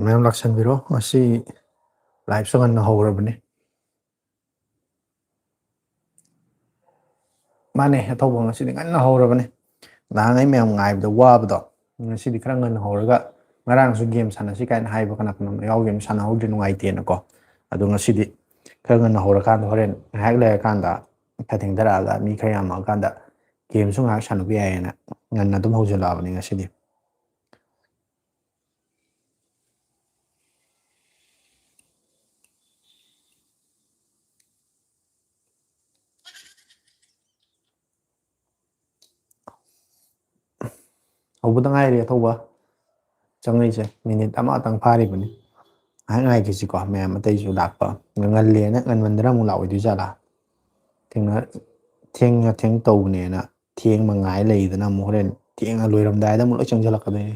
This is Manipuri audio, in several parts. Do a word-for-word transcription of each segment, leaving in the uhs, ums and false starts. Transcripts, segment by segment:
ꯃꯌꯥꯝ ꯂꯥꯛꯁꯟꯕꯤꯔꯣ꯫ ꯉꯁꯤ live ꯁꯨ ꯉꯟꯅ ꯍꯧꯔꯕꯅꯤ꯫ ꯃꯥꯅꯦ, ꯑꯊꯧꯕ ꯉꯁꯤꯗꯤ ꯉꯟꯅ ꯍꯧꯔꯕꯅꯤ꯫ ꯅꯍꯥꯟꯉꯩ ꯃꯌꯥꯝ ꯉꯥꯏꯕꯗ ꯋꯥꯕꯗꯣ, ꯉꯁꯤꯗꯤ ꯈꯔ ꯉꯟꯅ ꯍꯧꯔꯒ, ꯉꯔꯥꯡꯁꯨ game ꯁꯥꯟꯅꯁꯤ ꯀꯥꯏꯅ ꯍꯥꯏꯕ ꯀꯅꯥ ꯀꯅꯥ ꯌꯥꯎꯈꯤꯕꯅꯤ, ꯁꯥꯟꯅꯍꯧꯗ꯭ꯔꯦ, ꯅꯨꯡꯉꯥꯏꯇꯦꯅꯀꯣ꯫ ꯑꯗꯣ ꯉꯁꯤꯗꯤ ꯈꯔ ꯉꯟꯅ ꯍꯧꯔꯀꯥꯟꯗ, ꯍꯣꯔꯦꯟ ꯉꯥꯏꯍꯥꯛ ꯂꯩꯔꯀꯥꯟꯗ ꯈꯔ ꯊꯦꯡꯊꯔꯛꯑꯒ ꯃꯤ ꯈꯔ ꯌꯥꯝꯃꯛꯑꯀꯥꯟꯗ game ꯁꯨ ꯉꯥꯏꯍꯥꯛ ꯁꯥꯟꯅꯕ ꯌꯥꯏꯌꯦꯅ ꯉꯟꯅ ꯑꯗꯨꯝ ꯍꯧꯖꯤꯜꯂꯛꯑꯕꯅꯤ ꯉꯁꯤꯗꯤ꯫ ꯍꯧꯕꯗ ꯉꯥꯏꯔꯤ ꯑꯊꯧꯕ ꯆꯪꯉꯛꯏꯁꯦ, minute ꯑꯃꯇꯪ ꯐꯥꯔꯤꯕꯅꯤ꯫ ꯉꯥꯏꯍꯥꯛ ꯉꯥꯏꯈꯤꯁꯤꯀꯣ, ꯃꯌꯥꯝ ꯑꯇꯩꯁꯨ ꯂꯥꯛꯄ꯫ ꯉꯜꯂꯦꯅ ꯉꯟꯃꯟꯗꯅ ꯑꯃꯨꯛ ꯂꯥꯛꯑꯣꯏꯗꯣꯏ ꯖꯥꯠꯂꯥ? ꯊꯦꯡꯅ, ꯊꯦꯡꯅ ꯊꯦꯡ ꯇꯧꯕꯅꯦꯅ ꯊꯦꯡꯕ ꯉꯥꯏ ꯂꯩꯗꯅ ꯑꯃꯨꯛ ꯍꯣꯔꯦꯟ ꯊꯦꯡꯅ ꯂꯣꯏꯔꯝꯗꯥꯏꯗ ꯑꯃꯨꯛ ꯂꯣꯏ ꯆꯪꯁꯤꯜꯂꯛꯀꯗꯣꯏꯅꯦ꯫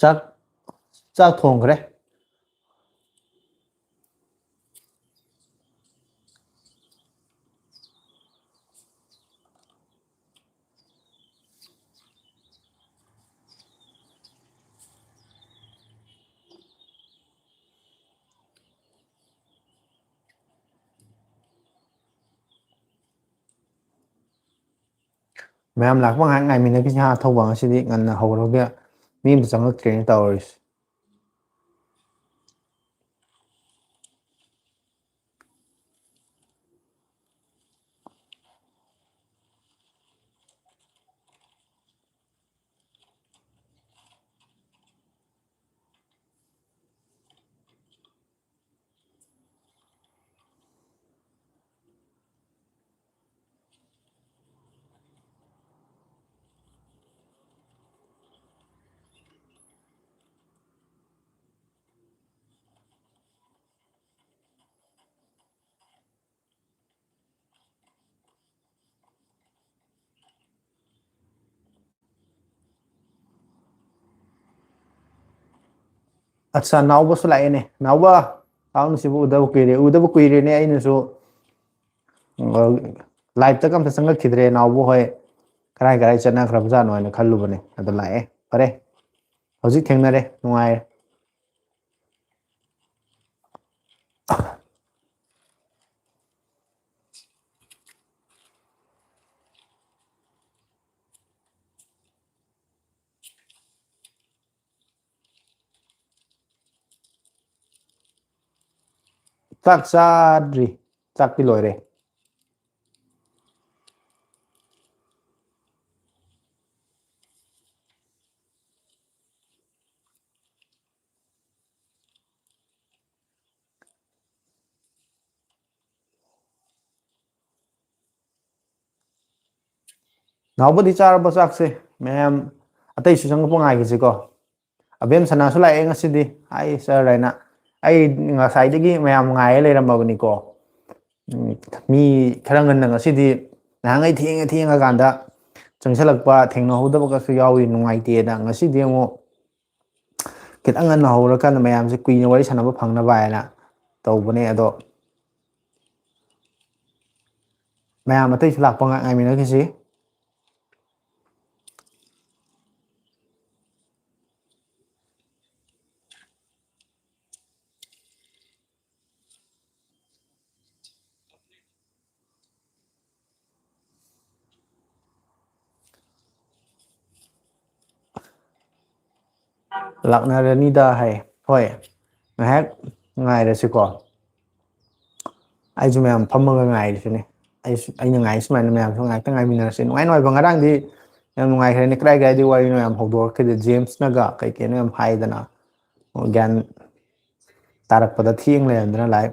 ꯆꯥꯛ, ꯆꯥꯛ ꯊꯣꯡꯈ꯭ꯔꯦ꯫ ꯃꯌꯥꯝ ꯂꯥꯛꯄ ꯉꯥꯏꯍꯥꯛ ꯉꯥꯏꯃꯤꯟꯅꯈꯤꯁꯤ ꯍꯥ꯫ ꯊꯧꯕ ꯉꯁꯤꯗꯤ ꯉꯟꯅ ꯍꯧꯔꯒ ꯃꯤ ꯑꯃꯇ ꯆꯪꯉꯛꯇ꯭ꯔꯦꯅ ꯇꯧꯔꯤꯁꯦ꯫ ꯑꯠꯆꯥ, ꯅꯥꯎꯕꯁꯨ ꯂꯥꯛꯑꯦꯅꯦ꯫ ꯅꯥꯎꯕ, ꯅꯥꯎꯅ ꯁꯤꯕꯨ ꯎꯗꯕ ꯀꯨꯏꯔꯦ, ꯎꯗꯕ ꯀꯨꯏꯔꯦꯅꯦ꯫ ꯑꯩꯅꯁꯨ, ꯑ, live-ꯇꯒ ꯑꯝꯇ ꯆꯪꯉꯛꯈꯤꯗ꯭ꯔꯦ꯫ ꯅꯥꯎꯕ ꯍꯣꯏ ꯀꯔꯥꯏ ꯀꯔꯥꯏ ꯆꯠꯅꯈ꯭ꯔꯕꯖꯥꯠꯅꯣ ꯍꯥꯏꯅ ꯈꯜꯂꯨꯕꯅꯦ꯫ ꯑꯗꯣ ꯂꯥꯛꯑꯦ꯫ ꯐꯔꯦ, ꯍꯧꯖꯤꯛ ꯊꯦꯡꯅꯔꯦ, ꯅꯨꯡꯉꯥꯏꯔꯦ꯫ ꯆꯥꯛ ꯆꯥꯗ꯭ꯔꯤ꯫ ꯆꯥꯛꯇꯤ ꯂꯣꯏꯔꯦ꯫ ꯅꯥꯎꯕꯗꯤ ꯆꯥꯔꯕꯣ ꯆꯥꯛꯁꯦ? ꯃꯌꯥꯝ ꯑꯇꯩꯁꯨ ꯆꯪꯉꯛꯄ ꯉꯥꯏꯒꯤꯁꯤꯀꯣ꯫ ꯑꯕꯦꯝ ꯁꯅꯥꯁꯨ ꯂꯥꯛꯑꯦ ꯉꯁꯤꯗꯤ꯫ ꯍꯥꯏ ꯁꯥꯔ ꯍꯥꯏꯅ꯫ ꯑꯩ ꯉꯁꯥꯏꯗꯒꯤ ꯃꯌꯥꯝ ꯉꯥꯏꯔ ꯂꯩꯔꯝꯃꯕꯅꯤꯀꯣ꯫ ꯎꯝ, ꯃꯤ ꯈꯔ ꯉꯟꯅ ꯉꯁꯤꯗꯤ, ꯅꯍꯥꯟꯈꯩ ꯊꯦꯡꯉ ꯊꯦꯡꯉꯀꯥꯟꯗ ꯆꯪꯁꯜꯂꯛꯄ ꯊꯦꯡꯅꯍꯧꯗꯕꯒꯁꯨ ꯌꯥꯎꯏ, ꯅꯨꯡꯉꯥꯏꯇꯦꯅ꯫ ꯉꯁꯤꯗꯤ ꯑꯃꯨꯛ ꯈꯤꯇꯪ ꯉꯟꯅ ꯍꯧꯔꯀꯥꯟꯗ ꯃꯌꯥꯝꯁꯦ ꯀꯨꯏꯅ ꯋꯥꯔꯤ ꯁꯥꯟꯅꯕ ꯐꯪꯅꯕ ꯍꯥꯏꯅ ꯇꯧꯕꯅꯦ꯫ ꯑꯗꯣ ꯃꯌꯥꯝ ꯑꯇꯩꯁꯨ ꯂꯥꯛꯄ ꯉꯥꯏ ꯉꯥꯏꯃꯤꯟꯅꯈꯤꯁꯤ꯫ ꯂꯥꯛꯅꯔꯅꯤꯗ ꯍꯥꯏ꯫ ꯍꯣꯏ, ꯉꯥꯏꯍꯥꯛ ꯉꯥꯏꯔꯁꯤꯀꯣ꯫ ꯑꯩꯁꯨ ꯃꯌꯥꯝ ꯐꯝꯃꯒ ꯉꯥꯏꯔꯤꯁꯤꯅꯦ꯫ ꯑꯩꯁꯨ, ꯑꯩꯅ ꯉꯥꯏ ꯁꯨꯃꯥꯏꯅ ꯃꯌꯥꯝꯁꯨ ꯉꯥꯏꯍꯥꯛꯇꯪ ꯉꯥꯏꯃꯤꯟꯅꯔꯁꯦ꯫ ꯅꯨꯡꯉꯥꯏ ꯅꯨꯡꯉꯥꯏꯕ ꯉꯔꯥꯡꯗꯤ ꯌꯥꯝ ꯅꯨꯡꯉꯥꯏꯈ꯭ꯔꯦꯅꯦ꯫ ꯀꯗꯥꯏ ꯀꯗꯥꯏꯗꯒꯤ ꯋꯥꯔꯤꯅꯣ ꯌꯥꯝ ꯍꯧꯗꯣꯔꯛꯈꯤꯗꯦ꯫ ꯖꯦꯝꯁꯅꯒ ꯀꯩ ꯀꯩꯅꯣ ꯌꯥꯝ ꯍꯥꯏꯗꯅ꯫ ꯑꯣ, ꯒ꯭ꯌꯥꯟ ꯇꯥꯔꯛꯄꯗ ꯊꯦꯡ ꯂꯩꯔꯝꯗꯅ ꯂꯥꯏꯞ꯫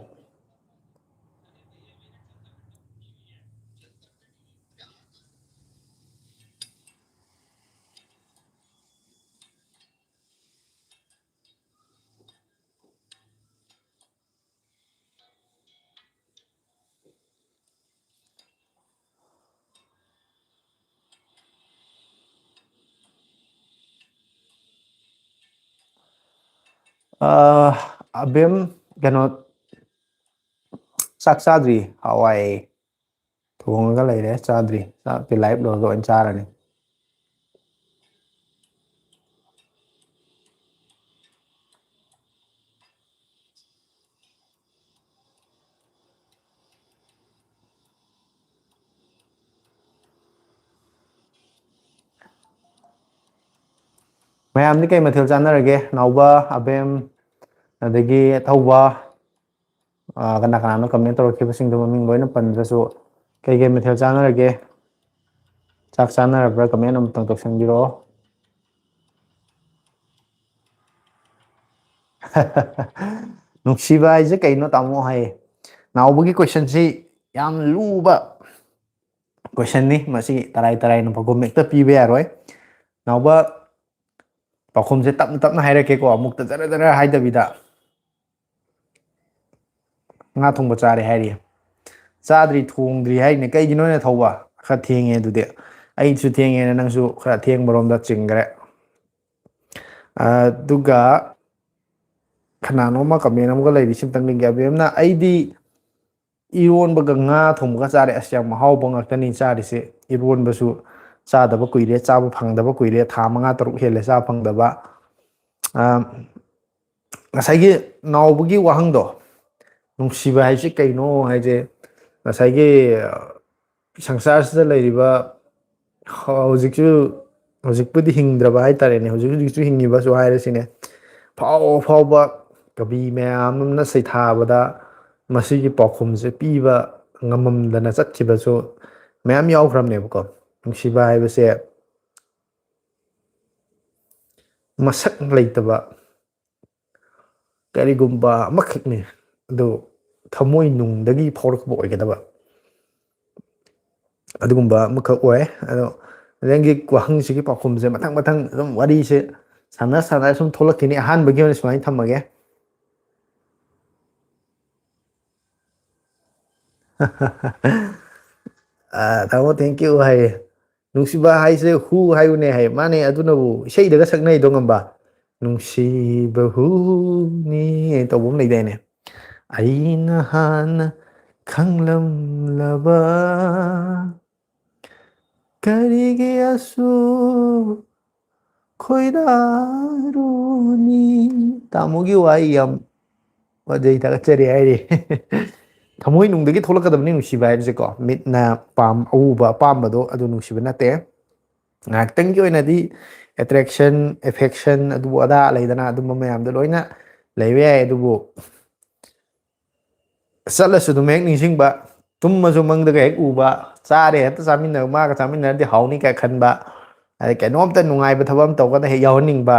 ꯑ, ꯑꯕꯦꯝ, ꯀꯩꯅꯣ, ꯆꯥꯛ ꯆꯥꯗ꯭ꯔꯤ꯫ ꯍꯋꯥꯏ ꯊꯣꯡꯉꯒ ꯂꯩꯔꯦ, ꯆꯥꯗ꯭ꯔꯤ꯫ ꯆꯥꯛꯇꯤ ꯂꯥꯏꯞ ꯂꯣꯏꯔꯒ ꯑꯣꯏꯅ ꯆꯥꯔꯅꯤ꯫ ꯃꯌꯥꯝꯗꯤ ꯀꯩ ꯃꯊꯦꯜ ꯆꯥꯟꯅꯔꯒꯦ? ꯅꯥꯎꯕ, ꯑꯕꯦꯝ, ꯑꯗꯒꯤ ꯊꯧꯕ, ꯑ, ꯀꯅꯥ ꯀꯅꯥꯅꯣ ꯀꯃꯦꯟ ꯇꯧꯔꯛꯈꯤꯕꯁꯤꯡꯗꯣ ꯃꯃꯤꯡ ꯂꯣꯏꯅ ꯄꯟꯗ꯭ꯔꯁꯨ, ꯀꯩ ꯀꯩ ꯃꯊꯦꯜ ꯆꯥꯟꯅꯔꯒꯦ? ꯆꯥꯛ ꯆꯥꯅꯔꯕ꯭ꯔꯥ? ꯀꯃꯦꯟ ꯑꯃꯇꯪ ꯇꯧꯁꯟꯕꯤꯔꯛꯑꯣ꯫ ꯅꯨꯡꯁꯤꯕ ꯍꯥꯏꯁꯦ ꯀꯩꯅꯣ, ꯇꯥꯃꯣ? ꯍꯥꯏꯌꯦ꯫ ꯅꯥꯎꯕꯒꯤ ꯀꯣꯏꯁꯟꯁꯤ ꯌꯥꯝ ꯂꯨꯕ ꯀꯣꯏꯁꯟꯅꯤ꯫ ꯃꯁꯤ ꯇꯔꯥꯏ ꯇꯔꯥꯏꯅ ꯄꯥꯎꯈꯨꯝ ꯍꯦꯛꯇ ꯄꯤꯕ ꯌꯥꯔꯣꯏ꯫ ꯅꯥꯎꯕ, ꯄꯥꯎꯈꯨꯝꯁꯦ ꯇꯞꯅ ꯇꯞꯅ ꯍꯥꯏꯔꯛꯀꯦꯀꯣ, ꯑꯃꯨꯛꯇ ꯖꯔ ꯖꯔ ꯍꯥꯏꯗꯕꯤꯗ꯫ ꯉꯥ ꯊꯣꯡꯕ ꯆꯥꯔꯦ ꯍꯥꯏꯔꯤ꯫ ꯆꯥꯗ꯭ꯔꯤ, ꯊꯣꯡꯗ꯭ꯔꯤ ꯍꯥꯏꯔꯤꯅꯦ꯫ ꯀꯩꯒꯤꯅꯣꯅꯦ ꯊꯧꯕ? ꯈꯔ ꯊꯦꯡꯉꯦ ꯑꯗꯨꯗꯤ꯫ ꯑꯩꯁꯨ ꯊꯦꯡꯉꯦꯅ ꯅꯪꯁꯨ ꯈꯔ ꯊꯦꯡꯕꯔꯣꯝꯗ ꯆꯤꯡꯈ꯭ꯔꯦ꯫ ꯑꯗꯨꯒ ꯀꯅꯥꯅꯣꯝꯃ ꯀꯃꯦꯟ ꯑꯃꯒ ꯂꯩꯔꯤ, ꯁꯤꯝꯇꯪ ꯌꯦꯡꯒꯦ꯫ ꯑꯕꯦꯝꯅ, "ꯑꯩꯗꯤ ꯏꯔꯣꯟꯕꯒ ꯉꯥ ꯊꯣꯡꯕꯒ ꯆꯥꯔꯦ꯫" ꯑꯁ, ꯌꯥꯝ ꯑꯍꯥꯎꯕ ꯉꯥꯛꯇꯅꯤ ꯆꯥꯔꯤꯁꯦ꯫ ꯏꯔꯣꯟꯕꯁꯨ ꯆꯥꯗꯕ ꯀꯨꯏꯔꯦ, ꯆꯥꯕ ꯐꯪꯗꯕ ꯀꯨꯏꯔꯦ, ꯊꯥ ꯃꯉꯥ ꯇꯔꯨꯛ ꯍꯦꯜꯂꯦ ꯆꯥꯕ ꯐꯪꯗꯕ꯫ ꯑ, ꯉꯁꯥꯏꯒꯤ ꯅꯥꯎꯕꯒꯤ ꯋꯥꯍꯪꯗꯣ, ꯅꯨꯡꯁꯤꯕ ꯍꯥꯏꯁꯤ ꯀꯩꯅꯣ ꯍꯥꯏꯁꯦ, ꯉꯁꯥꯏꯒꯤ, ꯑ, ꯁꯪꯁꯥꯔꯁꯤꯗ ꯂꯩꯔꯤꯕ ꯍꯧꯖꯤꯛꯁꯨ ꯍꯧꯖꯤꯛꯄꯨꯗꯤ ꯍꯤꯡꯗ꯭ꯔꯕ ꯍꯥꯏꯇꯥꯔꯦꯅꯦ, ꯍꯧꯖꯤꯛ ꯍꯧꯖꯤꯛꯁꯨ ꯍꯤꯡꯉꯤꯕꯁꯨ ꯍꯥꯏꯔꯁꯤꯅꯦ, ꯐꯥꯎ ꯐꯥꯎꯕ ꯀꯕꯤ ꯃꯌꯥꯝ ꯑꯃꯅ ꯁꯩꯊꯥꯕꯗ ꯃꯁꯤꯒꯤ ꯄꯥꯎꯈꯨꯝꯁꯦ ꯄꯤꯕ ꯉꯝꯃꯝꯗꯅ ꯆꯠꯈꯤꯕꯁꯨ ꯃꯌꯥꯝ ꯌꯥꯎꯈ꯭ꯔꯕꯅꯦꯕꯀꯣ꯫ ꯅꯨꯡꯁꯤꯕ ꯍꯥꯏꯕꯁꯦ ꯃꯁꯛ ꯂꯩꯇꯕ ꯀꯔꯤꯒꯨꯝꯕ ꯑꯃꯈꯛꯅꯤ, ꯑꯗꯨ ꯊꯃꯣꯏ ꯅꯨꯡꯗꯒꯤ ꯐꯥꯎꯔꯛꯄ ꯑꯣꯏꯒꯗꯕ ꯑꯗꯨꯒꯨꯝꯕ ꯑꯃꯈꯛ ꯑꯣꯏ꯫ ꯑꯗꯣ ꯅꯪꯒꯤ ꯋꯥꯍꯪꯁꯤꯒꯤ ꯄꯥꯎꯈꯨꯝꯁꯦ ꯃꯊꯪ ꯃꯊꯪ ꯑꯗꯨꯝ ꯋꯥꯔꯤꯁꯦ ꯁꯥꯟꯅ ꯁꯥꯟꯅ ꯁꯨꯝ ꯊꯣꯛꯂꯛꯈꯤꯅꯤ꯫ ꯑꯍꯥꯟꯕꯒꯤ ꯑꯣꯏꯅ ꯁꯨꯃꯥꯏꯅ ꯊꯝꯃꯒꯦ꯫ ꯑ, ꯇꯥꯃꯣ, thank you ꯍꯥꯏꯌꯦ꯫ ꯅꯨꯡꯁꯤꯕ ꯍꯥꯏꯁꯦ ꯍꯨ ꯍꯥꯏꯌꯨꯅꯦ ꯍꯥꯏ꯫ ꯃꯥꯅꯦ, ꯑꯗꯨꯅꯕꯨ ꯏꯁꯩꯗꯒ ꯁꯛꯅꯩꯗꯣ ꯉꯝꯕ꯫ ꯅꯨꯡꯁꯤꯕ ꯍꯨꯅꯤ ꯇꯧꯕ ꯑꯃ ꯂꯩꯗꯥꯏꯅꯦ꯫ ꯑꯩꯅ ꯍꯥꯟꯅ ꯈꯪꯂꯝꯂꯕ ꯀꯔꯤꯒꯤ ꯑꯁꯨꯛ ꯈꯣꯏꯗꯥꯔꯨꯅꯤ? ꯇꯥꯃꯣꯒꯤ ꯋꯥꯍꯩ ꯌꯥꯝ ꯐꯖꯩ, ꯊꯥꯒꯠꯆꯔꯤ ꯍꯥꯏꯔꯤ꯫ ꯊꯃꯣꯏ ꯅꯨꯡꯗꯒꯤ ꯊꯣꯛꯂꯛꯀꯗꯕꯅꯤ ꯅꯨꯡꯁꯤꯕ ꯍꯥꯏꯕꯁꯦꯀꯣ꯫ ꯃꯤꯠꯅ ꯄꯥꯝ-, ꯑꯎꯕ ꯑꯄꯥꯝꯕꯗꯣ ꯑꯗꯨ ꯅꯨꯡꯁꯤꯕ ꯅꯠꯇꯦ꯫ ꯉꯥꯏꯍꯥꯛꯇꯪꯒꯤ ꯑꯣꯏꯅꯗꯤ attraction, affection, ꯑꯗꯨꯕꯨ ꯑꯗꯥ ꯂꯩꯗꯅ, ꯑꯗꯨꯝꯕ ꯃꯌꯥꯝꯗꯣ ꯂꯣꯏꯅ ꯂꯩꯕ ꯌꯥꯏ, ꯑꯗꯨꯕꯨ ꯆꯠꯂꯁꯨ ꯑꯗꯨꯝ ꯍꯦꯛ ꯅꯤꯡꯁꯤꯡꯕ, ꯇꯨꯝꯃꯁꯨ ꯃꯪꯗꯒ ꯍꯦꯛ ꯎꯕ, ꯆꯥꯔꯦ ꯍꯦꯛꯇ ꯆꯥꯃꯤꯟꯅꯕ, ꯃꯥꯒ ꯆꯥꯃꯤꯟꯅꯔꯗꯤ ꯍꯥꯎꯅꯤ ꯀꯥꯏ ꯈꯟꯕ, ꯑꯗꯩ ꯀꯩꯅꯣꯝꯇ ꯅꯨꯡꯉꯥꯏꯕ ꯊꯕꯛ ꯑꯃ ꯇꯧꯔꯒꯅ ꯍꯦꯛ ꯌꯥꯎꯍꯟꯅꯤꯡꯕ,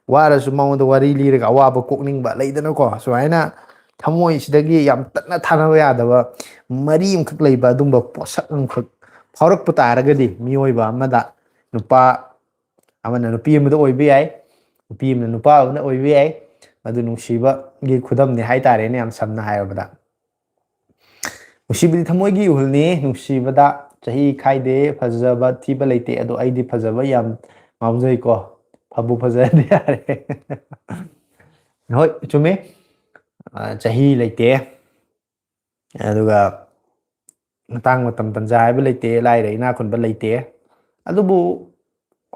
ꯋꯥꯔꯁꯨ ꯃꯉꯣꯟꯗ ꯋꯥꯔꯤ ꯂꯤꯔꯒ ꯑꯋꯥꯕ ꯀꯣꯛꯅꯤꯡꯕ, ꯂꯩꯗꯅꯀꯣ꯫ ꯁꯨꯃꯥꯏꯅ ꯊꯃꯣꯏꯁꯤꯗꯒꯤ ꯌꯥꯝ ꯇꯠꯅ ꯊꯥꯅꯕ ꯌꯥꯗꯕ ꯃꯔꯤ ꯑꯃꯈꯛ ꯂꯩꯕ ꯑꯗꯨꯝꯕ ꯄꯣꯠꯁꯛ ꯑꯃꯈꯛ ꯐꯥꯎꯔꯛꯄ ꯇꯥꯔꯒꯗꯤ, ꯃꯤꯑꯣꯏꯕ ꯑꯃꯗ, ꯅꯨꯄꯥ ꯑꯃꯅ ꯅꯨꯄꯤ ꯑꯃꯗ ꯑꯣꯏꯕ ꯌꯥꯏ, ꯅꯨꯄꯤ ꯑꯃꯅ ꯅꯨꯄꯥ ꯑꯃꯗ ꯑꯣꯏꯕ ꯌꯥꯏ, ꯃꯗꯨ ꯅꯨꯡꯁꯤꯕꯒꯤ ꯈꯨꯗꯝꯅꯤ ꯍꯥꯏꯇꯥꯔꯦꯅꯦ, ꯌꯥꯝ ꯁꯝꯅ ꯍꯥꯏꯔꯕꯗ꯫ ꯅꯨꯡꯁꯤꯕꯗꯤ ꯊꯃꯣꯏꯒꯤ ꯏꯍꯨꯜꯅꯤ, ꯅꯨꯡꯁꯤꯕꯗ ꯆꯍꯤ ꯈꯥꯏꯗꯦ, ꯐꯖꯕ ꯊꯤꯕ ꯂꯩꯇꯦ, ꯑꯗꯣ ꯑꯩꯗꯤ ꯐꯖꯕ ꯌꯥꯝ ꯉꯥꯎꯖꯩꯀꯣ, ꯐꯕꯨ ꯐꯖꯔꯗꯤ ꯌꯥꯔꯦ꯫ ꯍꯣꯏ, ꯆꯨꯝꯃꯤ꯫ ꯑ, ꯆꯍꯤ ꯂꯩꯇꯦ, ꯑꯗꯨꯒ ꯃꯇꯥꯡ ꯃꯇꯝ ꯇꯟꯖꯥ ꯍꯥꯏꯕ ꯂꯩꯇꯦ, ꯂꯥꯏꯔ ꯏꯅꯥꯛ ꯈꯨꯟꯕ ꯂꯩꯇꯦ꯫ ꯑꯗꯨꯕꯨ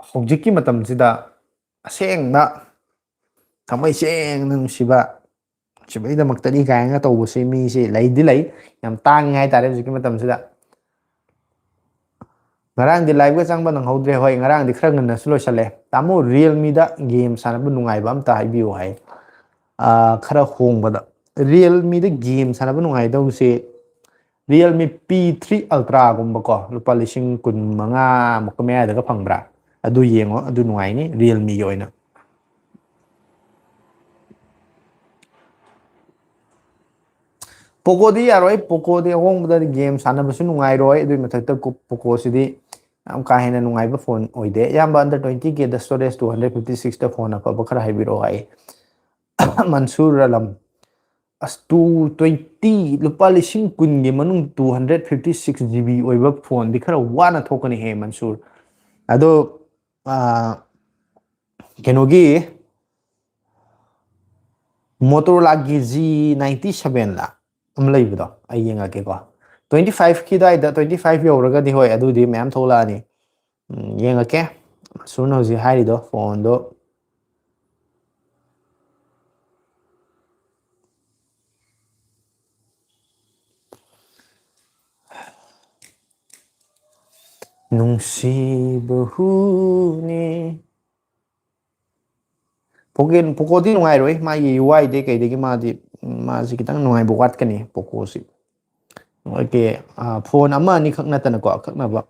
ꯍꯧꯖꯤꯛꯀꯤ ꯃꯇꯝꯁꯤꯗ ꯑꯁꯦꯡꯕ ꯊꯃꯣꯏ ꯁꯦꯡꯅ ꯅꯨꯡꯁꯤꯕ, ꯅꯨꯡꯁꯤꯕꯒꯤꯗꯃꯛꯇꯅꯤ ꯀꯥꯏꯅ ꯇꯧꯕꯁꯦ ꯃꯤꯁꯦ ꯂꯩꯗꯤ ꯂꯩ, ꯌꯥꯝ ꯇꯥꯡꯉꯤ ꯍꯥꯏꯇꯥꯔꯦ ꯍꯧꯖꯤꯛꯀꯤ ꯃꯇꯝꯁꯤꯗ꯫ ꯉꯔꯥꯡꯗꯤ ꯂꯥꯏꯞꯀ ꯆꯪꯕ ꯅꯪꯍꯧꯗ꯭ꯔꯦ꯫ ꯍꯣꯏ, ꯉꯔꯥꯡꯗꯤ ꯈꯔ ꯉꯟꯅꯁꯨ ꯂꯣꯏꯁꯜꯂꯦ꯫ ꯇꯥꯃꯣ, ꯔꯤꯌꯦꯜꯃꯤꯗ ꯒꯦꯝ ꯁꯥꯟꯅꯕ ꯅꯨꯡꯉꯥꯏꯕ ꯑꯝꯇ ꯍꯥꯏꯕꯤꯌꯨ ꯍꯥꯏ꯫ ꯑꯥ, ꯈꯔ ꯍꯣꯡꯕꯗ꯫ ꯔꯤꯌꯦꯜꯃꯤꯗ ꯒꯦꯝ ꯁꯥꯟꯅꯕ ꯅꯨꯡꯉꯥꯏꯗꯧꯁꯦ ꯔꯤꯌꯦꯜꯃꯤ ꯄꯤ ꯊ꯭ꯔꯤ ꯑꯜꯇ꯭ꯔꯥꯒꯨꯝꯕꯀꯣ, ꯂꯨꯄꯥ ꯂꯤꯁꯤꯡ ꯀꯨꯟ ꯃꯉꯥꯃꯨꯛꯀ ꯃꯌꯥꯗꯒ ꯐꯪꯕ꯭ꯔꯥ? ꯑꯗꯨ ꯌꯦꯡꯉꯣ, ꯑꯗꯨ ꯅꯨꯡꯉꯥꯏꯅꯤ ꯔꯤꯌꯦꯜꯃꯤꯒꯤ ꯑꯣꯏꯅ꯫ ꯄꯣꯀꯣꯗꯤ ꯌꯥꯔꯣꯏ, ꯄꯣꯀꯣꯗꯤ ꯑꯍꯣꯡꯕꯗꯗꯤ ꯒꯦꯝ ꯁꯥꯟꯅꯕꯁꯨ ꯅꯨꯡꯉꯥꯏꯔꯣꯏ꯫ ꯑꯗꯨꯒꯤ ꯃꯊꯛꯇ ꯀꯨ-, ꯄꯣꯀꯣꯁꯤꯗꯤ ꯌꯥꯝ ꯀꯥ ꯍꯦꯟꯅ ꯅꯨꯡꯉꯥꯏꯕ ꯐꯣꯟ ꯑꯣꯏꯗꯦ꯫ ꯑꯌꯥꯝꯕ under twenty K ꯗ storage two hundred fifty six ꯇ ꯐꯣꯟ ꯑꯐꯕ ꯈꯔ ꯍꯥꯏꯕꯤꯔꯛꯑꯣ ꯍꯥꯏ꯫ ꯃꯟꯁꯨꯔ ꯑꯂꯝ, ꯑꯁ, two twenty, ꯂꯨꯄꯥ ꯂꯤꯁꯤꯡ ꯀꯨꯟꯒꯤ ꯃꯅꯨꯡ two hundred fifty six G B ꯑꯣꯏꯕ ꯐꯣꯟꯗꯤ ꯈꯔ ꯋꯥꯅ ꯊꯣꯛꯀꯅꯤꯍꯦ, ꯃꯟꯁꯨꯔ꯫ ꯑꯗꯣ, ꯑꯥ, ꯀꯩꯅꯣꯒꯤ ꯃꯣꯇꯣꯔꯣꯂꯥꯒꯤ G ninety seven ꯂ ꯑꯃ ꯂꯩꯕꯗꯣ ꯑꯩ ꯌꯦꯡꯉꯛꯀꯦꯀꯣ꯫ Twenty five ꯀꯤ ꯑꯗꯨꯋꯥꯏꯗ, twenty five ꯌꯧꯔꯒꯗꯤ ꯍꯣꯏ, ꯑꯗꯨꯗꯤ ꯃꯌꯥꯝ ꯊꯣꯛꯂꯛꯑꯅꯤ꯫ ꯎꯝ, ꯌꯦꯡꯉꯛꯀꯦ꯫ ꯁꯨꯝ ꯍꯧꯖꯤꯛ ꯍꯥꯏꯔꯤꯗꯣ ꯐꯣꯟꯗꯣ꯫ ꯅꯨꯡꯁꯤꯕ ꯍꯨꯅꯤ꯫ ꯄꯣꯀꯣ-, ꯄꯣꯀꯣꯗꯤ ꯅꯨꯡꯉꯥꯏꯔꯣꯏ, ꯃꯥꯒꯤ U I ꯗꯩ ꯀꯩꯗꯒꯤ ꯃꯥꯗꯤ, ꯎꯝ, ꯃꯥꯁꯤ ꯈꯤꯇꯪ ꯅꯨꯡꯉꯥꯏꯕ ꯋꯥꯠꯀꯅꯤ ꯄꯣꯀꯣꯁꯤ꯫ ꯃꯣꯏꯒꯤ, ꯑ, ꯐꯣꯟ ꯑꯃ ꯑꯅꯤꯈꯛ ꯅꯠꯇꯅꯀꯣ, ꯑꯀꯛꯅꯕ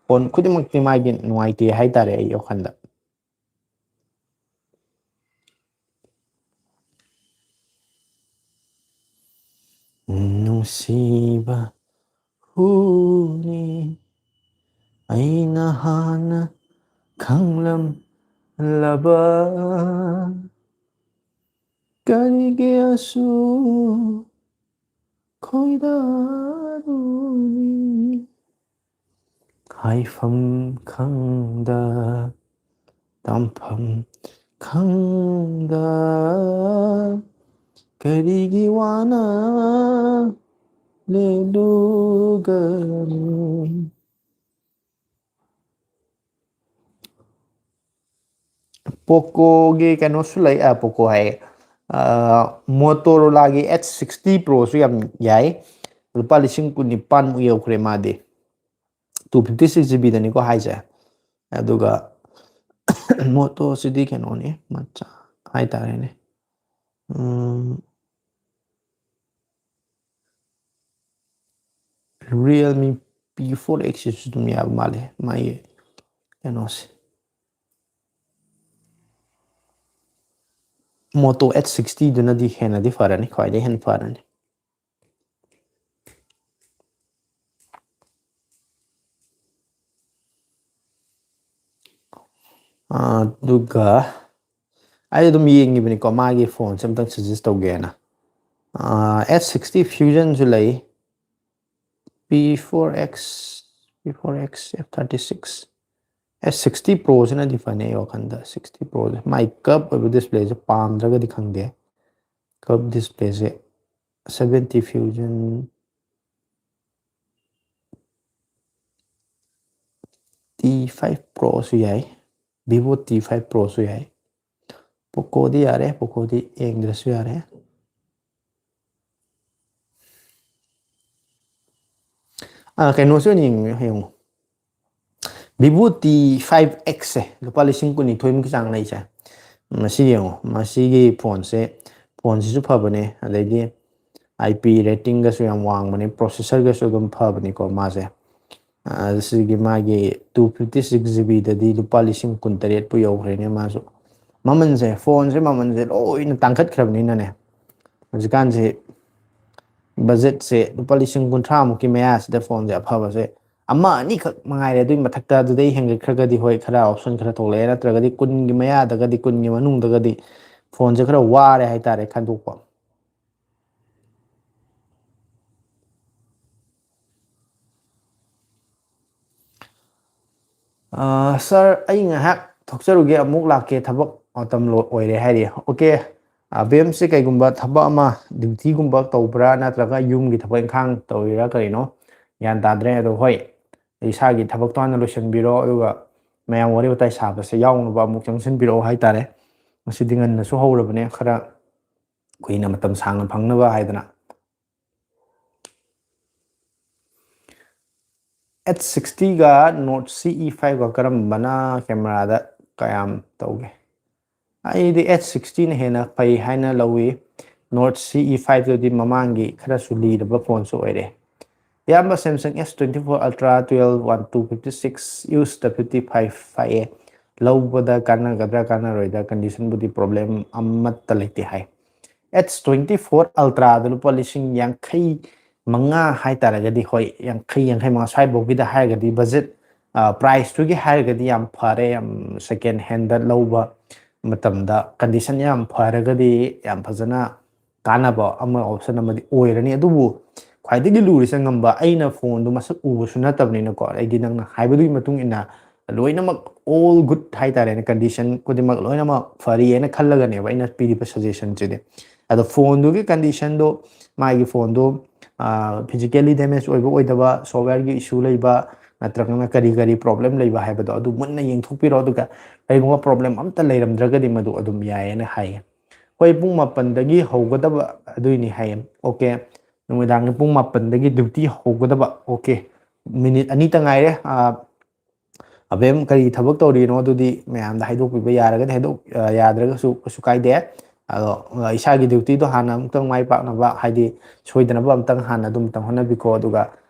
ꯐꯣꯟ ꯈꯨꯗꯤꯡꯃꯛꯇꯤ ꯃꯥꯒꯤ ꯅꯨꯡꯉꯥꯏꯇꯦ ꯍꯥꯏꯇꯥꯔꯦ ꯑꯩ ꯋꯥꯈꯜꯗ꯫ ꯅꯨꯡꯁꯤꯕ ꯍꯨꯅꯤ ꯑꯩꯅ ꯍꯥꯟꯅ ꯈꯪꯂꯝꯂꯕ, ꯀꯔꯤꯒꯤ ꯑꯁꯨꯛ ꯈꯣꯏꯗꯥꯔꯨꯅꯤ? ꯍꯥꯏꯐꯝ ꯈꯪꯗ, ꯇꯝꯐꯝ ꯈꯪꯗ, ꯀꯔꯤꯒꯤ ꯋꯥꯅ ꯂꯦꯜꯂꯨꯒꯅꯤ? ꯄꯣꯀꯣꯒꯤ ꯀꯩꯅꯣꯁꯨ ꯂꯩ, ꯑ, ꯄꯣꯀꯣ ꯍꯥꯏꯌꯦ, ꯑ, ꯃꯣꯇꯣꯔꯣꯂꯥꯒꯤ H sixty Proꯁꯨ ꯌꯥꯝ ꯌꯥꯏ꯫ ꯂꯨꯄꯥ ꯂꯤꯁꯤꯡ ꯀꯨꯟꯅꯤꯄꯥꯟꯃꯨꯛ ꯌꯧꯈ꯭ꯔꯦ ꯃꯥꯗꯤ꯫ ꯇꯨ ꯐꯤꯐꯇꯤ ꯁꯤꯛꯁ ꯖꯤ ꯕꯤꯗꯅꯤꯀꯣ ꯍꯥꯏꯁꯦ꯫ ꯑꯗꯨꯒ ꯃꯣꯇꯣꯁꯤꯗꯤ ꯀꯩꯅꯣꯅꯤ, ꯃꯆꯥ ꯍꯥꯏꯇꯥꯔꯦꯅꯦ꯫ ꯔꯤꯌꯦꯜꯃꯤ ꯄꯤ ꯐꯣꯔ ꯑꯦꯛꯁꯁꯤꯁꯨ ꯑꯗꯨꯝ ꯌꯥꯕ ꯃꯥꯜꯂꯦ, ꯃꯥꯒꯤ ꯀꯩꯅꯣꯁꯦ꯫ ꯃꯣꯇꯣ ꯑꯦꯠ ꯁꯤꯛꯁꯇꯤꯗꯨꯅꯗꯤ ꯍꯦꯟꯅꯗꯤ ꯐꯔꯅꯤ, ꯈ꯭ꯋꯥꯏꯗꯒꯤ ꯍꯦꯟꯅ ꯐꯔꯅꯤ꯫ ꯑꯗꯨꯒ ꯑꯩ ꯑꯗꯨꯝ ꯌꯦꯡꯉꯤꯕꯅꯤꯀꯣ, ꯃꯥꯒꯤ ꯐꯣꯟꯁꯦ ꯑꯝꯇꯪ ꯁꯖꯦꯁ ꯇꯧꯒꯦꯅ꯫ ꯑꯦꯠ ꯁꯤꯛꯁꯇꯤ ꯐ꯭ꯌꯨꯖꯟꯁꯨ ꯂꯩ, P four X, P four X F thirty six, edge sixty ꯄ꯭ꯔꯣꯁꯤꯅꯗꯤ ꯐꯅꯤ ꯑꯩ ꯋꯥꯈꯜꯗ꯫ ꯁꯤꯛꯁꯇꯤ ꯄ꯭ꯔꯣꯁꯦ ꯃꯥꯏ ꯀꯞ ꯑꯣꯏꯕ ꯗꯤꯁꯄ꯭ꯂꯦꯁꯦ ꯄꯥꯝꯗ꯭ꯔꯒꯗꯤ ꯈꯪꯗꯦ꯫ ꯀꯞ ꯗꯤꯁꯄ꯭ꯂꯦꯁꯦ ꯁꯚꯦꯟꯇꯤ ꯐ꯭ꯌꯨꯖꯟ, ꯇꯤ ꯐꯥꯏꯚ ꯄ꯭ꯔꯣꯁꯨ ꯌꯥꯏ, ꯚꯤꯚꯣ ꯇꯤ ꯐꯥꯏꯚ ꯄ꯭ꯔꯣꯁꯨ ꯌꯥꯏ꯫ ꯄꯣꯀꯣꯗꯤ ꯌꯥꯔꯦ, ꯄꯣꯀꯣꯗꯤ ꯌꯦꯡꯗ꯭ꯔꯁꯨ ꯌꯥꯔꯦ꯫ ꯑꯥ, ꯀꯩꯅꯣꯁꯨ ꯑꯣꯏꯅ ꯌꯦꯡꯉꯨ, ꯌꯦꯡꯉꯨ꯫ ꯚꯤꯚꯣ ꯇꯤ ꯐꯥꯏꯚ ꯑꯦꯛꯁꯁꯦ ꯂꯨꯄꯥ ꯂꯤꯁꯤꯡ ꯀꯨꯟꯅꯤꯊꯣꯏꯃꯨꯛꯀꯤ ꯆꯥꯡ ꯂꯩꯁꯦ꯫ ꯃꯁꯤ ꯌꯦꯡꯉꯣ, ꯃꯁꯤꯒꯤ ꯐꯣꯟꯁꯦ, ꯐꯣꯟꯁꯤꯁꯨ ꯐꯕꯅꯦ, ꯑꯗꯩꯗꯤ ꯑꯥꯏ ꯄꯤ ꯔꯦꯇꯤꯡꯒꯁꯨ ꯌꯥꯝ ꯋꯥꯡꯕꯅꯦ, ꯄ꯭ꯔꯣꯁꯦꯁꯔꯒꯁꯨ ꯑꯗꯨꯝ ꯐꯕꯅꯤꯀꯣ ꯃꯥꯁꯦ꯫ ꯑ, ꯁꯤꯒꯤ ꯃꯥꯒꯤ ꯇꯨ ꯐꯤꯐꯇꯤ ꯁꯤꯛꯁ ꯖꯤ ꯕꯤꯗꯗꯤ ꯂꯨꯄꯥ ꯂꯤꯁꯤꯡ ꯀꯨꯟꯇꯔꯦꯠꯄꯨ ꯌꯧꯈ꯭ꯔꯦꯅꯦ ꯃꯥꯁꯨ꯫ ꯃꯃꯜꯁꯦ, ꯐꯣꯟꯁꯦ ꯃꯃꯜꯁꯦ ꯂꯣꯏꯅ ꯇꯥꯡꯈꯠꯈ꯭ꯔꯕꯅꯤꯅꯅꯦ, ꯍꯧꯖꯤꯛꯀꯥꯟꯁꯤ ꯕꯖꯦꯠꯁꯦ ꯂꯨꯄꯥ ꯂꯤꯁꯤꯡ ꯀꯨꯟꯊ꯭ꯔꯥꯃꯨꯛꯀꯤ ꯃꯌꯥꯁꯤꯗ ꯐꯣꯟꯁꯦ ꯑꯐꯕꯁꯦ ꯑꯃ ꯑꯅꯤꯈꯛ ꯃꯉꯥꯏꯔꯦ꯫ ꯑꯗꯨꯒꯤ ꯃꯊꯛꯇ ꯑꯗꯨꯗꯩ ꯍꯦꯟꯒꯠꯈ꯭ꯔꯒꯗꯤ ꯍꯣꯏ, ꯈꯔ ꯑꯣꯞꯁꯟ ꯈꯔ ꯊꯣꯛꯂꯛꯑꯦ, ꯅꯠꯇ꯭ꯔꯒꯗꯤ ꯀꯨꯟꯒꯤ ꯃꯌꯥꯗꯒꯗꯤ, ꯀꯨꯟꯒꯤ ꯃꯅꯨꯡꯗꯒꯗꯤ ꯐꯣꯟꯁꯦ ꯈꯔ ꯋꯥꯔꯦ ꯍꯥꯏꯇꯥꯔꯦ ꯈꯟꯗꯣꯛꯄ꯫ ꯑ, ꯁꯥꯔ, ꯑꯩ ꯉꯥꯏꯍꯥꯛ ꯊꯣꯛꯆꯔꯨꯒꯦ, ꯑꯃꯨꯛ ꯂꯥꯛꯀꯦ, ꯊꯕꯛ ꯃꯇꯝ ꯂꯣ-, ꯑꯣꯏꯔꯦ ꯍꯥꯏꯔꯤ꯫ ꯑꯣꯀꯦ, ꯑ, ꯕꯦꯝꯁꯦ ꯀꯩꯒꯨꯝꯕ ꯊꯕꯛ ꯑꯃ, ꯗ꯭ꯌꯨꯇꯤꯒꯨꯝꯕ ꯇꯧꯕ꯭ꯔꯥ, ꯅꯠꯇ꯭ꯔꯒ ꯌꯨꯝꯒꯤ ꯊꯕꯛ ꯏꯪꯈꯥꯡ ꯇꯧꯔꯤꯔꯥ ꯀꯔꯤꯅꯣ ꯒ꯭ꯌꯥꯟ ꯇꯥꯗ꯭ꯔꯦ꯫ ꯑꯗꯣ ꯍꯣꯏ, ꯏꯁꯥꯒꯤ ꯊꯕꯛꯇꯣ ꯍꯥꯟꯅ ꯂꯣꯏꯁꯤꯟꯕꯤꯔꯣ, ꯑꯗꯨꯒ ꯃꯌꯥꯝ ꯋꯥꯔꯤ ꯋꯥꯇꯥꯏ ꯁꯥꯕꯁꯦ ꯌꯥꯎꯅꯕ ꯑꯃꯨꯛ ꯆꯪꯁꯤꯟꯕꯤꯔꯛꯑꯣ ꯍꯥꯏꯇꯥꯔꯦ꯫ ꯉꯁꯤꯗꯤ ꯉꯟꯅꯁꯨ ꯍꯧꯔꯕꯅꯦ, ꯈꯔ ꯀꯨꯏꯅ ꯃꯇꯝ ꯁꯥꯡꯅ ꯐꯪꯅꯕ ꯍꯥꯏꯗꯅ꯫ ꯑꯩꯠ ꯁꯤꯛꯁꯇꯤꯒ ꯅꯣꯠ ꯁꯤ ꯏ ꯐꯥꯏꯚꯒ ꯀꯔꯝꯕꯅ ꯀꯦꯃꯦꯔꯥꯗ ꯀꯌꯥꯝ ꯇꯧꯒꯦ? ꯑꯩꯗꯤ ꯑꯩꯠ ꯁꯤꯛꯁꯇꯤꯅ ꯍꯦꯟꯅ ꯐꯩ ꯍꯥꯏꯅ ꯂꯧꯏ꯫ ꯅꯣꯠ ꯁꯤ ꯏ ꯐꯥꯏꯚꯇꯨꯗꯤ ꯃꯃꯥꯡꯒꯤ ꯈꯔꯁꯨ ꯂꯤꯔꯕ ꯐꯣꯟꯁꯨ ꯑꯣꯏꯔꯦ꯫ ꯏꯌꯥꯝꯕ, Samsung S twenty four Ultra twelve one two fifty six use the fifty five ꯍꯥꯏꯌꯦ, ꯂꯧꯕꯗ ꯀꯥꯟꯅꯒꯗ꯭ꯔꯥ ꯀꯥꯟꯅꯔꯣꯏꯗ꯭ꯔꯥ? ꯀꯟꯗꯤꯁꯟꯕꯨꯗꯤ ꯄ꯭ꯔꯣꯕ꯭ꯂꯦꯝ ꯑꯃꯠꯇ ꯂꯩꯇꯦ ꯍꯥꯏ꯫ ꯑꯦꯁ ꯇ꯭ꯋꯦꯟꯇꯤ ꯐꯣꯔ ꯑꯜꯇ꯭ꯔꯥꯗ ꯂꯨꯄꯥ ꯂꯤꯁꯤꯡ ꯌꯥꯡꯈꯩ ꯃꯉꯥ ꯍꯥꯏꯇꯥꯔꯒꯗꯤ, ꯍꯣꯏ, ꯌꯥꯡꯈꯩ, ꯌꯥꯡꯈꯩ ꯃꯉꯥ ꯁ꯭ꯋꯥꯏꯐꯥꯎꯒꯤꯗ ꯍꯥꯏꯔꯒꯗꯤ, ꯕꯖꯦꯠ ꯄ꯭ꯔꯥꯏꯁꯇꯨꯒꯤ ꯍꯥꯏꯔꯒꯗꯤ ꯌꯥꯝ ꯐꯔꯦ꯫ ꯌꯥꯝ ꯁꯦꯀꯦꯟ ꯍꯦꯟꯗ ꯂꯧꯕ ꯃꯇꯝꯗ ꯀꯟꯗꯤꯁꯟ ꯌꯥꯝ ꯐꯔꯒꯗꯤ ꯌꯥꯝ ꯐꯖꯅ ꯀꯥꯟꯅꯕ ꯑꯃ, ꯑꯣꯞꯁꯟ ꯑꯃꯗꯤ ꯑꯣꯏꯔꯅꯤ꯫ ꯑꯗꯨꯕꯨ ꯈ꯭ꯋꯥꯏꯗꯒꯤ ꯂꯨꯔꯤꯁꯦ, ꯉꯝꯕ, ꯑꯩꯅ ꯐꯣꯟꯗꯨ ꯃꯁꯛ ꯎꯕꯁꯨ ꯅꯠꯇꯕꯅꯤꯅꯀꯣ, ꯑꯩꯗꯤ ꯅꯪꯅ ꯍꯥꯏꯕꯗꯨꯒꯤ ꯃꯇꯨꯡ ꯏꯟꯅ ꯂꯣꯏꯅꯃꯛ all good ꯍꯥꯏꯇꯥꯔꯦꯅꯦ, ꯀꯟꯗꯤꯁꯟ ꯈꯨꯗꯤꯡꯃꯛ ꯂꯣꯏꯅꯃꯛ ꯐꯔꯤꯑꯅ ꯈꯜꯂꯒꯅꯦꯕ ꯑꯩꯅ ꯄꯤꯔꯤꯕ ꯁꯖꯦꯁꯟꯁꯤꯗꯤ꯫ ꯑꯗꯣ ꯐꯣꯟꯗꯨꯒꯤ ꯀꯟꯗꯤꯁꯟꯗꯣ, ꯃꯥꯒꯤ ꯐꯣꯟꯗꯣ ꯐꯤꯖꯤꯀꯦꯜꯂꯤ ꯗꯦꯃꯦꯖ ꯑꯣꯏꯕ ꯑꯣꯏꯗꯕ, ꯁꯣꯞꯋꯦꯌꯔꯒꯤ ꯏꯁꯨ ꯂꯩꯕ, ꯅꯠꯇ꯭ꯔꯒꯅ ꯀꯔꯤ ꯀꯔꯤ ꯄ꯭ꯔꯣꯕ꯭ꯂꯦꯝ ꯂꯩꯕ ꯍꯥꯏꯕꯗꯣ ꯑꯗꯨ ꯃꯨꯟꯅ ꯌꯦꯡꯊꯣꯛꯄꯤꯔꯣ꯫ ꯑꯗꯨꯒ ꯀꯔꯤꯒꯨꯝꯕ ꯄ꯭ꯔꯣꯕ꯭ꯂꯦꯝ ꯑꯝꯇ ꯂꯩꯔꯝꯗ꯭ꯔꯒꯗꯤ ꯃꯗꯨ ꯑꯗꯨꯝ ꯌꯥꯏꯌꯦꯅ ꯍꯥꯏꯌꯦ꯫ ꯑꯩꯈꯣꯏ ꯄꯨꯡ ꯃꯥꯄꯟꯗꯒꯤ ꯍꯧꯒꯗꯕ ꯑꯗꯨꯏꯅꯤ ꯍꯥꯏꯌꯦ꯫ ꯑꯣꯀꯦ, ꯅꯨꯃꯤꯗꯥꯡꯒꯤ ꯄꯨꯡ ꯃꯥꯄꯟꯗꯒꯤ ꯗ꯭ꯌꯨꯇꯤ ꯍꯧꯒꯗꯕ꯫ ꯑꯣꯀꯦ, ꯃꯤꯅꯤꯠ ꯑꯅꯤꯇ ꯉꯥꯏꯔꯦ꯫ ꯑꯕꯦꯝ, ꯀꯔꯤ ꯊꯕꯛ ꯇꯧꯔꯤꯅꯣ? ꯑꯗꯨꯗꯤ ꯃꯌꯥꯝꯗ ꯍꯥꯏꯗꯣꯛꯄꯤꯕ ꯌꯥꯔꯒꯗꯤ ꯍꯥꯏꯗꯣꯛ, ꯑ, ꯌꯥꯗ꯭ꯔꯒꯁꯨ ꯀꯩꯁꯨ ꯀꯥꯏꯗꯦ꯫ ꯑꯗꯣ, ꯑ, ꯏꯁꯥꯒꯤ ꯗ꯭ꯌꯨꯇꯤꯗꯣ ꯍꯥꯟꯅ ꯑꯃꯨꯛꯇꯪ ꯃꯥꯏ ꯄꯥꯛꯅꯕ, ꯍꯥꯏꯗꯤ ꯁꯣꯏꯗꯅꯕ ꯑꯝꯇꯪ ꯍꯥꯟꯅ ꯑꯗꯨꯝꯇꯪ ꯍꯣꯠꯅꯕꯤꯀꯣ꯫ ꯑꯗꯨꯒ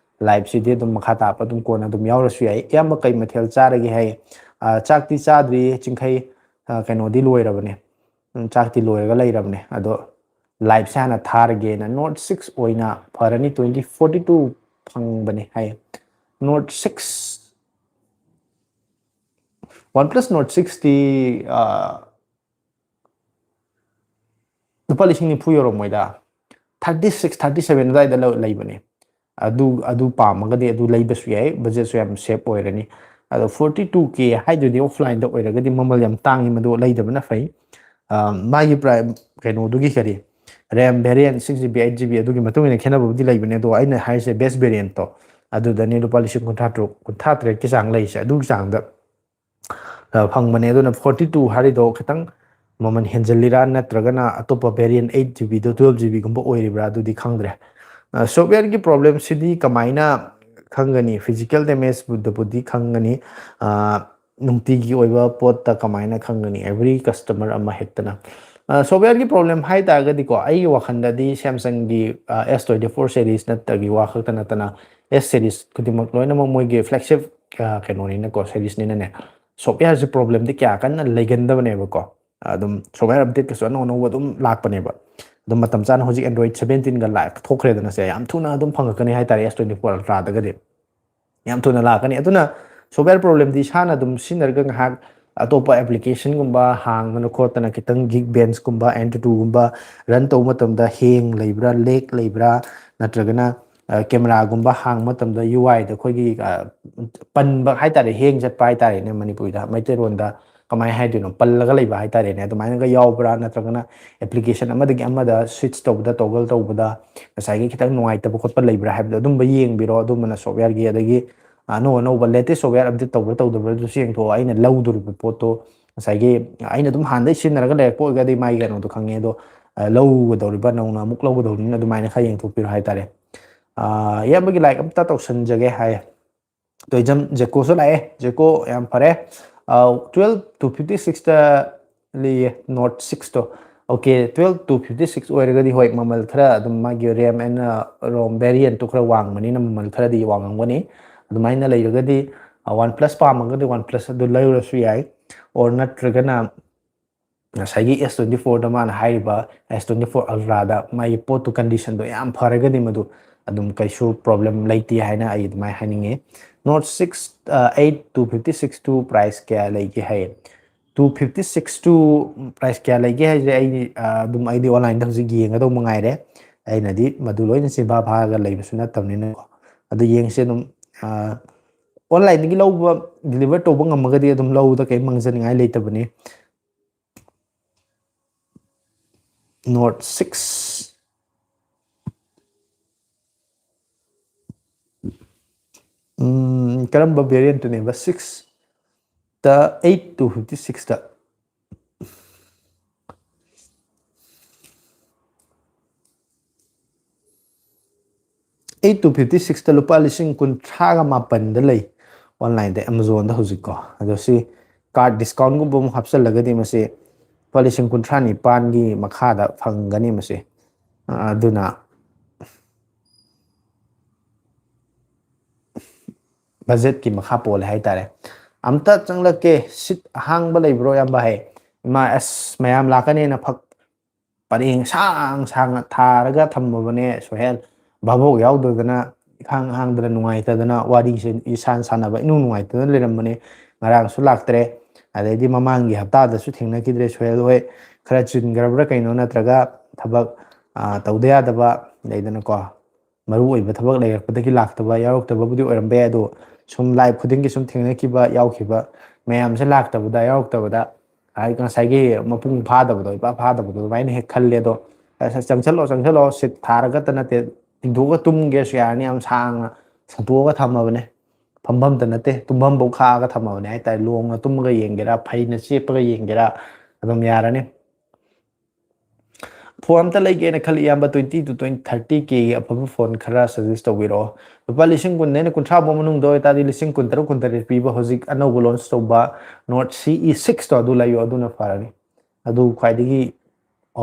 ꯂꯥꯏꯞꯁꯤꯗꯤ ꯑꯗꯨꯝ ꯃꯈꯥ ꯇꯥꯕ ꯑꯗꯨꯝ ꯀꯣꯟꯅ ꯑꯗꯨꯝ ꯌꯥꯎꯔꯁꯨ ꯌꯥꯏ꯫ ꯏꯌꯥꯝꯕ, ꯀꯩ ꯃꯊꯦꯜ ꯆꯥꯔꯒꯦ ꯍꯥꯏ? ꯑ, ꯆꯥꯛꯇꯤ ꯆꯥꯗ꯭ꯔꯤ, ꯆꯤꯡꯈꯩ, ꯑ, ꯀꯩꯅꯣꯗꯤ ꯂꯣꯏꯔꯕꯅꯦ꯫ ꯎꯝ, ꯆꯥꯛꯇꯤ ꯂꯣꯏꯔꯒ ꯂꯩꯔꯕꯅꯦ꯫ ꯑꯗꯣ ꯂꯥꯏꯞꯁꯦ ꯍꯥꯟꯅ ꯊꯥꯔꯒꯦꯅ꯫ ꯅꯣꯠ ꯁꯤꯛꯁ ꯑꯣꯏꯅ ꯐꯔꯅꯤ, ꯇ꯭ꯋꯦꯟꯇꯤ ꯐꯣꯔꯇꯤ ꯇꯨ ꯐꯪꯕꯅꯦ ꯍꯥꯏ꯫ Note six, OnePlus Nord six T, ꯑ, ꯂꯨꯄꯥ ꯂꯤꯁꯤꯡ ꯅꯤꯐꯨ ꯌꯧꯔꯝꯃꯣꯏꯗ, ꯊꯥꯔꯇꯤ ꯁꯤꯛꯁ, ꯊꯥꯔꯇꯤ ꯁꯚꯦꯟ ꯑꯗꯨꯋꯥꯏꯗ ꯂꯧ-, ꯂꯩꯕꯅꯦ꯫ ꯑꯗꯨ, ꯑꯗꯨ ꯄꯥꯝꯃꯒꯗꯤ ꯑꯗꯨ ꯂꯩꯕꯁꯨ ꯌꯥꯏ, ꯕꯖꯦꯠꯁꯨ ꯌꯥꯝ ꯁꯦꯞ ꯑꯣꯏꯔꯅꯤ꯫ ꯑꯗꯣ ꯐꯣꯔꯇꯤ ꯇꯨ ꯀꯦ ꯍꯥꯏꯗꯨꯗꯤ ꯑꯣꯐꯂꯥꯏꯟꯗ ꯑꯣꯏꯔꯒꯗꯤ ꯃꯃꯜ ꯌꯥꯝ ꯇꯥꯡꯉꯤ, ꯃꯗꯨ ꯂꯩꯗꯕꯅ ꯐꯩ꯫ ꯑ, ꯃꯥꯒꯤ ꯄ꯭ꯔꯥꯏ-, ꯀꯩꯅꯣꯗꯨꯒꯤ ꯀꯔꯤ, RAM variant six G B, eight G B ꯑꯗꯨꯒꯤ ꯃꯇꯨꯡ ꯏꯟꯅ ꯈꯦꯠꯅꯕꯕꯨꯗꯤ ꯂꯩꯕꯅꯦ, ꯑꯗꯣ ꯑꯩꯅ ꯍꯥꯏꯔꯤꯁꯦ ꯕꯦꯁ ꯚꯦꯔꯤꯌꯦꯟꯠꯇꯣ ꯑꯗꯨꯗꯅꯤ ꯂꯨꯄꯥ ꯂꯤꯁꯤꯡ ꯀꯨꯟꯊ꯭ꯔꯥ ꯇꯔꯨꯛ, ꯀꯨꯟꯊ꯭ꯔꯥ ꯇꯔꯦꯠꯀꯤ ꯆꯥꯡ ꯂꯩꯔꯤꯁꯦ, ꯑꯗꯨꯒꯤ ꯆꯥꯡꯗ, ꯑ, ꯐꯪꯕꯅꯦ꯫ ꯑꯗꯨꯅ ꯐꯣꯔꯇꯤ ꯇꯨ ꯍꯥꯏꯔꯤꯗꯣ ꯈꯤꯇꯪ ꯃꯃꯜ ꯍꯦꯟꯖꯜꯂꯤꯔꯥ, ꯅꯠꯇ꯭ꯔꯒꯅ ꯑꯇꯣꯞꯄ ꯚꯦꯔꯤꯌꯦꯟꯠ ꯑꯩꯠ ꯖꯤ ꯕꯤꯗꯣ ꯇꯨꯋꯦꯜꯞ ꯖꯤ ꯕꯤꯒꯨꯝꯕ ꯑꯣꯏꯔꯤꯕ꯭ꯔꯥ, ꯑꯗꯨꯗꯤ ꯈꯪꯗ꯭ꯔꯦ꯫ ꯑ, ꯁꯣꯞꯋꯦꯌꯔꯒꯤ ꯄ꯭ꯔꯣꯕ꯭ꯂꯦꯝꯁꯤꯗꯤ ꯀꯃꯥꯏꯅ ꯈꯪꯒꯅꯤ, ꯐꯤꯖꯤꯀꯦꯜ ꯗꯦꯃꯦꯖꯕꯨꯗꯤ ꯈꯪꯒꯅꯤ꯫ ꯑ, ꯅꯨꯡꯇꯤꯒꯤ ꯑꯣꯏꯕ ꯄꯣꯠꯇ ꯀꯃꯥꯏꯅ ꯈꯪꯒꯅꯤ? ꯑꯦꯚ꯭ꯔꯤ ꯀꯁꯇꯃꯔ ꯑꯃ ꯍꯦꯛꯇꯅ꯫ ꯑ, ꯁꯣꯞꯋꯦꯌꯔꯒꯤ ꯄ꯭ꯔꯣꯕ꯭ꯂꯦꯝ ꯍꯥꯏ ꯇꯥꯔꯒꯗꯤꯀꯣ, ꯑꯩꯒꯤ ꯋꯥꯈꯜꯗꯗꯤ ꯁꯦꯝꯁꯪꯒꯤ, ꯑ, ꯑꯦꯁ ꯇ꯭ꯋꯦꯟꯇꯤ ꯐꯣꯔ ꯁꯦꯔꯤꯁ ꯅꯠꯇ꯭ꯔꯒꯤ ꯋꯥ ꯈꯛꯇ ꯅꯠꯇꯅ, ꯑꯦꯁ ꯁꯦꯔꯤꯁ ꯈꯨꯗꯤꯡꯃꯛ ꯂꯣꯏꯅꯃꯛ ꯃꯣꯏꯒꯤ ꯐ꯭ꯂꯦꯒꯁꯤꯞ, ꯑ, ꯀꯩꯅꯣꯅꯤꯅꯀꯣ, ꯁꯦꯔꯤꯁꯅꯤꯅꯅꯦ, ꯁꯣꯞꯋꯦꯌꯔꯁꯦ ꯄ꯭ꯔꯣꯕ꯭ꯂꯦꯝꯗꯤ ꯀꯌꯥ ꯀꯟꯅ ꯂꯩꯒꯟꯗꯕꯅꯦꯕꯀꯣ꯫ ꯑꯗꯨꯝ ꯁꯣꯞꯋꯦꯌꯔ ꯑꯞꯗꯦꯠꯀꯁꯨ ꯑꯅꯧ ꯑꯅꯧꯕ ꯑꯗꯨꯝ ꯂꯥꯛꯄꯅꯦꯕ꯫ ꯑꯗꯨꯝ ꯃꯇꯝ ꯆꯥꯅ ꯍꯧꯖꯤꯛ Android ꯁꯚꯦꯟꯇꯤꯟꯒ ꯂꯥꯛ-, ꯊꯣꯛꯈ꯭ꯔꯦꯗꯅ ꯁꯦ, ꯌꯥꯝ ꯊꯨꯅ ꯑꯗꯨꯝ ꯐꯪꯉꯛꯀꯅꯤ ꯍꯥꯏ ꯇꯥꯔꯦ ꯑꯦꯁ ꯇ꯭ꯋꯦꯟꯇꯤ ꯐꯣꯔ ꯑꯜꯇ꯭ꯔꯥꯗꯒꯗꯤ꯫ ꯌꯥꯝ ꯊꯨꯅ ꯂꯥꯛꯀꯅꯤ꯫ ꯑꯗꯨꯅ ꯁꯣꯞꯋꯦꯌꯔ ꯄ꯭ꯔꯣꯕ꯭ꯂꯦꯝꯗꯤ ꯏꯁꯥꯅ ꯑꯗꯨꯝ ꯁꯤꯖꯤꯟꯅꯔꯒ ꯉꯥꯏꯍꯥꯛ ꯑꯇꯣꯞꯄ ꯑꯦꯄ꯭ꯂꯤꯀꯦꯁꯟꯒꯨꯝꯕ ꯍꯥꯡꯗꯅ ꯈꯣꯠꯇꯅ, ꯈꯤꯇꯪ ꯒꯤꯛ ꯕꯦꯟꯁꯀꯨꯝꯕ, ꯑꯦꯟ ꯇꯨ ꯇꯨꯒꯨꯝꯕ ꯔꯟ ꯇꯧꯕ ꯃꯇꯝꯗ ꯍꯦꯡ ꯂꯩꯕ꯭ꯔꯥ, ꯂꯦꯛ ꯂꯩꯕ꯭ꯔꯥ, ꯅꯠꯇ꯭ꯔꯒꯅ, ꯑ, ꯀꯦꯃꯦꯔꯥꯒꯨꯝꯕ ꯍꯥꯡꯕ ꯃꯇꯝꯗ ꯌꯨ ꯑꯥꯏꯗ ꯑꯩꯈꯣꯏꯒꯤ, ꯑ, ꯄꯟꯕ ꯍꯥꯏ ꯇꯥꯔꯦ, ꯍꯦꯡ ꯆꯠꯄ ꯍꯥꯏ ꯇꯥꯔꯦꯅꯦ ꯃꯅꯤꯄꯨꯔꯤꯗ, ꯃꯩꯇꯩꯂꯣꯟꯗ ꯀꯃꯥꯏꯅ ꯍꯥꯏꯗꯣꯏꯅꯣ, ꯄꯜꯂꯒ ꯂꯩꯕ ꯍꯥꯏ ꯇꯥꯔꯦꯅꯦ, ꯑꯗꯨꯃꯥꯏꯅꯒ ꯌꯥꯎꯕ꯭ꯔꯥ, ꯅꯠꯇ꯭ꯔꯒꯅ ꯑꯦꯄ꯭ꯂꯤꯀꯦꯁꯟ ꯑꯃꯗꯒꯤ ꯑꯃꯗ ꯁ꯭ꯋꯤꯠꯆ ꯇꯧꯕꯗ, ꯇꯣꯒꯜ ꯇꯧꯕꯗ ꯉꯁꯥꯏꯒꯤ ꯈꯤꯇꯪ ꯅꯨꯡꯉꯥꯏꯇꯕ ꯈꯣꯠꯄ ꯂꯩꯕ꯭ꯔꯥ ꯍꯥꯏꯕꯗꯣ ꯑꯗꯨꯝꯕ ꯌꯦꯡꯕꯤꯔꯣ꯫ ꯑꯗꯨꯝꯕꯅ ꯁꯣꯞꯋꯦꯌꯔꯒꯤ, ꯑꯗꯒꯤ ꯑꯅꯧ ꯑꯅꯧꯕ ꯂꯦꯇꯦꯁ ꯁꯣꯞꯋꯦꯌꯔ ꯑꯞꯗꯦꯠ ꯇꯧꯕ꯭ꯔꯥ ꯇꯧꯗꯕ꯭ꯔꯥ ꯑꯗꯨꯁꯨ ꯌꯦꯡꯊꯣꯛꯑꯣ꯫ ꯑꯩꯅ ꯂꯧꯗꯣꯔꯤꯕ ꯄꯣꯠꯇꯣ ꯉꯁꯥꯏꯒꯤ ꯑꯩꯅ ꯑꯗꯨꯝ ꯍꯥꯟꯅꯗꯩ ꯁꯤꯖꯤꯟꯅꯔꯒ ꯂꯩꯔꯛꯄ ꯑꯣꯏꯔꯒꯗꯤ ꯃꯥꯒꯤ ꯀꯩꯅꯣꯗꯣ ꯈꯪꯉꯦ꯫ ꯑꯗꯣ, ꯑ, ꯂꯧꯒꯗꯧꯔꯤꯕ, ꯅꯧꯅ ꯑꯃꯨꯛ ꯂꯧꯒꯗꯧꯔꯤꯕꯅꯤꯅ ꯑꯗꯨꯃꯥꯏꯅ ꯈꯔ ꯌꯦꯡꯊꯣꯛꯄꯤꯔꯣ ꯍꯥꯏ ꯇꯥꯔꯦ꯫ ꯑ, ꯏꯌꯥꯝꯕꯒꯤ ꯂꯥꯏꯛ ꯑꯝꯇ ꯇꯧꯁꯟꯖꯒꯦ ꯍꯥꯏ꯫ ꯇꯣꯏꯖꯝ ꯖꯦꯀꯣꯁꯨ ꯂꯥꯛꯑꯦ꯫ ꯖꯦꯀꯣ, ꯌꯥꯝ ꯐꯔꯦ꯫ ꯑ, ꯇꯨꯋꯦꯜꯞ ꯇꯨ ꯐꯤꯐꯇꯤ ꯁꯤꯛꯁꯇ ꯂꯩꯌꯦ, ꯅꯣꯠ ꯁꯤꯛꯁꯇꯣ꯫ Okay, twelve two fifty six ꯑꯣꯏꯔꯒꯗꯤ ꯍꯣꯏ, ꯃꯃꯜ ꯈꯔ ꯑꯗꯨꯝ ꯃꯥꯒꯤ ꯔꯦꯝ ꯑꯦꯟ, ꯑ, ꯔꯣꯝ ꯚꯦꯔꯤꯌꯦꯟꯠꯇꯣ ꯈꯔ ꯋꯥꯡꯕꯅꯤꯅ ꯃꯃꯜ ꯈꯔꯗꯤ ꯋꯥꯡꯉꯝꯒꯅꯤ꯫ ꯑꯗꯨꯃꯥꯏꯅ ꯂꯩꯔꯒꯗꯤ, ꯑ, OnePlus ꯄꯥꯝꯃꯒꯗꯤ OnePlus ꯑꯗꯨ ꯂꯩꯔꯁꯨ ꯌꯥꯏ꯫ Or ꯅꯠꯇ꯭ꯔꯒꯅ ꯉꯁꯥꯏꯒꯤ ꯑꯦꯁ ꯇ꯭ꯋꯦꯟꯇꯤ ꯐꯣꯔꯗ ꯃꯥꯅ ꯍꯥꯏꯔꯤꯕ ꯑꯦꯁ ꯇ꯭ꯋꯦꯟꯇꯤ ꯐꯣꯔ ꯑꯜꯇ꯭ꯔꯥꯗ ꯃꯥꯒꯤ ꯄꯣꯠꯇꯨ ꯀꯟꯗꯤꯁꯟꯗꯣ ꯌꯥꯝ ꯐꯔꯒꯗꯤ ꯃꯗꯨ ꯑꯗꯨꯝ ꯀꯩꯁꯨ ꯄ꯭ꯔꯣꯕ꯭ꯂꯦꯝ ꯂꯩꯇꯦ ꯍꯥꯏꯅ ꯑꯩ ꯑꯗꯨꯃꯥꯏꯅ ꯍꯥꯏꯅꯤꯡꯉꯤ꯫ ꯅꯣꯠ ꯁꯤꯛꯁ, ꯑ, eight two fifty six two price ꯀꯌꯥ ꯂꯩꯒꯦ ꯍꯥꯏꯌꯦ꯫ Two fifty six two price ꯀꯌꯥ ꯂꯩꯒꯦ ꯍꯥꯏꯁꯦ ꯑꯩ, ꯑ, ꯑꯗꯨꯝ ꯑꯩꯗꯤ ꯑꯣꯟꯂꯥꯏꯟꯗ ꯍꯧꯖꯤꯛ ꯌꯦꯡꯒꯗꯧꯕ ꯉꯥꯏꯔꯦ꯫ ꯑꯩꯅꯗꯤ ꯃꯗꯨ ꯂꯣꯏꯅ ꯆꯤꯟꯐꯥ ꯐꯥꯔꯒ ꯂꯩꯕꯁꯨ ꯅꯠꯇꯕꯅꯤꯅꯀꯣ꯫ ꯑꯗꯨ ꯌꯦꯡꯁꯦ ꯑꯗꯨꯝ, ꯑ, ꯑꯣꯟꯂꯥꯏꯟꯗꯒꯤ ꯂꯧꯕ, ꯗꯤꯂꯤꯚꯔ ꯇꯧꯕ ꯉꯝꯃꯒꯗꯤ ꯑꯗꯨꯝ ꯂꯧꯕꯗ ꯀꯔꯤꯝ ꯃꯥꯡꯖꯅꯤꯡꯉꯥꯏ ꯂꯩꯇꯕꯅꯤ꯫ Note six. ꯎꯝ, ꯀꯔꯝꯕ ꯚꯦꯔꯤꯌꯦꯟꯠꯇꯨꯅꯦꯕ? ꯁꯤꯛꯁꯇ ꯑꯩꯠ ꯇꯨ ꯐꯤꯐꯇꯤ ꯁꯤꯛꯁꯇ꯫ ꯑꯩꯠ ꯇꯨ ꯐꯤꯐꯇꯤ ꯁꯤꯛꯁꯇ ꯂꯨꯄꯥ ꯂꯤꯁꯤꯡ ꯀꯨꯟꯊ꯭ꯔꯥꯒ ꯃꯥꯄꯟꯗ ꯂꯩ ꯑꯣꯟꯂꯥꯏꯟꯗ, ꯑꯦꯃꯥꯖꯣꯟꯗ ꯍꯧꯖꯤꯛꯀꯣ꯫ ꯑꯗꯣ ꯁꯤ ꯀꯥꯔꯠ ꯗꯤꯁꯀꯥꯎꯟꯒꯨꯝꯕ ꯑꯃꯨꯛ ꯍꯥꯞꯆꯜꯂꯒꯗꯤ ꯃꯁꯤ ꯂꯨꯄꯥ ꯂꯤꯁꯤꯡ ꯀꯨꯟꯊ꯭ꯔꯥ ꯅꯤꯄꯥꯟꯒꯤ ꯃꯈꯥꯗ ꯐꯪꯒꯅꯤ ꯃꯁꯤ꯫ ꯑ, ꯑꯗꯨꯅ ꯕꯖꯦꯠꯀꯤ ꯃꯈꯥ ꯄꯣꯜꯂꯦ ꯍꯥꯏꯇꯥꯔꯦ꯫ ꯑꯝꯇ ꯆꯪꯂꯛꯀꯦ, ꯁꯤꯠ ꯑꯍꯥꯡꯕ ꯂꯩꯕ꯭ꯔꯣ ꯏꯌꯥꯝꯕ? ꯍꯥꯏ, ꯏꯃꯥ, ꯑꯁ, ꯃꯌꯥꯝ ꯂꯥꯛꯀꯅꯦꯅ ꯐꯛ ꯄꯔꯦꯡ ꯁꯥꯡ ꯁꯥꯡꯅ ꯊꯥꯔꯒ ꯊꯝꯃꯕꯅꯦ ꯁꯣꯍꯦꯜ꯫ ꯚꯥꯕꯣꯛ ꯌꯥꯎꯗꯗꯅ, ꯏꯈꯥꯡ ꯍꯥꯡꯗꯅ, ꯅꯨꯡꯉꯥꯏꯇꯗꯅ, ꯋꯥꯔꯤꯁꯦ ꯏꯁꯥꯟ ꯁꯥꯟꯅꯕ ꯏꯅꯨꯡ ꯅꯨꯡꯉꯥꯏꯇꯗꯅ ꯂꯩꯔꯝꯕꯅꯦ꯫ ꯉꯔꯥꯡꯁꯨ ꯂꯥꯛꯇ꯭ꯔꯦ꯫ ꯑꯗꯩꯗꯤ ꯃꯃꯥꯡꯒꯤ ꯍꯞꯇꯥꯗꯁꯨ ꯊꯦꯡꯅꯈꯤꯗ꯭ꯔꯦ ꯁꯣꯍꯦꯜ ꯍꯣꯏ꯫ ꯈꯔ ꯆꯤꯟꯈ꯭ꯔꯕ꯭ꯔꯥ ꯀꯩꯅꯣ, ꯅꯠꯇ꯭ꯔꯒ ꯊꯕꯛ, ꯑ, ꯇꯧꯗ ꯌꯥꯗꯕ ꯂꯩꯗꯅꯀꯣ, ꯃꯔꯨ ꯑꯣꯏꯕ ꯊꯕꯛ ꯂꯩꯔꯛꯄꯗꯒꯤ ꯂꯥꯛꯇꯕ ꯌꯥꯎꯔꯛꯇꯕꯕꯨꯗꯤ ꯑꯣꯏꯔꯝꯕ ꯌꯥꯏ, ꯑꯗꯣ ꯁꯨꯝ ꯂꯥꯏꯞ ꯈꯨꯗꯤꯡꯒꯤ ꯁꯨꯝ ꯊꯦꯡꯅꯈꯤꯕ ꯌꯥꯎꯈꯤꯕ ꯃꯌꯥꯝꯁꯦ ꯂꯥꯛꯇꯕꯗ, ꯌꯥꯎꯔꯛꯇꯕꯗ, ꯍꯥꯏ, ꯉꯁꯥꯏꯒꯤ ꯃꯄꯨꯡ ꯐꯥꯗꯕꯗꯣ, ꯏꯄꯥ ꯐꯥꯗꯕꯗꯣ ꯑꯗꯨꯃꯥꯏꯅ ꯍꯦꯛ ꯈꯜꯂꯦ꯫ ꯑꯗꯣ ꯑꯁ, ꯆꯪꯁꯜꯂꯣ, ꯆꯪꯁꯜꯂꯣ, ꯁꯤꯠ ꯊꯥꯔꯒꯇ ꯅꯠꯇꯦ, ꯇꯤꯡꯊꯣꯛꯑꯒ ꯇꯨꯝꯒꯦꯁꯨ ꯌꯥꯔꯅꯤ, ꯌꯥꯝ ꯁꯥꯡꯅ ꯁꯟꯇꯣꯛꯑꯒ ꯊꯝꯃꯕꯅꯦ꯫ ꯐꯝꯐꯝꯇ ꯅꯠꯇꯦ, ꯇꯨꯝꯐꯝꯐꯧ ꯈꯥꯛꯑꯒ ꯊꯝꯃꯕꯅꯦ ꯍꯥꯏꯇꯥꯔꯦ꯫ ꯂꯣꯡꯅ ꯇꯨꯝꯃꯒ ꯌꯦꯡꯒꯦꯔꯥ, ꯐꯩꯅ ꯆꯦꯞꯄꯒ ꯌꯦꯡꯒꯦꯔꯥ, ꯑꯗꯨꯝ ꯌꯥꯔꯅꯤ꯫ ꯐꯣꯟ ꯑꯝꯇ ꯂꯩꯒꯦꯅ ꯈꯜꯂꯤ, ꯏꯌꯥꯝꯕ, ꯇ꯭ꯋꯦꯟꯇꯤ ꯇꯨ ꯇ꯭ꯋꯦꯟꯇꯤ, ꯊꯥꯔꯇꯤ ꯀꯦꯒꯤ ꯑꯐꯕ ꯐꯣꯟ ꯈꯔ ꯁꯖꯦꯁ ꯇꯧꯕꯤꯔꯛꯑꯣ꯫ ꯂꯨꯄꯥ ꯂꯤꯁꯤꯡ ꯀꯨꯟꯗꯩꯅ ꯀꯨꯟꯊ꯭ꯔꯥ ꯐꯥꯎ ꯃꯅꯨꯡꯗ ꯑꯣꯏꯇꯥꯔꯗꯤ, ꯂꯤꯁꯤꯡ ꯀꯨꯟꯇꯔꯨꯛ, ꯀꯨꯟꯇꯔꯦꯠ ꯄꯤꯕ ꯍꯧꯖꯤꯛ ꯑꯅꯧꯕ ꯂꯣꯟꯆ ꯇꯧꯕ ꯅꯣꯠ ꯁꯤ ꯏ ꯁꯤꯛꯁꯇꯣ ꯑꯗꯨ ꯂꯩꯌꯣ, ꯑꯗꯨꯅ ꯐꯔꯅꯤ꯫ ꯑꯗꯨ ꯈ꯭ꯋꯥꯏꯗꯒꯤ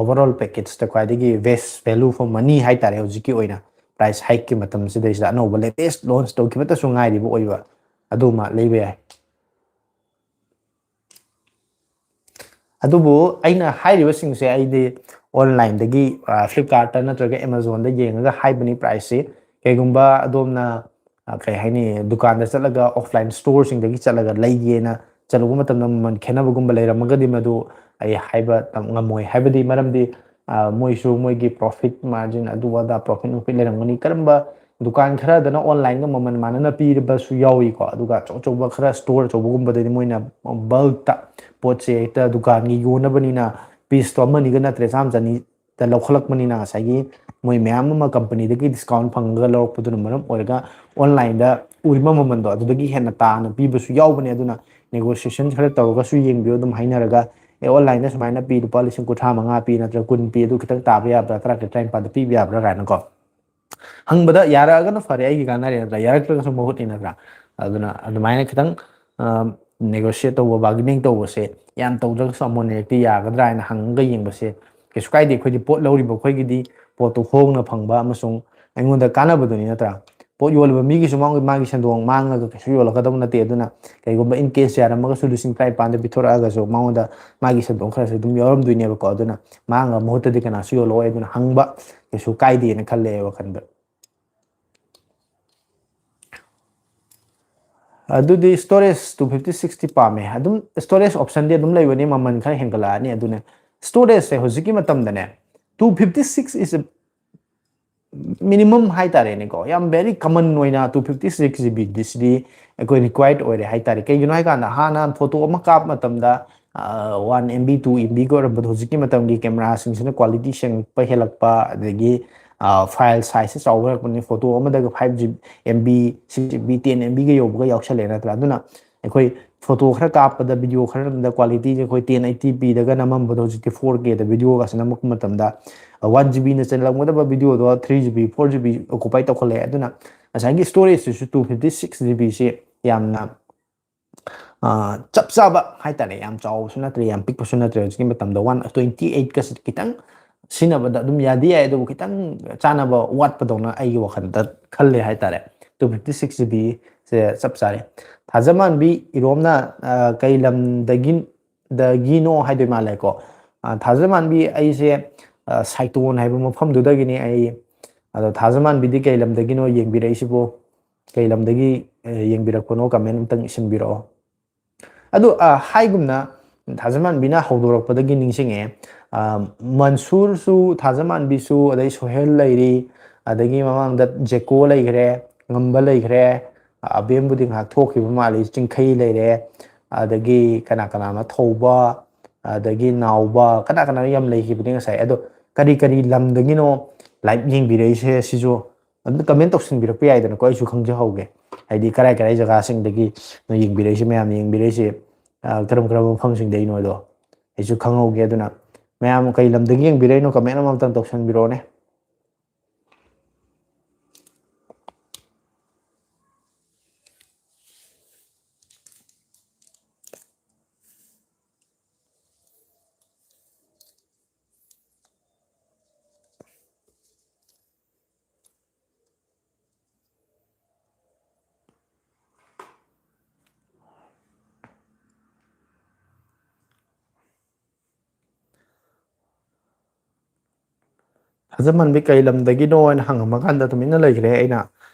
overall package ꯇ ꯈ꯭ꯋꯥꯏꯗꯒꯤ best value for money ꯍꯥꯏꯇꯥꯔꯦ ꯍꯧꯖꯤꯛꯀꯤ ꯑꯣꯏꯅ꯫ ꯄ꯭ꯔꯥꯏꯁ ꯍꯥꯏꯛꯀꯤ ꯃꯇꯝꯁꯤꯗꯩꯁꯤꯗ ꯑꯅꯧꯕ ꯂꯦꯇꯦꯁ ꯂꯣꯟꯆ ꯇꯧꯈꯤꯕꯇꯁꯨ ꯉꯥꯏꯔꯤꯕ ꯑꯣꯏꯕ ꯑꯗꯨꯃ ꯂꯩꯕ ꯌꯥꯏ꯫ ꯑꯗꯨꯕꯨ ꯑꯩꯅ ꯍꯥꯏꯔꯤꯕꯁꯤꯡꯁꯦ ꯑꯩꯗꯤ ꯑꯣꯟꯂꯥꯏꯟꯗꯒꯤ, ꯑ, ꯐ꯭ꯂꯤꯞꯀꯥꯔꯠꯇ ꯅꯠꯇ꯭ꯔꯒ ꯑꯦꯃꯥꯖꯣꯟꯗ ꯌꯦꯡꯉꯒ ꯍꯥꯏꯕꯅꯤ ꯄ꯭ꯔꯥꯏꯁꯁꯤ꯫ ꯀꯩꯒꯨꯝꯕ ꯑꯗꯣꯝꯅ, ꯑ, ꯀꯩ ꯍꯥꯏꯅꯤ, ꯗꯨꯀꯥꯟꯗ ꯆꯠꯂꯒ, ꯑꯣꯐꯂꯥꯏꯟ ꯁ꯭ꯇꯣꯔꯁꯤꯡꯗꯒꯤ ꯆꯠꯂꯒ ꯂꯩꯒꯦꯅ ꯆꯠꯂꯨꯕ ꯃꯇꯝꯗ ꯃꯃꯜ ꯈꯦꯠꯅꯕꯒꯨꯝꯕ ꯂꯩꯔꯝꯃꯒꯗꯤ ꯃꯗꯨ ꯑꯩ ꯍꯥꯏꯕ ꯇꯝ-, ꯉꯝꯃꯣꯏ꯫ ꯍꯥꯏꯕꯗꯤ ꯃꯔꯝꯗꯤ, ꯑ, ꯃꯣꯏꯁꯨ ꯃꯣꯏꯒꯤ ꯄ꯭ꯔꯣꯐꯤꯠ ꯃꯥꯔꯖꯤꯟ ꯑꯗꯨ ꯑꯗꯥ ꯄ꯭ꯔꯣꯐꯤꯠ ꯅꯨꯡꯐꯤꯠ ꯂꯩꯔꯝꯒꯅꯤ꯫ ꯀꯔꯝꯕ ꯗꯨꯀꯥꯟ ꯈꯔꯗꯅ ꯑꯣꯟꯂꯥꯏꯟꯒ ꯃꯃꯜ ꯃꯥꯟꯅꯅ ꯄꯤꯔꯕꯁꯨ ꯌꯥꯎꯏꯀꯣ꯫ ꯑꯗꯨꯒ ꯑꯆꯧ ꯑꯆꯧꯕ ꯈꯔ ꯁ꯭ꯇꯣꯔ ꯑꯆꯧꯕꯒꯨꯝꯕꯗꯗꯤ ꯃꯣꯏꯅ ꯕꯜꯛꯇ ꯄꯣꯠꯁꯦ ꯍꯦꯛꯇ ꯗꯨꯀꯥꯟꯒꯤ ꯌꯣꯟꯅꯕꯅꯤꯅ ꯄꯤꯁꯇꯣ ꯑꯃꯅꯤꯒ ꯅꯠꯇ꯭ꯔꯦ, ꯆꯥꯝꯃ ꯆꯅꯤꯗ ꯂꯧꯈꯠꯂꯛꯄꯅꯤꯅ ꯉꯁꯥꯏꯒꯤ ꯃꯣꯏ ꯃꯌꯥꯝ ꯑꯃ ꯀꯝꯄꯅꯤꯗꯒꯤ ꯗꯤꯁꯀꯥꯎꯟ ꯐꯪꯉꯒ ꯂꯧꯔꯛꯄꯗꯨꯅ ꯃꯔꯝ ꯑꯣꯏꯔꯒ ꯑꯣꯟꯂꯥꯏꯟꯗ ꯎꯔꯤꯕ ꯃꯃꯜꯗꯣ ꯑꯗꯨꯗꯒꯤ ꯍꯦꯟꯅ ꯇꯥꯅ ꯄꯤꯕꯁꯨ ꯌꯥꯎꯕꯅꯦ꯫ ꯑꯗꯨꯅ ꯅꯦꯒꯣꯁꯤꯌꯦꯁꯟ ꯈꯔ ꯇꯧꯔꯒꯁꯨ ꯌꯦꯡꯕꯤꯌꯨ꯫ ꯑꯗꯨꯝ ꯍꯥꯏꯅꯔꯒ, "ꯑꯦ, ꯑꯣꯟꯂꯥꯏꯟꯗ ꯁꯨꯃꯥꯏꯅ ꯄꯤ, ꯂꯨꯄꯥ ꯂꯤꯁꯤꯡ ꯀꯨꯟꯊ꯭ꯔꯥ ꯃꯉꯥ ꯄꯤ, ꯅꯠꯇ꯭ꯔꯒ ꯀꯨꯟ ꯄꯤ, ꯑꯗꯨ ꯈꯤꯇꯪ ꯇꯥꯕ ꯌꯥꯕ꯭ꯔꯥ, ꯇꯔꯥ ꯇꯔꯦꯠ, ꯇꯔꯥꯅꯤꯄꯥꯟꯗ ꯄꯤꯕ ꯌꯥꯕ꯭ꯔꯥ?" ꯀꯥꯏꯅꯀꯣ꯫ ꯍꯪꯕꯗ ꯌꯥꯔꯛꯑꯒꯅ ꯐꯔꯦ, ꯑꯩꯒꯤ ꯀꯥꯟꯅꯔꯦ ꯅꯠꯇ꯭ꯔꯥ? ꯌꯥꯔꯛꯇ꯭ꯔꯒꯁꯨ ꯃꯍꯨꯠꯅꯤ ꯅꯠꯇ꯭ꯔꯥ? ꯑꯗꯨꯅ ꯑꯗꯨꯃꯥꯏꯅ ꯈꯤꯇꯪ ꯅꯦꯒꯣꯁꯤꯌꯦꯠ ꯇꯧꯕ, ꯕꯥꯔꯒꯦꯅꯤꯡ ꯇꯧꯕꯁꯦ ꯌꯥꯝ ꯇꯧꯗ꯭ꯔꯒꯁꯨ ꯑꯃꯣꯟ ꯂꯩꯔꯛꯇꯤ ꯌꯥꯒꯗ꯭ꯔꯥ ꯍꯥꯏꯅ ꯍꯪꯉꯒ ꯌꯦꯡꯕꯁꯦ ꯀꯩꯁꯨ ꯀꯥꯏꯗꯦ꯫ ꯑꯩꯈꯣꯏꯗꯤ ꯄꯣꯠ ꯂꯧꯔꯤꯕ ꯑꯩꯈꯣꯏꯒꯤꯗꯤ ꯄꯣꯠꯇꯨ ꯍꯣꯡꯅ ꯐꯪꯕ ꯑꯃꯁꯨꯡ ꯑꯩꯉꯣꯟꯗ ꯀꯥꯟꯅꯕꯗꯨꯅꯤ ꯅꯠꯇ꯭ꯔꯥ? ꯄꯣꯠ ꯌꯣꯜꯂꯤꯕ ꯃꯤꯒꯤꯁꯨ ꯃꯥꯒꯤ, ꯃꯥꯒꯤ ꯁꯦꯟꯗꯣꯡ ꯃꯥꯡꯉꯒ ꯀꯩꯁꯨ ꯌꯣꯜꯂꯛꯀꯗꯕ ꯅꯠꯇꯦ꯫ ꯑꯗꯨꯅ ꯀꯩꯒꯨꯝꯕ in case ꯌꯥꯔꯝꯃꯒꯁꯨ ꯂꯤꯁꯤꯡ ꯇꯔꯥꯅꯤꯄꯥꯟꯗ ꯄꯤꯊꯣꯔꯛꯑꯒꯁꯨ ꯃꯉꯣꯟꯗ ꯃꯥꯒꯤ ꯁꯦꯟꯗꯣꯡ ꯈꯔꯁꯨ ꯑꯗꯨꯝ ꯌꯥꯎꯔꯝꯗꯣꯏꯅꯦꯕꯀꯣ꯫ ꯑꯗꯨꯅ ꯃꯥꯡꯉ ꯃꯍꯨꯠꯇꯗꯤ ꯀꯅꯥꯁꯨ ꯌꯣꯜꯂꯛꯑꯣꯏ꯫ ꯑꯗꯨꯅ ꯍꯪꯕ ꯀꯩꯁꯨ ꯀꯥꯏꯗꯦꯅ ꯈꯜꯂꯦ ꯑꯩ ꯋꯥꯈꯜꯗ꯫ ꯑꯗꯨꯗꯤ ꯁ꯭ꯇꯣꯔꯦꯖ ꯇꯨ ꯐꯤꯐꯇꯤ ꯁꯤꯛꯁꯇꯤ ꯄꯥꯝꯃꯦ꯫ ꯑꯗꯨꯝ ꯁ꯭ꯇꯣꯔꯦꯖ ꯑꯣꯞꯁꯟꯗꯤ ꯑꯗꯨꯝ ꯂꯩꯕꯅꯤ, ꯃꯃꯜ ꯈꯔ ꯍꯦꯟꯒꯠꯂꯛꯑꯅꯤ꯫ ꯑꯗꯨꯅ ꯁ꯭ꯇꯣꯔꯦꯖꯁꯦ ꯍꯧꯖꯤꯛꯀꯤ ꯃꯇꯝꯗꯅꯦ, two fifty six is minimum ꯍꯥꯏꯇꯥꯔꯦꯅꯦꯀꯣ, ꯌꯥꯝ very common ꯑꯣꯏꯅ two fifty six GB ꯗꯤ ꯁꯤꯗꯤ ꯑꯩꯈꯣꯏ ꯔꯤꯀ꯭ꯋꯥꯏꯔꯗ ꯑꯣꯏꯔꯦ ꯍꯥꯏꯇꯥꯔꯦ꯫ ꯀꯩꯒꯤꯅꯣ ꯍꯥꯏꯀꯥꯟꯗ ꯍꯥꯟꯅ ꯐꯣꯇꯣ ꯑꯃ ꯀꯥꯞꯄ ꯃꯇꯝꯗ one M B, two M ꯕꯤꯒ ꯑꯣꯏꯔꯝꯕꯗꯣ ꯍꯧꯖꯤꯛꯀꯤ ꯃꯇꯝꯒꯤ ꯀꯦꯃꯦꯔꯥꯁꯤꯡꯁꯤꯅ ꯀ꯭ꯋꯥꯂꯤꯇꯤ ꯁꯦꯡꯉꯛꯄ ꯍꯦꯜꯂꯛꯄ, ꯑꯗꯒꯤ ꯐꯥꯏꯜ ꯁꯥꯏꯖꯁꯦ ꯆꯥꯎꯕ ꯍꯦꯜꯂꯛꯄꯅꯤ꯫ ꯐꯣꯇꯣ ꯑꯃꯗꯒ five G B, M B, six G B, ten M ꯕꯤꯒ ꯌꯧꯕꯒ ꯌꯥꯎꯁꯜꯂꯛꯑꯦ ꯅꯠꯇ꯭ꯔꯥ? ꯑꯗꯨꯅ ꯑꯩꯈꯣꯏ ꯐꯣꯇꯣ ꯈꯔ ꯀꯥꯞꯄꯗ, ꯚꯤꯗꯤꯑꯣ ꯈꯔ ꯅꯝꯕꯗ ꯀ꯭ꯋꯥꯂꯤꯇꯤꯁꯦ ꯑꯩꯈꯣꯏ ꯇꯦꯟ ꯑꯩꯠꯇꯤ ꯄꯤꯗꯒ ꯅꯝꯃꯝꯕꯗꯣ ꯍꯧꯖꯤꯛꯇꯤ ꯐꯣꯔ ꯀꯦꯗ ꯚꯤꯗꯤꯑꯣꯒꯁꯦ ꯅꯝꯃꯛꯄ ꯃꯇꯝꯗ ꯋꯥꯟ ꯖꯤ ꯕꯤꯅ ꯆꯜꯂꯝꯒꯗꯕ ꯚꯤꯗꯤꯑꯣꯗꯣ three G B, four G B ꯑꯣꯀꯨꯄꯥꯏ ꯇꯧꯈꯠꯂꯛꯑꯦ꯫ ꯑꯗꯨꯅ ꯉꯁꯥꯏꯒꯤ ꯁ꯭ꯇꯣꯔꯦꯖꯇꯨꯁꯨ ꯇꯨ ꯐꯤꯐꯇꯤ ꯁꯤꯛꯁ ꯖꯤ ꯕꯤꯁꯤ ꯌꯥꯝꯅ, ꯑ, ꯆꯞ ꯆꯥꯕ ꯍꯥꯏꯇꯥꯔꯦ꯫ ꯌꯥꯝ ꯆꯥꯎꯕꯁꯨ ꯅꯠꯇ꯭ꯔꯦ, ꯌꯥꯝ ꯄꯤꯛꯄꯁꯨ ꯅꯠꯇ꯭ꯔꯦ꯫ ꯍꯧꯖꯤꯛꯀꯤ ꯃꯇꯝꯗ ꯋꯥꯟ ꯇ꯭ꯋꯦꯟꯇꯤ ꯑꯩꯠꯀꯁꯦ ꯈꯤꯇꯪ ꯁꯤꯖꯤꯟꯅꯕꯗ ꯑꯗꯨꯝ ꯌꯥꯗꯤ ꯌꯥꯏ, ꯑꯗꯨꯕꯨ ꯈꯤꯇꯪ ꯆꯥꯅꯕ ꯋꯥꯠꯄꯗꯧꯅ ꯑꯩꯒꯤ ꯋꯥꯈꯜꯗ ꯈꯜꯂꯦ ꯍꯥꯏꯇꯥꯔꯦ꯫ ꯇꯨ ꯐꯤꯐꯇꯤ ꯁꯤꯛꯁ ꯖꯤ ꯕꯤꯁꯦ ꯆꯞ ꯆꯥꯔꯦ꯫ ꯊꯥꯖꯃꯥꯟꯕꯤ ꯏꯔꯣꯝꯅ, ꯑ, ꯀꯩ ꯂꯝꯗꯒꯤ, ꯗꯒꯤꯅꯣ ꯍꯥꯏꯗꯣꯏ ꯃꯥꯜꯂꯦꯀꯣ꯫ ꯑ, ꯊꯥꯖꯃꯥꯟꯕꯤ, ꯑꯩꯁꯦ, ꯑ, ꯁꯥꯏꯇꯣꯟ ꯍꯥꯏꯕ ꯃꯐꯝꯗꯨꯗꯒꯤꯅꯤ ꯑꯩ꯫ ꯑꯗꯣ ꯊꯥꯖꯃꯥꯟꯕꯤꯗꯤ ꯀꯩ ꯂꯝꯗꯒꯤꯅꯣ ꯌꯦꯡꯕꯤꯔꯛꯏꯁꯤꯕꯣ? ꯀꯩ ꯂꯝꯗꯒꯤ, ꯑ, ꯌꯦꯡꯕꯤꯔꯛꯄꯅꯣ? ꯀꯃꯦꯟ ꯑꯝꯇꯪ ꯏꯁꯤꯟꯕꯤꯔꯛꯑꯣ꯫ ꯑꯗꯨ, ꯑ, ꯍꯥꯏꯒꯨꯝꯅ ꯊꯥꯖꯃꯥꯟꯕꯤꯅ ꯍꯧꯗꯣꯔꯛꯄꯗꯒꯤ ꯅꯤꯡꯁꯤꯡꯉꯛꯑꯦ꯫ ꯑ, ꯃꯟꯁꯨꯔꯁꯨ, ꯊꯥꯖꯃꯥꯟꯕꯤꯁꯨ, ꯑꯗꯩ ꯁꯣꯍꯦꯜ ꯂꯩꯔꯤ, ꯑꯗꯒꯤ ꯃꯃꯥꯡꯗ ꯖꯦꯀꯣ ꯂꯩꯈ꯭ꯔꯦ, ꯉꯝꯕ ꯂꯩꯈ꯭ꯔꯦ, ꯑꯕꯦꯝꯕꯨꯗꯤ ꯉꯥꯏꯍꯥꯛ ꯊꯣꯛꯈꯤꯕ ꯃꯥꯜꯂꯤ, ꯆꯤꯡꯈꯩ ꯂꯩꯔꯦ, ꯑꯗꯒꯤ ꯀꯅꯥ ꯀꯅꯥꯅꯣ, ꯊꯧꯕ, ꯑꯗꯒꯤ ꯅꯥꯎꯕ, ꯀꯅꯥ ꯀꯅꯥꯅꯣ ꯌꯥꯝ ꯂꯩꯈꯤꯕꯅꯤ ꯉꯁꯥꯏ꯫ ꯑꯗꯣ ꯀꯔꯤ ꯀꯔꯤ ꯂꯝꯗꯒꯤꯅꯣ ꯂꯥꯏꯚ ꯌꯦꯡꯕꯤꯔꯛꯏꯁꯦ ꯁꯤꯁꯨ ꯑꯗꯨꯝ ꯀꯃꯦꯟ ꯇꯧꯁꯤꯟꯕꯤꯔꯛꯄ ꯌꯥꯏꯗꯅꯀꯣ, ꯑꯩꯁꯨ ꯈꯪꯖꯍꯧꯒꯦ꯫ ꯍꯥꯏꯗꯤ ꯀꯔꯥꯏ ꯀꯔꯥꯏ ꯖꯒꯥꯁꯤꯡꯗꯒꯤ ꯅꯣꯏ ꯌꯦꯡꯕꯤꯔꯛꯏꯁꯦ, ꯃꯌꯥꯝꯅ ꯌꯦꯡꯕꯤꯔꯛꯏꯁꯦ, ꯑ, ꯀꯔꯝ ꯀꯔꯝꯕ ꯃꯐꯝꯁꯤꯡꯗꯒꯤꯅꯣꯗꯣ ꯑꯩꯁꯨ ꯈꯪꯍꯧꯒꯦ꯫ ꯑꯗꯨꯅ ꯃꯌꯥꯝ ꯀꯩ ꯂꯝꯗꯒꯤ ꯌꯦꯡꯕꯤꯔꯛꯏꯅꯣ ꯀꯃꯦꯟ ꯑꯃꯃꯝꯇꯪ ꯇꯧꯁꯟꯕꯤꯔꯛꯑꯣꯅꯦ꯫ ꯐꯖꯃꯟꯕꯤ ꯀꯩ ꯂꯝꯗꯒꯤꯅꯣ ꯍꯥꯏꯅ ꯍꯪꯉꯝꯃꯀꯥꯟꯗ ꯇꯨꯃꯤꯟꯅ ꯂꯩꯈ꯭ꯔꯦ꯫ ꯑꯩꯅ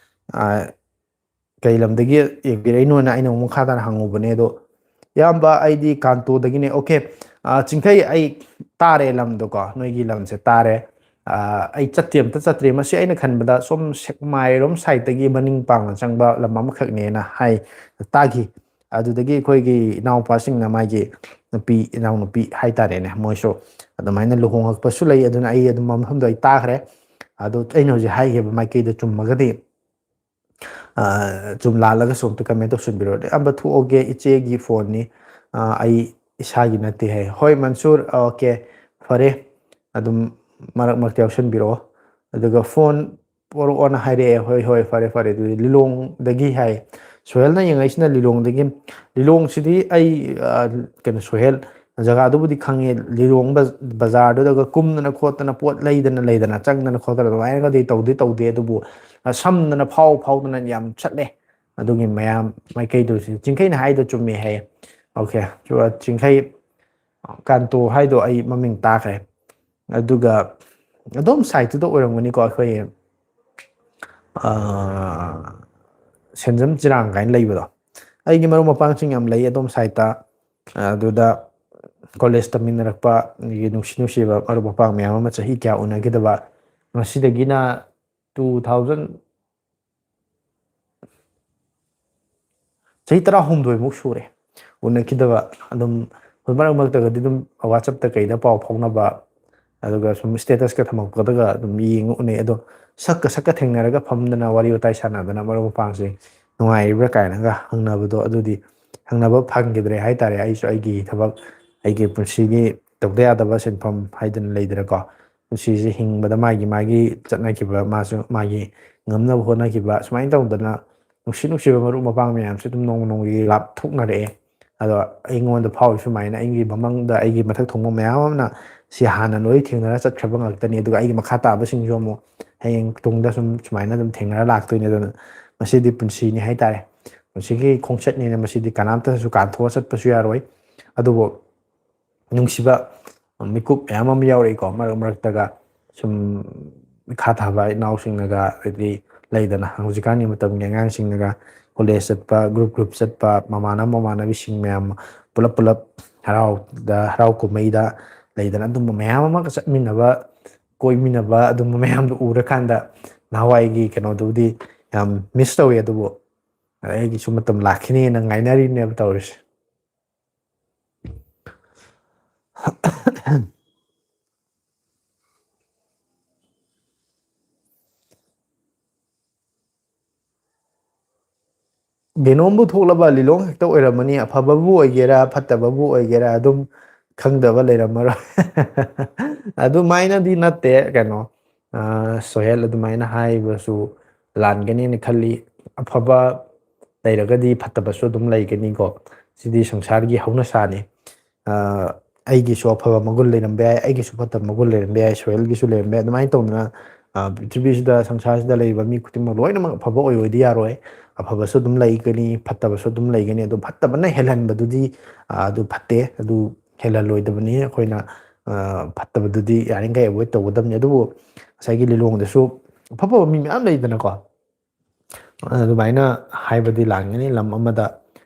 "ꯑ, ꯀꯩ ꯂꯝꯗꯒꯤ ꯌꯦꯡꯕꯤꯔꯛꯏꯅꯣꯅ?" ꯑꯩꯅ ꯑꯃꯨꯛ ꯃꯈꯥ ꯇꯥꯅ ꯍꯪꯉꯨꯕꯅꯦ꯫ ꯑꯗꯣ, "ꯏꯌꯥꯝꯕ, ꯑꯩꯗꯤ ꯀꯥꯟꯇꯣꯗꯒꯤꯅꯦ꯫" "ꯑꯣꯀꯦ, ꯑ, ꯆꯤꯡꯈꯩ, ꯑꯩ ꯇꯥꯔꯦ ꯂꯝꯗꯣꯀꯣ, ꯅꯣꯏꯒꯤ ꯂꯝꯁꯦ ꯇꯥꯔꯦ꯫ ꯑ, ꯑꯩ ꯆꯠꯇꯦ, ꯑꯝꯇ ꯆꯠꯇ꯭ꯔꯤ꯫ ꯃꯁꯤ ꯑꯩꯅ ꯈꯟꯕꯗ ꯁꯣꯝ ꯁꯦꯛꯃꯥꯏꯔꯣꯝ ꯁꯥꯏꯠꯇꯒꯤ ꯃꯅꯤꯡ ꯄꯥꯡꯅ ꯆꯪꯕ ꯂꯝ ꯑꯃꯈꯛꯅꯦꯅ ꯍꯥꯏ, ꯇꯥꯈꯤ꯫ ꯑꯗꯨꯗꯒꯤ ꯑꯩꯈꯣꯏꯒꯤ ꯏꯅꯥꯎꯄꯥꯁꯤꯡꯅ, ꯃꯥꯒꯤ ꯅꯨꯄꯤ, ꯏꯅꯥꯎꯅꯨꯄꯤ ꯍꯥꯏꯇꯥꯔꯦꯅꯦ, ꯃꯣꯏꯁꯨ ꯑꯗꯨꯃꯥꯏꯅ ꯂꯨꯍꯣꯡꯉꯛꯄꯁꯨ ꯂꯩ꯫ ꯑꯗꯨꯅ ꯑꯩ ꯑꯗꯨꯝ ꯃꯐꯝꯗꯣ ꯑꯩ ꯇꯥꯈ꯭ꯔꯦ꯫ ꯑꯗꯣ ꯑꯩꯅ ꯍꯧꯖꯤꯛ ꯍꯥꯏꯈꯤꯕ ꯃꯥꯏꯀꯩꯗ ꯆꯨꯝꯃꯒꯗꯤ, ꯑ, ꯆꯨꯝ ꯂꯥꯜꯂꯒꯁꯨ ꯑꯝꯇ comment ꯇꯧꯁꯟꯕꯤꯔꯣ꯫ ꯑꯌꯥꯝꯕ ꯊꯣꯛꯑꯒꯦ, ꯏꯆꯦꯒꯤ phoneꯅꯤ, ꯑ, ꯑꯩ ꯏꯁꯥꯒꯤ ꯅꯠꯇꯦ" ꯍꯥꯏ꯫ "ꯍꯣꯏ ꯃꯟꯁꯨꯔ, ꯑꯣꯀꯦ, ꯐꯔꯦ, ꯑꯗꯨꯝ ꯃꯔꯛ ꯃꯔꯛꯇ ꯌꯥꯎꯁꯟꯕꯤꯔꯛꯑꯣ꯫ ꯑꯗꯨꯒ phone ꯄꯣꯔꯛꯑꯣꯅ ꯍꯥꯏꯔꯛꯑꯦ꯫ ꯍꯣꯏ, ꯍꯣꯏ, ꯐꯔꯦ, ꯐꯔꯦ꯫" ꯑꯗꯨꯗꯤ ꯂꯤꯂꯣꯡꯗꯒꯤ ꯍꯥꯏ꯫ ꯁꯣꯍꯦꯜꯅ ꯌꯦꯡꯉꯛꯏꯁꯤꯅ ꯂꯤꯂꯣꯡꯗꯒꯤ꯫ ꯂꯤꯂꯣꯡꯁꯤꯗꯤ ꯑꯩ, ꯑ, ꯀꯩꯅꯣ, ꯁꯣꯍꯦꯜ, ꯖꯒꯥꯗꯨꯕꯨꯗꯤ ꯈꯪꯉꯦ꯫ ꯂꯤꯂꯣꯡ ꯕꯖ-, ꯕꯖꯥꯔꯗꯨꯗꯒ ꯀꯨꯝꯗꯅ ꯈꯣꯠꯇꯅ ꯄꯣꯠ ꯂꯩꯗꯅ ꯂꯩꯗꯅ ꯆꯪꯗꯅ ꯈꯣꯠꯇꯅ ꯑꯗꯨꯃꯥꯏꯅꯒꯗꯤ ꯇꯧꯗꯤ ꯇꯧꯗꯦ꯫ ꯑꯗꯨꯕꯨ, ꯑ, ꯁꯝꯗꯅ ꯐꯥꯎ ꯐꯥꯎꯗꯅ ꯌꯥꯝ ꯆꯠꯂꯦ꯫ ꯑꯗꯨꯒꯤ ꯃꯌꯥꯝ ꯃꯥꯏꯀꯩꯗꯨꯁꯨ ꯆꯤꯡꯈꯩꯅ ꯍꯥꯏꯗꯣ ꯆꯨꯝꯃꯦ ꯍꯥꯏꯌꯦ꯫ ꯑꯣꯀꯦ, ꯆꯤꯡꯈꯩ ꯀꯥꯟꯇꯣ ꯍꯥꯏꯗꯣ ꯑꯩ ꯃꯃꯤꯡ ꯇꯥꯈ꯭ꯔꯦ꯫ ꯑꯗꯨꯒ ꯑꯗꯣꯝ ꯁꯥꯏꯠꯇꯨꯗ ꯑꯣꯏꯔꯝꯒꯅꯤꯀꯣ, ꯑꯩꯈꯣꯏ, ꯑ, ꯁꯦꯟꯖꯝ ꯆꯤꯔꯥꯡ ꯀꯥꯏꯅ ꯂꯩꯕꯗꯣ꯫ ꯑꯩꯒꯤ ꯃꯔꯨꯞ ꯃꯄꯥꯡꯁꯤꯡ ꯌꯥꯝ ꯂꯩ ꯑꯗꯣꯝ ꯁꯥꯏꯠꯇ꯫ ꯑꯗꯨꯗ ꯀꯣꯂꯦꯖ ꯇꯝꯃꯤꯟꯅꯔꯛꯄ, ꯑꯩꯒꯤ ꯅꯨꯡꯁꯤ ꯅꯨꯡꯁꯤꯕ ꯃꯔꯨꯞ ꯃꯄꯥꯡ ꯃꯌꯥꯝ ꯑꯃ ꯆꯍꯤ ꯀꯌꯥ ꯎꯅꯈꯤꯗꯕ, ꯉꯁꯤꯗꯒꯤꯅ two thousand, ꯆꯍꯤ ꯇꯔꯥꯍꯨꯝꯗꯣꯏꯃꯨꯛ ꯁꯨꯔꯦ ꯎꯅꯈꯤꯗꯕ꯫ ꯑꯗꯨꯝ ꯍꯣꯏ, ꯃꯔꯛ ꯃꯔꯛꯇꯒꯗꯤ ꯑꯗꯨꯝ WhatsAppꯇ ꯀꯩꯗ ꯄꯥꯎ ꯐꯥꯎꯅꯕ, ꯑꯗꯨꯒ ꯁꯨꯝ statusꯀ ꯊꯝꯃꯛꯄꯗꯒ ꯑꯗꯨꯝ ꯌꯦꯡꯉ ꯎꯅꯩ꯫ ꯑꯗꯣ ꯁꯛꯀ ꯁꯛꯀ ꯊꯦꯡꯅꯔꯒ ꯐꯝꯗꯅ ꯋꯥꯔꯤ ꯋꯥꯇꯥꯏ ꯁꯥꯟꯅꯗꯅ ꯃꯔꯨꯞ ꯃꯄꯥꯡꯁꯦ ꯅꯨꯡꯉꯥꯏꯔꯤꯕ꯭ꯔꯥ ꯀꯥꯏꯅꯒ ꯍꯪꯅꯕꯗꯣ, ꯑꯗꯨꯗꯤ ꯍꯪꯅꯕ ꯐꯪꯈꯤꯗ꯭ꯔꯦ ꯍꯥꯏꯇꯥꯔꯦ꯫ ꯑꯩꯁꯨ ꯑꯩꯒꯤ ꯊꯕꯛ, ꯑꯩꯒꯤ ꯄꯨꯟꯁꯤꯒꯤ ꯇꯧꯗ ꯌꯥꯗꯕ ꯁꯤꯟꯐꯝ ꯍꯥꯏꯗꯅ ꯂꯩꯗꯅꯀꯣ, ꯄꯨꯟꯁꯤꯁꯦ ꯍꯤꯡꯕꯗ ꯃꯥꯒꯤ ꯃꯥꯒꯤ ꯆꯠꯅꯈꯤꯕ, ꯃꯥꯁꯨ ꯃꯥꯒꯤ ꯉꯝꯅꯕ ꯍꯣꯠꯅꯈꯤꯕ, ꯁꯨꯃꯥꯏꯅ ꯇꯧꯗꯅ ꯅꯨꯡꯁꯤ ꯅꯨꯡꯁꯤꯕ ꯃꯔꯨꯞ ꯃꯄꯥꯡ ꯃꯌꯥꯝꯁꯦ ꯑꯗꯨꯝ ꯅꯣꯡꯃ ꯅꯣꯡꯃꯒꯤ ꯂꯥꯞꯊꯣꯛꯅꯔꯛꯑꯦ꯫ ꯑꯗꯣ ꯑꯩꯉꯣꯟꯗ ꯐꯥꯎꯔꯤ ꯁꯨꯃꯥꯏꯅ ꯑꯩꯒꯤ ꯃꯃꯥꯡꯗ ꯑꯩꯒꯤ ꯃꯊꯛ ꯊꯣꯡꯕ ꯃꯌꯥꯝ ꯑꯃꯅ ꯁꯤ ꯍꯥꯟꯅ ꯂꯣꯏ ꯊꯦꯡꯅꯔ ꯆꯠꯈ꯭ꯔꯕ ꯉꯥꯛꯇꯅꯤ꯫ ꯑꯗꯨꯒ ꯑꯩꯒꯤ ꯃꯈꯥ ꯇꯥꯕꯁꯤꯡꯁꯨ ꯑꯃꯨꯛ ꯍꯌꯦꯡ ꯇꯨꯡꯗ ꯁꯨꯝ ꯁꯨꯃꯥꯏꯅ ꯑꯗꯨꯝ ꯊꯦꯡꯅꯔ ꯂꯥꯛꯇꯣꯏꯅꯤ꯫ ꯑꯗꯨꯅ ꯃꯁꯤꯗꯤ ꯄꯨꯟꯁꯤꯅꯤ ꯍꯥꯏꯇꯥꯔꯦ, ꯄꯨꯟꯁꯤꯒꯤ ꯈꯣꯡꯆꯠꯅꯤꯅ ꯃꯁꯤꯗꯤ ꯀꯅꯥꯝꯇꯅꯁꯨ ꯀꯥꯟꯊꯣꯛꯑ ꯆꯠꯄꯁꯨ ꯌꯥꯔꯣꯏ꯫ ꯑꯗꯨꯕꯨ ꯅꯨꯡꯁꯤꯕ ꯃꯤꯀꯨꯞ ꯃꯌꯥꯝ ꯑꯃ ꯌꯥꯎꯔꯛꯏꯀꯣ꯫ ꯃꯔꯛ ꯃꯔꯛꯇꯒ ꯁꯨꯝ ꯏꯈꯥ ꯊꯥꯕ ꯏꯅꯥꯎꯁꯤꯡꯅꯒ, ꯍꯥꯏꯗꯤ ꯂꯩꯗꯅ, ꯍꯧꯖꯤꯛꯀꯥꯟꯒꯤ ꯃꯇꯝꯒꯤ ꯑꯉꯥꯡꯁꯤꯡꯅꯒ ꯀꯣꯂꯦꯖ ꯆꯠꯄ, ꯒ꯭ꯔꯨꯞ ꯒ꯭ꯔꯨꯞ ꯆꯠꯄ, ꯃꯃꯥꯟꯅꯕ ꯃꯃꯥꯟꯅꯕꯤꯁꯤꯡ ꯃꯌꯥꯝ ꯄꯨꯂꯞ ꯄꯨꯂꯞ ꯍꯔꯥꯎꯗ, ꯍꯔꯥꯎ ꯀꯨꯝꯍꯩꯗ ꯂꯩꯗꯅ, ꯑꯗꯨꯝꯕ ꯃꯌꯥꯝ ꯑꯃꯒ ꯆꯠꯃꯤꯟꯅꯕ, ꯀꯣꯏꯃꯤꯟꯅꯕ, ꯑꯗꯨꯝꯕ ꯃꯌꯥꯝꯗꯣ ꯎꯔꯀꯥꯟꯗ ꯅꯍꯥꯟꯋꯥꯏꯒꯤ ꯀꯩꯅꯣꯗꯨꯕꯨꯗꯤ ꯌꯥꯝ ꯃꯤꯁ ꯇꯧꯋꯤ꯫ ꯑꯗꯨꯕꯨ ꯑꯩꯒꯤꯁꯨ ꯃꯇꯝ ꯂꯥꯛꯈꯤꯅꯦꯅ ꯉꯥꯏꯅꯔꯤꯅꯦꯕ ꯇꯧꯔꯤꯁꯦ꯫ ꯒꯦꯅꯣꯝꯕꯨ ꯊꯣꯛꯂꯕ ꯂꯤꯂꯣꯡ ꯈꯛꯇ ꯑꯣꯏꯔꯝꯃꯅꯤ꯫ ꯑꯐꯕꯕꯨ ꯑꯣꯏꯒꯦꯔꯥ, ꯐꯠꯇꯕꯕꯨ ꯑꯣꯏꯒꯦꯔꯥ, ꯑꯗꯨꯝ ꯈꯪꯗꯕ ꯂꯩꯔꯝꯃꯔꯣꯏ꯫ ꯑꯗꯨꯃꯥꯏꯅꯗꯤ ꯅꯠꯇꯦ꯫ ꯀꯩꯅꯣ, ꯑ, ꯁꯣꯍꯦꯜ ꯑꯗꯨꯃꯥꯏꯅ ꯍꯥꯏꯕꯁꯨ ꯂꯥꯟꯒꯅꯦꯅ ꯈꯜꯂꯤ꯫ ꯑꯐꯕ ꯂꯩꯔꯒꯗꯤ ꯐꯠꯇꯕꯁꯨ ꯑꯗꯨꯝ ꯂꯩꯒꯅꯤꯀꯣ꯫ ꯁꯤꯗꯤ ꯁꯪꯁꯥꯔꯒꯤ ꯍꯧꯅꯁꯥꯅꯤ꯫ ꯑ, ꯑꯩꯒꯤꯁꯨ ꯑꯐꯕ ꯃꯒꯨꯟ ꯂꯩꯔꯝꯕ ꯌꯥꯏ, ꯑꯩꯒꯤꯁꯨ ꯐꯠꯇꯕ ꯃꯒꯨꯟ ꯂꯩꯔꯝꯕ ꯌꯥꯏ, ꯁꯣꯍꯦꯜꯒꯤꯁꯨ ꯂꯩꯔꯝꯕ ꯌꯥꯏ꯫ ꯑꯗꯨꯃꯥꯏꯅ ꯇꯧꯗꯅ, ꯑ, ꯄ꯭ꯔꯤꯊꯤꯕꯤꯁꯤꯗ, ꯁꯪꯁꯥꯔꯁꯤꯗ ꯂꯩꯔꯤꯕ ꯃꯤ ꯈꯨꯗꯤꯡꯃꯛ ꯂꯣꯏꯅꯃꯛ ꯑꯐꯕ ꯑꯣꯏꯌꯣꯏꯗꯤ ꯌꯥꯔꯣꯏ꯫ ꯑꯐꯕꯁꯨ ꯑꯗꯨꯝ ꯂꯩꯒꯅꯤ, ꯐꯠꯇꯕꯁꯨ ꯑꯗꯨꯝ ꯂꯩꯒꯅꯤ꯫ ꯑꯗꯨ ꯐꯠꯇꯕꯅ ꯍꯦꯜꯍꯟꯕꯗꯨꯗꯤ, ꯑ, ꯑꯗꯨ ꯐꯠꯇꯦ, ꯑꯗꯨ ꯍꯦꯜꯍꯜꯂꯣꯏꯗꯕꯅꯤ꯫ ꯑꯩꯈꯣꯏꯅ, ꯑ, ꯐꯠꯇꯕꯗꯨꯗꯤ ꯌꯥꯔꯤꯈꯩ ꯑꯦꯚꯣꯏꯗ ꯇꯧꯒꯗꯕꯅꯤ꯫ ꯑꯗꯨꯕꯨ ꯉꯁꯥꯏꯒꯤ ꯂꯤꯂꯣꯡꯗꯁꯨ ꯑꯐ ꯑꯐꯕ ꯃꯤ ꯃꯌꯥꯝ ꯂꯩꯗꯅꯀꯣ꯫ ꯑꯗꯨꯃꯥꯏꯅ ꯍꯥꯏꯕꯗꯤ ꯂꯥꯟꯒꯅꯤ꯫ ꯂꯝ ꯑꯃꯗ,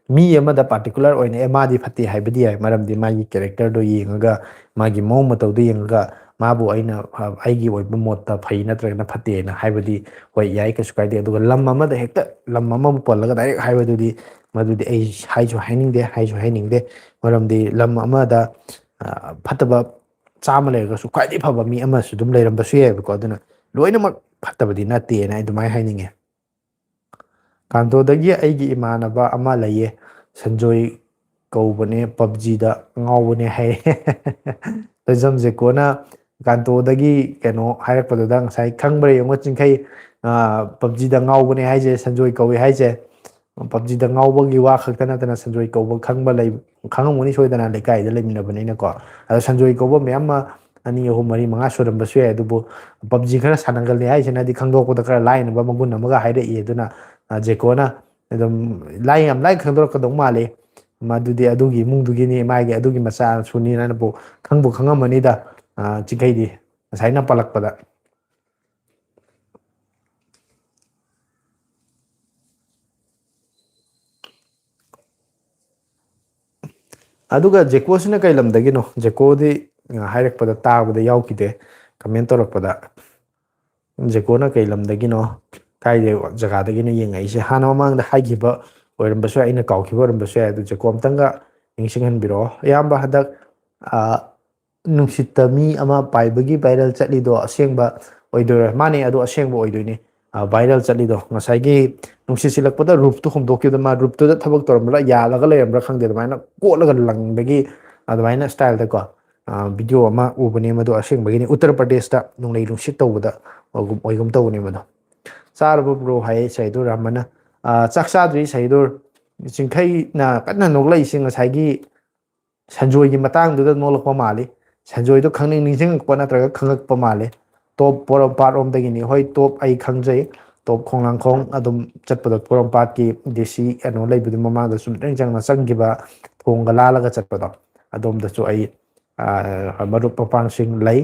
ꯃꯤ ꯑꯃꯗ ꯄꯥꯔꯇꯤꯀꯨꯂꯔ ꯑꯣꯏꯅ, "ꯑꯦ, ꯃꯥꯗꯤ ꯐꯠꯇꯦ" ꯍꯥꯏꯕꯗꯤ ꯌꯥꯏ, ꯃꯔꯝꯗꯤ ꯃꯥꯒꯤ ꯀꯦꯔꯦꯛꯇꯔꯗꯣ ꯌꯦꯡꯉꯒ, ꯃꯥꯒꯤ ꯃꯑꯣꯡ ꯃꯇꯧꯗꯣ ꯌꯦꯡꯉꯒ, ꯃꯥꯕꯨ ꯑꯩꯅ, ꯑ, ꯑꯩꯒꯤ ꯑꯣꯏꯕ ꯃꯣꯠꯇ ꯐꯩ ꯅꯠꯇ꯭ꯔꯒꯅ ꯐꯠꯇꯦ ꯍꯥꯏꯅ ꯍꯥꯏꯕꯗꯤ, ꯍꯣꯏ, ꯌꯥꯏ, ꯀꯩꯁꯨ ꯀꯥꯏꯗꯦ꯫ ꯑꯗꯨꯒ ꯂꯝ ꯑꯃꯗ ꯍꯦꯛꯇ ꯂꯝ ꯑꯃꯕꯨ ꯄꯜꯂꯒ ꯗꯥꯏꯔꯦꯛ ꯍꯥꯏꯕꯗꯨꯗꯤ, ꯃꯗꯨꯗꯤ ꯑꯩ ꯍꯥꯏꯁꯨ ꯍꯥꯏꯅꯤꯡꯗꯦ, ꯍꯥꯏꯁꯨ ꯍꯥꯏꯅꯤꯡꯗꯦ꯫ ꯃꯔꯝꯗꯤ ꯂꯝ ꯑꯃꯗ, ꯑ, ꯐꯠꯇꯕ ꯆꯥꯝꯃ ꯂꯩꯔꯒꯁꯨ ꯈ꯭ꯋꯥꯏꯗꯒꯤ ꯐꯕ ꯃꯤ ꯑꯃꯁꯨ ꯑꯗꯨꯝ ꯂꯩꯔꯝꯕꯁꯨ ꯌꯥꯏꯕꯀꯣ꯫ ꯑꯗꯨꯅ ꯂꯣꯏꯅꯃꯛ ꯐꯠꯇꯕꯗꯤ ꯅꯠꯇꯦꯅ ꯑꯩ ꯑꯗꯨꯃꯥꯏꯅ ꯍꯥꯏꯅꯤꯡꯉꯦ꯫ ꯀꯥꯟꯇꯣꯗꯒꯤ ꯑꯩꯒꯤ ꯏꯃꯥꯟꯅꯕ ꯑꯃ ꯂꯩꯌꯦ, ꯁꯟꯖꯣꯏ ꯀꯧꯕꯅꯦ, ꯄꯞꯖꯤꯗ ꯉꯥꯎꯕꯅꯦ ꯍꯥꯏ꯫ ꯂꯩꯖꯝ ꯖꯦꯀꯣꯅ ꯀꯥꯟꯇꯣꯗꯒꯤ ꯀꯩꯅꯣ ꯍꯥꯏꯔꯛꯄꯗꯨꯗ ꯉꯁꯥꯏ ꯈꯪꯕ꯭ꯔꯥ ꯌꯦꯡꯉꯣ, ꯆꯤꯡꯈꯩ, ꯑ, ꯄꯞꯖꯤꯗ ꯉꯥꯎꯕꯅꯦ ꯍꯥꯏꯁꯦ, ꯁꯟꯖꯣꯏ ꯀꯧꯏ ꯍꯥꯏꯁꯦ꯫ ꯄꯞꯖꯤꯗ ꯉꯥꯎꯕꯒꯤ ꯋꯥ ꯈꯛꯇ ꯅꯠꯇꯅ ꯁꯟꯖꯣꯏ ꯀꯧꯕ ꯈꯪꯕ ꯂꯩ, ꯈꯪꯉꯝꯒꯅꯤ ꯁꯣꯏꯗꯅ, ꯂꯩꯀꯥꯏꯗ ꯂꯩꯃꯤꯟꯅꯕꯅꯤꯅꯀꯣ꯫ ꯑꯗꯣ ꯁꯟꯖꯣꯏ ꯀꯧꯕ ꯃꯌꯥꯝ ꯑꯃ ꯑꯅꯤ, ꯑꯍꯨꯝ, ꯃꯔꯤ, ꯃꯉꯥ ꯁꯨꯔꯝꯕꯁꯨ ꯌꯥꯏ꯫ ꯑꯗꯨꯕꯨ ꯄꯞꯖꯤ ꯈꯔ ꯁꯥꯟꯅꯒꯜꯂꯦ ꯍꯥꯏꯁꯤꯅꯗꯤ ꯈꯪꯗꯣꯛꯄꯗ ꯈꯔ ꯂꯥꯏꯅꯕ ꯃꯒꯨꯟ ꯑꯃꯒ ꯍꯥꯏꯔꯛꯏ꯫ ꯑꯗꯨꯅ, ꯑ, ꯖꯦꯀꯣꯅ ꯑꯗꯨꯝ ꯂꯥꯏ, ꯌꯥꯝ ꯂꯥꯏ ꯈꯪꯗꯣꯔꯛꯀꯗꯧ ꯃꯥꯜꯂꯤ꯫ ꯃꯗꯨꯗꯤ ꯑꯗꯨꯒꯤ ꯏꯃꯨꯡꯗꯨꯒꯤꯅꯤ, ꯃꯥꯒꯤ ꯑꯗꯨꯒꯤ ꯃꯆꯥꯁꯨꯅꯤꯅꯕꯨ ꯈꯪꯕꯨ ꯈꯪꯉꯝꯃꯅꯤꯗ, ꯑ, ꯆꯤꯡꯈꯩꯗꯤ꯫ ꯉꯁꯥꯏꯅ ꯄꯜꯂꯛꯄꯗ꯫ ꯑꯗꯨꯒ ꯖꯦꯀꯣꯁꯤꯅ ꯀꯩ ꯂꯝꯗꯒꯤꯅꯣ? ꯖꯦꯀꯣꯗꯤ, ꯑ, ꯍꯥꯏꯔꯛꯄꯗ, ꯇꯥꯕꯗ ꯌꯥꯎꯈꯤꯗꯦ ꯀꯃꯦꯟ ꯇꯧꯔꯛꯄꯗ꯫ ꯖꯦꯀꯣꯅ ꯀꯩ ꯂꯝꯗꯒꯤꯅꯣ, ꯀꯥꯏꯗꯩ ꯖꯒꯥꯗꯒꯤꯅꯣ ꯌꯦꯡꯉꯛꯏꯁꯦ? ꯍꯥꯟꯅ ꯃꯃꯥꯡꯗ ꯍꯥꯏꯈꯤꯕ ꯑꯣꯏꯔꯝꯕꯁꯨ ꯌꯥꯏ, ꯑꯩꯅ ꯀꯥꯎꯈꯤꯕ ꯑꯣꯏꯔꯝꯕꯁꯨ ꯌꯥꯏ꯫ ꯑꯗꯨ ꯖꯦꯀꯣ ꯑꯝꯇꯪꯒ ꯅꯤꯡꯁꯤꯡꯍꯟꯕꯤꯔꯛꯑꯣ꯫ ꯏꯌꯥꯝꯕ, ꯍꯟꯗꯛ, ꯑ, ꯅꯨꯡꯁꯤꯠꯇ ꯃꯤ ꯑꯃ ꯄꯥꯏꯕꯒꯤ ꯚꯥꯏꯔꯦꯜ ꯆꯠꯂꯤꯗꯣ ꯑꯁꯦꯡꯕ ꯑꯣꯏꯗꯣꯏꯔꯥ? ꯃꯥꯅꯦ, ꯑꯗꯨ ꯑꯁꯦꯡꯕ ꯑꯣꯏꯗꯣꯏꯅꯤ꯫ ꯑ, ꯚꯥꯏꯔꯦꯜ ꯆꯠꯂꯤꯗꯣ ꯉꯁꯥꯏꯒꯤ ꯅꯨꯡꯁꯤꯠ ꯁꯤꯜꯂꯛꯄꯗ ꯔꯨꯞꯇꯨ ꯍꯣꯡꯗꯣꯛꯈꯤꯕꯗ, ꯃꯥ ꯔꯨꯞꯇꯨꯗ ꯊꯕꯛ ꯇꯧꯔꯝꯕ꯭ꯔꯥ, ꯌꯥꯜꯂꯒ ꯂꯩꯔꯝꯕ꯭ꯔꯥ ꯈꯪꯗꯦ, ꯑꯗꯨꯃꯥꯏꯅ ꯀꯣꯠꯂꯒ ꯂꯪꯕꯒꯤ ꯑꯗꯨꯃꯥꯏꯅ ꯁ꯭ꯇꯥꯏꯜꯗꯀꯣ, ꯑ, ꯚꯤꯗꯤꯑꯣ ꯑꯃ ꯎꯕꯅꯦ꯫ ꯃꯗꯨ ꯑꯁꯦꯡꯕꯒꯤꯅꯤ꯫ ꯎꯠꯇꯔ ꯄ꯭ꯔꯗꯦꯁꯇ ꯅꯣꯡꯂꯩ ꯅꯨꯡꯁꯤꯠ ꯇꯧꯕꯗ ꯑꯣꯏꯒꯨꯝ, ꯑꯣꯏꯒꯨꯝ ꯇꯧꯕꯅꯦ ꯃꯗꯣ꯫ "ꯆꯥꯔꯕ ꯕ꯭ꯔꯣ?" ꯍꯥꯏꯌꯦ ꯁꯍꯤꯗꯨꯔ ꯔꯍꯃꯟꯅ꯫ "ꯑ, ꯆꯥꯛ ꯆꯥꯗ꯭ꯔꯤ ꯁꯍꯤꯗꯨꯔ꯫ ꯆꯤꯡꯈꯩꯅ ꯀꯟꯅ ꯅꯣꯛꯂꯛꯏꯁꯦ ꯉꯁꯥꯏꯒꯤ ꯁꯟꯖꯣꯏꯒꯤ ꯃꯇꯥꯡꯗꯨꯗ ꯅꯣꯛꯂꯛꯄ ꯃꯥꯜꯂꯤ꯫ ꯁꯟꯖꯣꯏꯗꯣ ꯈꯪꯅꯤꯡ ꯅꯤꯡꯁꯤꯡꯉꯛꯄ ꯅꯠꯇ꯭ꯔꯒ ꯈꯪꯉꯛꯄ ꯃꯥꯜꯂꯤ꯫ ꯇꯣꯞ ꯄꯣꯔꯣꯝꯄꯥꯠ ꯔꯣꯝꯗꯒꯤꯅꯤ꯫ ꯍꯣꯏ, ꯇꯣꯞ ꯑꯩ ꯈꯪꯖꯩ꯫ ꯇꯣꯞ ꯈꯣꯡꯅꯥꯡꯈꯣꯡ ꯑꯗꯨꯝ ꯆꯠꯄꯗꯣ, ꯄꯣꯔꯣꯝꯄꯥꯠꯀꯤ ꯗꯤ ꯁꯤ ꯀꯩꯅꯣ ꯂꯩꯕꯗꯨ ꯃꯃꯥꯡꯗ ꯁꯨꯝ ꯆꯪ ꯆꯪꯅ ꯆꯪꯈꯤꯕ, ꯊꯣꯡꯒ ꯂꯥꯜꯂꯒ ꯆꯠꯄꯗꯣ, ꯑꯗꯣꯝꯗꯁꯨ ꯑꯩ, ꯑ, ꯃꯔꯨꯞ ꯃꯄꯥꯡꯁꯤꯡ ꯂꯩ꯫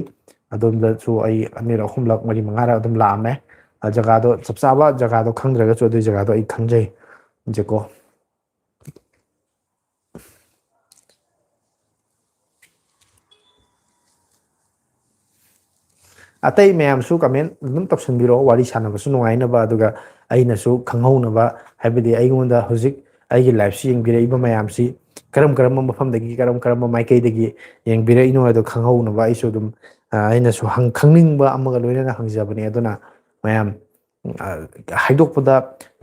ꯑꯗꯣꯝꯗꯁꯨ ꯑꯩ ꯑꯅꯤꯔꯛ, ꯑꯍꯨꯝꯂꯛ, ꯃꯔꯤ ꯃꯉꯥꯔꯛ ꯑꯗꯨꯝ ꯂꯥꯛꯑꯝꯃꯦ꯫ ꯑ, ꯖꯒꯥꯗꯣ, ꯆꯞ ꯆꯥꯕ ꯖꯒꯥꯗꯣ ꯈꯪꯗ꯭ꯔꯒꯁꯨ ꯑꯗꯨꯒꯤ ꯖꯒꯥꯗꯣ ꯑꯩ ꯈꯪꯖꯩ꯫ ꯖꯦꯀꯣ꯫ ꯑꯇꯩ ꯃꯌꯥꯝꯁꯨ ꯀꯃꯦꯟ ꯑꯗꯨꯝ ꯇꯧꯁꯟꯕꯤꯔꯛꯑꯣ, ꯋꯥꯔꯤ ꯁꯥꯟꯅꯕꯁꯨ ꯅꯨꯡꯉꯥꯏꯅꯕ, ꯑꯗꯨꯒ ꯑꯩꯅꯁꯨ ꯈꯪꯍꯧꯅꯕ, ꯍꯥꯏꯕꯗꯤ ꯑꯩꯉꯣꯟꯗ ꯍꯧꯖꯤꯛ ꯑꯩꯒꯤ ꯂꯥꯏꯐꯁꯤ ꯌꯦꯡꯕꯤꯔꯛꯏꯕ ꯃꯌꯥꯝꯁꯤ ꯀꯔꯝ ꯀꯔꯝꯕ ꯃꯐꯝꯗꯒꯤ, ꯀꯔꯝ ꯀꯔꯝꯕ ꯃꯥꯏꯀꯩꯗꯒꯤ ꯌꯦꯡꯕꯤꯔꯛꯏꯅꯣ ꯍꯥꯏꯗꯣ ꯈꯪꯍꯧꯅꯕ ꯑꯩꯁꯨ ꯑꯗꯨꯝ, ꯑ, ꯑꯩꯅꯁꯨ ꯍꯪ-, ꯈꯪꯅꯤꯡꯕ ꯑꯃꯒ ꯂꯣꯏꯅꯅ ꯍꯪꯖꯕꯅꯦ꯫ ꯑꯗꯨꯅ ꯃꯌꯥꯝ, ꯑ, ꯍꯥꯏꯗꯣꯛꯄꯗ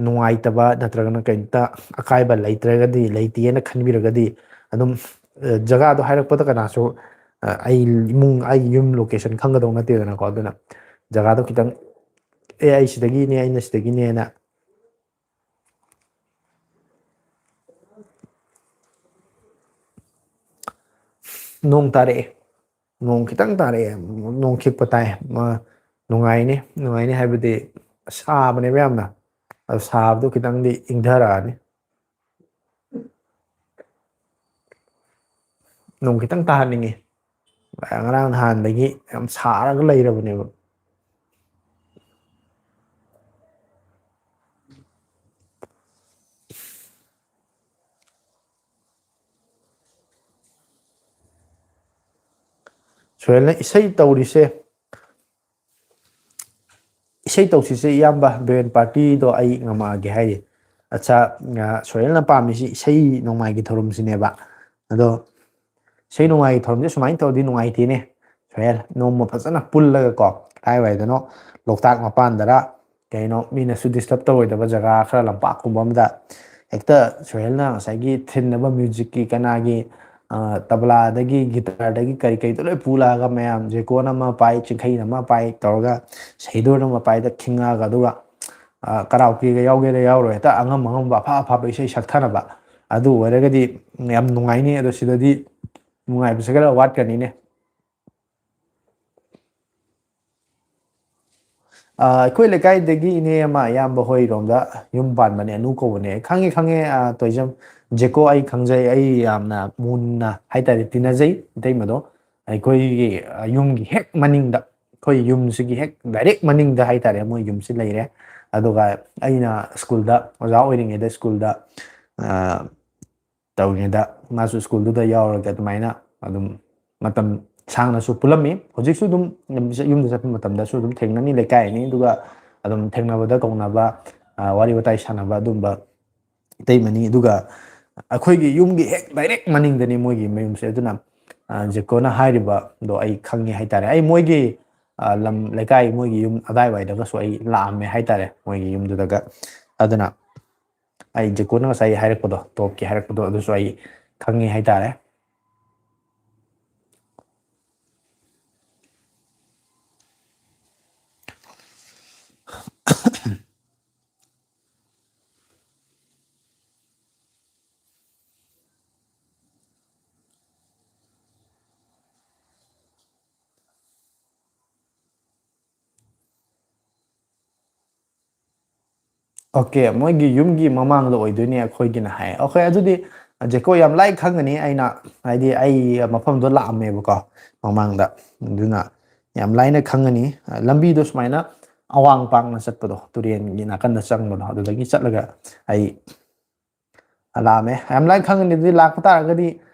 ꯅꯨꯡꯉꯥꯏꯇꯕ ꯅꯠꯇ꯭ꯔꯒꯅ ꯀꯩꯝꯇ ꯑꯀꯥꯏꯕ ꯂꯩꯇ꯭ꯔꯒꯗꯤ, ꯂꯩꯇꯦꯅ ꯈꯟꯕꯤꯔꯒꯗꯤ ꯑꯗꯨꯝ, ꯑ, ꯖꯒꯥꯗꯣ ꯍꯥꯏꯔꯛꯄꯗ ꯀꯅꯥꯁꯨ, ꯑ, ꯑꯩ ꯏꯃꯨꯡ, ꯑꯩꯒꯤ ꯌꯨꯝ ꯂꯣꯀꯦꯁꯟ ꯈꯪꯒꯗꯧ ꯅꯠꯇꯦꯗꯅꯀꯣ꯫ ꯑꯗꯨꯅ ꯖꯒꯥꯗꯣ ꯈꯤꯇꯪ, "ꯑꯦ, ꯑꯩ ꯁꯤꯗꯒꯤꯅꯦ, ꯑꯩꯅ ꯁꯤꯗꯒꯤꯅꯦꯅ"꯫ ꯅꯣꯡ ꯇꯥꯔꯛꯑꯦ꯫ ꯅꯣꯡ ꯈꯤꯇꯪ ꯇꯥꯔꯛꯑꯦ꯫ ꯅꯣꯡ ꯈꯤꯛꯄ ꯇꯥꯏ꯫ ꯃ-, ꯅꯨꯡꯉꯥꯏꯅꯤ, ꯅꯨꯡꯉꯥꯏꯅꯤ ꯍꯥꯏꯕꯗꯤ ꯁꯥꯕꯅꯦꯕ ꯌꯥꯝꯅ꯫ ꯑꯗꯨ ꯁꯥꯕꯗꯣ ꯈꯤꯇꯪꯗꯤ ꯏꯪꯊꯔꯛꯑꯅꯤ꯫ ꯅꯣꯡ ꯈꯤꯇꯪ ꯇꯥꯍꯟꯅꯤꯡꯉꯤ꯫ ꯉꯔꯥꯡ ꯅꯍꯥꯟꯗꯒꯤ ꯌꯥꯝ ꯁꯥꯔꯒ ꯂꯩꯔꯕꯅꯦꯕ꯫ ꯁꯣꯍꯦꯜꯅ ꯏꯁꯩ ꯇꯧꯔꯤꯁꯦ, "ꯏꯁꯩ ꯇꯧꯁꯤꯁꯦ ꯏꯌꯥꯝꯕ, ꯕꯦꯟ ꯄꯥꯔꯇꯤꯗꯣ ꯑꯩ ꯉꯝꯃꯛꯑꯒꯦ" ꯍꯥꯏꯔꯤ꯫ ꯑꯠꯆꯥ, ꯑ, ꯁꯣꯍꯦꯜꯅ ꯄꯥꯝꯃꯤꯁꯤ ꯏꯁꯩ ꯅꯣꯡꯃꯥꯏꯒꯤ ꯊꯧꯔꯝꯁꯤꯅꯦꯕ꯫ ꯑꯗꯣ ꯏꯁꯩ ꯅꯣꯡꯃꯥꯏꯒꯤ ꯊꯧꯔꯝꯁꯦ ꯁꯨꯃꯥꯏꯅ ꯇꯧꯔꯗꯤ ꯅꯨꯡꯉꯥꯏꯇꯦꯅꯦ꯫ ꯁꯣꯍꯦꯜ, ꯅꯣꯡꯃ ꯐꯖꯅ ꯄꯨꯜꯂꯒꯀꯣ, ꯀꯥꯏꯋꯥꯏꯗꯅꯣ, ꯂꯣꯛꯇꯥꯛ ꯃꯄꯥꯟꯗꯔ ꯀꯩꯅꯣ, ꯃꯤꯅꯁꯨ ꯗꯤꯁꯇꯔꯕ ꯇꯧꯔꯣꯏꯗꯕ ꯖꯒꯥ ꯈꯔ, ꯂꯝꯄꯥꯛꯀꯨꯝꯕ ꯑꯃꯗ ꯍꯦꯛꯇ ꯁꯣꯍꯦꯜꯅ ꯉꯁꯥꯏꯒꯤ ꯊꯤꯟꯅꯕ ꯃ꯭ꯌꯨꯖꯤꯛꯀꯤ ꯀꯅꯥꯒꯤ, ꯑ, ꯇꯕꯂꯥꯗꯒꯤ, ꯒꯤꯇꯥꯔꯗꯒꯤ ꯀꯔꯤ ꯀꯔꯤꯗꯣ ꯂꯣꯏ ꯄꯨ ꯂꯥꯛꯑꯒ, ꯃꯌꯥꯝ ꯖꯦꯀꯣꯅ ꯑꯃ ꯄꯥꯏ, ꯆꯤꯡꯈꯩꯅ ꯑꯃ ꯄꯥꯏ ꯇꯧꯔꯒ, ꯁꯍꯤꯗꯣꯔꯅ ꯑꯃ ꯄꯥꯏꯗ ꯈꯤꯡꯉꯛꯑꯒ, ꯑꯗꯨꯒ, ꯑ, ꯀꯔꯥꯎꯀꯤꯒ ꯌꯥꯎꯒꯦꯔꯥ ꯌꯥꯎꯔꯣꯏ, ꯍꯦꯛꯇ ꯑꯉꯝ ꯑꯉꯝꯕ ꯑꯐ ꯑꯐꯕ ꯏꯁꯩ ꯁꯛꯊꯅꯕ꯫ ꯑꯗꯨ ꯑꯣꯏꯔꯒꯗꯤ ꯌꯥꯝ ꯅꯨꯡꯉꯥꯏꯅꯤ꯫ ꯑꯗꯣ ꯁꯤꯗꯗꯤ ꯅꯨꯡꯉꯥꯏꯕꯁꯦ ꯈꯔ ꯋꯥꯠꯀꯅꯤꯅꯦ꯫ ꯑ, ꯑꯩꯈꯣꯏ ꯂꯩꯀꯥꯏꯗꯒꯤ ꯏꯅꯦ ꯑꯃ, ꯏꯌꯥꯝꯕ ꯍꯣꯏꯔꯣꯝꯗ ꯌꯨꯝ ꯄꯥꯟꯕꯅꯦ, ꯑꯅꯨ ꯀꯧꯕꯅꯦ꯫ ꯈꯪꯉꯦ, ꯈꯪꯉꯦ, ꯑ, ꯇꯣꯏꯖꯝ꯫ ꯖꯦꯀꯣ ꯑꯩ ꯈꯪꯖꯩ, ꯑꯩ ꯌꯥꯝꯅ ꯃꯨꯟꯅ ꯍꯥꯏꯇꯥꯔꯦ ꯇꯤꯟꯅꯖꯩ ꯏꯇꯩꯃꯗꯣ꯫ ꯑꯩꯈꯣꯏꯒꯤ, ꯑ, ꯌꯨꯝꯒꯤ ꯍꯦꯛ ꯃꯅꯤꯡꯗ, ꯑꯩꯈꯣꯏ ꯌꯨꯝꯁꯤꯒꯤ ꯍꯦꯛ ꯗꯥꯏꯔꯦꯛ ꯃꯅꯤꯡꯗ ꯍꯥꯏꯇꯥꯔꯦ ꯃꯣꯏ ꯌꯨꯝꯁꯤ ꯂꯩꯔꯦ꯫ ꯑꯗꯨꯒ ꯑꯩꯅ ꯁ꯭ꯀꯨꯜꯗ ꯑꯣꯖꯥ ꯑꯣꯏꯔꯤꯉꯩꯗ ꯁ꯭ꯀꯨꯜꯗ, ꯑ, ꯇꯧꯔꯤꯉꯩꯗ ꯃꯥꯁꯨ ꯁ꯭ꯀꯨꯜꯗꯨꯗ ꯌꯥꯎꯔꯒ ꯑꯗꯨꯃꯥꯏꯅ ꯑꯗꯨꯝ ꯃꯇꯝ ꯁꯥꯡꯅꯁꯨ ꯄꯨꯜꯂꯝꯃꯤ꯫ ꯍꯧꯖꯤꯛꯁꯨ ꯑꯗꯨꯝ ꯌꯨꯝꯗ ꯆꯠꯄ ꯃꯇꯝꯗꯁꯨ ꯑꯗꯨꯝ ꯊꯦꯡꯅꯅꯤ, ꯂꯩꯀꯥꯏꯅꯤ꯫ ꯑꯗꯨꯒ ꯑꯗꯨꯝ ꯊꯦꯡꯅꯕꯗ ꯀꯧꯅꯕ, ꯑ, ꯋꯥꯔꯤ ꯋꯥꯇꯥꯏ ꯁꯥꯟꯅꯕ ꯑꯗꯨꯝꯕ ꯏꯇꯩꯃꯅꯤ꯫ ꯑꯗꯨꯒ ꯑꯩꯈꯣꯏꯒꯤ ꯌꯨꯝꯒꯤ ꯍꯦꯛ ꯗꯥꯏꯔꯦꯛ ꯃꯅꯤꯡꯗꯅꯤ ꯃꯣꯏꯒꯤ ꯃꯌꯨꯝꯁꯦ꯫ ꯑꯗꯨꯅ, ꯑ, ꯖꯦꯀꯣꯅ ꯍꯥꯏꯔꯤꯕꯗꯣ ꯑꯩ ꯈꯪꯉꯤ ꯍꯥꯏꯇꯥꯔꯦ꯫ ꯑꯩ ꯃꯣꯏꯒꯤ, ꯑ, ꯂꯝ ꯂꯩꯀꯥꯏ, ꯃꯣꯏꯒꯤ ꯌꯨꯝ ꯑꯗꯥꯏꯋꯥꯏꯗꯒꯁꯨ ꯑꯩ ꯂꯥꯛꯑꯝꯃꯦ ꯍꯥꯏꯇꯥꯔꯦ, ꯃꯣꯏꯒꯤ ꯌꯨꯝꯗꯨꯗꯒ꯫ ꯑꯗꯨꯅ ꯑꯩ ꯖꯦꯀꯣꯅ ꯉꯁꯥꯏ ꯍꯥꯏꯔꯛꯄꯗꯣ, ꯇꯣꯞꯀꯤ ꯍꯥꯏꯔꯛꯄꯗꯣ, ꯑꯗꯨꯁꯨ ꯑꯩ ꯈꯪꯉꯤ ꯍꯥꯏꯇꯥꯔꯦ꯫ ꯑꯣꯀꯦ, ꯃꯣꯏꯒꯤ ꯌꯨꯝꯒꯤ ꯃꯃꯥꯡꯗ ꯑꯣꯏꯗꯣꯏꯅꯦ ꯑꯩꯈꯣꯏꯒꯤꯅ ꯍꯥꯏ꯫ ꯑꯩꯈꯣꯏ ꯑꯗꯨꯗꯤ, ꯖꯦꯀꯣ ꯌꯥꯝ ꯂꯥꯏ ꯈꯪꯒꯅꯤ꯫ ꯑꯩꯅ, ꯍꯥꯏꯗꯤ, ꯑꯩ ꯃꯐꯝꯗꯣ ꯂꯥꯛꯑꯝꯃꯦꯕꯀꯣ ꯃꯃꯥꯡꯗ, ꯑꯗꯨꯅ ꯌꯥꯝ ꯂꯥꯏꯅ ꯈꯪꯒꯅꯤ꯫ ꯂꯝꯕꯤꯗꯣ ꯁꯨꯃꯥꯏꯅ ꯑꯋꯥꯡ ꯄꯥꯡꯅ ꯆꯠꯄꯗꯣ, ꯇꯨꯔꯦꯟꯒꯤ ꯅꯥꯀꯟꯗ ꯆꯪꯕꯗꯣ, ꯑꯗꯨꯗꯒꯤ ꯆꯠꯂꯒ ꯑꯩ ꯂꯥꯛꯑꯝꯃꯦ꯫ ꯌꯥꯝ ꯂꯥꯏꯅ ꯈꯪꯒꯅꯤ꯫ ꯑꯗꯨꯗꯤ ꯂꯥꯛꯄ ꯇꯥꯔꯒꯗꯤ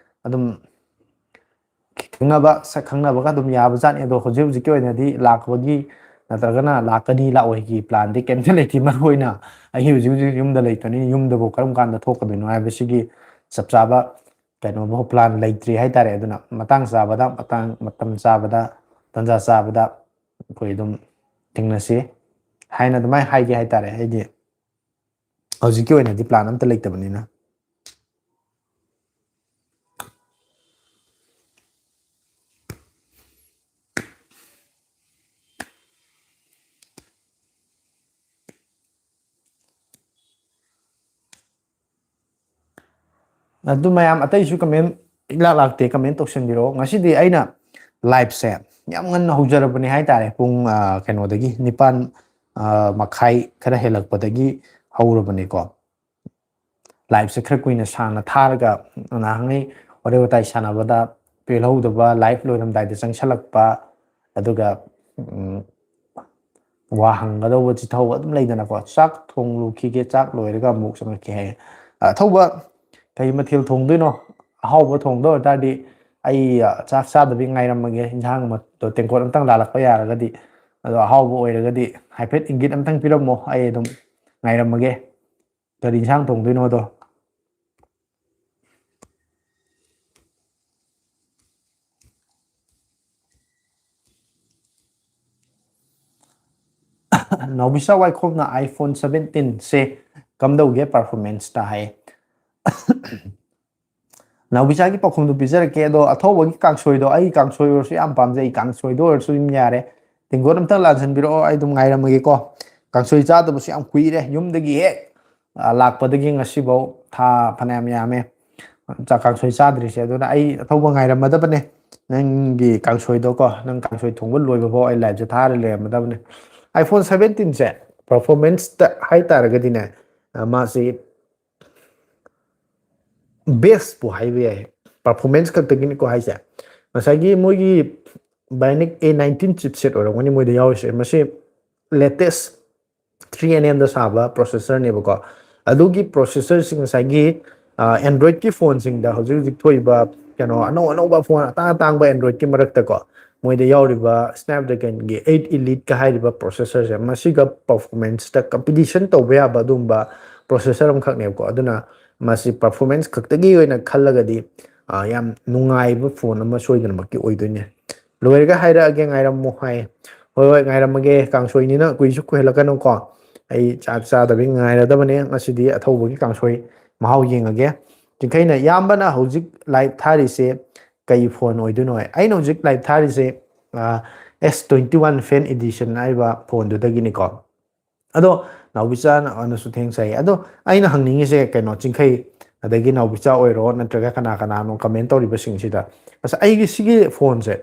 ꯑꯗꯨꯝ ꯈꯪꯅꯕ, ꯁꯛ ꯈꯪꯅꯕꯒ ꯑꯗꯨꯝ ꯌꯥꯕ ꯖꯥꯠꯅꯤ꯫ ꯑꯗꯣ ꯍꯧꯖꯤꯛ ꯍꯧꯖꯤꯛꯀꯤ ꯑꯣꯏꯅꯗꯤ ꯂꯥꯛꯄꯒꯤ ꯅꯠꯇ꯭ꯔꯒꯅ ꯂꯥꯛꯀꯅꯤ ꯂꯥꯛꯑꯣꯏꯒꯤ ꯄ꯭ꯂꯥꯟꯗꯤ ꯀꯩꯝꯇ ꯂꯩꯇꯦ꯫ ꯃꯔꯨ ꯑꯣꯏꯅ ꯑꯩ ꯍꯧꯖꯤꯛ ꯍꯧꯖꯤꯛ ꯌꯨꯝꯗ ꯂꯩꯇꯕꯅꯤꯅ ꯌꯨꯝꯗꯕꯨ ꯀꯔꯝ ꯀꯥꯟꯗ ꯊꯣꯛꯀꯗꯣꯏꯅꯣ ꯍꯥꯏꯕꯁꯤꯒꯤ ꯆꯞ ꯆꯥꯕ ꯀꯩꯅꯣꯐꯥꯎ ꯄ꯭ꯂꯥꯟ ꯂꯩꯇ꯭ꯔꯤ ꯍꯥꯏꯇꯥꯔꯦ꯫ ꯑꯗꯨꯅ ꯃꯇꯥꯡ ꯆꯥꯕꯗ, ꯃꯇꯥꯡ, ꯃꯇꯝ ꯆꯥꯕꯗ, ꯇꯥꯟꯖꯥ ꯆꯥꯕꯗ ꯑꯩꯈꯣꯏ ꯑꯗꯨꯝ ꯊꯦꯡꯅꯁꯤ ꯍꯥꯏꯅ ꯑꯗꯨꯃꯥꯏꯅ ꯍꯥꯏꯒꯦ ꯍꯥꯏꯇꯥꯔꯦ꯫ ꯑꯩꯗꯤ ꯍꯧꯖꯤꯛꯀꯤ ꯑꯣꯏꯅꯗꯤ ꯄ꯭ꯂꯥꯟ ꯑꯝꯇ ꯂꯩꯇꯕꯅꯤꯅ꯫ ꯑꯗꯨ ꯃꯌꯥꯝ ꯑꯇꯩꯁꯨ ꯀꯃꯦꯟ ꯏꯂꯥꯛ ꯂꯥꯛꯇꯦ, ꯀꯃꯦꯟ ꯇꯧꯁꯟꯕꯤꯔꯛꯑꯣ꯫ ꯉꯁꯤꯗꯤ ꯑꯩꯅ ꯂꯥꯏꯞꯁꯦ ꯌꯥꯝ ꯉꯟꯅ ꯍꯧꯖꯔꯕꯅꯦ ꯍꯥꯏꯇꯥꯔꯦ꯫ ꯄꯨꯡ, ꯑ, ꯀꯩꯅꯣꯗꯒꯤ, ꯅꯤꯄꯥꯟ, ꯑ, ꯃꯈꯥꯏ ꯈꯔ ꯍꯦꯜꯂꯛꯄꯗꯒꯤ ꯍꯧꯔꯕꯅꯦꯀꯣ꯫ ꯂꯥꯏꯞꯁꯦ ꯈꯔ ꯀꯨꯏꯅ ꯁꯥꯡꯅ ꯊꯥꯔꯒ ꯅꯍꯥꯟꯉꯩ ꯋꯥꯔꯤ ꯋꯥꯇꯥꯏ ꯁꯥꯟꯅꯕꯗ ꯄꯦꯜꯍꯧꯗꯕ, ꯂꯥꯏꯞ ꯂꯣꯏꯔꯝꯗꯥꯏꯗ ꯆꯪꯁꯜꯂꯛꯄ, ꯑꯗꯨꯒ, ꯎꯝ, ꯋꯥ ꯍꯪꯒꯗꯧꯕ ꯆꯤꯊꯧꯕ ꯑꯗꯨꯝ ꯂꯩꯗꯅꯀꯣ꯫ "ꯆꯥꯛ ꯊꯣꯡꯂꯨꯈꯤꯒꯦ, ꯆꯥꯛ ꯂꯣꯏꯔꯒ ꯑꯃꯨꯛ ꯆꯪꯉꯛꯀꯦ" ꯍꯥꯏꯌꯦ꯫ ꯑꯊꯧꯕ ꯀꯩ ꯃꯊꯦꯜ ꯊꯣꯡꯗꯣꯏꯅꯣ? ꯑꯍꯥꯎꯕ ꯊꯣꯡꯗꯣꯏ ꯑꯣꯏꯇꯥꯔꯗꯤ ꯑꯩ, ꯑ, ꯆꯥꯛ ꯆꯥꯗꯕꯤ ꯉꯥꯏꯔꯝꯃꯒꯦ꯫ ꯏꯟꯁꯥꯡ ꯃ-, ꯇꯦꯡꯀꯣꯠ ꯑꯝꯇꯪ ꯂꯥꯜꯂꯛꯄ ꯌꯥꯔꯒꯗꯤ, ꯑꯗꯣ ꯑꯍꯥꯎꯕ ꯑꯣꯏꯔꯒꯗꯤ ꯍꯥꯏꯐꯦꯠ ꯏꯪꯒꯤꯠ ꯑꯝꯇꯪ ꯄꯤꯔꯝꯃꯣ, ꯑꯩ ꯑꯗꯨꯝ ꯉꯥꯏꯔꯝꯃꯒꯦ꯫ ꯀꯔꯤ ꯏꯟꯁꯥꯡ ꯊꯣꯡꯗꯣꯏꯅꯣꯗꯣ꯫ ꯅꯥꯎꯕꯤꯁꯥ ꯋꯥꯏꯈꯣꯝꯅ iPhone seventeen ꯁꯦ ꯀꯝꯗꯧꯒꯦ performance ꯇ ꯍꯥꯏ꯫ ꯅꯥꯎꯕꯤꯁꯥꯒꯤ ꯄꯥꯎꯈꯨꯝꯗꯨ ꯄꯤꯖꯔꯛꯀꯦ꯫ ꯑꯗꯣ ꯑꯊꯧꯕꯒꯤ ꯀꯥꯡꯁꯣꯏꯗꯣ, ꯑꯩ ꯀꯥꯡꯁꯣꯏ ꯑꯣꯏꯔꯁꯨ ꯌꯥꯝ ꯄꯥꯝꯖꯩ, ꯀꯥꯡꯁꯣꯏꯗꯣ ꯑꯣꯏꯔꯁꯨ ꯑꯗꯨꯝ ꯌꯥꯔꯦ꯫ ꯇꯦꯡꯀꯣꯠ ꯑꯝꯇꯪ ꯂꯥꯟꯁꯤꯟꯕꯤꯔꯛꯑꯣ, ꯑꯩ ꯑꯗꯨꯝ ꯉꯥꯏꯔꯝꯃꯒꯦꯀꯣ꯫ ꯀꯥꯡꯁꯣꯏ ꯆꯥꯗꯕꯁꯨ ꯌꯥꯝ ꯀꯨꯏꯔꯦ, ꯌꯨꯝꯗꯒꯤ ꯍꯦꯛ, ꯑ, ꯂꯥꯛꯄꯗꯒꯤ ꯉꯁꯤꯐꯥꯎ ꯊꯥ ꯐꯅꯌꯥꯝ ꯌꯥꯝꯃꯦ ꯆꯥꯛ ꯀꯥꯡꯁꯣꯏ ꯆꯥꯗ꯭ꯔꯤꯁꯦ꯫ ꯑꯗꯨꯅ ꯑꯩ ꯑꯊꯧꯕ ꯉꯥꯏꯔꯝꯃꯗꯕꯅꯦ꯫ ꯅꯪꯒꯤ ꯀꯥꯡꯁꯣꯏꯗꯣꯀꯣ, ꯅꯪ ꯀꯥꯡꯁꯣꯏ ꯊꯣꯡꯕ ꯂꯣꯏꯕꯐꯥꯎ ꯑꯩ ꯂꯥꯏꯞꯁꯦ ꯊꯥꯔ ꯂꯩꯔꯝꯃꯗꯕꯅꯦ꯫ iPhone seventeen ꯁꯦ performance ꯇ ꯍꯥꯏꯇꯥꯔꯒꯗꯤꯅꯦ, ꯑ, ꯃꯥꯁꯤ ꯕꯦꯁꯄꯨ ꯍꯥꯏꯕ ꯌꯥꯏ꯫ ꯄꯔꯐꯣꯔꯃꯦꯟꯁ ꯈꯛꯇꯒꯤꯅꯤꯀꯣ ꯍꯥꯏꯁꯦ꯫ ꯉꯁꯥꯏꯒꯤ ꯃꯣꯏꯒꯤ Bionic A nineteen chipset ꯑꯣꯏꯔꯝꯒꯅꯤ ꯃꯣꯏꯗ ꯌꯥꯎꯔꯤꯁꯦ꯫ ꯃꯁꯤ latest three N Mꯗ ꯁꯥꯕ ꯄ꯭ꯔꯣꯁꯦꯁꯔꯅꯦꯕꯀꯣ꯫ ꯑꯗꯨꯒꯤ ꯄ꯭ꯔꯣꯁꯦꯁꯔꯁꯤ ꯉꯁꯥꯏꯒꯤ ꯑꯦꯟꯗ꯭ꯔꯣꯏꯗꯀꯤ ꯐꯣꯟꯁꯤꯡꯗ, ꯍꯧꯖꯤꯛ ꯍꯧꯖꯤꯛ ꯊꯣꯛꯏꯕ ꯀꯩꯅꯣ ꯑꯅꯧ ꯑꯅꯧꯕ ꯐꯣꯟ ꯑꯇꯥꯡ ꯑꯇꯥꯡꯕ ꯑꯦꯟꯗ꯭ꯔꯣꯏꯗꯀꯤ ꯃꯔꯛꯇꯀꯣ, ꯃꯣꯏꯗ ꯌꯥꯎꯔꯤꯕ Snapdragonꯒꯤ eight Eliteꯀ ꯍꯥꯏꯔꯤꯕ ꯄ꯭ꯔꯣꯁꯦꯁꯔꯁꯦ, ꯃꯁꯤꯒ ꯄꯔꯐꯣꯔꯃꯦꯟꯁꯇ ꯀꯝꯄꯤꯇꯤꯁꯟ ꯇꯧꯕ ꯌꯥꯕ ꯑꯗꯨꯒꯨꯝꯕ ꯄ꯭ꯔꯣꯁꯦꯁꯔ ꯑꯃꯈꯛꯅꯦꯕꯀꯣ꯫ ꯑꯗꯨꯅ ꯃꯁꯤ ꯄꯔꯐꯣꯔꯃꯦꯟꯁ ꯈꯛꯇꯒꯤ ꯑꯣꯏꯅ ꯈꯜꯂꯒꯗꯤ, ꯑ, ꯌꯥꯝ ꯅꯨꯡꯉꯥꯏꯕ ꯐꯣꯟ ꯑꯃ ꯁꯣꯏꯗꯅꯃꯛꯀꯤ ꯑꯣꯏꯗꯣꯏꯅꯦ꯫ ꯂꯣꯏꯔꯒ ꯍꯥꯏꯔꯛꯑꯒꯦ, ꯉꯥꯏꯔꯝꯃꯣ ꯍꯥꯏ꯫ ꯍꯣꯏ, ꯍꯣꯏ, ꯉꯥꯏꯔꯝꯃꯒꯦ꯫ ꯀꯥꯡꯁꯣꯏꯅꯤꯅ ꯀꯨꯏꯁꯨ ꯀꯨꯏꯍꯜꯂꯛꯀꯅꯨꯀꯣ꯫ ꯑꯩ ꯆꯥꯛ ꯆꯥꯗꯕꯤ ꯉꯥꯏꯔꯗꯕꯅꯦ꯫ ꯉꯁꯤꯗꯤ ꯑꯊꯧꯕꯒꯤ ꯀꯥꯡꯁꯣꯏ ꯃꯍꯥꯎ ꯌꯦꯡꯉꯒꯦ꯫ ꯆꯤꯡꯈꯩꯅ, ꯏꯌꯥꯝꯕꯅ ꯍꯧꯖꯤꯛ ꯂꯥꯏꯚ ꯊꯥꯔꯤꯁꯦ ꯀꯩ ꯐꯣꯟ ꯑꯣꯏꯗꯣꯏꯅꯣ ꯍꯥꯏ꯫ ꯑꯩꯅ ꯍꯧꯖꯤꯛ ꯂꯥꯏꯚ ꯊꯥꯔꯤꯁꯦ, ꯑ, S twenty one Fan Edition ꯍꯥꯏꯔꯤꯕ ꯐꯣꯟꯗꯨꯗꯒꯤꯅꯤꯀꯣ꯫ ꯑꯗꯣ ꯅꯥꯎꯕꯤꯆꯥꯅ, ꯑꯅꯁꯨ ꯊꯦꯡꯁ ꯍꯥꯏꯌꯦ꯫ ꯑꯗꯣ ꯑꯩꯅ ꯍꯪꯅꯤꯡꯉꯤꯁꯦ ꯀꯩꯅꯣ, ꯆꯤꯡꯈꯩ ꯑꯗꯒꯤ ꯅꯥꯎꯕꯤꯆꯥ ꯑꯣꯏꯔꯣ, ꯅꯠꯇ꯭ꯔꯒ ꯀꯅꯥ ꯀꯅꯥꯅꯣ ꯀꯃꯦꯟ ꯇꯧꯔꯤꯕꯁꯤꯡꯁꯤꯗ, ꯑꯁ, ꯑꯩꯒꯤ ꯁꯤꯒꯤ ꯐꯣꯟꯁꯦ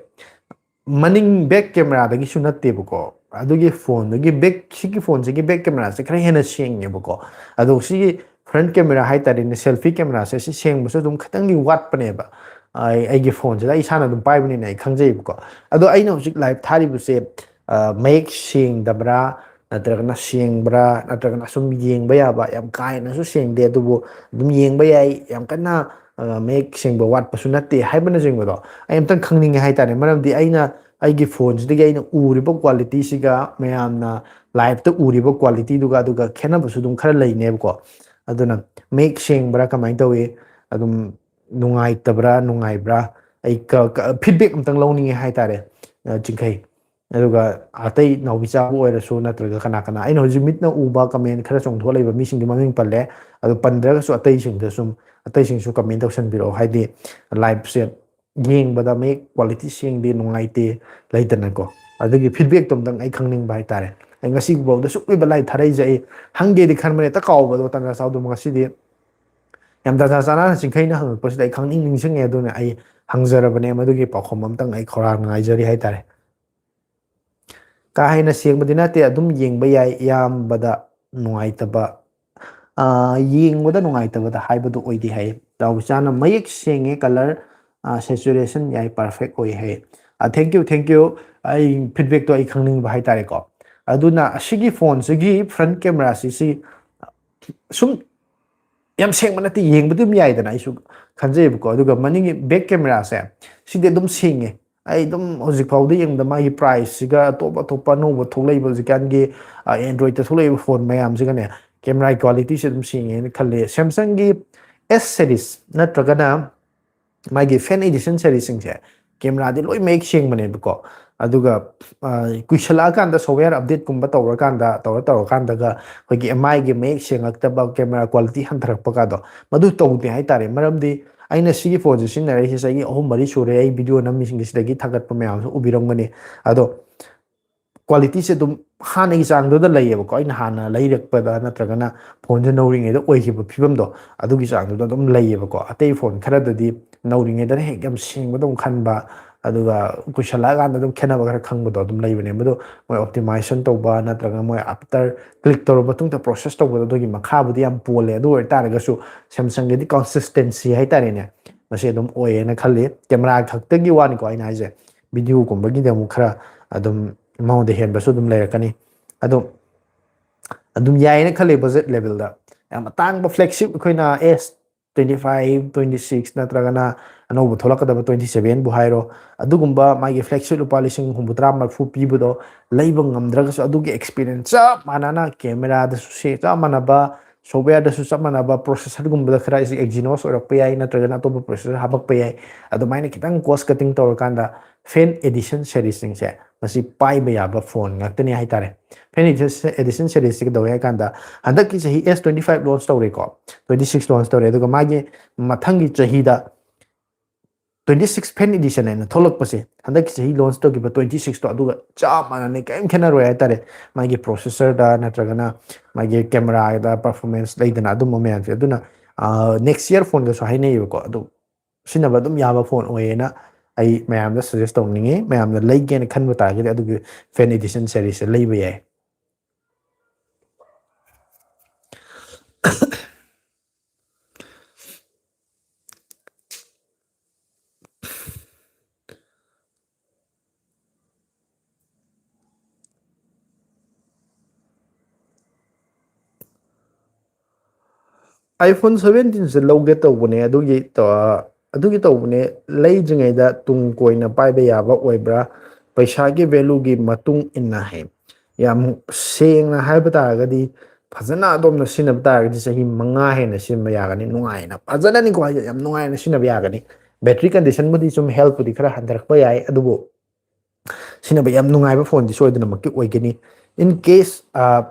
ꯃꯅꯤꯡ ꯕꯦꯛ ꯀꯦꯃꯦꯔꯥꯗꯒꯤꯁꯨ ꯅꯠꯇꯦꯕꯀꯣ꯫ ꯑꯗꯨꯒꯤ ꯐꯣꯟꯗꯨꯒꯤ ꯕꯦꯛ, ꯁꯤꯒꯤ ꯐꯣꯟꯁꯤꯒꯤ ꯕꯦꯛ ꯀꯦꯃꯦꯔꯥꯁꯦ ꯈꯔ ꯍꯦꯟꯅ ꯁꯦꯡꯉꯦꯕꯀꯣ꯫ ꯑꯗꯣ ꯁꯤꯒꯤ ꯐ꯭ꯔꯟ ꯀꯦꯃꯦꯔꯥ ꯍꯥꯏꯇꯥꯔꯦꯅꯦ, ꯁꯦꯜꯐꯤ ꯀꯦꯃꯦꯔꯥꯁꯦ, ꯁꯤ ꯁꯦꯡꯕꯁꯨ ꯑꯗꯨꯝ ꯈꯤꯇꯪꯗꯤ ꯋꯥꯠꯄꯅꯦꯕ꯫ ꯑꯩ, ꯑꯩꯒꯤ ꯐꯣꯟꯁꯤꯗ ꯑꯩ ꯏꯁꯥꯅ ꯑꯗꯨꯝ ꯄꯥꯏꯕꯅꯤꯅ ꯑꯩ ꯈꯪꯖꯩꯕꯀꯣ꯫ ꯑꯗꯣ ꯑꯩꯅ ꯍꯧꯖꯤꯛ ꯂꯥꯏꯚ ꯊꯥꯔꯤꯕꯁꯦ, ꯑ, ꯃꯌꯦꯛ ꯁꯦꯡꯗꯕ꯭ꯔꯥ, ꯅꯠꯇ꯭ꯔꯒꯅ ꯁꯦꯡꯕ꯭ꯔꯥ, ꯅꯠꯇ꯭ꯔꯒꯅ ꯁꯨꯝ ꯌꯦꯡꯕ ꯌꯥꯕ, ꯌꯥꯝ ꯀꯥ ꯍꯦꯟꯅꯁꯨ ꯁꯦꯡꯗꯦ, ꯑꯗꯨꯕꯨ ꯑꯗꯨꯝ ꯌꯦꯡꯕ ꯌꯥꯏ, ꯌꯥꯝ ꯀꯟꯅ, ꯑ, ꯃꯌꯦꯛ ꯁꯦꯡꯕ ꯋꯥꯠꯄꯁꯨ ꯅꯠꯇꯦ ꯍꯥꯏꯕꯅꯆꯤꯡꯕꯗꯣ ꯑꯩ ꯑꯝꯇꯪ ꯈꯪꯅꯤꯡꯉꯦ ꯍꯥꯏꯇꯥꯔꯦ꯫ ꯃꯔꯝꯗꯤ ꯑꯩꯅ ꯑꯩꯒꯤ ꯐꯣꯟꯁꯤꯗꯒꯤ ꯑꯩꯅ ꯎꯔꯤꯕ ꯀ꯭ꯋꯥꯂꯤꯇꯤꯁꯤꯒ ꯃꯌꯥꯝꯅ ꯂꯥꯏꯚꯇ ꯎꯔꯤꯕ ꯀ꯭ꯋꯥꯂꯤꯇꯤꯗꯨꯒ ꯑꯗꯨꯒ ꯈꯦꯠꯅꯕꯁꯨ ꯑꯗꯨꯝ ꯈꯔ ꯂꯩꯅꯦꯕꯀꯣ꯫ ꯑꯗꯨꯅ ꯃꯌꯦꯛ ꯁꯦꯡꯕ꯭ꯔꯥ, ꯀꯃꯥꯏꯅ ꯇꯧꯏ, ꯑꯗꯨꯝ ꯅꯨꯡꯉꯥꯏꯇꯕ꯭ꯔꯥ, ꯅꯨꯡꯉꯥꯏꯕ꯭ꯔꯥ, ꯑꯩ ꯀ-, ꯀ-, ꯐꯤꯗꯕꯦꯛ ꯑꯝꯇꯪ ꯂꯧꯅꯤꯡꯉꯦ ꯍꯥꯏꯇꯥꯔꯦ, ꯑ, ꯆꯤꯡꯈꯩ꯫ ꯑꯗꯨꯒ ꯑꯇꯩ ꯅꯥꯎꯕꯤꯆꯥꯕꯨ ꯑꯣꯏꯔꯁꯨ, ꯅꯠꯇ꯭ꯔꯒ ꯀꯅꯥ ꯀꯅꯥ, ꯑꯩꯅ ꯍꯧꯖꯤꯛ ꯃꯤꯠꯅ ꯎꯕ ꯀꯃꯦꯟ ꯈꯔ ꯆꯣꯡꯊꯣꯛꯂꯛꯏꯕ ꯃꯤꯁꯤꯡꯗꯤ ꯃꯃꯤꯡ ꯄꯜꯂꯦ, ꯑꯗꯨ ꯄꯟꯗ꯭ꯔꯒꯁꯨ ꯑꯇꯩꯁꯤꯡꯗ ꯁꯨꯝ, ꯑꯇꯩꯁꯤꯡꯁꯨ ꯀꯃꯦꯟ ꯇꯧꯁꯟꯕꯤꯔꯛꯑꯣ꯫ ꯍꯥꯏꯗꯤ ꯂꯥꯏꯚꯁꯦ ꯌꯦꯡꯕꯗ ꯃꯌꯦꯛ ꯀ꯭ꯋꯥꯂꯤꯇꯤ ꯁꯦꯡꯗꯦ, ꯅꯨꯡꯉꯥꯏꯇꯦ, ꯂꯩꯗꯅꯀꯣ꯫ ꯑꯗꯨꯒꯤ ꯐꯤꯗꯕꯦꯛꯇꯣ ꯑꯝꯇꯪ ꯑꯩ ꯈꯪꯅꯤꯡꯕ ꯍꯥꯏꯇꯥꯔꯦ꯫ ꯑꯩ ꯉꯁꯤꯐꯥꯎꯗ ꯁꯨꯛ ꯀꯨꯏꯕ ꯂꯥꯏꯚ ꯊꯥꯔꯛꯏꯁꯦ ꯑꯩ ꯍꯪꯒꯦꯗꯤ ꯈꯟꯕꯅꯦ, ꯍꯦꯛꯇ ꯀꯥꯎꯕꯗꯣ, ꯇꯥꯟꯖꯥ ꯆꯥꯎꯗꯕ ꯉꯁꯤꯗꯤ꯫ ꯌꯥꯝ ꯇꯥꯟꯖꯥ ꯆꯥꯅꯅ ꯆꯤꯡꯈꯩꯅ ꯍꯪꯉꯛꯄꯁꯤꯗ ꯑꯩ ꯈꯪꯅꯤꯡ ꯅꯤꯡꯁꯤꯡꯉꯦ꯫ ꯑꯗꯨꯅ ꯑꯩ ꯍꯪꯖꯔꯕꯅꯦ꯫ ꯃꯗꯨꯒꯤ ꯄꯥꯎꯈꯨꯝ ꯑꯝꯇꯪ ꯑꯩ ꯈꯧꯔꯥꯡꯅ ꯉꯥꯏꯖꯔꯤ ꯍꯥꯏꯇꯥꯔꯦ꯫ ꯀꯥ ꯍꯦꯟꯅ ꯁꯦꯡꯕꯗꯤ ꯅꯠꯇꯦ, ꯑꯗꯨꯝ ꯌꯦꯡꯕ ꯌꯥꯏ, ꯏꯌꯥꯝꯕꯗ ꯅꯨꯡꯉꯥꯏꯇꯕ ꯑ, ꯌꯦꯡꯕꯗ ꯅꯨꯡꯉꯥꯏꯇꯕꯗ ꯍꯥꯏꯕꯗꯨ ꯑꯣꯏꯗꯦ ꯍꯥꯏ꯫ ꯗꯥꯎꯕꯤꯆꯥꯅ ꯃꯌꯦꯛ ꯁꯦꯡꯉꯦ, ꯀꯂꯔ, ꯑ, ꯁꯦꯆꯨꯔꯦꯁꯟ ꯌꯥꯏ, ꯄꯔꯐꯦꯛ ꯑꯣꯏ ꯍꯥꯏ꯫ ꯑ, thank you, thank you꯫ ꯑꯩ ꯐꯤꯗꯕꯦꯛꯇꯣ ꯑꯩ ꯈꯪꯅꯤꯡꯕ ꯍꯥꯏꯇꯥꯔꯦꯀꯣ꯫ ꯑꯗꯨꯅ ꯑꯁꯤꯒꯤ ꯐꯣꯟꯁꯤꯒꯤ ꯐ꯭ꯔꯟ ꯀꯦꯃꯦꯔꯥꯁꯤ ꯁꯤ ꯁꯨꯝ ꯌꯥꯝ ꯁꯦꯡꯕ ꯅꯠꯇꯦ, ꯌꯦꯡꯕꯗꯤ ꯑꯗꯨꯝ ꯌꯥꯏꯗꯅ ꯑꯩꯁꯨ ꯈꯟꯖꯩꯕꯀꯣ꯫ ꯑꯗꯨꯒ ꯃꯅꯤꯡꯒꯤ ꯕꯦꯛ ꯀꯦꯃꯦꯔꯥꯁꯦ ꯁꯤꯗꯤ ꯑꯗꯨꯝ ꯁꯦꯡꯉꯦ꯫ ꯑꯩ ꯑꯗꯨꯝ ꯍꯧꯖꯤꯛ ꯐꯥꯎꯗ ꯌꯦꯡꯕꯗ ꯃꯥꯒꯤ ꯄ꯭ꯔꯥꯏꯁꯁꯤꯒ ꯑꯇꯣꯞ ꯑꯇꯣꯞꯄ ꯑꯅꯧꯕ ꯊꯣꯛꯂꯛꯏꯕ ꯍꯧꯖꯤꯛꯀꯥꯟꯒꯤ, ꯑ, Androidꯇ ꯊꯣꯛꯂꯛꯏꯕ ꯐꯣꯟ ꯃꯌꯥꯝꯁꯤꯒꯅꯦ, ꯀꯦꯃꯦꯔꯥꯒꯤ ꯀ꯭ꯋꯥꯂꯤꯇꯤꯁꯦ ꯑꯗꯨꯝ ꯁꯦꯡꯉꯦꯅ ꯈꯜꯂꯦ꯫ Samsungꯒꯤ S series ꯅꯠꯇ꯭ꯔꯒꯅ ꯃꯥꯒꯤ Fan Edition seriesꯁꯤꯡꯁꯦ ꯀꯦꯃꯦꯔꯥꯗꯤ ꯂꯣꯏ ꯃꯌꯦꯛ ꯁꯦꯡꯕꯅꯦꯕꯀꯣ꯫ ꯑꯗꯨꯒ, ꯑ, ꯀꯨꯏꯁꯜꯂꯛꯑꯀꯥꯟꯗ software updateꯀꯨꯝꯕ ꯇꯧꯔꯀꯥꯟꯗ, ꯇꯧꯔ ꯇꯧꯔꯀꯥꯟꯗꯒ ꯑꯩꯈꯣꯏꯒꯤ MIꯒꯤ ꯃꯌꯦꯛ ꯁꯦꯡꯉꯛꯇꯕ, ꯀꯦꯃꯦꯔꯥ ꯀ꯭ꯋꯥꯂꯤꯇꯤ ꯍꯟꯊꯔꯛꯄ ꯀꯥꯗꯣ, ꯃꯗꯨ ꯇꯧꯗꯦ ꯍꯥꯏꯇꯥꯔꯦ꯫ ꯃꯔꯝꯗꯤ ꯑꯩꯅ ꯁꯤꯒꯤ ꯐꯣꯟꯁꯦ ꯁꯤꯖꯤꯟꯅꯔꯛꯏꯁꯦ ꯆꯍꯤ ꯑꯍꯨꯝ ꯃꯔꯤ ꯁꯨꯔꯦ꯫ ꯑꯩ ꯚꯤꯗꯤꯑꯣ ꯅꯝꯃꯤꯁꯤꯡꯒꯤ ꯁꯤꯗꯒꯤ ꯊꯥꯒꯠꯄ ꯃꯌꯥꯝꯁꯨ ꯎꯕꯤꯔꯝꯒꯅꯤ꯫ ꯑꯗꯣ ꯀ꯭ꯋꯥꯂꯤꯇꯤꯁꯦ ꯑꯗꯨꯝ ꯍꯥꯟꯅꯒꯤ ꯆꯥꯡꯗꯨꯗ ꯂꯩꯌꯦꯕꯀꯣ꯫ ꯑꯩꯅ ꯍꯥꯟꯅ ꯂꯩꯔꯛꯄꯗ ꯅꯠꯇ꯭ꯔꯒꯅ ꯐꯣꯟꯁꯦ ꯅꯧꯔꯤꯉꯩꯗ ꯑꯣꯏꯈꯤꯕ ꯐꯤꯕꯝꯗꯣ, ꯑꯗꯨꯒꯤ ꯆꯥꯡꯗꯨꯗ ꯑꯗꯨꯝ ꯂꯩꯌꯦꯕꯀꯣ꯫ ꯑꯇꯩ ꯐꯣꯟ ꯈꯔꯗꯗꯤ ꯅꯧꯔꯤꯉꯩꯗꯅ ꯍꯦꯛ ꯌꯥꯝ ꯁꯦꯡꯕꯗꯧ ꯈꯟꯕ, ꯑꯗꯨꯒ ꯀꯨꯏꯁꯜꯂꯛꯑꯀꯥꯟꯗ ꯑꯗꯨꯝ ꯈꯦꯠꯅꯕ ꯈꯔ ꯈꯪꯕꯗꯣ ꯑꯗꯨꯝ ꯂꯩꯕꯅꯦ꯫ ꯃꯗꯨ ꯃꯣꯏ optimization ꯇꯧꯕ ꯅꯠꯇ꯭ꯔꯒ ꯃꯣꯏ after click ꯇꯧꯔꯕ ꯃꯇꯨꯡꯗ process ꯇꯧꯕꯗꯣ, ꯑꯗꯨꯒꯤ ꯃꯈꯥꯕꯨꯗꯤ ꯌꯥꯝ ꯄꯣꯜꯂꯦ꯫ ꯑꯗꯨ ꯑꯣꯏꯇꯥꯔꯒꯁꯨ Samsungꯒꯤꯗꯤ consistency ꯍꯥꯏꯇꯥꯔꯦꯅꯦ, ꯃꯁꯤ ꯑꯗꯨꯝ ꯑꯣꯏꯌꯦꯅ ꯈꯜꯂꯤ꯫ ꯀꯦꯃꯦꯔꯥ ꯈꯛꯇꯒꯤ ꯋꯥꯅꯤꯀꯣ ꯑꯩꯅ ꯍꯥꯏꯁꯦ, ꯚꯤꯗꯤꯑꯣꯒꯨꯝꯕꯒꯤꯗꯤ ꯑꯃꯨꯛ ꯈꯔ ꯑꯗꯨꯝ ꯃꯉꯣꯟꯗ ꯍꯦꯟꯕꯁꯨ ꯑꯗꯨꯝ ꯂꯩꯔꯛꯀꯅꯤ꯫ ꯑꯗꯣ ꯑꯗꯨꯝ ꯌꯥꯏꯌꯦꯅ ꯈꯜꯂꯦ budget levelꯗ꯫ ꯌꯥꯝ ꯑꯇꯥꯡꯕ flagship ꯑꯩꯈꯣꯏꯅ S twenty five, twenty six ꯅꯠꯇ꯭ꯔꯒꯅ ꯑꯅꯧꯕ ꯊꯣꯛꯂꯛꯀꯗꯕ twenty sevenꯕꯨ ꯍꯥꯏꯔꯣ, ꯑꯗꯨꯒꯨꯝꯕ ꯃꯥꯒꯤ flagship ꯂꯨꯄꯥ ꯂꯤꯁꯤꯡ ꯍꯨꯝꯐꯨꯇꯔꯥ ꯃꯔꯤꯐꯨ ꯄꯤꯕꯗꯣ ꯂꯩꯕ ꯉꯝꯗ꯭ꯔꯒꯁꯨ ꯑꯗꯨꯒꯤ experience ꯆꯞ ꯃꯥꯟꯅꯅ ꯀꯦꯃꯦꯔꯥꯗꯁꯨ ꯁꯦ-, ꯆꯞ ꯃꯥꯟꯅꯕ, softwareꯗꯁꯨ ꯆꯞ ꯃꯥꯟꯅꯕ, processorꯒꯨꯝꯕꯗ ꯈꯔ ꯑꯩꯁꯦ Exynos ꯑꯣꯏꯔꯛꯄ ꯌꯥꯏ, ꯅꯠꯇ꯭ꯔꯒꯅ ꯑꯇꯣꯞꯄ processor ꯍꯥꯞꯄꯛꯄ ꯌꯥꯏ꯫ ꯑꯗꯨꯃꯥꯏꯅ ꯈꯤꯇꯪ cost cutting ꯇꯧꯔꯀꯥꯟꯗ Fan Edition seriesꯁꯤꯡꯁꯦ ꯃꯁꯤ ꯄꯥꯏꯕ ꯌꯥꯕ ꯐꯣꯟ ꯉꯥꯛꯇꯅꯤ ꯍꯥꯏꯇꯥꯔꯦ꯫ Fan Edition seriesꯁꯤ ꯀꯩꯗꯧꯋꯦ ꯍꯥꯏ ꯀꯥꯟꯗ ꯍꯟꯗꯛꯀꯤ ꯆꯍꯤ S twenty five launch ꯇꯧꯔꯦꯀꯣ, twenty six launch ꯇꯧꯔꯦ, ꯑꯗꯨꯒ ꯃꯥꯒꯤ ꯃꯊꯪꯒꯤ ꯆꯍꯤꯗ twenty six Fan Edition ꯍꯥꯏꯅ ꯊꯣꯛꯂꯛꯄꯁꯦ, ꯍꯟꯗꯛꯀꯤ ꯆꯍꯤ launch ꯇꯧꯈꯤꯕ twenty sixꯇꯣ ꯑꯗꯨꯒ ꯆꯞ ꯃꯥꯟꯅꯅ ꯀꯔꯤꯝ ꯈꯦꯠꯅꯔꯣꯏ ꯍꯥꯏꯇꯥꯔꯦ꯫ ꯃꯥꯒꯤ processorꯗ ꯅꯠꯇ꯭ꯔꯒꯅ ꯃꯥꯒꯤ ꯀꯦꯃꯦꯔꯥꯗ performance ꯂꯩꯗꯅ ꯑꯗꯨꯝꯕ ꯃꯌꯥꯝꯁꯦ꯫ ꯑꯗꯨꯅ, ꯑ, next year phoneꯒꯁꯨ ꯍꯥꯏꯅꯩꯌꯦꯕꯀꯣ꯫ ꯑꯗꯨ ꯁꯤꯖꯤꯟꯅꯕ ꯑꯗꯨꯝ ꯌꯥꯕ ꯐꯣꯟ ꯑꯣꯏꯌꯦꯅ ꯑꯩ ꯃꯌꯥꯝꯗ suggest ꯇꯧꯅꯤꯡꯉꯤ꯫ ꯃꯌꯥꯝꯅ ꯂꯩꯒꯦꯅ ꯈꯟꯕ ꯇꯥꯔꯒꯗꯤ ꯑꯗꯨꯒꯤ Fan Edition seriesꯁꯦ ꯂꯩꯕ ꯌꯥꯏ꯫ iPhone seventeenꯁꯦ ꯂꯧꯒꯦ ꯇꯧꯕꯅꯦ, ꯑꯗꯨꯒꯤ ꯇ-, ꯑꯗꯨꯒꯤ ꯇꯧꯕꯅꯦ, ꯂꯩꯗ꯭ꯔꯤꯉꯩꯗ ꯇꯨꯡ ꯀꯣꯏꯅ ꯄꯥꯏꯕ ꯌꯥꯕ ꯑꯣꯏꯕ꯭ꯔꯥ? ꯄꯩꯁꯥꯒꯤ valueꯒꯤ ꯃꯇꯨꯡ ꯏꯟꯅ ꯍꯥꯏ꯫ ꯌꯥꯝ ꯁꯦꯡꯅ ꯍꯥꯏꯕ ꯇꯥꯔꯒꯗꯤ, ꯐꯖꯅ ꯑꯗꯣꯝꯅ ꯁꯤꯖꯤꯟꯅꯕ ꯇꯥꯔꯒꯗꯤ ꯆꯍꯤ ꯃꯉꯥ ꯍꯦꯟꯅ ꯁꯤꯖꯤꯟꯅꯕ ꯌꯥꯒꯅꯤ, ꯅꯨꯡꯉꯥꯏꯅ, ꯐꯖꯅꯅꯤꯀꯣ ꯍꯥꯏꯁꯦ, ꯌꯥꯝ ꯅꯨꯡꯉꯥꯏꯅ ꯁꯤꯖꯤꯟꯅꯕ ꯌꯥꯒꯅꯤ꯫ Battery conditionꯕꯨꯗꯤ ꯁꯨꯝ healthꯄꯨꯗꯤ ꯈꯔ ꯍꯟꯊꯔꯛꯄ ꯌꯥꯏ, ꯑꯗꯨꯕꯨ ꯁꯤꯖꯤꯟꯅꯕ ꯌꯥꯝ ꯅꯨꯡꯉꯥꯏꯕ phoneꯗꯤ ꯁꯣꯏꯗꯅꯃꯛꯀꯤ ꯑꯣꯏꯒꯅꯤ꯫ In case, ꯑ,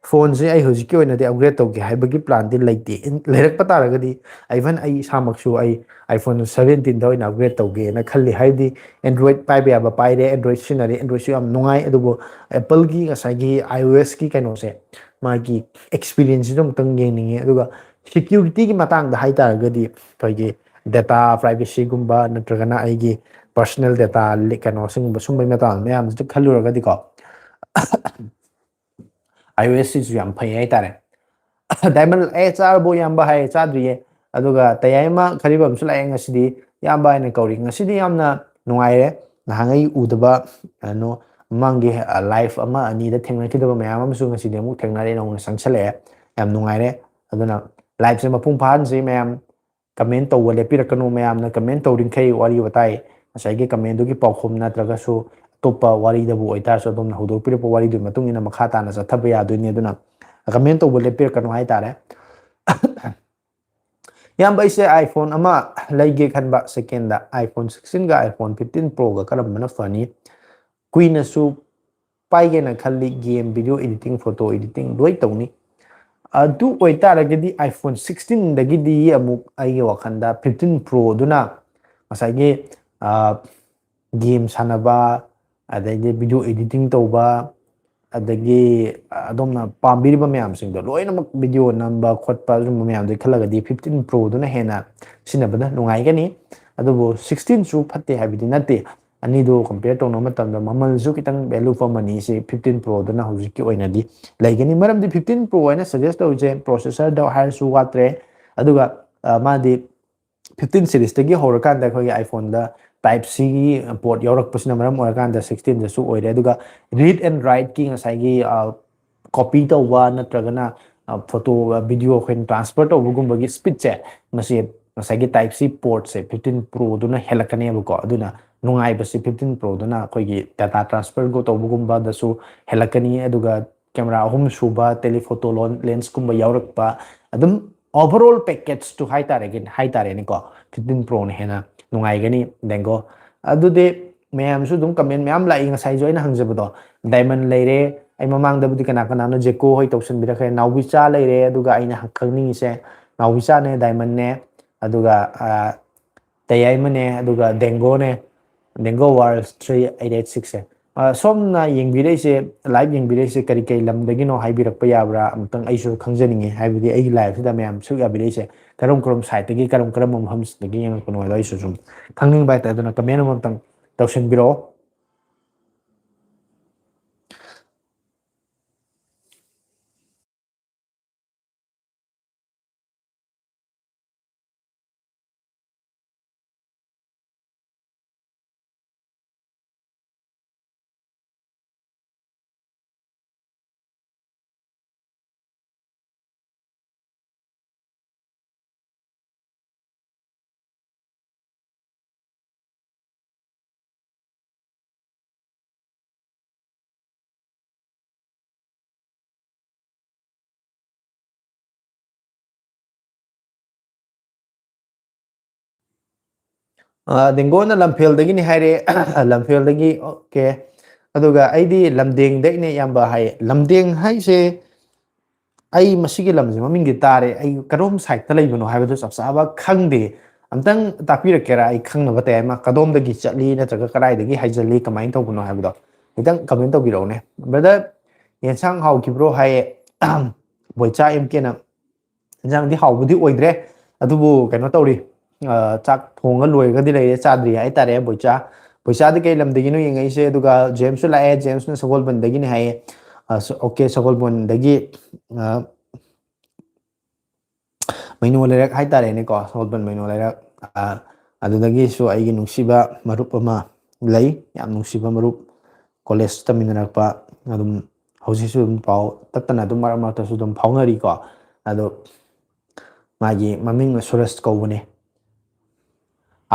phoneꯁꯦ ꯑꯩ ꯍꯧꯖꯤꯛꯀꯤ ꯑꯣꯏꯅꯗꯤ upgrade ꯇꯧꯒꯦ ꯍꯥꯏꯕꯒꯤ planꯗꯤ ꯂꯩꯇꯦ꯫ In-, ꯂꯩꯔꯛꯄ ꯇꯥꯔꯒꯗꯤ, even ꯑꯩ ꯏꯁꯥꯃꯛꯁꯨ ꯑꯩ iPhone seventeenꯗ ꯑꯣꯏꯅ upgrade ꯇꯧꯒꯦꯅ ꯈꯜꯂꯤ꯫ ꯍꯥꯏꯕꯗꯤ Android ꯄꯥꯏꯕ ꯌꯥꯕ ꯄꯥꯏꯔꯦ, Android ꯁꯤꯖꯤꯟꯅꯔꯦ, Androidꯁꯨ ꯌꯥꯝ ꯅꯨꯡꯉꯥꯏ, ꯑꯗꯨꯕꯨ Appleꯒꯤ ꯉꯁꯥꯏꯒꯤ iOSꯀꯤ ꯀꯩꯅꯣꯁꯦ, ꯃꯥꯒꯤ experienceꯁꯤꯁꯨ ꯑꯃꯨꯛꯇꯪ ꯌꯦꯡꯅꯤꯡꯉꯤ꯫ ꯑꯗꯨꯒ securityꯒꯤ ꯃꯇꯥꯡꯗ ꯍꯥꯏꯇꯥꯔꯒꯗꯤ, ꯑꯩꯈꯣꯏꯒꯤ data privacyꯒꯨꯝꯕ ꯅꯠꯇ꯭ꯔꯒꯅ ꯑꯩꯒꯤ personal data leak ꯀꯩꯅꯣꯁꯤꯡꯒꯨꯝꯕ, ꯁꯨꯝꯕꯒꯤ ꯃꯇꯥꯡ ꯃꯌꯥꯝꯁꯤꯗ ꯈꯜꯂꯨꯔꯒꯗꯤꯀꯣ, iOSꯁꯤꯁꯨ ꯌꯥꯝ ꯐꯩ ꯍꯥꯏꯇꯥꯔꯦ꯫ ꯗꯥꯏꯃꯟ, "ꯑꯦ, ꯆꯥꯔꯕꯣ ꯏꯌꯥꯝꯕ?" ꯍꯥꯏꯌꯦ, "ꯆꯥꯗ꯭ꯔꯤꯌꯦ"꯫ ꯑꯗꯨꯒ ꯇꯌꯥꯏꯃ ꯈꯔꯤꯕ ꯑꯃꯁꯨ ꯂꯥꯛꯑꯦ ꯉꯁꯤꯗꯤ, "ꯏꯌꯥꯝꯕ" ꯍꯥꯏꯅ ꯀꯧꯔꯤ꯫ ꯉꯁꯤꯗꯤ ꯌꯥꯝꯅ ꯅꯨꯡꯉꯥꯏꯔꯦ, ꯅꯍꯥꯟꯉꯩ ꯎꯗꯕ, ꯀꯩꯅꯣ, ꯃꯃꯥꯡꯒꯤ, ꯑ, live ꯑꯃ ꯑꯅꯤꯗ ꯊꯦꯡꯅꯈꯤꯗꯕ ꯃꯌꯥꯝ ꯑꯃꯁꯨ ꯉꯁꯤꯗꯤ ꯑꯃꯨꯛ ꯊꯦꯡꯅꯔꯦ, ꯅꯧꯅ ꯆꯪꯁꯜꯂꯛꯑꯦ꯫ ꯌꯥꯝ ꯅꯨꯡꯉꯥꯏꯔꯦ꯫ ꯑꯗꯨꯅ liveꯁꯦ ꯃꯄꯨꯡ ꯐꯥꯍꯟꯁꯤ ꯃꯌꯥꯝ꯫ Comment ꯇꯧꯕ ꯂꯦꯞꯄꯤꯔꯛꯀꯅꯨ, ꯃꯌꯥꯝꯅ comment ꯇꯧꯔꯤꯈꯩ ꯋꯥꯔꯤ ꯋꯥꯇꯥꯏ, ꯉꯁꯥꯏꯒꯤ commentꯗꯨꯒꯤ ꯄꯥꯎꯈꯨꯝ ꯅꯠꯇ꯭ꯔꯒꯁꯨ ꯑꯇꯣꯞꯄ ꯋꯥꯔꯤꯗꯕꯨ ꯑꯣꯏꯇꯥꯔꯁꯨ, ꯑꯗꯣꯝꯅ ꯍꯧꯗꯣꯛꯄꯤꯔꯛꯄ ꯋꯥꯔꯤꯗꯨꯒꯤ ꯃꯇꯨꯡ ꯏꯟꯅ ꯃꯈꯥ ꯇꯥꯅ ꯆꯠꯊꯕ ꯌꯥꯗꯣꯏꯅꯤ꯫ ꯑꯗꯨꯅ comment ꯇꯧꯕ ꯂꯦꯞꯄꯤꯔꯛꯀꯅꯨ ꯍꯥꯏꯇꯥꯔꯦ꯫ ꯏꯌꯥꯝꯕ, ꯑꯩꯁꯦ iPhone ꯑꯃ ꯂꯩꯒꯦ ꯈꯟꯕ, secondꯗ iPhone sixteenꯒ iPhone fifteen Proꯒ ꯀꯔꯝꯕꯅ ꯐꯅꯤ? ꯀꯨꯏꯅꯁꯨ ꯄꯥꯏꯒꯦꯅ ꯈꯜꯂꯤ, game, video editing, photo editing ꯂꯣꯏ ꯇꯧꯅꯤ꯫ ꯑꯗꯨ ꯑꯣꯏꯇꯥꯔꯒꯗꯤ iPhone sixteenꯗꯒꯤꯗꯤ ꯑꯃꯨꯛ ꯑꯩꯒꯤ ꯋꯥꯈꯜꯗ fifteen Proꯗꯨꯅ ꯉꯁꯥꯏꯒꯤ, ꯑ, game ꯁꯥꯟꯅꯕ, ꯑꯗꯩꯗꯤ video editing ꯇꯧꯕ, ꯑꯗꯒꯤ ꯑꯗꯣꯝꯅ ꯄꯥꯝꯕꯤꯔꯤꯕ ꯃꯌꯥꯝꯁꯤꯡꯗꯣ ꯂꯣꯏꯅꯃꯛ video ꯅꯝꯕ ꯈꯣꯠꯄ ꯑꯗꯨꯝꯕ ꯃꯌꯥꯝꯗꯨꯒꯤ ꯈꯜꯂꯒꯗꯤ fifteen Proꯗꯨꯅ ꯍꯦꯟꯅ ꯁꯤꯖꯤꯟꯅꯕꯗ ꯅꯨꯡꯉꯥꯏꯒꯅꯤ꯫ ꯑꯗꯨꯕꯨ sixteenꯁꯨ ꯐꯠꯇꯦ ꯍꯥꯏꯕꯗꯤ ꯅꯠꯇꯦ, ꯑꯅꯤꯗꯨ compare ꯇꯧꯅꯕ ꯃꯇꯝꯗ ꯃꯃꯜꯁꯨ ꯈꯤꯇꯪ value for moneyꯁꯤ fifteen Proꯗꯨꯅ ꯍꯧꯖꯤꯛꯀꯤ ꯑꯣꯏꯅꯗꯤ ꯂꯩꯒꯅꯤ꯫ ꯃꯔꯝꯗꯤ fifteen Pro ꯍꯥꯏꯅ suggest ꯇꯧꯔꯤꯁꯦ processorꯗ ꯍꯥꯏꯔꯁꯨ ꯋꯥꯠꯇ꯭ꯔꯦ, ꯑꯗꯨꯒ, ꯑ, ꯃꯥꯗꯤ fifteen seriesꯇꯒꯤ ꯍꯧꯔꯀꯥꯟꯗ ꯑꯩꯈꯣꯏꯒꯤ iPhoneꯗ Type-Cꯒꯤ port ꯌꯥꯎꯔꯛꯄꯁꯤꯅ ꯃꯔꯝ ꯑꯣꯏꯔꯀꯥꯟꯗ sixteenꯗꯁꯨ ꯑꯣꯏꯔꯦ꯫ ꯑꯗꯨꯒ read and writeꯀꯤ ꯉꯁꯥꯏꯒꯤ, ꯑ, copy ꯇꯧꯕ ꯅꯠꯇ꯭ꯔꯒꯅ ꯐꯣꯇꯣ ꯚꯤꯗꯤꯑꯣ ꯑꯩꯈꯣꯏꯅ ꯇ꯭ꯔꯥꯟꯁꯐꯔ ꯇꯧꯕꯒꯨꯝꯕꯒꯤ ꯁ꯭ꯄꯤꯠꯁꯦ, ꯃꯁꯤ ꯉꯁꯥꯏꯒꯤ ꯇꯥꯏꯞ ꯁꯤ ꯄꯣꯔꯠꯁꯦ ꯐꯤꯐꯇꯤꯟ ꯄ꯭ꯔꯣꯗꯨꯅ ꯍꯦꯜꯂꯛꯀꯅꯦꯕꯀꯣ꯫ ꯑꯗꯨꯅ ꯅꯨꯡꯉꯥꯏꯕꯁꯤ ꯐꯤꯐꯇꯤꯟ ꯄ꯭ꯔꯣꯗꯨꯅ ꯑꯩꯈꯣꯏꯒꯤ ꯗꯥꯇꯥ ꯇ꯭ꯔꯥꯟꯁꯐꯔ ꯇꯧꯕꯒꯨꯝꯕꯗꯁꯨ ꯍꯦꯜꯂꯛꯀꯅꯤ꯫ ꯑꯗꯨꯒ ꯀꯦꯃꯦꯔꯥ ꯑꯍꯨꯝ ꯁꯨꯕ ꯇꯦꯂꯤꯐꯣꯇꯣ ꯂꯦꯟꯁꯀꯨꯝꯕ ꯌꯥꯎꯔꯛꯄ, ꯑꯗꯨꯝ ꯑꯣꯚꯔ ꯑꯣꯜ ꯄꯦꯀꯦꯖꯇꯨ ꯍꯥꯏꯇꯥꯔꯦ, ꯍꯥꯏꯇꯥꯔꯦꯅꯦꯀꯣ, ꯐꯤꯐꯇꯤꯟ ꯄ꯭ꯔꯣꯅ ꯍꯦꯟꯅ ꯅꯨꯡꯉꯥꯏꯒꯅꯤ ꯗꯦꯡꯒꯣ꯫ ꯑꯗꯨꯗꯤ ꯃꯌꯥꯝꯁꯨ ꯑꯗꯨꯝ ꯀꯃꯦꯟ ꯃꯌꯥꯝ ꯂꯥꯛꯏ, ꯉꯁꯥꯏꯁꯨ ꯑꯩꯅ ꯍꯪꯖꯕꯗꯣ, ꯗꯥꯏꯃꯟ ꯂꯩꯔꯦ꯫ ꯑꯩ ꯃꯃꯥꯡꯗꯕꯨꯗꯤ ꯀꯅꯥ ꯀꯅꯥꯅꯣ ꯖꯦꯀꯣ ꯍꯣꯏ ꯇꯧꯁꯟꯕꯤꯔꯛꯈ꯭ꯔꯦ, ꯅꯥꯎꯕꯤꯆꯥ ꯂꯩꯔꯦ꯫ ꯑꯗꯨꯒ ꯑꯩꯅ ꯈꯪꯅꯤꯡꯉꯤꯁꯦ, ꯅꯥꯎꯕꯤꯆꯥꯅꯦ, ꯗꯥꯏꯃꯟꯅꯦ, ꯑꯗꯨꯒ ꯑ, ꯇꯌꯥꯏꯃꯅꯦ, ꯑꯗꯨꯒ ꯗꯦꯡꯒꯣꯅꯦ, ꯗꯦꯡꯒꯣ ꯋꯥꯔꯜ ꯊ꯭ꯔꯤ ꯑꯩꯠ ꯑꯩꯠ ꯁꯤꯛꯁꯁꯦ꯫ ꯑ, ꯁꯣꯝꯅ ꯌꯦꯡꯕꯤꯔꯛꯏꯁꯦ, ꯂꯥꯏꯚ ꯌꯦꯡꯕꯤꯔꯛꯏꯁꯦ ꯀꯔꯤ ꯀꯔꯤ ꯂꯝꯗꯒꯤꯅꯣ ꯍꯥꯏꯕꯤꯔꯛꯄ ꯌꯥꯕ꯭ꯔꯥ? ꯑꯃꯨꯛꯇꯪ ꯑꯩꯁꯨ ꯈꯪꯖꯅꯤꯡꯉꯤ, ꯍꯥꯏꯕꯗꯤ ꯑꯩꯒꯤ ꯂꯥꯏꯚꯁꯤꯗ ꯃꯌꯥꯝ ꯁꯨꯛ ꯌꯥꯕꯤꯔꯛꯏꯁꯦ ꯀꯔꯝ ꯀꯔꯝ ꯁꯥꯏꯠꯇꯒꯤ, ꯀꯔꯝ ꯀꯔꯝꯕ ꯃꯐꯝꯁꯤꯗꯒꯤ ꯌꯦꯡꯉꯛꯄꯅꯣ ꯍꯥꯏꯗꯣ ꯑꯩꯁꯨ ꯁꯨꯝ ꯈꯪꯅꯤꯡꯕ ꯍꯥꯏꯇꯥꯔꯦ꯫ ꯑꯗꯨꯅ ꯀꯃꯦꯟ ꯑꯃꯃꯝꯇꯪ ꯇꯧꯁꯤꯟꯕꯤꯔꯛꯑꯣ꯫ ꯑ, ꯗꯤꯡꯒꯣꯅ ꯂꯝꯐꯦꯜꯗꯒꯤꯅꯤ ꯍꯥꯏꯔꯦ꯫ ꯂꯝꯐꯦꯜꯗꯒꯤ, ꯑꯣꯀꯦ꯫ ꯑꯗꯨꯒ ꯑꯩꯗꯤ ꯂꯝꯗꯦꯡꯗꯩꯅꯦ ꯏꯌꯥꯝꯕ ꯍꯥꯏꯌꯦ꯫ ꯂꯝꯗꯦꯡ ꯍꯥꯏꯁꯦ ꯑꯩ ꯃꯁꯤꯒꯤ ꯂꯝꯁꯦ ꯃꯃꯤꯡꯗꯤ ꯇꯥꯔꯦ, ꯑꯩ ꯀꯔꯣꯝ ꯁꯥꯏꯠꯇ ꯂꯩꯕꯅꯣ ꯍꯥꯏꯕꯗꯨ ꯆꯞ ꯆꯥꯕ ꯈꯪꯗꯦ꯫ ꯑꯝꯇꯪ ꯇꯥꯛꯄꯤꯔꯛꯀꯦꯔꯥ? ꯑꯩ ꯈꯪꯅꯕ ꯇꯌꯥꯏꯃ꯫ ꯀꯗꯣꯝꯗꯒꯤ ꯆꯠꯂꯤ ꯅꯠꯇ꯭ꯔꯒ ꯀꯗꯥꯏꯗꯒꯤ ꯍꯥꯏꯖꯜꯂꯤ, ꯀꯃꯥꯏꯅ ꯇꯧꯕꯅꯣ ꯍꯥꯏꯕꯗꯣ ꯈꯤꯇꯪ ꯀꯃꯦꯟ ꯇꯧꯕꯤꯔꯛꯎꯅꯦ꯫ ꯕ꯭ꯔꯗꯔ, ꯌꯦꯟꯁꯥꯡ ꯍꯥꯎꯈꯤꯕ꯭ꯔꯣ ꯍꯥꯏꯌꯦ꯫ ꯕꯣꯏꯆꯥ ꯑꯦꯝ ꯀꯦꯅ, "ꯌꯦꯟꯁꯥꯡꯗꯤ ꯍꯥꯎꯕꯗꯤ ꯑꯣꯏꯗ꯭ꯔꯦ, ꯑꯗꯨꯕꯨ ꯀꯩꯅꯣ ꯇꯧꯔꯤ, ꯑ, ꯆꯥꯛ ꯊꯣꯡꯉ ꯂꯣꯏꯔꯒꯗꯤ ꯂꯩꯔꯦ, ꯆꯥꯗ꯭ꯔꯤ ꯍꯥꯏꯇꯥꯔꯦ ꯕꯣꯏꯆꯥ꯫" ꯕꯣꯏꯆꯥꯗꯤ ꯀꯩ ꯂꯝꯗꯒꯤꯅꯣ ꯌꯦꯡꯉꯛꯏꯁꯦ? ꯑꯗꯨꯒ ꯖꯦꯝꯁꯁꯨ ꯂꯥꯛꯑꯦ, ꯖꯦꯝꯁꯅ ꯁꯒꯣꯜꯕꯟꯗꯒꯤꯅꯤ ꯍꯥꯏꯌꯦ꯫ ꯑ, ꯁ-, ꯑꯣꯀꯦ, ꯁꯒꯣꯜꯕꯟꯗꯒꯤ, ꯑ, ꯃꯩꯅꯣ ꯂꯩꯔꯛ ꯍꯥꯏꯇꯥꯔꯦꯅꯦꯀꯣ, ꯁꯒꯣꯜꯕꯟ ꯃꯩꯅꯣ ꯂꯩꯔꯛ꯫ ꯑ, ꯑꯗꯨꯗꯒꯤꯁꯨ ꯑꯩꯒꯤ ꯅꯨꯡꯁꯤꯕ ꯃꯔꯨꯞ ꯑꯃ ꯂꯩ, ꯌꯥꯝ ꯅꯨꯡꯁꯤꯕ ꯃꯔꯨꯞ, ꯀꯣꯂꯦꯖ ꯇꯝꯃꯤꯟꯅꯔꯛꯄ꯫ ꯑꯗꯨꯝ ꯍꯧꯖꯤꯛꯁꯨ ꯑꯗꯨꯝ ꯄꯥꯎ ꯇꯠꯇꯅ ꯑꯗꯨꯝ ꯃꯔꯛ ꯃꯔꯛꯇꯁꯨ ꯑꯗꯨꯝ ꯐꯥꯎꯅꯔꯤꯀꯣ꯫ ꯑꯗꯣ ꯃꯥꯒꯤ ꯃꯃꯤꯡꯅ ꯁꯨꯔꯖ ꯀꯧꯕꯅꯦ꯫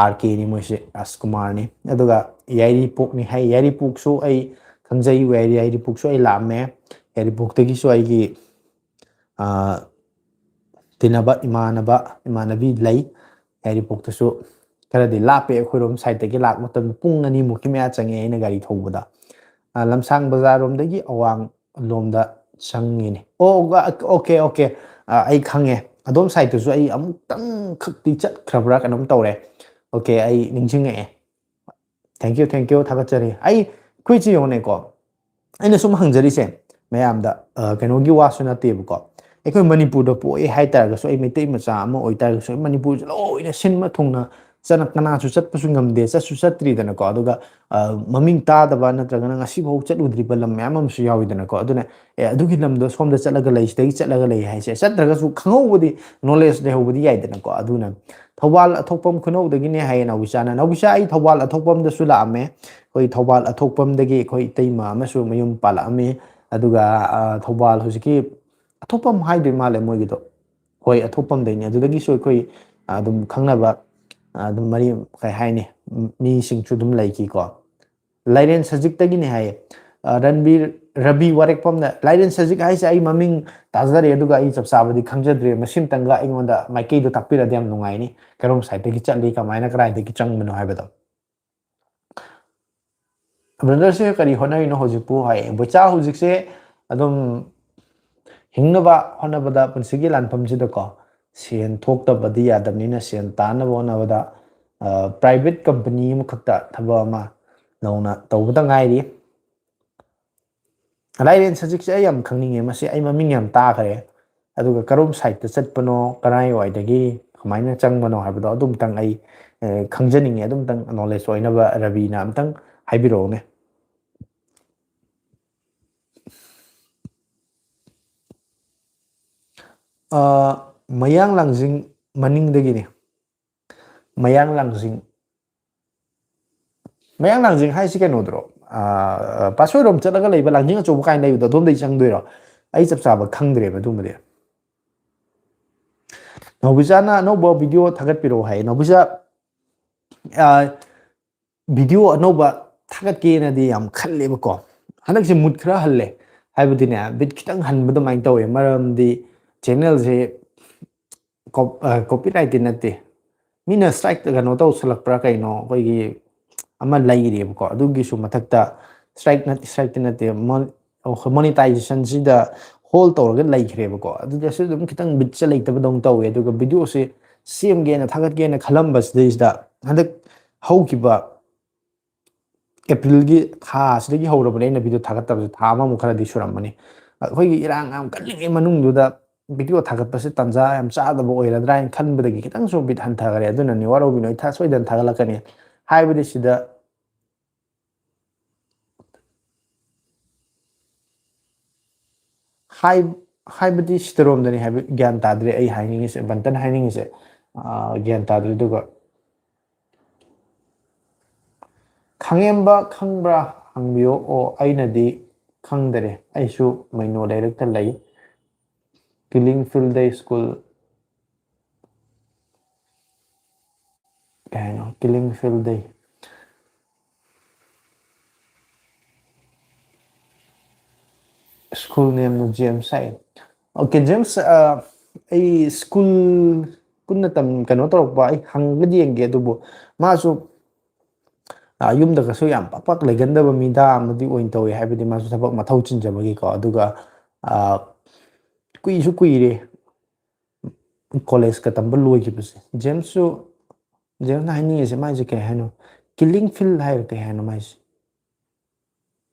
ꯑꯥꯔ ꯀꯦꯅꯤ ꯃꯣꯏꯁꯦ, ꯔꯥꯖꯀꯨꯃꯥꯔꯅꯤ꯫ ꯑꯗꯨꯒ ꯌꯥꯏꯔꯤꯄꯣꯛꯅꯤ ꯍꯥꯏ꯫ ꯌꯥꯏꯔꯤꯄꯣꯛꯁꯨ ꯑꯩ ꯈꯪꯖꯩ, ꯌꯥꯏꯔꯤ-, ꯌꯥꯏꯔꯤꯄꯣꯛꯁꯨ ꯑꯩ ꯂꯥꯛꯑꯝꯃꯦ꯫ ꯌꯥꯏꯔꯤꯄꯣꯛꯇꯒꯤꯁꯨ ꯑꯩꯒꯤ, ꯑ, ꯇꯤꯟꯅꯕ ꯏꯃꯥꯟꯅꯕ, ꯏꯃꯥꯟꯅꯕꯤ ꯂꯩ꯫ ꯌꯥꯏꯔꯤꯄꯣꯛꯇꯁꯨ ꯈꯔꯗꯤ ꯂꯥꯞꯄꯦ, ꯑꯩꯈꯣꯏꯔꯣꯝ ꯁꯥꯏꯠꯇꯒꯤ ꯂꯥꯛꯄ ꯃꯇꯝꯗ ꯄꯨꯡ ꯑꯅꯤꯃꯨꯛꯀꯤ ꯃꯌꯥ ꯆꯪꯉꯦ ꯑꯩꯅ ꯒꯥꯔꯤ ꯊꯧꯕꯗ꯫ ꯑ, ꯂꯝꯁꯥꯡ ꯕꯖꯥꯔꯔꯣꯝꯗꯒꯤ ꯑꯋꯥꯡ ꯂꯣꯝꯗ ꯆꯪꯉꯤꯅꯦ꯫ ꯑꯣ, ꯑꯣꯀꯦ, ꯑꯣꯀꯦ꯫ ꯑ, ꯑꯩ ꯈꯪꯉꯦ꯫ ꯑꯗꯣꯝ ꯁꯥꯏꯠꯇꯨꯁꯨ ꯑꯩ ꯑꯃꯨꯛꯇꯪ ꯈꯛꯇꯤ ꯆꯠꯈ꯭ꯔꯕ꯭ꯔꯥ ꯀꯩꯅꯣꯝ ꯇꯧꯔꯦ꯫ ꯑꯣꯀꯦ, ꯑꯩ ꯅꯤꯡꯁꯤꯡꯉꯛꯑꯦ꯫ Thank you, thank you, ꯊꯥꯒꯠꯆꯔꯤ꯫ ꯑꯩ, ꯑꯩꯈꯣꯏ ꯆꯦ ꯌꯦꯡꯉꯨꯅꯦꯀꯣ, ꯑꯩꯅ ꯁꯨꯝ ꯍꯪꯖꯔꯤꯁꯦ ꯃꯌꯥꯝꯗ, ꯑ, ꯀꯩꯅꯣꯒꯤ ꯋꯥꯁꯨ ꯅꯠꯇꯦꯕꯀꯣ꯫ ꯑꯩꯈꯣꯏ ꯃꯅꯤꯄꯨꯔꯗ ꯄꯣꯛꯑꯦ ꯍꯥꯏ ꯇꯥꯔꯒꯁꯨ, ꯑꯩ ꯃꯩꯇꯩ ꯃꯆꯥ ꯑꯃ ꯑꯣꯏꯇꯥꯔꯒꯁꯨ, ꯑꯩ ꯃꯅꯤꯄꯨꯔꯁꯦ ꯂꯣꯏꯅ ꯁꯤꯟꯕ ꯊꯨꯡꯅ ꯆꯠꯅ-, ꯀꯅꯥꯁꯨ ꯆꯠꯄꯁꯨ ꯉꯝꯗꯦ, ꯆꯠꯁꯨ ꯆꯠꯇ꯭ꯔꯤꯗꯅꯀꯣ꯫ ꯑꯗꯨꯒ, ꯑ, ꯃꯃꯤꯡ ꯇꯥꯗꯕ ꯅꯠꯇ꯭ꯔꯒꯅ ꯉꯁꯤꯐꯥꯎ ꯆꯠꯂꯨꯗ꯭ꯔꯤꯕ ꯂꯝ ꯃꯌꯥꯝ ꯑꯃꯁꯨ ꯌꯥꯎꯋꯤꯗꯅꯀꯣ꯫ ꯑꯗꯨꯅ, ꯑꯦ, ꯑꯗꯨꯒꯤ ꯂꯝꯗꯣ ꯁꯣꯝꯗ ꯆꯠꯂꯒ ꯂꯩ, ꯁꯤꯗꯒꯤ ꯆꯠꯂꯒ ꯂꯩ ꯍꯥꯏꯁꯦ, ꯆꯠꯇ꯭ꯔꯒꯁꯨ ꯈꯪꯍꯧꯕꯗꯤ, knowledge ꯂꯩꯍꯧꯕꯗꯤ ꯌꯥꯏꯗꯅꯀꯣ꯫ ꯑꯗꯨꯅ ꯊꯧꯕꯥꯜ ꯑꯊꯣꯛꯄꯝ ꯈꯨꯅꯧꯗꯒꯤꯅꯦ ꯍꯥꯏꯌꯦ ꯅꯥꯎꯕꯤꯆꯥꯅ꯫ ꯅꯥꯎꯕꯤꯆꯥ, ꯑꯩ ꯊꯧꯕꯥꯜ ꯑꯊꯣꯛꯄꯝꯗꯁꯨ ꯂꯥꯛꯑꯝꯃꯦ꯫ ꯑꯩꯈꯣꯏ ꯊꯧꯕꯥꯜ ꯑꯊꯣꯛꯄꯝꯗꯒꯤ ꯑꯩꯈꯣꯏ ꯏꯇꯩꯃ ꯑꯃꯁꯨ ꯃꯌꯨꯝ ꯄꯥꯜꯂꯛꯑꯝꯃꯤ꯫ ꯑꯗꯨꯒ, ꯑ, ꯊꯧꯕꯥꯜ ꯍꯧꯖꯤꯛꯀꯤ ꯑꯊꯣꯛꯄꯝ ꯍꯥꯏꯗꯣꯏ ꯃꯥꯜꯂꯦ ꯃꯣꯏꯒꯤꯗꯣ꯫ ꯍꯣꯏ, ꯑꯊꯣꯛꯄꯝꯗꯩꯅꯦ꯫ ꯑꯗꯨꯗꯒꯤꯁꯨ ꯑꯩꯈꯣꯏ, ꯑ, ꯑꯗꯨꯝ ꯈꯪꯅꯕ, ꯑ, ꯑꯗꯨꯝ ꯃꯔꯤ, ꯀꯩ ꯍꯥꯏꯅꯤ, ꯃꯤꯁꯤꯡꯁꯨ ꯑꯗꯨꯝ ꯂꯩꯈꯤꯀꯣ꯫ ꯂꯥꯏꯔꯦꯟ ꯁꯖꯤꯛꯇꯒꯤꯅꯦ ꯍꯥꯏꯌꯦ꯫ ꯑ, ꯔꯟꯕꯤꯔ, ꯔꯕꯤ ꯋꯥꯔꯦꯛꯐꯝꯅ, ꯂꯥꯏꯔꯦꯟ ꯁꯖꯤꯛ ꯍꯥꯏꯁꯦ ꯑꯩ ꯃꯃꯤꯡ ꯇꯥꯖꯔꯦ, ꯑꯗꯨꯒ ꯑꯩ ꯆꯞ ꯆꯥꯕꯗꯤ ꯈꯪꯖꯗ꯭ꯔꯦ꯫ ꯃꯁꯤꯝꯇꯪꯒ ꯑꯩꯉꯣꯟꯗ ꯃꯥꯏꯀꯩꯗꯣ ꯇꯥꯛꯄꯤꯔꯗꯤ ꯌꯥꯝ ꯅꯨꯡꯉꯥꯏꯅꯤ, ꯀꯔꯣꯝ ꯁꯥꯏꯠꯇꯒꯤ ꯆꯠꯂꯤ, ꯀꯃꯥꯏꯅ ꯀꯗꯥꯏꯗꯒꯤ ꯆꯪꯕꯅꯣ ꯍꯥꯏꯕꯗꯣ꯫ ꯕ꯭ꯔꯗꯔꯁꯦ ꯀꯔꯤ ꯍꯣꯠꯅꯔꯤꯅꯣ ꯍꯧꯖꯤꯛꯄꯨ ꯍꯥꯏ꯫ ꯕꯣꯏꯆꯥ, ꯍꯧꯖꯤꯛꯁꯦ ꯑꯗꯨꯝ ꯍꯤꯡꯅꯕ ꯍꯣꯠꯅꯕꯗ, ꯄꯨꯟꯁꯤꯒꯤ ꯂꯥꯟꯐꯝꯁꯤꯗꯀꯣ, ꯁꯦꯟ ꯊꯣꯛꯇꯕꯗꯤ ꯌꯥꯗꯕꯅꯤꯅ, ꯁꯦꯟ ꯇꯥꯅꯕ ꯍꯣꯠꯅꯕꯗ, ꯑ, private company ꯑꯃꯈꯛꯇ ꯊꯕꯛ ꯑꯃ ꯅꯧꯅ ꯇꯧꯕꯗ ꯉꯥꯏꯔꯤ꯫ ꯂꯥꯏꯔꯦꯟ ꯁꯖꯤꯛꯁꯦ ꯑꯩ ꯌꯥꯝ ꯈꯪꯅꯤꯡꯉꯦ, ꯃꯁꯤ ꯑꯩ ꯃꯃꯤꯡ ꯌꯥꯝ ꯇꯥꯈ꯭ꯔꯦ꯫ ꯑꯗꯨꯒ ꯀꯔꯣꯝ ꯁꯥꯏꯠꯇ ꯆꯠꯄꯅꯣ, ꯀꯔꯥꯏꯋꯥꯏꯗꯒꯤ ꯀꯃꯥꯏꯅ ꯆꯪꯕꯅꯣ ꯍꯥꯏꯕꯗꯣ ꯑꯗꯨꯝꯇꯪ ꯑꯩ, ꯑ, ꯈꯪꯖꯅꯤꯡꯉꯦ꯫ ꯑꯗꯨꯝꯇꯪ knowledge ꯑꯣꯏꯅꯕ ꯔꯕꯤꯅ ꯑꯝꯇꯪ ꯍꯥꯏꯕꯤꯔꯛꯎꯅꯦ꯫ ꯑ, ꯃꯌꯥꯡ ꯂꯥꯡꯖꯤꯡ ꯃꯅꯤꯡꯗꯒꯤꯅꯤ꯫ ꯃꯌꯥꯡ ꯂꯥꯡꯖꯤꯡ, ꯃꯌꯥꯡ ꯂꯥꯡꯖꯤꯡ ꯍꯥꯏꯁꯤ ꯀꯩꯅꯣꯗꯨꯔꯣ? ꯄꯥꯠꯁꯣꯏꯔꯣꯝ ꯆꯠꯂꯒ ꯂꯩꯕ ꯂꯥꯡꯖꯤꯡ ꯑꯆꯧꯕ ꯀꯥꯏꯅ ꯂꯩꯕꯗꯣ, ꯑꯗꯣꯝꯗꯩ ꯆꯪꯗꯣꯏꯔꯣ? ꯑꯩ ꯆꯞ ꯆꯥꯕ ꯈꯪꯗ꯭ꯔꯦꯕ ꯑꯗꯨꯃꯗꯤ꯫ ꯅꯥꯎꯕꯤꯆꯥꯅ ꯑꯅꯧꯕ ꯚꯤꯗꯤꯑꯣ ꯊꯥꯒꯠꯄꯤꯔꯛꯑꯣ ꯍꯥꯏ꯫ ꯅꯥꯎꯕꯤꯆꯥ, ꯚꯤꯗꯤꯑꯣ ꯑꯅꯧꯕ ꯊꯥꯒꯠꯀꯦꯅꯗꯤ ꯌꯥꯝ ꯈꯜꯂꯦꯕꯀꯣ꯫ ꯍꯟꯗꯛꯁꯦ ꯃꯨꯠ ꯈꯔ ꯍꯜꯂꯦ, ꯍꯥꯏꯕꯗꯤꯅꯦ, ꯕꯤꯠ ꯈꯤꯇꯪ ꯍꯟꯕ ꯑꯗꯨꯃꯥꯏꯅ ꯇꯧꯋꯦ꯫ ꯃꯔꯝꯗꯤ ꯆꯦꯅꯦꯜꯁꯦ ꯀꯣꯄꯤꯔꯥꯏꯠꯇꯤ ꯅꯠꯇꯦ, ꯃꯤꯅ ꯁ꯭ꯇ꯭ꯔꯥꯏꯛ ꯀꯩꯅꯣ ꯇꯧꯁꯜꯂꯛꯄ꯭ꯔꯥ ꯀꯩꯅꯣ, ꯑꯩꯈꯣꯏꯒꯤ ꯑꯃ ꯂꯩꯔꯤꯑꯕꯀꯣ꯫ ꯑꯗꯨꯒꯤꯁꯨ ꯃꯊꯛꯇ ꯁ꯭ꯇ꯭ꯔꯥꯏꯛ ꯁ꯭ꯇ꯭ꯔꯥꯏꯛꯇꯤ ꯅꯠꯇꯦ, ꯃꯣꯅꯤꯇꯥꯏꯖꯦꯁꯟꯁꯤꯗ ꯍꯣꯜ ꯇꯧꯔꯒ ꯂꯩꯈ꯭ꯔꯦꯕꯀꯣ꯫ ꯑꯗꯨꯗꯁꯨ ꯑꯗꯨꯝ ꯈꯤꯇꯪ ꯕꯤꯠꯁꯦ ꯂꯩꯇꯕꯗꯧꯅ ꯇꯧꯋꯦ꯫ ꯑꯗꯨꯒ ꯚꯤꯗꯤꯑꯣꯁꯦ ꯁꯦꯝꯒꯦꯅ ꯊꯥꯒꯠꯀꯦꯅ ꯈꯜꯂꯝꯕꯁꯤꯗꯩꯁꯤꯗ, ꯍꯟꯗꯛ ꯍꯧꯈꯤꯕ ꯑꯦꯄ꯭ꯔꯤꯜꯒꯤ ꯊꯥ ꯑꯁꯤꯗꯒꯤ ꯍꯧꯔꯕꯅꯦ ꯑꯩꯅ ꯚꯤꯗꯤꯑꯣ ꯊꯥꯒꯠꯇꯕꯁꯦ꯫ ꯊꯥ ꯑꯃꯃꯨꯛ ꯈꯔꯗꯤ ꯁꯨꯔꯝꯃꯅꯤ꯫ ꯑꯩꯈꯣꯏꯒꯤ ꯏꯔꯥꯡ ꯌꯥꯝ ꯀꯜꯂꯤꯉꯩ ꯃꯅꯨꯡꯗꯨꯗ ꯚꯤꯗꯤꯑꯣ ꯊꯥꯒꯠꯄꯁꯦ ꯇꯥꯟꯖꯥ ꯌꯥꯝ ꯆꯥꯗꯕ ꯑꯣꯏꯔꯗ꯭ꯔꯥ ꯍꯥꯏꯅ ꯈꯟꯕꯗꯒꯤ ꯈꯤꯇꯪꯁꯨ ꯕꯤꯠ ꯍꯟꯊꯈꯔꯦ꯫ ꯑꯗꯨꯅꯅꯤ, ꯋꯥꯔꯧꯕꯤꯅꯣ, ꯑꯩ ꯊꯥ-, ꯁꯣꯏꯗꯅ ꯊꯥꯒꯠꯂꯛꯀꯅꯤ꯫ ꯍꯥꯏꯕꯗꯤ ꯁꯤꯗ ꯍꯥꯏ-, ꯍꯥꯏꯕꯗꯤ ꯁꯤꯇꯔꯣꯝꯗꯅꯤ ꯍꯥꯏꯕ ꯒ꯭ꯌꯥꯟ ꯇꯥꯗ꯭ꯔꯦ ꯑꯩ ꯍꯥꯏꯅꯤꯡꯉꯤꯁꯦ, ꯕꯟꯇꯟ ꯍꯥꯏꯅꯤꯡꯉꯤꯁꯦ, ꯑꯥ, ꯒ꯭ꯌꯥꯟ ꯇꯥꯗ꯭ꯔꯦ꯫ ꯑꯗꯨꯒ ꯈꯥꯡꯉꯦꯝꯕ ꯈꯪꯕ꯭ꯔꯥ ꯍꯪꯕꯤꯌꯣ꯫ ꯑꯣ, ꯑꯩꯅꯗꯤ ꯈꯪꯗꯔꯦ, ꯑꯩꯁꯨ ꯃꯩꯅꯣ ꯂꯩꯔꯛꯇ ꯂꯩ, ꯀꯤꯂꯤꯡ ꯐꯤꯜ ꯗꯦ ꯁ꯭ꯀꯨꯜ꯫ ꯀꯩ ꯍꯥꯏꯅꯣ? ꯀꯤꯂꯤꯡ ꯐꯤꯜ ꯗꯦ꯫ ꯁ꯭ꯀꯨꯜ ꯅꯦꯝꯅ ꯖꯦꯝꯁ ꯍꯥꯏ꯫ ꯑꯣꯀꯦ, ꯖꯦꯝꯁ, ꯑ, ꯑꯩ ꯁ꯭ꯀꯨꯜ ꯄꯨꯟꯅ ꯇꯝ-, ꯀꯩꯅꯣ ꯇꯧꯔꯛꯄ, ꯑꯩ ꯍꯪꯉꯒꯗꯤ ꯌꯦꯡꯒꯦ꯫ ꯑꯗꯨꯕꯨ ꯃꯥꯁꯨ, ꯑ, ꯌꯨꯝꯗ ꯀꯩꯁꯨ ꯌꯥꯝ ꯄꯥꯛ ꯄꯥꯛ ꯂꯩꯒꯟꯗꯕ ꯃꯤꯗꯥ ꯑꯃꯗꯤ ꯑꯣꯏꯅ ꯇꯧꯋꯦ, ꯍꯥꯏꯕꯗꯤ ꯃꯥꯁꯨ ꯊꯕꯛ ꯃꯊꯧ ꯆꯤꯟꯖꯕꯒꯤꯀꯣ꯫ ꯑꯗꯨꯒ, ꯑ, ꯀꯨꯏꯁꯨ ꯀꯨꯏꯔꯦ ꯀꯣꯂꯦꯖꯀ ꯇꯝꯕ ꯂꯣꯏꯈꯤꯕꯁꯦ꯫ ꯖꯦꯝꯁꯁꯨ, ꯖꯦꯝꯁꯅ ꯍꯥꯏꯅꯤꯡꯉꯤꯁꯦ, ꯃꯥꯏꯁꯦ ꯀꯩ ꯍꯥꯏꯅꯣ? ꯀꯤꯂꯤꯡ ꯐꯤꯜ ꯍꯥꯏꯔꯣ, ꯀꯩ ꯍꯥꯏꯅꯣ ꯃꯥꯏꯁꯦ?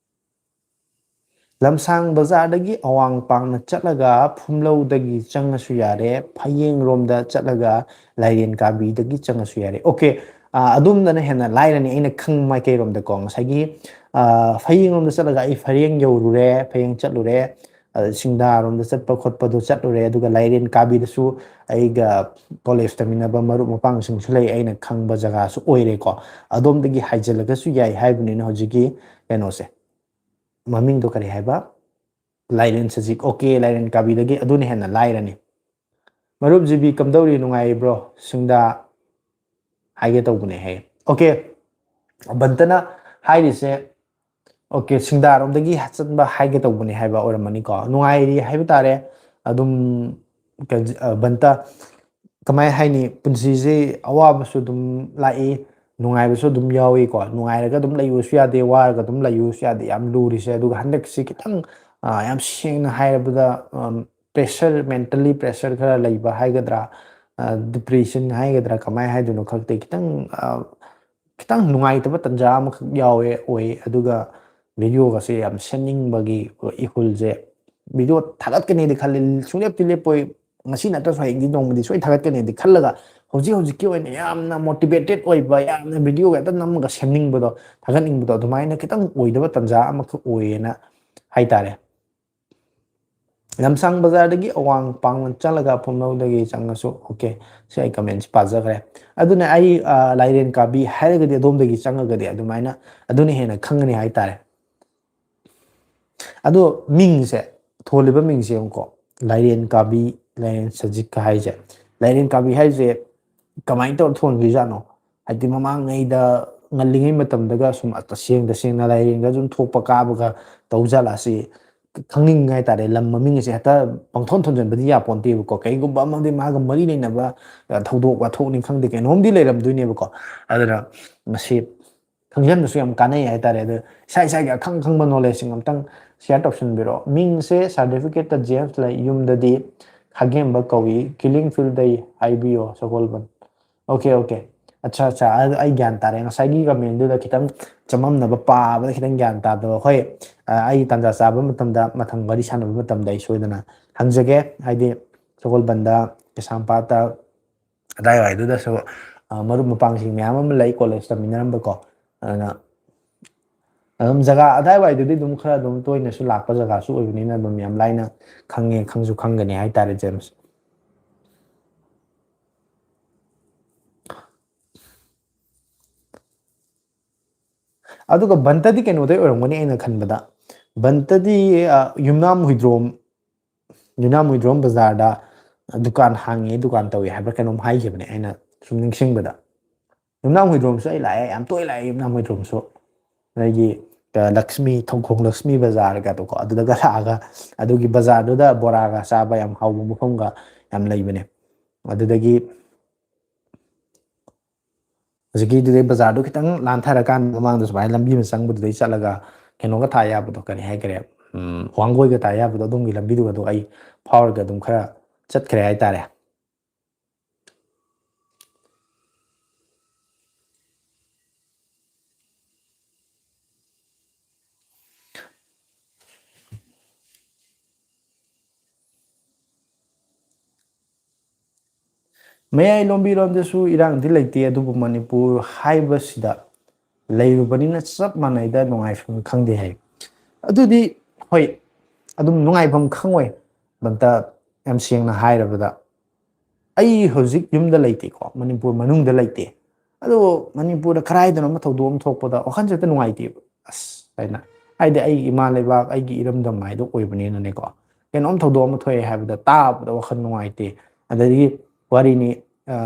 ꯂꯝꯁꯥꯡ ꯕꯖꯥꯔꯗꯒꯤ ꯑꯋꯥꯡ ꯄꯥꯡꯅ ꯆꯠꯂꯒ ꯐꯨꯝꯂꯧꯗꯒꯤ ꯆꯪꯉꯁꯨ ꯌꯥꯔꯦ, ꯐꯌꯦꯡꯔꯣꯝꯗ ꯆꯠꯂꯒ ꯂꯥꯏꯔꯦꯟ ꯀꯥꯕꯤꯗꯒꯤ ꯆꯪꯉꯁꯨ ꯌꯥꯔꯦ꯫ ꯑꯣꯀꯦ, ꯑ, ꯑꯗꯣꯝꯗꯅ ꯍꯦꯟꯅ ꯂꯥꯏꯔꯅꯤ, ꯑꯩꯅ ꯈꯪꯕ ꯃꯥꯏꯀꯩꯔꯣꯝꯗꯀꯣ꯫ ꯉꯁꯥꯏꯒꯤ, ꯑ, ꯐꯌꯦꯡꯔꯣꯝꯗ ꯆꯠꯂꯒ ꯑꯩ ꯐꯌꯦꯡ ꯌꯧꯔꯨꯔꯦ, ꯐꯌꯦꯡ ꯆꯠꯂꯨꯔꯦ, ꯑ, ꯁꯤꯡꯗꯥꯔꯣꯝꯗ ꯆꯠꯄ ꯈꯣꯠꯄꯗꯣ ꯆꯠꯂꯨꯔꯦ, ꯑꯗꯨꯒ ꯂꯥꯏꯔꯦꯟ ꯀꯥꯕꯤꯗꯁꯨ ꯑꯩꯒ ꯀꯣꯂꯦꯖ ꯇꯝꯃꯤꯟꯅꯕ ꯃꯔꯨꯞ ꯃꯄꯥꯡꯁꯤꯡꯁꯨ ꯂꯩ, ꯑꯩꯅ ꯈꯪꯕ ꯖꯒꯥꯁꯨ ꯑꯣꯏꯔꯦꯀꯣ꯫ ꯑꯗꯣꯝꯗꯒꯤ ꯍꯥꯏꯖꯤꯜꯂꯒꯁꯨ ꯌꯥꯏ ꯍꯥꯏꯕꯅꯤꯅ ꯍꯧꯖꯤꯛꯀꯤ ꯀꯩꯅꯣꯁꯦ, ꯃꯃꯤꯡꯗꯣ ꯀꯔꯤ ꯍꯥꯏꯕ? ꯂꯥꯏꯔꯦꯟ ꯁꯖꯤꯛ꯫ ꯑꯣꯀꯦ, ꯂꯥꯏꯔꯦꯟ ꯀꯥꯕꯤꯗꯒꯤ ꯑꯗꯨꯅ ꯍꯦꯟꯅ ꯂꯥꯏꯔꯅꯤ꯫ ꯃꯔꯨꯞ ꯖꯤꯕꯤ ꯀꯝꯗꯧꯔꯤ, ꯅꯨꯡꯉꯥꯏꯔꯤꯕ꯭ꯔꯣ? ꯁꯤꯡꯗꯥ ꯍꯥꯏꯒꯦ ꯇꯧꯕꯅꯦ ꯍꯥꯏꯌꯦ꯫ ꯑꯣꯀꯦ, ꯕꯟꯇꯅ ꯍꯥꯏꯔꯤꯁꯦ, ꯑꯣꯀꯦ, ꯁꯤꯡꯗꯥꯔꯣꯝꯗꯒꯤ ꯆꯠꯄ ꯍꯥꯏꯒꯦ ꯇꯧꯕꯅꯦ ꯍꯥꯏꯕ ꯑꯣꯏꯔꯝꯃꯅꯤꯀꯣ꯫ ꯅꯨꯡꯉꯥꯏꯔꯤ ꯍꯥꯏꯕ ꯇꯥꯔꯦ꯫ ꯑꯗꯨꯝ ꯀ-, ꯑ, ꯕꯟꯇ, ꯀꯃꯥꯏ ꯍꯥꯏꯅꯤ, ꯄꯨꯟꯁꯤꯁꯦ ꯑꯋꯥꯕꯁꯨ ꯑꯗꯨꯝ ꯂꯥꯛꯏ, ꯅꯨꯡꯉꯥꯏꯕꯁꯨ ꯑꯗꯨꯝ ꯌꯥꯎꯏꯀꯣ꯫ ꯅꯨꯡꯉꯥꯏꯔꯒ ꯑꯗꯨꯝ ꯂꯩꯌꯨꯁꯨ ꯌꯥꯗꯦ, ꯋꯥꯔꯒ ꯑꯗꯨꯝ ꯂꯩꯌꯨꯁꯨ ꯌꯥꯗꯦ꯫ ꯌꯥꯝ ꯂꯨꯔꯤꯁꯦ꯫ ꯑꯗꯨꯒ ꯍꯟꯗꯛꯁꯤ ꯈꯤꯇꯪ, ꯑ, ꯌꯥꯝ ꯁꯦꯡꯅ ꯍꯥꯏꯔꯕꯗ, ꯑꯝ, pressure, mentally pressure ꯈꯔ ꯂꯩꯕ ꯍꯥꯏꯒꯗ꯭ꯔꯥ, ꯑ, depression ꯍꯥꯏꯒꯗ꯭ꯔꯥ, ꯀꯃꯥꯏ ꯍꯥꯏꯗꯣꯏꯅꯣ ꯈꯪꯗꯦ꯫ ꯈꯤꯇꯪ, ꯑ, ꯈꯤꯇꯪ ꯅꯨꯡꯉꯥꯏꯇꯕ ꯇꯟꯖꯥ ꯑꯃꯈꯛ ꯌꯥꯎꯋꯦ, ꯑꯣꯏ꯫ ꯑꯗꯨꯒ videoꯒꯁꯦ ꯌꯥꯝ ꯁꯦꯝꯅꯤꯡꯕꯒꯤ ꯏꯍꯨꯜꯁꯦ꯫ Video ꯊꯥꯒꯠꯀꯅꯤꯗꯤ ꯈꯜꯂꯤ, ꯁꯨꯡꯂꯦꯞꯇꯤ ꯂꯦꯞꯄꯣꯏ꯫ ꯉꯁꯤ ꯅꯠꯇ꯭ꯔꯁꯨ ꯍꯌꯦꯡꯗꯤ ꯅꯣꯡꯃꯗꯤ ꯁꯣꯏ ꯊꯥꯒꯠꯀꯅꯤꯗꯤ ꯈꯜꯂꯒ, ꯍꯧꯖꯤꯛ ꯍꯧꯖꯤꯛꯀꯤ ꯑꯣꯏꯅ ꯌꯥꯝꯅ motivated ꯑꯣꯏꯕ, ꯌꯥꯝꯅ videoꯒ ꯍꯦꯛꯇ ꯅꯝꯃꯒ ꯁꯦꯝꯅꯤꯡꯕꯗꯣ, ꯊꯥꯒꯠꯅꯤꯡꯕꯗꯣ, ꯑꯗꯨꯃꯥꯏꯅ ꯈꯤꯇꯪ ꯑꯣꯏꯗꯕ ꯇꯟꯖꯥ ꯑꯃꯈꯛ ꯑꯣꯏꯌꯦꯅ ꯍꯥꯏꯇꯥꯔꯦ꯫ ꯂꯝꯁꯥꯡ ꯕꯖꯥꯔꯗꯒꯤ ꯑꯋꯥꯡ ꯄꯥꯡꯅ ꯆꯠꯂꯒ ꯐꯨꯝꯂꯧꯗꯒꯤ ꯆꯪꯉꯁꯨ, ꯑꯣꯀꯦ, ꯁꯤ ꯑꯩ commentꯁꯤ ꯄꯥꯖꯈ꯭ꯔꯦ꯫ ꯑꯗꯨꯅ ꯑꯩ, ꯑ, ꯂꯥꯏꯔꯦꯟ ꯀꯥꯕꯤ ꯍꯥꯏꯔꯒꯗꯤ ꯑꯗꯣꯝꯗꯒꯤ ꯆꯪꯉꯒꯗꯤ ꯑꯗꯨꯃꯥꯏꯅ, ꯑꯗꯨꯅ ꯍꯦꯟꯅ ꯈꯪꯒꯅꯤ ꯍꯥꯏꯇꯥꯔꯦ꯫ ꯑꯗꯣ ꯃꯤꯡꯁꯦ, ꯊꯣꯜꯂꯤꯕ ꯃꯤꯡꯁꯦ ꯌꯦꯡꯉꯨꯀꯣ, ꯂꯥꯏꯔꯦꯟ ꯀꯥꯕꯤ, ꯂꯥꯏꯔꯦꯟ ꯁꯖꯤꯛꯀ ꯍꯥꯏꯁꯦ꯫ ꯂꯥꯏꯔꯦꯟ ꯀꯥꯕꯤ ꯍꯥꯏꯁꯦ ꯀꯃꯥꯏꯅ ꯇꯧꯔ ꯊꯣꯟꯈꯤꯖꯥꯠꯅꯣ? ꯍꯥꯏꯗꯤ ꯃꯃꯥꯡꯉꯩꯗ, ꯉꯜꯂꯤꯉꯩ ꯃꯇꯝꯗꯒ ꯁꯨꯝ ꯇꯁꯦꯡ ꯇꯁꯦꯡꯅ ꯂꯥꯏꯔꯦꯟꯒ ꯁꯨꯝ ꯊꯣꯛꯄ ꯀꯥꯕꯒ ꯇꯧꯖꯥꯠꯂ ꯁꯤ ꯈꯪꯅꯤꯡꯉꯦ ꯍꯥꯏꯇꯥꯔꯦ꯫ ꯂꯝ ꯃꯃꯤꯡ ꯑꯁꯦ ꯍꯦꯛꯇ ꯄꯪꯊꯣꯟ ꯊꯣꯟꯖꯟꯕꯗꯤ ꯌꯥꯄꯣꯟꯇꯦꯕꯀꯣ꯫ ꯀꯩꯒꯨꯝꯕ ꯑꯃꯗꯤ ꯃꯥꯒ ꯃꯔꯤ ꯂꯩꯅꯕ, ꯑ, ꯊꯧꯗꯣꯛ ꯋꯥꯊꯣꯛꯅꯤ ꯈꯪꯗꯦ, ꯀꯩꯅꯣꯝꯗꯤ ꯂꯩꯔꯝꯗꯣꯏꯅꯦꯕꯀꯣ꯫ ꯑꯗꯨꯅ ꯃꯁꯤ ꯈꯪꯖꯤꯟꯕꯁꯨ ꯌꯥꯝ ꯀꯥꯟꯅꯩ ꯍꯥꯏꯇꯥꯔꯦ꯫ ꯑꯗꯨ ꯏꯁꯥ ꯏꯁꯥꯒꯤ ꯑꯈꯪ ꯑꯈꯪꯕ knowledgeꯁꯤꯡ ꯑꯝꯇꯪ share ꯇꯧꯁꯟꯕꯤꯔꯣ꯫ ꯃꯤꯡꯁꯦ certificateꯇ ꯖꯦꯝꯁ ꯂꯩ, ꯌꯨꯝꯗꯗꯤ ꯈꯥꯒꯦꯝꯕ ꯀꯧꯏ, ꯀꯤꯂꯤꯡ ꯐꯤꯜꯗꯩ ꯍꯥꯏꯕꯤꯌꯣ, ꯁꯒꯣꯜꯕꯟ꯫ Okay, okay. ꯑꯠꯆꯥ, ꯑꯠꯆꯥ, ꯑꯗꯨ ꯑꯩ ꯒ꯭ꯌꯥꯟ ꯇꯥꯔꯦ꯫ ꯉꯁꯥꯏꯒꯤ commentꯗꯨꯗ ꯈꯤꯇꯪ ꯆꯃꯝꯅꯕ, ꯄꯥꯕꯗ ꯈꯤꯇꯪ ꯒ꯭ꯌꯥꯟ ꯇꯥꯗꯕ꯫ ꯍꯣꯏ, ꯑ, ꯑꯩ ꯇꯥꯟꯖꯥ ꯆꯥꯕ ꯃꯇꯝꯗ, ꯃꯊꯪ ꯋꯥꯔꯤ ꯁꯥꯟꯅꯕ ꯃꯇꯝꯗ ꯑꯩ ꯁꯣꯏꯗꯅ ꯍꯪꯖꯒꯦ꯫ ꯍꯥꯏꯗꯤ ꯁꯒꯣꯜꯕꯟꯗ, ꯀꯩꯁꯥꯝꯄꯥꯠꯇ, ꯑꯗꯥꯏꯋꯥꯏꯗꯨꯗꯁꯨ, ꯑ, ꯃꯔꯨꯞ ꯃꯄꯥꯡꯁꯤꯡ ꯃꯌꯥꯝ ꯑꯃ ꯂꯩ, ꯀꯣꯂꯦꯖ ꯇꯝꯃꯤꯟꯅꯔꯝꯕꯀꯣ꯫ ꯑꯗꯨꯅ ꯑꯗꯨꯝ ꯖꯒꯥ ꯑꯗꯥꯏꯋꯥꯏꯗꯨꯗꯤ ꯑꯗꯨꯝ ꯈꯔ ꯑꯗꯨꯝ ꯇꯣꯏꯅꯁꯨ ꯂꯥꯛꯄ ꯖꯒꯥꯁꯨ ꯑꯣꯏꯕꯅꯤꯅ ꯑꯗꯨꯝ ꯌꯥꯝ ꯂꯥꯏꯅ ꯈꯪꯉꯦ, ꯈꯪꯁꯨ ꯈꯪꯒꯅꯤ ꯍꯥꯏꯇꯥꯔꯦ, ꯖꯦꯝꯁ꯫ ꯑꯗꯨꯒ ꯕꯟꯇꯗꯤ ꯀꯩꯅꯣꯗꯩ ꯑꯣꯏꯔꯝꯒꯅꯤ ꯑꯩꯅ ꯈꯟꯕꯗ꯫ ꯕꯟꯇꯗꯤ, ꯑ, ꯌꯨꯝꯅꯥꯝ ꯍꯨꯏꯗ꯭ꯔꯣꯝ, ꯌꯨꯝꯅꯥꯝ ꯍꯨꯏꯗ꯭ꯔꯣꯝ ꯕꯖꯥꯔꯗ ꯗꯨꯀꯥꯟ ꯍꯥꯡꯉꯤ, ꯗꯨꯀꯥꯟ ꯇꯧꯏ ꯍꯥꯏꯕ꯭ꯔꯥ ꯀꯩꯅꯣꯝ ꯍꯥꯏꯈꯤꯕꯅꯦ ꯑꯩꯅ ꯁꯨꯝ ꯅꯤꯡꯁꯤꯡꯕꯗ꯫ ꯌꯨꯝꯅꯥꯝ ꯍꯨꯏꯗ꯭ꯔꯣꯝꯁꯨ ꯑꯩ ꯂꯥꯛꯑꯦ, ꯌꯥꯝ ꯇꯣꯏ ꯂꯥꯛꯑꯦ ꯌꯨꯝꯅꯥꯝ ꯍꯨꯏꯗ꯭ꯔꯣꯝꯁꯨ꯫ ꯑꯗꯒꯤ, ꯑ, ꯂꯛꯁꯃꯤ, ꯊꯣꯡꯈꯣꯡ ꯂꯛꯁꯃꯤ ꯕꯖꯥꯔꯒꯗꯣꯀꯣ, ꯑꯗꯨꯗꯒ ꯂꯥꯛꯑꯒ ꯑꯗꯨꯒꯤ ꯕꯖꯥꯔꯗꯨꯗ ꯕꯣꯔꯥꯒ ꯆꯥꯕ ꯌꯥꯝ ꯍꯥꯎꯕ ꯃꯐꯝꯒ ꯌꯥꯝ ꯂꯩꯕꯅꯦ꯫ ꯑꯗꯨꯗꯒꯤ ꯍꯧꯖꯤꯛꯀꯤꯗꯨꯗꯩ ꯕꯖꯥꯔꯗꯨ ꯈꯤꯇꯪ ꯂꯥꯟꯊꯔꯀꯥꯟꯗ ꯃꯃꯥꯡꯗ ꯁꯨꯃꯥꯏꯅ ꯂꯝꯕꯤ ꯑꯃ ꯆꯪꯕꯗꯨꯗꯩ ꯆꯠꯂꯒ ꯀꯩꯅꯣꯒ ꯊꯥ ꯌꯥꯕꯗꯣ, ꯀꯔꯤ ꯍꯥꯏꯈꯔꯦ, ꯎꯝ, ꯋꯥꯡꯒꯣꯏꯒ ꯊꯥ ꯌꯥꯕꯗꯣ, ꯑꯗꯣꯝꯒꯤ ꯂꯝꯕꯤꯗꯨꯒꯗꯣ ꯑꯩ ꯐꯥꯎꯔꯒ ꯑꯗꯨꯝ ꯈꯔ ꯆꯠꯈ꯭ꯔꯦ ꯍꯥꯏꯇꯥꯔꯦ꯫ ꯃꯌꯥꯏ ꯂꯣꯝꯕꯤꯔꯣꯝꯗꯁꯨ ꯏꯔꯥꯡꯗꯤ ꯂꯩꯇꯦ, ꯑꯗꯨꯕꯨ ꯃꯅꯤꯄꯨꯔ ꯍꯥꯏꯕꯁꯤꯗ ꯂꯩꯔꯨꯕꯅꯤꯅ ꯆꯞ ꯃꯥꯟꯅꯩꯗ, ꯅꯨꯡꯉꯥꯏꯐꯝ ꯈꯪꯗꯦ ꯍꯥꯏ꯫ ꯑꯗꯨꯗꯤ ꯍꯣꯏ, ꯑꯗꯨꯝ ꯅꯨꯡꯉꯥꯏꯐꯝ ꯈꯪꯉꯣꯏ꯫ ꯕꯟꯇ, ꯌꯥꯝ ꯁꯦꯡꯅ ꯍꯥꯏꯔꯕꯗ, ꯑꯩ ꯍꯧꯖꯤꯛ ꯌꯨꯝꯗ ꯂꯩꯇꯦꯀꯣ, ꯃꯅꯤꯄꯨꯔ ꯃꯅꯨꯡꯗ ꯂꯩꯇꯦ꯫ ꯑꯗꯨꯕꯨ ꯃꯅꯤꯄꯨꯔꯗ ꯀꯔꯥꯏꯗꯅꯣ ꯑꯃ ꯊꯧꯗꯣꯛ ꯑꯃ ꯊꯣꯛꯄꯗ ꯋꯥꯈꯜꯁꯦ ꯍꯦꯛꯇ ꯅꯨꯡꯉꯥꯏꯇꯦꯕ꯫ ꯑꯁ ꯍꯥꯏꯅ, ꯍꯥꯏꯗꯤ ꯑꯩꯒꯤ ꯏꯃꯥ ꯂꯩꯕꯥꯛ, ꯑꯩꯒꯤ ꯏꯔꯝꯗꯝ ꯍꯥꯏꯗꯣ ꯑꯣꯏꯕꯅꯤꯅꯅꯦꯀꯣ꯫ ꯀꯩꯅꯣꯝ ꯊꯧꯗꯣꯛ ꯑꯃ ꯊꯣꯛꯑꯦ ꯍꯥꯏꯕꯗ ꯇꯥꯕꯗ ꯋꯥꯈꯜ ꯅꯨꯡꯉꯥꯏꯇꯦ꯫ ꯑꯗꯒꯤ ꯋꯥꯔꯤꯅꯤ, ꯑ,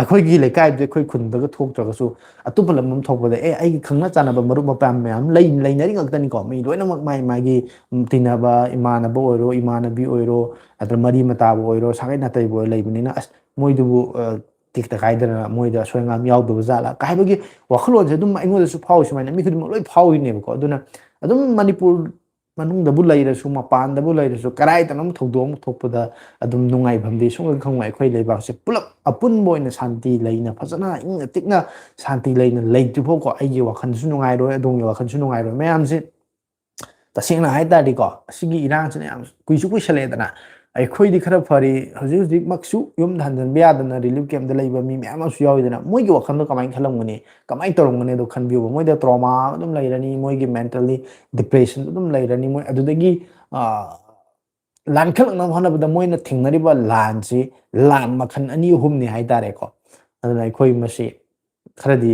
ꯑꯩꯈꯣꯏꯒꯤ ꯂꯩꯀꯥꯏꯗꯨꯗꯤ, ꯑꯩꯈꯣꯏ ꯈꯨꯟꯗꯒ ꯊꯣꯛꯇ꯭ꯔꯒꯁꯨ, ꯑꯇꯣꯞꯄ ꯂꯝ ꯑꯃ ꯊꯣꯛꯄꯗ, ꯑꯦ, ꯑꯩꯒꯤ ꯈꯪꯅ ꯆꯥꯟꯅꯕ ꯃꯔꯨꯞ ꯃꯄꯥꯡ ꯃꯌꯥꯝ ꯂꯩ-, ꯂꯩꯅꯔꯤ ꯉꯥꯛꯇꯅꯤꯀꯣ꯫ ꯃꯤ ꯂꯣꯏꯅꯃꯛ ꯃꯥꯏ ꯃꯥꯒꯤ, ꯎꯝ, ꯇꯤꯟꯅꯕ ꯏꯃꯥꯟꯅꯕ ꯑꯣꯏꯔꯣ, ꯏꯃꯥꯟꯅꯕꯤ ꯑꯣꯏꯔꯣ, ꯅꯠꯇ꯭ꯔꯒ ꯃꯔꯤ ꯃꯇꯥꯕꯨ ꯑꯣꯏꯔꯣ, ꯁꯥꯒꯩ ꯅꯥꯇꯩꯕꯨ ꯑꯣꯏꯔꯣ, ꯂꯩꯕꯅꯤꯅ, ꯑꯁ, ꯃꯣꯏꯗꯨꯕꯨ, ꯑ, ꯇꯦꯛꯇ ꯀꯥꯏꯗꯅ ꯃꯣꯏꯗ ꯑꯁꯣꯏ ꯑꯉꯥꯝ ꯌꯥꯎꯗꯕ ꯖꯥꯠꯂꯥ ꯀꯥꯏ ꯍꯥꯏꯕꯒꯤ ꯋꯥꯈꯜꯂꯣꯟꯁꯦ ꯑꯗꯨꯝ ꯑꯩꯉꯣꯟꯗꯁꯨ ꯐꯥꯎꯏ꯫ ꯁꯨꯃꯥꯏꯅ ꯃꯤ ꯈꯨꯗꯤꯡꯃꯛ ꯂꯣꯏ ꯐꯥꯎꯏꯅꯦꯕꯀꯣ꯫ ꯑꯗꯨꯅ ꯑꯗꯨꯝ ꯃꯅꯤꯄꯨꯔ ꯃꯅꯨꯡꯗꯕꯨ ꯂꯩꯔꯁꯨ, ꯃꯄꯥꯟꯗꯕꯨ ꯂꯩꯔꯁꯨ, ꯀꯗꯥꯏꯗꯅꯣꯝ ꯊꯧꯗꯣꯛ ꯑꯃ ꯊꯣꯛꯄꯗ ꯑꯗꯨꯝ ꯅꯨꯡꯉꯥꯏꯐꯝꯗꯤ ꯁꯨꯡꯈꯪ ꯈꯪꯉꯣꯏ꯫ ꯑꯩꯈꯣꯏ ꯂꯩꯕꯥꯛꯁꯦ ꯄꯨꯂꯞ ꯑꯄꯨꯟꯕ ꯑꯣꯏꯅ ꯁꯥꯟꯇꯤ ꯂꯩꯅ, ꯐꯖꯅ ꯏꯪꯅ ꯇꯤꯛꯅ ꯁꯥꯟꯇꯤ ꯂꯩꯅ ꯂꯩꯇ꯭ꯔꯤꯐꯥꯎꯀꯣ, ꯑꯩꯒꯤ ꯋꯥꯈꯜꯁꯨ ꯅꯨꯡꯉꯥꯏꯔꯣꯏ, ꯑꯗꯣꯝꯒꯤ ꯋꯥꯈꯜꯁꯨ ꯅꯨꯡꯉꯥꯏꯔꯣꯏ꯫ ꯃꯌꯥꯝꯁꯦ ꯇꯁꯦꯡꯅ ꯍꯥꯏ ꯇꯥꯔꯗꯤꯀꯣ, ꯑꯁꯤꯒꯤ ꯏꯔꯥꯡꯁꯤꯅ ꯌꯥꯝ ꯀꯨꯏꯁꯨ ꯀꯨꯏꯁꯜꯂꯛꯑꯦꯗꯅ꯫ ꯑꯩꯈꯣꯏꯗꯤ ꯈꯔ ꯐꯔꯤ꯫ ꯍꯧꯖꯤꯛ ꯍꯧꯖꯤꯛꯃꯛꯁꯨ ꯌꯨꯝꯗ ꯍꯟꯖꯤꯟꯕ ꯌꯥꯗꯅ ꯔꯤꯂꯤꯐ ꯀꯦꯝꯞꯇ ꯂꯩꯕ ꯃꯤ ꯃꯌꯥꯝ ꯑꯃꯁꯨ ꯌꯥꯎꯏꯗꯅ, ꯃꯣꯏꯒꯤ ꯋꯥꯈꯜꯗꯣ ꯀꯃꯥꯏꯅ ꯈꯜꯂꯝꯒꯅꯤ, ꯀꯃꯥꯏꯅ ꯇꯧꯔꯝꯒꯅꯤ, ꯑꯗꯣ ꯈꯟꯕꯤꯌꯣꯕ꯫ ꯃꯣꯏꯗ ꯇ꯭ꯔꯣꯃꯥ ꯑꯗꯨꯝ ꯂꯩꯔꯅꯤ, ꯃꯣꯏꯒꯤ ꯃꯦꯟꯇꯦꯜꯂꯤ ꯗꯤꯄ꯭ꯔꯦꯁꯟ ꯑꯗꯨꯝ ꯂꯩꯔꯅꯤ꯫ ꯃꯣꯏ ꯑꯗꯨꯗꯒꯤ ꯂꯥꯟꯈꯠꯂꯛꯅꯕ ꯍꯣꯠꯅꯕꯗ ꯃꯣꯏꯅ ꯊꯦꯡꯅꯔꯤꯕ ꯂꯥꯟꯁꯤ ꯂꯥꯟ ꯃꯈꯜ ꯑꯅꯤ ꯑꯍꯨꯝꯅꯤ ꯍꯥꯏꯇꯥꯔꯦꯀꯣ꯫ ꯑꯗꯨꯅ ꯑꯩꯈꯣꯏ ꯃꯁꯤ ꯈꯔꯗꯤ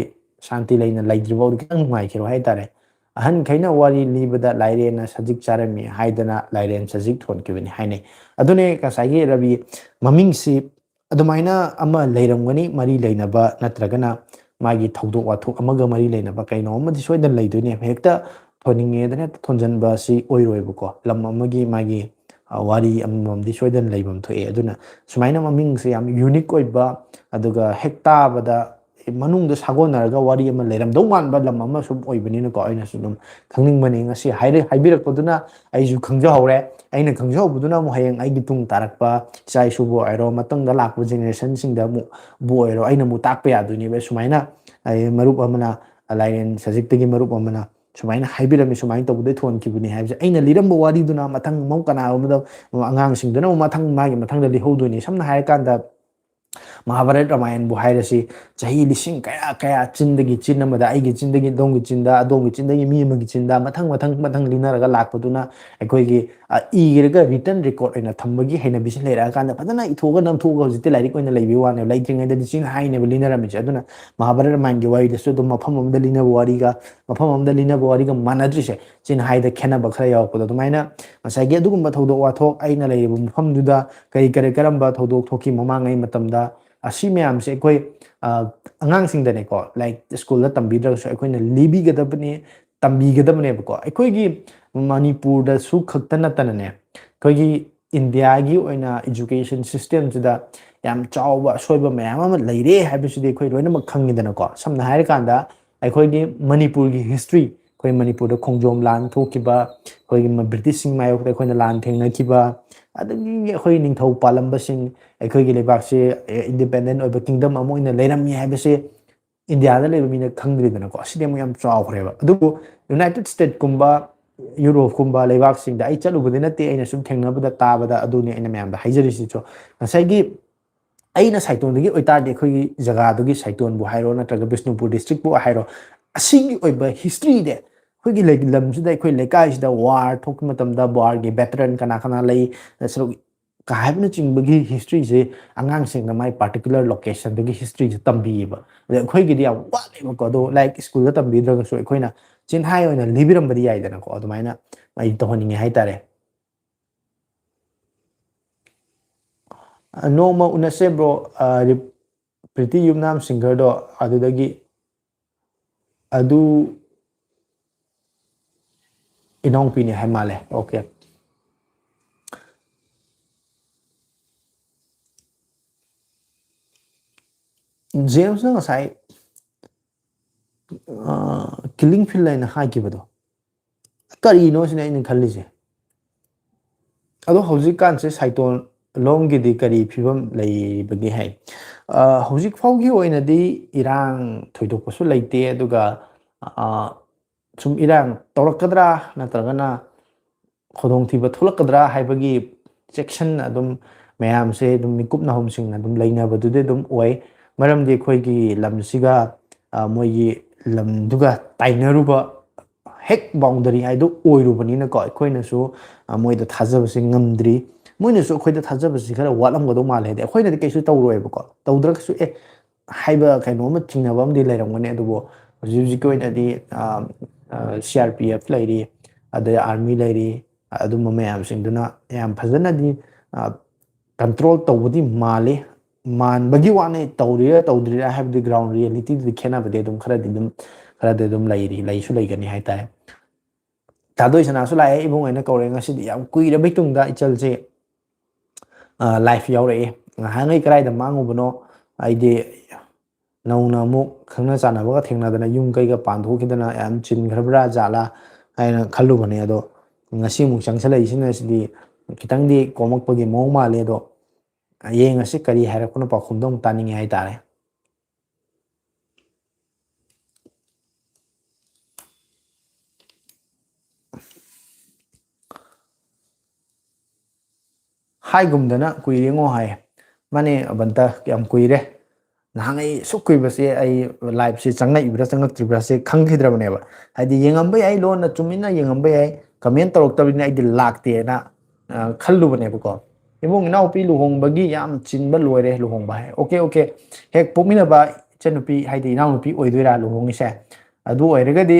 ꯁꯥꯟꯇꯤ ꯂꯩꯅ ꯂꯩꯇ꯭ꯔꯤꯐꯥꯎꯗꯤ ꯈꯤꯇꯪ ꯅꯨꯡꯉꯥꯏꯈꯤꯔꯣꯏ ꯍꯥꯏꯇꯥꯔꯦ꯫ ꯑꯍꯟꯈꯩꯅ ꯋꯥꯔꯤ ꯂꯤꯕꯗ ꯂꯥꯏꯔꯦꯟꯅ ꯁꯖꯤꯛ ꯆꯥꯔꯝꯃꯤ ꯍꯥꯏꯗꯅ ꯂꯥꯏꯔꯦꯟ ꯁꯖꯤꯛ ꯊꯣꯟꯈꯤꯕꯅꯤ ꯍꯥꯏꯅꯩ꯫ ꯑꯗꯨꯅꯦ ꯉꯁꯥꯏꯒꯤ ꯔꯕꯤ, ꯃꯃꯤꯡꯁꯤ ꯑꯗꯨꯃꯥꯏꯅ ꯑꯃ ꯂꯩꯔꯝꯒꯅꯤ, ꯃꯔꯤ ꯂꯩꯅꯕ ꯅꯠꯇ꯭ꯔꯒꯅ ꯃꯥꯒꯤ ꯊꯧꯗꯣꯛ ꯋꯥꯊꯣꯛ ꯑꯃꯒ ꯃꯔꯤ ꯂꯩꯅꯕ ꯀꯩꯅꯣ ꯑꯃꯗꯤ ꯁꯣꯏꯗꯅ ꯂꯩꯗꯣꯏꯅꯦ꯫ ꯍꯦꯛꯇ ꯊꯣꯟꯅꯤꯡꯉꯦꯗꯅ ꯍꯦꯛꯇ ꯊꯣꯟꯖꯟꯕ ꯑꯁꯤ ꯑꯣꯏꯔꯣꯏꯕꯀꯣ꯫ ꯂꯝ ꯑꯃꯒꯤ ꯃꯥꯒꯤ ꯋꯥꯔꯤ ꯑꯃꯃꯝꯗꯤ ꯁꯣꯏꯗꯅ ꯂꯩꯐꯝ ꯊꯣꯛꯑꯦ꯫ ꯑꯗꯨꯅ ꯁꯨꯃꯥꯏꯅ ꯃꯃꯤꯡꯁꯦ ꯌꯥꯝ ꯌꯨꯅꯤꯛ ꯑꯣꯏꯕ, ꯑꯗꯨꯒ ꯍꯦꯛ ꯇꯥꯕꯗ ꯃꯅꯨꯡꯗ ꯁꯥꯒꯣꯟꯅꯔꯒ ꯋꯥꯔꯤ ꯑꯃ ꯂꯩꯔꯝꯗꯧ ꯃꯥꯟꯕ ꯂꯝ ꯑꯃ ꯁꯨꯝ ꯑꯣꯏꯕꯅꯤꯅꯀꯣ, ꯑꯩꯅꯁꯨ ꯑꯗꯨꯝ ꯈꯪꯅꯤꯡꯕꯅꯤ꯫ ꯉꯁꯤ ꯍꯥꯏꯔ-, ꯍꯥꯏꯕꯤꯔꯛꯄꯗꯨꯅ ꯑꯩꯁꯨ ꯈꯪꯖꯍꯧꯔꯦ꯫ ꯑꯩꯅ ꯈꯪꯖꯍꯧꯕꯗꯨꯅ ꯑꯃꯨꯛ ꯍꯌꯦꯡ ꯑꯩꯒꯤ ꯇꯨꯡ ꯇꯥꯔꯛꯄ ꯏꯆꯥ ꯏꯁꯨꯕꯨ ꯑꯣꯏꯔꯣ, ꯃꯇꯨꯡꯗ ꯂꯥꯛꯄ ꯖꯦꯅꯦꯔꯦꯁꯟꯁꯤꯡꯗ ꯑꯃꯨꯛ, ꯕꯨ ꯑꯣꯏꯔꯣ, ꯑꯩꯅ ꯑꯃꯨꯛ ꯇꯥꯛꯄ ꯌꯥꯗꯣꯏꯅꯦꯕ꯫ ꯁꯨꯃꯥꯏꯅ ꯑꯩ ꯃꯔꯨꯞ ꯑꯃꯅ, ꯂꯥꯏꯔꯦꯟ ꯁꯖꯤꯛꯇꯒꯤ ꯃꯔꯨꯞ ꯑꯃꯅ ꯁꯨꯃꯥꯏꯅ ꯍꯥꯏꯕꯤꯔꯝꯃꯤ, ꯁꯨꯃꯥꯏꯅ ꯇꯧꯕꯗꯩ ꯊꯣꯟꯈꯤꯕꯅꯤ ꯍꯥꯏꯕꯁꯦ꯫ ꯑꯩꯅ ꯂꯤꯔꯝꯕ ꯋꯥꯔꯤꯗꯨꯅ ꯃꯊꯪ ꯑꯃꯨꯛ ꯀꯅꯥꯒꯨꯝꯕꯗ ꯑꯉꯥꯡꯁꯤꯡꯗꯨꯅ ꯑꯃꯨꯛ ꯃꯊꯪ, ꯃꯥꯒꯤ ꯃꯊꯪꯗ ꯂꯤꯍꯧꯗꯣꯏꯅꯤ꯫ ꯁꯝꯅ ꯍꯥꯏꯔꯀꯥꯟꯗ ꯃꯍꯥꯚꯥꯔꯠ ꯔꯥꯃꯥꯌꯟꯕꯨ ꯍꯥꯏꯔꯁꯤ, ꯆꯍꯤ ꯂꯤꯁꯤꯡ ꯀꯌꯥ ꯀꯌꯥ ꯆꯤꯟꯗꯒꯤ ꯆꯤꯟ ꯑꯃꯗ, ꯑꯩꯒꯤ ꯆꯤꯟꯗꯒꯤ ꯑꯗꯣꯝꯒꯤ ꯆꯤꯟꯗ, ꯑꯗꯣꯝꯒꯤ ꯆꯤꯟꯗꯒꯤ ꯃꯤ ꯑꯃꯒꯤ ꯆꯤꯟꯗ ꯃꯊꯪ ꯃꯊꯪ ꯃꯊꯪ ꯂꯤꯅꯔꯒ ꯂꯥꯛꯄꯗꯨꯅ ꯑꯩꯈꯣꯏꯒꯤ, ꯑ, ꯏꯔꯒ ꯔꯤꯇꯟ ꯔꯦꯀꯣꯔꯠ ꯑꯣꯏꯅ ꯊꯝꯕꯒꯤ ꯍꯩꯅꯕꯤꯁꯤ ꯂꯩꯔꯛꯑꯀꯥꯟꯗ ꯐꯖꯅ ꯏꯊꯣꯛꯑꯒ ꯅꯝꯊꯣꯛꯑꯒ ꯍꯧꯖꯤꯛꯇꯤ ꯂꯥꯏꯔꯤꯛ ꯑꯣꯏꯅ ꯂꯩꯕꯒꯤ ꯋꯥꯅꯦꯕ꯫ ꯂꯩꯇ꯭ꯔꯤꯉꯩꯗꯗꯤ ꯆꯤꯟ ꯍꯥꯏꯅꯦꯕ ꯂꯤꯅꯔꯝꯃꯤꯁꯦ꯫ ꯑꯗꯨꯅ ꯃꯍꯥꯚꯥꯔꯠ ꯔꯥꯃꯥꯌꯟꯒꯤ ꯋꯥꯔꯤꯗꯁꯨ ꯑꯗꯨꯝ ꯃꯐꯝ ꯑꯃꯗ ꯂꯤꯅꯕ ꯋꯥꯔꯤꯒ ꯃꯐꯝ ꯑꯃꯗ ꯂꯤꯅꯕ ꯋꯥꯔꯤꯒ ꯃꯥꯟꯅꯗ꯭ꯔꯤꯁꯦ, ꯆꯤꯟ ꯍꯥꯏꯗ ꯈꯦꯠꯅꯕ ꯈꯔ ꯌꯥꯎꯔꯛꯄꯗꯣ꯫ ꯑꯗꯨꯃꯥꯏꯅ ꯉꯁꯥꯏꯒꯤ ꯑꯗꯨꯒꯨꯝꯕ ꯊꯧꯗꯣꯛ ꯋꯥꯊꯣꯛ, ꯑꯩꯅ ꯂꯩꯔꯤꯕ ꯃꯐꯝꯗꯨꯗ ꯀꯔꯤ ꯀꯔꯤ ꯀꯔꯝꯕ ꯊꯧꯗꯣꯛ ꯊꯣꯛꯈꯤ ꯃꯃꯥꯡꯉꯩ ꯃꯇꯝꯗ, ꯑꯁꯤ ꯃꯌꯥꯝꯁꯦ ꯑꯩꯈꯣꯏ, ꯑ, ꯑꯉꯥꯡꯁꯤꯡꯗꯅꯦꯀꯣ, ꯂꯥꯏꯔꯤꯛ ꯁ꯭ꯀꯨꯜꯗ ꯇꯝꯕꯤꯗ꯭ꯔꯒꯁꯨ ꯑꯩꯈꯣꯏꯅ ꯂꯤꯕꯤꯒꯗꯕꯅꯤ, ꯇꯝꯕꯤꯒꯗꯕꯅꯦꯕꯀꯣ꯫ ꯑꯩꯈꯣꯏꯒꯤ ꯃꯅꯤꯄꯨꯔꯗꯁꯨ ꯈꯛꯇ ꯅꯠꯇꯅꯅꯦ, ꯑꯩꯈꯣꯏꯒꯤ ꯏꯟꯗꯤꯌꯥꯒꯤ ꯑꯣꯏꯅ ꯏꯖꯨꯀꯦꯁꯟ ꯁꯤꯁꯇꯦꯝꯁꯤꯗ ꯌꯥꯝ ꯆꯥꯎꯕ ꯑꯁꯣꯏꯕ ꯃꯌꯥꯝ ꯑꯃ ꯂꯩꯔꯦ ꯍꯥꯏꯕꯁꯤꯗꯤ ꯑꯩꯈꯣꯏ ꯂꯣꯏꯅꯃꯛ ꯈꯪꯉꯤꯗꯅꯀꯣ꯫ ꯁꯝꯅ ꯍꯥꯏꯔꯀꯥꯟꯗ, ꯑꯩꯈꯣꯏꯒꯤ ꯃꯅꯤꯄꯨꯔꯒꯤ ꯍꯤꯁꯇ꯭ꯔꯤ, ꯑꯩꯈꯣꯏ ꯃꯅꯤꯄꯨꯔꯗ ꯈꯣꯡꯖꯣꯝ ꯂꯥꯟ ꯊꯣꯛꯈꯤꯕ, ꯑꯩꯈꯣꯏꯒꯤ ꯃ-, ꯕ꯭ꯔꯤꯇꯤꯁꯁꯤꯡ ꯃꯥꯌꯣꯛꯇ ꯑꯩꯈꯣꯏꯅ ꯂꯥꯟ ꯊꯦꯡꯅꯈꯤꯕ, ꯑꯗꯒꯤ ꯑꯩꯈꯣꯏ ꯅꯤꯡꯊꯧ ꯄꯥꯜꯂꯝꯕꯁꯤꯡ, ꯑꯩꯈꯣꯏꯒꯤ ꯂꯩꯕꯥꯛꯁꯦ, ꯑꯦ, ꯏꯟꯗꯤꯄꯦꯟꯗꯦꯟ ꯑꯣꯏꯕ ꯀꯤꯡꯗꯝ ꯑꯃ ꯑꯣꯏꯅ ꯂꯩꯔꯝꯃꯤ ꯍꯥꯏꯕꯁꯦ ꯏꯟꯗꯤꯌꯥꯗ ꯂꯩꯕ ꯃꯤꯅ ꯈꯪꯗ꯭ꯔꯤꯗꯅꯀꯣ꯫ ꯑꯁꯤꯗꯤ ꯑꯃꯨꯛ ꯌꯥꯝ ꯆꯥꯎꯈ꯭ꯔꯦꯕ꯫ ꯑꯗꯨꯕꯨ ꯌꯨꯅꯥꯏꯇꯦꯠ ꯁ꯭ꯇꯦꯠꯀꯨꯝꯕ, ꯌꯨꯔꯣꯞꯀꯨꯝꯕ ꯂꯩꯕꯥꯛꯁꯤꯡꯗ ꯑꯩ ꯆꯠꯂꯨꯕꯗꯤ ꯅꯠꯇꯦ, ꯑꯩꯅ ꯁꯨꯝ ꯊꯦꯡꯅꯕꯗ ꯇꯥꯕꯗ ꯑꯗꯨꯅꯤ ꯑꯩꯅ ꯃꯌꯥꯝꯗ ꯍꯥꯏꯖꯔꯤꯁꯤꯁꯨ꯫ ꯉꯁꯥꯏꯒꯤ ꯑꯩꯅ ꯁꯥꯏꯇꯣꯟꯗꯒꯤ ꯑꯣꯏꯇꯥꯔꯗꯤ ꯑꯩꯈꯣꯏꯒꯤ ꯖꯒꯥꯗꯨꯒꯤ ꯁꯥꯏꯇꯣꯟꯕꯨ ꯍꯥꯏꯔꯣ ꯅꯠꯇ꯭ꯔꯒ ꯕꯤꯁꯅꯨꯄꯨꯔ ꯗꯤꯁꯇ꯭ꯔꯤꯛꯄꯨ ꯍꯥꯏꯔꯣ, ꯑꯁꯤꯒꯤ ꯑꯣꯏꯕ ꯍꯤꯁꯇ꯭ꯔꯤꯗꯤ ꯑꯩꯈꯣꯏꯒꯤ ꯂꯩ-, ꯂꯝꯁꯤꯗ, ꯑꯩꯈꯣꯏ ꯂꯩꯀꯥꯏꯁꯤꯗ ꯋꯥꯔ ꯊꯣꯛꯄ ꯃꯇꯝꯗ ꯋꯥꯔꯒꯤ ꯚꯦꯇꯔꯟ ꯀꯅꯥ ꯀꯅꯥ ꯂꯩ, ꯁꯔꯨꯛ ꯍꯥꯏꯕꯅꯆꯤꯡꯕꯒꯤ ꯍꯤꯁꯇ꯭ꯔꯤꯁꯦ ꯑꯉꯥꯡꯁꯤꯡꯗ ꯃꯥꯏ ꯄꯥꯔꯇꯤꯀꯨꯂꯔ ꯂꯣꯀꯦꯁꯟꯗꯨꯒꯤ ꯍꯤꯁꯇ꯭ꯔꯤꯁꯦ ꯇꯝꯕꯤꯌꯦꯕ꯫ ꯑꯗ ꯑꯩꯈꯣꯏꯒꯤꯗꯤ ꯌꯥꯝ ꯋꯥꯠꯂꯦꯕꯀꯣ꯫ ꯑꯗꯣ ꯂꯥꯏꯔꯤꯛ ꯁ꯭ꯀꯨꯜꯗ ꯇꯝꯕꯤꯗ꯭ꯔꯒꯁꯨ ꯑꯩꯈꯣꯏꯅ ꯆꯤꯟꯍꯥꯏ ꯑꯣꯏꯅ ꯂꯤꯕꯤꯔꯝꯕꯗꯤ ꯌꯥꯏꯗꯅꯀꯣ꯫ ꯑꯗꯨꯃꯥꯏꯅ ꯑꯩ ꯇꯧꯍꯟꯅꯤꯡꯉꯦ ꯍꯥꯏꯇꯥꯔꯦ꯫ ꯑ, ꯅꯣꯡꯃ ꯎꯅꯁꯦ ꯕ꯭ꯔꯣ꯫ ꯑ, ꯔꯤꯞ-, ꯄ꯭ꯔꯤꯇꯤ ꯌꯨꯝꯅꯥꯝ ꯁꯤꯡꯒꯔꯗꯣ ꯑꯗꯨꯗꯒꯤ ꯑꯗꯨ ꯏꯅꯥꯎꯄꯤꯅꯦ ꯍꯥꯏ ꯃꯥꯜꯂꯦ꯫ ꯑꯣꯀꯦ꯫ ꯖꯦꯝꯁꯅ ꯉꯁꯥꯏ, ꯑ, ꯀꯤꯂꯤꯡ ꯐꯤꯜ ꯍꯥꯏꯅ ꯍꯥꯏꯈꯤꯕꯗꯣ ꯀꯔꯤꯅꯣ ꯁꯤꯅ ꯑꯩꯅ ꯈꯜꯂꯤꯁꯦ꯫ ꯑꯗꯣ ꯍꯧꯖꯤꯛꯀꯥꯟꯁꯦ ꯁꯥꯏꯇꯣꯟ ꯂꯣꯝꯒꯤꯗꯤ ꯀꯔꯤ ꯐꯤꯕꯝ ꯂꯩꯔꯤꯕꯒꯦ ꯍꯥꯏ? ꯑ, ꯍꯧꯖꯤꯛ ꯐꯥꯎꯒꯤ ꯑꯣꯏꯅꯗꯤ ꯏꯔꯥꯡ ꯊꯣꯏꯗꯣꯛꯄꯁꯨ ꯂꯩꯇꯦ꯫ ꯑꯗꯨꯒ, ꯑ, ꯁꯨꯝ ꯏꯔꯥꯡ ꯇꯧꯔꯛꯀꯗ꯭ꯔꯥ ꯅꯠꯇ꯭ꯔꯒꯅ ꯈꯨꯗꯣꯡꯊꯤꯕ ꯊꯣꯛꯂꯛꯀꯗ꯭ꯔꯥ ꯍꯥꯏꯕꯒꯤ ꯆꯦꯛꯁꯤꯟ ꯑꯗꯨꯝ ꯃꯌꯥꯝꯁꯦ ꯑꯗꯨꯝ ꯃꯤꯀꯨꯞ ꯅꯥꯍꯨꯝꯁꯤꯡꯅ ꯑꯗꯨꯝ ꯂꯩꯅꯕꯗꯨꯗꯤ ꯑꯗꯨꯝ ꯑꯣꯏ꯫ ꯃꯔꯝꯗꯤ ꯑꯩꯈꯣꯏꯒꯤ ꯂꯝꯁꯤꯒ, ꯑ, ꯃꯣꯏꯒꯤ ꯂꯝꯗꯨꯒ ꯇꯥꯏꯅꯔꯨꯕ ꯍꯦꯛ ꯕꯥꯎꯟꯗꯔꯤ ꯍꯥꯏꯗꯣ ꯑꯣꯏꯔꯨꯕꯅꯤꯅꯀꯣ, ꯑꯩꯈꯣꯏꯅꯁꯨ, ꯑ, ꯃꯣꯏꯗ ꯊꯥꯖꯕꯁꯦ ꯉꯝꯗ꯭ꯔꯤ꯫ ꯃꯣꯏꯅꯁꯨ ꯑꯩꯈꯣꯏꯗ ꯊꯥꯖꯕꯁꯤ ꯈꯔ ꯋꯥꯠꯂꯝꯒꯗꯧ ꯃꯥꯜꯂꯦ꯫ ꯍꯥꯏꯗꯤ ꯑꯩꯈꯣꯏꯅꯗꯤ ꯀꯩꯁꯨ ꯇꯧꯔꯣꯏꯕꯀꯣ, ꯇꯧꯗ꯭ꯔꯒꯁꯨ ꯑꯦ ꯍꯥꯏꯕ ꯀꯩꯅꯣ ꯑꯃ ꯆꯤꯡꯅꯕ ꯑꯃꯗꯤ ꯂꯩꯔꯝꯒꯅꯤ꯫ ꯑꯗꯨꯕꯨ ꯍꯧꯖꯤꯛ ꯍꯧꯖꯤꯛꯀꯤ ꯑꯣꯏꯅꯗꯤ, ꯑ, ꯑ, ꯁꯤ ꯑꯥꯔ ꯄꯤ ꯑꯦꯐ ꯂꯩꯔꯤ, ꯑꯗꯩ ꯑꯥꯔꯃꯤ ꯂꯩꯔꯤ, ꯑꯗꯨꯝꯕ ꯃꯌꯥꯝꯁꯤꯡꯗꯨꯅ ꯌꯥꯝ ꯐꯖꯅꯗꯤ, ꯑ, ꯀꯟꯇ꯭ꯔꯣꯜ ꯇꯧꯕꯗꯤ ꯃꯥꯜꯂꯤ꯫ ꯃꯥꯟꯕꯒꯤ ꯋꯥꯅꯤ, ꯇꯧꯔꯤꯔꯥ ꯇꯧꯗ꯭ꯔꯤꯔꯥ ꯍꯥꯏꯕꯗꯤ ꯒ꯭ꯔꯥꯎꯟ ꯔꯤꯌꯦꯂꯤꯇꯤꯗꯨꯗꯤ ꯈꯦꯠꯅꯕꯗꯤ ꯑꯗꯨꯝ ꯈꯔꯗꯤ ꯑꯗꯨꯝ, ꯈꯔꯗꯤ ꯑꯗꯨꯝ ꯂꯩꯔꯤ, ꯂꯩꯁꯨ ꯂꯩꯒꯅꯤ ꯍꯥꯏꯇꯥꯔꯦ꯫ ꯊꯥꯗꯣꯏ ꯁꯅꯥꯁꯨ ꯂꯥꯛꯑꯦ, ꯏꯕꯨꯡ ꯑꯣꯏꯅ ꯀꯧꯔꯦ꯫ ꯉꯁꯤꯗꯤ ꯌꯥꯝ ꯀꯨꯏꯔꯕꯩ ꯇꯨꯡꯗ ꯏꯆꯜꯁꯦ, ꯑ, ꯂꯥꯏꯐ ꯌꯥꯎꯔꯛꯑꯦ꯫ ꯉꯍꯥꯟꯉꯩ ꯀꯗꯥꯏꯗ ꯃꯥꯡꯉꯨꯕꯅꯣ? ꯑꯩꯗꯤ ꯅꯧꯅ ꯑꯃꯨꯛ ꯈꯪꯅ ꯆꯥꯟꯅꯕꯒ ꯊꯦꯡꯅꯗꯅ ꯌꯨꯝ ꯀꯩꯒ ꯄꯥꯟꯊꯣꯛꯈꯤꯗꯅ ꯌꯥꯝ ꯆꯤꯟꯈ꯭ꯔꯕ꯭ꯔꯥ ꯖꯥꯠꯂꯥ ꯍꯥꯏꯅ ꯈꯜꯂꯨꯕꯅꯦ꯫ ꯑꯗꯣ ꯉꯁꯤ ꯑꯃꯨꯛ ꯆꯪꯁꯤꯜꯂꯛꯏꯁꯤꯅ ꯁꯤꯗꯤ ꯈꯤꯇꯪꯗꯤ ꯀꯣꯝꯃꯛꯄꯒꯤ ꯃꯑꯣꯡ ꯃꯥꯜꯂꯦ꯫ ꯑꯗꯣ ꯌꯦꯡꯉꯁꯤ ꯀꯔꯤ ꯍꯥꯏꯔꯛꯄꯅꯣ, ꯄꯥꯎꯈꯨꯝꯗꯣ ꯑꯃꯨꯛ ꯇꯥꯅꯤꯡꯉꯦ ꯍꯥꯏꯇꯥꯔꯦ꯫ ꯍꯥꯏꯒꯨꯝꯗꯅ ꯀꯨꯏꯔꯦꯉꯣ ꯍꯥꯏ꯫ ꯃꯥꯅꯦ ꯑꯕꯟꯇ, ꯌꯥꯝ ꯀꯨꯏꯔꯦ꯫ ꯅꯍꯥꯟꯉꯩ ꯑꯁꯨꯛ ꯀꯨꯏꯕꯁꯦ ꯑꯩ ꯂꯥꯏꯞꯁꯦ ꯆꯪꯉꯛꯏꯕ꯭ꯔꯥ ꯆꯪꯉꯛꯇ꯭ꯔꯤꯕ꯭ꯔꯥꯁꯦ ꯈꯪꯈꯤꯗ꯭ꯔꯕꯅꯦꯕ꯫ ꯍꯥꯏꯗꯤ ꯌꯦꯡꯉꯝꯕ ꯌꯥꯏ, ꯂꯣꯟꯅ ꯆꯨꯝꯃꯤꯟꯅ ꯌꯦꯡꯉꯝꯕ ꯌꯥꯏ, ꯀꯃꯦꯟ ꯇꯧꯔꯛꯇꯕꯅꯤꯅ ꯑꯩꯗꯤ ꯂꯥꯛꯇꯦꯅ, ꯑ, ꯈꯜꯂꯨꯕꯅꯦꯕꯀꯣ꯫ ꯏꯕꯨꯡ ꯏꯅꯥꯎꯄꯤ ꯂꯨꯍꯣꯡꯕꯒꯤ ꯌꯥꯝ ꯆꯤꯟꯕ ꯂꯣꯏꯔꯦ ꯂꯨꯍꯣꯡꯕ ꯍꯥꯏ꯫ Okay, okay. ꯍꯦꯛ ꯄꯣꯛꯃꯤꯟꯅꯕ ꯏꯆꯟꯅꯨꯄꯤ, ꯍꯥꯏꯗꯤ ꯏꯅꯥꯎꯅꯨꯄꯤ ꯑꯣꯏꯗꯣꯏꯔꯥ ꯂꯨꯍꯣꯡꯉꯤꯁꯦ? ꯑꯗꯨ ꯑꯣꯏꯔꯒꯗꯤ,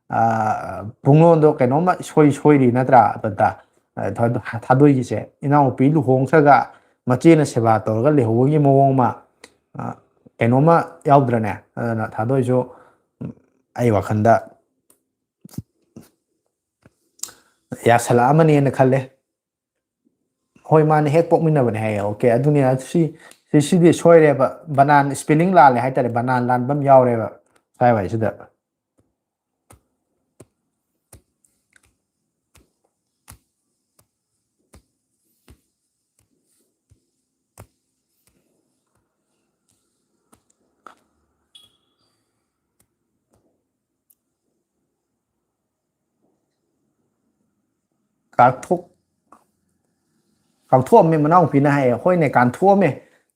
ꯑ, ꯄꯨꯡꯂꯣꯟꯗꯣ ꯀꯩꯅꯣꯝꯃ ꯏꯁꯣꯏ ꯁꯣꯏꯔꯤ ꯅꯠꯇ꯭ꯔꯥ? ꯑꯕꯟꯇ, ꯑ, ꯊꯥ-, ꯊꯥꯗꯣꯏꯒꯤꯁꯦ ꯏꯅꯥꯎꯅꯨꯄꯤ ꯂꯨꯍꯣꯡꯈ꯭ꯔꯒ ꯃꯆꯦꯅ ꯁꯦꯕꯥ ꯇꯧꯔꯒ ꯂꯩꯍꯧꯕꯒꯤ ꯃꯑꯣꯡ ꯑꯃ, ꯑ, ꯀꯩꯅꯣꯝꯃ ꯌꯥꯎꯗ꯭ꯔꯅꯦ? ꯑꯗꯨꯅ ꯊꯥꯗꯣꯏꯁꯨ, ꯎꯝ, ꯑꯩ ꯋꯥꯈꯜꯗ ꯌꯥꯁꯜꯂꯛꯑꯃꯅꯦꯅ ꯈꯜꯂꯦ꯫ ꯍꯣꯏ, ꯃꯥꯅ ꯍꯦꯛ ꯄꯣꯛꯃꯤꯟꯅꯕꯅꯦ ꯍꯥꯏꯌꯦ꯫ ꯑꯣꯀꯦ, ꯑꯗꯨꯅꯤ, ꯁꯤ, ꯁꯤ, ꯁꯤꯗꯤ ꯁꯣꯏꯔꯦꯕ, ꯕꯅꯥꯟ ꯁ꯭ꯄꯦꯂꯤꯡ ꯂꯥꯜꯂꯦ ꯍꯥꯏꯇꯥꯔꯦ, ꯕꯅꯥꯟ ꯂꯥꯟꯕ ꯑꯃ ꯌꯥꯎꯔꯦꯕ ꯁ꯭ꯋꯥꯏꯋꯥꯏꯁꯤꯗ꯫ ꯀꯥꯟꯊꯣꯛ-, ꯀꯥꯟꯊꯣꯛꯑꯝꯃꯦ ꯃꯅꯥꯎꯄꯤꯅ ꯍꯥꯏꯌꯦ꯫ ꯍꯣꯏꯅꯦ, ꯀꯥꯟꯊꯣꯛꯑꯝꯃꯦ꯫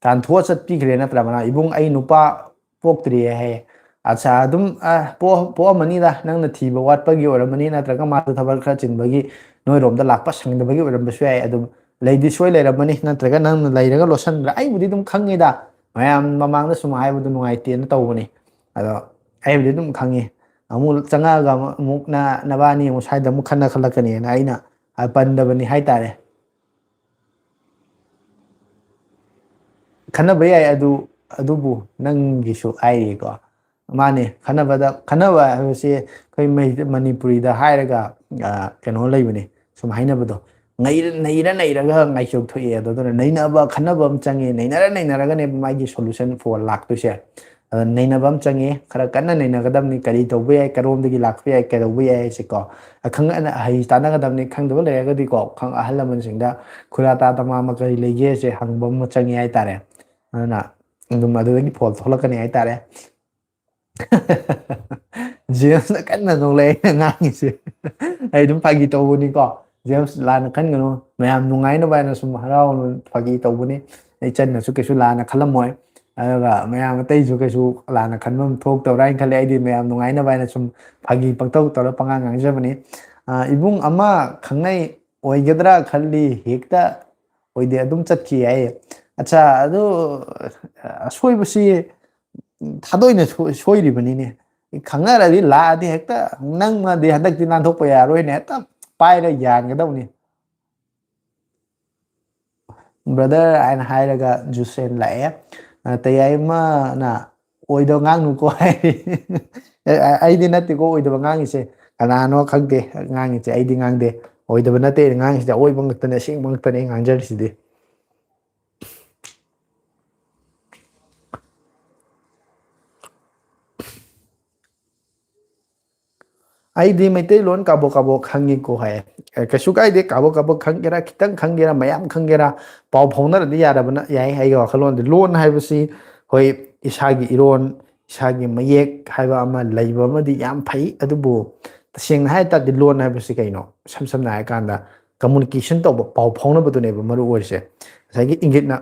ꯀꯥꯟꯊꯣꯛꯑ ꯆꯠꯄꯤꯈ꯭ꯔꯦ ꯅꯠꯇ꯭ꯔꯥ? ꯃꯅꯥꯎ, "ꯏꯕꯨꯡ, ꯑꯩ ꯅꯨꯄꯥ ꯄꯣꯛꯇ꯭ꯔꯤꯌꯦ" ꯍꯥꯏꯌꯦ꯫ ꯑꯠꯆꯥ, ꯑꯗꯨꯝ, ꯑ, ꯄꯣꯛ-, ꯄꯣꯛꯑꯝꯃꯅꯤꯗ, ꯅꯪꯅ ꯊꯤꯕ ꯋꯥꯠꯄꯒꯤ ꯑꯣꯏꯔꯝꯃꯅꯤ, ꯅꯠꯇ꯭ꯔꯒ ꯃꯥꯁꯨ ꯊꯕꯛ ꯈꯔ ꯆꯤꯟꯕꯒꯤ ꯅꯣꯏꯔꯣꯝꯗ ꯂꯥꯛꯄ ꯁꯪꯗꯕꯒꯤ ꯑꯣꯏꯔꯝꯕꯁꯨ ꯌꯥꯏ꯫ ꯑꯗꯨꯝ ꯂꯩꯗꯤ ꯁꯣꯏ ꯂꯩꯔꯝꯃꯅꯤ, ꯅꯠꯇ꯭ꯔꯒ ꯅꯪꯅ ꯂꯩꯔꯒ ꯂꯣꯠꯁꯟꯕ꯭ꯔꯥ? ꯑꯩꯕꯨꯗꯤ ꯑꯗꯨꯝ ꯈꯪꯉꯤꯗ, ꯃꯌꯥꯝ ꯃꯃꯥꯡꯗ ꯁꯨꯝ ꯍꯥꯏꯕꯗꯣ ꯅꯨꯡꯉꯥꯏꯇꯦꯅ ꯇꯧꯕꯅꯤ꯫ ꯑꯗꯣ ꯑꯩꯕꯨꯗꯤ ꯑꯗꯨꯝ ꯈꯪꯉꯤ꯫ ꯑꯃꯨꯛ ꯆꯪꯉꯛꯑꯒ ꯑꯃꯨꯛ, ꯑꯃꯨꯛ ꯅ-, ꯅꯕꯥꯅꯤ ꯑꯃꯨꯛ ꯁ꯭ꯋꯥꯏꯗ ꯑꯃꯨꯛ ꯈꯠꯅ ꯈꯠꯂꯛꯀꯅꯤꯅ ꯑꯩꯅ, ꯑ, ꯄꯟꯗꯕꯅꯤ ꯍꯥꯏꯇꯥꯔꯦ꯫ ꯈꯟꯅꯕ ꯌꯥꯏ ꯑꯗꯨ, ꯑꯗꯨꯕꯨ ꯅꯪꯒꯤꯁꯨ ꯍꯥꯏꯔꯤꯀꯣ꯫ ꯃꯥꯅꯦ, ꯈꯟꯅꯕꯗ, ꯈꯟꯅꯕ ꯍꯥꯏꯕꯁꯤ ꯑꯩꯈꯣꯏ ꯃꯩ-, ꯃꯅꯤꯄꯨꯔꯤꯗ ꯍꯥꯏꯔꯒ, ꯑ, ꯀꯩꯅꯣ ꯂꯩꯕꯅꯦ, ꯁꯨꯝ ꯍꯥꯏꯅꯕꯗꯣ, ꯅꯩꯔ-, ꯅꯩꯔ ꯅꯩꯔꯒ ꯉꯥꯏꯆꯣꯛ ꯊꯣꯛꯑꯦ ꯑꯗꯣ꯫ ꯑꯗꯨꯅ ꯅꯩꯅꯕ, ꯈꯟꯅꯕ ꯑꯃ ꯆꯪꯉꯦ, ꯅꯩꯅꯔ ꯅꯩꯅꯔꯒꯅꯦꯕ ꯃꯥꯒꯤ solution four ꯂꯥꯛꯇꯣꯏꯁꯦ꯫ ꯑꯗ ꯅꯩꯅꯕ ꯑꯃ ꯆꯪꯉꯦ, ꯈꯔ ꯀꯟꯅ ꯅꯩꯅꯒꯗꯕꯅꯤ, ꯀꯔꯤ ꯇꯧꯕ ꯌꯥꯏ, ꯀꯔꯣꯝꯗꯒꯤ ꯂꯥꯛꯄ ꯌꯥꯏ, ꯀꯩꯗꯧꯕ ꯌꯥꯏ ꯍꯥꯏꯁꯦꯀꯣ꯫ ꯑꯈꯪ ꯑꯍꯩ ꯇꯥꯟꯅꯒꯗꯕꯅꯤ, ꯈꯪꯗꯕ ꯂꯩꯔꯒꯗꯤꯀꯣ, ꯈꯪ-, ꯑꯍꯜ ꯂꯃꯟꯁꯤꯡꯗ ꯈꯨꯔꯥ ꯇꯥ ꯇꯃꯥ ꯑꯃ ꯀꯔꯤ ꯂꯩꯒꯦꯁꯦ ꯍꯪꯕ ꯑꯃ ꯆꯪꯉꯦ ꯍꯥꯏꯇꯥꯔꯦ꯫ ꯑꯗꯨꯅ ꯑꯗꯨꯝ ꯑꯗꯨꯗꯒꯤ ꯐꯣꯜ ꯊꯣꯛꯂꯛꯀꯅꯤ ꯍꯥꯏꯇꯥꯔꯦ꯫ ꯖꯦꯝꯁꯅ ꯀꯟꯅ ꯅꯣꯛꯂꯛꯑꯦ ꯑꯩꯅ ꯉꯥꯡꯉꯤꯁꯦ꯫ ꯑꯩ ꯑꯗꯨꯝ ꯐꯥꯒꯤ ꯇꯧꯕꯅꯤꯀꯣ꯫ ꯖꯦꯝꯁ, ꯂꯥꯟꯅ ꯈꯟꯒꯅꯨ, ꯃꯌꯥꯝ ꯅꯨꯡꯉꯥꯏꯅꯕ ꯍꯥꯏꯅ ꯁꯨꯝ ꯍꯔꯥꯎꯅ ꯐꯥꯒꯤ ꯇꯧꯕꯅꯤ꯫ ꯏꯆꯟꯅꯁꯨ ꯀꯩꯁꯨ ꯂꯥꯟꯅ ꯈꯜꯂꯝꯃꯣꯏ, ꯑꯗꯨꯒ ꯃꯌꯥꯝ ꯑꯇꯩꯁꯨ ꯀꯩꯁꯨ ꯂꯥꯟꯅ ꯈꯟꯕ ꯑꯃ ꯊꯣꯛꯇꯕ꯭ꯔꯥ ꯍꯥꯏꯅ ꯈꯜꯂꯦ꯫ ꯑꯩꯗꯤ ꯃꯌꯥꯝ ꯅꯨꯡꯉꯥꯏꯅꯕ ꯍꯥꯏꯅ ꯁꯨꯝ ꯐꯥꯒꯤ ꯄꯪꯇꯧ ꯇꯧꯔ ꯄꯉꯥꯡ ꯉꯥꯡꯖꯕꯅꯤ꯫ ꯑ, ꯏꯕꯨꯡ ꯑꯃ ꯈꯪꯅꯩ ꯑꯣꯏꯒꯗ꯭ꯔꯥ ꯈꯜꯂꯤ, ꯍꯦꯛꯇ ꯑꯣꯏꯗꯦ, ꯑꯗꯨꯝ ꯆꯠꯈꯤ ꯍꯥꯏꯌꯦ꯫ ꯑꯠꯆꯥ, ꯑꯗꯨ ꯑꯁꯣꯏꯕꯁꯤ ꯊꯥꯗꯣꯛꯅ ꯁꯣꯏ-, ꯁꯣꯏꯔꯤꯕꯅꯤꯅꯦ꯫ ꯈꯪꯅꯔꯗꯤ ꯂꯥꯛꯑꯗꯤ ꯍꯦꯛꯇ ꯅꯪꯃꯗꯤ ꯍꯟꯗꯛꯇꯤ ꯅꯥꯟꯊꯣꯛꯄ ꯌꯥꯔꯣꯏꯅꯦ, ꯍꯦꯛꯇ ꯄꯥꯏꯔ ꯌꯥꯟꯒꯗꯧꯅꯤ꯫ ꯕ꯭ꯔꯗꯔ ꯍꯥꯏꯅ ꯍꯥꯏꯔꯒ ꯖꯨꯁꯦꯟ ꯂꯥꯛꯑꯦ꯫ ꯑ, ꯇꯌꯥꯏꯃꯅ "ꯑꯣꯏꯗꯣ ꯉꯥꯡꯅꯨꯀꯣ" ꯍꯥꯏꯔꯤ꯫ ꯑꯦ, ꯑ-, ꯑꯩꯗꯤ ꯅꯠꯇꯦꯀꯣ ꯑꯣꯏꯗꯕ ꯉꯥꯡꯉꯤꯁꯦ, ꯀꯅꯥꯅꯣ ꯈꯪꯗꯦ ꯉꯥꯡꯉꯤꯁꯦ, ꯑꯩꯗꯤ ꯉꯥꯡꯗꯦ꯫ ꯑꯣꯏꯗꯕ ꯅꯠꯇꯦ ꯑꯩꯅ ꯉꯥꯡꯉꯤꯁꯤꯗꯤ, ꯑꯑꯣꯏꯕ ꯉꯥꯛꯇꯅꯦ, ꯑꯁꯦꯡꯕ ꯉꯥꯛꯇꯅꯦ ꯑꯩ ꯉꯥꯡꯖꯔꯤꯁꯤꯗꯤ꯫ "ꯑꯩꯗꯤ ꯃꯩꯇꯩꯂꯣꯟ ꯀꯥꯕꯣꯛ ꯀꯥꯕꯣꯛ ꯈꯪꯉꯤꯀꯣ" ꯍꯥꯏ꯫ ꯑꯦ, ꯀꯩꯁꯨ ꯀꯥꯏꯗꯦ, ꯀꯥꯕꯣꯛ ꯀꯥꯕꯣꯛ ꯈꯪꯒꯦꯔꯥ, ꯈꯤꯇꯪ ꯈꯪꯒꯦꯔꯥ, ꯃꯌꯥꯝ ꯈꯪꯒꯦꯔꯥ, ꯄꯥꯎ ꯐꯥꯎꯅꯔꯗꯤ ꯌꯥꯔꯕꯅ ꯌꯥꯏ꯫ ꯑꯩꯒꯤ ꯋꯥꯈꯜꯂꯣꯟꯗꯤ ꯂꯣꯟ ꯍꯥꯏꯕꯁꯤ, ꯍꯣꯏ, ꯏꯁꯥꯒꯤ ꯏꯔꯣꯟ, ꯏꯁꯥꯒꯤ ꯃꯌꯦꯛ ꯍꯥꯏꯕ ꯑꯃ ꯂꯩꯕ ꯑꯃꯗꯤ ꯌꯥꯝ ꯐꯩ, ꯑꯗꯨꯕꯨ ꯇꯁꯦꯡꯅ ꯍꯥꯏ ꯇꯥꯔꯗꯤ ꯂꯣꯟ ꯍꯥꯏꯕꯁꯤ ꯀꯩꯅꯣ? ꯏꯁꯝ ꯁꯝꯅ ꯍꯥꯏꯔ ꯀꯥꯟꯗ communication ꯇꯧꯕ, ꯄꯥꯎ ꯐꯥꯎꯅꯕꯗꯨꯅꯦꯕ ꯃꯔꯨ ꯑꯣꯏꯔꯤꯁꯦ꯫ ꯉꯁꯥꯏꯒꯤ ꯏꯪꯒꯤꯠꯅ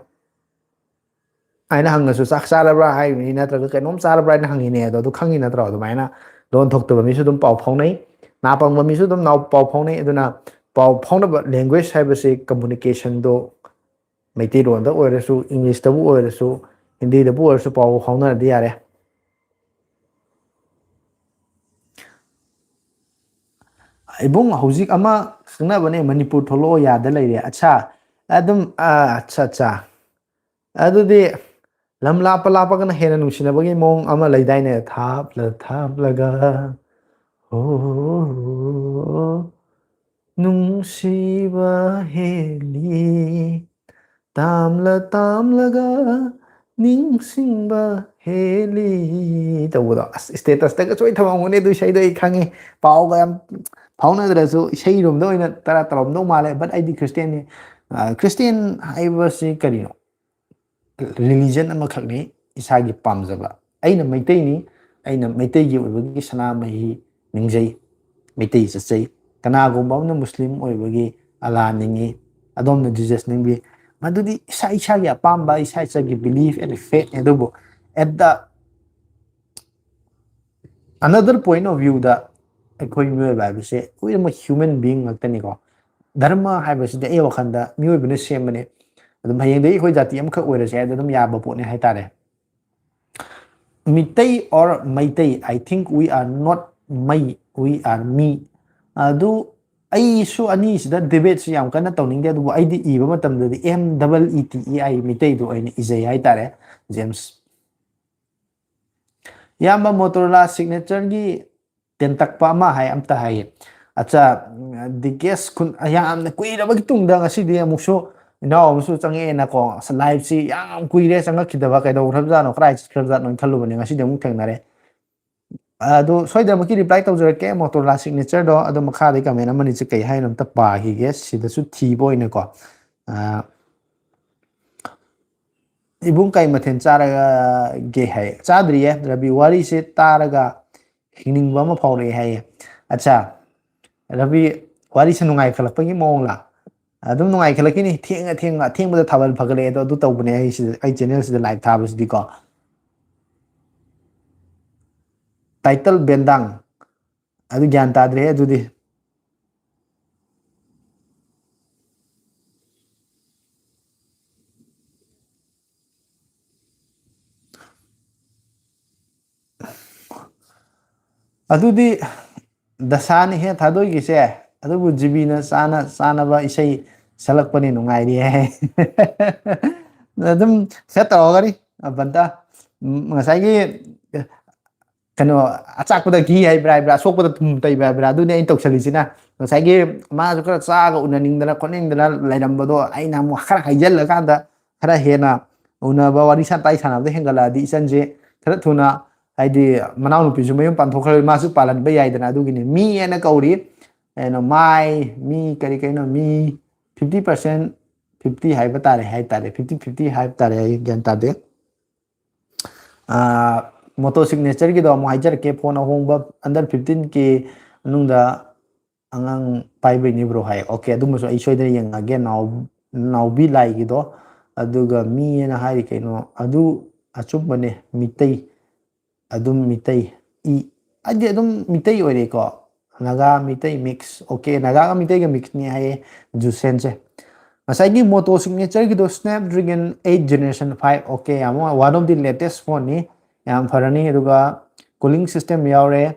ꯑꯩꯅ ꯍꯪꯉꯁꯨ "ꯆꯥꯛ ꯆꯥꯔꯕ꯭ꯔꯥ?" ꯍꯥꯏꯔꯤꯕꯅꯤ, ꯅꯠꯇ꯭ꯔꯒ "ꯀꯩꯅꯣꯝ ꯆꯥꯔꯕ꯭ꯔꯥ?" ꯍꯥꯏꯅ ꯍꯪꯉꯤꯅꯦ꯫ ꯑꯗꯣ, ꯑꯗꯨ ꯈꯪꯉꯤ ꯅꯠꯇ꯭ꯔꯣ? ꯑꯗꯨꯃꯥꯏꯅ ꯂꯣꯟ ꯊꯣꯛꯇꯕ ꯃꯤꯁꯨ ꯑꯗꯨꯝ ꯄꯥꯎ ꯐꯥꯎꯅꯩ, ꯅꯥ ꯄꯪꯕ ꯃꯤꯁꯨ ꯑꯗꯨꯝ ꯅꯥꯎ-, ꯄꯥꯎ ꯐꯥꯎꯅꯩ꯫ ꯑꯗꯨꯅ ꯄꯥꯎ ꯐꯥꯎꯅꯕ language ꯍꯥꯏꯕꯁꯤ communicationꯗꯣ ꯃꯩꯇꯩꯂꯣꯟꯗ ꯑꯣꯏꯔꯁꯨ, ꯏꯪꯂꯤꯁꯇꯕꯨ ꯑꯣꯏꯔꯁꯨ, ꯍꯤꯟꯗꯤꯗꯕꯨ ꯑꯣꯏꯔꯁꯨ ꯄꯥꯎ ꯐꯥꯎꯅꯔꯗꯤ ꯌꯥꯔꯦ꯫ ꯏꯕꯨꯡ, ꯍꯧꯖꯤꯛ ꯑꯃ ꯈꯪꯅꯕꯅꯦ, ꯃꯅꯤꯄꯨꯔ ꯊꯣꯛꯂꯛꯑꯣ ꯌꯥꯗ ꯂꯩꯔꯦ꯫ ꯑꯠꯁꯥ, ꯑꯗꯨꯝ, ꯑꯥ, ꯑꯠꯁꯥ, ꯑꯠꯁꯥ꯫ ꯑꯗꯨꯗꯤ ꯂꯝ ꯂꯥꯞꯄ ꯂꯥꯞꯄꯒꯅ ꯍꯦꯟꯅ ꯅꯨꯡꯁꯤꯅꯕꯒꯤ ꯃꯑꯣꯡ ꯑꯃ ꯂꯩꯗꯥꯏꯅꯦ? ꯊꯥꯞꯂ ꯊꯥꯞꯂꯒ, ꯍꯣ, ꯅꯨꯡꯁꯤꯕ ꯍꯦꯜꯂꯤ, ꯇꯥꯝꯂ ꯇꯥꯝꯂꯒ ꯅꯤꯡꯁꯤꯡꯕ ꯍꯦꯜꯂꯤ ꯇꯧꯕꯗꯣ꯫ ꯑꯁ, statusꯇꯒꯁꯨ ꯑꯩ ꯊꯝꯃꯝꯒꯅꯤ ꯑꯗꯨ ꯏꯁꯩꯗꯣ, ꯑꯩ ꯈꯪꯉꯤ꯫ ꯄꯥꯎꯒ ꯌꯥꯝ ꯐꯥꯎꯅꯗ꯭ꯔꯁꯨ ꯏꯁꯩꯔꯣꯝꯗ ꯑꯣꯏꯅ ꯇꯔꯥ ꯇꯧꯔꯝꯗꯧ ꯃꯥꯜꯂꯦ, but ꯑꯩꯗꯤ ꯈ꯭ꯔꯤꯁꯇꯦꯟꯅꯤ꯫ ꯑ, ꯈ꯭ꯔꯤꯁꯇꯦꯟ ꯍꯥꯏꯕꯁꯤ ꯀꯔꯤꯅꯣ? Religion ꯑꯃꯈꯛꯅꯤ, ꯏꯁꯥꯒꯤ ꯄꯥꯝꯖꯕ꯫ ꯑꯩꯅ ꯃꯩꯇꯩꯅꯤ, ꯑꯩꯅ ꯃꯩꯇꯩꯒꯤ ꯑꯣꯏꯕꯒꯤ ꯁꯅꯥꯃꯍꯤ ꯅꯤꯡꯖꯩ, ꯃꯩꯇꯩ ꯆꯠꯆꯩ, ꯀꯅꯥꯒꯨꯝꯕ ꯑꯃꯅ ꯃꯨꯁꯂꯤꯝ ꯑꯣꯏꯕꯒꯤ ꯑꯂꯥ ꯅꯤꯡꯉꯤ, ꯑꯗꯣꯝꯅ ꯖꯤꯖꯁ ꯅꯤꯡꯕꯤ, ꯃꯗꯨꯗꯤ ꯏꯁꯥ ꯏꯁꯥꯒꯤ ꯑꯄꯥꯝꯕ, ꯏꯁꯥ ꯏꯁꯥꯒꯤ belief and faith ꯅꯤ꯫ ꯑꯗꯨꯕꯨ at the another point of view ꯗ ꯑꯩꯈꯣꯏ ꯃꯤꯑꯣꯏꯕ ꯍꯥꯏꯕꯁꯦ ꯂꯣꯏꯅꯃꯛ human being ꯉꯥꯛꯇꯅꯤꯀꯣ꯫ ꯙꯔꯃ ꯍꯥꯏꯕꯁꯤꯗꯤ ꯑꯩ ꯋꯥꯈꯜꯗ ꯃꯤꯑꯣꯏꯕꯅ ꯁꯦꯝꯕꯅꯦ꯫ ꯑꯗꯨꯝ ꯍꯌꯦꯡꯗꯒꯤ ꯑꯩꯈꯣꯏ ꯖꯥꯇꯤ ꯑꯃꯈꯛ ꯑꯣꯏꯔꯁꯦ ꯍꯥꯏꯗ ꯑꯗꯨꯝ ꯌꯥꯕ ꯄꯣꯠꯅꯤ ꯍꯥꯏꯇꯥꯔꯦ꯫ Meitei or Meitei, I think we are not ꯃꯩ, we are ꯃꯤ꯫ ꯑꯗꯨ ꯑꯩꯁꯨ ꯑꯅꯤꯁꯤꯗ debate ꯁꯤ ꯌꯥꯝ ꯀꯟꯅ ꯇꯧꯅꯤꯡꯗꯦ, ꯑꯗꯨꯕꯨ ꯑꯩꯗꯤ ꯏꯕ ꯃꯇꯝꯗꯗꯤ M double E T E I, ꯃꯤꯇꯩꯗꯣ ꯑꯣꯏꯅ ꯏꯖꯩ ꯍꯥꯏꯇꯥꯔꯦ, ꯖꯦꯝꯁ꯫ ꯏꯌꯥꯝꯕ, Motorola signature ꯒꯤ ꯇꯦꯟꯇꯛꯄ ꯑꯃ ꯍꯥꯏ, ꯑꯝꯇ ꯍꯥꯏꯌꯦ꯫ ꯑꯠꯆꯥ, ꯗꯤꯀꯦꯁ ꯈꯨꯟ, ꯌꯥꯝꯅ ꯀꯨꯏꯔꯕꯒꯤ ꯇꯨꯡꯗ ꯉꯁꯤꯗꯤ ꯑꯃꯨꯛꯁꯨ ꯏꯅꯥꯎ ꯑꯃꯁꯨ ꯆꯪꯉꯛꯑꯦꯅꯀꯣ꯫ ꯑꯁ, live ꯁꯤ ꯌꯥꯝ ꯀꯨꯏꯔꯦ ꯆꯪꯉꯛꯈꯤꯗꯕ, ꯀꯩꯗꯧꯈ꯭ꯔꯕꯖꯥꯠꯅꯣ, ꯀꯗꯥꯏ ꯆꯠꯈ꯭ꯔꯕꯖꯥꯠꯅꯣ ꯈꯜꯂꯨꯕꯅꯦ, ꯉꯁꯤꯗꯤ ꯑꯃꯨꯛ ꯊꯦꯡꯅꯔꯦ꯫ ꯑꯗꯨ ꯁꯣꯏꯗꯅꯃꯛꯀꯤ reply ꯇꯧꯖꯔꯛꯀꯦ, Motorola signature ꯗꯣ ꯑꯗꯨꯝ ꯃꯈꯥꯗ comment ꯑꯃꯅꯤꯁꯦ ꯀꯩ ꯍꯥꯏꯅꯣ ꯑꯝꯇ ꯄꯥꯈꯤꯒꯦ, ꯁꯤꯗꯁꯨ ꯊꯤꯕ ꯑꯣꯏꯅꯀꯣ꯫ ꯑ, ꯏꯕꯨꯡ ꯀꯩ ꯃꯊꯦꯜ ꯆꯥꯔꯒꯦ ꯍꯥꯏ꯫ ꯆꯥꯗ꯭ꯔꯤꯌꯦ ꯔꯕꯤ, ꯋꯥꯔꯤꯁꯦ ꯇꯥꯔꯒ ꯍꯤꯡꯅꯤꯡꯕ ꯑꯃ ꯐꯥꯎꯔꯛꯑꯦ ꯍꯥꯏꯌꯦ꯫ ꯑꯠꯆꯥ, ꯔꯕꯤ, ꯋꯥꯔꯤꯁꯦ ꯅꯨꯡꯉꯥꯏꯈꯠꯂꯛꯄꯒꯤ ꯃꯑꯣꯡꯂ? ꯑꯗꯨꯝ ꯅꯨꯡꯉꯥꯏꯈꯠꯂꯛꯈꯤꯅꯤ, ꯊꯦꯡꯅ ꯊꯦꯡꯅ, ꯑꯊꯦꯡꯕꯗ ꯊꯥꯕꯜ ꯐꯒꯠꯂꯛꯑꯦ꯫ ꯑꯗꯣ ꯑꯗꯨ ꯇꯧꯕꯅꯦ ꯑꯩ ꯁꯤꯗ, ꯑꯩ channel ꯁꯤꯗ live ꯊꯥꯕꯁꯤꯗꯤꯀꯣ꯫ Title ꯕꯦꯟꯗꯥꯡ, ꯑꯗꯨ ꯒ꯭ꯌꯥꯟ ꯇꯥꯗ꯭ꯔꯦ ꯑꯗꯨꯗꯤ꯫ ꯑꯗꯨꯗꯤ ꯗꯁꯥꯅꯤꯍꯦ ꯊꯥꯗꯣꯏꯒꯤꯁꯦ꯫ ꯑꯗꯨꯕꯨ ꯖꯤꯕꯤꯅ ꯆꯥꯅ ꯆꯥꯅꯕ ꯏꯁꯩ ꯁꯛꯂꯛꯄꯅꯤ, ꯅꯨꯡꯉꯥꯏꯔꯤꯍꯦ꯫ ꯑꯗꯨꯝ ꯁꯦꯠ ꯇꯧꯔꯒꯅꯤ, ꯑꯕꯟꯇ꯫ ꯎꯝ, ꯉꯁꯥꯏꯒꯤ ꯀꯩꯅꯣ, ꯑꯆꯥꯛꯄꯗ ꯘꯤ ꯍꯩꯕ꯭ꯔꯥ ꯍꯥꯏꯕ꯭ꯔꯥ, ꯑꯁꯣꯛꯄꯗ ꯊꯨꯝ ꯇꯩꯕ꯭ꯔꯥ ꯍꯥꯏꯕ꯭ꯔꯥ, ꯑꯗꯨꯅꯤ ꯑꯩꯅ ꯇꯧꯁꯜꯂꯤꯁꯤꯅ꯫ ꯉꯁꯥꯏꯒꯤ ꯃꯥꯁꯨ ꯈꯔ ꯆꯥꯒ ꯎꯅꯅꯤꯡꯗꯅ ꯈꯣꯠꯅꯤꯡꯗꯅ ꯂꯩꯔꯝꯕꯗꯣ ꯑꯩꯅ ꯑꯃꯨꯛ ꯈꯔ ꯍꯩꯖꯤꯜꯂꯀꯥꯟꯗ ꯈꯔ ꯍꯦꯟꯅ ꯎꯅꯕ, ꯋꯥꯔꯤ ꯁꯥꯟꯇꯥꯏ ꯁꯥꯟꯅꯕꯗ ꯍꯦꯟꯒꯠꯂꯛꯑꯗꯤ ꯏꯆꯟꯁꯦ ꯈꯔ ꯊꯨꯅ, ꯍꯥꯏꯗꯤ ꯃꯅꯥꯎꯅꯨꯄꯤꯁꯨ ꯃꯌꯨꯝ ꯄꯥꯟꯊꯣꯛꯈ꯭ꯔꯕꯅꯤ, ꯃꯥꯁꯨ ꯄꯥꯜꯍꯟꯕ ꯌꯥꯏꯗꯅ꯫ ꯑꯗꯨꯒꯤꯅꯤ ꯃꯤ ꯍꯥꯏꯅ ꯀꯧꯔꯤ꯫ ꯀꯩꯅꯣ, ꯃꯥꯏ, ꯃꯤ, ꯀꯔꯤ ꯀꯩꯅꯣ, ꯃꯤ fifty percent, fifty ꯍꯥꯏꯕ ꯇꯥꯔꯦ, ꯍꯥꯏ ꯇꯥꯔꯦ, fifty fifty ꯍꯥꯏꯕ ꯇꯥꯔꯦ, ꯑꯩ ꯒ꯭ꯌꯥꯟ ꯇꯥꯗꯦ꯫ ꯑꯥ, Moto signature ꯒꯤꯗꯣ ꯑꯃꯨꯛ ꯍꯥꯏꯖꯔꯛꯀꯦ, phone ꯑꯍꯣꯡꯕ under fifteen K ꯃꯅꯨꯡꯗ ꯑꯉꯥꯡ ꯄꯥꯏꯕꯩꯅꯤ ꯕ꯭ꯔꯣ ꯍꯥꯏ꯫ ꯑꯣꯀꯦ, ꯑꯗꯨꯝꯕꯁꯨ ꯑꯩ ꯁꯣꯏꯗꯅ ꯌꯦꯡꯉꯛꯑꯒꯦ꯫ ꯅꯥꯎ-, ꯅꯥꯎꯕꯤ ꯂꯥꯏꯒꯤꯗꯣ꯫ ꯑꯗꯨꯒ ꯃꯤ ꯑꯅ ꯍꯥꯏꯔꯤ ꯀꯩꯅꯣ? ꯑꯗꯨ ꯑꯆꯨꯝꯕꯅꯦ, ꯃꯤꯇꯩ꯫ ꯑꯗꯨꯝ ꯃꯤꯇꯩ꯫ ꯏ, ꯍꯥꯏꯗꯤ ꯑꯗꯨꯝ ꯃꯤꯇꯩ ꯑꯣꯏꯔꯦꯀꯣ꯫ ꯅꯥꯒꯥ ꯃꯤꯇꯩ ꯃꯤꯛꯁ꯫ ꯑꯣꯀꯦ, ꯅꯥꯒꯥꯒ ꯃꯤꯇꯩꯒ ꯃꯤꯛꯁꯅꯤ ꯍꯥꯏꯌꯦ ꯖꯨꯁꯦꯟꯁꯦ꯫ ꯉꯁꯥꯏꯒꯤ ꯃꯣꯇꯣ ꯁꯤꯒꯅꯦꯆꯔꯒꯤꯗꯣ Snapdragon eight generation five꯫ Okay, ꯌꯥꯝ one of the latest phoneꯅꯤ꯫ ꯌꯥꯝ ꯐꯔꯅꯤ꯫ ꯑꯗꯨꯒ cooling system ꯌꯥꯎꯔꯦ꯫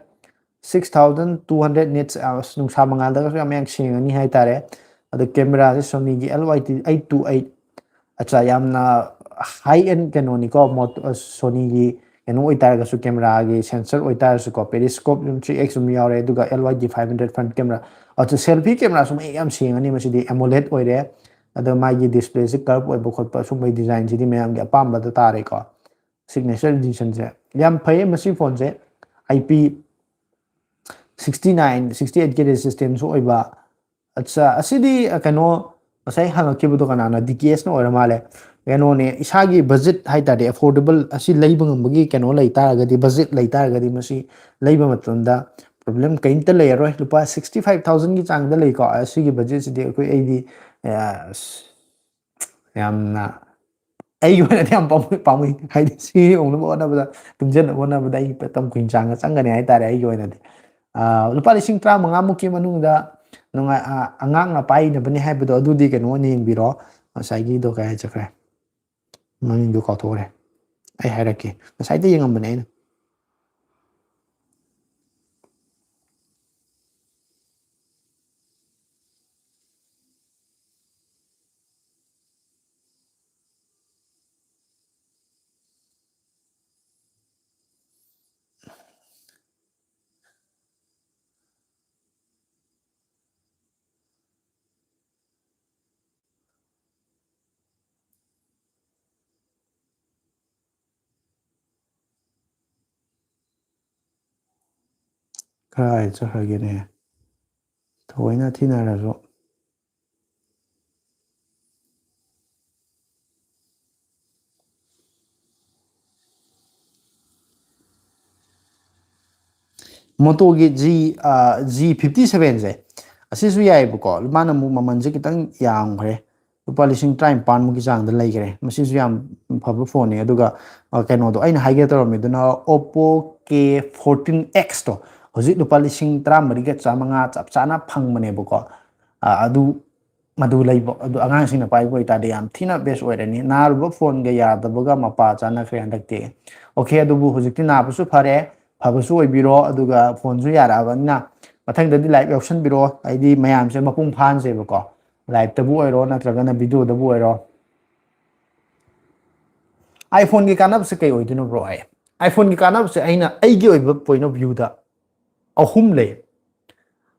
Six thousand two hundred nits, ꯑꯁ, ꯅꯨꯡꯁꯥ ꯃꯉꯥꯜꯗꯒꯁꯨ ꯌꯥꯝ, ꯌꯥꯝ ꯁꯦꯡꯉꯅꯤ ꯍꯥꯏꯇꯥꯔꯦ꯫ ꯑꯗꯣ ꯀꯦꯃꯦꯔꯥꯁꯦ Sonyꯒꯤ L Y T eight two eight꯫ ꯑꯠꯆꯥ, ꯌꯥꯝꯅ high end ꯀꯩꯅꯣꯅꯤꯀꯣ, ꯃꯣꯠ-, ꯑ, Sonyꯒꯤ ꯀꯩꯅꯣ ꯑꯣꯏꯇꯥꯔꯒꯁꯨ, ꯀꯦꯃꯦꯔꯥꯒꯤ sensor ꯑꯣꯏꯇꯥꯔꯒꯁꯨꯀꯣ, periscope ꯑꯗꯨꯝ three X ꯑꯗꯨꯝ ꯌꯥꯎꯔꯦ, ꯑꯗꯨꯒ L Y T five hundred front camera꯫ ꯑꯗꯣ selfie cameraꯁꯨ ꯃꯌꯦꯛ ꯌꯥꯝ ꯁꯦꯡꯉꯅꯤ ꯃꯁꯤꯗꯤ, AMOLED ꯑꯣꯏꯔꯦ꯫ ꯑꯗꯣ ꯃꯥꯒꯤ displayꯁꯦ curve ꯑꯣꯏꯕ ꯈꯣꯠꯄ ꯁꯨꯝꯕꯒꯤ designꯁꯤꯗꯤ ꯃꯌꯥꯝꯒꯤ ꯑꯄꯥꯝꯕꯗ ꯇꯥꯔꯦꯀꯣ꯫ Signature editionꯁꯦ ꯌꯥꯝ ꯐꯩꯌꯦ ꯃꯁꯤ phoneꯁꯦ꯫ I P sixty nine, sixty eight K resistance ꯑꯣꯏꯕ꯫ ꯑꯠꯆꯥ, ꯑꯁꯤꯗꯤ, ꯑ, ꯀꯩꯅꯣ, ꯉꯁꯥꯏ ꯍꯪꯉꯛꯈꯤꯕꯗꯣ ꯀꯅꯥꯅ? D K Sꯅ ꯑꯣꯏꯔ ꯃꯥꯜꯂꯦ꯫ ꯀꯩꯅꯣꯅꯦ, ꯏꯁꯥꯒꯤ budget ꯍꯥꯏ ꯇꯥꯔꯗꯤ, affordable, ꯑꯁꯤ ꯂꯩꯕ ꯉꯝꯕꯒꯤ ꯀꯩꯅꯣ ꯂꯩ ꯇꯥꯔꯒꯗꯤ, budget ꯂꯩ ꯇꯥꯔꯒꯗꯤ ꯃꯁꯤ ꯂꯩꯕ ꯃꯇꯝꯗ problem ꯀꯔꯤꯝꯇ ꯂꯩꯔꯔꯣꯏ꯫ ꯂꯨꯄꯥ sixty five thousandꯒꯤ ꯆꯥꯡꯗ ꯂꯩꯀꯣ꯫ ꯑꯁꯤꯒꯤ budgetꯁꯤꯗꯤ ꯑꯩꯈꯣꯏ, ꯑꯩꯗꯤ, ꯑ, ꯑꯁ, ꯌꯥꯝꯅ, ꯑꯩꯒꯤ ꯑꯣꯏꯅꯗꯤ ꯌꯥꯝ ꯄꯥꯝꯃꯨꯏ, ꯄꯥꯝꯃꯨꯏ꯫ ꯍꯥꯏꯗꯤ ꯁꯤ ꯌꯧꯅꯕ ꯍꯣꯠꯅꯕꯗ, ꯇꯨꯡꯁꯤꯟꯅꯕ ꯍꯣꯠꯅꯕꯗ ꯑꯩ ꯃꯇꯝ ꯀꯨꯏꯅ ꯆꯥꯡꯅ ꯆꯪꯒꯅꯤ ꯍꯥꯏꯇꯥꯔꯦ ꯑꯩꯒꯤ ꯑꯣꯏꯅꯗꯤ꯫ ꯑ, ꯂꯨꯄꯥ ꯂꯤꯁꯤꯡ ꯇꯔꯥꯃꯉꯥ ꯃꯨꯛꯀꯤ ꯃꯅꯨꯡꯗ ꯅꯨꯡꯉꯥꯏ-, ꯑ, ꯑꯉꯥꯡꯅ ꯄꯥꯏꯅꯕꯅꯦ ꯍꯥꯏꯕꯗꯣ, ꯑꯗꯨꯗꯤ ꯀꯩꯅꯣ ꯑꯣꯏꯅ ꯌꯦꯡꯕꯤꯔꯣ꯫ ꯉꯁꯥꯏꯒꯤꯗꯣ ꯀꯥꯏ ꯆꯠꯈ꯭ꯔꯦ? ꯃꯃꯤꯡꯗꯣ ꯀꯥꯎꯊꯣꯛꯈ꯭ꯔꯦ꯫ ꯑꯩ ꯍꯥꯏꯔꯛꯀꯦ꯫ ꯉꯁꯥꯏꯗ ꯌꯦꯡꯉꯝꯕꯅꯦ ꯑꯩꯅ꯫ ꯀꯔꯥꯏ ꯆꯠꯈ꯭ꯔꯒꯦꯅꯦ? ꯊꯑꯣꯏꯅ ꯊꯤꯅꯔꯁꯨ꯫ ꯃꯣꯇꯣꯒꯤ ꯖꯤ ꯖꯤ ꯐꯤꯐꯇꯤ ꯁꯚꯦꯟꯁꯦ, ꯑꯁꯤꯁꯨ ꯌꯥꯏꯑꯕꯀꯣ꯫ ꯃꯥꯅ ꯑꯃꯨꯛ ꯃꯃꯜꯁꯦ ꯈꯤꯇꯪ ꯌꯥꯝꯈ꯭ꯔꯦ, ꯂꯨꯄꯥ ꯂꯤꯁꯤꯡ ꯇꯔꯥꯅꯤꯄꯥꯟꯃꯨꯛꯀꯤ ꯆꯥꯡꯗ ꯂꯩꯈ꯭ꯔꯦ꯫ ꯃꯁꯤꯁꯨ ꯌꯥꯝ ꯐꯕ ꯐꯣꯟꯅꯤ꯫ ꯑꯗꯨꯒ ꯑ, ꯀꯩꯅꯣꯗꯣ ꯑꯩꯅ ꯍꯥꯏꯒꯦ ꯇꯧꯔꯝꯃꯤꯗꯨꯅ Oppo K fourteen X ꯇꯣ, ꯍꯧꯖꯤꯛ ꯂꯨꯄꯥ ꯂꯤꯁꯤꯡ ꯇꯔꯥꯃꯔꯤꯒ ꯆꯥꯃꯉꯥ ꯆꯞ ꯆꯥꯅ ꯐꯪꯕꯅꯦꯕꯀꯣ꯫ ꯑ, ꯑꯗꯨ ꯃꯗꯨ ꯂꯩꯕ ꯑꯗꯨ ꯑꯉꯥꯡꯁꯤꯡꯅ ꯄꯥꯏꯕ ꯑꯣꯏꯇꯥꯔꯗꯤ ꯌꯥꯝ ꯊꯤꯅ ꯕꯦꯁ ꯑꯣꯏꯔꯅꯤ꯫ ꯅꯥꯔꯨꯕ ꯐꯣꯟꯒ ꯌꯥꯗꯕꯒ ꯃꯄꯥ ꯆꯥꯅꯈ꯭ꯔꯦ ꯍꯟꯗꯛꯇꯤ꯫ ꯑꯣꯀꯦ, ꯑꯗꯨꯕꯨ ꯍꯧꯖꯤꯛꯇꯤ ꯅꯥꯕꯁꯨ ꯐꯔꯦ, ꯐꯕꯁꯨ ꯑꯣꯏꯕꯤꯔꯣ, ꯑꯗꯨꯒ ꯐꯣꯟꯁꯨ ꯌꯥꯔꯛꯑꯕꯅꯤꯅ ꯃꯊꯪꯗꯗꯤ ꯂꯥꯏꯚ ꯌꯥꯎꯁꯟꯕꯤꯔꯣ꯫ ꯍꯥꯏꯗꯤ ꯃꯌꯥꯝꯁꯦ ꯃꯄꯨꯡ ꯐꯥꯍꯟꯁꯦꯕꯀꯣ, ꯂꯥꯏꯚꯇꯕꯨ ꯑꯣꯏꯔꯣ ꯅꯠꯇ꯭ꯔꯒꯅ ꯚꯤꯗꯤꯑꯣꯗꯕꯨ ꯑꯣꯏꯔꯣ꯫ iPhone ꯒꯤ ꯀꯥꯟꯅꯕꯁꯦ ꯀꯩ ꯑꯣꯏꯗꯣꯏꯅꯣ, ꯕ꯭ꯔꯣ? ꯑꯩ iPhone ꯒꯤ ꯀꯥꯟꯅꯕꯁꯦ ꯑꯩꯅ ꯑꯩꯒꯤ ꯑꯣꯏꯕ point of view ꯗ ꯑꯍꯨꯝ ꯂꯩ꯫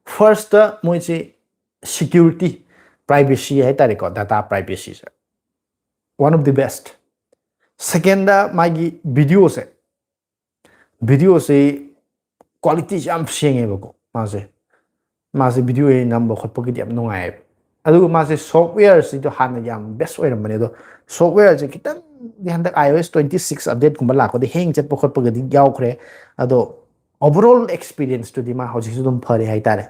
ꯐꯥꯔꯁꯇ, ꯃꯣꯏꯁꯦ security, privacy ꯍꯥꯏꯇꯥꯔꯦꯀꯣ, data privacy say one of the best꯫ Second, ꯃꯥꯒꯤ ꯚꯤꯗꯤꯑꯣꯁꯦ, ꯚꯤꯗꯤꯑꯣꯁꯤ quality ꯁꯤ ꯌꯥꯝ ꯁꯦꯡꯉꯦꯕꯀꯣ꯫ ꯃꯥꯁꯦ ꯃꯥꯁꯦ ꯚꯤꯗꯤꯑꯣ ꯅꯝꯕ ꯈꯣꯠꯄꯒꯤꯗꯤ ꯌꯥꯝ ꯅꯨꯡꯉꯥꯏꯌꯦꯕ꯫ ꯑꯗꯨꯒ ꯃꯥꯁꯦ software ꯁꯤꯗꯣ ꯍꯥꯟꯅ ꯌꯥꯝ ꯕꯦꯁ ꯑꯣꯏꯔꯝꯕꯅꯦ, ꯑꯗꯣ software ꯁꯦ ꯈꯤꯇꯪꯗꯤ ꯍꯟꯗꯛ iOS twenty six update ꯀꯨꯝꯕ ꯂꯥꯛꯄꯗ ꯍꯦꯡ ꯆꯠꯄ ꯈꯣꯠꯄꯒꯗꯤ ꯌꯥꯎꯈ꯭ꯔꯦ꯫ ꯑꯗꯣ overall experience ꯇꯨꯗꯤ ꯃꯥ ꯍꯧꯖꯤꯛꯁꯨ ꯑꯗꯨꯝ ꯐꯔꯤ ꯍꯥꯏꯇꯥꯔꯦ꯫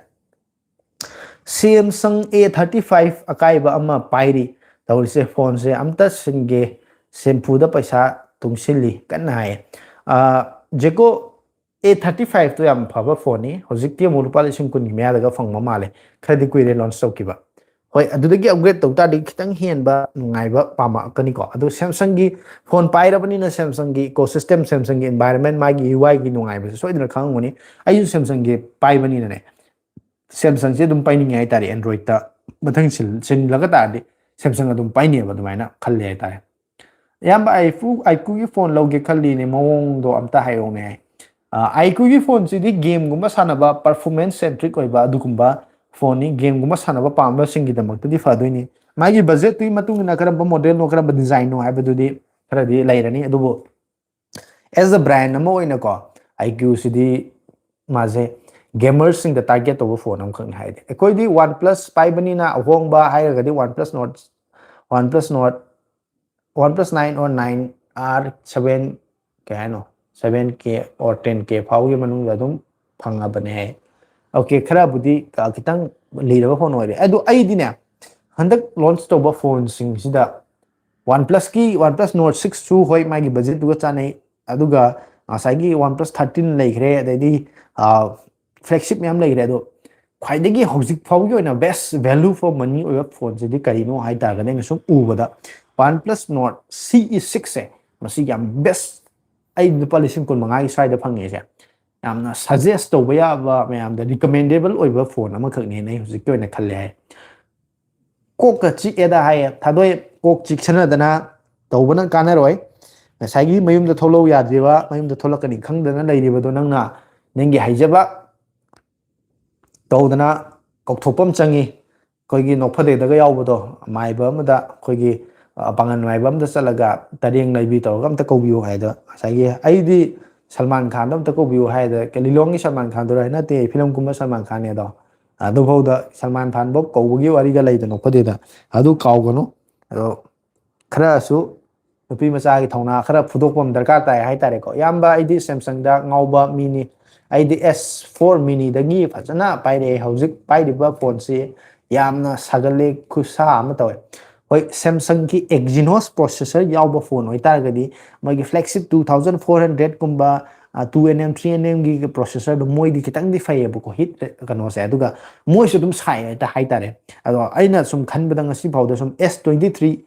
Samsung A thirty five ꯑꯀꯥꯏꯕ ꯑꯃ ꯄꯥꯏꯔꯤ꯫ ꯇꯧꯔꯤꯁꯦ, ꯐꯣꯟꯁꯦ ꯑꯝꯇ ꯁꯤꯟꯒꯦ, ꯁꯦꯝꯐꯨꯗ ꯄꯩꯁꯥ ꯇꯨꯡꯁꯤꯜꯂꯤ ꯀꯟꯅ ꯍꯥꯏꯌꯦ꯫ ꯑꯥ, ꯖꯦꯀꯣ A thirty five ꯇꯣ ꯌꯥꯝ ꯐꯕ ꯐꯣꯟꯅꯤ꯫ ꯍꯧꯖꯤꯛꯇꯤ ꯑꯃꯨꯛ ꯂꯨꯄꯥ ꯂꯤꯁꯤꯡ ꯀꯨꯟꯒꯤ ꯃꯌꯥꯗꯒ ꯐꯪꯕ ꯃꯥꯜꯂꯦ꯫ ꯈꯔꯗꯤ ꯀꯨꯏꯔꯦ launch ꯇꯧꯈꯤꯕ꯫ ꯍꯣꯏ, ꯑꯗꯨꯗꯒꯤ upgrade ꯇꯧ ꯇꯥꯔꯗꯤ ꯈꯤꯇꯪ ꯍꯦꯟꯕ ꯅꯨꯡꯉꯥꯏꯕ ꯄꯥꯝꯃꯛꯀꯅꯤꯀꯣ꯫ ꯑꯗꯣ Samsung ꯒꯤ ꯐꯣꯟ ꯄꯥꯏꯔꯕꯅꯤꯅ Samsung ꯒꯤ ecosystem, Samsung ꯒꯤ environment, ꯃꯥꯒꯤ U I ꯒꯤ ꯅꯨꯡꯉꯥꯏꯕꯁꯦ ꯁꯣꯏꯗꯅ ꯈꯪꯉꯝꯒꯅꯤ꯫ ꯑꯩꯁꯨ Samsung ꯒꯤ ꯄꯥꯏꯕꯅꯤꯅꯅꯦ, Samsung ꯁꯦ ꯑꯗꯨꯝ ꯄꯥꯏꯅꯤꯡꯉꯦ ꯍꯥꯏꯇꯥꯔꯦ꯫ Android ꯇ ꯃꯊꯪ ꯁꯤꯜ-, ꯁꯤꯜꯂꯒ ꯇꯥꯔꯗꯤ Samsung ꯑꯗꯨꯝ ꯄꯥꯏꯅꯦꯕ, ꯑꯗꯨꯃꯥꯏꯅ ꯈꯜꯂꯦ ꯍꯥꯏꯇꯥꯔꯦ꯫ ꯏꯌꯥꯝꯕ, iQOO, iQOO ꯒꯤ ꯐꯣꯟ ꯂꯧꯒꯦ ꯈꯜꯂꯤꯅꯦ, ꯃꯑꯣꯡꯗꯣ ꯑꯝꯇ ꯍꯥꯏꯔꯛꯎꯅꯦ ꯍꯥꯏ꯫ ꯑ, iQOO ꯒꯤ ꯐꯣꯟꯁꯤꯗꯤ game ꯒꯨꯝꯕ ꯁꯥꯟꯅꯕ, performance centric ꯑꯣꯏꯕ ꯑꯗꯨꯒꯨꯝꯕ ꯐꯣꯟꯅꯤ꯫ Game ꯒꯨꯝꯕ ꯁꯥꯟꯅꯕ ꯄꯥꯝꯕꯁꯤꯡꯒꯤꯗꯃꯛꯇꯗꯤ ꯐꯗꯣꯏꯅꯤ꯫ ꯃꯥꯒꯤ budget ꯇꯨꯒꯤ ꯃꯇꯨꯡ ꯏꯟꯅ ꯀꯔꯝꯕ model ꯅꯣ, ꯀꯔꯝꯕ design ꯅꯣ ꯍꯥꯏꯕꯗꯨꯗꯤ ꯈꯔꯗꯤ ꯂꯩꯔꯅꯤ꯫ ꯑꯗꯨꯕꯨ as a brand ꯑꯃ ꯑꯣꯏꯅꯀꯣ, iQOO ꯁꯤꯗꯤ ꯃꯥꯁꯦ gamers ꯁꯤꯡꯗ target ꯇꯧꯕ ꯐꯣꯟ ꯑꯃꯈꯛꯅꯤ ꯍꯥꯏꯗꯤ꯫ ꯑꯩꯈꯣꯏꯗꯤ OnePlus ꯄꯥꯏꯕꯅꯤꯅ ꯑꯍꯣꯡꯕ ꯍꯥꯏꯔꯒꯗꯤ OnePlus Nord, OnePlus Nord, OnePlus nine or nine R seven, ꯀꯩ ꯍꯥꯏꯅꯣ, seven K or ten K ꯐꯥꯎꯒꯤ ꯃꯅꯨꯡꯗ ꯑꯗꯨꯝ ꯐꯪꯉꯕꯅꯦ ꯍꯥꯏ꯫ ꯑꯣꯀꯦ, ꯈꯔꯕꯨꯗꯤ ꯑ, ꯈꯤꯇꯪ ꯂꯤꯔꯕ ꯐꯣꯟ ꯑꯣꯏꯔꯦ꯫ ꯑꯗꯣ ꯑꯩꯗꯤꯅꯦ, ꯍꯟꯗꯛ ꯂꯣꯟꯆ ꯇꯧꯕ ꯐꯣꯟꯁꯤꯡꯁꯤꯗ OnePlusꯀꯤ OnePlus Nord Sixꯁꯨ ꯍꯣꯏ, ꯃꯥꯒꯤ ꯕꯖꯦꯠꯇꯨꯒ ꯆꯥꯟꯅꯩ, ꯑꯗꯨꯒ ꯉꯁꯥꯏꯒꯤ OnePlus Thirteen ꯂꯩꯈ꯭ꯔꯦ, ꯑꯗꯩꯗꯤ ꯐ꯭ꯂꯦꯒꯁꯤꯞ ꯃꯌꯥꯝ ꯂꯩꯈ꯭ꯔꯦ꯫ ꯑꯗꯣ ꯈ꯭ꯋꯥꯏꯗꯒꯤ ꯍꯧꯖꯤꯛ ꯐꯥꯎꯒꯤ ꯑꯣꯏꯅ best value for money ꯑꯣꯏꯕ ꯐꯣꯟꯁꯤꯗꯤ ꯀꯔꯤꯅꯣ ꯍꯥꯏ ꯇꯥꯔꯒꯗꯤ, ꯑꯩꯅ ꯁꯨꯝ ꯎꯕꯗ OnePlus Nord CE Sixꯁꯦ, ꯃꯁꯤ ꯌꯥꯝ best, ꯑꯩ ꯂꯨꯄꯥ ꯂꯤꯁꯤꯡ ꯀꯨꯟ ꯃꯉꯥꯒꯤ ꯁ꯭ꯋꯥꯏꯗ ꯐꯪꯉꯦꯁꯦ, ꯌꯥꯝꯅ suggest ꯇꯧꯕ ꯌꯥꯕ, ꯃꯌꯥꯝꯗ recommendable ꯑꯣꯏꯕ ꯐꯣꯟ ꯑꯃꯈꯛꯅꯦꯅ ꯑꯩ ꯍꯧꯖꯤꯛꯀꯤ ꯑꯣꯏꯅ ꯈꯜꯂꯦ ꯍꯥꯏ꯫ ꯀꯣꯛꯀ ꯆꯤꯛꯑꯦꯗ ꯍꯥꯏꯌꯦ, ꯊꯥꯗꯣꯏ꯫ ꯀꯣꯛ ꯆꯤꯛꯁꯟꯅꯗꯅ ꯇꯧꯕꯅ ꯀꯥꯟꯅꯔꯣꯏ꯫ ꯉꯁꯥꯏꯒꯤ ꯃꯌꯨꯝꯗ ꯊꯣꯛꯂꯛꯎ ꯌꯥꯗ꯭ꯔꯤꯕ, ꯃꯌꯨꯝꯗ ꯊꯣꯛꯂꯛꯀꯅꯤ ꯈꯪꯗꯅ ꯂꯩꯔꯤꯕꯗꯣ ꯅꯪꯅ ꯅꯪꯒꯤ ꯍꯩꯖꯕ ꯇꯧꯗꯅ ꯀꯧꯊꯣꯛꯄ ꯑꯃ ꯆꯪꯉꯤ꯫ ꯑꯩꯈꯣꯏꯒꯤ ꯅꯣꯛꯐꯗꯦꯗꯒ ꯌꯥꯎꯕꯗꯣ, ꯃꯥꯏꯕ ꯑꯃꯗ, ꯑꯩꯈꯣꯏꯒꯤ ꯑ, ꯄꯥꯉꯜ ꯃꯥꯏꯕ ꯑꯃꯗ ꯆꯠꯂꯒ ꯇꯔꯦꯡ ꯂꯩꯕꯤ ꯇꯧꯔꯒ ꯑꯝꯇ ꯀꯧꯕꯤꯌꯨ ꯍꯥꯏꯗꯣ, ꯉꯁꯥꯏꯒꯤ ꯑꯩꯗꯤ ꯁꯜꯃꯥꯟ ꯈꯥꯟꯗꯣ ꯑꯝꯇ ꯀꯧꯕꯤꯌꯨ ꯍꯥꯏꯗ, ꯂꯤꯂꯣꯡꯒꯤ ꯁꯜꯃꯥꯟ ꯈꯥꯟꯗꯨꯔ ꯅꯠꯇꯦ, ꯐꯤꯂꯝ ꯀꯨꯝꯕ ꯁꯜꯃꯥꯟ ꯈꯥꯟꯅꯦ ꯑꯗꯣ, ꯑꯗꯨꯐꯥꯎꯗ ꯁꯜꯃꯥꯟ ꯈꯥꯟꯐꯧ ꯀꯧꯕꯒꯤ ꯋꯥꯔꯤꯒ ꯂꯩꯗꯅ ꯈꯣꯠꯇꯦꯗ, ꯑꯗꯨ ꯀꯥꯎꯒꯅꯨ꯫ ꯑꯗꯣ ꯈꯔꯁꯨ ꯅꯨꯄꯤ ꯃꯆꯥꯒꯤ ꯊꯧꯅꯥ ꯈꯔ ꯐꯨꯗꯣꯛꯄ ꯑꯃ ꯗꯔꯀꯥꯔ ꯇꯥꯏ ꯍꯥꯏꯇꯥꯔꯦꯀꯣ꯫ ꯏꯌꯥꯝꯕ, ꯑꯩꯗꯤ Samsungꯗ ꯉꯥꯎꯕ ꯃꯤꯅꯤ꯫ ꯑꯩꯗꯤ S four miniꯗꯒꯤ ꯐꯖꯅ ꯄꯥꯏꯔꯛꯑꯦ꯫ ꯍꯧꯖꯤꯛ ꯄꯥꯏꯔꯤꯕ ꯐꯣꯟꯁꯤ ꯌꯥꯝꯅ ꯁꯥꯒꯠꯂꯦ, ꯈꯨꯠꯁꯥ ꯑꯃ ꯇꯧꯋꯦ꯫ ꯍꯣꯏ, Samsungꯒꯤ Exynos processor ꯌꯥꯎꯕ ꯐꯣꯟ ꯑꯣꯏꯇꯥꯔꯒꯗꯤ, ꯃꯣꯏꯒꯤ flagship two thousand four hundredꯀꯨꯝꯕ, two nm, three nmꯒꯤ processorꯗꯣ ꯃꯣꯏꯗꯤ ꯈꯤꯇꯪꯗꯤ ꯐꯩꯌꯦꯕꯀꯣ, ꯍꯤꯠ ꯀꯩꯅꯣꯁꯦ꯫ ꯑꯗꯨꯒ ꯃꯣꯏꯁꯨ ꯑꯗꯨꯝ ꯁꯥꯏ ꯍꯥꯏꯇ-, ꯍꯥꯏꯇꯥꯔꯦ꯫ ꯑꯗꯣ ꯑꯩꯅ ꯁꯨꯝ ꯈꯟꯕꯗ, ꯉꯁꯤ ꯐꯥꯎꯗ ꯁꯨꯝ S twenty three,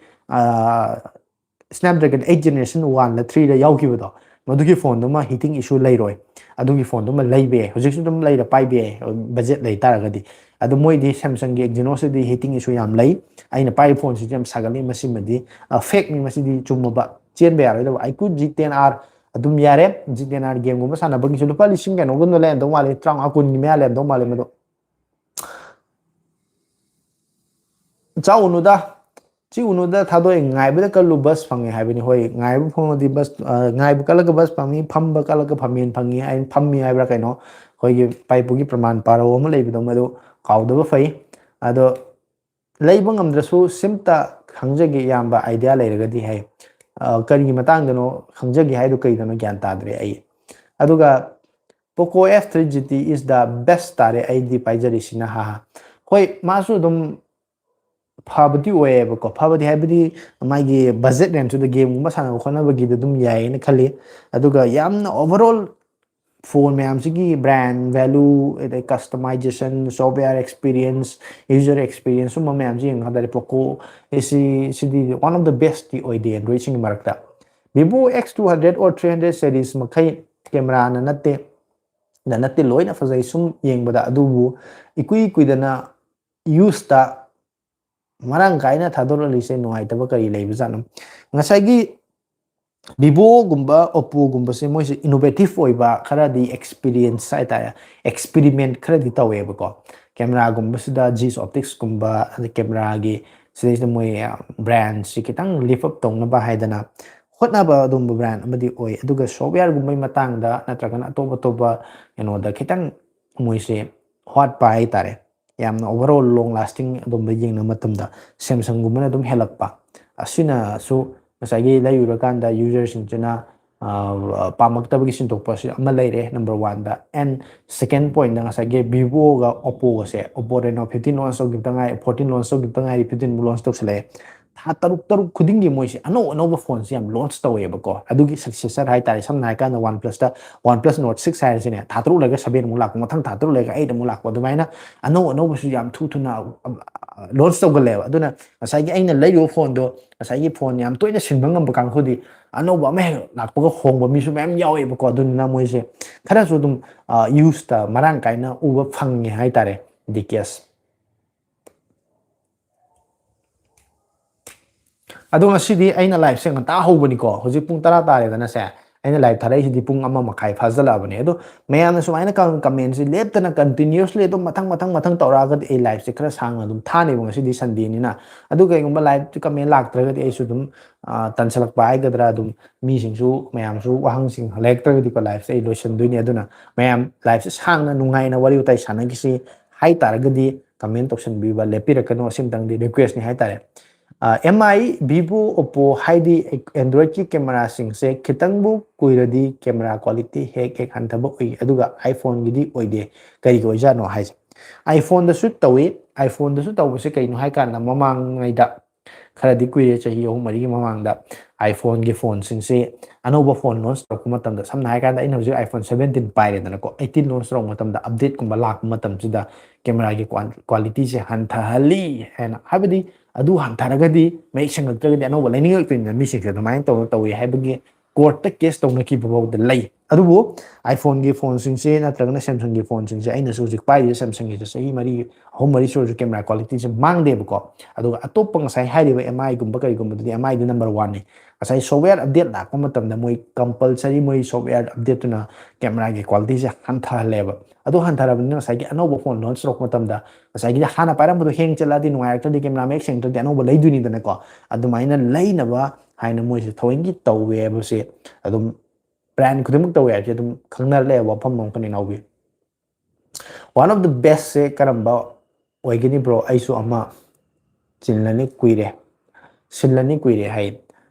Snapdragon eight generation oneꯂ threeꯂ ꯌꯥꯎꯈꯤꯕꯗꯣ, ꯃꯗꯨꯒꯤ ꯐꯣꯟꯗꯨꯃ heating issue ꯂꯩꯔꯣꯏ꯫ ꯑꯗꯨꯒꯤ ꯐꯣꯟꯗꯨꯃ ꯂꯩꯕ ꯌꯥꯏ, ꯍꯧꯖꯤꯛꯁꯨ ꯑꯗꯨꯝ ꯂꯩꯔ ꯄꯥꯏꯕ ꯌꯥꯏ, ꯕꯖꯦꯠ ꯂꯩ ꯇꯥꯔꯒꯗꯤ꯫ ꯑꯗꯣ ꯃꯣꯏꯗꯤ Samsungꯒꯤ Exynosꯁꯤꯗꯤ heating issue ꯌꯥꯝ ꯂꯩ꯫ ꯑꯩꯅ ꯄꯥꯏꯔꯤꯕ ꯐꯣꯟꯁꯤꯁꯨ ꯌꯥꯝ ꯁꯥꯒꯠꯂꯤ꯫ ꯃꯁꯤꯃꯗꯤ ꯐꯦꯛꯅꯤ, ꯃꯁꯤꯗꯤ ꯆꯨꯝꯃꯕ, ꯆꯦꯟꯕ ꯌꯥꯔꯣꯏꯗꯕ꯫ iQOO G ten R ꯑꯗꯨꯝ ꯌꯥꯔꯦ, G ten R gameꯒꯨꯝꯕ ꯁꯥꯟꯅꯕꯒꯤꯁꯨ꯫ ꯂꯨꯄꯥ ꯂꯤꯁꯤꯡ ꯀꯩꯅꯣꯒꯨꯝꯕ ꯂꯩꯔꯝꯗꯧ ꯃꯥꯜꯂꯦ, ꯇꯔꯥꯃꯉꯥ ꯀꯨꯟꯒꯤ ꯃꯌꯥ ꯂꯩꯔꯝꯗꯧ ꯃꯥꯜꯂꯦ ꯃꯗꯣ꯫ ꯆꯥꯎꯅꯨꯗ, ꯆꯤꯛꯎꯅꯨꯗ, ꯊꯥꯗꯣꯛꯑꯦ꯫ ꯉꯥꯏꯕꯗ ꯀꯜꯂꯨ, bus ꯐꯪꯉꯦ ꯍꯥꯏꯕꯅꯤ꯫ ꯍꯣꯏ, ꯉꯥꯏꯕ ꯐꯪꯉꯗꯤ bus, ꯑ, ꯉꯥꯏꯕ ꯀꯜꯂꯒ bus ꯐꯪꯉꯤ, ꯐꯝꯕ ꯀꯜꯂꯒ ꯐꯝꯃꯦꯟ ꯐꯪꯉꯤ, ꯑꯩ ꯐꯝꯃꯤ ꯍꯥꯏꯕ꯭ꯔꯥ ꯀꯩꯅꯣ, ꯑꯩꯈꯣꯏꯒꯤ ꯏꯄꯥ ꯏꯄꯨꯒꯤ ꯄ꯭ꯔꯃꯥꯟ ꯄꯥꯔꯧ ꯑꯃ ꯂꯩꯕꯗꯣ, ꯃꯗꯨ ꯀꯥꯎꯗꯕ ꯐꯩ꯫ ꯑꯗꯣ ꯂꯩꯕ ꯉꯝꯗ꯭ꯔꯁꯨ ꯁꯤꯝꯇ ꯈꯪꯖꯒꯦ, ꯏꯌꯥꯝꯕ, idea ꯂꯩꯔꯒꯗꯤ ꯍꯥꯏ꯫ ꯑ, ꯀꯔꯤꯒꯤ ꯃꯇꯥꯡꯗꯅꯣ ꯈꯪꯖꯒꯦ ꯍꯥꯏꯗꯣ, ꯀꯩꯗꯅꯣ ꯒ꯭ꯌꯥꯟ ꯇꯥꯗ꯭ꯔꯦ ꯑꯩ꯫ ꯑꯗꯨꯒ Poco F three G T is the best ꯇꯥꯔꯦ ꯑꯩꯗꯤ ꯄꯥꯏꯖꯔꯤꯁꯤꯅ, ꯍꯥ ꯍꯥ꯫ ꯍꯣꯏ, ꯃꯥꯁꯨ ꯑꯗꯨꯝ ꯐꯕꯗꯤ ꯑꯣꯏꯌꯦꯕꯀꯣ, ꯐꯕꯗꯤ ꯍꯥꯏꯕꯗꯤ ꯃꯥꯒꯤ budget range ꯇꯨꯗ game ꯒꯨꯝꯕ ꯁꯥꯟꯅꯕ ꯈꯣꯠꯅꯕꯒꯤꯗꯤ ꯑꯗꯨꯝ ꯌꯥꯏꯌꯦꯅ ꯈꯜꯂꯤ꯫ ꯑꯗꯨꯒ ꯌꯥꯝꯅ overall phone ꯃꯌꯥꯝꯁꯤꯒꯤ brand value, ꯑꯗꯩ customization, software experience, user experience ꯁꯨꯝꯕ ꯃꯌꯥꯝꯁꯤ ꯌꯦꯡꯉꯨ ꯍꯥꯏ ꯇꯥꯔꯗꯤ Poco ꯑꯁꯤ, ꯁꯤꯗꯤ one of the best T ꯑꯣꯏꯗꯦ Android ꯁꯤꯡꯒꯤ ꯃꯔꯛꯇ꯫ Vivo X two hundred or three hundred series ꯃꯈꯩ camera ꯅ ꯅꯠꯇꯦ, ꯅ ꯅꯠꯇꯦ, ꯂꯣꯏꯅ ꯐꯖꯩ ꯁꯨꯝ ꯌꯦꯡꯕꯗ, ꯑꯗꯨꯕꯨ ꯏꯀꯨꯏ ꯀꯨꯏꯗꯅ use ꯇ ꯃꯔꯥꯡ ꯀꯥꯏꯅ ꯊꯥꯗꯣꯔꯛꯂꯤꯁꯦ ꯅꯨꯡꯉꯥꯏꯇꯕ ꯀꯔꯤ ꯂꯩꯕꯖꯥꯠꯅꯣ? ꯉꯁꯥꯏꯒꯤ Vivo ꯒꯨꯝꯕ, Oppo ꯒꯨꯝꯕꯁꯦ ꯃꯣꯏꯁꯦ innovative ꯑꯣꯏꯕ, ꯈꯔꯗꯤ experience ꯍꯥꯏꯇꯥꯔꯦ, experiment ꯈꯔꯗꯤ ꯇꯧꯋꯦꯕꯀꯣ꯫ Camera ꯒꯨꯝꯕꯁꯤꯗ Zeiss Optics ꯀꯨꯝꯕ, ꯑꯗꯩ camera ꯒꯤ ꯁꯤꯗꯩꯁꯤꯗ ꯃꯣꯏ brand ꯁꯤ ꯈꯤꯇꯪ lift up ꯇꯧꯅꯕ ꯍꯥꯏꯗꯅ ꯍꯣꯠꯅꯕ ꯑꯗꯨꯝꯕ brand ꯑꯃꯗꯤ ꯑꯣꯏ꯫ ꯑꯗꯨꯒ software ꯒꯨꯝꯕꯒꯤ ꯃꯇꯥꯡꯗ ꯅꯠꯇ꯭ꯔꯒꯅ ꯑꯇꯣꯞ ꯑꯇꯣꯞꯄ ꯀꯩꯅꯣꯗ ꯈꯤꯇꯪ ꯃꯣꯏꯁꯦ ꯋꯥꯠꯄ ꯍꯥꯏꯇꯥꯔꯦ꯫ ꯌꯥꯝꯅ overall long lasting ꯑꯗꯨꯝꯕ ꯌꯦꯡꯅꯕ ꯃꯇꯝꯗ Samsung ꯒꯨꯝꯕꯅ ꯑꯗꯨꯝ ꯍꯦꯜꯂꯛꯄ꯫ ꯑꯁꯤꯅꯁꯨ ꯉꯁꯥꯏꯒꯤ ꯂꯩꯔꯨꯔꯀꯥꯟꯗ user ꯁꯤꯡꯁꯤꯅ, ꯑ, ꯄꯥꯝꯃꯛꯇꯕꯒꯤ ꯁꯤꯟꯗꯣꯛꯄꯁꯤ ꯑꯃ ꯂꯩꯔꯦ number one the. And second point ꯗ ꯉꯁꯥꯏꯒꯤ Vivo ꯒ Oppo ꯒꯁꯦ, Oppo Reno fifteen launch ꯇꯧꯈꯤꯕꯗ ꯉꯥꯏꯔꯤ, fourteen launch ꯇꯧꯈꯤꯕꯗ ꯉꯥꯏꯔꯤ, fifteen ꯕꯨ launch ꯇꯧꯁꯜꯂꯛꯑꯦ꯫ ꯊꯥ ꯇꯔꯨꯛ, ꯇꯔꯨꯛ ꯈꯨꯗꯤꯡꯒꯤ ꯃꯣꯏꯁꯦ ꯑꯅꯧ ꯑꯅꯧꯕ phone ꯁꯦ ꯌꯥꯝ launch ꯇꯧꯋꯦꯕꯀꯣ꯫ ꯑꯗꯨꯒꯤ successor ꯍꯥꯏꯇꯥꯔꯦ, ꯁꯝꯅ ꯍꯥꯏꯔꯀꯥꯟꯗ OnePlus ꯇ OnePlus Nord six ꯍꯥꯏꯔꯁꯤꯅꯦ, ꯊꯥ ꯇꯔꯨꯛ ꯂꯩꯔꯒ seven ꯑꯃꯨꯛ ꯂꯥꯛꯄ, ꯃꯊꯪ ꯊꯥ ꯇꯔꯨꯛ ꯂꯩꯔꯒ eight ꯑꯃꯨꯛ ꯂꯥꯛꯄ, ꯑꯗꯨꯃꯥꯏꯅ ꯑꯅꯧ ꯑꯅꯧꯕꯁꯨ ꯌꯥꯝ ꯊꯨ ꯊꯨꯅ, ꯑ, launch ꯇꯧꯒꯜꯂꯦꯕ꯫ ꯑꯗꯨꯅ ꯉꯁꯥꯏꯒꯤ ꯑꯩꯅ ꯂꯩꯔꯨꯕ phone ꯗꯣ, ꯉꯁꯥꯏꯒꯤ phone ꯌꯥꯝ ꯇꯣꯏꯅ ꯁꯤꯟꯕ ꯉꯝꯕ ꯀꯥꯡꯕꯨꯗꯤ ꯑꯅꯧꯕ ꯑꯃ ꯍꯦꯛ ꯂꯥꯛꯄꯒ ꯍꯣꯡꯕ ꯃꯤꯁꯨ ꯃꯌꯥꯝ ꯌꯥꯎꯋꯦꯕꯀꯣ꯫ ꯑꯗꯨꯗꯨꯅ ꯃꯣꯏꯁꯦ ꯈꯔꯁꯨ ꯑꯗꯨꯝ, ꯑ, use ꯇ ꯃꯔꯥꯡ ꯀꯥꯏꯅ ꯎꯕ ꯐꯪꯉꯦ ꯍꯥꯏꯇꯥꯔꯦ, ꯗꯤ ꯀꯦꯁ꯫ ꯑꯗꯣ ꯉꯁꯤꯗꯤ ꯑꯩꯅ live ꯁꯦ ꯉꯟꯇꯥ ꯍꯧꯕꯅꯤꯀꯣ, ꯍꯧꯖꯤꯛ ꯄꯨꯡ ꯇꯔꯥ ꯇꯥꯔꯦꯗꯅ ꯁꯦ꯫ ꯑꯩꯅ live ꯊꯥꯔꯛꯏꯁꯤꯗꯤ ꯄꯨꯡ ꯑꯃ ꯃꯈꯥꯏ ꯐꯥꯖꯤꯜꯂꯛꯑꯕꯅꯦ꯫ ꯑꯗꯣ ꯃꯌꯥꯝꯅ ꯁꯨꯃꯥꯏꯅ ꯀ-, comment ꯁꯦ ꯂꯦꯞꯇꯅ continuously ꯑꯗꯨꯝ ꯃꯊꯪ, ꯃꯊꯪ, ꯃꯊꯪ ꯇꯧꯔꯛꯑꯒꯗꯤ ꯑꯩ live ꯁꯦ ꯈꯔ ꯁꯥꯡꯅ ꯑꯗꯨꯝ ꯊꯥꯅꯦꯕ꯫ ꯉꯁꯤꯗꯤ Sunday ꯅꯤꯅ꯫ ꯑꯗꯨ ꯀꯩꯒꯨꯝꯕ live comment ꯂꯥꯛꯇ꯭ꯔꯒꯗꯤ ꯑꯩꯁꯨ ꯑꯗꯨꯝ, ꯑ, ꯇꯟꯁꯤꯜꯂꯛꯄ ꯍꯥꯏꯒꯗ꯭ꯔꯥ, ꯑꯗꯨꯝ ꯃꯤꯁꯤꯡꯁꯨ, ꯃꯌꯥꯝꯁꯨ ꯋꯥꯍꯪꯁꯤꯡ ꯍꯜꯂꯛꯇ꯭ꯔꯒꯗꯤꯀꯣ, live ꯁꯦ ꯑꯩ ꯂꯣꯏꯁꯤꯟꯗꯣꯏꯅꯦ꯫ ꯑꯗꯨꯅ ꯃꯌꯥꯝ live ꯁꯦ ꯁꯥꯡꯅ ꯅꯨꯡꯉꯥꯏꯅ ꯋꯥꯔꯤ ꯋꯥꯇꯥꯏ ꯁꯥꯟꯅꯈꯤꯁꯤ ꯍꯥꯏ ꯇꯥꯔꯒꯗꯤ comment ꯇꯧꯁꯟꯕꯤꯕ ꯂꯦꯞꯄꯤꯔꯛꯀꯅꯨ꯫ ꯑꯁꯤꯝꯇꯪꯗꯤ request ꯅꯤ ꯍꯥꯏ ꯇꯥꯔꯦ꯫ ꯑꯦꯝ ꯑꯥꯏ, ꯚꯤꯚꯣ, ꯑꯣꯞꯄꯣ ꯍꯥꯏꯗꯤ ꯑꯦꯟꯗ꯭ꯔꯣꯏꯗꯀꯤ ꯀꯦꯃꯦꯔꯥꯁꯤꯡꯁꯦ ꯈꯤꯇꯪꯕꯨ ꯀꯨꯏꯔꯗꯤ ꯀꯦꯃꯦꯔꯥ ꯀ꯭ꯋꯥꯂꯤꯇꯤ ꯍꯦꯛ ꯍꯦꯛ ꯍꯟꯊꯕ ꯎꯏ, ꯑꯗꯨꯒ ꯑꯥꯏꯐꯣꯟꯒꯤꯗꯤ ꯑꯣꯏꯗꯦ꯫ ꯀꯔꯤꯒꯤ ꯑꯣꯏꯖꯥꯠꯅꯣ ꯍꯥꯏꯁꯦ? ꯑꯥꯏꯐꯣꯟꯗꯁꯨ ꯇꯧꯏ꯫ ꯑꯥꯏꯐꯣꯟꯗꯁꯨ ꯇꯧꯕꯁꯦ ꯀꯩꯅꯣ ꯍꯥꯏꯀꯥꯟꯗ, ꯃꯃꯥꯡꯉꯩꯗ ꯈꯔꯗꯤ ꯀꯨꯏꯔꯦ, ꯆꯍꯤ ꯑꯍꯨꯝ ꯃꯔꯤꯒꯤ ꯃꯃꯥꯡꯗ ꯑꯥꯏꯐꯣꯟꯒꯤ ꯐꯣꯟꯁꯤꯡꯁꯦ ꯑꯅꯧꯕ ꯐꯣꯟ ꯂꯣꯟꯆ ꯇꯧꯔꯛꯄ ꯃꯇꯝꯗ, ꯁꯝꯅ ꯍꯥꯏꯔꯀꯥꯟꯗ ꯑꯩꯅ ꯍꯧꯖꯤꯛ ꯑꯥꯏꯐꯣꯟ ꯁꯚꯦꯟꯇꯤꯟ ꯄꯥꯏꯔꯦꯗꯅꯀꯣ, ꯑꯩꯠꯇꯤꯟ ꯂꯣꯟꯆ ꯇꯧꯔꯛꯄ ꯃꯇꯝꯗ, ꯑꯞꯗꯦꯠꯀꯨꯝꯕ ꯂꯥꯛꯄ ꯃꯇꯝꯁꯤꯗ ꯀꯦꯃꯦꯔꯥꯒꯤ ꯀ꯭ꯋꯥꯟ-, ꯀ꯭ꯋꯥꯂꯤꯇꯤꯁꯦ ꯍꯟꯊꯍꯜꯂꯤ ꯍꯥꯏꯅ, ꯍꯥꯏꯕꯗꯤ ꯑꯗꯨ ꯍꯟꯊꯔꯒꯗꯤ ꯃꯌꯦꯛ ꯁꯦꯡꯉꯛꯇ꯭ꯔꯒꯗꯤ ꯑꯅꯧꯕ ꯂꯩꯅꯤꯡꯉꯛꯇꯣꯏꯅꯤꯅ ꯃꯤꯁꯤꯡꯁꯦ ꯑꯗꯨꯃꯥꯏꯅ ꯇꯧꯔ ꯇꯧꯏ ꯍꯥꯏꯕꯒꯤ ꯀꯣꯔꯠꯇ ꯀꯦꯁ ꯇꯧꯅꯈꯤꯕ ꯐꯥꯎꯗ ꯂꯩ꯫ ꯑꯗꯨꯕꯨ ꯑꯥꯏꯐꯣꯟꯒꯤ ꯐꯣꯟꯁꯤꯡꯁꯦ ꯅꯠꯇ꯭ꯔꯒꯅ ꯁꯦꯝꯁꯪꯒꯤ ꯐꯣꯟꯁꯤꯡꯁꯦ, ꯑꯩꯅꯁꯨ ꯍꯧꯖꯤꯛ ꯄꯥꯏꯔꯤꯕ ꯁꯦꯝꯁꯪꯒꯤꯁꯦ ꯆꯍꯤ ꯃꯔꯤ, ꯑꯍꯨꯝ ꯃꯔꯤ ꯁꯨꯔꯁꯨ ꯀꯦꯃꯦꯔꯥ ꯀ꯭ꯋꯥꯂꯤꯇꯤꯁꯦ ꯃꯥꯡꯗꯦꯕꯀꯣ꯫ ꯑꯗꯨꯒ ꯑꯇꯣꯞꯄ ꯉꯁꯥꯏ ꯍꯥꯏꯔꯤꯕ ꯑꯦꯝ ꯑꯥꯏꯒꯨꯝꯕ ꯀꯔꯤꯒꯨꯝꯕꯗꯨꯗꯤ ꯑꯦꯝ ꯑꯥꯏꯗꯤ ꯅꯝꯕꯔ ꯋꯥꯟꯅꯤ꯫ ꯉꯁꯥꯏ ꯁꯣꯞꯋꯦꯌꯔ ꯑꯞꯗꯦꯠ ꯂꯥꯛꯄ ꯃꯇꯝꯗ ꯃꯣꯏ ꯀꯝꯄꯜꯁꯔꯤ ꯃꯣꯏ ꯁꯣꯞꯋꯦꯌꯔ ꯑꯞꯗꯦꯠꯇꯨꯅ ꯀꯦꯃꯦꯔꯥꯒꯤ ꯀ꯭ꯋꯥꯂꯤꯇꯤꯁꯦ ꯍꯟꯊꯍꯜꯂꯦꯕ꯫ ꯑꯗꯨ ꯍꯟꯊꯔꯕꯅꯤꯅ ꯉꯁꯥꯏꯒꯤ ꯑꯅꯧꯕ ꯐꯣꯟ ꯂꯣꯟꯆ ꯇꯧꯔꯛꯄ ꯃꯇꯝꯗ ꯉꯁꯥꯏꯒꯤ ꯍꯥꯟꯅ ꯄꯥꯏꯔꯝꯕꯗꯣ ꯍꯦꯡ ꯆꯠꯂꯛꯑꯗꯤ, ꯅꯨꯡꯉꯥꯏꯔꯛꯇ꯭ꯔꯗꯤ, ꯀꯦꯃꯦꯔꯥ ꯃꯌꯦꯛ ꯁꯦꯡꯗ꯭ꯔꯗꯤ ꯑꯅꯧꯕ ꯂꯩꯗꯣꯏꯅꯤꯗꯅꯀꯣ꯫ ꯑꯗꯨꯃꯥꯏꯅ ꯂꯩꯅꯕ ꯍꯥꯏꯅ ꯃꯣꯏꯁꯦ ꯊꯑꯣꯏꯒꯤ ꯇꯧꯋꯦ ꯍꯥꯏꯕꯁꯦ ꯑꯗꯨꯝ ꯕ꯭ꯔꯥꯟ ꯈꯨꯗꯤꯡꯃꯛ ꯇꯧꯋꯦ ꯍꯥꯏꯕꯁꯦ ꯑꯗꯨꯝ ꯈꯪꯅꯔ ꯂꯩꯔꯕ ꯋꯥꯐꯝ ꯑꯃꯈꯛꯅꯤ, ꯏꯅꯥꯎꯕꯤ꯫ One of the bestꯁꯦ ꯀꯔꯝꯕ ꯑꯣꯏꯒꯅꯤ, ꯕ꯭ꯔꯣ? ꯑꯩꯁꯨ ꯑꯃ ꯆꯤꯜꯂꯅꯤ ꯀꯨꯏꯔꯦ, ꯁꯤꯜꯂꯅꯤ ꯀꯨꯏꯔꯦ ꯍꯥꯏ꯫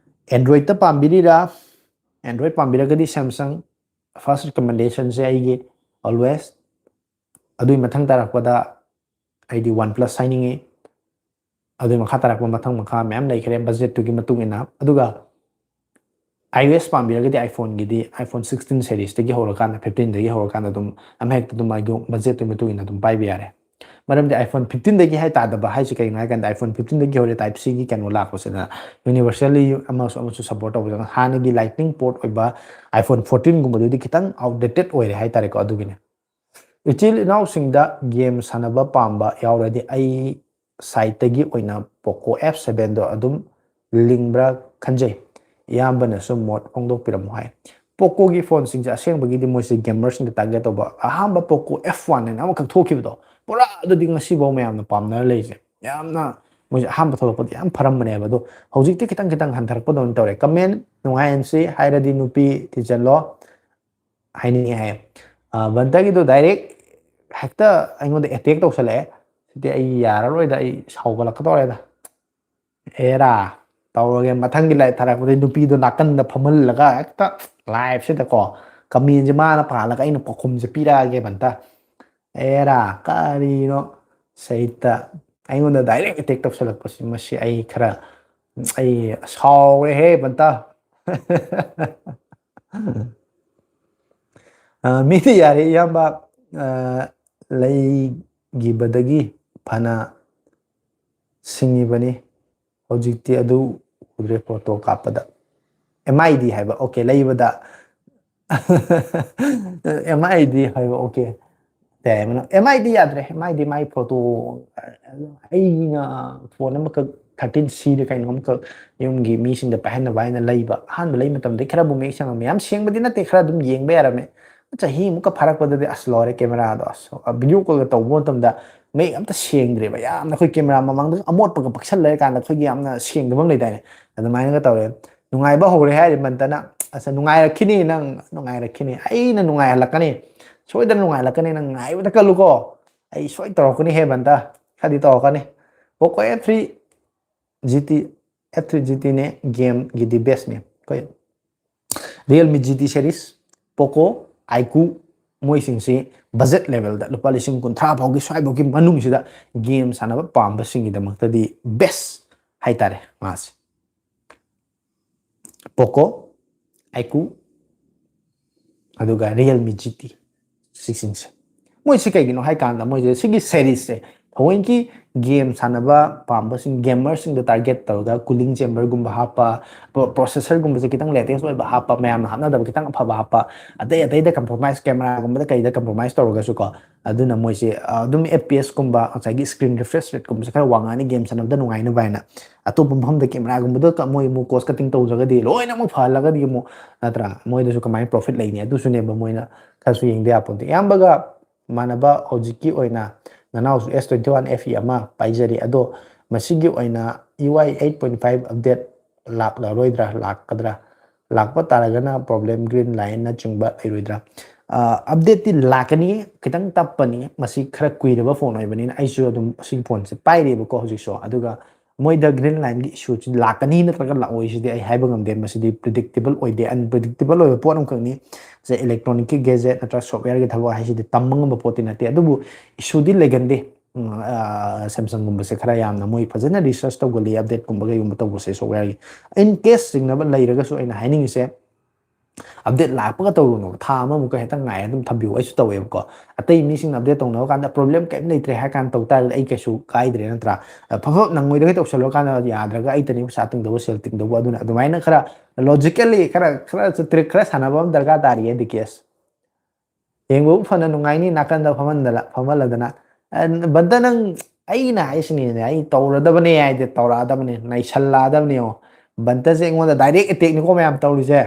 ꯑꯦꯟꯗ꯭ꯔꯣꯏꯗꯇ ꯄꯥꯝꯕꯤꯔꯤꯔꯥ? ꯑꯦꯟꯗ꯭ꯔꯣꯏꯗ ꯄꯥꯝꯕꯤꯔꯒꯗꯤ ꯁꯦꯝꯁꯪ first recommendationꯁꯦ ꯑꯩꯒꯤ always꯫ ꯑꯗꯨꯒꯤ ꯃꯊꯪ ꯇꯥꯔꯛꯄꯗ ꯑꯩꯗꯤ ꯋꯥꯟ ꯄ꯭ꯂꯁ ꯍꯥꯏꯅꯤꯡꯉꯤ꯫ ꯑꯗꯨꯒꯤ ꯃꯈꯥ ꯇꯥꯔꯛꯄ ꯃꯊꯪ ꯃꯈꯥ ꯃꯌꯥꯝ ꯂꯩꯈ꯭ꯔꯦ ꯕꯖꯦꯠꯇꯨꯒꯤ ꯃꯇꯨꯡ ꯏꯟꯅ꯫ ꯑꯗꯨꯒ iOS ꯄꯥꯝꯕꯤꯔꯒꯗꯤ iPhoneꯒꯤꯗꯤ iPhone sixteen seriesꯇꯒꯤ ꯍꯧꯔꯀꯥꯟꯗ, fifteenꯗꯒꯤ ꯍꯧꯔꯀꯥꯟꯗ ꯑꯗꯨꯝ ꯑꯃ ꯍꯦꯛꯇ ꯑꯗꯨꯝ ꯑꯩꯗꯣ ꯕꯖꯦꯠꯇꯨꯒꯤ ꯃꯇꯨꯡ ꯏꯟꯅ ꯑꯗꯨꯝ ꯄꯥꯏꯕ ꯌꯥꯔꯦ꯫ ꯃꯔꯝꯗꯤ iPhone fifteenꯗꯒꯤ ꯍꯥꯏ ꯇꯥꯗꯕ ꯍꯥꯏꯁꯦ ꯀꯩꯒꯤꯅꯣ ꯍꯥꯏ ꯀꯥꯟꯗ, iPhone fifteenꯗꯒꯤ ꯍꯧꯔꯦ Type Cꯒꯤ ꯀꯩꯅꯣ ꯂꯥꯛꯄꯁꯤꯅ, universally ꯑꯃꯁꯨ ꯑꯃꯁꯨ support ꯇꯧꯕꯁꯤꯅ꯫ ꯍꯥꯟꯅꯒꯤ Lightning port ꯑꯣꯏꯕ iPhone fourteenꯒꯨꯝꯕꯗꯨꯗꯤ ꯈꯤꯇꯪ outdated ꯑꯣꯏꯔꯦ ꯍꯥꯏꯇꯥꯔꯦꯀꯣ꯫ ꯑꯗꯨꯒꯤꯅꯦ꯫ ꯏꯆꯤꯜ ꯏꯅꯥꯎꯁꯤꯡꯗ ꯒꯦꯝ ꯁꯥꯟꯅꯕ ꯄꯥꯝꯕ ꯌꯥꯎꯔꯗꯤ ꯑꯩ ꯁꯥꯏꯠꯇꯒꯤ ꯑꯣꯏꯅ Poco F sevenꯗꯣ ꯑꯗꯨꯝ ꯂꯤꯡꯕ꯭ꯔꯥ ꯈꯟꯖꯩ꯫ ꯏꯌꯥꯝꯕꯅꯁꯨ ꯃꯣꯠ ꯐꯣꯡꯗꯣꯛꯄꯤꯔꯝꯃꯨ ꯍꯥꯏ꯫ Pocoꯒꯤ ꯐꯣꯟꯁꯤꯡꯁꯦ ꯑꯁꯦꯡꯕꯒꯤꯗꯤ ꯃꯣꯏꯁꯦ ꯒꯦꯃꯔꯁꯤꯡꯗ target ꯇꯧꯕ꯫ ꯑꯍꯥꯟꯕ Poco F one ꯍꯥꯏꯅ ꯑꯃꯈꯛ ꯊꯣꯛꯈꯤꯕꯗꯣ, ꯄꯨꯔꯥ ꯑꯗꯨꯗꯤ ꯉꯁꯤꯐꯥꯎ ꯃꯌꯥꯝꯅ ꯄꯥꯝꯅꯔ ꯂꯩꯔꯤꯁꯦ꯫ ꯌꯥꯝꯅ ꯃꯣꯏꯁꯦ ꯑꯍꯥꯟꯕ ꯊꯣꯛꯂꯛꯄꯗꯤ ꯌꯥꯝ ꯐꯔꯝꯕꯅꯦꯕ, ꯑꯗꯣ ꯍꯧꯖꯤꯛꯇꯤ ꯈꯤꯇꯪ ꯈꯤꯇꯪ ꯍꯟꯊꯔꯛꯄꯗꯧꯅ ꯇꯧꯔꯦ꯫ Comment ꯅꯨꯡꯉꯥꯏꯍꯟꯁꯤ ꯍꯥꯏꯔꯗꯤ ꯅꯨꯄꯤ ꯊꯤꯖꯤꯜꯂꯣ ꯍꯥꯏꯅꯤꯡꯉꯦ ꯍꯥꯏꯌꯦ꯫ ꯑ, ꯕꯟꯇꯒꯤꯗꯣ direct ꯍꯦꯛꯇ ꯑꯩꯉꯣꯟꯗ attack ꯇꯧꯁꯜꯂꯛꯑꯦ꯫ ꯁꯤꯗꯤ ꯑꯩ ꯌꯥꯔꯔꯣꯏꯗ, ꯑꯩ ꯁꯥꯎꯒꯠꯂꯛꯀꯗꯧꯔꯦꯗ꯫ ꯑꯦꯔꯥ, ꯇꯧꯔꯒꯦ꯫ ꯃꯊꯪꯒꯤ ꯂꯥꯏꯔꯤꯛ ꯊꯥꯔꯛꯄꯗꯩ ꯅꯨꯄꯤꯗꯣ ꯅꯥꯀꯟꯗ ꯐꯝꯍꯜꯂꯒ ꯍꯦꯛꯇ ꯂꯥꯏꯞꯁꯤꯗꯀꯣ ꯀꯃꯦꯟꯁꯦ ꯃꯥꯅ ꯄꯥꯍꯜꯂꯒ ꯑꯩꯅ ꯄꯥꯎꯈꯨꯝꯁꯦ ꯄꯤꯔꯛꯑꯒꯦ ꯕꯟꯇ꯫ ꯑꯦꯔꯥ, ꯀꯔꯤꯅꯣ ꯁꯩꯇ ꯑꯩꯉꯣꯟꯗ ꯗꯥꯏꯔꯦꯛ ꯑꯦꯇꯦꯛ ꯇꯧꯁꯜꯂꯛꯄꯁꯤ, ꯃꯁꯤ ꯑꯩ ꯈꯔ, ꯑꯩ ꯁꯥꯎꯔꯦꯍꯦ ꯕꯟꯇ꯫ ꯑ, ꯃꯤꯗꯤ ꯌꯥꯔꯦ ꯏꯌꯥꯝꯕ, ꯑ, ꯂꯩꯈꯤꯕꯗꯒꯤ ꯐꯅ ꯁꯤꯡꯉꯤꯕꯅꯤ꯫ ꯍꯧꯖꯤꯛꯇꯤ ꯑꯗꯨ ꯎꯗ꯭ꯔꯦ ꯐꯣꯇꯣ ꯀꯥꯞꯄꯗ꯫ ꯑꯦꯝ ꯑꯥꯏ ꯗꯤ ꯍꯥꯏꯕ, ꯑꯣꯀꯦ, ꯂꯩꯕꯗ꯫ ꯑꯦꯝ ꯑꯥꯏ ꯗꯤ ꯍꯥꯏꯕ, ꯑꯣꯀꯦ꯫ ꯑꯦꯝ ꯑꯥꯏ ꯗꯤ ꯌꯥꯗ꯭ꯔꯦ꯫ M I D my photo, ꯑꯩꯅ ꯐꯣꯟ ꯑꯃꯈꯛ ꯊꯥꯔꯇꯤꯟ ꯁꯤꯗ ꯀꯩꯅꯣ ꯑꯃꯈꯛ ꯌꯨꯝꯒꯤ ꯃꯤꯁꯤꯡꯗ ꯄꯥꯏꯍꯟꯅꯕ ꯍꯥꯏꯅ ꯂꯩꯕ꯫ ꯑꯍꯥꯟꯕ ꯂꯩ ꯃꯇꯝꯗ ꯈꯔꯕꯨ ꯃꯌꯦꯛ ꯁꯦꯡꯉꯝꯃꯦ꯫ ꯌꯥꯝ ꯁꯦꯡꯕꯗꯤ ꯅꯠꯇꯦ, ꯈꯔ ꯑꯗꯨꯝ ꯌꯦꯡꯕ ꯌꯥꯔꯝꯃꯦ꯫ ꯆꯍꯤꯃꯨꯛꯀ ꯐꯥꯔꯛꯄꯗꯗꯤ ꯑꯁ ꯂꯣꯏꯔꯦ, ꯀꯦꯃꯦꯔꯥꯗꯣ ꯑꯁ ꯚꯤꯗꯤꯑꯣ ꯀꯣꯜꯒ ꯇꯧꯕ ꯃꯇꯝꯗ ꯃꯌꯦꯛ ꯑꯝꯇ ꯁꯦꯡꯗ꯭ꯔꯦꯕ꯫ ꯌꯥꯝꯅ ꯑꯩꯈꯣꯏ ꯀꯦꯃꯦꯔꯥ ꯃꯃꯥꯡꯗ ꯑꯃꯣꯠꯄꯒ ꯄꯛꯁꯜ ꯂꯩꯔꯀꯥꯟꯗ ꯑꯩꯈꯣꯏꯒꯤ ꯌꯥꯝꯅ ꯁꯦꯡꯗꯕ ꯑꯃ ꯂꯩꯗꯥꯏꯅꯦ, ꯑꯗꯨꯃꯥꯏꯅꯒ ꯇꯧꯔꯦ꯫ ꯅꯨꯡꯉꯥꯏꯕ ꯍꯧꯔꯦ ꯍꯥꯏꯔꯤ ꯃꯟꯇꯅ꯫ ꯑꯁ ꯅꯨꯡꯉꯥꯏꯔꯛꯈꯤꯅꯤ ꯅꯪ, ꯅꯨꯡꯉꯥꯏꯔꯛꯈꯤꯅꯤ, ꯑꯩꯅ ꯅꯨꯡꯉꯥꯏꯍꯜꯂꯛꯀꯅꯤ, ꯁꯣꯏꯗꯅ ꯅꯨꯡꯉꯥꯏꯍꯜꯂꯛꯀꯅꯤ꯫ ꯅꯪ ꯉꯥꯏꯕꯗ ꯀꯜꯂꯨꯀꯣ, ꯑꯩ ꯁꯣꯏ ꯇꯧꯔꯛꯀꯅꯤ ꯍꯦ ꯃꯟꯇ, ꯈꯔꯗꯤ ꯇꯧꯔꯛꯀꯅꯤ꯫ Poco F three G T, F three G ꯇꯤꯅꯦ ꯒꯦꯝꯒꯤꯗꯤ ꯕꯦꯁꯅꯦ꯫ ꯑꯩꯈꯣꯏ Realme G T series, Poco, iQOO, ꯃꯣꯏꯁꯤꯡꯁꯤ ꯕꯖꯦꯠ ꯂꯦꯚꯦꯜꯗ ꯂꯨꯄꯥ ꯂꯤꯁꯤꯡ ꯀꯨꯟꯊ꯭ꯔꯥ ꯐꯥꯎꯒꯤ ꯁ꯭ꯋꯥꯏꯐꯥꯎꯒꯤ ꯃꯅꯨꯡꯁꯤꯗ ꯒꯦꯝ ꯁꯥꯟꯅꯕ ꯄꯥꯝꯕꯁꯤꯡꯒꯤꯗꯃꯛꯇꯗꯤ ꯕꯦꯁ ꯍꯥꯏꯇꯥꯔꯦ ꯃꯥꯁꯦ꯫ ꯄꯣꯀꯣ, ꯑꯥꯏꯀꯨ, ꯑꯗꯨꯒ ꯔꯤꯌꯦꯜꯃꯤ ꯖꯤ ꯇꯤ ꯁꯤꯛꯁꯇꯤꯟꯁꯦ꯫ ꯃꯣꯏꯁꯤ ꯀꯩꯒꯤꯅꯣ ꯍꯥꯏ ꯀꯥꯟꯗ ꯃꯣꯏꯁꯦ ꯁꯤꯒꯤ ꯁꯦꯔꯤꯁꯁꯦ ꯊꯑꯣꯏꯀꯤ ꯒꯦꯝ ꯁꯥꯟꯅꯕ ꯄꯥꯝꯕꯁꯤꯡ, ꯒꯦꯃꯔꯁꯤꯡꯗ ꯇꯥꯔꯒꯦꯠ ꯇꯧꯔꯒ ꯀꯨꯂꯤꯡ ꯆꯦꯝꯕꯔꯒꯨꯝꯕ ꯍꯥꯞꯄ, ꯄ꯭ꯔꯣ-, ꯄ꯭ꯔꯣꯁꯦꯁꯔꯒꯨꯝꯕꯁꯦ ꯈꯤꯇꯪ ꯂꯦꯇꯦꯁ ꯑꯣꯏꯕ ꯍꯥꯞꯄ, ꯃꯌꯥꯝꯅ ꯍꯥꯞꯅꯗꯕ ꯈꯤꯇꯪ ꯑꯐꯕ ꯍꯥꯞꯄ, ꯑꯇꯩ ꯑꯇꯩꯗ ꯀꯝꯄ꯭ꯔꯣꯃꯥꯏꯁ, ꯀꯦꯃꯦꯔꯥꯒꯨꯝꯕꯗ ꯀꯩꯗ ꯀꯝꯄ꯭ꯔꯣꯃꯥꯏꯁ ꯇꯧꯔꯒꯁꯨꯀꯣ, ꯑꯗꯨꯅ ꯃꯣꯏꯁꯦ, ꯑ, ꯑꯗꯨꯝ ꯑꯦꯐ ꯄꯤ ꯑꯦꯁꯀꯨꯝꯕ ꯉꯁꯥꯏꯒꯤ ꯁ꯭ꯀ꯭ꯔꯤꯟ ꯔꯤꯐ꯭ꯔꯦꯁ ꯔꯦꯠꯀꯨꯝꯕꯁꯦ ꯈꯔ ꯋꯥꯡꯉꯛꯑꯅꯤ ꯒꯦꯝ ꯁꯥꯟꯅꯕꯗ ꯅꯨꯡꯉꯥꯏꯅꯕ ꯍꯥꯏꯅ꯫ ꯑꯇꯣꯞꯄ ꯃꯐꯝꯗ ꯀꯦꯃꯦꯔꯥꯒꯨꯝꯕꯗ ꯀ-, ꯃꯣꯏ ꯑꯃꯨꯛ ꯀꯣꯁ ꯀꯠꯇꯤꯡ ꯇꯧꯖ꯭ꯔꯒꯗꯤ ꯂꯣꯏꯅꯃꯛ ꯐꯍꯜꯂꯒꯗꯤ ꯑꯃꯨꯛ, ꯅꯠꯇ꯭ꯔꯥ? ꯃꯣꯏꯗꯁꯨ ꯀꯃꯥꯏꯅ ꯄ꯭ꯔꯣꯐꯤꯠ ꯂꯩꯅꯤ? ꯑꯗꯨꯁꯨꯅꯦꯕ ꯃꯣꯏꯅ ꯈꯔꯁꯨ ꯌꯦꯡꯗ ꯌꯥꯄꯣꯟꯇꯦ꯫ ꯏꯌꯥꯝꯕꯒ ꯃꯥꯟꯅꯕ ꯍꯧꯖꯤꯛꯀꯤ ꯑꯣꯏꯅ ꯅꯅꯥꯎꯁꯨ ꯑꯦꯁ ꯇ꯭ꯋꯦꯟꯇꯤ ꯋꯥꯟ ꯑꯦꯐ ꯏ ꯑꯃ ꯄꯥꯏꯖꯔꯤ꯫ ꯑꯗꯣ ꯃꯁꯤꯒꯤ ꯑꯣꯏꯅ U I eight point five update ꯂꯥꯛꯂꯔꯣꯏꯗ꯭ꯔꯥ, ꯂꯥꯛꯀꯗ꯭ꯔꯥ? ꯂꯥꯛꯄ ꯇꯥꯔꯒꯅ ꯄ꯭ꯔꯣꯕ꯭ꯂꯦꯝ, ꯒ꯭ꯔꯤꯟ ꯂꯥꯏꯟꯅꯆꯤꯡꯕ ꯂꯩꯔꯣꯏꯗ꯭ꯔꯥ? ꯑ, ꯑꯞꯗꯦꯠꯇꯤ ꯂꯥꯛꯀꯅꯤ, ꯈꯤꯇꯪ ꯇꯞꯄꯅꯤ꯫ ꯃꯁꯤ ꯈꯔ ꯀꯨꯏꯔꯕ ꯐꯣꯟ ꯑꯣꯏꯕꯅꯤꯅ ꯑꯩꯁꯨ ꯑꯗꯨꯝ ꯁꯤꯒꯤ ꯐꯣꯟꯁꯦ ꯄꯥꯏꯔꯤꯕꯀꯣ ꯍꯧꯖꯤꯛꯁꯨ꯫ ꯑꯗꯨꯒ ꯃꯣꯏꯗ green lineꯒꯤ issueꯁꯤ ꯂꯥꯛꯀꯅꯤ ꯅꯠꯇ꯭ꯔꯒ ꯂꯥꯛꯑꯣꯏꯁꯤꯗꯤ ꯑꯩ ꯍꯥꯏꯕ ꯉꯝꯗꯦ꯫ ꯃꯁꯤꯗꯤ predictable ꯑꯣꯏꯗꯦ, unpredictable ꯑꯣꯏꯕ ꯄꯣꯠ ꯑꯃꯈꯛꯅꯤ꯫ ꯁꯦ, electronicꯀꯤ gadget ꯅꯠꯇ꯭ꯔꯒ softwareꯒꯤ ꯊꯕꯛ ꯍꯥꯏꯁꯤꯗꯤ ꯇꯝꯕ ꯉꯝꯕ ꯄꯣꯠꯇꯤ ꯅꯠꯇꯦ꯫ ꯑꯗꯨꯕꯨ issueꯗꯤ ꯂꯩꯒꯟꯗꯦ꯫ ꯎꯝ, ꯑ, Samsungꯒꯨꯝꯕꯁꯦ ꯈꯔ ꯌꯥꯝꯅ ꯃꯣꯏ ꯐꯖꯅ research ꯇꯧꯒꯜꯂꯤ, update ꯀꯨꯝꯕ ꯀꯩꯒꯨꯝꯕ ꯇꯧꯕꯁꯦ softwareꯒꯤ꯫ In case ꯆꯤꯡꯅꯕ ꯂꯩꯔꯒꯁꯨ ꯑꯩꯅ ꯍꯥꯏꯅꯤꯡꯉꯤꯁꯦ, update ꯂꯥꯛꯄꯒ ꯇꯧꯔꯨꯅꯣ, ꯊꯥ ꯑꯃꯃꯨꯛꯀ ꯍꯦꯛꯇ ꯉꯥꯏ ꯑꯗꯨꯝ ꯊꯝꯕꯤꯌꯨ꯫ ꯑꯩꯁꯨ ꯇꯧꯋꯦꯕꯀꯣ, ꯑꯇꯩ ꯃꯤꯁꯤꯡꯅ update ꯇꯧꯅꯕ ꯀꯥꯟꯗ problem ꯀꯩꯝ ꯂꯩꯇ꯭ꯔꯦ ꯍꯥꯏ ꯀꯥꯟꯗ ꯇꯧ ꯇꯥꯔꯒꯗꯤ ꯑꯩ ꯀꯩꯁꯨ ꯀꯥꯏꯗ꯭ꯔꯦ, ꯅꯠꯇ꯭ꯔꯥ? ꯑ, ꯐꯠ ꯐꯠ ꯅꯪꯉꯣꯏꯗꯒ ꯇꯧꯁꯜꯂꯀꯥꯟꯗ ꯌꯥꯗ꯭ꯔꯒ ꯑꯩꯇꯅꯤ ꯄꯩꯁꯥ ꯇꯤꯡꯗꯧꯕ, ꯁꯦꯜ ꯇꯤꯡꯗꯧꯕ꯫ ꯑꯗꯨꯅ ꯑꯗꯨꯃꯥꯏꯅ ꯈꯔ logically ꯈꯔ, ꯈꯔ trick ꯈꯔ ꯁꯥꯟꯅꯕ ꯑꯃ ꯗꯔꯀꯥꯔ ꯇꯥꯔꯤꯌꯦ, ꯗꯤ ꯀꯦ ꯑꯦꯁ꯫ ꯌꯦꯡꯕꯕꯨ ꯐꯅ ꯅꯨꯡꯉꯥꯏꯅꯤ ꯅꯥꯀꯟꯗ ꯐꯝꯍꯟꯗꯅ, ꯐꯝꯍꯜꯂꯗꯅ꯫ ꯑ, ꯕꯟꯇ, ꯅꯪ, ꯑꯩꯅ ꯍꯥꯏꯁꯤꯅꯤꯅꯦ, ꯑꯩ ꯇꯧꯔꯗꯕꯅꯦ ꯍꯥꯏꯗꯤ ꯇꯧꯔꯛꯑꯗꯕꯅꯦ, ꯅꯩꯁꯜꯂꯛꯑꯗꯕꯅꯦ꯫ ꯌꯦꯡꯉꯣ, ꯕꯟꯇꯁꯦ ꯑꯩꯉꯣꯟꯗ direct attackꯅꯤꯀꯣ ꯃꯌꯥꯝ ꯇꯧꯔꯤꯁꯦ꯫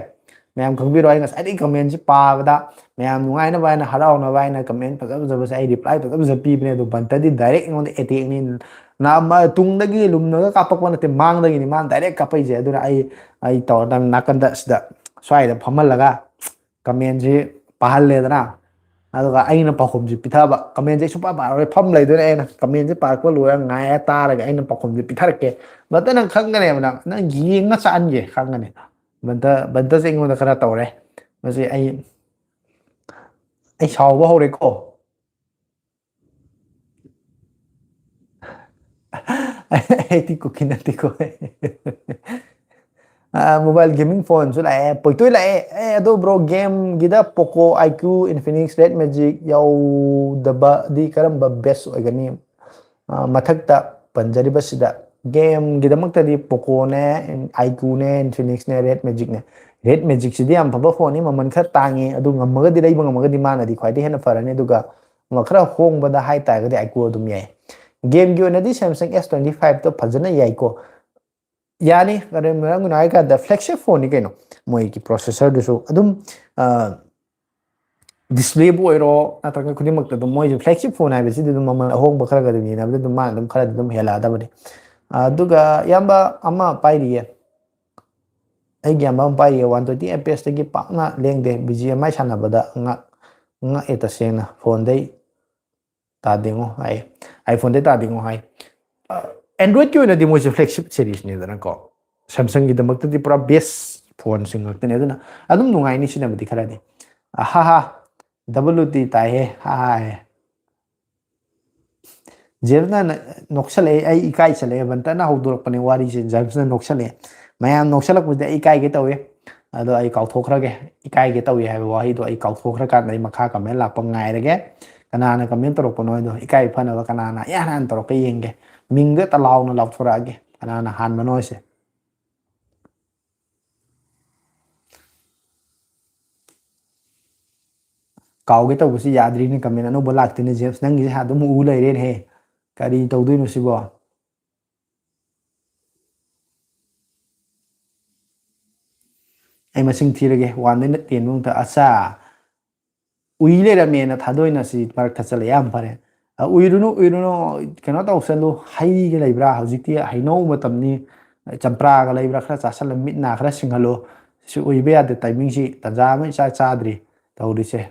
ꯃꯌꯥꯝ ꯈꯪꯕꯤꯔꯣ, ꯑꯩ ꯉꯁꯥꯏꯗꯒꯤ commentꯁꯤ ꯄꯥꯕꯗ ꯃꯌꯥꯝ ꯅꯨꯡꯉꯥꯏꯅꯕ ꯍꯥꯏꯅ, ꯍꯔꯥꯎꯅꯕ ꯍꯥꯏꯅ comment ꯐꯖ ꯐꯖꯕꯁꯦ ꯑꯩ reply ꯐꯖ ꯐꯖ ꯄꯤꯕꯅꯦ꯫ ꯑꯗꯣ ꯕꯟꯇꯗꯤ direct ꯑꯩꯉꯣꯟꯗ attackꯅꯤ꯫ ꯅꯥ-, ꯃ-, ꯇꯨꯡꯗꯒꯤ ꯂꯨꯝꯅꯒ ꯀꯥꯞꯄꯛꯄ ꯅꯠꯇꯦ, ꯃꯥꯡꯗꯒꯤꯅꯤ ꯃꯥꯅ direct ꯀꯥꯞꯄꯛꯏꯁꯦ꯫ ꯑꯗꯨꯅ ꯑꯩ, ꯑꯩ ꯇꯧꯔꯗꯕꯅꯤ ꯅꯥꯀꯟꯗ ꯁꯤꯗ ꯁ꯭ꯋꯥꯏꯗ ꯐꯝꯍꯜꯂꯒ commentꯁꯤ ꯄꯥꯍꯜꯂꯦꯗꯅ, ꯑꯗꯨꯒ ꯑꯩꯅ ꯄꯥꯎꯈꯨꯝꯁꯤ ꯄꯤꯊꯕ꯫ Commentꯁꯦ ꯑꯩ ꯁꯨꯡꯄꯥ ꯄꯥꯔꯔꯣꯏ, ꯐꯝ ꯂꯩꯗꯣꯏꯅꯦ꯫ ꯑꯩꯅ commentꯁꯦ ꯄꯥꯔꯛꯄ ꯂꯣꯏꯔ ꯉꯥꯏꯔ ꯇꯥꯔꯒ ꯑꯩꯅ ꯄꯥꯎꯈꯨꯝꯁꯦ ꯄꯤꯊꯔꯛꯀꯦ꯫ ꯕꯟꯇ, ꯅꯪ ꯈꯪꯒꯅꯦꯕ, ꯅꯪ, ꯅꯪ ꯌꯦꯡꯉ ꯆꯥꯍꯟꯒꯦ, ꯈꯪꯒꯅꯤ꯫ ꯕꯟꯇ, ꯕꯟꯇꯁꯦ ꯑꯩꯉꯣꯟꯗ ꯈꯔ ꯇꯧꯔꯦ꯫ ꯃꯁꯤ ꯑꯩ, ꯑꯩ ꯁꯥꯎꯕ ꯍꯧꯔꯦꯀꯣ꯫ ꯑꯩꯗꯤ ꯀꯨꯀꯤ ꯅꯠꯇꯦꯀꯣ꯫ ꯑ, mobile gaming phoneꯁꯨ ꯂꯥꯛꯑꯦ, ꯄꯣꯏꯇꯣꯏ ꯂꯥꯛꯑꯦ꯫ ꯑꯦ, ꯑꯗꯣ bro, gameꯒꯤꯗ Poco, iQOO, Infinix, Red Magic ꯌꯥꯎꯗꯕꯗꯤ ꯀꯔꯝꯕ best ꯑꯣꯏꯒꯅꯤ? ꯑ, ꯃꯊꯛꯇ ꯄꯟꯖꯔꯤꯕꯁꯤꯗ gameꯒꯤꯗꯃꯛꯇꯗꯤ Pocoꯅꯦ, iQOOꯅꯦ, Infinixꯅꯦ, Red Magicꯅꯦ꯫ Red Magicꯁꯤꯗꯤ ꯌꯥꯝ ꯐꯕ phoneꯅꯤ, ꯃꯃꯜ ꯈꯔ ꯇꯥꯡꯉꯤ, ꯑꯗꯨ ꯉꯝꯃꯒꯗꯤ, ꯂꯩꯕ ꯉꯝꯃꯒꯗꯤ ꯃꯥꯅꯗꯤ ꯈ꯭ꯋꯥꯏꯗꯒꯤ ꯍꯦꯟꯅ ꯐꯔꯅꯤ꯫ ꯑꯗꯨꯒ ꯈꯔ ꯍꯣꯡꯕꯗ ꯍꯥꯏꯇꯥꯔꯒꯗꯤ iQOO ꯑꯗꯨꯝ ꯌꯥꯏ꯫ Gameꯒꯤ ꯑꯣꯏꯅꯗꯤ Samsung S twenty fiveꯇꯣ ꯐꯖꯅ ꯌꯥꯏꯀꯣ꯫ ꯌꯥꯅꯤ, ꯀꯔꯤ ꯃꯔꯝꯒꯤꯅꯣ ꯍꯥꯏ ꯀꯥꯟꯗ flagship phoneꯅꯤ ꯀꯩꯅꯣ꯫ ꯃꯣꯏꯒꯤ processorꯗꯨꯁꯨ ꯑꯗꯨꯝ, ꯑ, displayꯕꯨ ꯑꯣꯏꯔꯣ ꯅꯠꯇ꯭ꯔꯒ ꯈꯨꯗꯤꯡꯃꯛꯇ ꯑꯗꯨꯝ ꯃꯣꯏꯁꯨ flagship phone ꯍꯥꯏꯕꯁꯤꯗꯤ ꯑꯗꯨꯝ ꯃꯃꯜ ꯑꯍꯣꯡꯕ ꯈꯔꯒ ꯑꯗꯨꯝ ꯌꯦꯡꯅꯕꯗ ꯑꯗꯨꯝ ꯃꯥꯅ ꯑꯗꯨꯝ ꯈꯔꯗꯤ ꯑꯗꯨꯝ ꯍꯦꯜꯂꯛꯑꯗꯕꯅꯤ꯫ ꯑꯗꯨꯒ ꯏꯌꯥꯝꯕ ꯑꯃ ꯄꯥꯏꯔꯤꯌꯦ, ꯑꯩꯒꯤ ꯏꯌꯥꯝꯕ ꯑꯃ ꯄꯥꯏꯔꯤꯌꯦ, one twenty F P Sꯇꯒꯤ ꯄꯥꯛꯅ ꯂꯦꯡꯗꯦ, B G M I ꯁꯥꯟꯅꯕꯗ ꯉꯛ-, ꯉꯛꯑꯦ ꯇꯁꯦꯡꯅ꯫ Phoneꯗꯩ ꯇꯥꯗꯦꯉꯣ ꯍꯥꯏ, iPhoneꯗꯩ ꯇꯥꯗꯦꯉꯣ ꯍꯥꯏ꯫ ꯑ, ꯑꯦꯟꯗ꯭ꯔꯣꯏꯗꯀꯤ ꯑꯣꯏꯅꯗꯤ ꯃꯣꯏꯁꯦ ꯐ꯭ꯂꯦꯒꯁꯤꯞ ꯁꯦꯔꯤꯁꯅꯤꯗꯅꯀꯣ, ꯁꯦꯝꯁꯪꯒꯤꯗꯃꯛꯇꯗꯤ ꯄꯨꯔꯥ ꯕꯦꯁ ꯐꯣꯟꯁꯤꯡ ꯉꯥꯛꯇꯅꯦ꯫ ꯑꯗꯨꯅ ꯑꯗꯨꯝ ꯅꯨꯡꯉꯥꯏꯅꯤ ꯁꯤꯖꯤꯟꯅꯕꯗꯤ ꯈꯔꯗꯤ꯫ ꯑꯍꯥꯍꯥ, ꯗꯕꯜ ꯌꯨ ꯇꯤ ꯇꯥꯏꯍꯦ꯫ ꯍꯥꯏ꯫ ꯖꯦꯝꯁꯅ ꯅ-, ꯅꯣꯛꯁꯜꯂꯛꯑꯦ, ꯑꯩ ꯏꯀꯥꯏꯁꯜꯂꯛꯑꯦ꯫ ꯕꯟꯇꯅ ꯍꯧꯗꯣꯔꯛꯄꯅꯦ ꯋꯥꯔꯤꯁꯦ, ꯖꯦꯝꯁꯅ ꯅꯣꯛꯁꯜꯂꯛꯑꯦ꯫ ꯃꯌꯥꯝ ꯅꯣꯛꯁꯜꯂꯛꯄꯁꯤꯗ ꯑꯩ ꯏꯀꯥꯏꯒꯦ ꯇꯧꯋꯦ꯫ ꯑꯗꯣ ꯑꯩ ꯀꯥꯎꯊꯣꯛꯈ꯭ꯔꯒꯦ, ꯏꯀꯥꯏꯒꯦ ꯇꯧꯏ ꯍꯥꯏꯕ ꯋꯥꯍꯩꯗꯣ ꯑꯩ ꯀꯥꯎꯊꯣꯛꯈ꯭ꯔꯀꯥꯟꯗ ꯑꯩ ꯃꯈꯥ ꯀꯃꯦꯟ ꯂꯥꯛꯄ ꯉꯥꯏꯔꯒꯦ꯫ ꯀꯅꯥꯅ ꯀꯃꯦꯟ ꯇꯧꯔꯛꯄꯅꯣ ꯍꯥꯏꯗꯣ, ꯏꯀꯥꯏ ꯐꯅꯕ ꯀꯅꯥꯅ ꯏꯍꯥꯟ ꯍꯥꯟꯅ ꯇꯧꯔꯛꯀꯦ ꯌꯦꯡꯒꯦ꯫ ꯃꯤꯡꯗ ꯇ ꯂꯥꯎꯅ ꯂꯥꯎꯊꯣꯔꯛꯑꯒꯦ, ꯀꯅꯥꯅ ꯍꯥꯟꯕꯅꯣ ꯍꯥꯏꯁꯦ꯫ ꯀꯥꯎꯒꯦ ꯇꯧꯕꯁꯤ ꯌꯥꯗ꯭ꯔꯤꯅꯦ, ꯀꯃꯦꯟ ꯑꯅꯧꯕ ꯂꯥꯛꯇꯦꯅꯦ꯫ ꯖꯦꯝꯁ, ꯅꯪꯒꯤꯁꯦ ꯑꯗꯨꯝ ꯎ ꯂꯩꯔꯦꯅꯦꯍꯦ, ꯀꯔꯤ ꯇꯧꯗꯣꯏꯅꯣ ꯁꯤꯕꯣ? ꯑꯩ ꯃꯁꯤꯡ ꯊꯤꯔꯒꯦ, ꯋꯥꯟꯗꯩꯅ ꯇꯦꯟ ꯐꯥꯎꯗ꯫ ꯑꯠꯆꯥ, ꯎꯏ ꯂꯩꯔꯝꯃꯦꯅ ꯊꯥꯗꯣꯏꯅ ꯁꯤ ꯃꯔꯛ ꯊꯠꯆꯜꯂꯦ, ꯌꯥꯝ ꯐꯔꯦ꯫ ꯑ, ꯎꯏꯔꯨꯅꯨ, ꯎꯏꯔꯨꯅꯨ, ꯀꯩꯅꯣ ꯇꯧꯁꯜꯂꯨ, ꯍꯩꯒ ꯂꯩꯕ꯭ꯔꯥ? ꯍꯧꯖꯤꯛꯇꯤ ꯍꯩꯅꯧ ꯃꯇꯝꯅꯤ, ꯆꯝꯄ꯭ꯔꯥꯒ ꯂꯩꯕ꯭ꯔꯥ? ꯈꯔ ꯆꯥꯁꯜꯂ, ꯃꯤꯠ ꯅꯥ ꯈꯔ ꯁꯤꯡꯍꯜꯂꯨ꯫ ꯁꯤ ꯎꯏꯕ ꯌꯥꯗꯦ, ꯇꯥꯏꯃꯤꯡꯁꯤ ꯇꯟꯖꯥ ꯑꯃ ꯏꯆꯥ ꯆꯥꯗ꯭ꯔꯤ ꯇꯧꯔꯤꯁꯦ꯫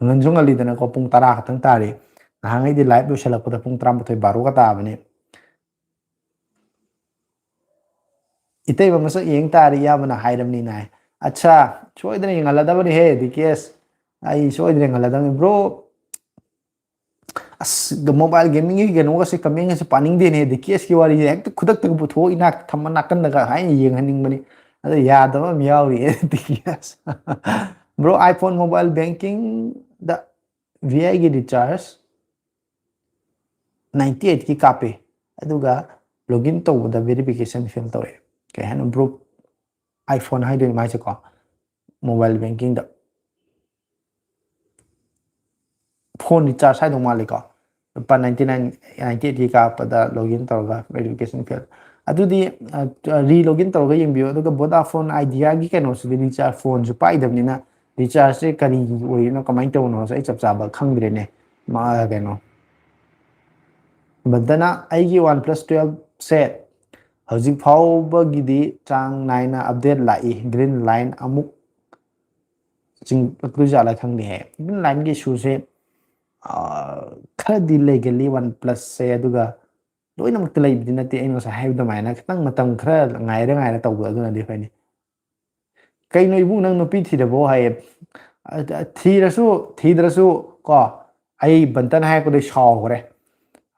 ꯉꯟꯁꯨ ꯉꯜꯂꯤꯗꯅꯀꯣ, ꯄꯨꯡ ꯇꯔꯥ ꯈꯛꯇꯪ ꯇꯥꯔꯤ꯫ ꯅꯍꯥꯟꯉꯩꯗꯤ ꯂꯥꯏꯚ ꯂꯣꯏꯁꯤꯜꯂꯛꯄꯗ ꯄꯨꯡ ꯇꯔꯥꯃꯥꯊꯣꯏ ꯕꯥꯔꯣꯒ ꯇꯥꯕꯅꯤ꯫ ꯏꯇꯩꯃ ꯃꯁꯛ ꯌꯦꯡ ꯇꯥꯔꯤ, ꯏꯌꯥꯝꯕꯅ ꯍꯥꯏꯔꯕꯅꯤꯅ ꯍꯥꯏ꯫ ꯑꯠꯁꯥ, ꯁꯣꯏꯗꯅ ꯌꯦꯡꯍꯜꯂꯗꯕꯅꯤꯍꯦ, ꯗꯤ ꯀꯦ ꯑꯦꯁ꯫ ꯑꯩ ꯁꯣꯏꯗꯅ ꯌꯦꯡꯍꯜꯂꯗꯕꯅꯤ꯫ ꯕ꯭ꯔꯣ, ꯑꯁ, ꯃꯣꯕꯥꯏꯜ ꯒꯦꯃꯤꯡꯒꯤ ꯀꯩꯅꯣꯒꯁꯦ, ꯀꯃꯦꯟꯒꯁꯦ ꯄꯥꯅꯤꯡꯗꯦꯅꯦ꯫ ꯗꯤ ꯀꯦ ꯑꯦꯁꯀꯤ ꯋꯥꯔꯤꯁꯦ ꯍꯦꯛꯇ ꯈꯨꯗꯛꯇꯒ ꯄꯨꯊꯣꯛꯑ ꯏꯅꯥꯛ ꯊꯝꯃ ꯅꯥꯀꯟꯗꯒ ꯍꯥꯏꯅ ꯌꯦꯡꯍꯟꯅꯤꯡꯕꯅꯤ꯫ ꯑꯗꯣ ꯌꯥꯗꯕ ꯑꯃ ꯌꯥꯎꯔꯤꯌꯦ, ꯗꯤ ꯀꯦ ꯑꯦꯁ꯫ ꯕ꯭ꯔꯣ, iPhone mobile bankingꯗ ꯚꯤ ꯑꯥꯏꯒꯤ ꯔꯤꯆꯥꯔꯖ ꯅꯥꯏꯟꯇꯤ ꯑꯩꯠꯀꯤ ꯀꯥꯞꯄꯦ, ꯑꯗꯨꯒ ꯂꯣꯒꯏꯟ ꯇꯧꯕꯗ ꯚꯦꯔꯤꯐꯤꯀꯦꯁꯟ ꯐꯦꯜ ꯇꯧꯔꯛꯑꯦ꯫ ꯀꯩ ꯍꯥꯏꯅꯣ ꯕ꯭ꯔꯣ? iPhone ꯍꯥꯏꯗꯣꯏꯅꯤ ꯃꯥꯏꯁꯦꯀꯣ, ꯃꯣꯕꯥꯏꯜ ꯕꯦꯡꯀꯤꯡꯗ꯫ ꯐꯣꯟ ꯔꯤꯆꯥꯔꯖ ꯍꯥꯏꯗꯧ ꯃꯥꯜꯂꯤꯀꯣ, ꯂꯨꯄꯥ ꯅꯥꯏꯟꯇꯤ ꯅꯥꯏꯟ, ꯅꯥꯏꯟꯇꯤ ꯑꯩꯠꯀꯤ ꯀꯥꯞꯄꯗ ꯂꯣꯒꯏꯟ ꯇꯧꯔꯒ ꯚꯦꯔꯤꯐꯤꯀꯦꯁꯟ ꯐꯦꯜ꯫ ꯑꯗꯨꯗꯤ ꯔꯤ ꯂꯣꯒꯏꯟ ꯇꯧꯔꯒ ꯌꯦꯡꯕꯤꯌꯨ꯫ ꯑꯗꯨꯒ ꯚꯣꯗꯥꯐꯣꯟ ꯑꯥꯏꯗꯤꯌꯥꯒꯤ ꯀꯩꯅꯣꯁꯤꯗꯤ ꯔꯤꯆꯥꯔꯖ, ꯐꯣꯟꯁꯨ ꯄꯥꯏꯗꯕꯅꯤꯅ ꯔꯤꯆꯥꯔꯖꯁꯦ ꯀꯔꯤꯒꯤ ꯑꯣꯏꯔꯤꯅꯣ, ꯀꯃꯥꯏꯅ ꯇꯧꯕꯅꯣꯁꯦ ꯑꯩ ꯆꯞ ꯆꯥꯕ ꯈꯪꯗ꯭ꯔꯦꯅꯦ꯫ ꯃꯥ-, ꯀꯩꯅꯣ, ꯕꯟꯇꯅ, ꯑꯩꯒꯤ ꯋꯥꯟ ꯄ꯭ꯂꯁ ꯇꯨꯌꯦꯜꯞꯁꯦ ꯍꯧꯖꯤꯛ ꯐꯥꯎꯕꯒꯤꯗꯤ ꯆꯥꯡ ꯅꯥꯏꯅ ꯑꯞꯗꯦꯠ ꯂꯥꯛꯏ, ꯒ꯭ꯔꯤꯟ ꯂꯥꯏꯟ ꯑꯃꯨꯛ ꯆꯤꯡꯂꯛꯇꯣꯏꯖꯥꯠꯂ ꯈꯪꯗꯦꯍꯦ꯫ ꯒ꯭ꯔꯤꯟ ꯂꯥꯏꯟꯒꯤ ꯏꯁꯨꯁꯦ, ꯑꯥ, ꯈꯔꯗꯤ ꯂꯩꯒꯜꯂꯤ ꯋꯥꯟ ꯄ꯭ꯂꯁꯁꯦ, ꯑꯗꯨꯒ ꯂꯣꯏꯅꯃꯛꯇ ꯂꯩꯕꯗꯤ ꯅꯠꯇꯦ꯫ ꯑꯩꯅ ꯉꯁꯥꯏ ꯍꯥꯏꯕ ꯑꯗꯨꯃꯥꯏꯅ ꯈꯤꯇꯪ ꯃꯇꯝ ꯈꯔ ꯉꯥꯏꯔ ꯉꯥꯏꯔ ꯇꯧꯕ ꯑꯗꯨꯅꯗꯤ ꯐꯩꯅꯤ꯫ "ꯀꯩꯅꯣ ꯏꯕꯨꯡ, ꯅꯪ ꯅꯨꯄꯤ ꯊꯤꯔꯕꯣ?" ꯍꯥꯏꯌꯦ꯫ "ꯑ, ꯑ, ꯊꯤꯔꯁꯨ ꯊꯤꯗ꯭ꯔꯁꯨ ꯀꯣ, ꯑꯩ ꯕꯟꯇꯟ ꯍꯥꯏꯔꯛꯄꯗꯩ ꯁꯥꯎꯈ꯭ꯔꯦ꯫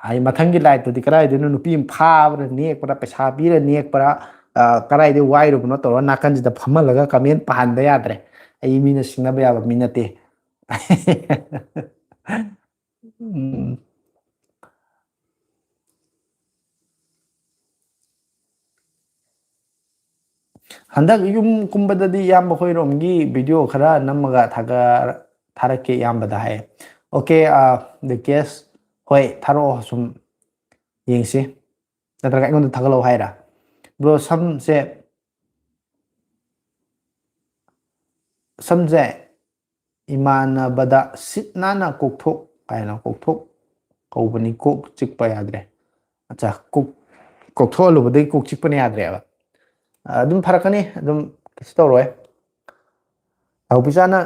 ꯍꯥꯏ, ꯃꯊꯪꯒꯤ ꯂꯥꯏꯠꯇꯨꯗꯤ ꯀꯗꯥꯏꯗꯩꯅꯣ, ꯅꯨꯄꯤ ꯑꯃ ꯐꯥꯕ꯭ꯔꯥ ꯅꯦꯛꯄ꯭ꯔꯥ, ꯄꯩꯁꯥ ꯄꯤꯔ ꯅꯦꯛꯄ꯭ꯔꯥ, ꯑ, ꯀꯗꯥꯏꯗꯩ ꯋꯥꯏꯔꯨꯕꯅꯣ ꯇꯧꯔ ꯅꯥꯀꯟꯁꯤꯗ ꯐꯝꯍꯜꯂꯒ ꯀꯃꯦꯟ ꯄꯥꯍꯟꯗ ꯌꯥꯗ꯭ꯔꯦ꯫ ꯑꯩ ꯃꯤꯅ ꯁꯤꯡꯅꯕ ꯌꯥꯕ ꯃꯤ ꯅꯠꯇꯦ꯫" ꯎꯝ꯫ ꯍꯟꯗꯛ ꯌꯨꯝ ꯀꯨꯝꯕꯗꯗꯤ ꯏꯌꯥꯝꯕ ꯈꯣꯏꯔꯣꯝꯒꯤ ꯚꯤꯗꯤꯑꯣ ꯈꯔ ꯅꯝꯃꯒ ꯊꯥꯒ-, ꯊꯥꯔꯛꯀꯦ ꯏꯌꯥꯝꯕꯗ ꯍꯥꯏꯌꯦ꯫ ꯑꯣꯀꯦ, ꯑ, ꯗ ꯀꯦꯁ, ꯍꯣꯏ, ꯊꯥꯔꯛꯑꯣ, ꯁꯨꯝ ꯌꯦꯡꯁꯤ꯫ ꯅꯠꯇ꯭ꯔꯒ ꯑꯩꯉꯣꯟꯗ ꯊꯥꯒꯠꯂꯛꯑꯣ ꯍꯥꯏꯔ? ꯕ꯭ꯔꯣ, ꯁꯝꯁꯦ, ꯁꯝꯁꯦ ꯏꯃꯥꯟꯅꯕꯗ ꯁꯤꯠ ꯅꯥꯟꯅ ꯀꯣꯛꯊꯣꯛ ꯀꯥꯏꯅ ꯀꯣꯛꯊꯣꯛ ꯀꯧꯕꯅꯤ, ꯀꯣꯛ ꯆꯤꯛꯄ ꯌꯥꯗ꯭ꯔꯦ꯫ ꯑꯠꯆꯥ, ꯀꯣꯛ, ꯀꯣꯛꯊꯣꯛꯍꯜꯂꯨꯕꯗꯒꯤ ꯀꯣꯛ ꯆꯤꯛꯄꯅ ꯌꯥꯗ꯭ꯔꯦꯕ꯫ ꯑꯗꯨꯝ ꯐꯔꯛꯀꯅꯤ, ꯑꯗꯨꯝ ꯀꯩꯁꯨ ꯇꯧꯔꯣꯏ꯫ ꯅꯥꯎꯄꯤꯆꯥꯅ,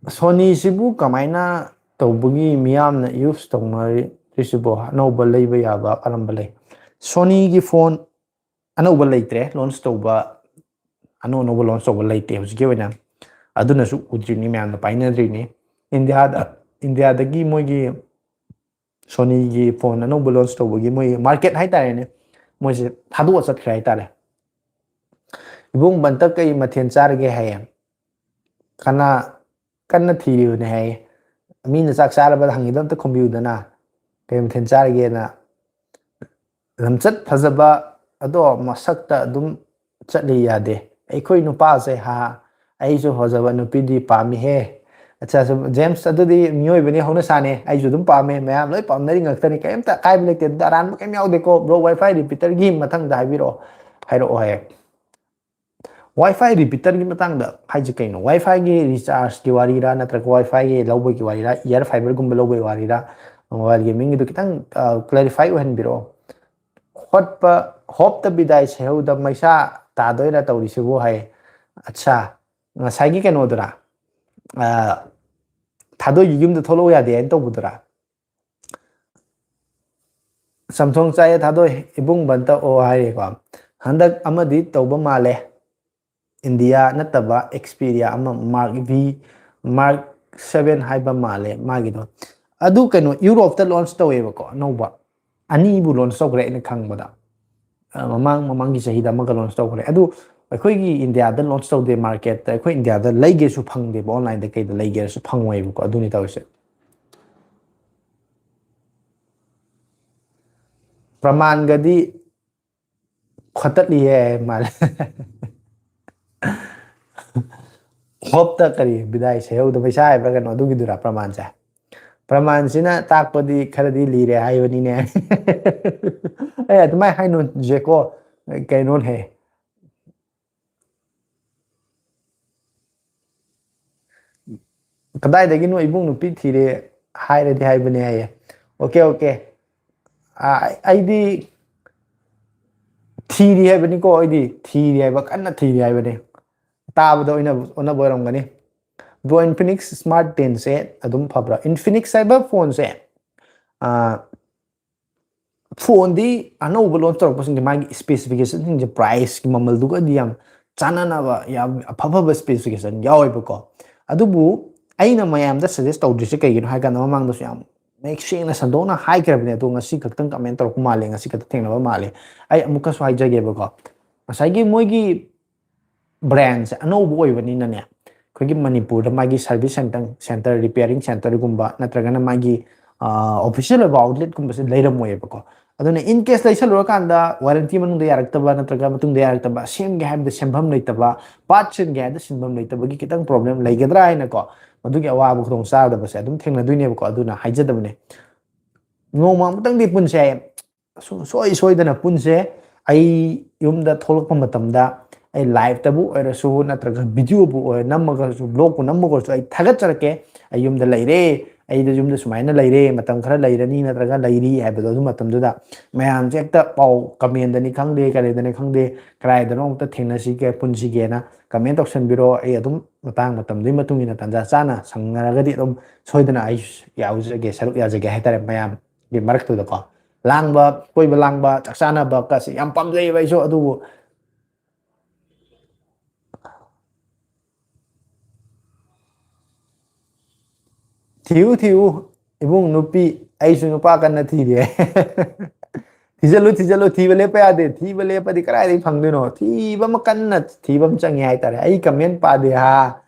"ꯁꯣꯅꯤꯁꯤꯕꯨ ꯀꯃꯥꯏꯅ ꯇꯧꯕꯒꯤ ꯃꯤꯌꯥꯝꯅ ꯌꯨꯁ ꯇꯧꯅꯔꯤꯁꯤꯕꯣ? ꯑꯅꯧꯕ ꯂꯩꯕ ꯌꯥꯕ ꯀꯔꯝꯕ ꯂꯩ?" ꯁꯣꯅꯤꯒꯤ ꯐꯣꯟ ꯑꯅꯧꯕ ꯂꯩꯇ꯭ꯔꯦ, ꯂꯣꯟꯆ ꯇꯧꯕ, ꯑꯅꯧ ꯑꯅꯧꯕ ꯂꯣꯟꯆ ꯇꯧꯕ ꯂꯩꯇꯦ ꯍꯧꯖꯤꯛꯀꯤ ꯑꯣꯏꯅ꯫ ꯑꯗꯨꯅꯁꯨ ꯎꯗ꯭ꯔꯤꯅꯤ, ꯃꯌꯥꯝꯅ ꯄꯥꯏꯅꯗ꯭ꯔꯤꯅꯤ꯫ ꯏꯟꯗꯤꯌꯥꯗ, ꯏꯟꯗꯤꯌꯥꯗꯒꯤ ꯃꯣꯏꯒꯤ ꯁꯣꯅꯤꯒꯤ ꯐꯣꯟ ꯑꯅꯧꯕ ꯂꯣꯟꯆ ꯇꯧꯕꯒꯤ ꯃꯣꯏ ꯃꯥꯔꯀꯦꯠ ꯍꯥꯏꯇꯥꯔꯦꯅꯦ, ꯃꯣꯏꯁꯦ ꯊꯥꯗꯣꯛꯑ ꯆꯠꯈ꯭ꯔꯦ ꯍꯥꯏꯇꯥꯔꯦ꯫ "ꯏꯕꯨꯡ, ꯕꯟꯇ ꯀꯩ ꯃꯊꯦꯜ ꯆꯥꯔꯒꯦ?" ꯍꯥꯏꯌꯦ꯫ ꯀꯅꯥ ꯀꯟꯅ ꯊꯤꯔꯤꯕꯅꯦ ꯍꯥꯏꯌꯦ꯫ ꯃꯤꯅ ꯆꯥꯛ ꯆꯥꯔꯕ ꯍꯪꯉꯤꯗꯣ ꯑꯝꯇ ꯈꯨꯝꯕꯤꯌꯨꯗꯅ꯫ "ꯀꯩ ꯃꯊꯦꯜ ꯆꯥꯔꯒꯦꯅ?" "ꯂꯝꯆꯠ ꯐꯖꯕ ꯑꯗꯣ ꯃꯁꯛꯇ ꯑꯗꯨꯝ ꯆꯠꯂꯤ ꯌꯥꯗꯦ꯫ ꯑꯩꯈꯣꯏ ꯅꯨꯄꯥꯁꯦ ꯍꯥ, ꯑꯩꯁꯨ ꯐꯖꯕ ꯅꯨꯄꯤꯗꯤ ꯄꯥꯝꯃꯤꯍꯦ꯫" ꯑꯠꯆꯥ, ꯁꯨꯝ ꯖꯦꯝꯁ, ꯑꯗꯨꯗꯤ ꯃꯤꯑꯣꯏꯕꯅꯤ, ꯍꯧꯅ ꯁꯥꯅꯦ꯫ ꯑꯩꯁꯨ ꯑꯗꯨꯝ ꯄꯥꯝꯃꯦ, ꯃꯌꯥꯝ ꯂꯣꯏ ꯄꯥꯝꯅꯔꯤ ꯉꯥꯛꯇꯅꯤ, ꯀꯔꯤꯝꯇ ꯑꯀꯥꯏꯕ ꯂꯩꯇꯦ꯫ ꯑꯗꯨꯗ ꯑꯔꯥꯟꯕ ꯀꯩꯝ ꯌꯥꯎꯗꯦꯀꯣ꯫ ꯕ꯭ꯔꯣ, ꯋꯥꯏꯐꯥꯏ ꯔꯤꯄꯤꯇꯔꯒꯤ ꯃꯊꯪꯗ ꯍꯥꯏꯕꯤꯔꯛꯑꯣ, ꯍꯥꯏꯔꯛꯑꯣ ꯍꯥꯏꯌꯦ꯫ ꯋꯥꯏꯐꯥꯏ ꯔꯤꯄꯤꯇꯔꯒꯤ ꯃꯇꯥꯡꯗ ꯍꯥꯏꯁꯦ ꯀꯩꯅꯣ? ꯋꯥꯏꯐꯥꯏꯒꯤ ꯔꯤꯆꯥꯔꯖꯀꯤ ꯋꯥꯔꯤꯔꯥ, ꯅꯠꯇ꯭ꯔꯒ ꯋꯥꯏꯐꯥꯏꯒꯤ ꯂꯧꯕꯒꯤ ꯋꯥꯔꯤꯔꯥ, ꯏꯌꯔ ꯐꯥꯏꯕꯔꯒꯨꯝꯕ ꯂꯧꯕꯒꯤ ꯋꯥꯔꯤꯔꯥ? ꯃꯣꯕꯥꯏꯜ ꯒꯦꯃꯤꯡꯒꯤꯗꯣ ꯈꯤꯇꯪ, ꯑ, ꯀ꯭ꯂꯦꯔꯤꯐꯥꯏ ꯑꯣꯏꯍꯟꯕꯤꯔꯛꯑꯣ꯫ ꯍꯣꯠꯄ, ꯍꯣꯞꯇ ꯕꯤꯗꯥꯏ ꯁꯦꯍꯧꯗ ꯃꯩꯁꯥ ꯇꯥꯗꯣꯏꯔꯥ ꯇꯧꯔꯤꯁꯤꯕꯨ ꯍꯥꯏ꯫ ꯑꯠꯁꯥ, ꯉꯁꯥꯏꯒꯤ ꯀꯩꯅꯣꯗꯨꯔꯥ? ꯑ, ꯊꯥꯗꯣꯏꯒꯤ ꯌꯨꯝꯗ ꯊꯣꯛꯂꯛꯑꯣ ꯌꯥꯗꯦ ꯍꯥꯏꯅ ꯇꯧꯕꯗꯨꯔꯥ? ꯆꯝꯊꯣꯡ ꯆꯥꯏꯌꯦ ꯊꯥꯗꯣꯏ, ꯏꯕꯨꯡ ꯕꯟꯇ ꯑꯣ ꯍꯥꯏꯔꯤꯀꯣ꯫ ꯍꯟꯗꯛ ꯑꯃꯗꯤ ꯇꯧꯕ ꯃꯥꯜꯂꯦ, ꯏꯟꯗꯤꯌꯥ ꯅꯠꯇꯕ Xperia ꯑꯃ, Mark V, Mark seven ꯍꯥꯏꯕ ꯃꯥꯜꯂꯦ ꯃꯥꯒꯤꯗꯣ꯫ ꯑꯗꯨ ꯀꯩꯅꯣ, ꯌꯨꯔꯣꯞꯇ ꯂꯣꯟꯆ ꯇꯧꯋꯦꯕꯀꯣ, ꯑꯅꯧꯕ ꯑꯅꯤꯕꯨ ꯂꯣꯟꯆ ꯇꯧꯈ꯭ꯔꯦ ꯑꯩꯅ ꯈꯪꯕꯗ꯫ ꯑ, ꯃꯃꯥꯡ ꯃꯃꯥꯡꯒꯤ ꯆꯍꯤꯗ ꯑꯃꯒ ꯂꯣꯟꯆ ꯇꯧꯈ꯭ꯔꯦ꯫ ꯑꯗꯨ ꯑꯩꯈꯣꯏꯒꯤ ꯏꯟꯗꯤꯌꯥꯗ ꯂꯣꯟꯆ ꯇꯧꯗꯦ ꯃꯥꯔꯀꯦꯠꯇ꯫ ꯑꯩꯈꯣꯏ ꯏꯟꯗꯤꯌꯥꯗ ꯂꯩꯒꯦꯁꯨ ꯐꯪꯗꯦꯕ, ꯑꯣꯟꯂꯥꯏꯟꯗ ꯀꯩꯗ ꯂꯩꯒꯦꯔꯁꯨ ꯐꯪꯉꯣꯏꯕꯀꯣ꯫ ꯑꯗꯨꯅꯤ ꯇꯧꯔꯤꯁꯦ꯫ ꯄ꯭ꯔꯃꯥꯟꯒꯗꯤ ꯈꯣꯠꯇꯠꯂꯤꯍꯦ ꯃꯥꯜꯂꯦ꯫ ꯍꯣꯞꯇ ꯀꯔꯤ ꯕꯤꯗꯥꯏ ꯁꯩꯍꯧꯗ ꯄꯩꯁꯥ ꯍꯥꯏꯕ꯭ꯔꯥ ꯀꯩꯅꯣ, ꯑꯗꯨꯒꯤꯗꯨꯔꯥ ꯄ꯭ꯔꯃꯥꯟꯁꯦ? ꯄ꯭ꯔꯃꯥꯟꯁꯤꯅ ꯇꯥꯛꯄꯗꯤ ꯈꯔꯗꯤ ꯂꯤꯔꯦ ꯍꯥꯏꯕꯅꯤꯅꯦ꯫ ꯑꯦ, ꯑꯗꯨꯃꯥꯏꯅ ꯍꯥꯏꯅꯨ ꯖꯦꯀꯣ, ꯀꯩꯅꯣꯅꯦ꯫ ꯀꯗꯥꯏꯗꯒꯤꯅꯣ ꯏꯕꯨꯡ ꯅꯨꯄꯤ ꯊꯤꯔꯦ ꯍꯥꯏꯔꯗꯤ ꯍꯥꯏꯕꯅꯦ ꯍꯥꯏꯌꯦ꯫ Okay, okay. ꯑ, ꯑꯩꯗꯤ ꯊꯤꯔꯤ ꯍꯥꯏꯕꯅꯤꯀꯣ, ꯑꯩꯗꯤ ꯊꯤꯔꯤ ꯍꯥꯏꯕ, ꯀꯟꯅ ꯊꯤꯔꯤ ꯍꯥꯏꯕꯅꯤ꯫ ꯇꯥꯕꯗ ꯑꯣꯏꯅ ꯑꯣꯟꯅꯕ ꯑꯣꯏꯔꯝꯒꯅꯤ꯫ ꯕ꯭ꯔꯣ, ꯏꯟꯐꯤꯅꯤꯛꯁ ꯁ꯭ꯃꯥꯔꯠ ꯇꯦꯟꯁꯦ ꯑꯗꯨꯝ ꯐꯕ꯭ꯔꯥ? ꯏꯟꯐꯤꯅꯤꯛꯁ ꯍꯥꯏꯕ ꯐꯣꯟꯁꯦ, ꯑ, ꯐꯣꯟꯗꯤ ꯑꯅꯧꯕ ꯂꯣꯟꯆ ꯇꯧꯔꯛꯄꯁꯤꯡꯁꯦ ꯃꯥꯒꯤ ꯁ꯭ꯄꯦꯁꯤꯐꯤꯀꯦꯁꯟꯁꯤꯡꯁꯦ, ꯄ꯭ꯔꯥꯏꯁꯀꯤ ꯃꯃꯜꯗꯨꯒꯗꯤ ꯌꯥꯝ ꯆꯥꯟꯅꯅꯕ, ꯌꯥꯝ ꯑꯐ ꯑꯐꯕ ꯁ꯭ꯄꯦꯁꯤꯐꯤꯀꯦꯁꯟ ꯌꯥꯎꯋꯦꯕꯀꯣ꯫ ꯑꯗꯨꯕꯨ ꯑꯩꯅ ꯃꯌꯥꯝꯗ ꯁꯖꯦꯁ ꯇꯧꯗ꯭ꯔꯤꯁꯦ ꯀꯩꯒꯤꯅꯣ ꯍꯥꯏ ꯀꯥꯟꯗ, ꯃꯃꯥꯡꯗꯁꯨ ꯌꯥꯝ ꯃꯌꯦꯛ ꯁꯦꯡꯅ ꯁꯟꯗꯣꯛꯅ ꯍꯥꯏꯈ꯭ꯔꯕꯅꯦ, ꯑꯗꯣ ꯉꯁꯤ ꯈꯛꯇꯪ ꯀꯃꯦꯟ ꯇꯧꯔꯛꯄ ꯃꯥꯜꯂꯦ, ꯉꯁꯤ ꯈꯛꯇ ꯊꯦꯡꯅꯕ ꯃꯥꯜꯂꯦ꯫ ꯑꯩ ꯑꯃꯨꯛꯀꯁꯨ ꯍꯥꯏꯖꯒꯦꯕꯀꯣ, ꯉꯁꯥꯏꯒꯤ ꯃꯣꯏꯒꯤ ꯕ꯭ꯔꯥꯟꯁꯦ ꯑꯅꯧꯕ ꯑꯣꯏꯕꯅꯤꯅꯅꯦ, ꯑꯩꯈꯣꯏꯒꯤ ꯃꯅꯤꯄꯨꯔꯗ ꯃꯥꯒꯤ ꯁꯔꯚꯤꯁ ꯁꯦꯟꯇꯔ, ꯁꯦꯟꯇꯔ, ꯔꯤꯄꯤꯌꯥꯔꯤꯡ ꯁꯦꯟꯇꯔꯒꯨꯝꯕ ꯅꯠꯇ꯭ꯔꯒꯅ ꯃꯥꯒꯤ, ꯑ, ꯑꯣꯐꯤꯁꯤꯌꯦꯜ ꯑꯣꯏꯕ ꯑꯥꯎꯠꯂꯦꯠꯀꯨꯝꯕꯁꯦ ꯂꯩꯔꯝꯃꯣꯏꯌꯦꯕꯀꯣ꯫ ꯑꯗꯨꯅ in case ꯂꯩꯁꯜꯂꯨꯔꯀꯥꯟꯗ ꯋꯥꯔꯦꯟꯇꯤ ꯃꯅꯨꯡꯗ ꯌꯥꯔꯛꯇꯕ ꯅꯠꯇ꯭ꯔꯒ ꯃꯇꯨꯡꯗ ꯌꯥꯔꯛꯇꯕ, ꯁꯦꯝꯒꯦ ꯍꯥꯏꯕꯗ ꯁꯦꯝꯐꯝ ꯂꯩꯇꯕ, ꯄꯥꯔꯠ ꯁꯤꯟꯒꯦ ꯍꯥꯏꯕꯗ ꯁꯤꯟꯐꯝ ꯂꯩꯇꯕꯒꯤ ꯈꯤꯇꯪ ꯄ꯭ꯔꯣꯕ꯭ꯂꯦꯝ ꯂꯩꯒꯗ꯭ꯔꯥ ꯍꯥꯏꯅꯀꯣ, ꯃꯗꯨꯒꯤ ꯑꯋꯥꯕ ꯈꯨꯗꯣꯡꯆꯥꯗꯕꯁꯦ ꯑꯗꯨꯝ ꯊꯦꯡꯅꯗꯣꯏꯅꯦꯕꯀꯣ꯫ ꯑꯗꯨꯅ ꯍꯥꯏꯖꯗꯕꯅꯦ, ꯅꯣꯡꯃ ꯑꯃꯨꯛꯇꯪꯗꯤ ꯄꯨꯟꯁꯦ ꯍꯥꯏꯌꯦ꯫ ꯁꯨꯡꯁꯣꯏ ꯁꯣꯏꯗꯅ ꯄꯨꯟꯁꯦ꯫ ꯑꯩ ꯌꯨꯝꯗ ꯊꯣꯛꯂꯛꯄ ꯃꯇꯝꯗ ꯑꯩ ꯂꯥꯏꯞꯇꯕꯨ ꯑꯣꯏꯔꯁꯨ ꯅꯠꯇ꯭ꯔꯒ ꯚꯤꯗꯤꯑꯣꯕꯨ ꯑꯣꯏꯔ ꯅꯝꯃꯒꯁꯨ, ꯕ꯭ꯂꯣꯒꯄꯨ ꯅꯝꯃꯒꯁꯨ ꯑꯩ ꯊꯥꯒꯠꯆꯔꯛꯀꯦ꯫ ꯑꯩ ꯌꯨꯝꯗ ꯂꯩꯔꯦ, ꯑꯩꯗ ꯌꯨꯝꯗ ꯁꯨꯃꯥꯏꯅ ꯂꯩꯔꯦ, ꯃꯇꯝ ꯈꯔ ꯂꯩꯔꯅꯤ ꯅꯠꯇ꯭ꯔꯒ ꯂꯩꯔꯤ ꯍꯥꯏꯕꯗꯣ, ꯑꯗꯨ ꯃꯇꯝꯗꯨꯗ ꯃꯌꯥꯝꯁꯦ ꯍꯦꯛꯇ ꯄꯥꯎ ꯀꯃꯦꯟꯗꯅꯤ ꯈꯪꯗꯦ, ꯀꯔꯤꯗꯅꯤ ꯈꯪꯗꯦ, ꯀꯗꯥꯏꯗꯅꯣ ꯑꯃꯨꯛꯇ ꯊꯦꯡꯅꯁꯤꯒꯦ, ꯄꯨꯟꯁꯤꯒꯦꯅ ꯀꯃꯦꯟ ꯇꯧꯁꯟꯕꯤꯔꯣ꯫ ꯑꯩ ꯑꯗꯨꯝ ꯃꯇꯥꯡ ꯃꯇꯝꯗꯨꯒꯤ ꯃꯇꯨꯡ ꯏꯟꯅ ꯇꯥꯟꯖꯥ ꯆꯥꯅ ꯁꯪꯅꯔꯒꯗꯤ ꯑꯗꯨꯝ ꯁꯣꯏꯗꯅ ꯑꯩ ꯌꯥꯎꯖꯒꯦ, ꯁꯔꯨꯛ ꯌꯥꯖꯒꯦ ꯍꯥꯏꯇꯥꯔꯦ ꯃꯌꯥꯝꯒꯤ ꯃꯔꯛꯇꯨꯗꯀꯣ꯫ ꯂꯥꯡꯕ, ꯀꯣꯏꯕ ꯂꯥꯡꯕ, ꯆꯥꯛ ꯆꯥꯅꯕ ꯀꯁꯦ ꯌꯥꯝ ꯄꯥꯝꯖꯩꯌꯦꯕ ꯑꯩꯁꯨ꯫ ꯑꯗꯨꯕꯨ ꯊꯤꯌꯨ ꯊꯤꯌꯨ ꯏꯕꯨꯡ ꯅꯨꯄꯤ, ꯑꯩꯁꯨ ꯅꯨꯄꯥ ꯀꯟꯅ ꯊꯤꯔꯤ꯫ ꯊꯤꯖꯜꯂꯨ ꯊꯤꯖꯜꯂꯨ, ꯊꯤꯕ ꯂꯦꯞꯄ ꯌꯥꯗꯦ꯫ ꯊꯤꯕ ꯂꯦꯞꯄꯗꯤ ꯀꯗꯥꯏꯗꯒꯤ ꯐꯪꯗꯣꯏꯅꯣ? ꯊꯤꯕ ꯑꯃ ꯀꯟꯅ ꯊꯤꯕ ꯑꯃ ꯆꯪꯉꯦ ꯍꯥꯏꯇꯥꯔꯦ꯫ ꯑꯩ ꯀꯃꯦꯟ ꯄꯥꯗꯦ ꯍꯥ꯫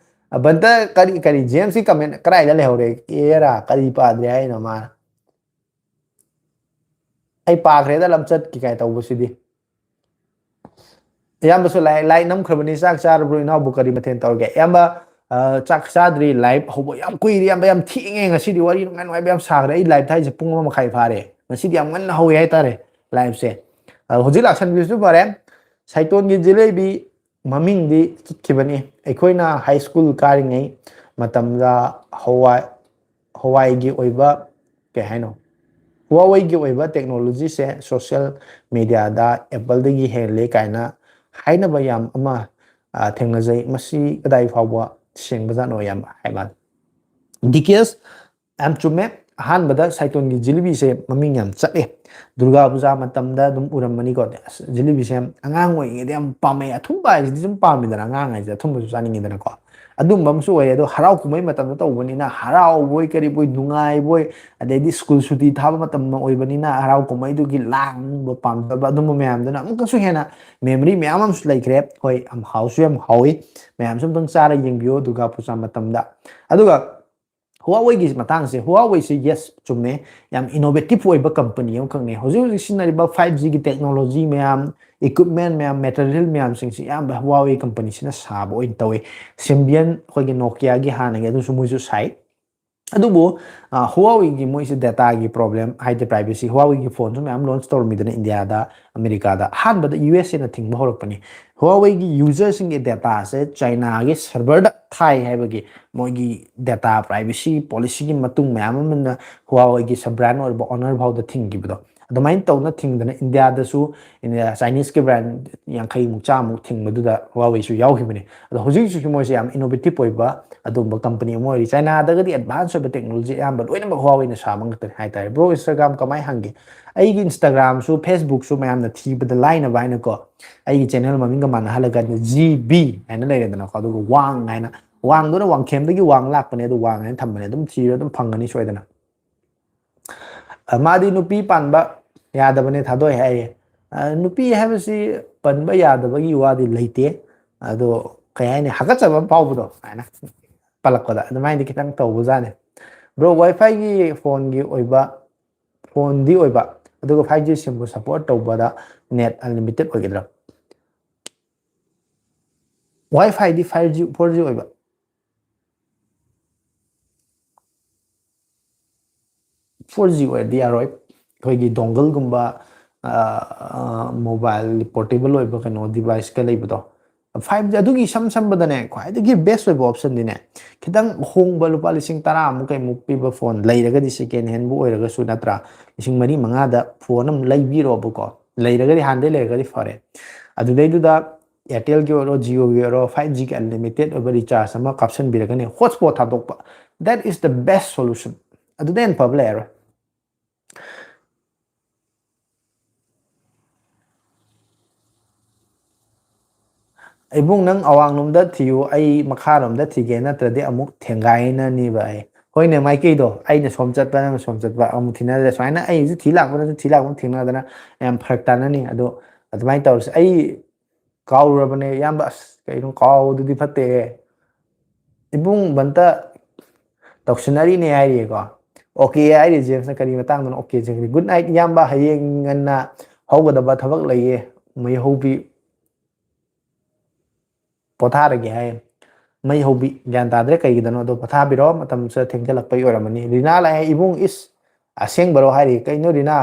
ꯑꯕꯟꯇ ꯀꯔꯤ ꯀꯔꯤ ꯖꯦꯝꯁꯀꯤ ꯀꯃꯦꯟ ꯀꯗꯥꯏꯗ ꯂꯩꯍꯧꯔꯦ? ꯑꯦꯔꯥ, ꯀꯔꯤ ꯄꯥꯗ꯭ꯔꯦ ꯍꯥꯏꯅꯣ ꯃꯥꯅ? ꯑꯩ ꯄꯥꯈ꯭ꯔꯦꯗ ꯂꯝꯆꯠꯀꯤ ꯀꯥꯏ ꯇꯧꯕꯁꯤꯗꯤ꯫ ꯏꯌꯥꯝꯕꯁꯨ ꯂꯥꯏ ꯂꯥꯏ ꯅꯝꯈ꯭ꯔꯕꯅꯤ꯫ ꯆꯥꯛ ꯆꯥꯔꯕ꯭ꯔꯣ ꯏꯅꯥꯎꯕꯨ? ꯀꯔꯤ ꯃꯊꯦꯜ ꯇꯧꯔꯒꯦ? ꯏꯌꯥꯝꯕ, ꯑ, ꯆꯥꯛ ꯆꯥꯗ꯭ꯔꯤ꯫ ꯂꯥꯏꯞ ꯍꯧꯕ ꯌꯥꯝ ꯀꯨꯏꯔꯦ ꯏꯌꯥꯝꯕ, ꯌꯥꯝ ꯊꯦꯡꯉꯦ꯫ ꯉꯁꯤꯗꯤ ꯋꯥꯔꯤ ꯅꯨꯡꯉꯥꯏ ꯅꯨꯡꯉꯥꯏꯕ ꯌꯥꯝ ꯁꯥꯈ꯭ꯔꯦ꯫ ꯑꯩ ꯂꯥꯏꯞ ꯊꯥꯏꯁꯦ ꯄꯨꯡ ꯑꯃ ꯃꯈꯥꯏ ꯐꯥꯔꯦ꯫ ꯉꯁꯤꯗꯤ ꯌꯥꯝ ꯉꯟꯅ ꯍꯧꯋꯦ ꯍꯥꯏꯇꯥꯔꯦ ꯂꯥꯏꯞꯁꯦ꯫ ꯑ, ꯍꯧꯖꯤꯛ ꯂꯥꯛꯁꯟꯕꯤꯔꯁꯨ ꯐꯔꯦ꯫ ꯁꯥꯏꯇꯣꯟꯒꯤ ꯖꯤꯂꯦꯕꯤ ꯃꯃꯤꯡꯗꯤ ꯆꯠꯈꯤꯕꯅꯤ꯫ ꯑꯩꯈꯣꯏꯅ ꯍꯥꯏ ꯁ꯭ꯀꯨꯜ ꯀꯥꯔꯤꯉꯩ ꯃꯇꯝꯗ ꯍꯋꯥꯏ, ꯍꯋꯥꯏꯒꯤ ꯑꯣꯏꯕ, ꯀꯩ ꯍꯥꯏꯅꯣ, ꯍꯨꯋꯥꯋꯦꯒꯤ ꯑꯣꯏꯕ ꯇꯦꯛꯅꯣꯂꯣꯖꯤꯁꯦ ꯁꯣꯁꯤꯌꯦꯜ ꯃꯦꯗꯤꯌꯥꯗ ꯑꯦꯄꯜꯗꯒꯤ ꯍꯦꯜꯂꯦ ꯀꯥꯏꯅ ꯍꯥꯏꯅꯕ ꯌꯥꯝ ꯑꯃ, ꯑ, ꯊꯦꯡꯅꯖꯩ꯫ ꯃꯁꯤ ꯀꯗꯥꯏ ꯐꯥꯎꯕ ꯁꯦꯡꯕꯖꯥꯠꯅꯣ ꯌꯥꯝ ꯍꯥꯏꯕ꯫ ꯗꯤ ꯀꯦ ꯑꯦꯁ, ꯌꯥꯝ ꯆꯨꯝꯃꯦ꯫ ꯑꯍꯥꯟꯕꯗ ꯁꯥꯏꯇꯣꯟꯒꯤ ꯖꯤꯂꯤꯕꯤꯁꯦ ꯃꯃꯤꯡ ꯌꯥꯝ ꯆꯠꯂꯦ꯫ ꯗꯨꯔꯒꯥ ꯄꯨꯖꯥ ꯃꯇꯝꯗ ꯑꯗꯨꯝ ꯎꯔꯝꯃꯅꯤꯀꯣ꯫ ꯑꯁ, ꯖꯤꯂꯤꯕꯤꯁꯦ ꯌꯥꯝ ꯑꯉꯥꯡ ꯑꯣꯏꯔꯤꯉꯩꯗ ꯌꯥꯝ ꯄꯥꯝꯃꯛꯑꯦ꯫ ꯑꯊꯨꯝꯕ ꯍꯥꯏꯁꯤꯗꯤ ꯁꯨꯝ ꯄꯥꯝꯃꯤꯗꯅ, ꯑꯉꯥꯡ ꯍꯥꯏꯁꯤꯗꯤ ꯑꯊꯨꯝꯕꯁꯨ ꯆꯥꯅꯤꯡꯉꯤꯗꯅꯀꯣ꯫ ꯑꯗꯨꯝꯕ ꯑꯃꯁꯨ ꯑꯣꯏꯌꯦ꯫ ꯑꯗꯣ ꯍꯔꯥꯎ ꯀꯨꯝꯍꯩ ꯃꯇꯝꯗ ꯇꯧꯕꯅꯤꯅ ꯍꯔꯥꯎꯕꯣꯏ ꯀꯔꯤꯕꯣꯏ ꯅꯨꯡꯉꯥꯏꯕꯣꯏ, ꯑꯗꯩꯗꯤ ꯁ꯭ꯀꯨꯜ ꯁꯨꯇꯤ ꯊꯥꯕ ꯃꯇꯝ ꯑꯣꯏꯕꯅꯤꯅ ꯍꯔꯥꯎ ꯀꯨꯝꯍꯩꯗꯨꯒꯤ ꯂꯥꯡꯕ ꯄꯥꯝꯖꯕ ꯑꯗꯨꯝꯕ ꯃꯌꯥꯝꯗꯨꯅ ꯑꯃꯨꯛꯀꯁꯨ ꯍꯦꯟꯅ ꯃꯦꯃꯣꯔꯤ ꯃꯌꯥꯝ ꯑꯃꯁꯨ ꯂꯩꯈ꯭ꯔꯦ꯫ ꯍꯣꯏ, ꯌꯥꯝ ꯍꯥꯎꯁꯨ ꯌꯥꯝ ꯍꯥꯎꯏ꯫ ꯃꯌꯥꯝꯁꯨ ꯑꯝꯇꯪ ꯆꯥꯔ ꯌꯦꯡꯕꯤꯌꯨ ꯗꯨꯔꯒꯥ ꯄꯨꯖꯥ ꯃꯇꯝꯗ꯫ ꯑꯗꯨꯒ ꯍꯨꯋꯥꯋꯦꯒꯤ ꯃꯇꯥꯡꯁꯦ, ꯍꯨꯋꯥꯋꯦꯁꯦ, ꯌꯦꯁ, ꯆꯨꯝꯃꯦ, ꯌꯥꯝ ꯏꯅꯣꯚꯦꯇꯤꯞ ꯑꯣꯏꯕ ꯀꯝꯄꯅꯤ ꯑꯃꯈꯛꯅꯦ꯫ ꯍꯧꯖꯤꯛ ꯍꯧꯖꯤꯛ ꯁꯤꯖꯤꯟꯅꯔꯤꯕ ꯐꯥꯏꯚ ꯖꯤꯒꯤ ꯇꯦꯛꯅꯣꯂꯣꯖꯤ ꯃꯌꯥꯝ, ꯏꯀ꯭ꯋꯤꯞꯃꯦꯟ ꯃꯌꯥꯝ, ꯃꯦꯇꯔꯤꯌꯦꯜ ꯃꯌꯥꯝꯁꯤꯡꯁꯦ ꯑꯌꯥꯝꯕ ꯍꯨꯋꯥꯋꯦ ꯀꯝꯄꯅꯤꯁꯤꯅ ꯁꯥꯕ ꯑꯣꯏꯅ ꯇꯧꯋꯤ꯫ ꯁꯤꯝꯕꯤꯌꯟ, ꯑꯩꯈꯣꯏꯒꯤ ꯅꯣꯀꯤꯌꯥꯒꯤ ꯍꯥꯟꯅꯒꯤ, ꯑꯗꯨꯁꯨ ꯃꯣꯏꯁꯨ ꯁꯥꯏ꯫ ꯑꯗꯨꯕꯨ, ꯑ, ꯍꯨꯋꯥꯋꯦꯒꯤ ꯃꯣꯏꯁꯦ ꯗꯦꯇꯥꯒꯤ ꯄ꯭ꯔꯣꯕ꯭ꯂꯦꯝ ꯍꯥꯏꯗꯤ ꯄ꯭ꯔꯥꯏꯚꯦꯁꯤ, ꯍꯨꯋꯥꯋꯦꯒꯤ ꯐꯣꯟꯁꯨ ꯃꯌꯥꯝ ꯂꯣꯟꯆ ꯇꯧꯔꯝꯃꯤꯗꯅ ꯏꯟꯗꯤꯌꯥꯗ, ꯑꯃꯦꯔꯤꯀꯥꯗ꯫ ꯑꯍꯥꯟꯕꯗ ꯌꯨ ꯑꯦꯁ ꯑꯦꯅ ꯊꯤꯡꯕ ꯍꯧꯔꯛꯄꯅꯤ꯫ ꯍꯨꯋꯥꯋꯦꯒꯤ ꯌꯨꯖꯔꯁꯤꯡꯒꯤ ꯗꯦꯇꯥꯁꯦ ꯆꯥꯏꯅꯥꯒꯤ ꯁꯔꯚꯔꯗ ꯊꯥꯏ ꯍꯥꯏꯕꯒꯤ ꯃꯣꯏꯒꯤ ꯗꯦꯇꯥ ꯄ꯭ꯔꯥꯏꯚꯦꯁꯤ ꯄꯣꯂꯤꯁꯤꯒꯤ ꯃꯇꯨꯡ ꯃꯌꯥꯝ ꯑꯃꯅ ꯍꯨꯋꯥꯋꯦꯒꯤ ꯁꯕ ꯕ꯭ꯔꯥꯟ ꯑꯣꯏꯔꯤꯕ ꯑꯣꯅꯔ ꯐꯥꯎꯗ ꯊꯤꯡꯈꯤꯕꯗꯣ꯫ ꯑꯗꯨꯃꯥꯏꯅ ꯇꯧꯅ ꯊꯤꯡꯗꯅ ꯏꯟꯗꯤꯌꯥꯗꯁꯨ ꯏꯟꯗꯤꯌꯥ, ꯆꯥꯏꯅꯤꯁꯀꯤ ꯕ꯭ꯔꯥꯟ ꯌꯥꯡꯈꯩꯃꯨꯛ ꯆꯥꯝꯃꯨꯛ ꯊꯤꯡꯕꯗꯨꯗ ꯍꯨꯋꯥꯋꯦꯁꯨ ꯌꯥꯎꯈꯤꯕꯅꯤ꯫ ꯑꯗꯣ ꯍꯧꯖꯤꯛ ꯍꯧꯖꯤꯛꯁꯨ ꯃꯣꯏꯁꯦ ꯌꯥꯝ ꯏꯅꯣꯚꯦꯇꯤꯞ ꯑꯣꯏꯕ ꯑꯗꯨꯒꯨꯝꯕ ꯀꯝꯄꯅꯤ ꯑꯃ ꯑꯣꯏꯔꯤ꯫ ꯆꯥꯏꯅꯥꯗꯒꯗꯤ ꯑꯦꯗꯚꯥꯟꯁ ꯑꯣꯏꯕ ꯇꯦꯛꯅꯣꯂꯣꯖꯤ ꯑꯌꯥꯝꯕ ꯂꯣꯏꯅꯃꯛ ꯍꯨꯋꯥꯋꯦꯅ ꯁꯥꯕ ꯉꯥꯛꯇꯅꯤ ꯍꯥꯏꯇꯥꯔꯦ꯫ ꯕ꯭ꯔꯣ, ꯏꯟꯁꯇꯥꯒ꯭ꯔꯥꯝ ꯀꯃꯥꯏꯅ ꯍꯥꯡꯒꯦ? ꯑꯩꯒꯤ ꯏꯟꯁꯇꯥꯒ꯭ꯔꯥꯝꯁꯨ ꯐꯦꯁꯕꯨꯛꯁꯨ ꯃꯌꯥꯝꯅ ꯊꯤꯕꯗ ꯂꯥꯏꯅꯕ ꯍꯥꯏꯅꯀꯣ, ꯑꯩꯒꯤ ꯆꯦꯅꯦꯜ ꯃꯃꯤꯡꯒ ꯃꯥꯟꯅꯍꯜꯂꯒ ꯖꯤ ꯕꯤ ꯍꯥꯏꯅ ꯂꯩꯔꯦꯗꯅꯀꯣ, ꯑꯗꯨꯒ ꯋꯥꯡ ꯍꯥꯏꯅ, ꯋꯥꯡꯗꯨꯅ ꯋꯥꯡꯈꯦꯝꯗꯒꯤ ꯋꯥꯡ ꯂꯥꯛꯄꯅꯦ, ꯑꯗꯨ ꯋꯥꯡ ꯍꯥꯏꯅ ꯊꯝꯕꯅꯦ, ꯑꯗꯨꯝ ꯊꯤꯔ ꯑꯗꯨꯝ ꯐꯪꯒꯅꯤ ꯁꯣꯏꯗꯅ꯫ ꯑ, ꯃꯥꯗꯤ ꯅꯨꯄꯤ ꯄꯥꯟꯕ ꯌꯥꯗꯕꯅꯦ ꯊꯥꯗꯣꯛꯑꯦ ꯍꯥꯏꯌꯦ꯫ ꯑ, ꯅꯨꯄꯤ ꯍꯥꯏꯕꯁꯤ ꯄꯟꯕ ꯌꯥꯗꯕꯒꯤ ꯋꯥꯗꯤ ꯂꯩꯇꯦ, ꯑꯗꯣ ꯀꯩ ꯍꯥꯏꯅꯤ, ꯍꯥꯀꯠꯆꯕ ꯑꯃ ꯐꯥꯎꯕꯗꯣ ꯍꯥꯏꯅ ꯄꯜꯂꯛꯄꯗ ꯑꯗꯨꯃꯥꯏꯅꯗꯤ ꯈꯤꯇꯪ ꯇꯧꯕꯖꯥꯠꯅꯤ꯫ ꯕ꯭ꯔꯣ, ꯋꯥꯏꯐꯥꯏꯒꯤ ꯐꯣꯟꯒꯤ ꯑꯣꯏꯕ, ꯐꯣꯟꯗꯤ ꯑꯣꯏꯕ, ꯑꯗꯨꯒ ꯐꯥꯏꯚ ꯖꯤ ꯁꯤꯝꯕꯨ ꯁꯞꯄꯣꯔꯠ ꯇꯧꯕꯗ ꯅꯦꯠ ꯑꯟꯂꯤꯃꯤꯇꯦꯠ ꯑꯣꯏꯒꯗ꯭ꯔꯥ? ꯋꯥꯏꯐꯥꯏꯗꯤ ꯐꯥꯏꯚ ꯖꯤ, ꯐꯣꯔ ꯖꯤ ꯑꯣꯏꯕ꯫ ꯐꯣꯔ ꯖꯤ ꯑꯣꯏꯔꯗꯤ ꯌꯥꯔꯣꯏ꯫ ꯑꯩꯈꯣꯏꯒꯤ ꯗꯣꯡꯒꯜꯒꯨꯝꯕ, ꯃꯣꯕꯥꯏꯜ ꯄꯣꯔꯇꯦꯕꯜ ꯑꯣꯏꯕ ꯀꯩꯅꯣ ꯗꯤꯚꯥꯏꯁꯀ ꯂꯩꯕꯗꯣ, ꯐꯥꯏꯚ ꯖꯤ ꯑꯗꯨꯒꯤ ꯏꯁꯝ ꯁꯝꯕꯗꯅꯦ, ꯈ꯭ꯋꯥꯏꯗꯒꯤ ꯕꯦꯁ ꯑꯣꯏꯕ ꯑꯣꯞꯁꯟꯗꯤꯅꯦ, ꯈꯤꯇꯪ ꯍꯣꯡꯕ, ꯂꯨꯄꯥ ꯂꯤꯁꯤꯡ ꯇꯔꯥꯃꯨꯛ ꯀꯩꯃꯨꯛ ꯄꯤꯕ ꯐꯣꯟ ꯂꯩꯔꯒꯗꯤ, ꯁꯦꯀꯦꯟ ꯍꯦꯟꯕꯨ ꯑꯣꯏꯔꯒꯁꯨ ꯅꯠꯇ꯭ꯔꯥ, ꯂꯤꯁꯤꯡ ꯃꯔꯤ ꯃꯉꯥꯗ ꯐꯣꯟ ꯑꯃ ꯂꯩꯕꯤꯔꯣꯕꯀꯣ, ꯂꯩꯔꯒꯗꯤ, ꯍꯥꯟꯅꯗꯩ ꯂꯩꯔꯒꯗꯤ ꯐꯔꯦ꯫ ꯑꯗꯨꯗꯩꯗꯨꯗ ꯑꯦꯌꯥꯔꯇꯦꯜꯒꯤ ꯑꯣꯏꯔꯣ, ꯖꯤꯑꯣꯒꯤ ꯑꯣꯏꯔꯣ, ꯐꯥꯏꯚ ꯖꯤꯒꯤ ꯑꯟꯂꯤꯃꯤꯇꯦꯠ ꯑꯣꯏꯕ ꯔꯤꯆꯥꯔꯖ ꯑꯃ ꯀꯥꯞꯁꯟꯕꯤꯔꯒꯅꯤ, ꯍꯣꯠꯁꯄꯣꯠ ꯊꯥꯗꯣꯛꯄ꯫ That is the best solution. ꯑꯗꯨꯗꯩ ꯍꯦꯟꯅ ꯐꯕ ꯂꯩꯔꯔꯣꯏ꯫ ꯏꯕꯨꯡ, ꯅꯪ ꯑꯋꯥꯡꯂꯣꯝꯗ ꯊꯤꯌꯨ, ꯑꯩ ꯃꯈꯥꯔꯣꯝꯗ ꯊꯤꯒꯦ, ꯅꯠꯇ꯭ꯔꯗꯤ ꯑꯃꯨꯛ ꯊꯦꯡꯒꯥꯏꯅꯅꯤꯕ ꯑꯩ꯫ ꯍꯣꯏꯅꯦ, ꯃꯥꯏꯀꯩꯗꯣ, ꯑꯩꯅ ꯁꯣꯝ ꯆꯠꯄ, ꯅꯪꯅ ꯁꯣꯝ ꯆꯠꯄ, ꯑꯃꯨꯛ ꯊꯤꯅꯗ꯭ꯔꯦ꯫ ꯁꯨꯃꯥꯏꯅ ꯑꯩꯁꯨ ꯊꯤ ꯂꯥꯛꯄ, ꯅꯪꯁꯨ ꯊꯤ ꯂꯥꯛꯄ, ꯊꯦꯡꯅꯗꯅ ꯌꯥꯝ ꯐꯔꯛ ꯇꯥꯅꯅꯤ꯫ ꯑꯗꯣ ꯑꯗꯨꯃꯥꯏꯅ ꯇꯧꯔꯁꯤ꯫ ꯑꯩ ꯀꯥꯎꯔꯨꯔꯕꯅꯦ, ꯏꯌꯥꯝꯕ꯫ ꯑꯁ, ꯀꯩꯅꯣ, ꯀꯥꯎꯕꯗꯨꯗꯤ ꯐꯠꯇꯦꯍꯦ꯫ ꯏꯕꯨꯡ, ꯕꯟꯇ ꯇꯧꯁꯤꯟꯅꯔꯤꯅꯦ ꯍꯥꯏꯔꯤꯌꯦꯀꯣ꯫ ꯑꯣꯀꯦ ꯍꯥꯏꯔꯤ ꯖꯦꯝꯁꯅ, ꯀꯔꯤ ꯃꯇꯥꯡꯗꯅꯣ ꯑꯣꯀꯦ ꯖꯦꯝꯁ? Good night ꯏꯌꯥꯝꯕ, ꯍꯌꯦꯡ ꯉꯟꯅ ꯍꯧꯒꯗꯕ ꯊꯕꯛ ꯂꯩꯌꯦ, ꯃꯩ ꯍꯧꯕꯤ꯫ ꯄꯣꯊꯥꯔꯒꯦ ꯍꯥꯏ꯫ ꯃꯩ ꯍꯧꯕꯤ꯫ ꯒ꯭ꯌꯥꯟ ꯇꯥꯗ꯭ꯔꯦ ꯀꯩꯒꯤꯗꯅꯣ, ꯑꯗꯣ ꯄꯣꯊꯥꯕꯤꯔꯣ, ꯃꯇꯝꯁꯦ ꯊꯦꯡꯖꯤꯜꯂꯛꯄꯒꯤ ꯑꯣꯏꯔꯝꯃꯅꯤ꯫ ꯔꯤꯅꯥ ꯂꯥꯛꯑꯦ꯫ ꯏꯕꯨꯡ, ꯏꯁ, ꯑꯁꯦꯡꯕꯔꯣ ꯍꯥꯏꯔꯤ? ꯀꯩꯅꯣ ꯔꯤꯅꯥ,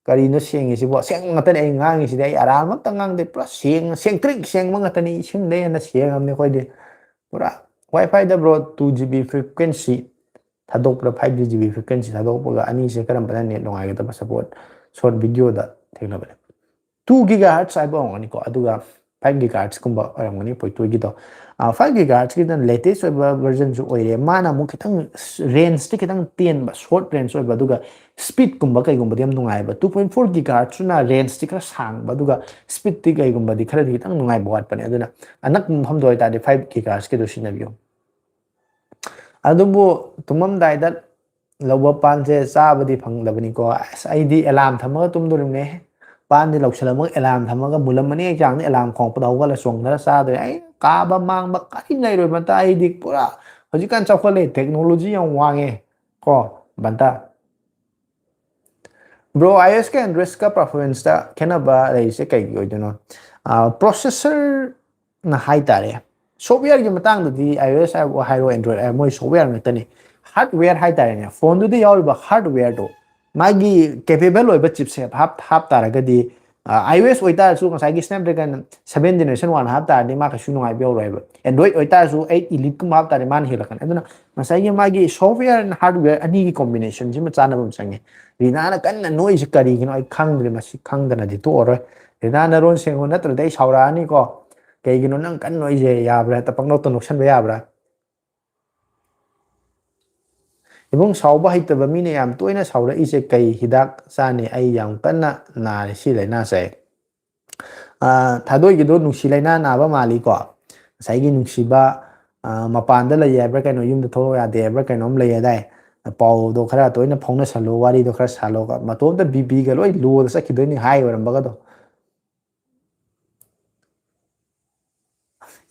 ꯀꯔꯤꯅꯣ ꯁꯦꯡꯉꯤꯁꯤꯕꯣ? ꯑꯁꯦꯡꯕ ꯉꯥꯛꯇꯅꯦ ꯑꯩ ꯉꯥꯡꯉꯤꯁꯤꯗꯤ, ꯑꯩ ꯑꯔꯥꯟꯕ ꯑꯝꯇ ꯉꯥꯡꯗꯦ, ꯄꯨꯔꯥ ꯁꯦꯡꯅ, ꯁꯦꯡꯇ꯭ꯔꯤꯛ ꯁꯦꯡꯕ ꯉꯥꯛꯇꯅꯤ, ꯏꯁꯤꯡꯗꯩ ꯍꯦꯟꯅ ꯁꯦꯡꯉꯕꯅꯤ ꯑꯩꯈꯣꯏꯗꯤ꯫ ꯄꯨꯔꯥ ꯋꯥꯏꯐꯥꯏꯗ, bro, two G B frequency ꯊꯥꯗꯣꯛꯄꯗ, five G G B frequency ꯊꯥꯗꯣꯛꯄꯒ ꯑꯅꯤꯁꯦ ꯀꯔꯝꯕꯅ ꯅꯦꯠ ꯅꯨꯡꯉꯥꯏꯒꯗꯕ? ꯁꯄꯣꯔꯠ ꯁꯣꯔꯠ ꯚꯤꯗꯤꯑꯣꯗ ꯊꯦꯡꯅꯕꯅꯦ꯫ ꯇꯨ ꯒꯤꯒꯥ ꯍꯔꯠꯁ ꯍꯥꯏꯕ ꯑꯣꯏꯔꯝꯒꯅꯤꯀꯣ, ꯑꯗꯨꯒ ꯐꯥꯏꯚ ꯒꯤꯒꯥ ꯍꯔꯠꯁꯀꯨꯝꯕ ꯑꯣꯏꯔꯝꯒꯅꯤ ꯄꯣꯏꯇꯣꯏꯒꯤꯗꯣ꯫ ꯐꯥꯏꯚ ꯒꯤꯒꯥꯍꯔꯠꯁꯀꯤꯗꯅ ꯂꯦꯇꯦꯁ ꯑꯣꯏꯕ ꯚꯔꯖꯟꯁꯨ ꯑꯣꯏꯔꯦ꯫ ꯃꯥꯅ ꯑꯃꯨꯛ ꯈꯤꯇꯪ ꯔꯦꯟꯖꯇꯤ ꯈꯤꯇꯪ ꯇꯦꯟꯕ, ꯁꯣꯔꯠ ꯔꯦꯟꯖ ꯑꯣꯏꯕ, ꯑꯗꯨꯒ ꯁ꯭ꯄꯤꯠꯀꯨꯝꯕ ꯀꯩꯒꯨꯝꯕꯗꯤ ꯌꯥꯝ ꯅꯨꯡꯉꯥꯏꯕ꯫ ꯇꯨ ꯄꯣꯏꯟ ꯐꯣꯔ ꯒꯤꯒꯥꯍꯔꯠꯁꯇꯨꯅ ꯔꯦꯟꯖꯇꯤ ꯈꯔ ꯁꯥꯡꯕ, ꯑꯗꯨꯒ ꯁ꯭ꯄꯤꯠꯇꯤ ꯀꯩꯒꯨꯝꯕꯗꯤ ꯈꯔꯗꯤ ꯈꯤꯇꯪ ꯅꯨꯡꯉꯥꯏꯕ ꯋꯥꯠꯄꯅꯦ꯫ ꯑꯗꯨꯅ ꯑꯅꯛꯄ ꯃꯐꯝꯗ ꯑꯣꯏꯇꯥꯔꯗꯤ ꯐꯥꯏꯚ ꯒꯤꯒꯥꯍꯔꯠꯁꯀꯤꯗꯣ ꯁꯤꯖꯤꯟꯅꯕꯤꯌꯨ꯫ ꯑꯗꯨꯕꯨ ꯇꯨꯝꯃꯝꯗꯥꯏꯗ ꯂꯧꯕ ꯄꯥꯟꯁꯦ ꯆꯥꯕꯗꯤ ꯐꯪꯗꯕꯅꯤꯀꯣ꯫ ꯑꯁ, ꯑꯩꯗꯤ ꯑꯦꯂꯥꯝ ꯊꯝꯃꯒ ꯇꯨꯝꯗꯣꯔꯤꯕꯅꯦ꯫ ꯄꯥꯟꯗꯤ ꯂꯧꯁꯜꯂꯝꯃꯒ ꯑꯦꯂꯥꯝ ꯊꯝꯃꯒ ꯃꯨꯜꯂꯝꯃꯅꯤ, ꯑꯩ ꯆꯥꯡꯗ ꯑꯦꯂꯥꯝ ꯈꯣꯡꯉꯛꯄꯗ ꯍꯧꯒꯠꯂ ꯆꯣꯡꯊꯔ ꯆꯥꯗꯣꯏꯅꯦ꯫ ꯑꯩ ꯀꯥꯕ ꯃꯥꯡꯕ ꯀꯔꯤꯝ ꯂꯩꯔꯣꯏ ꯕꯟꯇ꯫ ꯑꯩꯗꯤ ꯄꯨꯔꯥ ꯍꯧꯖꯤꯛꯀꯥꯟ ꯆꯥꯎꯈꯠꯂꯦ, ꯇꯦꯛꯅꯣꯂꯣꯖꯤ ꯌꯥꯝ ꯋꯥꯡꯉꯦ ꯀꯣ ꯕꯟꯇ꯫ ꯕ꯭ꯔꯣ, iOS ꯀ Android ꯀ performance ꯇ ꯈꯦꯠꯅꯕ ꯂꯩꯔꯤꯁꯦ ꯀꯩꯒꯤ ꯑꯣꯏꯗꯣꯏꯅꯣ? ꯄ꯭ꯔꯣꯁꯦꯁꯔꯅ ꯍꯥꯏꯇꯥꯔꯦ꯫ ꯁꯣꯞꯋꯦꯌꯔꯒꯤ ꯃꯇꯥꯡꯗꯗꯤ iOS ꯍꯥꯏꯔꯣ, Android ꯍꯥꯏꯔꯣ, ꯃꯣꯏ ꯁꯣꯞꯋꯦꯌꯔ ꯉꯥꯛꯇꯅꯤ꯫ ꯍꯥꯔꯗꯋꯦꯌꯔ ꯍꯥꯏꯇꯥꯔꯦꯅꯦ, ꯐꯣꯟꯗꯨꯗ ꯌꯥꯎꯔꯤꯕ ꯍꯥꯔꯗꯋꯦꯌꯔꯗꯣ, ꯃꯥꯒꯤ ꯀꯦꯄꯦꯕꯜ ꯑꯣꯏꯕ ꯆꯤꯞꯁꯦꯠ ꯍꯥꯞ ꯍꯥꯞ ꯇꯥꯔꯒꯗꯤ, iOS ꯑꯣꯏꯇꯥꯔꯁꯨ ꯉꯁꯥꯏꯒꯤ Snapdragon seven generation one half ꯇꯥꯔꯗꯤ ꯃꯥ ꯀꯩꯁꯨ ꯅꯨꯡꯉꯥꯏꯕ ꯌꯧꯔꯣꯏꯕ꯫ Android ꯑꯣꯏꯇꯥꯔꯁꯨ eight Elite ꯀꯨꯝꯕ ꯍꯥꯞ ꯇꯥꯔꯗꯤ ꯃꯥꯅ ꯍꯦꯜꯂꯛꯀꯅꯤ꯫ ꯑꯗꯨꯅ ꯉꯁꯥꯏꯒꯤ ꯃꯥꯒꯤ software and hardware ꯑꯅꯤꯒꯤ combination ꯁꯤꯃ ꯆꯥꯟꯅꯕ ꯑꯃ ꯆꯪꯉꯦ꯫ ꯔꯤꯅꯥꯅ ꯀꯟꯅ ꯅꯣꯛꯏꯁꯦ ꯀꯔꯤꯒꯤꯅꯣ ꯑꯩ ꯈꯪꯗ꯭ꯔꯦ, ꯃꯁꯤ ꯈꯪꯗꯅꯗꯤ ꯇꯣꯛꯑꯔꯣꯏ꯫ ꯔꯤꯅꯥ, ꯅꯔꯣꯟ ꯁꯦꯡꯉꯨ, ꯅꯠꯇ꯭ꯔꯗꯤ ꯑꯩ ꯁꯥꯎꯔꯛꯑꯅꯤꯀꯣ꯫ ꯀꯩꯒꯤꯅꯣ ꯅꯪ ꯀꯟꯅ ꯅꯣꯛꯏꯁꯦ? ꯌꯥꯕ꯭ꯔꯥ? ꯍꯦꯛꯇ ꯄꯪꯅꯣꯛꯇ ꯅꯣꯛꯁꯟꯕ ꯌꯥꯕ꯭ꯔꯥ? ꯏꯕꯨꯡ, ꯁꯥꯎꯕ ꯍꯩꯇꯕ ꯃꯤꯅ ꯌꯥꯝ ꯇꯣꯏꯅ ꯁꯥꯎꯔꯛꯏꯁꯦ ꯀꯩ ꯍꯤꯗꯥꯛ ꯆꯥꯅꯤ? ꯑꯩ ꯌꯥꯝ ꯀꯟꯅ ꯅꯥꯔꯦ ꯁꯤ ꯂꯥꯏꯅꯥꯁꯦ꯫ ꯑꯥ, ꯊꯥꯗꯣꯏꯒꯤꯗꯣ ꯅꯨꯡꯁꯤ ꯂꯥꯏꯅꯥ ꯅꯥꯕ ꯃꯥꯜꯂꯤꯀꯣ꯫ ꯉꯁꯥꯏꯒꯤ ꯅꯨꯡꯁꯤꯕ, ꯑꯥ, ꯃꯄꯥꯟꯗ ꯂꯩ ꯍꯥꯏꯕ꯭ꯔꯥ ꯀꯩꯅꯣ, ꯌꯨꯝꯗ ꯊꯣꯛꯂꯛꯑꯣ ꯌꯥꯗꯦ ꯍꯥꯏꯕ꯭ꯔꯥ ꯀꯩꯅꯣꯝ ꯂꯩ ꯍꯥꯏꯗꯥꯏ? ꯄꯥꯎꯗꯣ ꯈꯔ ꯇꯣꯏꯅ ꯐꯥꯎꯅꯁꯜꯂꯣ, ꯋꯥꯔꯤꯗꯣ ꯈꯔ ꯁꯥꯜꯂꯣ꯫ ꯃꯇꯣꯝꯇ ꯕꯤ ꯄꯤꯒ ꯂꯣꯏ ꯂꯣꯗ ꯆꯠꯈꯤꯗꯣꯏꯅꯤ ꯍꯥꯏ ꯑꯣꯏꯔꯝꯕꯒꯗꯣ꯫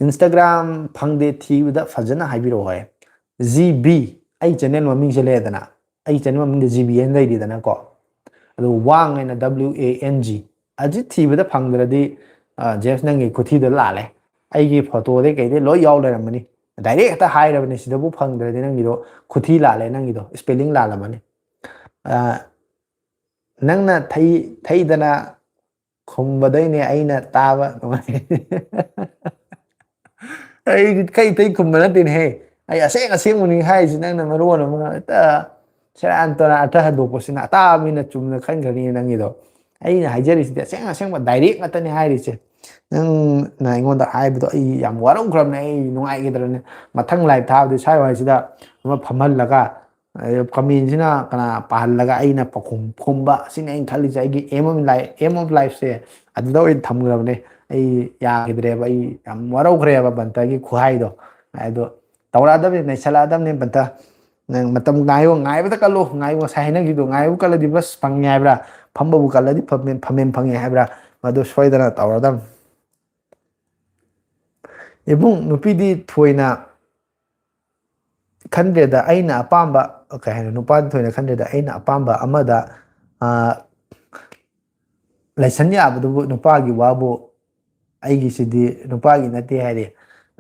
Instagram ꯐꯪꯗꯦ ꯊꯤꯕꯗ ꯐꯖꯅ ꯍꯥꯏꯕꯤꯔꯛꯑꯣ ꯍꯥꯏ꯫ ꯖꯤ ꯕꯤ, ꯑꯩ ꯆꯦꯅꯦꯜ ꯃꯃꯤꯡꯁꯦ ꯂꯩꯔꯦꯗꯅ, ꯑꯩ ꯆꯦꯅꯦꯜ ꯃꯃꯤꯡꯗ ꯖꯤ ꯕꯤ ꯍꯥꯏꯅ ꯂꯩꯔꯤꯗꯅꯀꯣ, ꯑꯗꯨ ꯋꯥꯡ ꯍꯥꯏꯅ W A N G, ꯑꯁꯤ ꯊꯤꯕꯗ ꯐꯪꯗ꯭ꯔꯗꯤ, ꯑ, ꯖꯦꯝꯁ, ꯅꯪꯒꯤ ꯈꯨꯊꯤꯗꯣ ꯂꯥꯜꯂꯦ꯫ ꯑꯩꯒꯤ ꯐꯣꯇꯣꯗꯩ ꯀꯩꯗꯩ ꯂꯣꯏ ꯌꯥꯎ ꯂꯩꯔꯝꯃꯅꯤ꯫ ꯗꯥꯏꯔꯦꯛ ꯍꯦꯛꯇ ꯍꯥꯏꯔꯕꯅꯤ, ꯁꯤꯗꯕꯨ ꯐꯪꯗ꯭ꯔꯗꯤ ꯅꯪꯒꯤꯗꯣ ꯈꯨꯊꯤ ꯂꯥꯜꯂꯦ, ꯅꯪꯒꯤꯗꯣ ꯁ꯭ꯄꯦꯂꯤꯡ ꯂꯥꯜꯂꯝꯃꯅꯤ꯫ ꯑ, ꯅꯪꯅ ꯊꯩ-, ꯊꯩꯗꯅ ꯈꯨꯝꯕꯗꯩꯅꯦ ꯑꯩꯅ ꯇꯥꯕ ꯅꯨꯡꯉꯥꯏ꯫ ꯑꯩ ꯀꯩ ꯀꯩ ꯈꯨꯝꯕ ꯅꯠꯇꯦꯅꯦꯍꯦ, ꯑꯩ ꯑꯁꯦꯡ ꯑꯁꯦꯡꯕꯅꯤ ꯍꯥꯏꯔꯤꯁꯤ꯫ ꯅꯪꯅ ꯃꯔꯣꯟ ꯑꯃ ꯍꯦꯛꯇ ꯁꯦꯔꯥꯟ ꯇꯨꯔꯥꯟ ꯑꯔꯊ ꯍꯟꯗꯣꯛꯄꯁꯤꯅ ꯑꯇꯥꯕ ꯃꯤꯅ ꯆꯨꯝꯅ ꯈꯟꯈ꯭ꯔꯅꯤ ꯅꯪꯒꯤꯗꯣ꯫ ꯑꯩꯅ ꯍꯥꯏꯖꯔꯤꯁꯤꯗꯤ ꯑꯁꯦꯡ ꯑꯁꯦꯡꯕ ꯗꯥꯏꯔꯦꯛ ꯉꯥꯛꯇꯅꯤ ꯍꯥꯏꯔꯤꯁꯦ꯫ ꯅꯪꯅ ꯑꯩꯉꯣꯟꯗ ꯍꯥꯏꯕꯗꯣ ꯑꯩ ꯌꯥꯝ ꯋꯥꯔꯧꯈ꯭ꯔꯕꯅꯦ, ꯑꯩ ꯅꯨꯡꯉꯥꯏꯈꯤꯗ꯭ꯔꯕꯅꯦ꯫ ꯃꯊꯪ live ꯊꯥꯕꯗꯤ ꯁ꯭ꯋꯥꯏ ꯋꯥꯏꯁꯤꯗ ꯑꯃ ꯐꯝꯍꯜꯂꯒ, ꯑ, commentꯁꯤꯅ ꯀꯅꯥ ꯄꯥꯍꯜꯂꯒ ꯑꯩꯅ ꯄꯥꯎꯈꯨꯝ ꯈꯨꯝꯕ, ꯑꯁꯤꯅꯤ ꯑꯩꯅ ꯈꯜꯂꯤꯁꯦ꯫ ꯑꯩꯒꯤ aim of life, aim of lifeꯁꯦ ꯑꯗꯨꯗ ꯑꯣꯏꯅ ꯊꯝꯈ꯭ꯔꯕꯅꯦ꯫ ꯑꯩ ꯌꯥꯈꯤꯗ꯭ꯔꯦꯕ, ꯑꯩ ꯌꯥꯝ ꯋꯥꯔꯧꯈ꯭ꯔꯦꯕ ꯕꯟꯇꯒꯤ ꯈꯨꯍꯥꯏꯗꯣ꯫ ꯑꯗꯣ ꯇꯧꯔꯛꯑꯗꯕꯅꯤ, ꯅꯩꯁꯜꯂꯛꯑꯗꯕꯅꯤ ꯕꯟꯇ꯫ ꯅꯪ ꯃꯇꯝ ꯉꯥꯏꯌꯣ, ꯉꯥꯏꯕꯗ ꯀꯜꯂꯣ꯫ ꯉꯥꯏꯌꯣ, ꯉꯁꯥꯏ ꯍꯥꯏꯅꯈꯤꯕꯗꯣ, ꯉꯥꯏꯕ ꯀꯜꯂꯗꯤ ꯕꯁ ꯐꯪꯉꯦ ꯍꯥꯏꯕ꯭ꯔꯥ? ꯐꯝꯕꯕꯨ ꯀꯜꯂꯗꯤ ꯐꯝꯃꯦꯟ, ꯐꯝꯃꯦꯟ ꯐꯪꯉꯦ ꯍꯥꯏꯕ꯭ꯔꯥ? ꯃꯗꯨ ꯁꯣꯏꯗꯅ ꯇꯧꯔꯗꯝꯅꯤ꯫ ꯏꯕꯨꯡ, ꯅꯨꯄꯤꯗꯤ ꯊꯣꯏꯅ ꯈꯟꯗ꯭ꯔꯦꯗ, ꯑꯩꯅ ꯑꯄꯥꯝꯕ, ꯀꯩ ꯍꯥꯏꯅꯣ, ꯅꯨꯄꯥꯗꯤ ꯊꯣꯏꯅ ꯈꯟꯗ꯭ꯔꯦꯗ, ꯑꯩꯅ ꯑꯄꯥꯝꯕ ꯑꯃꯗ, ꯑ, ꯂꯩꯁꯟ ꯌꯥꯕꯗꯨꯕꯨ ꯅꯨꯄꯥꯒꯤ ꯋꯥꯕꯨ, ꯑꯩꯒꯤꯁꯤꯗꯤ ꯅꯨꯄꯥꯒꯤ ꯅꯠꯇꯦ ꯍꯥꯏꯔꯦ꯫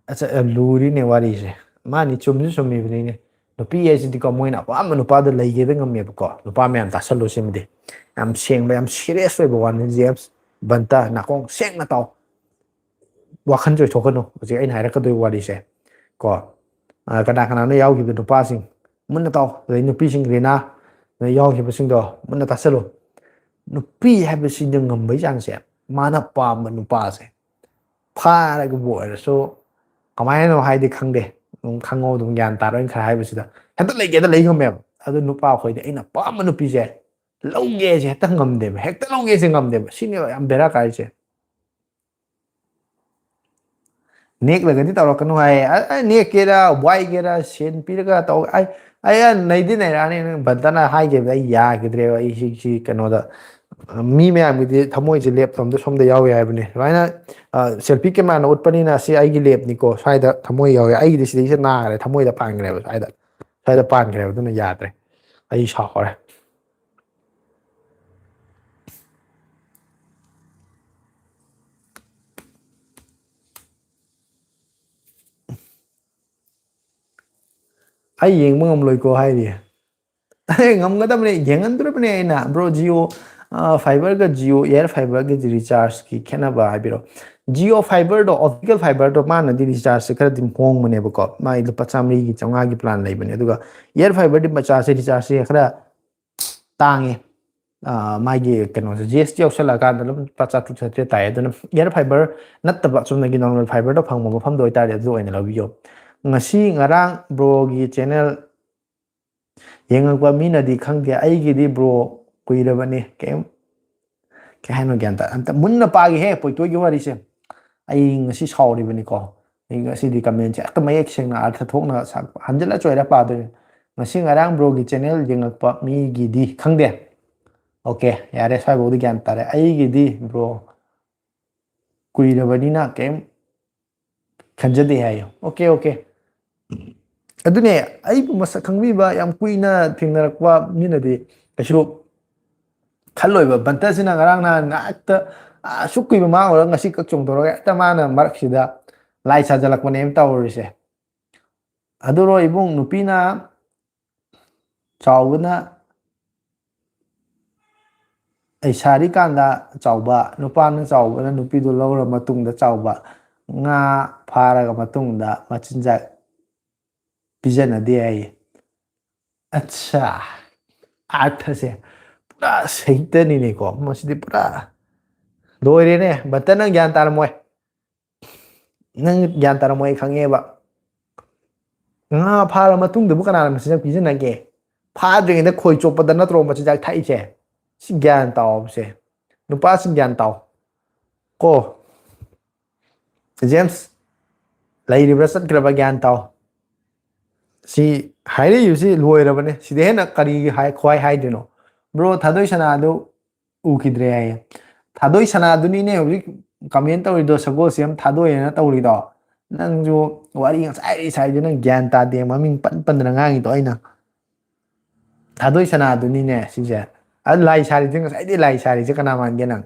ꯑꯁ, ꯂꯨꯔꯤꯅꯦ ꯋꯥꯔꯤꯁꯦ꯫ ꯃꯥꯅꯤ, ꯆꯨꯝꯁꯨ ꯆꯨꯝꯃꯤꯕꯅꯤꯅꯦ꯫ ꯅꯨꯄꯤ ꯍꯥꯏꯁꯤꯗꯤꯀꯣ, ꯃꯣꯏꯅ ꯑꯄꯥꯝꯕ ꯅꯨꯄꯥꯗꯣ ꯂꯩꯒꯦꯗ ꯉꯝꯃꯦꯕꯀꯣ꯫ ꯅꯨꯄꯥ ꯃꯌꯥꯝ ꯇꯥꯁꯜꯂꯨ ꯁꯤꯃꯗꯤ꯫ ꯌꯥꯝ ꯁꯦꯡꯕ, ꯌꯥꯝ serious ꯑꯣꯏꯕ ꯋꯥꯅꯤ, ꯖꯦꯝꯁ꯫ ꯕꯟꯇ, ꯅꯥꯀꯣꯡ ꯁꯦꯡꯅ ꯇꯥꯎ꯫ ꯋꯥꯈꯜ ꯆꯣꯏꯊꯣꯛꯀꯅꯨ꯫ ꯍꯧꯖꯤꯛ ꯑꯩꯅ ꯍꯥꯏꯔꯛꯀꯗꯣꯏ ꯋꯥꯔꯤꯁꯦ ꯀꯣ꯫ ꯑ, ꯀꯅꯥ ꯀꯅꯥꯅꯣ ꯌꯥꯎꯈꯤꯕ ꯅꯨꯄꯥꯁꯤꯡ ꯃꯨꯟꯅ ꯇꯥꯎ꯫ ꯑꯗꯩ ꯅꯨꯄꯤꯁꯤꯡ, ꯔꯤꯅꯥ, ꯅꯣꯏ ꯌꯥꯎꯈꯤꯕꯁꯤꯡꯗꯣ ꯃꯨꯟꯅ ꯇꯥꯁꯜꯂꯨ꯫ ꯅꯨꯄꯤ ꯍꯥꯏꯕꯁꯤꯗ ꯉꯝꯕꯩ ꯆꯥꯡꯁꯦ, ꯃꯥꯅ ꯄꯥꯝꯕ ꯅꯨꯄꯥꯁꯦ ꯐꯥꯔꯒꯕꯨ ꯑꯣꯏꯔꯁꯨ, ꯀꯃꯥꯏꯅꯅꯣ ꯍꯥꯏꯗꯤ ꯈꯪꯗꯦ, ꯑꯗꯨꯝ ꯈꯪꯉꯣ, ꯑꯗꯨꯝ ꯒ꯭ꯌꯥꯟ ꯇꯥꯔꯣꯏꯅ ꯈꯔ ꯍꯥꯏꯕꯁꯤꯗ, ꯍꯦꯛꯇ ꯂꯩꯒꯦꯗ ꯂꯩ ꯉꯝꯃꯦꯕ꯫ ꯑꯗꯨ ꯅꯨꯄꯥ ꯑꯩꯈꯣꯏꯗꯤ ꯑꯩꯅ ꯄꯥꯝꯕ ꯅꯨꯄꯤꯁꯦ ꯂꯧꯒꯦꯁꯦ ꯍꯦꯛꯇ ꯉꯝꯗꯦꯕ, ꯍꯦꯛꯇ ꯂꯧꯒꯦꯁꯦ ꯉꯝꯗꯦꯕ꯫ ꯁꯤꯅꯦꯕ ꯌꯥꯝ ꯕꯦꯔꯥ ꯀꯥꯏꯁꯦ꯫ ꯅꯦꯛꯂꯒꯗꯤ ꯇꯧꯔꯛꯀꯅꯨ ꯍꯥꯏꯌꯦ꯫ ꯑ, ꯑ, ꯅꯦꯛꯀꯦꯔꯥ, ꯋꯥꯏꯒꯦꯔꯥ, ꯁꯦꯟ ꯄꯤꯔꯒ ꯇꯧ-, ꯑꯩ, ꯑꯩ, ꯑ, ꯅꯩꯗꯤ ꯅꯩꯔꯛꯑꯅꯤ꯫ ꯅꯪ ꯕꯟꯇꯅ ꯍꯥꯏꯈꯤꯕꯗ ꯑꯩ ꯌꯥꯈꯤꯗ꯭ꯔꯦꯕ꯫ ꯑꯩ ꯁꯤ, ꯁꯤ ꯀꯩꯅꯣꯗ, ꯑ, ꯃꯤ ꯃꯌꯥꯝꯒꯤꯗꯤ ꯊꯃꯣꯏꯁꯦ ꯂꯦꯞꯇꯣꯝꯗ ꯁꯣꯝꯗ ꯌꯥꯎꯋꯦ ꯍꯥꯏꯕꯅꯦ꯫ ꯁꯨꯃꯥꯏꯅ, ꯑ, selfie cameraꯅ ꯎꯠꯄꯅꯤꯅ ꯁꯤ ꯑꯩꯒꯤ ꯂꯦꯞꯅꯤꯀꯣ, ꯁ꯭ꯋꯥꯏꯗ ꯊꯃꯣꯏ ꯌꯥꯎꯋꯦ꯫ ꯑꯩꯒꯤꯗꯤ ꯁꯤꯗꯩꯁꯤꯗ ꯅꯥꯈ꯭ꯔꯦ, ꯊꯃꯣꯏꯗ ꯄꯥꯟꯈ꯭ꯔꯦꯕ, ꯁ꯭ꯋꯥꯏꯗ, ꯁ꯭ꯋꯥꯏꯗ ꯄꯥꯟꯈ꯭ꯔꯦꯕ꯫ ꯑꯗꯨꯅ ꯌꯥꯗ꯭ꯔꯦ, ꯑꯩ ꯁꯥꯎꯔꯦ꯫ ꯑꯩ ꯌꯦꯡꯕ ꯉꯝꯂꯣꯏꯀꯣ ꯍꯥꯏꯔꯤ꯫ ꯑꯩ ꯉꯝꯒꯗꯕꯅꯦ, ꯌꯦꯡꯍꯟꯗꯣꯔꯤꯕꯅꯦ ꯑꯩꯅ꯫ ꯕ꯭ꯔꯣ, ꯖꯤꯑꯣ, ꯑ, ꯐꯥꯏꯕꯔꯒ ꯖꯤꯑꯣ ꯑꯦꯌꯔ ꯐꯥꯏꯕꯔꯒꯤ ꯔꯤꯆꯥꯔꯖꯀꯤ ꯈꯦꯠꯅꯕ ꯍꯥꯏꯕꯤꯔꯣ? ꯖꯤꯑꯣ ꯐꯥꯏꯕꯔꯗꯣ, ꯑꯣꯞꯇꯤꯀꯦꯜ ꯐꯥꯏꯕꯔꯗꯣ, ꯃꯥꯅꯗꯤ ꯔꯤꯆꯥꯔꯖꯁꯦ ꯈꯔꯗꯤ ꯍꯣꯡꯕꯅꯦꯕꯀꯣ, ꯃꯥꯏ ꯂꯨꯄꯥ ꯆꯥꯝꯃꯔꯤꯒꯤ, ꯆꯥꯝꯃꯉꯥꯒꯤ ꯄ꯭ꯂꯥꯟ ꯂꯩꯕꯅꯦ꯫ ꯑꯗꯨꯒ ꯑꯦꯌꯔ ꯐꯥꯏꯕꯔꯗꯤ ꯃꯆꯥꯁꯦ ꯔꯤꯆꯥꯔꯖꯁꯦ ꯈꯔ ꯇꯥꯡꯉꯦ꯫ ꯃꯥꯒꯤ ꯀꯩꯅꯣꯁꯦ, ꯖꯤ ꯑꯦꯁ ꯇꯤ ꯌꯥꯎꯁꯜꯂꯛꯑꯀꯥꯟꯗ ꯑꯗꯨꯝ ꯂꯨꯄꯥ ꯆꯥꯇ꯭ꯔꯨꯛ ꯆꯥꯇ꯭ꯔꯦꯠ ꯇꯥꯏ꯫ ꯑꯗꯨꯅ ꯏꯌꯔ ꯐꯥꯏꯕꯔ ꯅꯠꯇꯕ ꯆꯨꯝꯅꯒꯤ ꯅꯣꯔꯃꯦꯜ ꯐꯥꯏꯕꯔꯗ ꯐꯪꯕ ꯃꯐꯝꯗ ꯑꯣꯏꯇꯥꯔꯗꯤ ꯑꯗꯨ ꯑꯣꯏꯅ ꯂꯧꯕꯤꯌꯣ꯫ ꯉꯁꯤ ꯉꯔꯥꯡ ꯕ꯭ꯔꯣꯒꯤ ꯆꯦꯅꯦꯜ ꯌꯦꯡꯉꯛꯄ ꯃꯤꯅꯗꯤ ꯈꯪꯗꯦ, ꯑꯩꯒꯤꯗꯤ ꯕ꯭ꯔꯣ ꯀꯨꯏꯔꯕꯅꯤ꯫ ꯀꯩꯝ ꯀꯩ ꯍꯥꯏꯅꯣ ꯒ꯭ꯌꯥꯟ ꯇꯥ ꯑꯝꯇ ꯃꯨꯟꯅ ꯄꯥꯒꯦꯍꯦ ꯄꯣꯏꯇꯣꯏꯒꯤ ꯋꯥꯔꯤꯁꯦ꯫ ꯑꯩ ꯉꯁꯤ ꯁꯥꯎꯔꯤꯕꯅꯤꯀꯣ꯫ ꯑꯩ ꯉꯁꯤꯗꯤ ꯀꯃꯦꯟꯁꯦ ꯍꯦꯛꯇ ꯃꯌꯦꯛ ꯁꯦꯡꯅ ꯑꯔꯊ ꯊꯣꯛꯅ ꯁꯥ-, ꯍꯟꯖꯤꯜꯂ ꯆꯣꯏꯔ ꯄꯥꯗꯣꯏꯅꯤ꯫ ꯉꯁꯤ ꯉꯔꯥꯡ ꯕ꯭ꯔꯣꯒꯤ ꯆꯦꯅꯦꯜ ꯌꯦꯡꯉꯛꯄ ꯃꯤꯒꯤꯗꯤ ꯈꯪꯗꯦ꯫ ꯑꯣꯀꯦ, ꯌꯥꯔꯦ, ꯁ꯭ꯋꯥꯏꯐꯥꯎꯗꯤ ꯒ꯭ꯌꯥꯟ ꯇꯥꯔꯦ꯫ ꯑꯩꯒꯤꯗꯤ ꯕ꯭ꯔꯣ ꯀꯨꯏꯔꯕꯅꯤꯅ ꯀꯩꯝ ꯈꯟꯖꯗꯦ ꯍꯥꯏꯌꯣ꯫ Okay, okay. ꯑꯗꯨꯅꯦ, ꯑꯩꯕꯨ ꯃꯁꯛ ꯈꯪꯕꯤꯕ, ꯌꯥꯝ ꯀꯨꯏꯅ ꯊꯦꯡꯅꯔꯛꯄ ꯃꯤꯅꯗꯤ ꯀꯩꯁꯨ ꯈꯜꯂꯣꯏꯕ꯫ ꯕꯟꯇꯁꯤꯅ ꯉꯔꯥꯡ ꯅꯍꯥꯟ ꯉꯥꯏꯍꯥꯛꯇ, ꯑ, ꯑꯁꯨꯛ ꯀꯨꯏꯕ ꯃꯥꯡꯉꯨꯔꯒ ꯉꯁꯤ ꯀꯛ ꯆꯣꯡꯊꯣꯔꯒ ꯍꯦꯛꯇ ꯃꯥꯅ ꯃꯔꯛꯁꯤꯗ ꯂꯥꯏ ꯁꯥꯖꯜꯂꯛꯄꯅꯦꯕ ꯇꯧꯔꯤꯁꯦ꯫ ꯑꯗꯨꯔꯣ ꯏꯕꯨꯡ, ꯅꯨꯄꯤꯅ ꯆꯥꯎꯕꯅ ꯂꯩꯁꯥꯔꯤꯀꯥꯟꯗ ꯆꯥꯎꯕ, ꯅꯨꯄꯥꯅ ꯆꯥꯎꯕꯅ ꯅꯨꯄꯤꯗꯨ ꯂꯧꯔ ꯃꯇꯨꯡꯗ ꯆꯥꯎꯕ, ꯉꯥ ꯐꯥꯔꯒ ꯃꯇꯨꯡꯗ ꯃꯆꯤꯟꯖꯥꯛ ꯄꯤꯖꯅꯗꯦ ꯍꯥꯏꯌꯦ꯫ ꯑꯠꯁꯥ, ꯑꯥꯔꯊꯁꯦ ꯄꯨꯔꯥ ꯁꯍꯤꯇꯅꯤꯅꯦꯀꯣ꯫ ꯃꯁꯤꯗꯤ ꯄꯨꯔꯥ ꯂꯣꯏꯔꯦꯅꯦ꯫ ꯕꯟꯇ, ꯅꯪ ꯒ꯭ꯌꯥꯟ ꯇꯥꯔꯝꯃꯣꯏ꯫ ꯅꯪ ꯒ꯭ꯌꯥꯟ ꯇꯥꯔꯝꯃꯣꯏ, ꯑꯩ ꯈꯪꯉꯦꯕ꯫ ꯉꯥ ꯐꯥꯔ ꯃꯇꯨꯡꯗꯕꯨ ꯀꯅꯥꯅ ꯃꯆꯤꯟꯖꯥꯛ ꯄꯤꯖꯅꯒꯦ? ꯐꯥꯗ꯭ꯔꯤꯉꯩꯗ ꯈꯣꯏ ꯆꯣꯞꯄꯗ ꯅꯠꯇ꯭ꯔꯣ ꯃꯆꯤꯟꯖꯥꯛ ꯊꯥꯛꯏꯁꯦ? ꯁꯤ ꯒ꯭ꯌꯥꯟ ꯇꯥꯎꯕꯁꯦ꯫ ꯅꯨꯄꯥꯁꯤꯡ ꯒ꯭ꯌꯥꯟ ꯇꯥꯎ꯫ ꯀꯣ꯫ ꯖꯦꯝꯁ, ꯂꯩꯔꯤꯕ꯭ꯔꯥ ꯆꯠꯈ꯭ꯔꯕ ꯒ꯭ꯌꯥꯟ ꯇꯥꯎ꯫ ꯁꯤ ꯍꯥꯏꯔꯛꯏꯕꯁꯤ ꯂꯣꯏꯔꯕꯅꯦ꯫ ꯁꯤꯗ ꯍꯦꯟꯅ ꯀꯔꯤꯒꯤ ꯍꯥꯏ-, ꯈ꯭ꯋꯥꯏ ꯍꯥꯏꯗꯣꯏꯅꯣ? ꯕ꯭ꯔꯣ, ꯊꯥꯗꯣꯏ ꯁꯅꯥꯗꯨ ꯎꯈꯤꯗ꯭ꯔꯦ ꯍꯥꯏꯌꯦ꯫ ꯊꯥꯗꯣꯏ ꯁꯅꯥꯗꯨꯅꯤꯅꯦ ꯍꯧꯖꯤꯛ ꯀꯃꯦꯟ ꯇꯧꯔꯤꯗꯣ, ꯁꯒꯣꯜꯁꯦꯝ ꯊꯥꯗꯣꯏ ꯍꯥꯏꯅ ꯇꯧꯔꯤꯗꯣ꯫ ꯅꯪꯁꯨ ꯋꯥꯔꯤ ꯉꯁꯥꯏ ꯁꯥꯏꯗꯨ ꯅꯪ ꯒ꯭ꯌꯥꯟ ꯇꯥꯗꯦ, ꯃꯃꯤꯡ ꯄꯟ ꯄꯟꯗꯅ ꯉꯥꯡꯉꯤꯗꯣ ꯑꯩꯅ꯫ ꯊꯥꯗꯣꯏ ꯁꯅꯥꯗꯨꯅꯤꯅꯦ ꯁꯤꯁꯦ꯫ ꯑꯗꯨ ꯂꯥꯏ ꯁꯥꯔꯤꯁꯦ, ꯉꯁꯥꯏꯗꯩ ꯂꯥꯏ ꯁꯥꯔꯤꯁꯦ ꯀꯅꯥ ꯃꯥꯟꯒꯦ ꯅꯪ?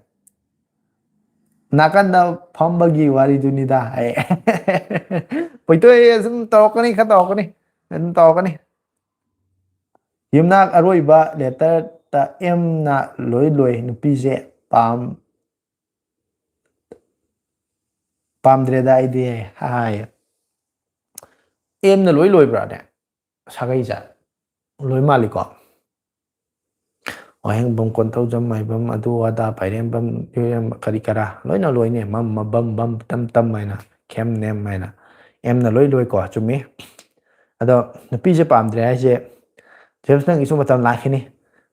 ꯅꯥꯀꯟꯗ ꯐꯝꯕꯒꯤ ꯋꯥꯔꯤꯗꯨꯅꯤꯗ꯫ ꯑꯩ ꯄꯣꯏꯇꯣꯏ ꯑꯗꯨꯝ ꯇꯧꯔꯛꯀꯅꯤ, ꯈꯔ ꯇꯧꯔꯛꯀꯅꯤ, ꯑꯗꯨꯝ ꯇꯧꯔꯛꯀꯅꯤ꯫ ꯌꯨꯝꯅꯥꯛ ꯑꯔꯣꯏꯕ ꯂꯦꯇꯔꯗ ꯑꯦꯝꯅ ꯂꯣꯏ ꯂꯣꯏ, ꯅꯨꯄꯤꯁꯦ ꯄꯥꯝ-, ꯄꯥꯝꯗ꯭ꯔꯦꯗ ꯑꯩꯗꯤ ꯍꯥꯏ꯫ ꯑꯦꯝꯅ ꯂꯣꯏ ꯂꯣꯏꯕ꯭ꯔꯥꯅꯦ? ꯁꯥꯒꯩꯁꯦ ꯂꯣꯏ ꯃꯥꯜꯂꯤꯀꯣ꯫ ꯋꯥꯍꯦꯡꯕꯝ, ꯀꯣꯟꯊꯧꯖꯝ, ꯃꯥꯏꯕꯝ, ꯑꯗꯨ ꯑꯗꯥ, ꯄꯥꯏꯔꯦꯝꯕꯝ, ꯏꯔꯦꯝꯕꯝ, ꯀꯔꯤ ꯀꯔꯥ ꯂꯣꯏꯅ ꯂꯣꯏꯅꯦ꯫ ꯃꯝ, ꯃꯕꯝ, ꯕꯝ, ꯇꯝ, ꯇꯝ ꯍꯥꯏꯅ, ꯈꯦꯝ, ꯅꯦꯝ ꯍꯥꯏꯅ꯫ ꯑꯦꯝꯅ ꯂꯣꯏ ꯂꯣꯏꯀꯣ, ꯆꯨꯝꯃꯤ꯫ ꯑꯗꯣ ꯅꯨꯄꯤꯁꯦ ꯄꯥꯝꯗ꯭ꯔꯦ ꯍꯥꯏꯁꯦ, ꯖꯦꯝꯁ, ꯅꯪꯒꯤꯁꯨ ꯃꯇꯝ ꯂꯥꯛꯈꯤꯅꯤ꯫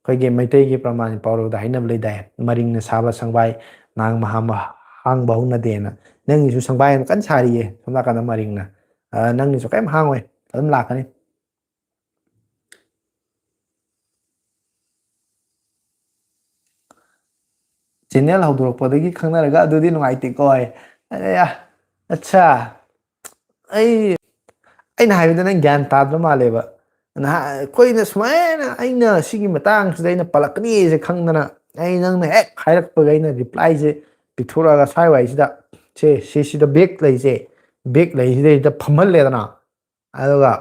ꯑꯩꯈꯣꯏꯒꯤ ꯃꯩꯇꯩꯒꯤ ꯄ꯭ꯔꯃꯥꯟ ꯄꯥꯎꯔꯧꯗ ꯍꯥꯏꯅꯕ ꯂꯩꯗꯥꯏ, "ꯃꯔꯤꯡꯅ ꯁꯥꯕ ꯁꯪꯕꯥꯏ ꯅꯥꯡ ꯃꯍꯥꯝꯕ ꯍꯥꯡꯕ ꯍꯧꯅꯗꯦꯅ"꯫ ꯅꯪꯒꯤꯁꯨ ꯁꯪꯕꯥꯏ ꯑꯃ ꯀꯟꯅ ꯁꯥꯔꯤꯌꯦ ꯁꯣꯝ ꯅꯥꯀꯟꯗ ꯃꯔꯤꯡꯅ꯫ ꯑ, ꯅꯪꯒꯤꯁꯨ ꯀꯔꯤꯝ ꯍꯥꯡꯉꯣꯏ, ꯑꯗꯨꯝ ꯂꯥꯛꯀꯅꯤ꯫ ꯆꯦꯅꯦꯜ ꯍꯧꯗꯣꯔꯛꯄꯗꯒꯤ ꯈꯪꯅꯔꯒ ꯑꯗꯨꯗꯤ ꯅꯨꯡꯉꯥꯏꯇꯦꯀꯣ ꯍꯥꯏ꯫ ꯑꯌꯥ, ꯑꯠꯁꯥ꯫ ꯑꯩ, ꯑꯩꯅ ꯍꯥꯏꯕꯗ ꯅꯪ ꯒ꯭ꯌꯥꯟ ꯇꯥꯗ꯭ꯔ ꯃꯥꯜꯂꯦꯕ꯫ ꯅꯍꯥꯟ ꯑꯩꯈꯣꯏꯅ ꯁꯨꯃꯥꯏꯅ, ꯑꯩꯅ ꯁꯤꯒꯤ ꯃꯇꯥꯡꯁꯤꯗ ꯑꯩꯅ ꯄꯜꯂꯛꯀꯅꯤꯁꯦ ꯈꯪꯗꯅ, ꯑꯩ ꯅꯪꯅ ꯍꯦꯛ ꯍꯥꯏꯔꯛꯄꯒ ꯑꯩꯅ ꯔꯤꯄ꯭ꯂꯥꯏꯁꯦ ꯄꯤꯊꯣꯔꯛꯑꯒ ꯁ꯭ꯋꯥꯏ ꯋꯥꯏꯁꯤꯗ, ꯁꯦ, ꯁꯤꯁꯤꯗ ꯕꯦꯛ ꯂꯩꯁꯦ, ꯕꯦꯛ ꯂꯩꯁꯤꯗꯩꯁꯤꯗ ꯐꯝꯍꯜꯂꯦꯗꯅ꯫ ꯑꯗꯨꯒ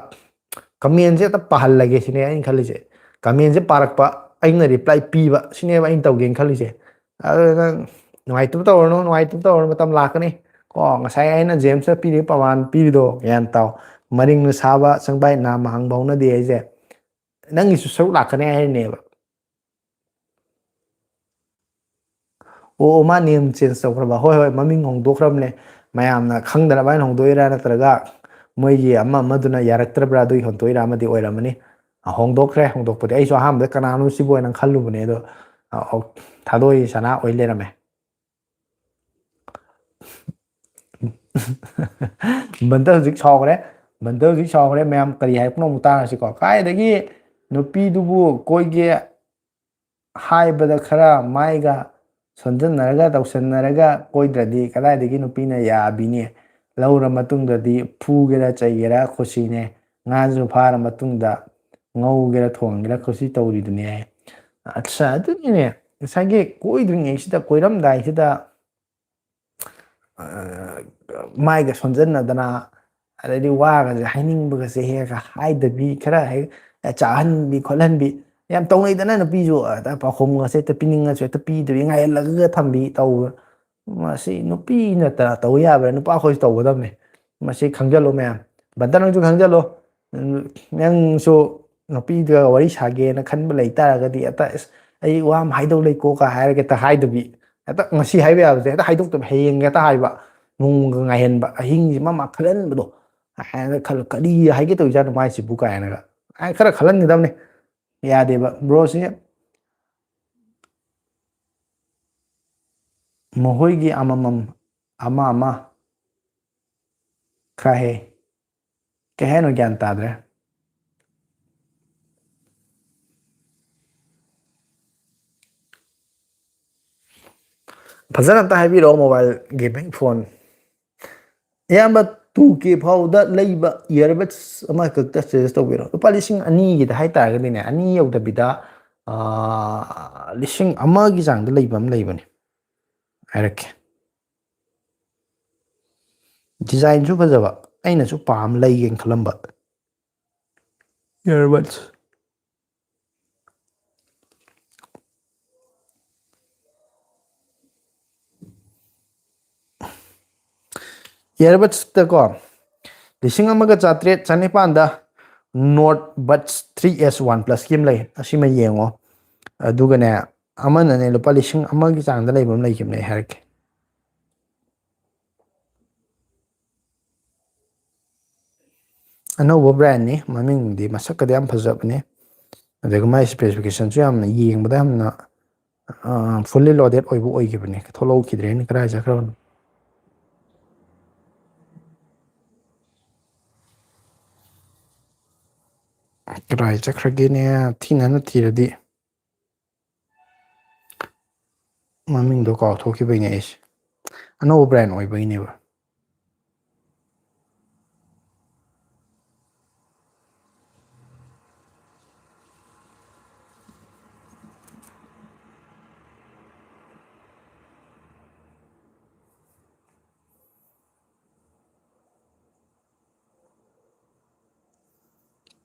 ꯀꯃꯦꯟꯁꯦ ꯑꯝꯇ ꯄꯥꯍꯜꯂꯒꯦ ꯁꯤꯅꯦ ꯑꯩꯅ ꯈꯜꯂꯤꯁꯦ꯫ ꯀꯃꯦꯟꯁꯦ ꯄꯥꯔꯛꯄ, ꯑꯩꯅ ꯔꯤꯄ꯭ꯂꯥꯏ ꯄꯤꯕ, ꯁꯤꯅꯦꯕ ꯑꯩꯅ ꯇꯧꯒꯦꯅ ꯈꯜꯂꯤꯁꯦ꯫ ꯑꯗꯨ ꯅꯪ ꯅꯨꯡꯉꯥꯏꯇꯕ ꯇꯧꯔꯅꯨ, ꯅꯨꯡꯉꯥꯏꯇꯕ ꯇꯧꯔꯅꯨ, ꯃꯇꯝ ꯂꯥꯛꯀꯅꯤ꯫ ꯀꯣ, ꯉꯁꯥꯏ ꯑꯩꯅ ꯖꯦꯝꯁꯇ ꯄꯤꯔꯤꯕ ꯄ꯭ꯔꯃꯥꯟ ꯄꯤꯔꯤꯗꯣ ꯒ꯭ꯌꯥꯟ ꯇꯥꯎ꯫ "ꯃꯔꯤꯡꯅ ꯁꯥꯕ ꯁꯪꯕꯥꯏ ꯅꯥꯝꯃ ꯍꯪꯕ ꯍꯧꯅꯗꯦ" ꯍꯥꯏꯁꯦ, ꯅꯪꯒꯤꯁꯨ ꯁꯔꯨꯛ ꯂꯥꯛꯀꯅꯤ ꯍꯥꯏꯔꯤꯅꯦꯕ꯫ ꯑꯣ, ꯑꯣ, ꯃꯥ ꯅꯦꯝ ꯆꯦꯟꯖ ꯇꯧꯈ꯭ꯔꯕ? ꯍꯣꯏ, ꯍꯣꯏ, ꯃꯃꯤꯡ ꯍꯣꯡꯗꯣꯛꯈ꯭ꯔꯕꯅꯦ꯫ ꯃꯌꯥꯝꯅ ꯈꯪꯗꯅꯕ ꯍꯥꯏꯅ ꯍꯣꯡꯗꯣꯛꯏꯔꯥ, ꯅꯠꯇ꯭ꯔꯒ ꯃꯣꯏꯒꯤ ꯑꯃ ꯑꯃꯗꯨꯅ ꯌꯥꯔꯛꯇ꯭ꯔꯕ꯭ꯔꯥ, ꯑꯗꯨꯒꯤ ꯍꯣꯡꯗꯣꯛꯏꯔꯥ ꯑꯃꯗꯤ ꯑꯣꯏꯔꯝꯃꯅꯤ꯫ ꯑ, ꯍꯣꯡꯗꯣꯛꯈ꯭ꯔꯦ꯫ ꯍꯣꯡꯗꯣꯛꯄꯗꯤ ꯑꯩꯁꯨ ꯑꯍꯥꯟꯕꯗ "ꯀꯅꯥꯅꯣ ꯁꯤꯕꯨ?" ꯍꯥꯏꯅ ꯈꯜꯂꯨꯕꯅꯦ, ꯑꯗꯣ, ꯑ, ꯑꯣ, ꯊꯥꯗꯣꯏ ꯁꯅꯥ ꯑꯣꯏ ꯂꯩꯔꯝꯃꯦ꯫ ꯕꯟꯇ ꯍꯧꯖꯤꯛ ꯁꯥꯎꯈ꯭ꯔꯦ꯫ ꯕꯟꯇ ꯍꯧꯖꯤꯛ ꯁꯥꯎꯈ꯭ꯔꯦ꯫ ꯃꯌꯥꯝ ꯀꯔꯤ ꯍꯥꯏꯔꯛꯄꯅꯣ ꯑꯃꯨꯛ ꯇꯥꯔꯁꯤꯀꯣ꯫ ꯀꯥꯏꯗꯒꯤ ꯅꯨꯄꯤꯗꯨꯕꯨ ꯀꯣꯏꯒꯦ ꯍꯥꯏꯕꯗ ꯈꯔ ꯃꯥꯏꯒ ꯁꯣꯟꯖꯟꯅꯔꯒ ꯇꯧꯁꯟꯅꯔꯒ ꯀꯣꯏꯗ꯭ꯔꯗꯤ ꯀꯗꯥꯏꯗꯒꯤ ꯅꯨꯄꯤꯅ ꯌꯥꯕꯤꯅꯤ? ꯂꯧꯔ ꯃꯇꯨꯡꯗꯗꯤ ꯐꯨꯒꯦꯔꯥ ꯆꯩꯒꯦꯔꯥ ꯈꯨꯁꯤꯅꯦ꯫ ꯉꯥꯁꯨ ꯐꯥꯔ ꯃꯇꯨꯡꯗ ꯉꯧꯒꯦꯔꯥ ꯊꯣꯡꯒꯦꯔꯥ ꯈꯨꯁꯤ ꯇꯧꯔꯤꯗꯨꯅꯦ꯫ ꯑꯠꯁꯥ, ꯑꯗꯨꯅꯤꯅꯦ꯫ ꯉꯁꯥꯏꯒꯤ ꯀꯣꯏꯗ꯭ꯔꯤꯉꯩꯁꯤꯗ, ꯀꯣꯏꯔꯝꯗꯥꯏꯁꯤꯗ, ꯑ, ꯃꯥꯏꯒ ꯁꯣꯟꯖꯟꯅꯗꯅ, ꯑꯗꯩꯗꯤ ꯋꯥꯒꯁꯦ ꯍꯥꯏꯅꯤꯡꯕꯒꯁꯦ ꯍꯦꯛ ꯍꯥꯏꯗꯕꯤ, ꯈꯔ ꯍꯦꯛ ꯆꯥꯍꯟꯕꯤ ꯈꯣꯠꯍꯟꯕꯤ ꯌꯥꯝ ꯇꯧꯅꯩꯗꯅ꯫ ꯅꯨꯄꯤꯁꯨ, ꯑ, ꯄꯥꯈꯣꯝꯒꯁꯦ ꯍꯦꯛꯇ ꯄꯤꯅꯤꯡꯉꯁꯨ ꯍꯦꯛꯇ ꯄꯤꯗꯕꯤ, ꯉꯥꯏꯍꯜꯂꯒ ꯊꯝꯕꯤ ꯇꯧꯕ꯫ ꯃꯁꯤ ꯅꯨꯄꯤ ꯅꯠꯇꯅ ꯇꯧ ꯌꯥꯕ꯭ꯔꯥ? ꯅꯨꯄꯥ ꯑꯩꯈꯣꯏꯁꯨ ꯇꯧꯒꯗꯕꯅꯦ꯫ ꯃꯁꯤ ꯈꯪꯖꯜꯂꯣ ꯃꯌꯥꯝ꯫ ꯕ꯭ꯔꯗꯔ, ꯅꯪꯁꯨ ꯈꯪꯖꯜꯂꯣ꯫ ꯎꯝ, ꯅꯪꯁꯨ ꯅꯨꯄꯤꯗꯨꯒ ꯋꯥꯔꯤ ꯁꯥꯒꯦꯅ ꯈꯟꯕ ꯂꯩ ꯇꯥꯔꯒꯗꯤ, ꯑꯇ-, ꯑꯁ, "ꯑꯩ ꯋꯥ ꯑꯃ ꯍꯥꯏꯗꯧ ꯂꯩꯀꯣ" ꯀ ꯍꯥꯏꯔꯒ ꯍꯦꯛꯇ ꯍꯥꯏꯗꯕꯤ, ꯍꯦꯛꯇ ꯉꯁꯤ ꯍꯥꯏꯕ ꯌꯥꯕꯁꯦ ꯍꯦꯛꯇ ꯍꯥꯏꯗꯣꯛꯇꯕ, ꯍꯌꯦꯡ ꯍꯦꯛꯇ ꯍꯥꯏꯕ, ꯅꯣꯡꯃꯒ ꯉꯥꯏꯍꯟꯕ, ꯑꯍꯤꯡꯁꯦ ꯃꯥ ꯃꯥ ꯈꯜꯍꯟꯕꯗꯣ꯫ ꯍꯥꯏꯅ ꯈꯜ-, "ꯀꯔꯤ ꯍꯥꯏꯒꯦ ꯇꯧꯔꯤꯖꯥꯠꯅꯣ ꯃꯥꯏꯁꯤꯕꯨ?" ꯀꯥꯏꯅꯒ ꯍꯥꯏ ꯈꯔ ꯈꯜꯍꯟꯒꯗꯕꯅꯤ꯫ ꯌꯥꯗꯦꯕ ꯕ꯭ꯔꯣꯁꯤ꯫ ꯃꯈꯣꯏꯒꯤ ꯑꯃꯃꯝ, ꯑꯃ ꯑꯃ ꯈꯔ ꯍꯦ꯫ ꯀꯩ ꯍꯥꯏꯅꯣ ꯒ꯭ꯌꯥꯟ ꯇꯥꯗ꯭ꯔꯦ꯫ ꯐꯖꯅ ꯑꯝꯇ ꯍꯥꯏꯕꯤꯔꯛꯑꯣ, mobile gaming phone꯫ ꯑꯌꯥꯝꯕ two K ꯐꯥꯎꯗ ꯂꯩꯕ earbuds ꯑꯃꯈꯛꯇ suggest ꯇꯧꯕꯤꯔꯣ꯫ ꯂꯨꯄꯥ ꯂꯤꯁꯤꯡ ꯑꯅꯤꯒꯤꯗ ꯍꯥꯏꯇꯥꯔꯒꯗꯤꯅꯦ, ꯑꯅꯤ ꯌꯧꯗꯕꯤꯗ, ꯑꯥ, ꯂꯤꯁꯤꯡ ꯑꯃꯒꯤ ꯆꯥꯡꯗ ꯂꯩꯕ ꯑꯃ ꯂꯩꯕꯅꯦ, ꯍꯥꯏꯔꯛꯀꯦ꯫ Designꯁꯨ ꯐꯖꯕ, ꯑꯩꯅꯁꯨ ꯄꯥꯝ ꯂꯩꯒꯦꯅ ꯈꯜꯂꯝꯕ earbuds꯫ Earbudsꯇꯀꯣ, ꯂꯤꯁꯤꯡ ꯑꯃꯒ ꯆꯥꯇ꯭ꯔꯦꯠ ꯆꯅꯤꯄꯥꯟꯗ Nord Buds three S OnePlusꯀꯤ ꯑꯃ ꯂꯩ, ꯑꯁꯤꯃ ꯌꯦꯡꯉꯣ꯫ ꯑꯗꯨꯒꯅꯦ, ꯑꯃꯅꯅꯦ ꯂꯨꯄꯥ ꯂꯤꯁꯤꯡ ꯑꯃꯒꯤ ꯆꯥꯡꯗ ꯂꯩꯕ ꯑꯃ ꯂꯩꯈꯤꯕꯅꯦ, ꯑꯩ ꯍꯥꯏꯔꯛꯀꯦ꯫ ꯑꯅꯧꯕ brandꯅꯤ, ꯃꯃꯤꯡꯗꯤ ꯃꯁꯛꯀꯗꯤ ꯌꯥꯝ ꯐꯖꯕꯅꯤ, ꯑꯗꯨꯒ ꯃꯥꯏ specificationꯁꯨ ꯌꯥꯝꯅ ꯌꯦꯡꯕꯗ ꯌꯥꯝꯅ, ꯑ, fully loaded ꯑꯣꯏꯕ ꯑꯣꯏꯈꯤꯕꯅꯤ꯫ ꯊꯣꯛꯂꯛꯈꯤꯗ꯭ꯔꯦꯅꯦ, ꯀꯗꯥꯏ ꯆꯠꯈ꯭ꯔꯕꯅꯣ? ꯀꯗꯥꯏ ꯆꯠꯈ꯭ꯔꯒꯦꯅꯦ? ꯊꯤꯅꯅ ꯊꯤꯔꯗꯤ꯫ ꯃꯃꯤꯡꯗꯣ ꯀꯥꯎꯊꯣꯛꯈꯤꯕꯩꯅꯦ ꯑꯩꯁꯦ꯫ ꯑꯅꯧꯕ brand ꯑꯣꯏꯕꯒꯤꯅꯦꯕ꯫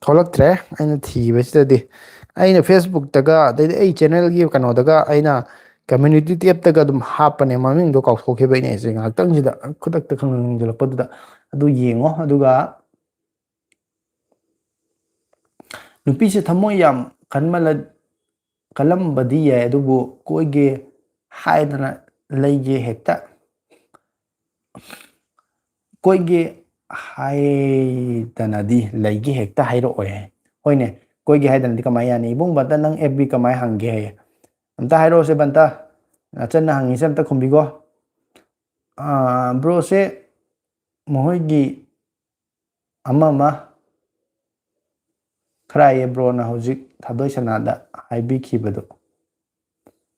ꯊꯣꯛꯂꯛꯇ꯭ꯔꯦ꯫ ꯑꯩꯅ ꯊꯤꯕꯁꯤꯗꯗꯤ, ꯑꯩꯅ Facebookꯇꯒ, ꯑꯗꯩꯗꯤ ꯑꯩ channelꯒꯤ ꯀꯩꯅꯣꯗꯒ, ꯑꯩꯅ community tabꯇꯒ ꯑꯗꯨꯝ ꯍꯥꯞꯄꯅꯦ, ꯃꯃꯤꯡꯗꯣ ꯀꯥꯎꯊꯣꯛꯈꯤꯕꯩꯅꯦ꯫ ꯑꯩꯁꯦ ꯉꯥꯏꯍꯥꯛꯇꯪꯁꯤꯗ ꯈꯨꯗꯛꯇ ꯈꯪꯅꯤꯡꯁꯤꯜꯂꯛꯄꯗꯨꯗ ꯑꯗꯨ ꯌꯦꯡꯉꯣ꯫ ꯑꯗꯨꯒ ꯅꯨꯄꯤꯁꯦ ꯊꯃꯣꯏ ꯌꯥꯝ ꯀꯟꯃꯜꯂ-, ꯀꯜꯂꯝꯕꯗꯤ ꯌꯥꯏ, ꯑꯗꯨꯕꯨ ꯀꯣꯏꯒꯦ ꯍꯥꯏꯗꯅ ꯂꯩꯒꯦ ꯍꯦꯛꯇ, ꯀꯣꯏꯒꯦ ꯍꯥꯏꯗꯅꯗꯤ ꯂꯩꯒꯦ ꯍꯦꯛꯇ ꯍꯥꯏꯔꯛꯑꯣꯏ ꯍꯥꯏ꯫ ꯍꯣꯏꯅꯦ, ꯀꯣꯏꯒꯦ ꯍꯥꯏꯗꯅꯗꯤ ꯀꯃꯥꯏ ꯌꯥꯅꯤ? "ꯏꯕꯨꯡ, ꯕꯟꯇ, ꯅꯪ ꯑꯦꯐ ꯕꯤ ꯀꯃꯥꯏ ꯍꯥꯡꯒꯦ?" ꯍꯥꯏꯌꯦ꯫ ꯑꯝꯇ ꯍꯥꯏꯔꯛꯑꯣꯁꯦ ꯕꯟꯇ, ꯅꯆꯟꯅ ꯍꯪꯉꯤꯁꯦ ꯑꯝꯇ ꯈꯨꯝꯕꯤꯒꯣ꯫ ꯑꯥ, ꯕ꯭ꯔꯣꯁꯦ ꯃꯈꯣꯏꯒꯤ ꯑꯃ ꯑꯃ ꯈꯔ ꯍꯥꯏꯌꯦ, ꯕ꯭ꯔꯣꯅ ꯍꯧꯖꯤꯛ ꯊꯥꯗꯣꯏ ꯁꯅꯥꯗ ꯍꯥꯏꯕꯤꯈꯤꯕꯗꯣ꯫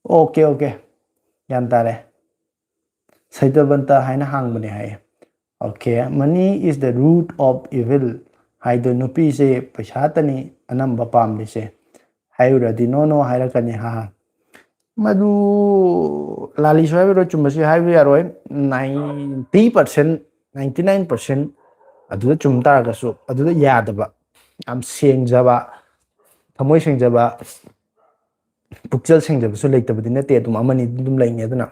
ꯑꯣꯀꯦ, ꯑꯣꯀꯦ, ꯒ꯭ꯌꯥꯟ ꯇꯥꯔꯦ꯫ ꯁꯩꯇꯕꯟꯇ ꯍꯥꯏꯅ ꯍꯥꯡꯕꯅꯦ ꯍꯥꯏꯌꯦ꯫ Okay, "Money is the root of evil" ꯍꯥꯏꯗꯣ, ꯅꯨꯄꯤꯁꯦ ꯄꯩꯁꯥꯇꯅꯤ ꯑꯅꯝꯕ ꯄꯥꯝꯂꯤꯁꯦ ꯍꯥꯏꯔꯨꯔꯗꯤ, "No, no" ꯍꯥꯏꯔꯛꯀꯅꯤ꯫ ꯍꯥ, ꯃꯗꯨ ꯂꯥꯜꯂꯤꯁꯨ ꯍꯥꯏꯕ ꯌꯥꯔꯣꯏ, ꯆꯨꯝꯕꯁꯨ ꯍꯥꯏꯕ ꯌꯥꯔꯣꯏ꯫ Ninety percent, ninety nine percent ꯑꯗꯨꯗ ꯆꯨꯝ ꯇꯥꯔꯒꯁꯨ, ꯑꯗꯨꯗ ꯌꯥꯗꯕ, ꯌꯥꯝ ꯁꯦꯡꯖꯕ, ꯊꯃꯣꯏ ꯁꯦꯡꯖꯕ, ꯄꯨꯛꯆꯦꯜ ꯁꯦꯡꯖꯕꯁꯨ ꯂꯩꯇꯕꯗꯤ ꯅꯠꯇꯦ, ꯑꯗꯨꯝ ꯑꯃꯅꯤ ꯑꯗꯨꯝ ꯂꯩꯅꯤ꯫ ꯑꯗꯨꯅ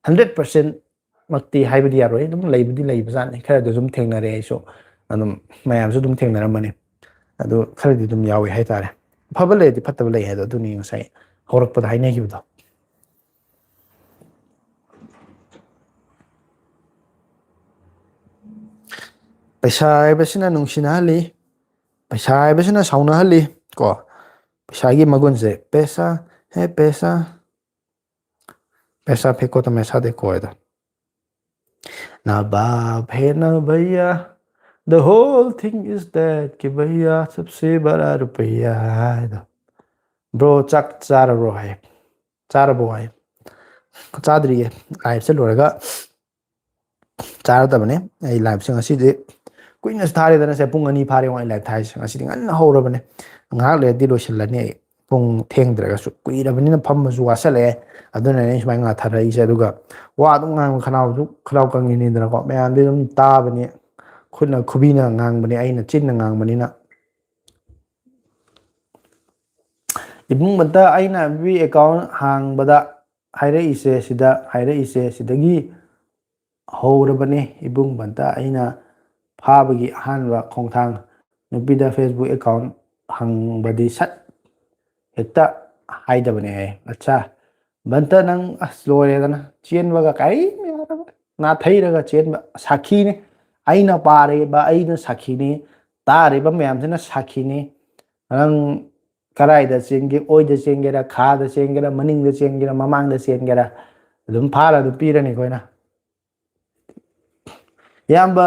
hundred percent ꯃꯛꯇꯤ ꯍꯥꯏꯕꯗꯤ ꯌꯥꯔꯣꯏ, ꯑꯗꯨꯝ ꯂꯩꯕꯨꯗꯤ ꯂꯩꯕꯖꯥꯠꯅꯤ꯫ ꯈꯔꯗꯤ ꯑꯗꯨꯝ ꯊꯦꯡꯅꯔꯦ ꯑꯩꯁꯨ, ꯑꯗꯨꯝ ꯃꯌꯥꯝꯁꯨ ꯑꯗꯨꯝ ꯊꯦꯡꯅꯔꯝꯃꯅꯤ꯫ ꯑꯗꯨ ꯈꯔꯗꯤ ꯑꯗꯨꯝ ꯌꯥꯎꯋꯦ ꯍꯥꯏꯇꯥꯔꯦ꯫ ꯑꯐꯕ ꯂꯩꯔꯗꯤ ꯐꯠꯇꯕ ꯂꯩ ꯍꯥꯏꯗꯣ, ꯑꯗꯨꯅꯤ ꯉꯁꯥꯏ ꯍꯧꯔꯛꯄꯗ ꯍꯥꯏꯅꯈꯤꯕꯗꯣ꯫ ꯄꯩꯁꯥ ꯍꯥꯏꯕꯁꯤꯅ ꯅꯨꯡꯁꯤꯅꯍꯜꯂꯤ, ꯄꯩꯁꯥ ꯍꯥꯏꯕꯁꯤꯅ ꯁꯥꯎꯅꯍꯜꯂꯤ꯫ ꯀꯣ, ꯄꯩꯁꯥꯒꯤ ꯃꯒꯨꯟꯁꯦ, "ꯄꯦꯁꯥ ꯍꯦ ꯄꯦꯁꯥ, ꯄꯦꯁꯥ ꯐꯦꯀꯣ ꯇꯣ ꯃꯦꯁꯥ ꯗꯦꯀꯣ" ꯍꯥꯏꯗꯣ꯫ "ꯅꯥ ꯕꯥꯞ ꯍꯦ ꯅꯥ ꯚꯩꯌꯥ, the whole thing is that ꯀꯤ ꯚꯩꯌꯥ ꯁꯕꯁꯦ ꯕꯔꯥ ꯔꯨꯄꯩꯌꯥ" ꯍꯥꯏꯗꯣ꯫ "ꯕ꯭ꯔꯣ, ꯆꯥꯛ ꯆꯥꯔꯕ꯭ꯔꯣ?" ꯍꯥꯏ꯫ "ꯆꯥꯔꯕꯣ?" ꯍꯥꯏ꯫ "ꯆꯥꯗ꯭ꯔꯤꯌꯦ, ꯂꯥꯏꯞꯁꯦ ꯂꯣꯏꯔꯒ ꯆꯥꯔꯗꯕꯅꯦ꯫ ꯑꯩ ꯂꯥꯏꯞꯁꯦ ꯉꯁꯤꯗꯤ ꯀꯨꯏꯅꯁꯨ ꯊꯥꯔꯦꯗꯅ, ꯁꯦ ꯄꯨꯡ ꯑꯅꯤ ꯐꯥꯔꯦ ꯑꯩ ꯂꯥꯏꯞ ꯊꯥꯔꯤꯁꯦ꯫ ꯉꯁꯤꯗꯤ ꯉꯟꯅ ꯍꯧꯔꯕꯅꯦ, ꯉꯥꯏꯍꯥꯛ ꯂꯩꯔꯗꯤ ꯂꯣꯏꯁꯤꯜꯂꯅꯤ ꯑꯩ꯫ ꯄꯨꯡ ꯊꯦꯡꯗ꯭ꯔꯒꯁꯨ, ꯀꯨꯏꯔꯕꯅꯤꯅ ꯐꯝꯕꯁꯨ ꯋꯥꯁꯜꯂꯛꯑꯦ, ꯑꯗꯨꯅꯅꯦ ꯑꯩ ꯁꯨꯃꯥꯏꯅ ꯉꯥꯊꯔꯛꯏꯁꯦ꯫ ꯑꯗꯨꯒ ꯋꯥ ꯑꯗꯨꯝ ꯉꯥꯡꯕ, ꯈꯅꯥꯎꯁꯨ, ꯈꯅꯥꯎ ꯀꯪꯉꯤꯅꯤꯗꯅꯀꯣ, ꯃꯌꯥꯝꯗꯤ ꯑꯗꯨꯝ ꯇꯥꯕꯅꯤ꯫ ꯈꯨꯠꯅ, ꯈꯨꯕꯤꯅ ꯉꯥꯡꯕꯅꯤ, ꯑꯩꯅ ꯆꯤꯟꯅ ꯉꯥꯡꯕꯅꯤꯅ꯫ ꯏꯕꯨꯡ ꯕꯟꯇ, ꯑꯩꯅ ꯑꯦꯐ ꯕꯤ ꯑꯦꯀꯥꯎꯟ ꯍꯥꯡꯕꯗ ꯍꯥꯏꯔꯛꯏꯁꯦ ꯁꯤꯗ, ꯍꯥꯏꯔꯛꯏꯁꯦ ꯁꯤꯗꯒꯤ ꯍꯧꯔꯕꯅꯦ꯫ ꯏꯕꯨꯡ ꯕꯟꯇ, ꯑꯩꯅ ꯐꯥꯕꯒꯤ ꯑꯍꯥꯟꯕ ꯈꯣꯡꯊꯥꯡ, ꯅꯨꯄꯤꯗ ꯐꯦꯁꯕꯨꯛ ꯑꯦꯀꯥꯎꯟ ꯍꯪꯕꯗꯤ ꯁꯠ ꯍꯦꯛꯇ ꯍꯥꯏꯗꯕꯅꯦ ꯍꯥꯏ꯫ ꯑꯠꯆꯥ, ꯕꯟꯇ, ꯅꯪ ꯑꯁ ꯂꯣꯏꯔꯦꯗꯅ, ꯆꯦꯟꯕꯒ ꯀꯔꯤꯝ ꯌꯥꯗꯕ, ꯅꯥꯊꯩꯔꯒ ꯆꯦꯟꯕ꯫ ꯁꯥꯈꯤꯅꯤ, ꯑꯩꯅ ꯄꯥꯔꯤꯕ ꯑꯩꯅ ꯁꯥꯈꯤꯅꯤ, ꯇꯥꯔꯤꯕ ꯃꯌꯥꯝꯁꯤꯅ ꯁꯥꯈꯤꯅꯤ꯫ ꯅꯪ ꯀꯔꯥꯏꯗ ꯆꯦꯟꯒꯦ, ꯑꯣꯏꯗ ꯆꯦꯟꯒꯦꯔꯥ, ꯈꯥꯗ ꯆꯦꯟꯒꯦꯔꯥ, ꯃꯅꯤꯡꯗ ꯆꯦꯟꯒꯦꯔꯥ, ꯃꯃꯥꯡꯗ ꯆꯦꯟꯒꯦꯔꯥ, ꯑꯗꯨꯝ ꯐꯥꯔ ꯑꯗꯨꯝ ꯄꯤꯔꯅꯤ ꯑꯩꯈꯣꯏꯅ꯫ ꯏꯌꯥꯝꯕ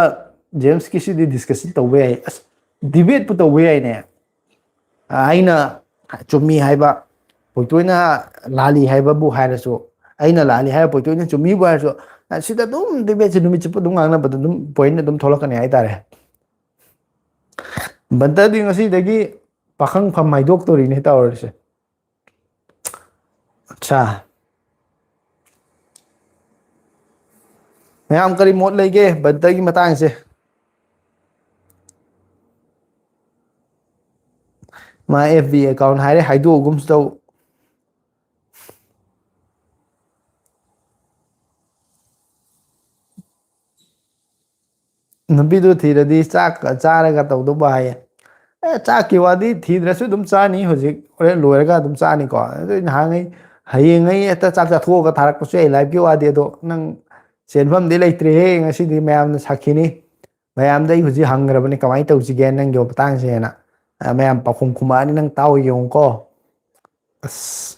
ꯖꯦꯝꯁꯀꯤꯁꯤꯗꯤ ꯗꯤꯁꯀꯁꯟ ꯇꯧꯕ ꯌꯥꯏ꯫ ꯑꯁ, ꯗꯤꯕꯦꯠꯄꯨ ꯇꯧꯕ ꯌꯥꯏꯅꯦ꯫ ꯑꯩꯅ ꯆꯨꯝꯃꯤ ꯍꯥꯏꯕ ꯄꯣꯏꯇꯣꯏꯅ ꯂꯥꯜꯂꯤ ꯍꯥꯏꯕꯕꯨ ꯍꯥꯏꯔꯁꯨ, ꯑꯩꯅ ꯂꯥꯜꯂꯤ ꯍꯥꯏꯕ ꯄꯣꯏꯇꯣꯏꯅ ꯆꯨꯝꯃꯤꯕꯨ ꯍꯥꯏꯔꯁꯨ, ꯁꯤꯗ ꯑꯗꯨꯝ ꯗꯤꯕꯦꯠꯁꯦ ꯅꯨꯃꯤꯠ ꯆꯨꯞꯄ ꯑꯗꯨꯝ ꯉꯥꯡꯅꯕꯗ ꯑꯗꯨꯝ ꯄꯣꯏꯟ ꯑꯗꯨꯝ ꯊꯣꯛꯂꯛꯀꯅꯤ ꯍꯥꯏꯇꯥꯔꯦ꯫ ꯕꯟꯇꯗꯤ ꯉꯁꯤꯗꯒꯤ ꯄꯥꯈꯪ ꯐꯝ ꯍꯥꯏꯗꯣꯛꯇꯣꯔꯤꯅꯦ ꯇꯧꯔꯤꯁꯦ꯫ ꯑꯠꯆꯥ, ꯃꯌꯥꯝ ꯀꯔꯤ ꯃꯣꯠ ꯂꯩꯒꯦ ꯕꯟꯇꯒꯤ ꯃꯇꯥꯡꯁꯦ? ꯃꯥ ꯑꯦꯐ ꯕꯤ ꯑꯦꯀꯥꯎꯟ ꯍꯥꯏꯔꯦ, ꯍꯥꯏꯗꯣꯛꯑꯒꯨꯝꯁꯨ ꯇꯧ꯫ ꯅꯨꯄꯤꯗꯨ ꯊꯤꯔꯗꯤ ꯆꯥꯛꯀ ꯆꯥꯔꯒ ꯇꯧꯗꯧꯕ ꯍꯥꯏꯌꯦ꯫ ꯑꯦ, ꯆꯥꯛꯀꯤ ꯋꯥꯗꯤ ꯊꯤꯗ꯭ꯔꯁꯨ ꯑꯗꯨꯝ ꯆꯥꯅꯤ, ꯍꯧꯖꯤꯛ ꯍꯣꯔꯦꯟ ꯂꯣꯏꯔꯒ ꯑꯗꯨꯝ ꯆꯥꯅꯤꯀꯣ꯫ ꯑꯗꯨ ꯅꯍꯥꯟꯉꯩ ꯍꯌꯦꯡꯉꯩ ꯍꯦꯛꯇ ꯆꯥꯛ ꯆꯥꯊꯣꯛꯑꯒ ꯊꯥꯔꯛꯄꯁꯨ ꯌꯥꯏ ꯂꯥꯏꯐꯀꯤ ꯋꯥꯗꯤ꯫ ꯑꯗꯣ ꯅꯪ ꯆꯦꯟꯐꯝꯗꯤ ꯂꯩꯇ꯭ꯔꯦꯍꯦ, ꯉꯁꯤꯗꯤ ꯃꯌꯥꯝꯅ ꯁꯥꯈꯤꯅꯤ꯫ ꯃꯌꯥꯝꯗ ꯑꯩ ꯍꯧꯖꯤꯛ ꯍꯪꯈ꯭ꯔꯕꯅꯤ ꯀꯃꯥꯏꯅ ꯇꯧꯁꯤꯒꯦ ꯅꯪꯒꯤ ꯃꯇꯥꯡꯁꯦꯅ꯫ ꯑ, ꯃꯌꯥꯝ ꯄꯥꯎꯈꯨꯝ ꯈꯨꯝꯃꯛꯑꯅꯤ, ꯅꯪ ꯇꯥꯎ ꯌꯦꯡꯉꯨꯀꯣ꯫ ꯑꯁ꯫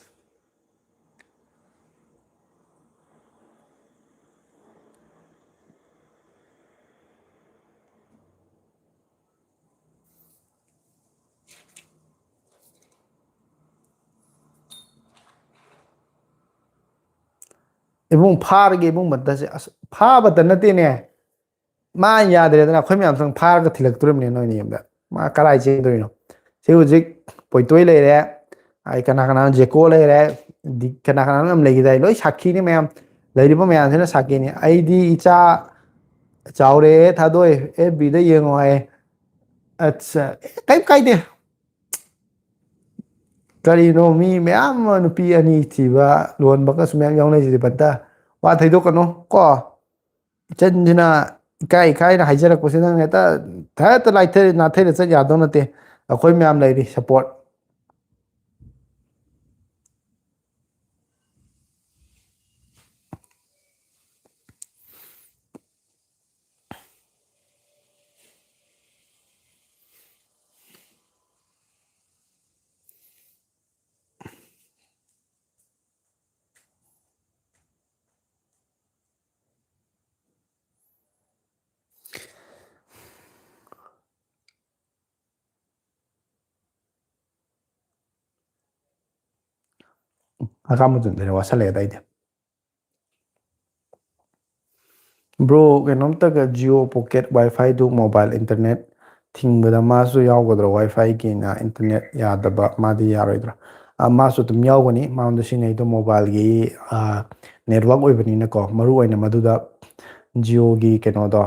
ꯏꯕꯨꯡ ꯐꯥꯔꯒꯦ ꯏꯕꯨꯡ ꯕꯟꯇꯁꯦ꯫ ꯑꯁ, ꯐꯥꯕꯇ ꯅꯠꯇꯦꯅꯦ, ꯃꯥ ꯌꯥꯗ꯭ꯔꯦꯗꯅ ꯑꯩꯈꯣꯏ ꯃꯌꯥꯝ ꯆꯪ ꯐꯥꯔꯒ ꯊꯤꯜꯂꯛꯇꯣꯔꯤꯕꯅꯦ ꯅꯣꯏꯅ ꯌꯨꯝꯗ꯫ ꯃꯥ ꯀꯔꯥꯏ ꯆꯦꯟꯗꯣꯏꯅꯣ? ꯁꯤ ꯍꯧꯖꯤꯛ ꯄꯣꯏꯇꯣꯏ ꯂꯩꯔꯦ, ꯑꯩ ꯀꯅꯥ ꯀꯅꯥꯅꯣ, ꯖꯦꯀꯣ ꯂꯩꯔꯦ, ꯗꯤ-, ꯀꯅꯥ ꯀꯅꯥꯅꯣ ꯌꯥꯝ ꯂꯩꯈꯤꯗꯥꯏ? ꯂꯣꯏ ꯁꯥꯈꯤꯅꯤ ꯃꯌꯥꯝ, ꯂꯩꯔꯤꯕ ꯃꯌꯥꯝꯁꯤꯅ ꯁꯥꯈꯤꯅꯤ꯫ "ꯑꯩꯗꯤ ꯏꯆꯥ ꯆꯥꯎꯔꯦ ꯊꯥꯗꯣꯏ, ꯑꯦꯐ ꯕꯤꯗ ꯌꯦꯡꯉꯣ" ꯍꯥꯏꯌꯦ꯫ ꯑꯠꯆꯥ, ꯑꯦ, ꯀꯩꯝ ꯀꯥꯏꯗꯦ꯫ ꯀꯔꯤꯅꯣ, ꯃꯤ ꯃꯌꯥꯝ ꯑꯃ ꯅꯨꯄꯤ ꯑꯅꯤ ꯊꯤꯕ, ꯂꯨꯍꯣꯟꯕꯒꯁꯨ ꯃꯌꯥꯝ ꯌꯥꯎꯅꯩꯁꯤꯗꯤ ꯕꯟꯇ꯫ ꯋꯥ ꯊꯩꯗꯣꯛꯀꯅꯨ ꯀꯣ꯫ ꯏꯆꯟꯁꯤꯅ ꯏꯀꯥꯏ ꯏꯀꯥꯏꯅ ꯍꯥꯏꯖꯔꯛꯄꯁꯤ ꯅꯪ ꯍꯦꯛꯇ, ꯍꯦꯛꯇ ꯂꯥꯏꯊ-, ꯅꯥꯊꯩꯔ ꯆꯠ ꯌꯥꯗꯧ ꯅꯠꯇꯦ꯫ ꯑꯩꯈꯣꯏ ꯃꯌꯥꯝ ꯂꯩꯔꯤ ꯁꯞꯄꯣꯔꯠ꯫ ꯅꯀꯥ ꯃꯨꯟꯖꯟꯗꯣꯏꯅꯦ, ꯋꯥꯁꯜꯂꯛꯑꯦ ꯑꯗꯥꯏꯗꯤ꯫ ꯕ꯭ꯔꯣ, ꯀꯩꯅꯣꯝꯇꯒ Jio Pocket Wi-Fi ꯗꯨ mobile internet ꯊꯤꯡꯕꯗ ꯃꯥꯁꯨ ꯌꯥꯎꯒꯗ꯭ꯔꯣ? Wi-Fi ꯒꯤꯅ internet ꯌꯥꯗꯕ, ꯃꯥꯗꯤ ꯌꯥꯔꯣꯏꯗ꯭ꯔꯥ? ꯑ, ꯃꯥꯁꯨ ꯑꯗꯨꯝ ꯌꯥꯎꯒꯅꯤ꯫ ꯃꯉꯣꯟꯗ ꯁꯤꯖꯤꯟꯅꯩꯗꯣ mobile ꯒꯤ, ꯑ, network ꯑꯣꯏꯕꯅꯤꯅꯀꯣ, ꯃꯔꯨ ꯑꯣꯏꯅ ꯃꯗꯨꯗ Jio ꯒꯤ ꯀꯩꯅꯣꯗꯣ,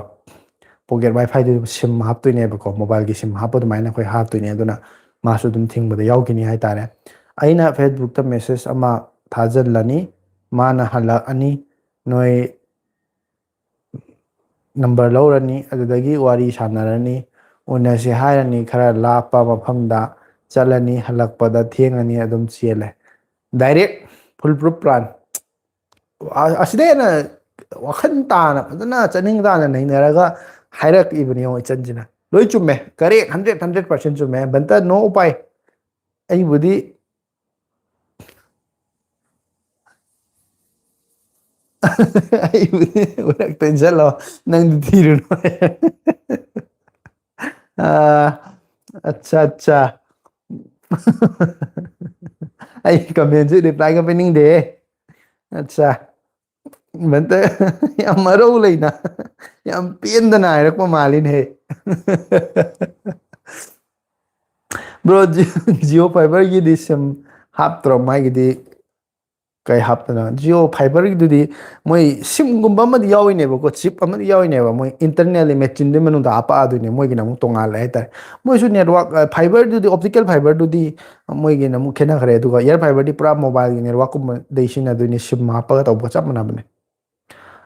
Pocket Wi-Fi ꯗꯨ SIM ꯍꯥꯞꯇꯣꯏꯅꯦꯕꯀꯣ, mobile ꯒꯤ SIM ꯍꯥꯞꯄ ꯑꯗꯨꯃꯥꯏꯅ ꯑꯩꯈꯣꯏ ꯍꯥꯞꯇꯣꯏꯅꯦ꯫ ꯑꯗꯨꯅ ꯃꯥꯁꯨ ꯑꯗꯨꯝ ꯊꯤꯡꯕꯗ ꯌꯥꯎꯈꯤꯅꯤ ꯍꯥꯏꯇꯥꯔꯦ꯫ ꯑꯩꯅ Facebook ꯇ message ꯑꯃ ꯊꯥꯖꯤꯜꯂꯅꯤ, ꯃꯥꯅ ꯍꯜꯂꯛꯑꯅꯤ, ꯅꯣꯏ number ꯂꯧꯔꯅꯤ, ꯑꯗꯨꯗꯒꯤ ꯋꯥꯔꯤ ꯁꯥꯟꯅꯔꯅꯤ, ꯎꯅꯁꯤ ꯍꯥꯏꯔꯅꯤ, ꯈꯔ ꯂꯥꯞꯄ ꯃꯐꯝꯗ ꯆꯠꯂꯅꯤ, ꯍꯜꯂꯛꯄꯗ ꯊꯦꯡꯉꯅꯤ, ꯑꯗꯨꯝ ꯆꯦꯜꯂꯦ꯫ Direct full proof plan꯫ ꯑ-, ꯑꯁꯤꯗ ꯍꯦꯟꯅ ꯋꯥꯈꯜ ꯇꯥꯅ ꯐꯖꯅ ꯆꯠꯅꯤꯡ ꯇꯥꯅ ꯅꯩꯅꯔꯒ ꯍꯥꯏꯔꯛꯏꯕꯅꯤ ꯌꯦꯡꯉꯣ ꯏꯆꯟꯁꯤꯅ꯫ ꯂꯣꯏ ꯆꯨꯝꯃꯦ, correct, hundred, hundred percent ꯆꯨꯝꯃꯦ꯫ ꯕꯟꯇ, no ꯎꯄꯥꯏ꯫ ꯑꯩꯕꯨꯗꯤ ꯑꯩꯕꯨꯗꯤ ꯎꯔꯛꯇ ꯏꯟꯁꯤꯜꯂꯣ, ꯅꯪꯗꯤ ꯊꯤꯔꯨꯅꯨ꯫ ꯑꯥ, ꯑꯠꯆꯥ, ꯑꯠꯆꯥ꯫ ꯑꯩ comment ꯁꯨ reply ꯒ ꯄꯤꯅꯤꯡꯗꯦꯍꯦ꯫ ꯑꯠꯆꯥ꯫ ꯕꯟꯇ ꯌꯥꯝ ꯃꯔꯧ ꯂꯩꯅ, ꯌꯥꯝ ꯄꯦꯟꯗꯅ ꯍꯥꯏꯔꯛꯄ ꯃꯥꯜꯂꯤꯅꯦꯍꯦ꯫ Bro, Jio, Jio Fiber ꯒꯤꯗꯤ SIM ꯍꯥꯞꯇ꯭ꯔꯣ? ꯃꯥꯒꯤꯗꯤ ꯀꯩ ꯍꯥꯞꯇꯅ? Jio Fiber ꯒꯤꯗꯨꯗꯤ ꯃꯣꯏ SIM ꯒꯨꯝꯕ ꯑꯃꯗꯤ ꯌꯥꯎꯔꯤꯅꯦꯕꯀꯣ, chip ꯑꯃꯗꯤ ꯌꯥꯎꯔꯤꯅꯦꯕ, ꯃꯣꯏ internally machine ꯗꯨꯒꯤ ꯃꯅꯨꯡꯗ ꯍꯥꯞꯄꯛꯑꯗꯣꯏꯅꯦ, ꯃꯣꯏꯒꯤꯅ ꯑꯃꯨꯛ ꯇꯣꯉꯥꯜꯂꯦ ꯍꯥꯏꯇꯥꯔꯦ꯫ ꯃꯣꯏꯁꯨ network, ꯑ, fiber ꯗꯨꯗꯤ, optical fiber ꯗꯨꯗꯤ ꯃꯣꯏꯒꯤꯅ ꯑꯃꯨꯛ ꯈꯦꯠꯅꯈ꯭ꯔꯦ, ꯑꯗꯨꯒ air fiber ꯗꯤ ꯄꯨꯔꯥ mobile ꯒꯤ network ꯀꯨꯝꯕꯗꯩ ꯁꯤꯖꯤꯟꯅꯗꯣꯏꯅꯦ, SIM ꯍꯥꯞꯄꯒ ꯇꯧꯕꯒ ꯆꯞ ꯃꯥꯟꯅꯕꯅꯦ꯫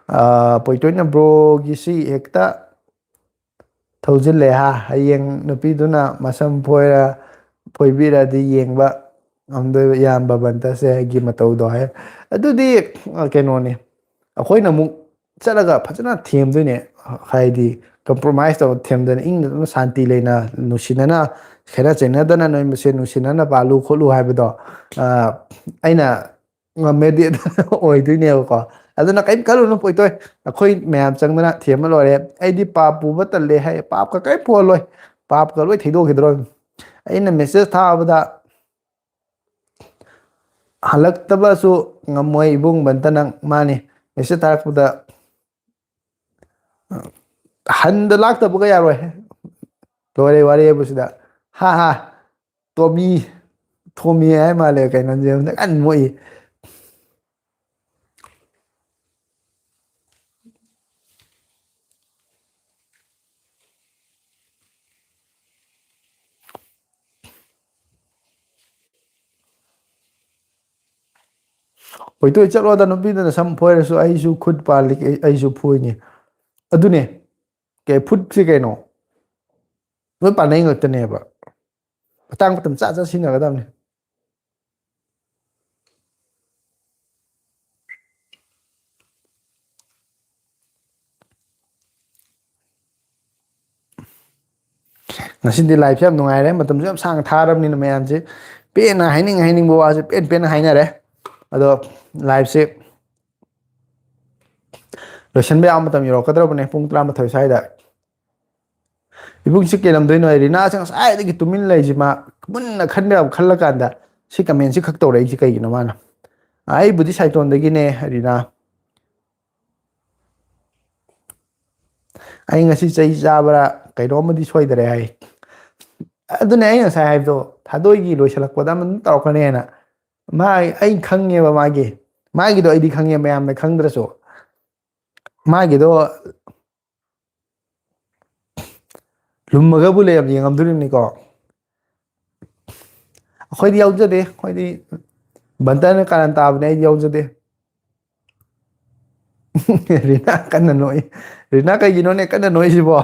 ꯑ, ꯄꯣꯏꯇꯣꯏꯅ bro ꯒꯤꯁꯤ ꯍꯦꯛꯇ ꯊꯧꯖꯤꯜꯂꯦ ꯍꯥ꯫ ꯍꯌꯦꯡ ꯅꯨꯄꯤꯗꯨꯅ ꯃꯁꯝ ꯐꯣꯏꯔ, ꯐꯣꯏꯕꯤꯔꯗꯤ ꯌꯦꯡꯕ ꯉꯝꯗꯣꯏꯕ ꯏꯌꯥꯝꯕ ꯕꯟꯇꯁꯦ ꯑꯩꯒꯤ ꯃꯇꯧꯗꯣ ꯍꯥꯏ꯫ ꯑꯗꯨꯗꯤ, ꯑ, ꯀꯩꯅꯣꯅꯤ, ꯑꯩꯈꯣꯏꯅ ꯑꯃꯨꯛ ꯆꯠꯂꯒ ꯐꯖꯅ ꯊꯦꯝꯗꯣꯏꯅꯦ, ꯍꯥꯏꯗꯤ compromise ꯇꯧꯔ ꯊꯦꯝꯗꯣꯏꯅꯦ, ꯏꯪꯅ ꯇꯞꯅ ꯁꯥꯟꯇꯤ ꯂꯩꯅ ꯅꯨꯡꯁꯤꯅꯅ, ꯈꯠꯅ ꯆꯩꯅꯗꯅ ꯅꯣꯏ ꯃꯁꯦꯟ ꯅꯨꯡꯁꯤꯅꯅ ꯄꯥꯜꯂꯨ ꯈꯣꯠꯂꯨ ꯍꯥꯏꯕꯗꯣ, ꯑ, ꯑꯩꯅ ꯉꯝꯃꯦꯗꯤ ꯑꯣꯏꯗꯣꯏꯅꯦꯕꯀꯣ꯫ ꯑꯗꯨꯅ ꯀꯔꯤꯝ ꯈꯜꯂꯨꯅꯨ ꯄꯣꯏꯇꯣꯏ, ꯑꯩꯈꯣꯏ ꯃꯌꯥꯝ ꯆꯪꯗꯅ ꯊꯦꯝꯃ ꯂꯣꯏꯔꯦ꯫ ꯑꯩꯗꯤ ꯄꯥꯞ ꯄꯨꯕ ꯇꯜꯂꯦ ꯍꯥꯏ, ꯄꯥꯞꯀ ꯀꯔꯤꯝ ꯄꯨꯍꯜꯂꯣꯏ, ꯄꯥꯞꯀ ꯂꯣꯏ ꯊꯩꯗꯣꯛꯈꯤꯗ꯭ꯔꯣ꯫ ꯑꯩꯅ message ꯊꯥꯕꯗ ꯍꯜꯂꯛꯇꯕꯁꯨ ꯉꯝꯃꯣꯏ ꯏꯕꯨꯡ ꯕꯟꯇ ꯅꯪ꯫ ꯃꯥꯅꯤ, ꯃꯦꯁꯦꯖ ꯊꯥꯔꯛꯄꯗ ꯍꯟꯗ ꯂꯥꯛꯇꯕꯒ ꯌꯥꯔꯣꯏ꯫ ꯂꯣꯏꯔꯦ ꯋꯥꯔꯤ ꯍꯥꯏꯕꯁꯤꯗ꯫ ꯍꯥ ꯍꯥ꯫ ꯇꯣꯃꯤ꯫ ꯊꯣꯃꯤ ꯍꯥꯏ ꯃꯥꯜꯂꯦ ꯀꯩꯅꯣꯁꯦ ꯀꯟꯅ ꯃꯣꯏ꯫ ꯍꯣꯏꯇꯣꯏ ꯆꯠꯂꯣꯗ, ꯅꯨꯄꯤꯗꯨꯅ ꯁꯝ ꯐꯣꯏꯔꯁꯨ ꯑꯩꯁꯨ ꯈꯨꯠ ꯄꯥꯜꯂꯤ, ꯑꯩ-, ꯑꯩꯁꯨ ꯐꯣꯏꯅꯤ꯫ ꯑꯗꯨꯅꯦ꯫ ꯀꯩ ꯐꯨꯠꯁꯤ ꯀꯩꯅꯣ? ꯂꯣꯏ ꯄꯥꯅꯩ ꯉꯥꯛꯇꯅꯦꯕ꯫ ꯃꯇꯥꯡ ꯃꯇꯝ ꯆꯥ ꯆꯥ ꯁꯤꯖꯤꯟꯅꯒꯗꯕꯅꯤ꯫ ꯉꯁꯤꯗꯤ ꯂꯥꯏꯐꯁꯦ ꯌꯥꯝ ꯅꯨꯡꯉꯥꯏꯔꯦ, ꯃꯇꯝꯁꯨ ꯌꯥꯝ ꯁꯥꯡꯅ ꯊꯥꯔꯕꯅꯤꯅ ꯃꯌꯥꯝꯁꯦ ꯄꯦꯟꯅ ꯍꯥꯏꯅꯤꯡ ꯍꯥꯏꯅꯤꯡꯕ ꯋꯥꯁꯦ ꯄꯦꯟ ꯄꯦꯟꯅ ꯍꯥꯏꯅꯔꯦ꯫ ꯑꯗꯣ ꯂꯥꯏꯐꯁꯦ ꯂꯣꯏꯁꯤꯟꯕ ꯌꯥꯕ ꯃꯇꯝ ꯌꯧꯔꯛꯀꯗꯧꯔꯕꯅꯦ, ꯄꯨꯡ ꯇꯔꯥꯃꯥꯊꯣꯏ ꯁ꯭ꯋꯥꯏꯗ꯫ ꯏꯕꯨꯡꯁꯤ ꯀꯩ ꯂꯝꯗꯣꯏꯅꯣ ꯍꯥꯏ, ꯔꯤꯅꯥꯁꯦ ꯉꯁꯥꯏꯗꯒꯤ ꯇꯨꯃꯤꯟ ꯂꯩꯔꯤꯁꯤ, ꯃꯥ ꯃꯨꯟꯅ ꯈꯟꯕ ꯌꯥꯕ ꯈꯜꯂ ꯀꯥꯟꯗ ꯁꯤ ꯀꯃꯦꯟꯁꯤ ꯈꯛ ꯇꯧꯔꯛꯏꯁꯤ ꯀꯩꯒꯤꯅꯣ ꯃꯥꯅ? ꯑꯩꯕꯨꯗꯤ ꯁꯥꯏꯇꯣꯟꯗꯒꯤꯅꯦ ꯔꯤꯅꯥ꯫ ꯑꯩ ꯉꯁꯤ ꯆꯩ ꯆꯥꯕ꯭ꯔꯥ ꯀꯩꯅꯣꯝꯃꯗꯤ ꯁꯣꯏꯗꯔꯦ ꯍꯥꯏ꯫ ꯑꯗꯨꯅꯦ ꯑꯩ ꯉꯁꯥꯏ ꯍꯥꯏꯕꯗꯣ, ꯊꯥꯗꯣꯏꯒꯤ ꯂꯣꯏꯁꯤꯜꯂꯛꯄꯗ ꯑꯃ ꯑꯗꯨꯝ ꯇꯧꯔꯛꯀꯅꯦꯅ꯫ ꯃꯥ, ꯑꯩ ꯈꯪꯉꯦꯕ ꯃꯥꯒꯤ, ꯃꯥꯒꯤꯗꯣ ꯑꯩꯗꯤ ꯈꯪꯉꯦ, ꯃꯌꯥꯝꯅ ꯈꯪꯗ꯭ꯔꯁꯨ꯫ ꯃꯥꯒꯤꯗꯣ ꯂꯨꯝꯃꯒꯕꯨ ꯂꯩꯔꯝ ꯌꯦꯡꯉꯝꯗꯣꯔꯤꯕꯅꯤꯀꯣ꯫ ꯑꯩꯈꯣꯏꯗꯤ ꯌꯥꯎꯖꯗꯦ, ꯑꯩꯈꯣꯏꯗꯤ ꯕꯟꯇꯅ ꯀꯥꯔꯟ ꯇꯥꯕꯅꯦ, ꯑꯩꯗꯤ ꯌꯥꯎꯖꯗꯦ꯫ ꯔꯤꯅꯥ ꯀꯟꯅ ꯅꯣꯛꯏ꯫ ꯔꯤꯅꯥ ꯀꯩꯒꯤꯅꯣꯅꯦ ꯀꯟꯅ ꯅꯣꯛꯏꯁꯤꯕꯣ?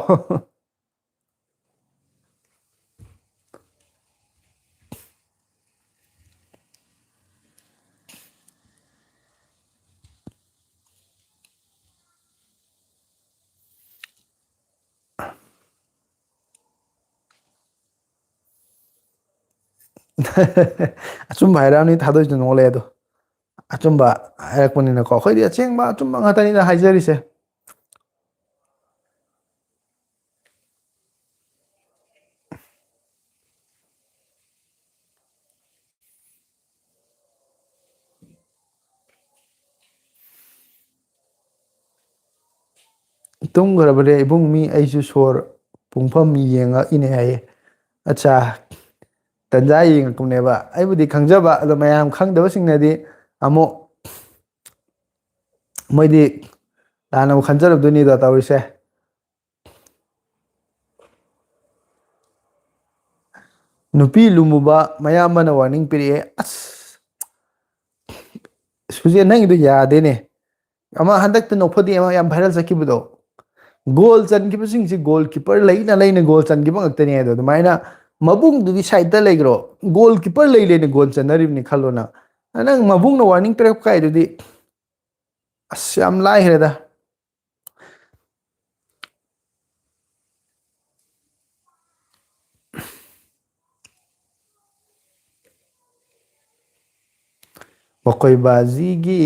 ꯑꯆꯨꯝꯕ ꯍꯥꯏꯔꯛꯑꯕꯅꯤ, ꯊꯥꯗꯣꯏꯁꯨ ꯅꯣꯛꯂꯛꯑꯦ ꯑꯗꯣ꯫ ꯑꯆꯨꯝꯕ ꯍꯥꯏꯔꯛꯄꯅꯤꯅꯀꯣ, ꯑꯩꯈꯣꯏꯗꯤ ꯑꯁꯦꯡꯕ ꯑꯆꯨꯝꯕ ꯉꯥꯛꯇꯅꯤꯅ ꯍꯥꯏꯖꯔꯤꯁꯦ꯫ ꯇꯨꯝꯈ꯭ꯔꯕꯅꯦ ꯏꯕꯨꯡ, ꯃꯤ ꯑꯩꯁꯨ ꯁꯣꯔ ꯄꯨꯡꯐꯝ ꯌꯦꯡꯉꯛꯏꯅꯦ ꯍꯥꯏꯌꯦ꯫ ꯑꯠꯆꯥ, ꯇꯟꯖꯥ ꯌꯦꯡꯉꯛꯄꯅꯦꯕ꯫ ꯑꯩꯕꯨꯗꯤ ꯈꯪꯖꯕ, ꯑꯗꯣ ꯃꯌꯥꯝ ꯈꯪꯗꯕꯁꯤꯡꯅꯗꯤ ꯑꯃꯨꯛ ꯃꯣꯏꯗꯤ ꯂꯥꯟꯅ ꯑꯃꯨꯛ ꯈꯟꯖꯔꯨꯗꯣꯏꯅꯤꯗꯣ ꯇꯧꯔꯤꯁꯦ꯫ ꯅꯨꯄꯤ ꯂꯨꯝꯃꯨꯕ ꯃꯌꯥꯝꯕꯅ ꯋꯥꯔꯅꯤꯡ ꯄꯤꯔꯛꯑꯦ꯫ ꯑꯁ, ꯁꯨꯖꯦ, ꯅꯪꯒꯤꯗꯣ ꯌꯥꯗꯦꯅꯦ꯫ ꯑꯃ ꯍꯟꯗꯛꯇ ꯅꯣꯛꯐꯗꯦ ꯑꯃ ꯌꯥꯝ ꯚꯥꯏꯔꯦꯜ ꯆꯠꯈꯤꯕꯗꯣ, ꯒꯣꯜ ꯆꯟꯈꯤꯕꯁꯤꯡꯁꯤ ꯒꯣꯜ ꯀꯤꯞꯄꯔ ꯂꯩꯅ ꯂꯩꯅ ꯒꯣꯜ ꯆꯟꯈꯤꯕ ꯉꯥꯛꯇꯅꯦ ꯍꯥꯏꯗꯣ꯫ ꯑꯗꯨꯃꯥꯏꯅ ꯃꯕꯨꯡꯗꯨꯒꯤ ꯁꯥꯏꯠꯇ ꯂꯩꯈ꯭ꯔꯣ, ꯒꯣꯜ ꯀꯤꯞꯄꯔ ꯂꯩ ꯂꯩꯅ ꯒꯣꯜ ꯆꯟꯅꯔꯤꯕꯅꯤ ꯈꯜꯂꯣ ꯅꯪ꯫ ꯅꯪ ꯃꯕꯨꯡꯅ ꯋꯥꯔꯅꯤꯡ ꯄꯤꯔꯛꯄ ꯀꯥꯏꯗꯨꯗꯤ ꯑꯁ, ꯌꯥꯝ ꯂꯥꯏꯈ꯭ꯔꯦꯗ꯫ ꯃꯈꯣꯏ ꯕꯥꯖꯤꯒꯤ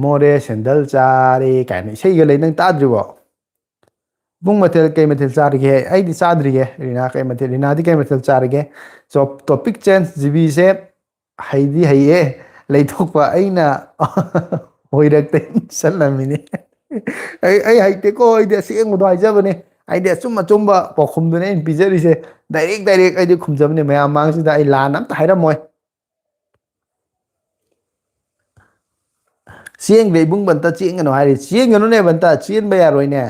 ꯃꯣꯔꯦ ꯁꯦꯟꯗꯜ ꯆꯥꯔꯦ ꯀꯥꯏꯅ ꯏꯁꯩꯒ ꯂꯩ, ꯅꯪ ꯇꯥꯗ꯭ꯔꯤꯕꯣ? ꯄꯨꯡ ꯃꯊꯦꯜ, ꯀꯩ ꯃꯊꯦꯜ ꯆꯥꯔꯤꯒꯦ? ꯑꯩꯗꯤ ꯆꯥꯗ꯭ꯔꯤꯌꯦ꯫ ꯔꯤꯅꯥ ꯀꯩ ꯃꯊꯦꯜ, ꯔꯤꯅꯥꯗꯤ ꯀꯩ ꯃꯊꯦꯜ ꯆꯥꯔꯒꯦ? ꯇꯣꯞ-, ꯇꯣꯄꯤꯛ ꯆꯦꯟꯖ꯫ ꯖꯤꯕꯤꯁꯦ ꯍꯩꯗꯤ ꯍꯩꯌꯦ, ꯂꯩꯊꯣꯛꯄ ꯑꯩꯅ ꯍꯣꯏꯔꯛꯇ ꯆꯠꯂꯝꯃꯤꯅꯦ꯫ ꯑꯩ, ꯑꯩ ꯍꯩꯇꯦꯀꯣ, ꯑꯩꯗꯤ ꯑꯁꯦꯡꯕꯗꯣ ꯍꯥꯏꯖꯕꯅꯦ꯫ ꯑꯩꯗꯤ ꯑꯆꯨꯝ ꯑꯆꯨꯝꯕ ꯄꯥꯎꯈꯨꯝꯗꯨꯅꯦ ꯑꯩꯅ ꯄꯤꯖꯔꯤꯁꯦ꯫ ꯗꯥꯏꯔꯦꯛ ꯗꯥꯏꯔꯦꯛ ꯑꯩꯗꯤ ꯈꯨꯝꯖꯕꯅꯦ꯫ ꯃꯌꯥꯝ ꯃꯥꯡꯁꯤꯗ ꯑꯩ ꯂꯥꯟꯅ ꯑꯝꯇ ꯍꯥꯏꯔꯝꯃꯣꯏ꯫ ꯆꯦꯟꯈ꯭ꯔꯦ ꯏꯕꯨꯡ ꯕꯟꯇ, ꯆꯦꯟꯒꯅꯨ ꯍꯥꯏꯔꯤ꯫ ꯆꯦꯟꯒꯅꯨꯅꯦ ꯕꯟꯇ, ꯆꯦꯟꯕ ꯌꯥꯔꯣꯏꯅꯦ꯫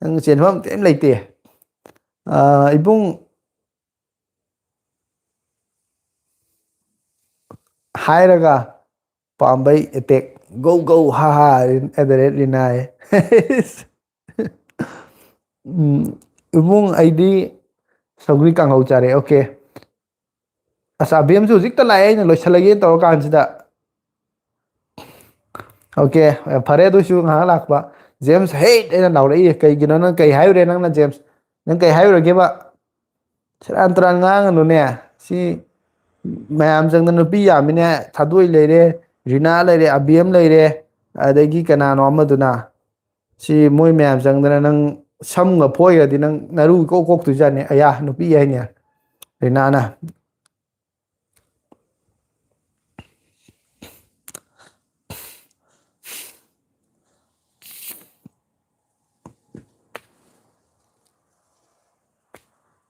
ꯅꯪ ꯆꯦꯟꯐꯝ ꯀꯔꯤꯝ ꯂꯩꯇꯦ꯫ ꯑꯥ, ꯏꯕꯨꯡ ꯍꯥꯏꯔꯒ ꯄꯥꯝꯕꯩ ꯑꯦꯇꯦꯛ꯫ ꯒꯧ ꯒꯧ ꯍꯥ ꯍꯥ ꯑꯦꯠ ꯗ ꯔꯦꯠ ꯔꯤꯅꯥꯏ꯫ ꯎꯝ, ꯏꯕꯨꯡ ꯑꯩꯗꯤ ꯁꯧꯒ꯭ꯔꯤ ꯀꯥꯡꯍꯧ ꯆꯥꯔꯦ꯫ ꯑꯣꯀꯦ꯫ ꯑꯁ, ꯑꯕꯦꯝꯁꯨ ꯍꯧꯖꯤꯛꯇ ꯂꯥꯛꯑꯦ, ꯑꯩꯅ ꯂꯣꯏꯁꯤꯜꯂꯒꯦ ꯇꯧꯔꯀꯥꯟꯁꯤꯗ꯫ ꯑꯣꯀꯦ, ꯐꯔꯦ, ꯑꯗꯨꯁꯨ ꯉꯥꯏꯍꯥꯛ ꯂꯥꯛꯄ꯫ ꯖꯦꯝꯁ ꯍꯦꯠ ꯑꯩꯅ ꯂꯥꯎꯔꯛꯏ꯫ ꯀꯩꯒꯤꯅꯣ ꯅꯪ ꯀꯩ ꯍꯥꯏꯔꯨꯔꯦ? ꯅꯪꯅ ꯖꯦꯝꯁ, ꯅꯪ ꯀꯩ ꯍꯥꯏꯔꯨꯔꯒꯦꯕ? ꯁꯦꯔꯥꯟ ꯇꯨꯔꯥꯟ ꯉꯥꯡꯒꯅꯨꯅꯦ꯫ ꯁꯤ ꯃꯌꯥꯝ ꯆꯪꯗꯅ ꯅꯨꯄꯤ ꯌꯥꯝꯃꯤꯅꯦ꯫ ꯊꯥꯗꯣꯏ ꯂꯩꯔꯦ, ꯔꯤꯅꯥ ꯂꯩꯔꯦ, ꯑꯕꯦꯝ ꯂꯩꯔꯦ, ꯑꯗꯒꯤ ꯀꯅꯥꯅꯣ ꯑꯃꯗꯨꯅ꯫ ꯁꯤ ꯃꯣꯏ ꯃꯌꯥꯝ ꯆꯪꯗꯅ ꯅꯪ ꯁꯝꯒ ꯐꯣꯏꯈ꯭ꯔꯗꯤ ꯅꯪ ꯅꯔꯨ ꯏꯀꯣꯛ ꯀꯣꯛꯇꯣꯏꯖꯥꯠꯅꯤ꯫ ꯑꯌꯥ, ꯅꯨꯄꯤ ꯍꯥꯏꯅꯦ ꯔꯤꯅꯥꯅ꯫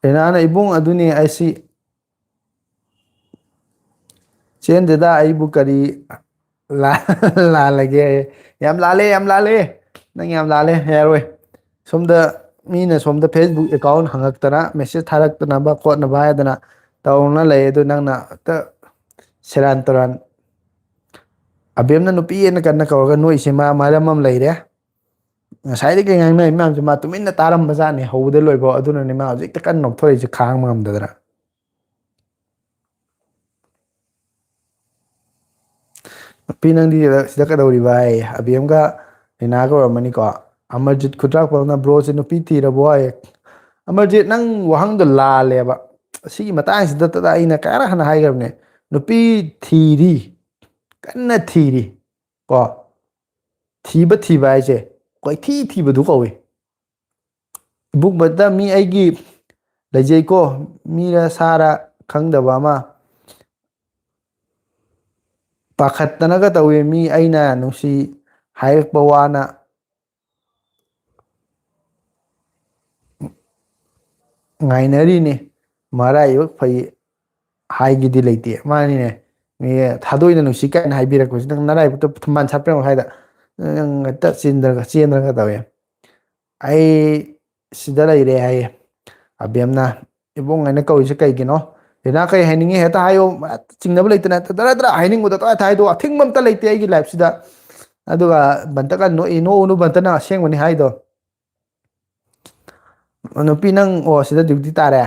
ꯔꯦꯅꯥꯅ, "ꯏꯕꯨꯡ, ꯑꯗꯨꯅꯤ ꯑꯩꯁꯤ ꯆꯦꯟꯗꯦꯗ, ꯑꯩꯕꯨ ꯀꯔꯤ ꯂꯥ-, ꯂꯥꯜꯂꯒꯦ?" ꯌꯥꯝ ꯂꯥꯜꯂꯦ, ꯌꯥꯝ ꯂꯥꯜꯂꯦ, ꯅꯪ ꯌꯥꯝ ꯂꯥꯜꯂꯦ, ꯌꯥꯔꯣꯏ꯫ ꯁꯣꯝꯗ ꯃꯤꯅ ꯁꯣꯝꯗ Facebook account ꯍꯪꯉꯛꯇꯅ, message ꯊꯥꯔꯛꯇꯅꯕ ꯈꯣꯠꯅꯕ ꯍꯥꯏꯗꯅ ꯇꯧꯅ ꯂꯩ, ꯑꯗꯨ ꯅꯪꯅ ꯍꯦꯛꯇ ꯁꯦꯔꯥꯟ ꯇꯨꯔꯥꯟ꯫ ꯑꯕꯦꯝꯅ ꯅꯨꯄꯤ ꯑꯅ ꯀꯟꯅ ꯀꯧꯔꯒ ꯅꯣꯛꯏꯁꯦ ꯃꯥ ꯃꯔꯝ ꯑꯃ ꯂꯩꯔꯦ꯫ ꯉꯁꯥꯏꯗꯒꯤ ꯉꯥꯡꯅꯔꯤ ꯃꯌꯥꯝꯁꯦ ꯃꯥ ꯇꯨꯃꯤꯟꯅ ꯇꯥꯔꯝꯕꯖꯥꯠꯅꯤ ꯍꯧꯕꯗꯩ ꯂꯣꯏꯐꯥꯎ꯫ ꯑꯗꯨꯅꯅꯦ ꯃꯥ ꯍꯧꯖꯤꯛꯇ ꯀꯟꯅ ꯅꯣꯛꯊꯣꯔꯛꯏꯁꯦ ꯈꯥꯡꯕ ꯉꯝꯗꯗꯅ꯫ "ꯅꯨꯄꯤ ꯅꯪꯗꯤ ꯁꯤꯗ ꯀꯩꯗꯧꯔꯤꯕ?" ꯍꯥꯏꯌꯦ꯫ ꯑꯕꯦꯝꯒ ꯔꯤꯅꯥꯒ ꯑꯣꯏꯔꯝꯃꯅꯤꯀꯣ꯫ ꯑꯃꯔꯖꯤꯠ ꯈꯨꯗ꯭ꯔꯥꯛꯄꯝꯅ, "ꯕ꯭ꯔꯣꯁꯦ ꯅꯨꯄꯤ ꯊꯤꯔꯕꯣ?" ꯍꯥꯏꯌꯦ꯫ ꯑꯃꯔꯖꯤꯠ, ꯅꯪ ꯋꯥꯍꯪꯗꯣ ꯂꯥꯜꯂꯦꯕ꯫ ꯁꯤꯒꯤ ꯃꯇꯥꯡꯁꯤꯗ ꯑꯩꯅ ꯀꯌꯥꯔꯛ ꯍꯥꯟꯅ ꯍꯥꯏꯈ꯭ꯔꯕꯅꯦ꯫ ꯅꯨꯄꯤ ꯊꯤꯔꯤ, ꯀꯟꯅ ꯊꯤꯔꯤ꯫ ꯀꯣ, ꯊꯤꯕ ꯊꯤꯕ ꯍꯥꯏꯁꯦ ꯀꯣꯏꯊꯤ ꯊꯤꯕꯗꯨ ꯀꯧꯏ꯫ ꯏꯕꯨꯡꯕꯗ ꯃꯤ ꯑꯩꯒꯤ ꯂꯩꯖꯩꯀꯣ, ꯃꯤꯔ ꯁꯥꯔ ꯈꯪꯗꯕ ꯑꯃ ꯄꯥꯈꯠꯇꯅꯒ ꯇꯧꯏ꯫ ꯃꯤ ꯑꯩꯅ ꯅꯨꯡꯁꯤ ꯍꯥꯏꯔꯛꯄ ꯋꯥꯅ ꯉꯥꯏꯅꯔꯤꯅꯤ꯫ ꯃꯔꯥꯏꯕꯛ ꯐꯩ ꯍꯥꯏꯒꯤꯗꯤ ꯂꯩꯇꯦ꯫ ꯃꯥꯅꯤꯅꯦ꯫ ꯃꯤ ꯊꯥꯗꯣꯛꯏꯅ ꯅꯨꯡꯁꯤ ꯀꯥꯏꯅ ꯍꯥꯏꯕꯤꯔꯛꯄꯁꯤ ꯅꯪ ꯅꯔꯥꯏꯕꯛꯇ ꯊꯨꯝꯕꯥꯟ ꯁꯥꯠꯄ ꯌꯦꯡꯉꯨ ꯍꯥꯏꯗ ꯅꯪ ꯍꯦꯛꯇ ꯆꯦꯟꯗ꯭ꯔꯒ, ꯆꯦꯟꯗ꯭ꯔꯒ ꯇꯧꯋꯦ꯫ "ꯑꯩ ꯁꯤꯗ ꯂꯩꯔꯦ" ꯍꯥꯏꯌꯦ ꯑꯕꯦꯝꯅ꯫ "ꯏꯕꯨꯡ" ꯍꯥꯏꯅ ꯀꯧꯔꯤꯁꯦ ꯀꯩꯒꯤꯅꯣ? ꯔꯤꯅꯥ, ꯀꯩ ꯍꯥꯏꯅꯤꯡꯉꯤ ꯍꯦꯛꯇ ꯍꯥꯏꯌꯣ꯫ ꯆꯤꯡꯅꯕ ꯂꯩꯇꯅ ꯍꯦꯛꯇ ꯗꯔꯥ ꯗꯔꯥ ꯍꯥꯏꯅꯤꯡꯕꯗꯣ ꯇꯣꯏ ꯍꯥꯏꯗꯣ꯫ ꯑꯊꯤꯡꯕ ꯑꯝꯇ ꯂꯩꯇꯦ ꯑꯩꯒꯤ ꯂꯥꯏꯐꯁꯤꯗ꯫ ꯑꯗꯨꯒ ꯕꯟꯇꯒ ꯅꯣꯛꯏ, ꯅꯣꯛꯎꯅꯨ, ꯕꯟꯇꯅ ꯑꯁꯦꯡꯕꯅꯤ ꯍꯥꯏꯗꯣ꯫ "ꯅꯨꯄꯤ ꯅꯪ, ꯑꯣ, ꯁꯤꯗ ꯗ꯭ꯌꯨꯇꯤ ꯇꯥꯔꯦ"?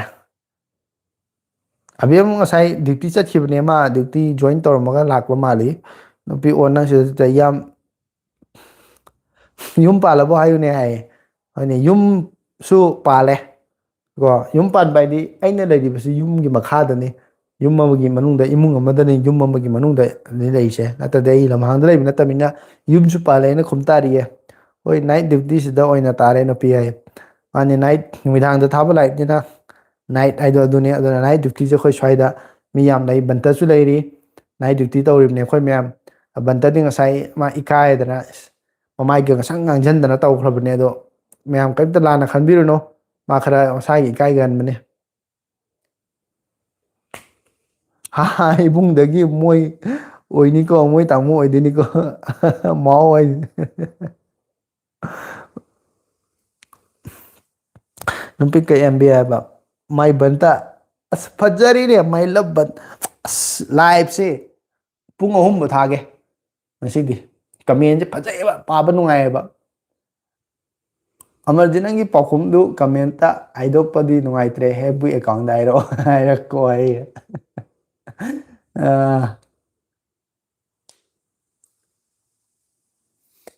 ꯑꯕꯦꯝ ꯉꯁꯥꯏ ꯗ꯭ꯌꯨꯇꯤ ꯆꯠꯈꯤꯕꯅꯦ, ꯃꯥ ꯗ꯭ꯌꯨꯇꯤ ꯖꯣꯏꯟ ꯇꯧꯔꯝꯃꯒ ꯂꯥꯛꯄ ꯃꯥꯜꯂꯤ꯫ "ꯅꯨꯄꯤ, ꯑꯣ, ꯅꯪ ꯁꯤꯗ ꯌꯥꯝ ꯌꯨꯝ ꯄꯥꯜꯂꯕꯣ ꯍꯥꯏꯌꯨꯅꯦ" ꯍꯥꯏꯌꯦ꯫ ꯍꯣꯏꯅꯦ, ꯌꯨꯝꯁꯨ ꯄꯥꯜꯂꯦ꯫ ꯀꯣ, ꯌꯨꯝ ꯄꯥꯟꯕ ꯍꯥꯏꯗꯤ ꯑꯩꯅ ꯂꯩꯔꯤꯕꯁꯤ ꯌꯨꯝꯒꯤ ꯃꯈꯥꯗꯅꯤ꯫ ꯌꯨꯝ ꯑꯃꯒꯤ ꯃꯅꯨꯡꯗ, ꯏꯃꯨꯡ ꯑꯃꯗꯅꯤ, ꯌꯨꯝ ꯑꯃꯒꯤ ꯃꯅꯨꯡꯗꯅꯤ ꯂꯩꯔꯤꯁꯦ꯫ ꯅꯠꯇ꯭ꯔꯗꯤ ꯑꯩ ꯂꯝꯍꯥꯡꯗ ꯂꯩꯕ ꯅꯠꯇꯕꯅꯤꯅ ꯌꯨꯝꯁꯨ ꯄꯥꯜꯂꯦ ꯍꯥꯏꯅ ꯈꯨꯝ ꯇꯥꯔꯤꯌꯦ꯫ ꯍꯣꯏ, ꯅꯥꯏꯠ ꯗ꯭ꯌꯨꯇꯤꯁꯤꯗ ꯑꯣꯏꯅ ꯇꯥꯔꯦ ꯅꯨꯄꯤ ꯍꯥꯏ꯫ ꯃꯥꯅꯤ, ꯅꯥꯏꯠ, ꯅꯨꯃꯤꯗꯥꯡꯗ ꯊꯥꯕ ꯂꯥꯏꯠꯅꯤꯅ ꯅꯥꯏꯠ ꯍꯥꯏꯗꯣ ꯑꯗꯨꯅꯤ꯫ ꯑꯗꯨꯅ ꯅꯥꯏꯠ ꯗ꯭ꯌꯨꯇꯤꯁꯦ ꯑꯩꯈꯣꯏ ꯁ꯭ꯋꯥꯏꯗ ꯃꯤ ꯌꯥꯝ ꯂꯩ, ꯕꯟꯇꯁꯨ ꯂꯩꯔꯤ꯫ ꯅꯥꯏꯠ ꯗ꯭ꯌꯨꯇꯤ ꯇꯧꯔꯤꯕꯅꯦ ꯑꯩꯈꯣꯏ ꯃꯌꯥꯝ꯫ ꯕꯟꯇꯗꯤ ꯉꯁꯥꯏ ꯃꯥ ꯏꯀꯥꯏꯗꯅ ꯃꯃꯥꯏꯒ ꯉꯁꯪ ꯉꯥꯡꯁꯤꯟꯗꯅ ꯇꯧꯈ꯭ꯔꯕꯅꯦ꯫ ꯑꯗꯣ ꯃꯌꯥꯝ ꯀꯔꯤꯝꯇ ꯂꯥꯟꯅ ꯈꯟꯕꯤꯔꯨꯅꯨ, ꯃꯥ ꯈꯔ ꯃꯁꯥꯒꯤ ꯏꯀꯥꯏꯒꯟꯕꯅꯦ꯫ ꯍꯥ, ꯏꯕꯨꯡꯗꯒꯤ ꯃꯣꯏ ꯑꯣꯏꯅꯤꯀꯣ, ꯃꯣꯏ ꯇꯥꯃꯣ ꯑꯣꯏꯗꯣꯏꯅꯤꯀꯣ꯫ ꯃꯥꯎ ꯑꯣꯏ꯫ ꯅꯨꯄꯤ ꯀꯩ ꯑꯦꯝ ꯕꯤ ꯍꯥꯏꯕ? ꯃꯥꯏ ꯕꯟꯇ꯫ ꯑꯁ, ꯐꯖꯔꯤꯅꯦ, ꯃꯥꯏ ꯂꯞ ꯕꯟ꯫ ꯑꯁ, ꯂꯥꯏꯞꯁꯦ ꯄꯨꯡ ꯑꯍꯨꯝꯕꯨ ꯊꯥꯒꯦ ꯉꯁꯤꯗꯤ꯫ ꯀꯃꯦꯟꯁꯦ ꯐꯖꯩꯑꯕ, ꯄꯥꯕ ꯅꯨꯡꯉꯥꯏꯑꯕ꯫ ꯑꯃꯔꯖꯤꯠ, ꯅꯪꯒꯤ ꯄꯥꯎꯈꯨꯝꯗꯨ ꯀꯃꯦꯟꯇ ꯍꯥꯏꯗꯣꯛꯄꯗꯤ ꯅꯨꯡꯉꯥꯏꯇ꯭ꯔꯦ, ꯍꯦꯞꯕꯨꯏ ꯑꯦꯀꯥꯎꯟꯗ ꯍꯥꯏꯔꯛꯑꯣ꯫ ꯍꯥꯏꯔꯛꯀꯣ ꯑꯩ꯫ ꯑ,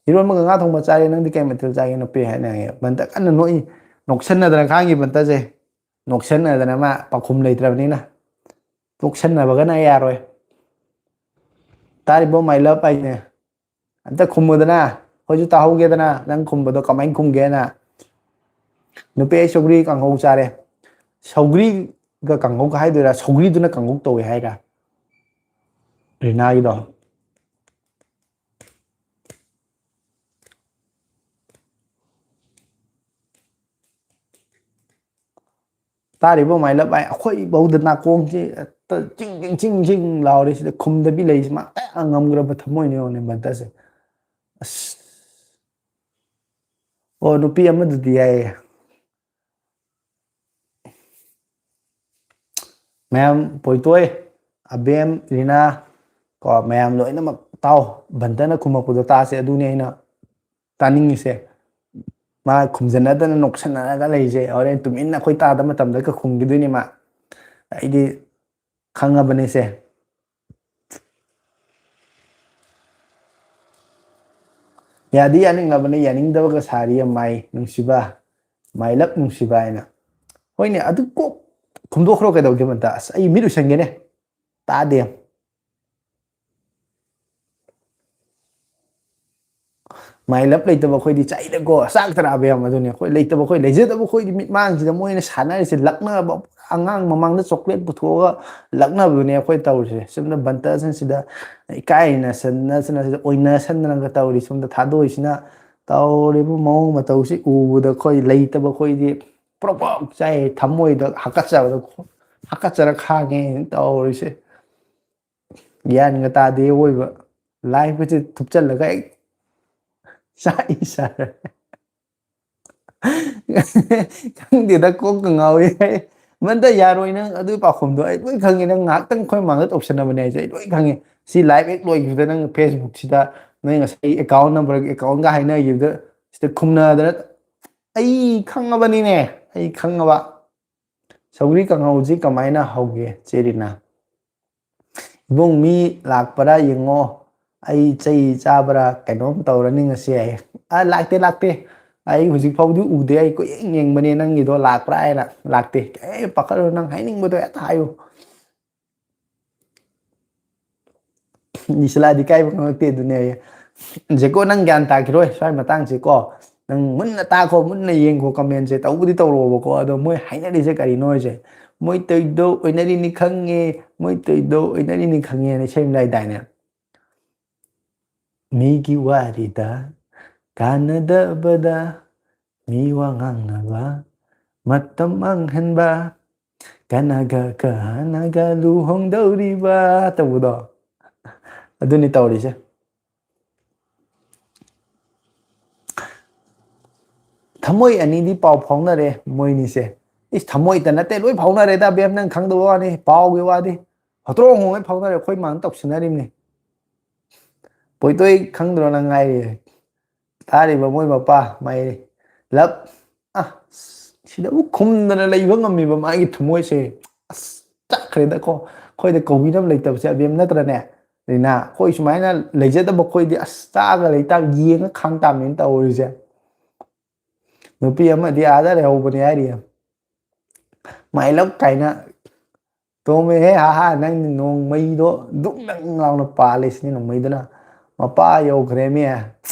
ꯏꯔꯣꯟꯕꯒ ꯉꯥ ꯊꯣꯡꯕ ꯆꯥꯔꯦ, ꯅꯪꯗꯤ ꯀꯩ ꯃꯊꯦꯜ ꯆꯥꯒꯦ ꯅꯨꯄꯤ ꯍꯥꯏꯅ ꯍꯪꯉꯦ꯫ ꯕꯟꯇ ꯀꯟꯅ ꯅꯣꯛꯏ, ꯅꯣꯛꯁꯟꯅꯗꯅ ꯈꯥꯡꯉꯤ ꯕꯟꯇꯁꯦ꯫ ꯅꯣꯛꯁꯟꯅꯗꯅ ꯃꯥ ꯄꯥꯎꯈꯨꯝ ꯂꯩꯇ꯭ꯔꯕꯅꯤꯅ꯫ ꯅꯣꯛꯁꯟꯅꯕꯒꯅ ꯌꯥꯔꯣꯏ꯫ ꯇꯥꯔꯤꯕꯣ, my love ꯍꯥꯏꯁꯦ? ꯑꯝꯇ ꯈꯨꯝꯃꯨꯗꯅ, ꯑꯩꯈꯣꯏꯁꯨ ꯇꯥꯍꯧꯒꯦꯗꯅ, ꯅꯪ ꯈꯨꯝꯕꯗꯣ ꯀꯃꯥꯏꯅ ꯈꯨꯝꯒꯦꯅ꯫ ꯅꯨꯄꯤ, ꯑꯩ ꯁꯧꯒ꯭ꯔꯤ ꯀꯥꯡꯍꯧ ꯆꯥꯔꯦ꯫ ꯁꯧꯒ꯭ꯔꯤꯒ ꯀꯥꯡꯍꯧꯒ ꯍꯥꯏꯗꯣꯏꯔꯥ, ꯁꯧꯒ꯭ꯔꯤꯗꯨꯅ ꯀꯥꯡꯍꯧ ꯇꯧꯋꯦ ꯍꯥꯏꯔ? ꯔꯤꯅꯥꯒꯤꯗꯣ꯫ ꯇꯥꯔꯤꯕ ꯃꯥꯏ ꯂꯞ ꯍꯥꯏ, ꯑꯩꯈꯣꯏ ꯐꯧꯗ ꯅꯥꯀꯣꯡꯁꯤ ꯍꯦꯛꯇ ꯆꯤꯡ ꯆꯤꯡ ꯆꯤꯡ ꯆꯤꯡ ꯂꯥꯎꯔꯦ꯫ ꯁꯤꯗ ꯈꯨꯝꯗꯕꯤ ꯂꯩꯔꯤꯁꯤ ꯃꯥ ꯀꯌꯥ ꯉꯝꯈ꯭ꯔꯕ ꯊꯃꯣꯏꯅꯣ ꯌꯦꯡꯉꯣꯅꯦ ꯕꯟꯇꯁꯦ꯫ ꯑꯁ꯫ ꯑꯣ, ꯅꯨꯄꯤ ꯑꯃꯗꯨꯗꯤ ꯌꯥꯏꯌꯦ꯫ ꯃꯌꯥꯝ, ꯄꯣꯏꯇꯣꯏ, ꯑꯕꯦꯝ, ꯔꯤꯅꯥ, ꯀꯣ, ꯃꯌꯥꯝ ꯂꯣꯏꯅꯃꯛ ꯇꯥꯎ꯫ ꯕꯟꯇꯅ ꯈꯨꯝꯃꯛꯄꯗꯣ ꯇꯥꯁꯦ, ꯑꯗꯨꯅꯤ ꯑꯩꯅ ꯇꯥꯅꯤꯡꯉꯤꯁꯦ꯫ ꯃꯥ ꯈꯨꯝꯖꯟꯅꯗꯅ ꯅꯣꯛꯁꯟꯅꯔꯒ ꯂꯩꯁꯦ꯫ ꯍꯣꯔꯦꯟ ꯇꯨꯃꯤꯟꯅ ꯑꯩꯈꯣꯏ ꯇꯥꯗꯕ ꯃꯇꯝꯗꯒ ꯈꯨꯝꯈꯤꯗꯣꯏꯅꯤ ꯃꯥ꯫ ꯑꯩꯗꯤ ꯈꯪꯉꯕꯅꯤꯁꯦ꯫ ꯌꯥꯗꯤ ꯌꯥꯅꯤꯡꯉꯕꯅꯤ, ꯌꯥꯅꯤꯡꯗꯕꯒ ꯁꯥꯔꯤ ꯌꯥꯝ ꯃꯥꯏ ꯅꯨꯡꯁꯤꯕ, my love ꯅꯨꯡꯁꯤꯕ ꯍꯥꯏꯅ꯫ ꯍꯣꯏꯅꯦ, ꯑꯗꯨ ꯀꯣꯛ ꯈꯨꯝꯗꯣꯛꯈ꯭ꯔꯣ ꯀꯩꯗꯧꯒꯦ ꯕꯟꯇ? ꯑꯁ, ꯑꯩ ꯃꯤꯠ ꯎꯏꯁꯟꯒꯦꯅꯦ꯫ ꯇꯥꯗꯦ꯫ My love ꯂꯩꯇꯕ ꯑꯩꯈꯣꯏꯗꯤ ꯆꯥꯛꯏꯗꯀꯣ, ꯆꯥꯛꯇꯔꯥꯕ ꯌꯥꯝ ꯑꯗꯨꯅꯦ꯫ ꯑꯩꯈꯣꯏ ꯂꯩꯇꯕ ꯑꯩꯈꯣꯏ, ꯂꯩꯖꯗꯕ ꯑꯩꯈꯣꯏꯗꯤ ꯃꯤꯠꯃꯥꯡꯁꯤꯗ ꯃꯣꯏꯅ ꯁꯥꯟꯅꯔꯤꯁꯦ ꯂꯛꯅꯕ, ꯑꯉꯥꯡ ꯃꯃꯥꯡꯗ ꯆꯣꯀ꯭ꯂꯦꯠ ꯄꯨꯊꯣꯛꯑꯒ ꯂꯛꯅꯕꯗꯨꯅꯦ ꯑꯩꯈꯣꯏ ꯇꯧꯔꯤꯁꯦ꯫ ꯁꯣꯝꯗ ꯕꯟꯇꯁꯤꯡꯁꯤꯗ ꯏꯀꯥꯏꯅ ꯁꯟꯅ-, ꯁꯟꯅ-, ꯑꯣꯏꯅꯁꯟꯅꯔꯒ ꯇꯧꯔꯤ꯫ ꯁꯣꯝꯗ ꯊꯥꯗꯣꯛꯏꯁꯤꯅ ꯇꯧꯔꯤꯕ ꯃꯑꯣꯡ ꯃꯇꯧꯁꯤ ꯎꯕꯗ ꯑꯩꯈꯣꯏ ꯂꯩꯇꯕ ꯑꯩꯈꯣꯏꯗꯤ ꯄ꯭ꯔꯣꯛ ꯄ꯭ꯔꯣꯛ ꯆꯥꯏ, ꯊꯃꯣꯏꯗ ꯍꯥꯀꯠꯆꯕꯗ ꯍꯥꯀꯠꯆꯔ ꯈꯥꯡꯉꯦ ꯇꯧꯔꯤꯁꯦ꯫ ꯒ꯭ꯌꯥꯟꯒ ꯇꯥꯗꯦ ꯑꯣꯏꯕ꯫ Live ꯀꯁꯦ ꯊꯨꯞꯆꯜꯂꯒ ꯍꯦꯛ ꯆꯥꯛꯏ ꯁꯥꯔ꯫ ꯈꯪꯗꯦꯗ, ꯀꯣꯛꯀ ꯉꯥꯎꯏ꯫ ꯃꯟꯗ ꯌꯥꯔꯣꯏ, ꯅꯪ ꯑꯗꯨꯒꯤ ꯄꯥꯎꯈꯨꯝꯗꯣ ꯑꯩ ꯂꯣꯏ ꯈꯪꯉꯦ꯫ ꯅꯪ ꯉꯥꯏꯍꯥꯛꯇꯪ ꯑꯩꯈꯣꯏ ꯃꯥꯡꯗ ꯇꯧꯁꯟꯅꯕꯅꯦ ꯍꯥꯏꯁꯦ ꯑꯩ ꯂꯣꯏ ꯈꯪꯉꯦ꯫ ꯁꯤ live ꯍꯦꯛ ꯂꯣꯏꯈꯤꯕꯗ ꯅꯪ Facebook ꯁꯤꯗ ꯅꯣꯏ ꯉꯁꯥꯏ account number, account ꯀ ꯍꯥꯏꯅꯈꯤꯕꯗ ꯁꯤꯗ ꯈꯨꯝꯅꯗꯅ ꯑꯩ ꯈꯪꯉꯕꯅꯤꯅꯦ꯫ ꯑꯩ ꯈꯪꯉꯕ꯫ ꯁꯧꯒ꯭ꯔꯤ ꯀꯥꯡꯍꯧꯁꯤ ꯀꯃꯥꯏꯅ ꯍꯧꯒꯦ, ꯆꯦ ꯔꯤꯅꯥ? "ꯏꯕꯨꯡ, ꯃꯤ ꯂꯥꯛꯄ꯭ꯔꯥ ꯌꯦꯡꯉꯣ, ꯑꯩ ꯆꯩ ꯆꯥꯕ꯭ꯔꯥ ꯀꯩꯅꯣꯝ ꯇꯧꯔꯅꯤ ꯉꯁꯤ" ꯍꯥꯏꯌꯦ꯫ "ꯑ, ꯂꯥꯛꯇꯦ, ꯂꯥꯛꯇꯦ, ꯑꯩ ꯍꯧꯖꯤꯛ ꯐꯥꯎꯗꯤ ꯎꯗꯦ, ꯑꯩ ꯀꯣꯏꯌꯦꯡ ꯌꯦꯡꯕꯅꯦ ꯅꯪꯒꯤꯗꯣ ꯂꯥꯛꯄ꯭ꯔꯥ ꯍꯥꯏꯅ꯫ ꯂꯥꯛꯇꯦ꯫ ꯑꯦ, ꯄꯥꯈꯠꯂꯨ, ꯅꯪ ꯍꯥꯏꯅꯤꯡꯕꯗꯣ ꯍꯦꯛꯇ ꯍꯥꯏꯌꯨ꯫ ꯅꯤꯁꯂꯥꯗꯤ ꯏꯀꯥꯏꯕ ꯈꯪꯉꯛꯇꯦ ꯑꯗꯨꯅꯦ ꯍꯥꯏꯌꯦ꯫ ꯖꯦꯀꯣ, ꯅꯪ ꯒ꯭ꯌꯥꯟ ꯇꯥꯈꯤꯔꯣꯏ ꯁ꯭ꯋꯥꯏ ꯃꯇꯥꯡꯁꯦꯀꯣ꯫ ꯅꯪ ꯃꯨꯟꯅ ꯇꯥꯈꯣ, ꯃꯨꯟꯅ ꯌꯦꯡꯈꯣ comment ꯁꯦ꯫ ꯇꯧꯕꯗꯤ ꯇꯧꯔꯛꯑꯣꯕꯀꯣ, ꯑꯗꯣ ꯃꯣꯏ ꯍꯥꯏꯅꯔꯤꯁꯦ ꯀꯔꯤꯅꯣ ꯍꯥꯏꯁꯦ꯫ "ꯃꯣꯏ ꯇꯧꯗꯣ ꯑꯣꯏꯅꯔꯤꯅꯤ ꯈꯪꯉꯦ, ꯃꯣꯏ ꯇꯧꯗꯣ ꯑꯣꯏꯅꯔꯤꯅꯤ ꯈꯪꯉꯦꯅ" ꯏꯁꯩ ꯑꯃ ꯂꯩꯗꯥꯏꯅꯦ꯫ "ꯃꯤꯒꯤ ꯋꯥꯔꯤꯗ ꯀꯥꯟꯅꯗꯕꯗ ꯃꯤ ꯋꯥ ꯉꯥꯡꯅꯕ ꯃꯇꯝ ꯃꯥꯡꯍꯟꯕ, ꯀꯅꯥꯒ ꯀꯅꯥꯒ ꯂꯨꯍꯣꯡꯗꯧꯔꯤꯕ" ꯇꯧꯕꯗꯣ꯫ ꯑꯗꯨꯅꯤ ꯇꯧꯔꯤꯁꯦ꯫ ꯊꯃꯣꯏ ꯑꯅꯤꯗꯤ ꯄꯥꯎ ꯐꯥꯎꯅꯔꯦ ꯃꯣꯏꯅꯤꯁꯦ꯫ ꯏꯁ, ꯊꯃꯣꯏꯇ ꯅꯠꯇꯦ, ꯂꯣꯏ ꯐꯥꯎꯅꯔꯦꯗ ꯕꯦꯝ, ꯅꯪ ꯈꯪꯗꯕ ꯋꯥꯅꯤ, ꯄꯥꯎꯒꯤ ꯋꯥꯗꯤ꯫ ꯍꯣꯇ꯭ꯔꯣꯡ ꯍꯣꯡꯉꯩ ꯐꯥꯎꯅꯔꯦ, ꯑꯩꯈꯣꯏ ꯃꯥꯅ ꯇꯧꯁꯤꯟꯅꯔꯤꯕꯅꯤ꯫ ꯄꯣꯏꯇꯣꯏ ꯈꯪꯗ꯭ꯔꯣ ꯅꯪ ꯍꯥꯏꯔꯤꯁꯦ? ꯇꯥꯔꯤꯕ ꯃꯣꯏ ꯃꯄꯥ ꯃꯥꯏ ꯂꯞ꯫ ꯑ, ꯁꯤꯗꯕꯨ ꯈꯨꯝꯗꯅ ꯂꯩꯕ ꯉꯝꯃꯤꯕ ꯃꯥꯒꯤ ꯊꯃꯣꯏꯁꯦ꯫ ꯑꯁ, ꯆꯥꯛꯈ꯭ꯔꯦꯗꯀꯣ꯫ ꯑꯩꯈꯣꯏꯗ ꯀꯧꯕꯤꯅꯕ ꯂꯩꯇꯕꯁꯦ ꯑꯕꯦꯝ ꯅꯠꯇ꯭ꯔꯅꯦ? ꯔꯤꯅꯥ, ꯑꯩꯈꯣꯏ ꯁꯨꯃꯥꯏꯅ ꯂꯩꯖꯗꯕ ꯑꯩꯈꯣꯏꯗꯤ ꯑꯁ ꯆꯥꯒ ꯂꯩꯇꯥꯕ, ꯌꯦꯡꯉ ꯈꯥꯡ ꯇꯥꯕꯅꯤꯅ ꯇꯧꯔꯤꯁꯦ꯫ ꯅꯨꯄꯤ ꯑꯃꯗꯤ ꯑꯥꯗ ꯂꯩꯍꯧꯕꯅꯦ ꯍꯥꯏꯔꯤꯌꯦ꯫ My love ꯀꯥꯏꯅ꯫ ꯇꯣꯝꯃꯦꯍꯦ, ꯍꯥ ꯍꯥ, ꯅꯪ ꯅꯣꯡꯃꯩꯗꯣ ꯗꯨꯡ ꯗꯪ ꯂꯥꯎꯅ ꯄꯥꯜꯂꯦ ꯁꯤꯅꯤ ꯅꯣꯡꯃꯩꯗꯨꯅ꯫ ꯃꯄꯥ ꯌꯧꯈ꯭ꯔꯦꯃꯤ꯫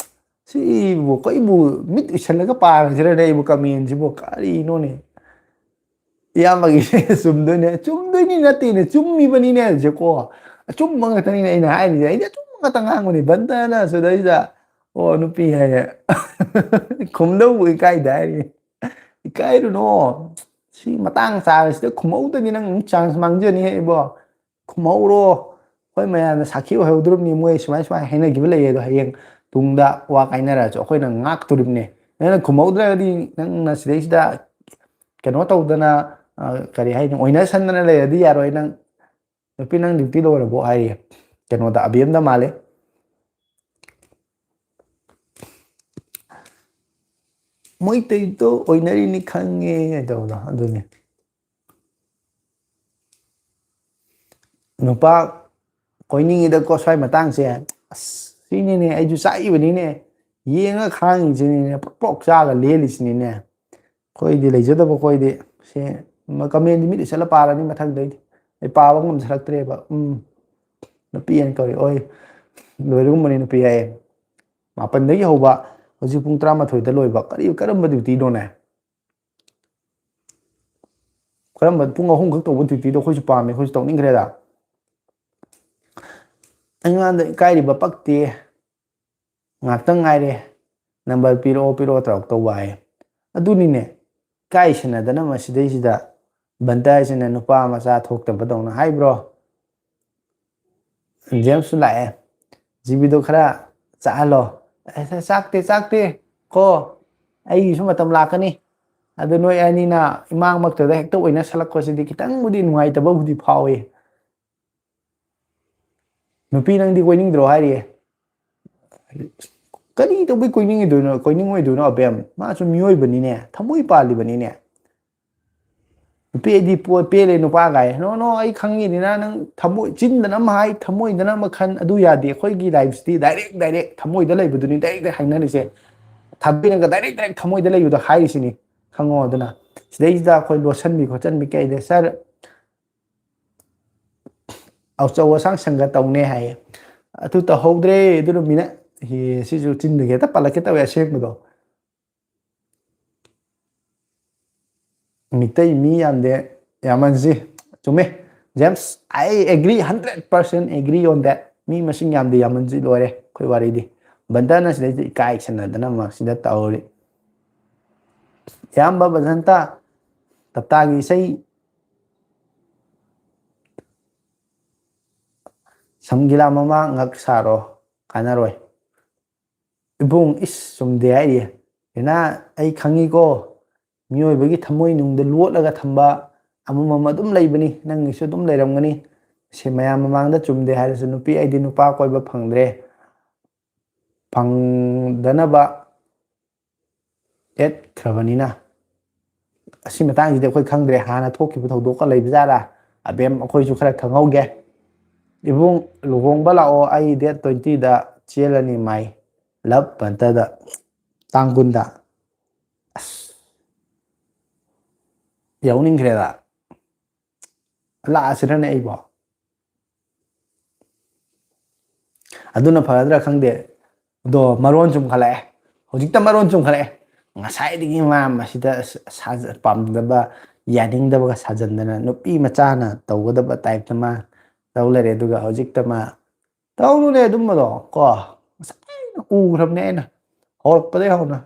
ꯁꯤꯕꯨ ꯑꯩꯈꯣꯏꯕꯨ ꯃꯤꯠ ꯎꯏꯁꯜꯂꯒ ꯄꯥꯔꯁꯤꯔꯅꯦ ꯑꯩꯕꯨ comment ꯁꯤꯕꯨ? ꯀꯔꯤꯅꯣꯅꯦ? ꯏꯌꯥꯝꯕꯒꯤ ꯆꯨꯝꯗꯣꯏꯅꯦ, ꯆꯨꯝꯗꯣꯏꯅꯤ ꯅꯠꯇꯦꯅꯦ, ꯆꯨꯝꯃꯤꯕꯅꯤꯅꯦ ꯍꯧꯖꯤꯛꯀꯣ꯫ ꯑꯆꯨꯝꯕ ꯉꯥꯛꯇꯅꯤꯅꯦ ꯑꯩꯅ ꯍꯥꯏꯔꯤꯁꯦ, ꯑꯩꯗꯤ ꯑꯆꯨꯝꯕ ꯉꯥꯛꯇ ꯉꯥꯡꯕꯅꯤ꯫ ꯕꯟꯗꯅ ꯁꯤꯗꯩꯁꯤꯗ, ꯑꯣ, ꯅꯨꯄꯤ ꯍꯥꯏꯌꯦ꯫ ꯈꯨꯝꯗꯧꯕ ꯏꯀꯥꯏꯗ ꯍꯥꯏꯔꯤ꯫ ꯏꯀꯥꯏꯔꯨꯅꯣ꯫ ꯁꯤ ꯃꯇꯥꯡ ꯆꯥꯕꯁꯤꯗ ꯈꯨꯝꯍꯧꯗꯗꯤ ꯅꯪ ꯑꯃꯨꯛ chance ꯃꯥꯡꯖꯅꯤ ꯍꯦ ꯏꯕꯣ꯫ ꯈꯨꯝꯍꯧꯔꯣ꯫ ꯑꯩꯈꯣꯏ ꯃꯌꯥꯝꯅ ꯁꯥꯈꯤ ꯑꯣꯏꯍꯧꯗꯣꯔꯤꯕꯅꯤ, ꯃꯣꯏ ꯁꯨꯃꯥꯏ ꯁꯨꯃꯥꯏꯅ ꯍꯥꯏꯅꯈꯤꯕ ꯂꯩꯌꯦ, ꯑꯗꯣ ꯍꯌꯦꯡ ꯇꯨꯡꯗ ꯋꯥ ꯀꯥꯏꯅꯔꯁꯨ ꯑꯩꯈꯣꯏꯅ ꯉꯥꯛꯇꯣꯔꯤꯕꯅꯦ꯫ ꯅꯪꯅ ꯈꯨꯝꯍꯧꯗ꯭ꯔꯒꯗꯤ ꯅꯪꯅ ꯁꯤꯗꯩꯁꯤꯗ ꯀꯩꯅꯣ ꯇꯧꯗꯅ, ꯑ, ꯀꯔꯤ ꯍꯥꯏꯅꯤ, ꯑꯣꯏꯅꯁꯟꯗꯅ ꯂꯩꯔꯗꯤ ꯌꯥꯔꯣꯏ꯫ ꯅꯪ ꯅꯨꯄꯤ, ꯅꯪ ꯗ꯭ꯌꯨꯇꯤ ꯂꯣꯏꯔꯕꯣ ꯍꯥꯏꯔꯤ꯫ ꯀꯩꯅꯣꯗ, ꯑꯕꯦꯝꯗ ꯃꯥꯜꯂꯦ꯫ ꯃꯣꯏ ꯇꯩꯗꯣ ꯑꯣꯏꯅꯔꯤꯅꯤ ꯈꯪꯉꯦ ꯇꯧꯕꯗꯣ ꯑꯗꯨꯅꯤ꯫ ꯅꯨꯄꯥ ꯀꯣꯏꯅꯤꯡꯉꯤꯗꯀꯣ ꯁ꯭ꯋꯥꯏ ꯃꯇꯥꯡꯁꯦ꯫ ꯑꯁ, ꯁꯤꯅꯤꯅꯦ ꯑꯩꯁꯨ ꯆꯥꯛꯏꯕꯅꯤꯅꯦ, ꯌꯦꯡꯉ ꯈꯥꯡꯉꯤꯁꯤꯅꯤꯅꯦ, ꯄ꯭ꯔꯣꯛ ꯄ꯭ꯔꯣꯛ ꯆꯥꯒ ꯂꯦꯜꯂꯤꯁꯤꯅꯤꯅꯦ꯫ ꯑꯩꯈꯣꯏꯗꯤ ꯂꯩꯖꯗꯕ ꯑꯩꯈꯣꯏꯗꯤ꯫ ꯁꯦ, ꯃ-, ꯀꯃꯦꯟꯗꯤ ꯃꯤꯠ ꯎꯏꯁꯜꯂ ꯄꯥꯔꯅꯤ ꯃꯊꯪꯗꯩꯗꯤ꯫ ꯑꯩ ꯄꯥꯕ ꯉꯝꯖꯔꯛꯇ꯭ꯔꯦꯕ꯫ ꯎꯝ, ꯅꯨꯄꯤ ꯑꯅ ꯀꯧꯔꯤ꯫ ꯑꯣꯏ, ꯂꯣꯏꯔꯒꯨꯝꯕꯅꯤ ꯅꯨꯄꯤ ꯍꯥꯏꯌꯦ꯫ ꯃꯥꯄꯟꯗꯒꯤ ꯍꯧꯕ, ꯍꯧꯖꯤꯛ ꯄꯨꯡ ꯇꯔꯥꯃꯥꯊꯣꯏꯗ ꯂꯣꯏꯕ꯫ ꯀꯔꯤ, ꯀꯔꯝꯕ ꯗ꯭ꯌꯨꯇꯤꯅꯣꯅꯦ? ꯀꯔꯝꯕ ꯄꯨꯡ ꯑꯍꯨꯝꯈꯛ ꯇꯧꯕ ꯗ꯭ꯌꯨꯇꯤꯗꯣ ꯑꯩꯈꯣꯏꯁꯨ ꯄꯥꯝꯃꯦ, ꯑꯩꯈꯣꯏꯁꯨ ꯇꯧꯅꯤꯡꯈ꯭ꯔꯦꯗ꯫ ꯑꯩꯉꯣꯟꯗ ꯏꯀꯥꯏꯔꯤꯕ ꯄꯛꯇꯦ꯫ ꯉꯥꯛꯇꯪ ꯉꯥꯏꯔꯦ, ꯅꯝꯕꯔ ꯄꯤꯔꯛꯑꯣ, ꯄꯤꯔꯛꯑꯣ ꯇꯧꯔꯛꯇꯧꯕ ꯍꯥꯏ꯫ ꯑꯗꯨꯅꯤꯅꯦ, ꯏꯀꯥꯏ ꯁꯦꯟꯅꯗꯅ ꯃꯁꯤꯗꯩꯁꯤꯗ ꯕꯟꯇ ꯍꯥꯏꯁꯤꯅ ꯅꯨꯄꯥ ꯃꯆꯥ ꯊꯣꯛꯇꯕꯗꯧꯅ ꯍꯥꯏꯕ꯭ꯔꯣ? ꯖꯦꯝꯁꯁꯨ ꯂꯥꯛꯑꯦ, ꯖꯤꯕꯤꯗꯣ ꯈꯔ ꯆꯥꯍꯜꯂꯣ꯫ ꯑꯦ, ꯆꯥꯛꯇꯦ, ꯆꯥꯛꯇꯦ ꯀꯣ, ꯑꯩꯒꯤꯁꯨ ꯃꯇꯝ ꯂꯥꯛꯀꯅꯤ꯫ ꯑꯗꯨ ꯅꯣꯏ ꯑꯅꯤꯅ ꯏꯃꯥꯡꯃꯛꯇꯗ ꯍꯦꯛꯇ ꯑꯣꯏꯅ ꯁꯜꯂꯛꯄꯁꯤꯗꯤ ꯈꯤꯇꯪꯕꯨꯗꯤ ꯅꯨꯡꯉꯥꯏꯇꯕꯕꯨꯗꯤ ꯐꯥꯎꯏ꯫ ꯅꯨꯄꯤ ꯅꯪꯗꯤ ꯀꯣꯏꯅꯤꯡꯗ꯭ꯔꯣ ꯍꯥꯏꯔꯤꯌꯦ꯫ ꯀꯔꯤ ꯇꯧꯕꯩ ꯀꯣꯏꯅꯤꯡꯉꯤꯗꯣꯏꯅꯣ, ꯀꯣꯏꯅꯤꯡꯉꯣꯏꯗꯣꯏꯅꯣ ꯑꯕꯦꯝ? ꯃꯥꯁꯨ ꯃꯤꯑꯣꯏꯕꯅꯤꯅꯦ, ꯊꯃꯣꯏ ꯄꯥꯜꯂꯤꯕꯅꯤꯅꯦ꯫ ꯅꯨꯄꯤ ꯑꯩꯗꯤ ꯄꯣ-, ꯄꯦꯜꯂꯦ ꯅꯨꯄꯥ ꯀꯥꯏ꯫ No, no, ꯑꯩ ꯈꯪꯉꯤꯅꯤꯅ ꯅꯪ ꯊꯃꯣꯏ, ꯆꯤꯟꯗꯅ ꯑꯃ ꯍꯥꯏ, ꯊꯃꯣꯏꯗꯅ ꯑꯃ ꯈꯟ, ꯑꯗꯨ ꯌꯥꯗꯦ꯫ ꯑꯩꯈꯣꯏꯒꯤ life ꯁꯤꯗꯤ direct, direct ꯊꯃꯣꯏꯗ ꯂꯩꯕꯗꯨꯅꯤ direct, direct ꯍꯥꯏꯅꯔꯤꯁꯦ꯫ ꯊꯥꯗꯣꯏꯅꯒ direct, direct ꯊꯃꯣꯏꯗ ꯂꯩꯕꯗꯣ ꯍꯥꯏꯔꯤꯁꯤꯅꯤ꯫ ꯈꯪꯉꯣ ꯑꯗꯨꯅ꯫ ꯁꯤꯗꯩꯁꯤꯗ ꯑꯩꯈꯣꯏ ꯂꯣꯠꯁꯟꯕꯤ ꯈꯣꯠꯆꯟꯕꯤ ꯀꯩꯗ ꯁꯥꯔ ꯑꯆꯧ ꯑꯁꯥꯡ ꯁꯪꯒ ꯇꯧꯅꯦ ꯍꯥꯏꯌꯦ꯫ ꯑꯗꯨ ꯇꯧꯍꯧꯗ꯭ꯔꯦ꯫ ꯑꯗꯨ ꯅꯨꯃꯤꯠꯅ, ꯍꯦ, ꯁꯤꯁꯨ ꯆꯤꯟꯗꯒꯤ ꯍꯦꯛꯇ ꯄꯜꯂꯛꯀꯦ ꯇꯧꯋꯦ ꯑꯁꯦꯡꯕꯗꯣ꯫ ꯃꯤꯇꯩ ꯃꯤ ꯌꯥꯝꯗꯦ, ꯌꯥꯝꯃꯟꯁꯤ꯫ ꯆꯨꯝꯃꯦ꯫ James, I agree, hundred percent agree on that. ꯃꯤ ꯃꯁꯤꯡ ꯌꯥꯝꯗꯦ, ꯌꯥꯝꯃꯟꯁꯤ ꯂꯣꯏꯔꯦ ꯑꯩꯈꯣꯏ ꯋꯥꯔꯤꯗꯤ꯫ ꯕꯟꯗꯅ ꯁꯤꯗꯩꯁꯤꯗ ꯏꯀꯥꯏ ꯁꯟꯅꯗꯅ ꯑꯃ ꯁꯤꯗ ꯇꯧꯔꯤ꯫ ꯏꯌꯥꯝꯕ ꯕꯁꯟꯇ, ꯇꯞꯇꯥꯒꯤ ꯏꯁꯩ, ꯁꯝꯒꯤꯂꯥ ꯃꯃꯥ ꯉꯛ ꯁꯥꯔꯣ, ꯀꯥꯟꯅꯔꯣꯏ꯫ ꯏꯕꯨꯡ, ꯏꯁ, ꯆꯨꯝꯗꯦ ꯍꯥꯏꯔꯤꯌꯦ꯫ ꯔꯤꯅꯥ, ꯑꯩ ꯈꯪꯉꯤꯀꯣ, ꯃꯤꯑꯣꯏꯕꯒꯤ ꯊꯃꯣꯏ ꯅꯨꯡꯗ ꯂꯣꯠꯂꯒ ꯊꯝꯕ ꯑꯃꯃꯝ ꯑꯗꯨꯝ ꯂꯩꯕꯅꯤ, ꯅꯪꯒꯤꯁꯨ ꯑꯗꯨꯝ ꯂꯩꯔꯝꯒꯅꯤ꯫ ꯁꯤ ꯃꯌꯥꯝ ꯃꯃꯥꯡꯗ ꯆꯨꯝꯗꯦ ꯍꯥꯏꯔꯁꯨ, ꯅꯨꯄꯤ ꯑꯩꯗꯤ ꯅꯨꯄꯥ ꯀꯣꯏꯕ ꯐꯪꯗ꯭ꯔꯦ, ꯐꯪꯗꯅꯕ ꯌꯦꯠꯈ꯭ꯔꯕꯅꯤꯅ꯫ ꯑꯁꯤ ꯃꯇꯥꯡꯁꯤꯗꯤ ꯑꯩꯈꯣꯏ ꯈꯪꯗ꯭ꯔꯦ, ꯍꯥꯟꯅ ꯊꯣꯛꯈꯤꯕ ꯊꯧꯗꯣꯛꯀ ꯂꯩꯕꯖꯥꯠꯂꯥ? ꯑꯕꯦꯝ, ꯑꯩꯈꯣꯏꯁꯨ ꯈꯔ ꯈꯪꯍꯧꯒꯦ꯫ ꯏꯕꯨꯡ, ꯂꯨꯍꯣꯡꯕ ꯂꯥꯛꯑꯣ, ꯑꯩ ꯗꯦꯠ ꯇ꯭ꯋꯦꯟꯇꯤꯗ ꯆꯦꯜꯂꯅꯤ ꯃꯥꯏ ꯂꯞ ꯕꯟꯇꯗ, ꯇꯥꯡ ꯀꯨꯟꯗ꯫ ꯑꯁ, ꯌꯥꯎꯅꯤꯡꯈ꯭ꯔꯦꯗ꯫ ꯂꯥꯛꯑꯁꯤꯔꯅꯦ ꯑꯩꯕꯣ? ꯑꯗꯨꯅ ꯐꯒꯗ꯭ꯔꯥ ꯈꯪꯗꯦ꯫ ꯑꯗꯣ ꯃꯔꯣꯟ ꯆꯨꯝꯈꯠꯂꯛꯑꯦ, ꯍꯧꯖꯤꯛꯇ ꯃꯔꯣꯟ ꯆꯨꯝꯈꯠꯂꯛꯑꯦ꯫ ꯉꯁꯥꯏꯗꯒꯤ ꯃꯥ ꯃꯁꯤꯗ ꯁꯥꯖ-, ꯄꯥꯝꯗꯕ, ꯌꯥꯅꯤꯡꯗꯕꯒ ꯁꯥꯖꯟꯗꯅ, ꯅꯨꯄꯤ ꯃꯆꯥꯅ ꯇꯧꯒꯗꯕ ꯇꯥꯏꯞꯇ ꯃꯥ ꯇꯧ ꯂꯩꯔꯦ꯫ ꯑꯗꯨꯒ ꯍꯧꯖꯤꯛꯇ ꯃꯥ ꯇꯧꯅꯨꯅꯦ ꯑꯗꯨꯝꯕꯗꯣ ꯀꯣ, ꯉꯁꯥꯏꯅ ꯎꯈ꯭ꯔꯕꯅꯦ ꯑꯩꯅ ꯍꯧꯔꯛꯄꯗꯒꯤ ꯍꯧꯅ꯫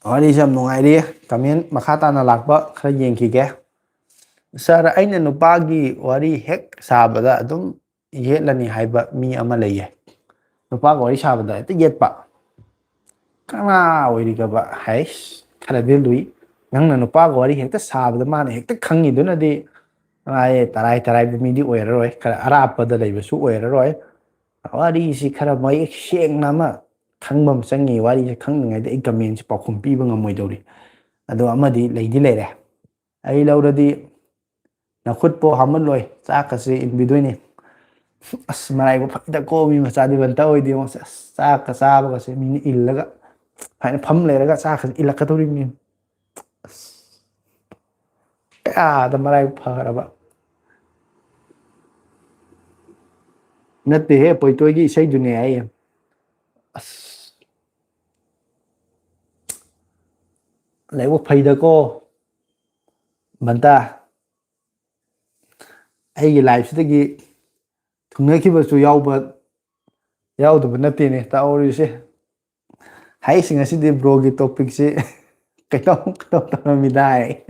ꯋꯥꯔꯤꯁꯦ ꯌꯥꯝ ꯅꯨꯡꯉꯥꯏꯔꯤ꯫ ꯀꯃꯦꯟ ꯃꯈꯥ ꯇꯥꯅ ꯂꯥꯛꯄ ꯈꯔ ꯌꯦꯡꯈꯤꯒꯦ꯫ ꯁꯥꯔ, ꯑꯩꯅ ꯅꯨꯄꯥꯒꯤ ꯋꯥꯔꯤ ꯍꯦꯛ ꯁꯥꯕꯗ ꯑꯗꯨꯝ ꯌꯦꯠꯂꯅꯤ ꯍꯥꯏꯕ ꯃꯤ ꯑꯃ ꯂꯩꯌꯦ꯫ ꯅꯨꯄꯥꯒ ꯋꯥꯔꯤ ꯁꯥꯕꯗ ꯍꯦꯛꯇ ꯌꯦꯠꯄ꯫ ꯀꯅꯥ ꯑꯣꯏꯔꯤꯒꯕ? ꯍꯩꯁ, ꯈꯔꯗꯤ ꯂꯨꯏ꯫ ꯅꯪꯅ ꯅꯨꯄꯥꯒ ꯋꯥꯔꯤ ꯍꯦꯛꯇ ꯁꯥꯕꯗ ꯃꯥꯅ ꯍꯦꯛꯇ ꯈꯪꯉꯤꯗꯨꯅꯗꯤ ꯃꯥꯁꯦ ꯇꯔꯥꯏ ꯇꯔꯥꯏꯕ ꯃꯤꯗꯤ ꯑꯣꯏꯔꯔꯣꯏ, ꯈꯔ ꯑꯔꯥꯞꯄꯗ ꯂꯩꯕꯁꯨ ꯑꯣꯏꯔꯔꯣꯏ꯫ ꯋꯥꯔꯤꯁꯤ ꯈꯔ ꯃꯌꯦꯛ ꯁꯦꯡꯅ ꯑꯃ ꯈꯪꯕ ꯑꯃ ꯆꯪꯉꯤ꯫ ꯋꯥꯔꯤꯁꯦ ꯈꯪꯗ꯭ꯔꯤꯉꯩꯗ ꯑꯩ ꯀꯃꯦꯟꯁꯦ ꯄꯥꯎꯈꯨꯝ ꯄꯤꯕ ꯉꯝꯃꯣꯏꯗꯧꯔꯤ꯫ ꯑꯗꯣ ꯑꯃꯗꯤ ꯂꯩꯗꯤ ꯂꯩꯔꯦ꯫ ꯑꯩ ꯂꯧꯔꯗꯤ ꯅꯈꯨꯠꯄꯨ ꯍꯥꯝꯍꯜꯂꯣꯏ, ꯆꯥꯛꯀꯁꯦ ꯏꯟꯕꯤꯗꯣꯏꯅꯤ꯫ ꯑꯁ, ꯃꯔꯥꯏꯕꯛ ꯐꯈꯤꯗꯀꯣ, ꯃꯤ ꯃꯆꯥꯗꯤ ꯕꯟꯇ ꯑꯣꯏꯗꯤ ꯌꯦꯡꯉꯣ꯫ ꯑꯁ, ꯆꯥꯛꯀ ꯆꯥꯕꯒꯁꯦ ꯃꯤꯅ ꯏꯜꯂꯒ ꯁꯨꯃꯥꯏꯅ ꯐꯝ ꯂꯩꯔꯒ ꯆꯥꯛꯀꯁꯦ ꯏꯜꯂꯛꯀꯗꯧꯔꯤꯕꯅꯤ꯫ ꯑꯁ, ꯀꯌꯥꯗ ꯃꯔꯥꯏꯕꯛ ꯐꯈ꯭ꯔꯕ꯫ ꯅꯠꯇꯦꯍꯦ, ꯄꯣꯏꯇꯣꯏꯒꯤ ꯏꯁꯩꯗꯨꯅꯦ ꯍꯥꯏꯌꯦ꯫ ꯑꯁ, ꯂꯥꯏꯕꯛ ꯐꯩꯗꯀꯣ ꯕꯟꯇꯥ꯫ ꯑꯩꯒꯤ ꯂꯥꯏꯐꯁꯤꯗꯒꯤ ꯊꯨꯡꯅꯈꯤꯕꯁꯨ ꯌꯥꯎꯕ, ꯌꯥꯎꯗꯕ ꯅꯠꯇꯦꯅꯦ ꯇꯧꯔꯤꯁꯦ꯫ ꯍꯥꯏꯁꯤ ꯉꯁꯤꯗꯤ ꯕ꯭ꯔꯣꯒꯤ ꯇꯣꯄꯤꯛꯁꯤ ꯀꯩꯅꯣꯝ ꯀꯩꯅꯣꯝ ꯇꯧꯔꯝꯃꯤꯗꯥꯏ꯫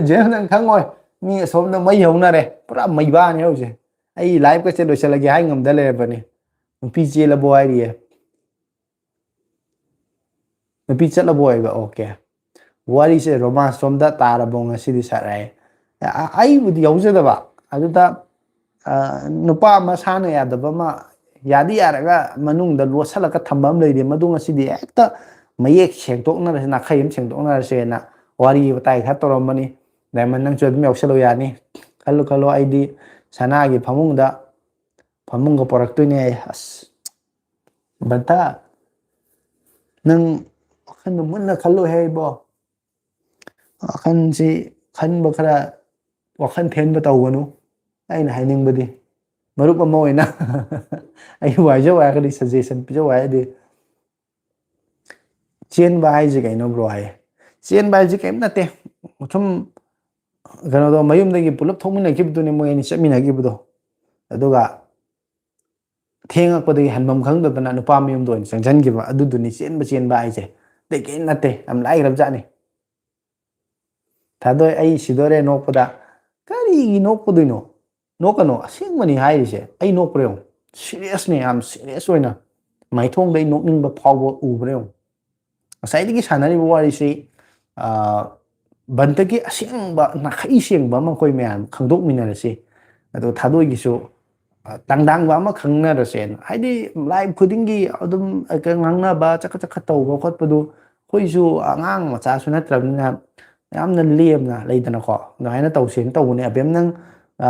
ꯖꯦꯝꯁ, ꯅꯪ ꯈꯪꯉꯣꯏ꯫ ꯃꯤ ꯑꯁꯣꯝꯗ ꯃꯩ ꯍꯧꯅꯔꯦ, ꯄꯨꯔꯥ ꯃꯩꯕꯥꯅꯤ ꯍꯧꯖꯤꯛ꯫ ꯑꯩ ꯂꯥꯏꯐꯀꯁꯦ ꯂꯣꯏꯁꯤꯜꯂꯒꯦ ꯍꯥꯏ ꯉꯝꯗ ꯂꯩꯔꯕꯅꯤ꯫ ꯅꯨꯄꯤ ꯆꯦꯜꯂꯕꯣ ꯍꯥꯏꯔꯤꯌꯦ꯫ ꯅꯨꯄꯤ ꯆꯠꯂꯕꯣ ꯍꯥꯏꯕ? ꯑꯣꯀꯦ꯫ ꯋꯥꯔꯤꯁꯦ ꯔꯣꯃꯥꯟꯁ ꯔꯣꯝꯗ ꯇꯥꯔꯕꯣ ꯉꯁꯤꯗꯤ ꯁꯥꯔꯛꯑꯦ꯫ ꯑ-, ꯑꯩꯕꯨꯗꯤ ꯌꯥꯎꯖꯗꯕ꯫ ꯑꯗꯨꯗ, ꯑ, ꯅꯨꯄꯥ ꯃꯁꯥꯅ ꯌꯥꯗꯕ ꯑꯃ, ꯌꯥꯗꯤ ꯌꯥꯔꯒ ꯃꯅꯨꯡꯗ ꯂꯣꯠꯁꯤꯜꯂꯒ ꯊꯝꯕ ꯑꯃ ꯂꯩꯔꯤ꯫ ꯃꯗꯨ ꯉꯁꯤꯗꯤ ꯍꯦꯛꯇ ꯃꯌꯦꯛ ꯁꯦꯡꯗꯣꯛꯅꯔꯁꯦ, ꯅꯥꯈꯩ ꯑꯃ ꯁꯦꯡꯗꯣꯛꯅꯔꯁꯦꯅ ꯋꯥꯔꯤ ꯋꯥꯇꯥꯏ ꯈꯔ ꯇꯧꯔꯝꯕꯅꯤ꯫ ꯗꯥꯏꯃꯟ, ꯅꯪꯁꯨ ꯑꯗꯨꯝ ꯌꯥꯎꯁꯜꯂꯨ ꯌꯥꯅꯤ꯫ ꯈꯜꯂꯨ ꯈꯜꯂꯨ, ꯑꯩꯗꯤ ꯁꯅꯥꯒꯤ ꯐꯃꯨꯡꯗ, ꯐꯃꯨꯡꯒ ꯄꯣꯔꯛꯇꯣꯏꯅꯦ ꯑꯩ꯫ ꯑꯁ, ꯕꯟꯇꯥ, ꯅꯪ ꯋꯥꯈꯜꯗꯣ ꯃꯨꯟꯅ ꯈꯜꯂꯨꯍꯦ ꯏꯕꯣ꯫ ꯋꯥꯈꯜꯁꯤ ꯈꯟꯕ ꯈꯔ, ꯋꯥꯈꯜ ꯊꯦꯟꯕ ꯇꯧꯒꯅꯨ꯫ ꯑꯩꯅ ꯍꯥꯏꯅꯤꯡꯕꯗꯤ, ꯃꯔꯨꯞ ꯑꯃ ꯑꯣꯏꯅ ꯑꯩꯕꯨ ꯍꯥꯏꯖꯧ ꯍꯥꯏꯔꯒꯗꯤ, ꯁꯖꯦꯁꯟ ꯄꯤꯖꯧ ꯍꯥꯏꯔꯗꯤ, ꯆꯦꯟꯕ ꯍꯥꯏꯁꯦ ꯀꯩꯅꯣ ꯕ꯭ꯔꯣ ꯍꯥꯏꯌꯦ꯫ ꯆꯦꯟꯕ ꯍꯥꯏꯁꯦ ꯀꯩꯝ ꯅꯠꯇꯦ꯫ ꯁꯨꯝ ꯀꯩꯅꯣꯗꯣ, ꯃꯌꯨꯝꯗꯒꯤ ꯄꯨꯂꯞ ꯊꯣꯛꯃꯤꯟꯅꯈꯤꯕꯗꯨꯅꯦ ꯃꯣꯏ ꯑꯅꯤ ꯆꯠꯃꯤꯟꯅꯈꯤꯕꯗꯣ꯫ ꯑꯗꯨꯒ ꯊꯦꯡꯉꯛꯄꯗꯒꯤ ꯍꯟꯐꯝ ꯈꯪꯗꯗꯅ ꯅꯨꯄꯥ ꯃꯌꯨꯝꯗ ꯑꯣꯏꯅ ꯆꯪꯁꯤꯟꯈꯤꯕ, ꯑꯗꯨꯗꯨꯅꯤ ꯆꯦꯟꯕ ꯆꯦꯟꯕ ꯍꯥꯏꯁꯦ꯫ ꯑꯇꯩ ꯀꯩꯝ ꯅꯠꯇꯦ꯫ ꯌꯥꯝ ꯂꯥꯏꯈ꯭ꯔꯕ ꯖꯥꯠꯅꯤ꯫ ꯊꯥꯗꯣꯏ, ꯑꯩ ꯁꯤꯗꯣꯔꯦ ꯅꯣꯛꯄꯗ꯫ ꯀꯔꯤꯒꯤ ꯅꯣꯛꯄꯗꯣꯏꯅꯣ? ꯅꯣꯛꯀꯅꯣ, ꯑꯁꯦꯡꯕꯅꯤ ꯍꯥꯏꯔꯤꯁꯦ꯫ ꯑꯩ ꯅꯣꯛꯄ꯭ꯔꯥ ꯌꯦꯡꯉꯨ꯫ ꯁꯤꯔꯤꯌꯁꯅꯦ, ꯌꯥꯝ ꯁꯤꯔꯤꯌꯁ ꯑꯣꯏꯅ꯫ ꯃꯥꯏꯊꯣꯡꯗ ꯑꯩ ꯅꯣꯛꯅꯤꯡꯕ ꯐꯥꯎꯕ ꯎꯕ꯭ꯔꯥ ꯌꯦꯡꯉꯨ꯫ ꯉꯁꯥꯏꯗꯒꯤ ꯁꯥꯟꯅꯔꯤꯕ ꯋꯥꯔꯤꯁꯤ, ꯑ, ꯕꯟꯇꯒꯤ ꯑꯁꯦꯡꯕ ꯅꯥꯈꯩ ꯁꯦꯡꯕ ꯑꯃ ꯑꯩꯈꯣꯏ ꯃꯌꯥꯝ ꯈꯪꯗꯣꯛꯃꯤꯟꯅꯔꯁꯤ꯫ ꯑꯗꯣ ꯊꯥꯗꯣꯏꯒꯤꯁꯨ, ꯑ, ꯇꯥꯡꯗꯥꯡꯕ ꯑꯃ ꯈꯪꯅꯔꯁꯦꯅ꯫ ꯍꯥꯏꯗꯤ ꯂꯥꯏꯐ ꯈꯨꯗꯤꯡꯒꯤ ꯑꯗꯨꯝ, ꯑ, ꯉꯥꯡꯅꯕ, ꯆꯀꯠ ꯆꯀꯠ ꯇꯧꯕ ꯈꯣꯠꯄꯗꯨ, ꯑꯩꯈꯣꯏꯁꯨ ꯑꯉꯥꯡ ꯃꯆꯥꯁꯨ ꯅꯠꯇ꯭ꯔꯕꯅꯤꯅ ꯌꯥꯝꯅ ꯂꯦꯝꯅ ꯂꯩꯗꯅꯀꯣ꯫ ꯑꯗꯨꯃꯥꯏꯅ ꯇꯧꯁꯦꯅ ꯇꯧꯕꯅꯦ꯫ ꯑꯕꯦꯝ, ꯅꯪ, ꯑ,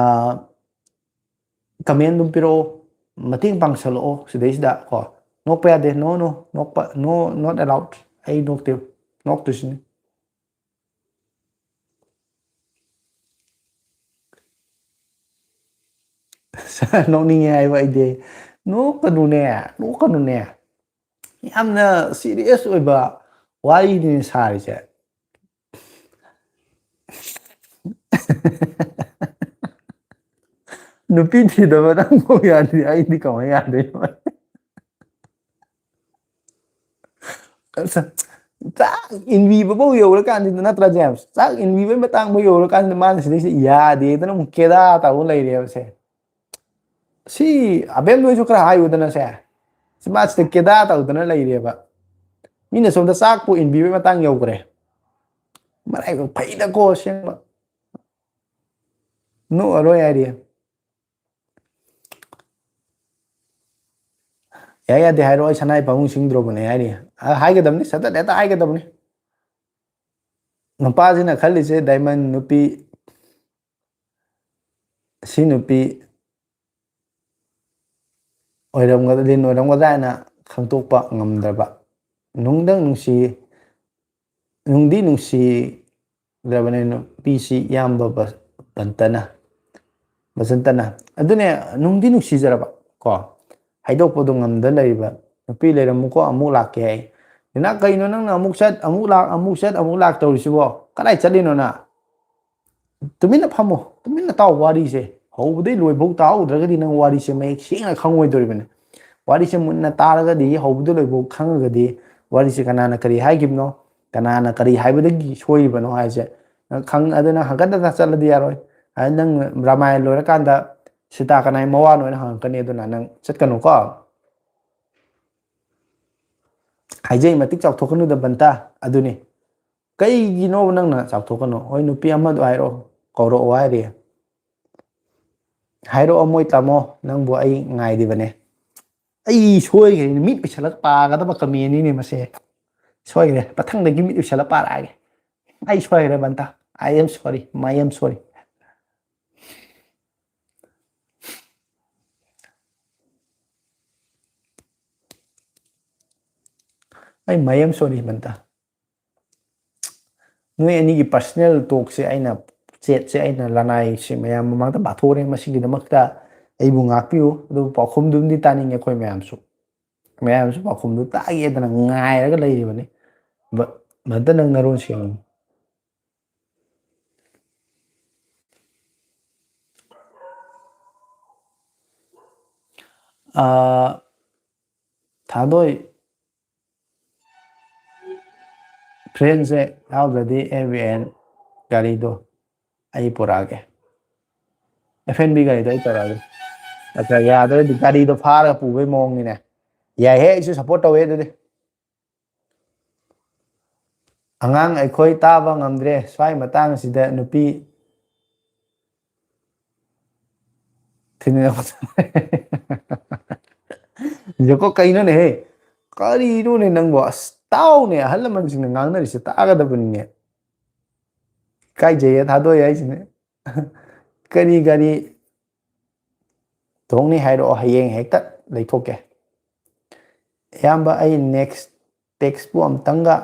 ꯀꯃꯦꯟ ꯑꯗꯨꯝ ꯄꯤꯔꯛꯑꯣ, ꯃꯇꯦꯡ ꯄꯥꯡꯁꯜꯂꯛꯑꯣ ꯁꯤꯗꯩꯁꯤꯗ ꯀꯣ꯫ ꯅꯣꯛꯄ ꯌꯥꯗꯦ, no, no, ꯅꯣꯛꯄ, no, not allowed꯫ ꯑꯩ ꯅꯣꯛꯇꯦ, ꯅꯣꯛꯇꯣꯏꯁꯤꯅꯤ꯫ ꯅꯣꯛꯅꯤꯡꯉꯦ ꯍꯥꯏꯕ ꯑꯩꯗꯤ꯫ ꯅꯣꯛꯀꯅꯨꯅꯦ, ꯅꯣꯛꯀꯅꯨꯅꯦ꯫ ꯌꯥꯝꯅ ꯁꯤꯔꯤꯌꯁ ꯑꯣꯏꯕ ꯋꯥꯔꯤꯅꯤ ꯁꯥꯔꯤꯁꯦ꯫ ꯅꯨꯄꯤ ꯊꯤꯗꯕ ꯅꯪꯐꯥꯎ ꯌꯥꯗ꯭ꯔꯤ, ꯑꯩꯗꯤ ꯀꯃꯥꯏꯅ ꯌꯥꯗꯣꯏꯅꯣ? ꯑꯁ, ꯆꯥꯛ ꯏꯟꯕꯤꯕꯐꯥꯎ ꯌꯧꯔꯀꯥꯟꯁꯤꯗ, ꯅꯠꯇ꯭ꯔꯥ ꯖꯦꯝꯁ? ꯆꯥꯛ ꯏꯟꯕꯤꯕꯒꯤ ꯃꯇꯥꯡꯐꯥꯎ ꯌꯧꯔꯀꯥꯟꯁꯤꯗ ꯃꯥꯅ ꯁꯤꯗꯩꯁꯤꯗ ꯌꯥꯗꯦꯗꯅ ꯑꯃꯨꯛ ꯀꯦꯗꯥ ꯇꯧ ꯂꯩꯔꯦꯕꯁꯦ꯫ ꯁꯤ ꯑꯕꯦꯝ ꯅꯣꯏꯁꯨ ꯈꯔ ꯍꯥꯏꯌꯨꯗꯅ ꯁꯦ꯫ ꯁꯤ ꯃꯥ ꯁꯤꯗ ꯀꯦꯗꯥ ꯇꯧꯗꯅ ꯂꯩꯔꯦꯕ꯫ ꯃꯤꯅ ꯁꯣꯝꯗ ꯆꯥꯛꯄꯨ ꯏꯟꯕꯤꯕꯒꯤ ꯃꯇꯥꯡ ꯌꯧꯈ꯭ꯔꯦ꯫ ꯃꯔꯥꯏꯕꯛ ꯐꯩꯗꯀꯣ ꯑꯁꯦꯡꯕ꯫ ꯅꯣꯛꯑꯔꯣꯏ ꯍꯥꯏꯔꯤ꯫ ꯌꯥꯏ ꯌꯥꯗꯦ ꯍꯥꯏꯔꯣ, ꯑꯩ ꯁꯅꯥꯏ ꯄꯥꯕꯨꯡ ꯁꯤꯡꯗ꯭ꯔꯣꯕꯅꯦ ꯍꯥꯏꯔꯤ꯫ ꯑ, ꯍꯥꯏꯒꯗꯕꯅꯤ, ꯁꯠ ꯁꯠ ꯍꯦꯛꯇ ꯍꯥꯏꯒꯗꯕꯅꯤ꯫ ꯅꯨꯄꯥꯁꯤꯅ ꯈꯜꯂꯤꯁꯦ ꯗꯥꯏꯃꯟ ꯅꯨꯄꯤ, ꯁꯤ ꯅꯨꯄꯤ ꯑꯣꯏꯔꯝꯒꯗ-, ꯂꯤꯟ ꯑꯣꯏꯔꯝꯒꯗ꯭ꯔꯥ ꯍꯥꯏꯅ ꯈꯪꯗꯣꯛꯄ ꯉꯝꯗ꯭ꯔꯕ꯫ ꯅꯨꯡꯗꯪ ꯅꯨꯡꯁꯤ, ꯅꯨꯡꯗꯤ ꯅꯨꯡꯁꯤꯗ꯭ꯔꯕꯅꯦ ꯅꯨꯄꯤꯁꯤ ꯏꯌꯥꯝꯕ ꯕ-, ꯕꯟꯇꯅ, ꯕꯁꯟꯇꯅ꯫ ꯑꯗꯨꯅꯦ, ꯅꯨꯡꯗꯤ ꯅꯨꯡꯁꯤꯖꯔꯕ ꯀꯣ, ꯍꯥꯏꯗꯣꯛꯄꯗꯣ ꯉꯝꯗ ꯂꯩꯔꯤꯕ꯫ "ꯅꯨꯄꯤ ꯂꯩꯔꯝꯃꯨꯀꯣ, ꯑꯃꯨꯛ ꯂꯥꯛꯀꯦ" ꯍꯥꯏ꯫ "ꯔꯤꯅꯥ, ꯀꯩꯅꯣ ꯅꯪꯅ ꯑꯃꯨꯛ ꯆꯠ, ꯑꯃꯨꯛ ꯂꯥꯛ, ꯑꯃꯨꯛ ꯆꯠ, ꯑꯃꯨꯛ ꯂꯥꯛ ꯇꯧꯔꯤꯁꯤꯕꯣ? ꯀꯗꯥꯏ ꯆꯠꯂꯤꯅꯣ ꯅꯪ? ꯇꯨꯃꯤꯟꯅ ꯐꯝꯃꯣ, ꯇꯨꯃꯤꯟꯅ ꯇꯥꯎ ꯋꯥꯔꯤꯁꯦ꯫ ꯍꯧꯕꯗꯩ ꯂꯣꯏꯐꯥꯎ ꯇꯥꯍꯧꯗ꯭ꯔꯒꯗꯤ ꯅꯪ ꯋꯥꯔꯤꯁꯦ ꯃꯌꯦꯛ ꯁꯦꯡꯅ ꯈꯪꯉꯣꯏꯗꯣꯔꯤꯕꯅꯤ꯫ ꯋꯥꯔꯤꯁꯦ ꯃꯨꯟꯅ ꯇꯥꯔꯒꯗꯤ ꯍꯧꯕꯗꯩ ꯂꯣꯏꯐꯥꯎ ꯈꯪꯉꯒꯗꯤ ꯋꯥꯔꯤꯁꯦ ꯀꯅꯥꯅ ꯀꯔꯤ ꯍꯥꯏꯈꯤꯕꯅꯣ, ꯀꯅꯥꯅ ꯀꯔꯤ ꯍꯥꯏꯕꯗꯒꯤ ꯁꯣꯏꯔꯤꯕꯅꯣ ꯍꯥꯏꯁꯦ ꯅꯪ ꯈꯪ-, ꯑꯗꯨꯅ ꯍꯪꯀꯠ ꯍꯟꯗ ꯆꯠꯂꯗꯤ ꯌꯥꯔꯣꯏ꯫ ꯑꯗꯨ ꯅꯪ ꯔꯥꯃꯥꯌꯟ ꯂꯣꯏꯔꯀꯥꯟꯗ ꯁꯤꯇꯥ ꯀꯅꯥꯏ ꯃꯋꯥꯅꯣ ꯍꯥꯏꯅ ꯍꯪꯉꯛꯀꯅꯤ, ꯑꯗꯨꯅ ꯅꯪ ꯆꯠꯀꯅꯨꯀꯣ꯫ ꯍꯥꯏꯖꯩ ꯃꯇꯤꯛ ꯆꯥꯎꯊꯣꯛꯀꯅꯨꯗ ꯕꯟꯇꯥ, ꯑꯗꯨꯅꯤ꯫ ꯀꯩꯒꯤꯅꯣꯕ ꯅꯪꯅ ꯆꯥꯎꯊꯣꯛꯀꯅꯨ? ꯍꯣꯏ, ꯅꯨꯄꯤ ꯑꯃꯗꯣ ꯍꯥꯏꯔꯛꯑꯣ, ꯀꯧꯔꯛꯑꯣ ꯍꯥꯏꯔꯤ꯫ ꯍꯥꯏꯔꯛꯑꯣ ꯃꯣꯏ ꯇꯥꯃꯣ, ꯅꯪꯕꯨ ꯑꯩ ꯉꯥꯏꯔꯤꯕꯅꯦ꯫ ꯑꯩ ꯁꯣꯏꯈ꯭ꯔꯦ, ꯃꯤꯠ ꯎꯏꯁꯜꯂꯒ ꯄꯥꯒꯗꯕ ꯀꯃꯦꯟꯅꯤꯅꯦ ꯃꯁꯦ꯫ ꯁꯣꯏꯈ꯭ꯔꯦ, ꯃꯊꯪꯗꯒꯤ ꯃꯤꯠ ꯎꯏꯁꯜꯂꯒ ꯄꯥꯔꯛꯑꯒꯦ꯫ ꯑꯩ ꯁꯣꯏꯈ꯭ꯔꯦ ꯕꯟꯇꯥ, I am sorry, my am sorry꯫ ꯑꯩ ꯃꯌꯥꯝ ꯁꯣꯔꯤ ꯕꯟꯇꯥ꯫ ꯅꯣꯏ ꯑꯅꯤꯒꯤ ꯄꯔꯁꯅꯦꯜ ꯇꯣꯛꯁꯦ ꯑꯩꯅ, ꯆꯦꯠꯁꯦ ꯑꯩꯅ ꯂꯅꯥꯏꯁꯦ ꯃꯌꯥꯝ ꯃꯃꯥꯡꯗ ꯄꯥꯊꯣꯛꯑꯦ꯫ ꯃꯁꯤꯒꯤꯗꯃꯛꯇ ꯑꯩꯕꯨ ꯉꯥꯛꯄꯤꯌꯨ꯫ ꯑꯗꯨꯕꯨ ꯄꯥꯎꯈꯨꯝꯗꯨꯝꯗꯤ ꯇꯥꯅꯤꯡꯉꯦ ꯑꯩꯈꯣꯏ ꯃꯌꯥꯝꯁꯨ꯫ ꯃꯌꯥꯝꯁꯨ ꯄꯥꯎꯈꯨꯝꯗꯨ ꯇꯥꯒꯦꯗꯅ ꯉꯥꯏꯔꯒ ꯂꯩꯔꯤꯕꯅꯤ꯫ ꯕ-, ꯕꯟꯇ ꯅꯪ ꯅꯔꯣꯟ ꯁꯦꯡꯉꯨ꯫ ꯑꯥ, ꯊꯥꯗꯣꯏ, ꯐ꯭ꯔꯦꯟꯁꯦ ꯌꯥꯎꯗ꯭ꯔꯗꯤ ꯑꯦ ꯕꯤ ꯑꯦꯟ ꯒꯥꯔꯤꯗꯣ ꯑꯩ ꯄꯨꯔꯛꯑꯒꯦ꯫ ꯑꯦꯐ ꯑꯦꯟ ꯕꯤ ꯒꯥꯔꯤꯗꯣ ꯑꯩ ꯇꯧꯔꯛꯑꯒꯦ꯫ ꯑꯠꯆꯥ, ꯌꯥꯗ꯭ꯔꯗꯤ ꯒꯥꯔꯤꯗꯣ ꯐꯥꯔꯒ ꯄꯨꯕꯩ ꯃꯑꯣꯡꯅꯤꯅꯦ꯫ ꯌꯥꯏꯍꯦ, ꯑꯩꯁꯨ ꯁꯞꯄꯣꯔꯠ ꯇꯧꯋꯦ ꯑꯗꯨꯗꯤ꯫ ꯑꯉꯥꯡ ꯑꯩꯈꯣꯏ ꯇꯥꯕ ꯉꯝꯗ꯭ꯔꯦ ꯁ꯭ꯋꯥꯏ ꯃꯇꯥꯡꯁꯤꯗ ꯅꯨꯄꯤ ꯊꯤꯅꯤꯡꯉꯛꯄ꯫ ꯖꯦꯀꯣ, ꯀꯩꯅꯣꯅꯦꯍꯦ? ꯀꯔꯤꯅꯣꯅꯦ ꯅꯪꯕꯣ? ꯑꯁ, ꯇꯥꯎꯅꯦ, ꯑꯍꯜ ꯂꯃꯟꯁꯤꯡꯅ ꯉꯥꯡꯅꯔꯤꯁꯦ ꯇꯥꯒꯗꯕꯅꯤꯅꯦ꯫ ꯏꯀꯥꯏꯖꯩꯌꯦ ꯊꯥꯗꯣꯛꯑꯦ ꯍꯥꯏꯁꯤꯅꯦ꯫ ꯀꯔꯤ ꯒꯥꯔꯤ ꯇꯣꯡꯅꯤ ꯍꯥꯏꯔꯛꯑꯣ, ꯍꯌꯦꯡ ꯍꯦꯛꯇ ꯂꯩꯊꯣꯛꯀꯦ꯫ ꯏꯌꯥꯝꯕ, ꯑꯩ ꯅꯦꯛꯁ ꯇꯦꯛꯁꯄꯨ ꯑꯝꯇꯪꯒ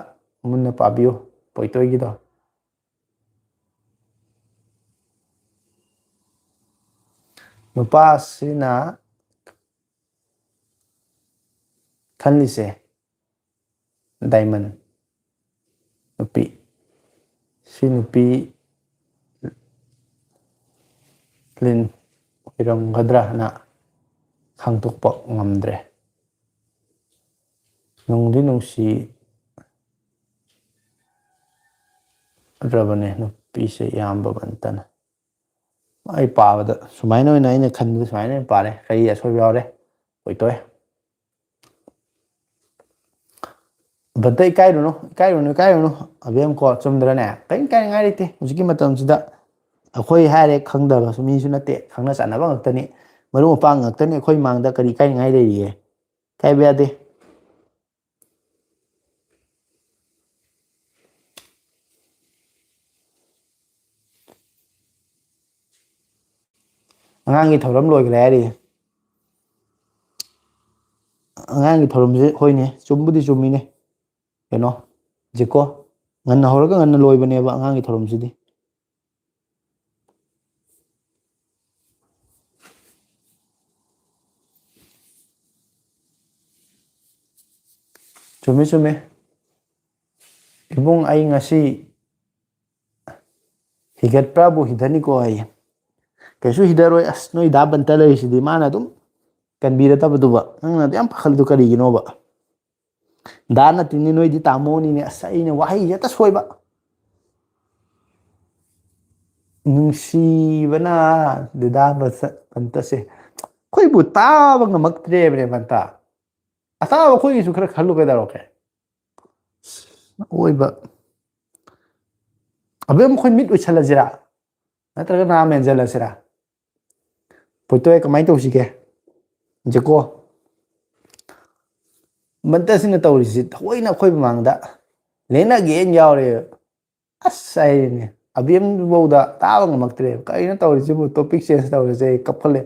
ꯃꯨꯟꯅ ꯄꯥꯕꯤꯌꯨ, ꯄꯣꯏꯇꯣꯏꯒꯤꯗꯣ꯫ ꯅꯨꯄꯥꯁꯤꯅ ꯈꯜꯂꯤꯁꯦ ꯗꯥꯏꯃꯟ ꯅꯨꯄꯤ꯫ ꯁꯤ ꯅꯨꯄꯤ ꯂꯤꯟ ꯑꯣꯏꯔꯝꯒꯗ꯭ꯔꯥꯅ ꯈꯪꯗꯣꯛꯄ ꯉꯝꯗ꯭ꯔꯦ꯫ ꯅꯨꯡꯗꯤ ꯅꯨꯡꯁꯤ ꯗ꯭ꯔꯕꯅꯦ ꯅꯨꯄꯤꯁꯦ ꯏꯌꯥꯝꯕ ꯕꯟꯇꯅ꯫ ꯑꯩ ꯄꯥꯕꯗ ꯁꯨꯃꯥꯏꯅ ꯑꯣꯏꯅ, ꯑꯩꯅ ꯈꯟꯕꯗ ꯁꯨꯃꯥꯏꯅ ꯑꯣꯏꯅ ꯄꯥꯔꯦ꯫ ꯀꯔꯤ ꯑꯁꯣꯏꯕ ꯌꯥꯎꯔꯦ? ꯑꯣꯏꯇꯣꯛꯑꯦ꯫ ꯕꯟꯇ, ꯏꯀꯥꯏꯔꯨꯅꯨ, ꯏꯀꯥꯏꯔꯨꯅꯨ, ꯏꯀꯥꯏꯔꯨꯅꯨ꯫ ꯑꯕꯦꯝ ꯀꯣ, ꯆꯨꯝꯗ꯭ꯔꯅꯦ? ꯀꯔꯤꯝ ꯏꯀꯥꯏꯅꯤꯡꯉꯥꯏ ꯂꯩꯇꯦ꯫ ꯍꯧꯖꯤꯛꯀꯤ ꯃꯇꯝꯁꯤꯗ ꯑꯩꯈꯣꯏ ꯍꯥꯏꯔꯦ ꯈꯪꯗꯕꯁꯨ ꯃꯤꯁꯨ ꯅꯠꯇꯦ, ꯈꯪꯅ ꯆꯥꯟꯅꯕ ꯉꯥꯛꯇꯅꯤ, ꯃꯔꯨꯞ ꯃꯄꯥꯡ ꯉꯥꯛꯇꯅꯤ꯫ ꯑꯩꯈꯣꯏ ꯃꯥꯡꯗ ꯀꯔꯤ ꯏꯀꯥꯏꯅꯤꯡꯉꯥꯏ ꯂꯩꯔꯤꯒꯦ? ꯏꯀꯥꯏꯕ ꯌꯥꯗꯦ꯫ ꯑꯉꯥꯡꯒꯤ ꯊꯧꯔꯝ ꯂꯣꯏꯈ꯭ꯔꯦ ꯍꯥꯏꯔꯤ꯫ ꯑꯉꯥꯡꯒꯤ ꯊꯧꯔꯝꯁꯦ ꯍꯣꯏꯅꯦ, ꯆꯨꯝꯕꯨꯗꯤ ꯆꯨꯝꯃꯤꯅꯦ꯫ ꯀꯩꯅꯣ, ꯖꯤꯀꯣ, ꯉꯟꯅ ꯍꯧꯔꯒ ꯉꯟꯅ ꯂꯣꯏꯕꯅꯦꯕ ꯑꯉꯥꯡꯒꯤ ꯊꯧꯔꯝꯁꯤꯗꯤ꯫ ꯆꯨꯝꯃꯦ, ꯆꯨꯝꯃꯦ꯫ ꯏꯕꯨꯡ, ꯑꯩ ꯉꯁꯤ ꯍꯤꯒꯠꯄ꯭ꯔꯥꯕꯨ ꯍꯤꯊꯅꯤꯀꯣ ꯍꯥꯏꯌꯦ꯫ ꯀꯩꯁꯨ ꯍꯤꯊꯔꯣꯏ꯫ ꯑꯁ, ꯅꯣꯏ ꯗꯥ ꯕꯟꯇ ꯂꯩꯔꯤꯁꯤꯗꯤ, ꯃꯥꯅ ꯑꯗꯨꯝ ꯀꯟꯕꯤꯔꯗꯕꯗꯨꯕ ꯅꯪꯅ ꯑꯗꯨ ꯌꯥꯝ ꯄꯥꯈꯠꯂꯤꯗꯣ ꯀꯔꯤꯒꯤꯅꯣꯕ? ꯗꯥ ꯅꯠꯇꯦꯅꯦ, ꯅꯣꯏꯗꯤ ꯇꯥꯃꯣꯅꯤꯅꯦ꯫ ꯑꯁ, ꯑꯩꯅ ꯋꯥꯍꯩꯁꯦ ꯍꯦꯛꯇ ꯁꯣꯏꯕ꯫ ꯅꯨꯡꯁꯤꯕꯅ ꯗꯗꯥ ꯃꯁꯛ ꯄꯟꯇꯁꯦ ꯑꯩꯈꯣꯏꯕꯨ ꯇꯥꯕ ꯉꯝꯃꯛꯇ꯭ꯔꯦꯕꯅꯦ ꯄꯟꯇ꯫ ꯑꯇꯥꯕ ꯑꯩꯈꯣꯏꯒꯤꯁꯨ ꯈꯔ ꯈꯜꯂꯨ ꯀꯩꯗꯧꯔꯒꯦ? ꯑꯣꯏꯕ ꯑꯕꯦꯝ ꯑꯩꯈꯣꯏ ꯃꯤꯠ ꯎꯏꯁꯜꯂꯁꯤꯔꯥ? ꯅꯠꯇ꯭ꯔꯒ ꯅꯥ ꯃꯦꯟꯁꯤꯜꯂꯁꯤꯔꯥ? ꯄꯣꯏꯇꯣꯏ ꯀꯃꯥꯏꯅ ꯇꯧꯁꯤꯒꯦ? ꯖꯦꯀꯣ, ꯃꯟꯇꯁꯤꯡꯅ ꯇꯧꯔꯤꯁꯤ ꯊꯑꯣꯏꯅ ꯑꯩꯈꯣꯏ ꯃꯃꯥꯡꯗ ꯂꯦꯡꯅꯒꯦꯅ ꯌꯥꯎꯔꯦ꯫ ꯑꯁ ꯍꯥꯏꯔꯤꯅꯦ, ꯑꯕꯦꯝꯗꯨꯐꯧꯗ ꯇꯥꯕ ꯉꯝꯃꯛꯇ꯭ꯔꯦꯕ꯫ ꯀꯔꯤꯅꯣ ꯇꯧꯔꯤꯁꯤꯕꯨ? ꯇꯣꯄꯤꯛ ꯆꯦꯟꯖ ꯇꯧꯔꯁꯦ꯫ ꯑꯩ ꯀꯞꯈꯠꯂꯦ꯫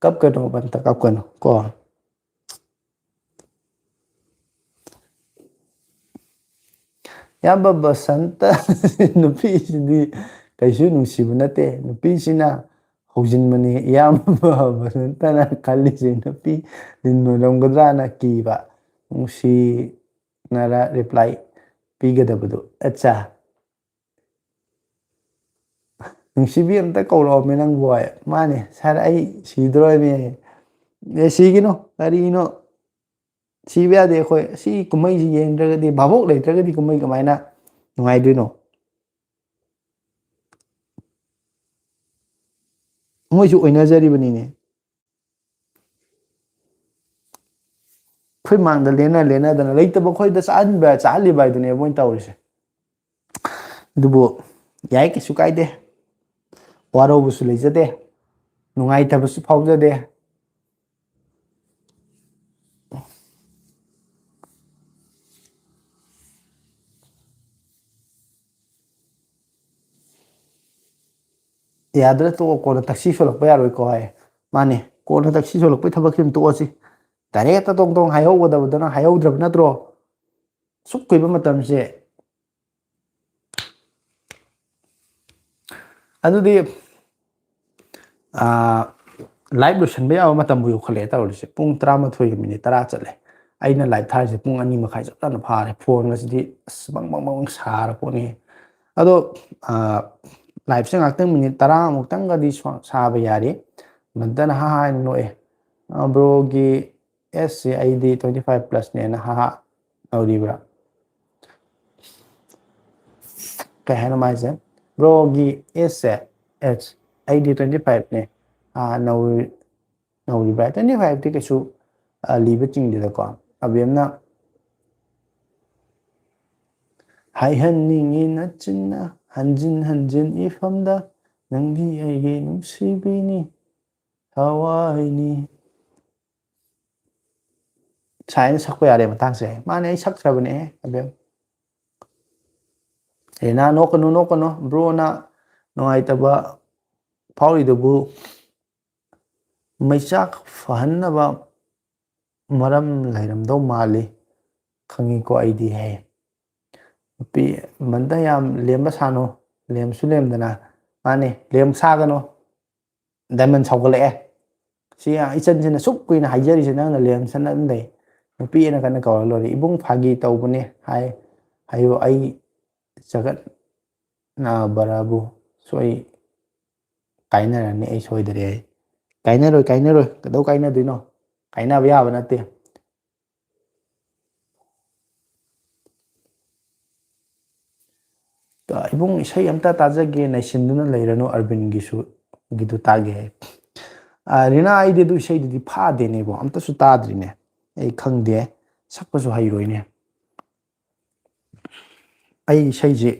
ꯀꯞꯀꯅꯨ ꯄꯟꯇ, ꯀꯞꯀꯅꯨ ꯀꯣ꯫ ꯏꯌꯥꯝꯕ ꯕꯁꯟꯇ ꯅꯨꯄꯤꯁꯤꯗꯤ ꯀꯩꯁꯨ ꯅꯨꯡꯁꯤꯕ ꯅꯠꯇꯦ꯫ ꯅꯨꯄꯤꯁꯤꯅ ꯍꯧꯖꯤꯟꯕꯅꯤ꯫ ꯏꯌꯥꯝꯕ ꯕꯁꯟꯇꯅ ꯈꯜꯂꯤꯁꯦ ꯅꯨꯄꯤ ꯂꯤꯟ ꯑꯣꯏꯔꯝꯒꯗ꯭ꯔꯥꯅ ꯀꯤꯕ꯫ ꯅꯨꯡꯁꯤꯅꯔ ꯔꯤꯄ꯭ꯂꯥꯏ ꯄꯤꯒꯗꯕꯗꯨ꯫ ꯑꯠꯆꯥ꯫ ꯅꯨꯡꯁꯤꯕꯤ ꯑꯝꯇ ꯀꯧꯔꯛꯑꯣꯃꯦ ꯅꯪꯕꯨ꯫ ꯃꯥꯅꯦ ꯁꯥꯔ, ꯑꯩ ꯁꯤꯗꯣꯔꯣꯏꯃꯦ꯫ ꯑꯦ, ꯁꯤꯒꯤꯅꯣ, ꯀꯔꯤꯅꯣ? ꯁꯤꯕ ꯌꯥꯗꯦ ꯑꯩꯈꯣꯏ꯫ ꯁꯤ ꯀꯨꯝꯍꯩꯁꯤ ꯌꯦꯡꯗ꯭ꯔꯒꯗꯤ, ꯚꯥꯕꯣꯛ ꯂꯩꯇ꯭ꯔꯒꯗꯤ ꯀꯨꯝꯍꯩ ꯀꯃꯥꯏꯅ ꯅꯨꯡꯉꯥꯏꯗꯣꯏꯅꯣ? ꯃꯣꯏꯁꯨ ꯑꯣꯏꯅꯖꯔꯤꯕꯅꯤꯅꯦ꯫ ꯑꯩꯈꯣꯏ ꯃꯥꯡꯗ ꯂꯦꯟꯅ ꯂꯦꯟꯅꯗꯅ ꯂꯩꯇꯕ ꯑꯩꯈꯣꯏꯗ ꯆꯥꯍꯟꯕ, ꯆꯥꯍꯜꯂꯤꯕ ꯍꯥꯏꯗꯨꯅꯦꯕ ꯃꯣꯏꯅ ꯇꯧꯔꯤꯁꯦ꯫ ꯑꯗꯨꯕꯨ ꯌꯥꯏ, ꯀꯩꯁꯨ ꯀꯥꯏꯗꯦ꯫ ꯋꯥꯔꯧꯕꯁꯨ ꯂꯩꯖꯗꯦ, ꯅꯨꯡꯉꯥꯏꯇꯕꯁꯨ ꯐꯥꯎꯖꯗꯦ꯫ ꯌꯥꯗ꯭ꯔꯥ ꯇꯣꯛꯑꯣ, ꯀꯣꯟꯅ ꯇꯛꯁꯤ ꯁꯣꯜꯂꯛꯄ ꯌꯥꯔꯣꯏꯀꯣ ꯍꯥꯏ꯫ ꯃꯥꯅꯦ, ꯀꯣꯟꯅ ꯇꯛꯁꯤ ꯁꯣꯜꯂꯛꯄꯩ ꯊꯕꯛꯁꯤ ꯑꯗꯨꯝ ꯇꯣꯛꯑꯁꯤ꯫ ꯗꯥꯏꯔꯦꯛ ꯍꯦꯛꯇ ꯇꯣꯡ ꯇꯣꯡ ꯍꯥꯏꯍꯧꯒꯗꯕꯗꯨꯅ ꯍꯥꯏꯍꯧꯗ꯭ꯔꯕ ꯅꯠꯇ꯭ꯔꯣ? ꯑꯁꯨꯛ ꯀꯨꯏꯕ ꯃꯇꯝꯁꯦ꯫ ꯑꯗꯨꯗꯤ, ꯑꯥ, ꯂꯥꯏꯚ ꯂꯣꯏꯁꯤꯟꯕ ꯌꯥꯕ ꯃꯇꯝꯕꯨ ꯌꯧꯈꯠꯂꯛꯑꯦ ꯇꯧꯔꯤꯁꯦ꯫ ꯄꯨꯡ ꯇꯔꯥꯃꯥꯊꯣꯏꯒ ꯃꯤꯅꯤꯠ ꯇꯔꯥ ꯆꯠꯂꯦ꯫ ꯑꯩꯅ ꯂꯥꯏꯚ ꯊꯥꯔꯤꯁꯦ ꯄꯨꯡ ꯑꯅꯤ ꯃꯈꯥꯏ ꯆꯞ ꯆꯥꯅ ꯐꯥꯔꯦ꯫ ꯐꯣꯟꯒꯁꯤꯗꯤ ꯑꯁ ꯕꯪ ꯕꯪ ꯕꯪ ꯁꯥꯔ ꯄꯣꯠꯅꯤ꯫ ꯑꯗꯣ, ꯑꯥ, ꯂꯥꯏꯚꯁꯦ ꯉꯥꯛꯇꯪ ꯃꯤꯅꯤꯠ ꯇꯔꯥꯃꯨꯛꯇꯪꯒꯗꯤ ꯁꯥ-, ꯁꯥꯕ ꯌꯥꯔꯤ꯫ ꯃꯟꯇꯅ ꯍꯥ ꯍꯥꯏꯅ ꯅꯣꯛꯑꯦ꯫ ꯕ꯭ꯔꯣꯒꯤ ꯑꯦꯖꯁꯦ ꯑꯩꯗꯤ ꯇ꯭ꯋꯦꯟꯇꯤ ꯐꯥꯏꯚ ꯄ꯭ꯂꯁꯅꯦꯅ ꯍꯥꯍꯥ ꯅꯧꯔꯤꯕ꯭ꯔꯥ? ꯀꯩ ꯍꯥꯏꯅꯣ ꯃꯥꯏꯁꯦ? ꯕ꯭ꯔꯣꯒꯤ ꯑꯦꯖꯁꯦ, ꯑꯦꯖ ꯑꯩꯗꯤ ꯇ꯭ꯋꯦꯟꯇꯤ ꯐꯥꯏꯚꯅꯦ꯫ ꯅꯧꯔꯤꯕ꯭ꯔꯥ? ꯇ꯭ꯋꯦꯟꯇꯤ ꯐꯥꯏꯚꯇꯤ ꯀꯩꯁꯨ ꯂꯤꯕ ꯆꯤꯡꯗꯦꯗꯀꯣ꯫ ꯑꯕꯦꯝꯅ ꯍꯥꯏꯍꯟꯅꯤꯡꯉꯤ ꯅꯆꯤꯟꯅ ꯍꯟꯖꯤꯟ ꯍꯟꯖꯤꯟ ꯏꯐꯝꯗ, ꯅꯪꯗꯤ ꯑꯩꯒꯤ ꯅꯨꯡꯁꯤꯕꯤꯅꯤ, ꯊꯋꯥꯏꯅꯤ꯫ ꯁꯥꯏꯅ ꯁꯛꯄ ꯌꯥꯔꯦ ꯃꯇꯥꯡꯁꯦ꯫ ꯃꯥꯅꯦ, ꯑꯩ ꯁꯛꯇ꯭ꯔꯕꯅꯦ ꯑꯕꯦꯝ꯫ ꯔꯤꯅꯥ, ꯅꯣꯛꯀꯅꯨ, ꯅꯣꯛꯀꯅꯨ꯫ ꯕ꯭ꯔꯣꯅ ꯅꯨꯡꯉꯥꯏꯇꯕ ꯐꯥꯎꯔꯤꯗꯨꯕꯨ ꯃꯩꯆꯥꯛ ꯐꯍꯟꯅꯕ ꯃꯔꯝ ꯂꯩꯔꯝꯗꯧ ꯃꯥꯜꯂꯤ꯫ ꯈꯪꯉꯤꯀꯣ ꯑꯩꯗꯤ ꯍꯥꯏ꯫ ꯅꯨꯄꯤ ꯃꯟꯗ ꯌꯥꯝ ꯂꯦꯝꯕ ꯁꯥꯅꯨ꯫ ꯂꯦꯝꯁꯨ ꯂꯦꯝꯗꯅ꯫ ꯃꯥꯅꯤ, ꯂꯦꯝ ꯁꯥꯒꯅꯨ꯫ ꯗꯥꯏꯃꯟ ꯁꯥꯎꯒꯠꯂꯛꯑꯦ꯫ ꯁꯤ ꯏꯆꯟꯁꯤꯅ ꯁꯨꯛ ꯀꯨꯏꯅ ꯍꯥꯏꯖꯔꯤꯁꯦ, ꯅꯪꯅ ꯂꯦꯝꯁꯟꯅ ꯑꯗꯨꯝ ꯂꯩ꯫ ꯅꯨꯄꯤ ꯑꯅ ꯀꯟꯅ ꯀꯧꯔ ꯂꯣꯏꯔꯦ꯫ "ꯏꯕꯨꯡ, ꯐꯥꯒꯤ ꯇꯧꯕꯅꯦ" ꯍꯥꯏ꯫ ꯍꯥꯏꯌꯨ, ꯑꯩ ꯖꯒꯠ ꯅꯥꯕꯔꯥꯕꯨ ꯁꯣꯏ ꯀꯥꯏꯅꯔꯅꯤ, ꯑꯩ ꯁꯣꯏꯗꯔꯦ꯫ ꯑꯩ ꯀꯥꯏꯅꯔꯣꯏ, ꯀꯥꯏꯅꯔꯣꯏ꯫ ꯀꯩꯗꯧ ꯀꯥꯏꯅꯗꯣꯏꯅꯣ? ꯀꯥꯏꯅꯕ ꯌꯥꯕ ꯅꯠꯇꯦ꯫ "ꯏꯕꯨꯡ, ꯏꯁꯩ ꯑꯝꯇ ꯇꯥꯖꯒꯦ, ꯅꯩꯁꯤꯟꯗꯨꯅ ꯂꯩꯔꯅꯨ, ꯑꯔꯕꯤꯟꯒꯤꯁꯨ, ꯒꯤꯗꯨ ꯇꯥꯒꯦ" ꯍꯥꯏ꯫ ꯑ, ꯔꯤꯅꯥ, ꯑꯩꯗꯤ ꯑꯗꯨ ꯏꯁꯩꯗꯨꯗꯤ ꯐꯥꯗꯦꯅꯦꯕꯣ, ꯑꯝꯇꯁꯨ ꯇꯥꯗ꯭ꯔꯤꯅꯦ꯫ ꯑꯩ ꯈꯪꯗꯦ, ꯁꯛꯄꯁꯨ ꯍꯩꯔꯣꯏꯅꯦ꯫ ꯑꯩ ꯏꯁꯩꯁꯤ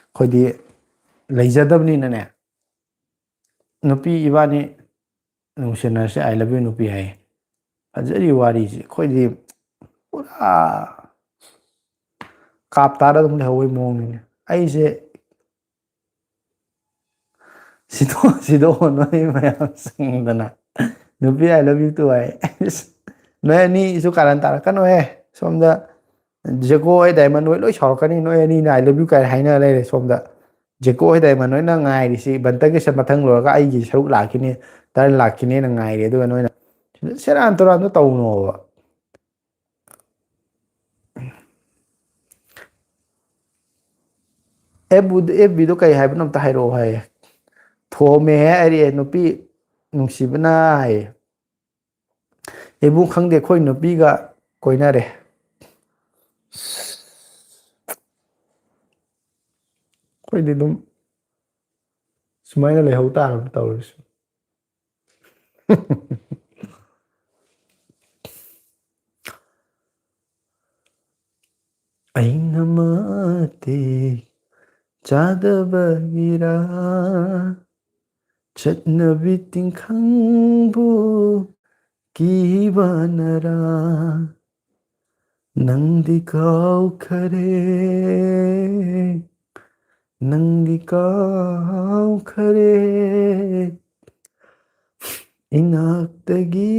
ꯑꯩꯈꯣꯏꯗꯤ ꯂꯩꯖꯗꯕꯅꯤꯅꯅꯦ, ꯅꯨꯄꯤ ꯏꯕꯥꯅꯤ ꯅꯨꯡꯁꯤꯅꯔꯁꯦ, "I love you ꯅꯨꯄꯤ" ꯍꯥꯏ꯫ ꯐꯖꯔꯤ ꯋꯥꯔꯤꯁꯤ꯫ ꯑꯩꯈꯣꯏꯗꯤ ꯄꯨꯔꯥ ꯀꯥꯞ ꯇꯥꯔ ꯑꯗꯨꯝ ꯂꯩꯍꯧꯕꯩ ꯃꯑꯣꯡꯅꯤꯅꯦ꯫ ꯑꯩꯁꯦ ꯁꯤꯗꯣꯛ, ꯁꯤꯗꯣꯛꯑꯣ, ꯅꯣꯏ ꯃꯌꯥꯝ ꯆꯪꯗꯅ "ꯅꯨꯄꯤ I love you too" ꯍꯥꯏ꯫ ꯅꯣꯏ ꯑꯅꯤꯁꯨ ꯀꯥꯔꯟ ꯇꯥꯔꯛꯀꯅꯨꯍꯦ꯫ ꯁꯣꯝꯗ ꯖꯦꯀꯣ ꯍꯣꯏ, ꯗꯥꯏꯃꯟ ꯍꯣꯏ ꯂꯣꯏ ꯁꯥꯎꯔꯛꯀꯅꯤ꯫ ꯅꯣꯏ ꯑꯅꯤꯅ "I love you" ꯀꯥꯏ ꯍꯥꯏꯅ ꯂꯩꯔꯦ ꯁꯣꯝꯗ꯫ ꯖꯦꯀꯣ ꯍꯣꯏ, ꯗꯥꯏꯃꯟ ꯍꯣꯏꯅ ꯉꯥꯏꯔꯤꯁꯤ, ꯕꯟꯇꯒꯤ ꯁꯦ ꯃꯊꯪ ꯂꯣꯏꯔꯒ ꯑꯩꯒꯤ ꯁꯔꯨꯛ ꯂꯥꯛꯈꯤꯅꯤ, ꯇꯔꯟ ꯂꯥꯛꯈꯤꯅꯤꯅ ꯉꯥꯏꯔꯤ꯫ ꯑꯗꯨꯒ ꯅꯣꯏꯅ ꯁꯦꯔꯥꯟ ꯇꯨꯔꯥꯟꯗꯣ ꯇꯧꯅꯣꯕ꯫ ꯑꯦꯞꯕꯨ-, ꯑꯦꯐ ꯕꯤꯗꯣ ꯀꯩ ꯍꯥꯏꯕꯅꯣ ꯑꯝꯇ ꯍꯥꯏꯔꯛꯑꯣ ꯍꯥꯏꯌꯦ꯫ ꯊꯣꯝꯃꯦ ꯍꯥꯏꯔꯛꯑꯦ ꯅꯨꯄꯤ꯫ ꯅꯨꯡꯁꯤꯕꯅ ꯍꯥꯏꯌꯦ꯫ ꯏꯕꯨꯡ ꯈꯪꯗꯦ, ꯑꯩꯈꯣꯏ ꯅꯨꯄꯤꯒ ꯀꯣꯏꯅꯔꯦ꯫ ꯑꯩꯈꯣꯏꯗꯤ ꯑꯗꯨꯝ ꯁꯨꯃꯥꯏꯅ ꯂꯩꯍꯧ ꯇꯥꯔꯕ ꯇꯧꯔꯤꯁꯦ꯫ ꯑꯩꯅ ꯃꯇꯤꯛ ꯆꯥꯗꯕꯒꯤꯔꯥ, ꯆꯠꯅꯕꯤ ꯇꯤꯡꯈꯪꯕꯨ ꯀꯤꯕꯅꯔꯥ, ꯅꯪꯗꯤ ꯀꯥꯎꯈꯔꯦ, ꯅꯪꯗꯤ ꯀꯥꯎꯈꯔꯦ, ꯏꯅꯥꯛꯇꯒꯤ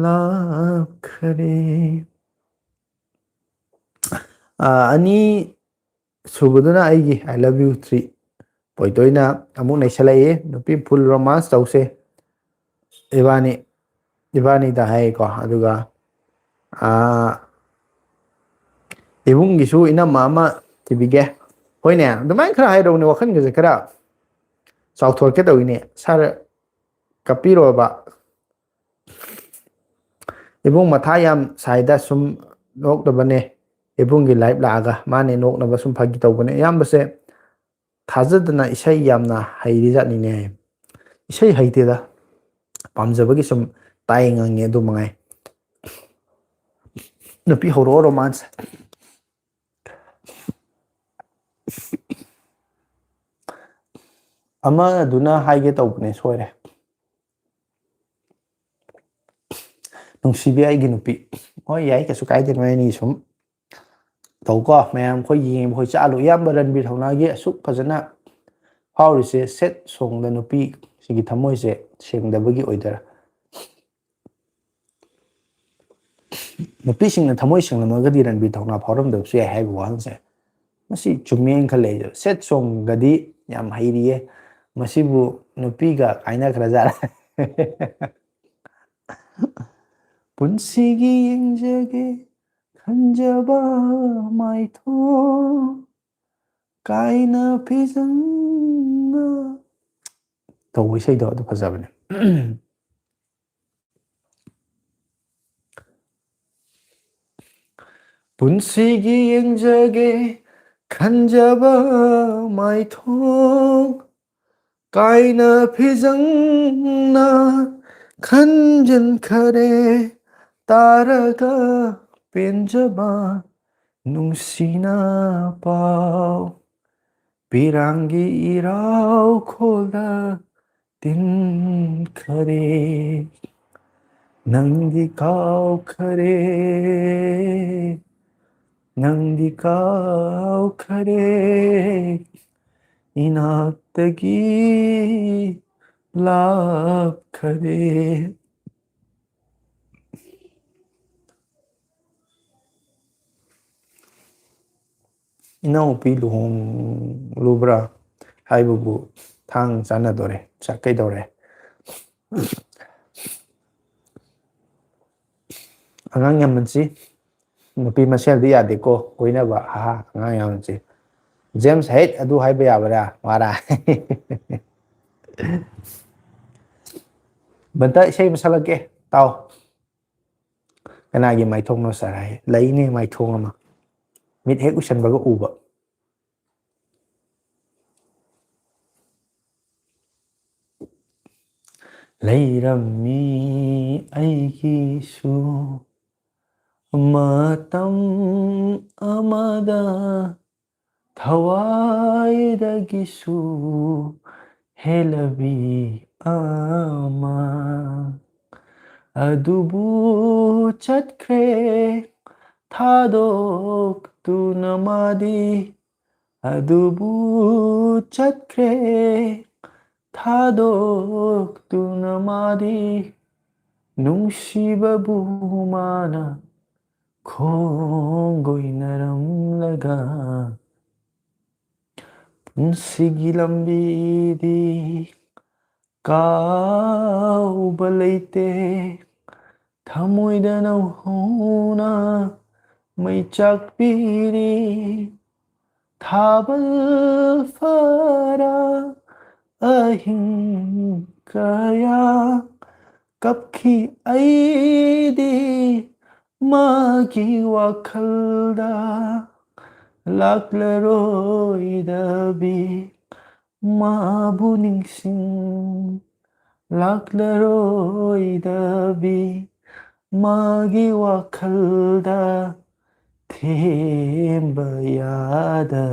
ꯂꯥꯞꯈꯔꯦ꯫ ꯑꯥ, ꯑꯅꯤ ꯁꯨꯕꯗꯨꯅ ꯑꯩꯒꯤ I love you three꯫ ꯄꯣꯏꯇꯣꯏꯅ ꯑꯃꯨꯛ ꯅꯩꯁꯜꯂꯛꯏ, ꯅꯨꯄꯤ full romance ꯇꯧꯁꯦ ꯏꯕꯥꯅꯤ, ꯏꯕꯥꯅꯤꯗ ꯍꯥꯏꯀꯣ꯫ ꯑꯗꯨꯒ, ꯑꯥ, ꯏꯕꯨꯡꯒꯤꯁꯨ ꯏꯅꯝꯃ ꯑꯃ ꯊꯤꯕꯤꯒꯦ꯫ ꯍꯣꯏꯅꯦ, ꯑꯗꯨꯃꯥꯏꯅ ꯈꯔ ꯍꯥꯏꯔꯛꯎꯅꯦ, ꯋꯥꯈꯜꯒꯁꯦ ꯈꯔ ꯆꯥꯎꯊꯣꯔꯛꯀꯦ ꯇꯧꯏꯅꯦ꯫ ꯁꯥꯔ, ꯀꯞꯄꯤꯔꯣꯕ꯫ ꯏꯕꯨꯡ ꯃꯊꯥ ꯌꯥꯝ ꯁꯥꯏꯗ, ꯁꯨꯝ ꯅꯣꯛꯅꯕꯅꯦ꯫ ꯏꯕꯨꯡꯒꯤ live ꯂꯥꯛꯑꯒ ꯃꯥꯅꯦ ꯅꯣꯛꯅꯕ ꯁꯨꯝ ꯐꯥꯒꯤ ꯇꯧꯕꯅꯦ꯫ ꯏꯌꯥꯝꯕꯁꯦ ꯊꯥꯖꯗꯅ ꯏꯁꯩ ꯌꯥꯝꯅ ꯍꯩꯔꯤꯖꯥꯠꯅꯤꯅꯦ꯫ ꯏꯁꯩ ꯍꯩꯇꯦꯗ, ꯄꯥꯝꯖꯕꯒꯤ ꯁꯨꯝ ꯇꯥꯏ ꯉꯪꯉꯦ, ꯑꯗꯨ ꯃꯉꯥꯏ꯫ ꯅꯨꯄꯤ ꯍꯧꯔꯛꯑꯣ romance꯫ ꯑꯃꯗꯨꯅ ꯍꯥꯏꯒꯦ ꯇꯧꯕꯅꯦ, ꯁꯣꯏꯔꯦ꯫ ꯅꯨꯡꯁꯤꯕꯤ ꯑꯩꯒꯤ ꯅꯨꯄꯤ꯫ ꯍꯣꯏ, ꯌꯥꯏ, ꯀꯩꯁꯨ ꯀꯥꯏꯗꯦ, ꯅꯣꯏ ꯑꯅꯤ ꯁꯨꯝ ꯇꯧꯀꯣ꯫ ꯃꯌꯥꯝ ꯑꯩꯈꯣꯏ ꯌꯦꯡꯉꯤꯕ, ꯑꯩꯈꯣꯏ ꯆꯥꯂꯨ꯫ ꯏꯌꯥꯝꯕ ꯔꯟꯕꯤꯔ ꯊꯧꯅꯥꯒꯤ ꯑꯁꯨꯛ ꯐꯖꯅ ꯐꯥꯎꯔꯤꯁꯦ sad songꯗ ꯅꯨꯄꯤ ꯁꯤꯒꯤ ꯊꯃꯣꯏꯁꯦ ꯁꯦꯡꯗꯕꯒꯤ ꯑꯣꯏꯗꯣꯏꯔꯥ? ꯅꯨꯄꯤꯁꯤꯡꯅ ꯊꯃꯣꯏ ꯁꯦꯡꯂꯝꯃꯒꯗꯤ ꯔꯟꯕꯤꯔ ꯊꯧꯅꯥ ꯐꯥꯎꯔꯝꯗꯕꯁꯨ ꯌꯥꯏ ꯍꯥꯏꯕ ꯋꯥꯍꯪꯁꯦ, ꯃꯁꯤ ꯆꯨꯝꯃꯦꯅ ꯈꯜꯂꯦ ꯑꯩꯁꯨ꯫ Sad songꯒꯗꯤ ꯌꯥꯝ ꯍꯩꯔꯤꯌꯦ꯫ ꯃꯁꯤꯕꯨ ꯅꯨꯄꯤꯒ ꯀꯥꯏꯅꯈ꯭ꯔꯖꯥꯠꯂ? ꯄꯨꯟꯁꯤꯒꯤ ꯌꯦꯡꯖꯒꯦ ꯈꯟꯖꯕ ꯃꯥꯏꯊꯣꯡ ꯀꯥꯏꯅ ꯐꯤꯖꯪꯅ ꯇꯧꯕ ꯏꯁꯩꯗꯣ ꯑꯗꯨ ꯐꯖꯕꯅꯦ꯫ ꯄꯨꯟꯁꯤꯒꯤ ꯌꯦꯡꯖꯒꯦ ꯈꯟꯖꯕ ꯃꯥꯏꯊꯣꯡ, ꯀꯥꯏꯅ ꯐꯤꯖꯪꯅ ꯈꯟꯖꯤꯟꯈꯔꯦ ꯇꯥꯔꯒ ꯄꯦꯟꯖꯕ ꯅꯨꯡꯁꯤꯅ ꯄꯥꯎ꯫ ꯄꯤꯔꯥꯡꯒꯤ ꯏꯔꯥꯎ ꯈꯣꯜꯗ ꯇꯤꯟꯈꯔꯦ, ꯅꯪꯗꯤ ꯀꯥꯎꯈꯔꯦ, ꯅꯪꯗꯤ ꯀꯥꯎꯈꯔꯦ, ꯏꯅꯥꯛꯇꯒꯤ ꯂꯥꯞꯈꯔꯦ꯫ ꯏꯅꯥꯎꯄꯤ ꯂꯨꯍꯣꯡꯂꯨꯕ꯭ꯔꯥ ꯍꯥꯏꯕꯕꯨ ꯊꯥꯡ ꯆꯥꯟꯅꯗꯣꯔꯦ꯫ ꯆꯥꯛ ꯀꯩꯗꯧꯔꯦ? ꯑꯉꯥꯡ ꯌꯥꯝꯃꯟꯁꯤ꯫ ꯅꯨꯄꯤ ꯃꯁꯦꯜꯗꯤ ꯌꯥꯗꯦꯀꯣ ꯀꯣꯏꯅꯕ꯫ ꯍꯥ, ꯑꯉꯥꯡ ꯌꯥꯝꯃꯟꯁꯤ꯫ ꯖꯦꯝꯁ ꯍꯩꯠ ꯑꯗꯨ ꯍꯥꯏꯕ ꯌꯥꯕ꯭ꯔꯥ? ꯋꯥꯔꯥ꯫ ꯕꯟꯇ, ꯏꯁꯩ ꯑꯃ ꯁꯛꯂꯛꯀꯦ, ꯇꯥꯎ꯫ ꯀꯅꯥꯒꯤ ꯃꯥꯏꯊꯣꯡꯅꯣ ꯁꯥꯔ ꯍꯥꯏ? ꯂꯩꯅꯦ ꯃꯥꯏꯊꯣꯡ ꯑꯃ꯫ ꯃꯤꯠ ꯍꯦꯛ ꯎꯏꯁꯟꯕꯒ ꯎꯕ꯫ ꯂꯩꯔꯝꯃꯤ ꯑꯩꯒꯤꯁꯨ ꯃꯇꯝ ꯑꯃꯗ ꯊꯋꯥꯏꯗꯒꯤꯁꯨ ꯍꯦꯜꯂꯕꯤ ꯑꯃ꯫ ꯑꯗꯨꯕꯨ ꯆꯠꯈ꯭ꯔꯦ ꯊꯥꯗꯣꯛꯇꯨꯅ ꯃꯥꯗꯤ, ꯑꯗꯨꯕꯨ ꯆꯠꯈ꯭ꯔꯦ ꯊꯥꯗꯣꯛꯇꯨꯅ ꯃꯥꯗꯤ, ꯅꯨꯡꯁꯤꯕꯕꯨ ꯃꯥꯅ ꯈꯣꯡꯒꯣꯏꯅꯔꯝꯂꯒ꯫ ꯄꯨꯟꯁꯤꯒꯤ ꯂꯝꯕꯤꯗꯤ ꯀꯥꯎꯕ ꯂꯩꯇꯦ, ꯊꯃꯣꯏꯗ ꯅꯧꯍꯧꯅ ꯃꯩ ꯆꯥꯛꯄꯤꯔꯤ꯫ ꯊꯥꯕꯜ ꯐꯔ ꯑꯍꯤꯡ ꯀꯌꯥ ꯀꯞꯈꯤ ꯑꯩꯗꯤ ꯃꯥꯒꯤ ꯋꯥꯈꯜꯗ ꯂꯥꯛꯂꯔꯣꯏꯗꯕꯤ ꯃꯥꯕꯨ ꯅꯤꯡꯁꯤꯡ ꯂꯥꯛꯂꯔꯣꯏꯗꯕꯤ ꯃꯥꯒꯤ ꯋꯥꯈꯜꯗ ꯊꯦꯝꯕ ꯌꯥꯗ꯫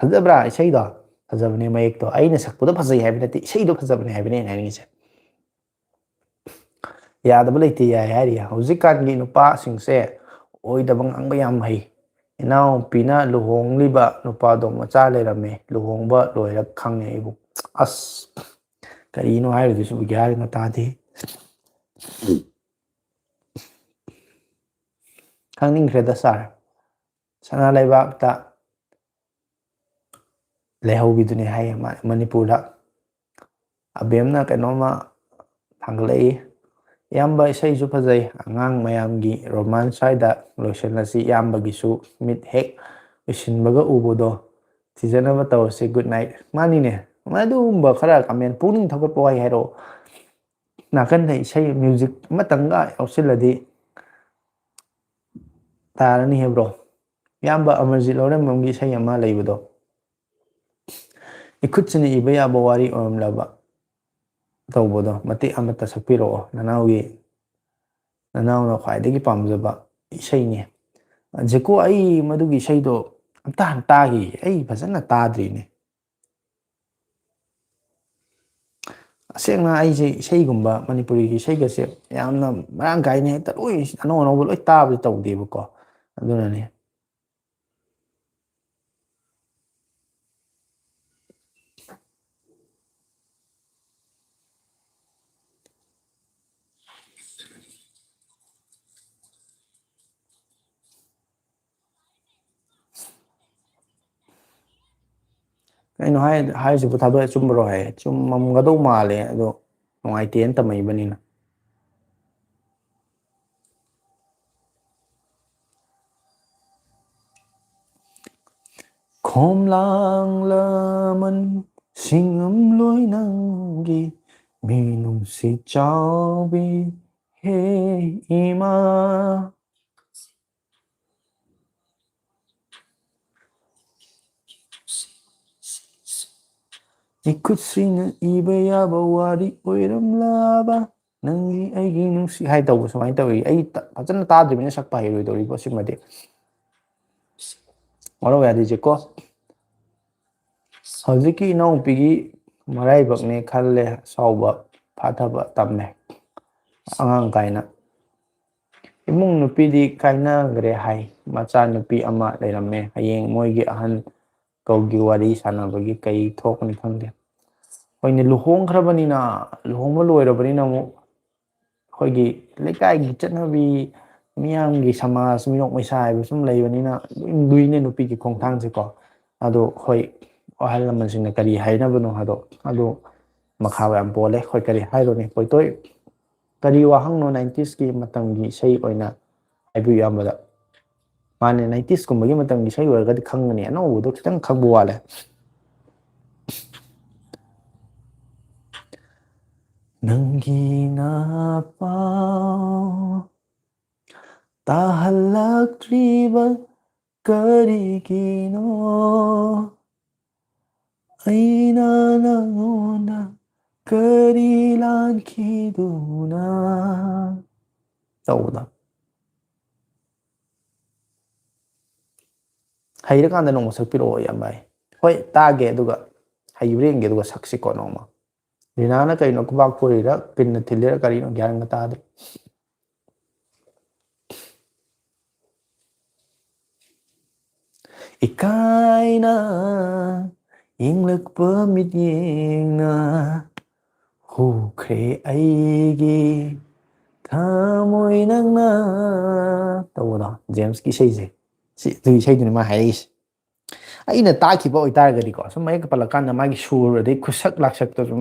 ꯐꯖꯕ꯭ꯔꯥ ꯏꯁꯩꯗꯣ? ꯐꯖꯕꯅꯦ ꯃꯌꯦꯛꯇꯣ꯫ ꯑꯩꯅ ꯁꯛꯄꯗꯣ ꯐꯖꯩ ꯍꯥꯏꯕ ꯅꯠꯇꯦ, ꯏꯁꯩꯗꯣ ꯐꯖꯕꯅꯦ ꯍꯥꯏꯕꯅꯦ ꯑꯩꯅ ꯍꯥꯏꯅꯤꯡꯉꯤꯁꯦ꯫ ꯌꯥꯗꯕ ꯂꯩꯇꯦ, ꯌꯥꯏ ꯍꯥꯏꯔꯤ꯫ ꯍꯧꯖꯤꯛꯀꯥꯟꯒꯤ ꯅꯨꯄꯥꯁꯤꯡꯁꯦ ꯑꯣꯏꯗꯕ ꯉꯥꯡꯕ ꯌꯥꯝ ꯍꯩ꯫ ꯏꯅꯥꯎꯄꯤꯅ ꯂꯨꯍꯣꯡꯂꯤꯕ ꯅꯨꯄꯥꯗꯣ ꯃꯆꯥ ꯂꯩꯔꯝꯃꯦ, ꯂꯨꯍꯣꯡꯕ ꯂꯣꯏꯔ ꯈꯪꯉꯦ ꯑꯩꯕꯨ꯫ ꯑꯁ, ꯀꯔꯤꯅꯣ ꯍꯥꯏꯔꯤꯗꯨꯁꯨ ꯒ꯭ꯌꯥꯟ ꯑꯃ ꯇꯥꯗꯦ꯫ ꯈꯪꯅꯤꯡꯈ꯭ꯔꯦꯗ ꯁꯥꯔ꯫ ꯁꯅꯥ ꯂꯩꯕꯥꯛꯇ ꯂꯩꯍꯧꯕꯤꯗꯨꯅꯦ ꯍꯥꯏꯌꯦ ꯃꯥ-, ꯃꯅꯤꯄꯨꯔꯗ꯫ ꯑꯕꯦꯝꯅ ꯀꯩꯅꯣꯝꯃ ꯊꯥꯡꯒꯠꯂꯛꯏ꯫ "ꯏꯌꯥꯝꯕ, ꯏꯁꯩꯁꯨ ꯐꯖꯩ, ꯑꯉꯥꯡ ꯃꯌꯥꯝꯒꯤ ꯔꯣꯃꯥꯟꯁ ꯁ꯭ꯋꯥꯏꯗ ꯂꯣꯏꯁꯤꯜꯂꯁꯤ, ꯏꯌꯥꯝꯕꯒꯤꯁꯨ ꯃꯤꯠ ꯍꯦꯛ ꯎꯏꯁꯤꯟꯕꯒ ꯎꯕꯗꯣ, ꯊꯤꯖꯅꯕ ꯇꯧꯔꯁꯤ, good night"꯫ ꯃꯥꯅꯤꯅꯦ, ꯑꯗꯨꯒꯨꯝꯕ ꯈꯔ ꯀꯃꯦꯟ ꯄꯨꯛꯅꯤꯡ ꯊꯧꯒꯠꯄ ꯋꯥꯍꯩ ꯍꯥꯏꯔꯛꯑꯣ꯫ ꯅꯥꯀꯟꯗ ꯏꯁꯩ ꯃ꯭ꯌꯨꯖꯤꯛ ꯑꯃꯇꯪꯒ ꯌꯥꯎꯁꯤꯜꯂꯗꯤ ꯇꯥꯔꯅꯤ ꯍꯥꯏꯕ꯭ꯔꯣ? ꯏꯌꯥꯝꯕ ꯑꯃꯔꯖꯤꯠ ꯂꯧꯔꯦꯝꯕꯝꯒꯤ ꯏꯁꯩ ꯑꯃ ꯂꯩꯕꯗꯣ, "ꯏꯈꯨꯠꯁꯤꯅ ꯏꯕ ꯌꯥꯕ ꯋꯥꯔꯤ ꯑꯣꯏꯔꯝꯂꯕ" ꯇꯧꯕꯗꯣ, ꯃꯇꯦꯛ ꯑꯃꯇ ꯁꯛꯄꯤꯔꯛꯑꯣ, ꯅꯅꯥꯎꯒꯤ, ꯅꯅꯥꯎꯅ ꯈ꯭ꯋꯥꯏꯗꯒꯤ ꯄꯥꯝꯖꯕ ꯏꯁꯩꯅꯤ꯫ ꯖꯦꯀꯣ, ꯑꯩ ꯃꯗꯨꯒꯤ ꯏꯁꯩꯗꯣ ꯑꯝꯇ ꯍꯥꯟꯅ ꯇꯥꯈꯤꯒꯦ, ꯑꯩ ꯐꯖꯅ ꯇꯥꯗ꯭ꯔꯤꯅꯦ꯫ ꯑꯁꯦꯡꯅ ꯑꯩꯁꯦ ꯏꯁꯩꯒꯨꯝꯕ, ꯃꯅꯤꯄꯨꯔꯤꯒꯤ ꯏꯁꯩꯒꯁꯦ ꯌꯥꯝꯅ ꯃꯔꯥꯡ ꯀꯥꯏꯅ ꯍꯦꯛꯇ ꯂꯣꯏ ꯑꯅꯧ ꯑꯅꯧꯕ ꯂꯣꯏ ꯇꯥꯕꯗꯤ ꯇꯧꯗꯦꯕꯀꯣ꯫ ꯑꯗꯨꯅꯅꯦ꯫ ꯀꯩꯅꯣ ꯍꯥꯏ-, ꯍꯥꯏꯔꯤꯁꯤꯕꯨ ꯊꯥꯗꯣꯛꯑꯦ ꯆꯨꯝꯕ꯭ꯔꯣ ꯍꯥꯏ? ꯆꯨꯝꯃꯝꯒꯗꯧ ꯃꯥꯜꯂꯦ, ꯑꯗꯣ ꯅꯨꯡꯉꯥꯏꯇꯦꯅ ꯇꯝꯃꯛꯏꯕꯅꯤꯅ꯫ ꯈꯣꯝꯂꯥꯡ ꯂꯃꯟ ꯁꯤꯡꯉꯝꯂꯣꯏ ꯅꯪꯒꯤ ꯃꯤꯅꯨꯡꯁꯤ ꯆꯥꯎꯕꯤ ꯍꯦ ꯏꯃꯥ꯫ ꯏꯈꯨꯠꯁꯤꯅ ꯏꯕ ꯌꯥꯕ ꯋꯥꯔꯤ ꯑꯣꯏꯔꯝꯂꯕ ꯅꯪꯒꯤ ꯑꯩꯒꯤ ꯅꯨꯡꯁꯤ ꯍꯥꯏ ꯇꯧꯕ ꯁꯨꯃꯥꯏꯅ ꯇꯧꯏ꯫ ꯑꯩ ꯐꯖꯅ ꯇꯥꯗ꯭ꯔꯤꯕꯅꯤꯅ ꯁꯛꯄ ꯍꯩꯔꯣꯏꯗꯧꯔꯤꯕꯣ ꯁꯤꯃꯗꯤ꯫ ꯋꯥꯔꯧ ꯌꯥꯗꯦꯁꯦꯀꯣ꯫ ꯍꯧꯖꯤꯛꯀꯤ ꯏꯅꯥꯎꯅꯨꯄꯤꯒꯤ ꯃꯔꯥꯏꯕꯛꯅꯦ ꯈꯜꯂꯦ, ꯑꯁꯥꯎꯕ ꯐꯥꯊꯕ ꯇꯝꯃꯦ ꯑꯉꯥꯡ ꯀꯥꯏꯅ꯫ ꯏꯃꯨꯡ ꯅꯨꯄꯤꯗꯤ ꯀꯥꯏꯅꯈ꯭ꯔꯦ ꯍꯥꯏ, ꯃꯆꯥ ꯅꯨꯄꯤ ꯑꯃ ꯂꯩꯔꯝꯃꯦ꯫ ꯍꯌꯦꯡ ꯃꯣꯏꯒꯤ ꯑꯍꯟ ꯀꯧꯒꯤ ꯋꯥꯔꯤ ꯁꯥꯟꯅꯕꯒꯤ ꯀꯩ ꯊꯣꯛꯀꯅꯤ ꯈꯪꯗꯦ꯫ ꯍꯣꯏꯅꯦ, ꯂꯨꯍꯣꯡꯈ꯭ꯔꯕꯅꯤꯅ, ꯂꯨꯍꯣꯡꯕ ꯂꯣꯏꯔꯕꯅꯤꯅ ꯑꯃꯨꯛ ꯑꯩꯈꯣꯏꯒꯤ ꯂꯩꯀꯥꯏꯒꯤ ꯆꯠꯅꯕꯤ, ꯃꯤꯌꯥꯝꯒꯤ ꯁꯃꯥꯖ, ꯃꯤꯅꯣꯛ ꯃꯩꯁꯥ ꯍꯥꯏꯕ ꯁꯨꯝ ꯂꯩꯕꯅꯤꯅ ꯂꯣꯏ ꯂꯨꯏꯅꯦ ꯅꯨꯄꯤꯒꯤ ꯈꯣꯡꯊꯥꯡꯁꯦꯀꯣ꯫ ꯑꯗꯣ ꯍꯣꯏ, ꯑꯍꯜ ꯂꯃꯟꯁꯤꯡꯅ ꯀꯔꯤ ꯍꯥꯏꯅꯕꯅꯣ ꯍꯥꯏꯗꯣ, ꯑꯗꯨ ꯃꯈꯥ ꯌꯥꯝ ꯄꯣꯜꯂꯦ꯫ ꯑꯩꯈꯣꯏ ꯀꯔꯤ ꯍꯥꯏꯔꯨꯅꯤ? ꯀꯣꯏꯇꯣꯏ ꯀꯔꯤ ꯋꯥꯍꯪꯅꯣ ꯅꯥꯏꯟꯇꯤꯁꯀꯤ ꯃꯇꯝꯒꯤ ꯏꯁꯩ ꯑꯣꯏꯅ ꯍꯥꯏꯕꯤꯌꯨ ꯏꯌꯥꯝꯕꯗ? ꯃꯥꯅꯦ, ꯅꯥꯏꯟꯇꯤꯁꯀꯨꯝꯕꯒꯤ ꯃꯇꯝꯒꯤ ꯏꯁꯩ ꯑꯣꯏꯔꯒꯗꯤ ꯈꯪꯒꯅꯤ, ꯑꯅꯧꯕꯗꯣ ꯈꯤꯇꯪ ꯈꯪꯕ ꯋꯥꯠꯂꯦ꯫ ꯅꯪꯒꯤ ꯅꯄꯥꯎ ꯇꯥꯍꯜꯂꯛꯇ꯭ꯔꯤꯕ ꯀꯔꯤꯒꯤꯅꯣ? ꯑꯩꯅ ꯅꯉꯣꯟꯗ ꯀꯔꯤ ꯂꯥꯟꯈꯤꯗꯨꯅ? ꯇꯧꯕꯗꯣ꯫ ꯍꯩꯔꯀꯥꯟꯗ ꯅꯣꯡꯃ ꯁꯛꯄꯤꯔꯛꯑꯣ ꯏꯌꯥꯝꯕ ꯑꯩ꯫ ꯍꯣꯏ, ꯇꯥꯒꯦ, ꯑꯗꯨꯒ ꯍꯩꯕ꯭ꯔꯥ ꯌꯦꯡꯒꯦ, ꯑꯗꯨꯒ ꯁꯛꯁꯤꯀꯣ ꯅꯣꯡꯃ꯫ ꯔꯤꯅꯥꯅ ꯀꯩꯅꯣ ꯈꯨꯕꯥꯛ ꯐꯣꯏꯔꯤꯔ ꯄꯤꯟꯅ ꯊꯤꯜꯂꯤꯔ ꯀꯔꯤꯅꯣ ꯒ꯭ꯌꯥꯟꯒ ꯇꯥꯗ꯭ꯔꯦ꯫ ꯏꯀꯥꯏꯅ ꯌꯦꯡꯂꯛꯄ ꯃꯤꯠꯌꯦꯡꯅ ꯍꯨꯈ꯭ꯔꯦ ꯑꯩꯒꯤ ꯊꯃꯣꯏ ꯅꯪꯅ ꯇꯧꯕꯗꯣ, ꯖꯦꯝꯁꯀꯤ ꯏꯁꯩꯁꯦ꯫ ꯁꯤ ꯑꯗꯨꯒꯤ ꯏꯁꯩꯗꯨꯅꯤ ꯃꯥ ꯍꯥꯏꯔꯛꯏꯁꯦ꯫ ꯑꯩꯅ ꯇꯥꯈꯤꯕ ꯑꯣꯏꯇꯥꯔꯒꯗꯤꯀꯣ, ꯁꯨꯝ ꯃꯌꯦꯛ ꯄꯜꯂꯀꯥꯟꯗ ꯃꯥꯒꯤ ꯁꯨꯔ ꯑꯗꯩ ꯈꯨꯁꯛ ꯂꯥꯛꯁꯛꯇꯣ ꯁꯨꯝ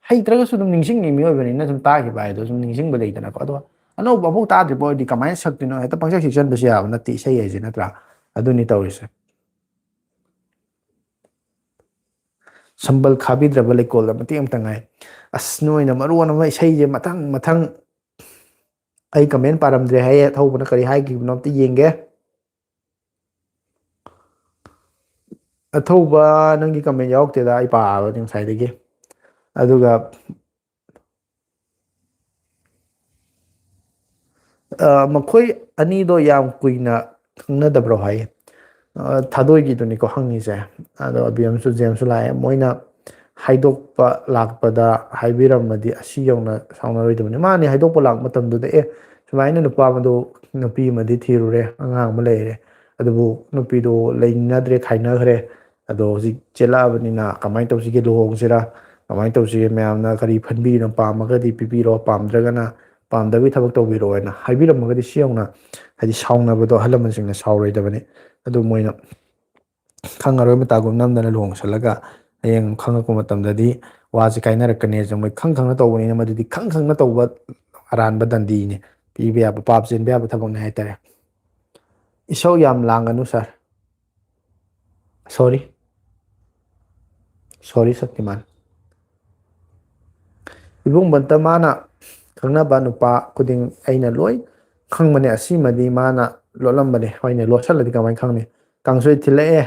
ꯍꯩꯇ꯭ꯔꯒꯁꯨ ꯑꯗꯨꯝ ꯅꯤꯡꯁꯤꯡꯉꯤ, ꯃꯤꯑꯣꯏꯕꯅꯤꯅ ꯁꯨꯝ ꯇꯥꯈꯤꯕ ꯍꯥꯏꯗꯣ ꯁꯨꯝ ꯅꯤꯡꯁꯤꯡꯕ ꯂꯩꯗꯅꯀꯣ꯫ ꯑꯗꯣ ꯑꯅꯧꯕ ꯑꯃꯐꯥꯎ ꯇꯥꯗ꯭ꯔꯤꯕ ꯑꯣꯏꯔꯗꯤ ꯀꯃꯥꯏꯅ ꯁꯛꯇꯣꯏꯅꯣ? ꯍꯦꯛꯇ ꯄꯪꯁꯛ ꯁꯛꯆꯟꯕꯁꯨ ꯌꯥꯕ ꯅꯠꯇꯦ ꯏꯁꯩ ꯍꯥꯏꯁꯦ, ꯅꯠꯇ꯭ꯔꯥ? ꯑꯗꯨꯅꯤ ꯇꯧꯔꯤꯁꯦ꯫ ꯁꯝꯕꯜ ꯈꯥꯕꯤꯗ꯭ꯔꯕ ꯂꯩꯀꯣꯜꯗ ꯃꯇꯦꯛ ꯑꯃꯇ ꯉꯥꯏ꯫ ꯑꯁ, ꯅꯣꯏꯅ ꯃꯔꯣꯟ ꯑꯃ ꯏꯁꯩꯁꯦ ꯃꯊꯪ ꯃꯊꯪ꯫ ꯑꯩ ꯀꯃꯦꯟ ꯄꯥꯔꯝꯗ꯭ꯔꯦ ꯍꯥꯏꯌꯦ꯫ ꯑꯊꯧꯕꯅ ꯀꯔꯤ ꯍꯥꯏꯈꯤꯕꯅꯣ ꯑꯝꯇ ꯌꯦꯡꯒꯦ꯫ ꯑꯊꯧꯕ, ꯅꯪꯒꯤ ꯀꯃꯦꯟ ꯌꯥꯎꯔꯛꯇꯦꯗ, ꯑꯩ ꯄꯥꯕꯅꯤ ꯉꯁꯥꯏꯗꯒꯤ꯫ ꯑꯗꯨꯒ ꯑ, ꯃꯈꯣꯏ ꯑꯅꯤꯗꯣ ꯌꯥꯝ ꯀꯨꯏꯅ ꯈꯪꯅꯗꯕ꯭ꯔꯣ ꯍꯥꯏꯌꯦ꯫ ꯑ, ꯊꯥꯗꯣꯏꯒꯤꯗꯨꯅꯤꯀꯣ ꯍꯪꯉꯤꯁꯦ꯫ ꯑꯗꯣ ꯑꯕꯤꯌꯝꯁꯨ ꯖꯦꯝꯁꯁꯨ ꯂꯥꯛꯑꯦ꯫ ꯃꯣꯏꯅ ꯍꯥꯏꯗꯣꯛꯄ ꯂꯥꯛꯄꯗ ꯍꯥꯏꯕꯤꯔꯝꯃꯗꯤ ꯑꯁꯤ ꯌꯧꯅ ꯁꯥꯎꯅꯔꯣꯏꯗꯕꯅꯤ꯫ ꯃꯥꯅꯤ, ꯍꯥꯏꯗꯣꯛꯄ ꯂꯥꯛꯄ ꯃꯇꯝꯗꯨꯗ, "ꯑꯦ, ꯁꯨꯃꯥꯏꯅ ꯅꯨꯄꯥ ꯑꯃꯗꯣ ꯅꯨꯄꯤ ꯑꯃꯗꯤ ꯊꯤꯔꯨꯔꯦ, ꯑꯉꯥꯡ ꯑꯃ ꯂꯩꯔꯦ, ꯑꯗꯨꯕꯨ ꯅꯨꯄꯤꯗꯣ ꯂꯩꯅꯗ꯭ꯔꯦ, ꯈꯥꯏꯅꯈ꯭ꯔꯦ꯫ ꯑꯗꯣ ꯍꯧꯖꯤꯛ ꯆꯦꯜꯂꯛꯑꯕꯅꯤꯅ ꯀꯃꯥꯏꯅ ꯇꯧꯁꯤꯒꯦ? ꯂꯨꯍꯣꯡꯁꯤꯔꯥ? ꯀꯃꯥꯏꯅ ꯇꯧꯁꯤꯒꯦ? ꯃꯌꯥꯝꯅ ꯀꯔꯤ ꯈꯟꯕꯤꯔꯤꯅꯣ? ꯄꯥꯝꯃꯒꯗꯤ ꯄꯤꯕꯤꯔꯣ, ꯄꯥꯝꯗ꯭ꯔꯒꯅ ꯄꯥꯝꯗꯕꯒꯤ ꯊꯕꯛ ꯇꯧꯕꯤꯔꯣ" ꯍꯥꯏꯅ ꯍꯥꯏꯕꯤꯔꯝꯃꯒꯗꯤ ꯁꯤ ꯌꯧꯅ, ꯍꯥꯏꯗꯤ, ꯁꯥꯎꯅꯕꯗꯣ ꯑꯍꯜ ꯂꯃꯟꯁꯤꯡꯅ ꯁꯥꯎꯔꯣꯏꯗꯕꯅꯤ꯫ ꯑꯗꯨ ꯃꯣꯏꯅ ꯈꯪꯉꯔꯣꯏ ꯃꯇꯥꯒꯨꯝ ꯅꯝꯗꯅ ꯂꯨꯍꯣꯡꯁꯜꯂꯒ ꯍꯌꯦꯡ ꯈꯪꯉꯛꯄ ꯃꯇꯝꯗꯗꯤ ꯋꯥꯁꯦ ꯀꯥꯏꯅꯔꯛꯀꯅꯤ ꯍꯥꯏꯁꯦ ꯃꯣꯏ ꯈꯪ ꯈꯪꯅ ꯇꯧꯕꯅꯤꯅ ꯃꯗꯨꯗꯤ ꯈꯪ ꯈꯪꯅ ꯇꯧꯕ ꯑꯔꯥꯟꯕ ꯗꯟꯗꯤꯅꯤ꯫ ꯄꯤꯕ ꯌꯥꯕ, ꯄꯥꯞ ꯆꯦꯟꯕ ꯌꯥꯕ ꯊꯕꯛꯅꯤ ꯍꯥꯏꯇꯥꯔꯦ꯫ ꯏꯁꯧ ꯌꯥꯝ ꯂꯥꯡꯒꯅꯨ ꯁꯥꯔ꯫ ꯁꯣꯔꯤ꯫ ꯁꯣꯔꯤ ꯁꯛꯇꯤꯃꯥꯟ꯫ ꯏꯕꯨꯡ ꯕꯟꯇ ꯃꯥꯅ ꯈꯪꯅꯕ ꯅꯨꯄꯥ ꯈꯨꯗꯤꯡ ꯑꯩꯅ ꯂꯣꯏ ꯈꯪꯕꯅꯦ꯫ ꯑꯁꯤꯃꯗꯤ ꯃꯥꯅ ꯂꯣꯠꯂꯝꯕꯅꯦ꯫ ꯍꯣꯏꯅꯦ, ꯂꯣꯠꯁꯜꯂꯗꯤ ꯀꯃꯥꯏꯅ ꯈꯪꯅꯤ? ꯀꯥꯡꯁꯣꯏ ꯊꯤꯜꯂꯛꯑꯦ,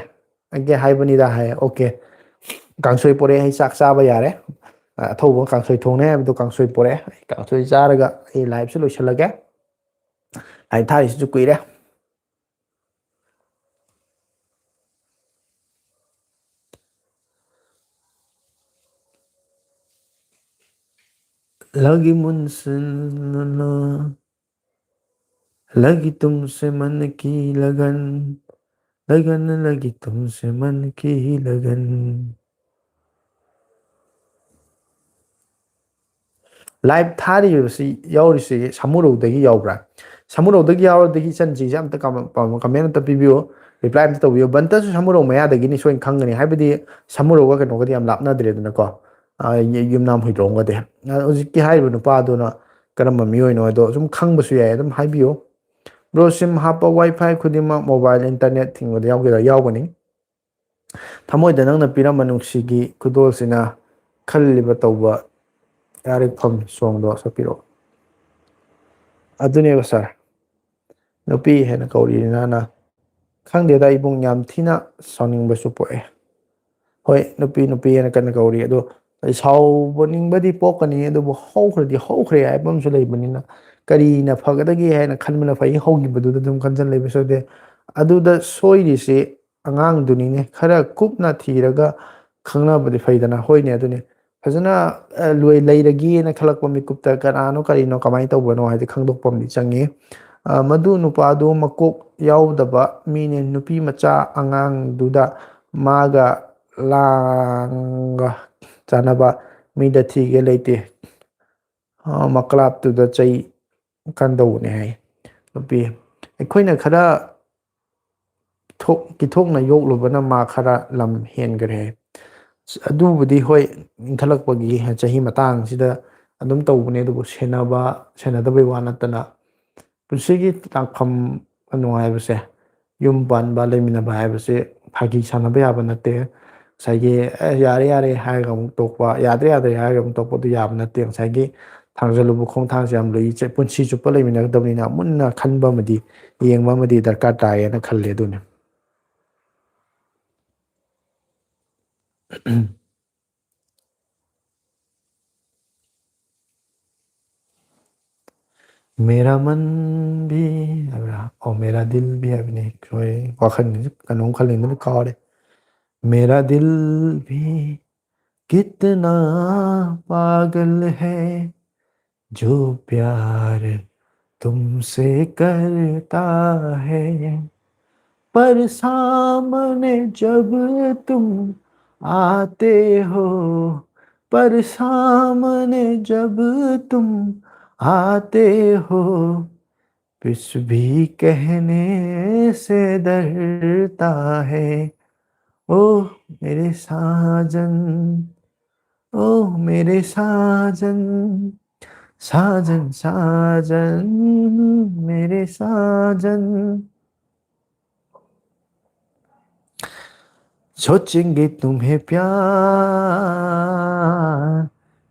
ꯑꯩꯒꯤ ꯍꯥꯏꯕꯅꯤꯗ ꯍꯥꯏ꯫ ꯑꯣꯀꯦ꯫ ꯀꯥꯡꯁꯣꯏ ꯄꯣꯔꯛꯑꯦ, ꯑꯩ ꯆꯥꯛ ꯆꯥꯕ ꯌꯥꯔꯦ꯫ ꯑ, ꯑꯊꯧꯕ ꯀꯥꯡꯁꯣꯏ ꯊꯣꯡꯅꯦ ꯍꯥꯏꯕꯗꯣ ꯀꯥꯡꯁꯣꯏ ꯄꯣꯔꯛꯑꯦ꯫ ꯑꯩ ꯀꯥꯡꯁꯣꯏ ꯆꯥꯔꯒ ꯑꯩ ꯂꯥꯏꯞꯁꯨ ꯂꯣꯏꯁꯤꯜꯂꯒꯦ꯫ ꯂꯥꯏꯞ ꯊꯥꯔꯤꯁꯤꯁꯨ ꯀꯨꯏꯔꯦ꯫ ꯂꯒꯤ ꯃꯨꯟꯁꯤꯟ ꯂꯒꯤ ꯇꯨꯝꯁꯦ ꯃꯟꯅꯀꯤ ꯂꯒꯟ, ꯂꯒꯟ ꯂꯒꯤ ꯇꯨꯝꯁꯦ ꯃꯟꯅꯀꯤ ꯂꯒꯟ꯫ ꯂꯥꯏꯞ ꯊꯥꯔꯤꯕꯁꯤ ꯌꯥꯎꯔꯤꯁꯤ ꯁꯃꯨꯔꯧꯗꯒꯤ ꯌꯥꯎꯕ꯭ꯔꯥ? ꯁꯃꯨꯔꯧꯗꯒꯤ ꯌꯥꯎꯔꯗꯤ ꯏꯆꯟꯁꯤꯡꯁꯦ ꯑꯝꯇ ꯀꯃ-, ꯀꯃꯦꯟ ꯑꯝꯇ ꯄꯤꯕꯤꯌꯨ, ꯔꯤꯄ꯭ꯂꯥꯏ ꯑꯝꯇ ꯇꯧꯕꯤꯌꯨ꯫ ꯕꯟꯇꯁꯨ ꯁꯃꯨꯔꯧ ꯃꯌꯥꯗꯒꯤꯅꯤ, ꯁꯣꯏꯅ ꯈꯪꯒꯅꯤ, ꯍꯥꯏꯕꯗꯤ ꯁꯃꯨꯔꯧꯒ ꯀꯩꯅꯣꯒꯗꯤ ꯌꯥꯝ ꯂꯥꯞꯅꯗ꯭ꯔꯦꯗꯅꯀꯣ, ꯑ, ꯌ-, ꯌꯨꯝꯅꯥꯝ ꯍꯨꯏꯗ꯭ꯔꯣꯝꯒꯗꯤ꯫ ꯑ, ꯍꯧꯖꯤꯛꯀꯤ ꯍꯥꯏꯔꯤꯕ ꯅꯨꯄꯥꯗꯨꯅ ꯀꯔꯝꯕ ꯃꯤꯑꯣꯏꯅꯣ ꯍꯥꯏꯗꯣ ꯁꯨꯝ ꯈꯪꯕꯁꯨ ꯌꯥꯏ, ꯑꯗꯨꯝ ꯍꯥꯏꯕꯤꯌꯨ꯫ ꯕ꯭ꯔꯣ, ꯁꯤꯝ ꯍꯥꯞꯄ ꯋꯥꯏ ꯐꯥꯏ ꯈꯨꯗꯤꯡꯃꯛ ꯃꯣꯕꯥꯏꯜ ꯏꯟꯇꯔꯅꯦꯠ ꯊꯤꯡꯕꯗ ꯌꯥꯎꯒꯦꯔꯥ? ꯌꯥꯎꯒꯅꯤ꯫ ꯊꯃꯣꯏꯗ ꯅꯪꯅ ꯄꯤꯔꯝꯕ ꯅꯨꯡꯁꯤꯒꯤ ꯈꯨꯗꯣꯜꯁꯤꯅ ꯈꯜꯂꯤꯕ ꯇꯧꯕ ꯌꯥꯔꯤꯐꯝ ꯁꯣꯡꯗꯣ ꯁꯛꯄꯤꯔꯛꯑꯣ꯫ ꯑꯗꯨꯅꯦꯕ ꯁꯥꯔ, ꯅꯨꯄꯤ ꯍꯥꯏꯅ ꯀꯧꯔꯤꯅꯤꯅ꯫ ꯈꯪꯗꯦꯗ ꯏꯕꯨꯡ, ꯌꯥꯝ ꯊꯤꯅ ꯁꯥꯎꯅꯤꯡꯕꯁꯨ ꯄꯣꯛꯑꯦ꯫ ꯍꯣꯏ, ꯅꯨꯄꯤ ꯅꯨꯄꯤ ꯍꯥꯏꯅ ꯀꯟꯅ ꯀꯧꯔꯤ ꯑꯗꯣ, ꯑꯩ ꯁꯥꯎꯕꯅꯤꯡꯕꯗꯤ ꯄꯣꯛꯀꯅꯤ, ꯑꯗꯨꯕꯨ ꯍꯧꯈ꯭ꯔꯗꯤ ꯍꯧꯈ꯭ꯔꯦ ꯍꯥꯏꯕ ꯑꯃꯁꯨ ꯂꯩꯕꯅꯤꯅ, ꯀꯔꯤꯅ ꯐꯒꯗꯒꯦ ꯍꯥꯏꯅ ꯈꯟꯕꯅ ꯐꯩ꯫ ꯍꯧꯈꯤꯕꯗꯨꯗ ꯑꯗꯨꯝ ꯈꯟꯖꯟ ꯂꯩꯕꯁꯨ ꯅꯠꯇꯦ꯫ ꯑꯗꯨꯗ ꯁꯣꯏꯔꯤꯁꯤ ꯑꯉꯥꯡꯗꯨꯅꯤꯅꯦ꯫ ꯈꯔ ꯀꯨꯞꯅ ꯊꯤꯔꯒ ꯈꯪꯅꯕꯗꯤ ꯐꯩꯗꯅ꯫ ꯍꯣꯏꯅꯦ, ꯑꯗꯨꯅꯦ꯫ ꯐꯖꯅ, ꯑ, ꯂꯣꯏ ꯂꯩꯔꯒꯦꯅ ꯈꯜꯂꯛꯄ ꯃꯤꯀꯨꯞꯇ ꯀꯅꯥꯅꯣ, ꯀꯔꯤꯅꯣ, ꯀꯃꯥꯏꯅ ꯇꯧꯕꯅꯣ ꯍꯥꯏꯗꯤ ꯈꯪꯗꯣꯛꯄ ꯑꯃꯗꯤ ꯆꯪꯉꯤ꯫ ꯑ, ꯃꯗꯨ ꯅꯨꯄꯥꯗꯨ ꯃꯀꯣꯛ ꯌꯥꯎꯗꯕ ꯃꯤꯅꯦ꯫ ꯅꯨꯄꯤ ꯃꯆꯥ ꯑꯉꯥꯡꯗꯨꯗ ꯃꯥꯒ ꯂꯥꯡꯒ ꯆꯥꯅꯕ ꯃꯤꯗ ꯊꯤꯒꯦ ꯂꯩꯇꯦ꯫ ꯑ, ꯃꯀ꯭ꯂꯥꯞꯇꯨꯗ ꯆꯩ ꯀꯟꯗꯧꯕꯅꯦ ꯍꯥꯏ꯫ ꯅꯨꯄꯤ, ꯑꯩꯈꯣꯏꯅ ꯈꯔ ꯊꯣꯛ-, ꯀꯤꯊꯣꯛꯅ ꯌꯣꯛꯂꯨꯕꯅ ꯃꯥ ꯈꯔ ꯂꯝ ꯍꯦꯟꯈ꯭ꯔꯦ꯫ ꯑꯗꯨꯕꯨꯗꯤ ꯍꯣꯏ, ꯏꯟꯈꯠꯂꯛꯄꯒꯤ ꯆꯍꯤ ꯃꯇꯥꯡꯁꯤꯗ ꯑꯗꯨꯝ ꯇꯧꯕꯅꯦ, ꯑꯗꯨꯕꯨ ꯁꯦꯟꯅꯕ, ꯁꯦꯟꯅꯗꯕꯩ ꯋꯥ ꯅꯠꯇꯅ ꯄꯨꯟꯁꯤꯒꯤ ꯇꯥꯡꯐꯝ ꯅꯨꯡꯉꯥꯏꯕꯁꯦ, ꯌꯨꯝ ꯄꯥꯟꯕ, ꯂꯩꯃꯤꯟꯅꯕ ꯍꯥꯏꯕꯁꯦ ꯐꯥꯒꯤ ꯁꯥꯟꯅꯕ ꯌꯥꯕ ꯅꯠꯇꯦ꯫ ꯉꯁꯥꯏꯒꯤ "ꯑꯦ, ꯌꯥꯔꯦ, ꯌꯥꯔꯦ" ꯍꯥꯏꯔꯒ ꯑꯃꯨꯛ ꯇꯣꯛꯄ, "ꯌꯥꯗ꯭ꯔꯦ, ꯌꯥꯗ꯭ꯔꯦ" ꯍꯥꯏꯔꯒ ꯑꯃꯨꯛ ꯇꯣꯛꯄ, ꯑꯗꯨ ꯌꯥꯕ ꯅꯠꯇꯦ꯫ ꯉꯁꯥꯏꯒꯤ ꯊꯥꯡꯖꯜꯂꯨꯕ ꯈꯣꯡꯊꯥꯡꯁꯦ ꯌꯥꯝ ꯂꯨꯏ꯫ ꯆ-, ꯄꯨꯟꯁꯤ ꯆꯨꯞꯄ ꯂꯩꯃꯤꯟꯅꯒꯗꯕꯅꯤꯅ ꯃꯨꯟꯅ ꯈꯟꯕ ꯑꯃꯗꯤ, ꯌꯦꯡꯕ ꯑꯃꯗꯤ ꯗꯔꯀꯥꯔ ꯇꯥꯏꯌꯦꯅ ꯈꯜꯂꯦ꯫ ꯑꯗꯨꯅꯤ꯫ मेरा मन भी ꯍꯥꯏꯕ꯭ꯔꯥ? ꯑꯣ, मेरा दिल भी ꯍꯥꯏꯕꯅꯤ꯫ ꯁꯣꯏ, ꯋꯥꯈꯜꯁꯤ ꯀꯩꯅꯣꯝ ꯈꯜꯂꯤꯅ ꯀꯥꯎꯔꯦ꯫ मेरा दिल भी कितना पागल है, जो प्यार तुमसे करता है। पर सामने जब तुम आते हो, पर सामने जब तुम आते हो, कुछ भी कहने से डरता है। ओ मेरे साजन, ओ मेरे साजन, साजन, साजन, मेरे साजन। सोचेंगे तुम्हें प्यार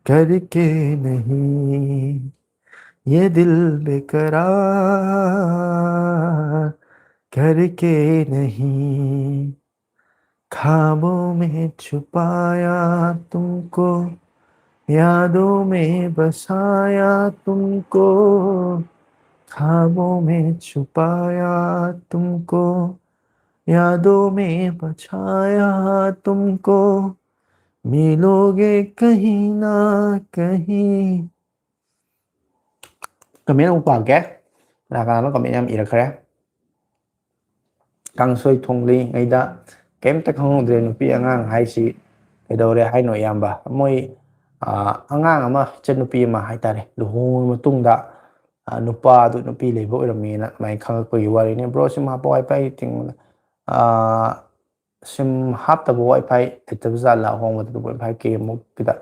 करके नहीं, ये दिल बेकरार करके नहीं, ख्वाबों में छुपाया तुमको, यादों में बसाया तुमको, ख्वाबों में छुपाया तुमको, यादों में बसाया तुमको, मिलोगे कहीं ना कहीं. Comment ꯑꯃꯨꯛ ꯄꯥꯒꯦ. ꯀꯅꯥ ꯀꯅꯥꯅꯣ comment ꯌꯥꯝ ꯏꯔꯛꯈ꯭ꯔꯦ? ꯀꯥꯡꯁꯣꯏ ꯊꯣꯡꯂꯤꯉꯩꯗ ꯀꯩꯝꯇ ꯈꯪꯍꯧꯗ꯭ꯔꯦ꯫ ꯅꯨꯄꯤ ꯑꯉꯥꯡ ꯍꯥꯏꯁꯤ ꯀꯩꯗꯧꯔꯦ ꯍꯥꯏꯅꯣ, ꯏꯌꯥꯝꯕ? ꯃꯣꯏ, ꯑ, ꯑꯉꯥꯡ ꯑꯃ, ꯏꯆꯟꯅꯨꯄꯤ ꯑꯃ ꯍꯥꯏꯇꯥꯔꯦ, ꯂꯨꯍꯣꯡꯉꯕ ꯃꯇꯨꯡꯗ, ꯑ, ꯅꯨꯄꯥꯗꯨ ꯅꯨꯄꯤ ꯂꯩꯕ ꯑꯣꯏꯔꯝꯃꯦꯅ ꯑꯗꯨꯃꯥꯏꯅ ꯈꯪꯉꯛꯄꯒꯤ ꯋꯥꯔꯤꯅꯤ꯫ Bro, ꯁꯤꯝ ꯍꯥꯞꯄ ꯋꯥꯏ ꯐꯥꯏ ꯊꯤꯡꯕꯗ, ꯑ, ꯁꯤꯝ ꯍꯥꯞꯇꯕ ꯋꯥꯏ ꯐꯥꯏ ꯂꯩꯇꯕ ꯖꯥꯠꯂꯥ? ꯑꯍꯣꯡꯕꯗ two point five K ꯃꯨꯛꯀꯤꯗ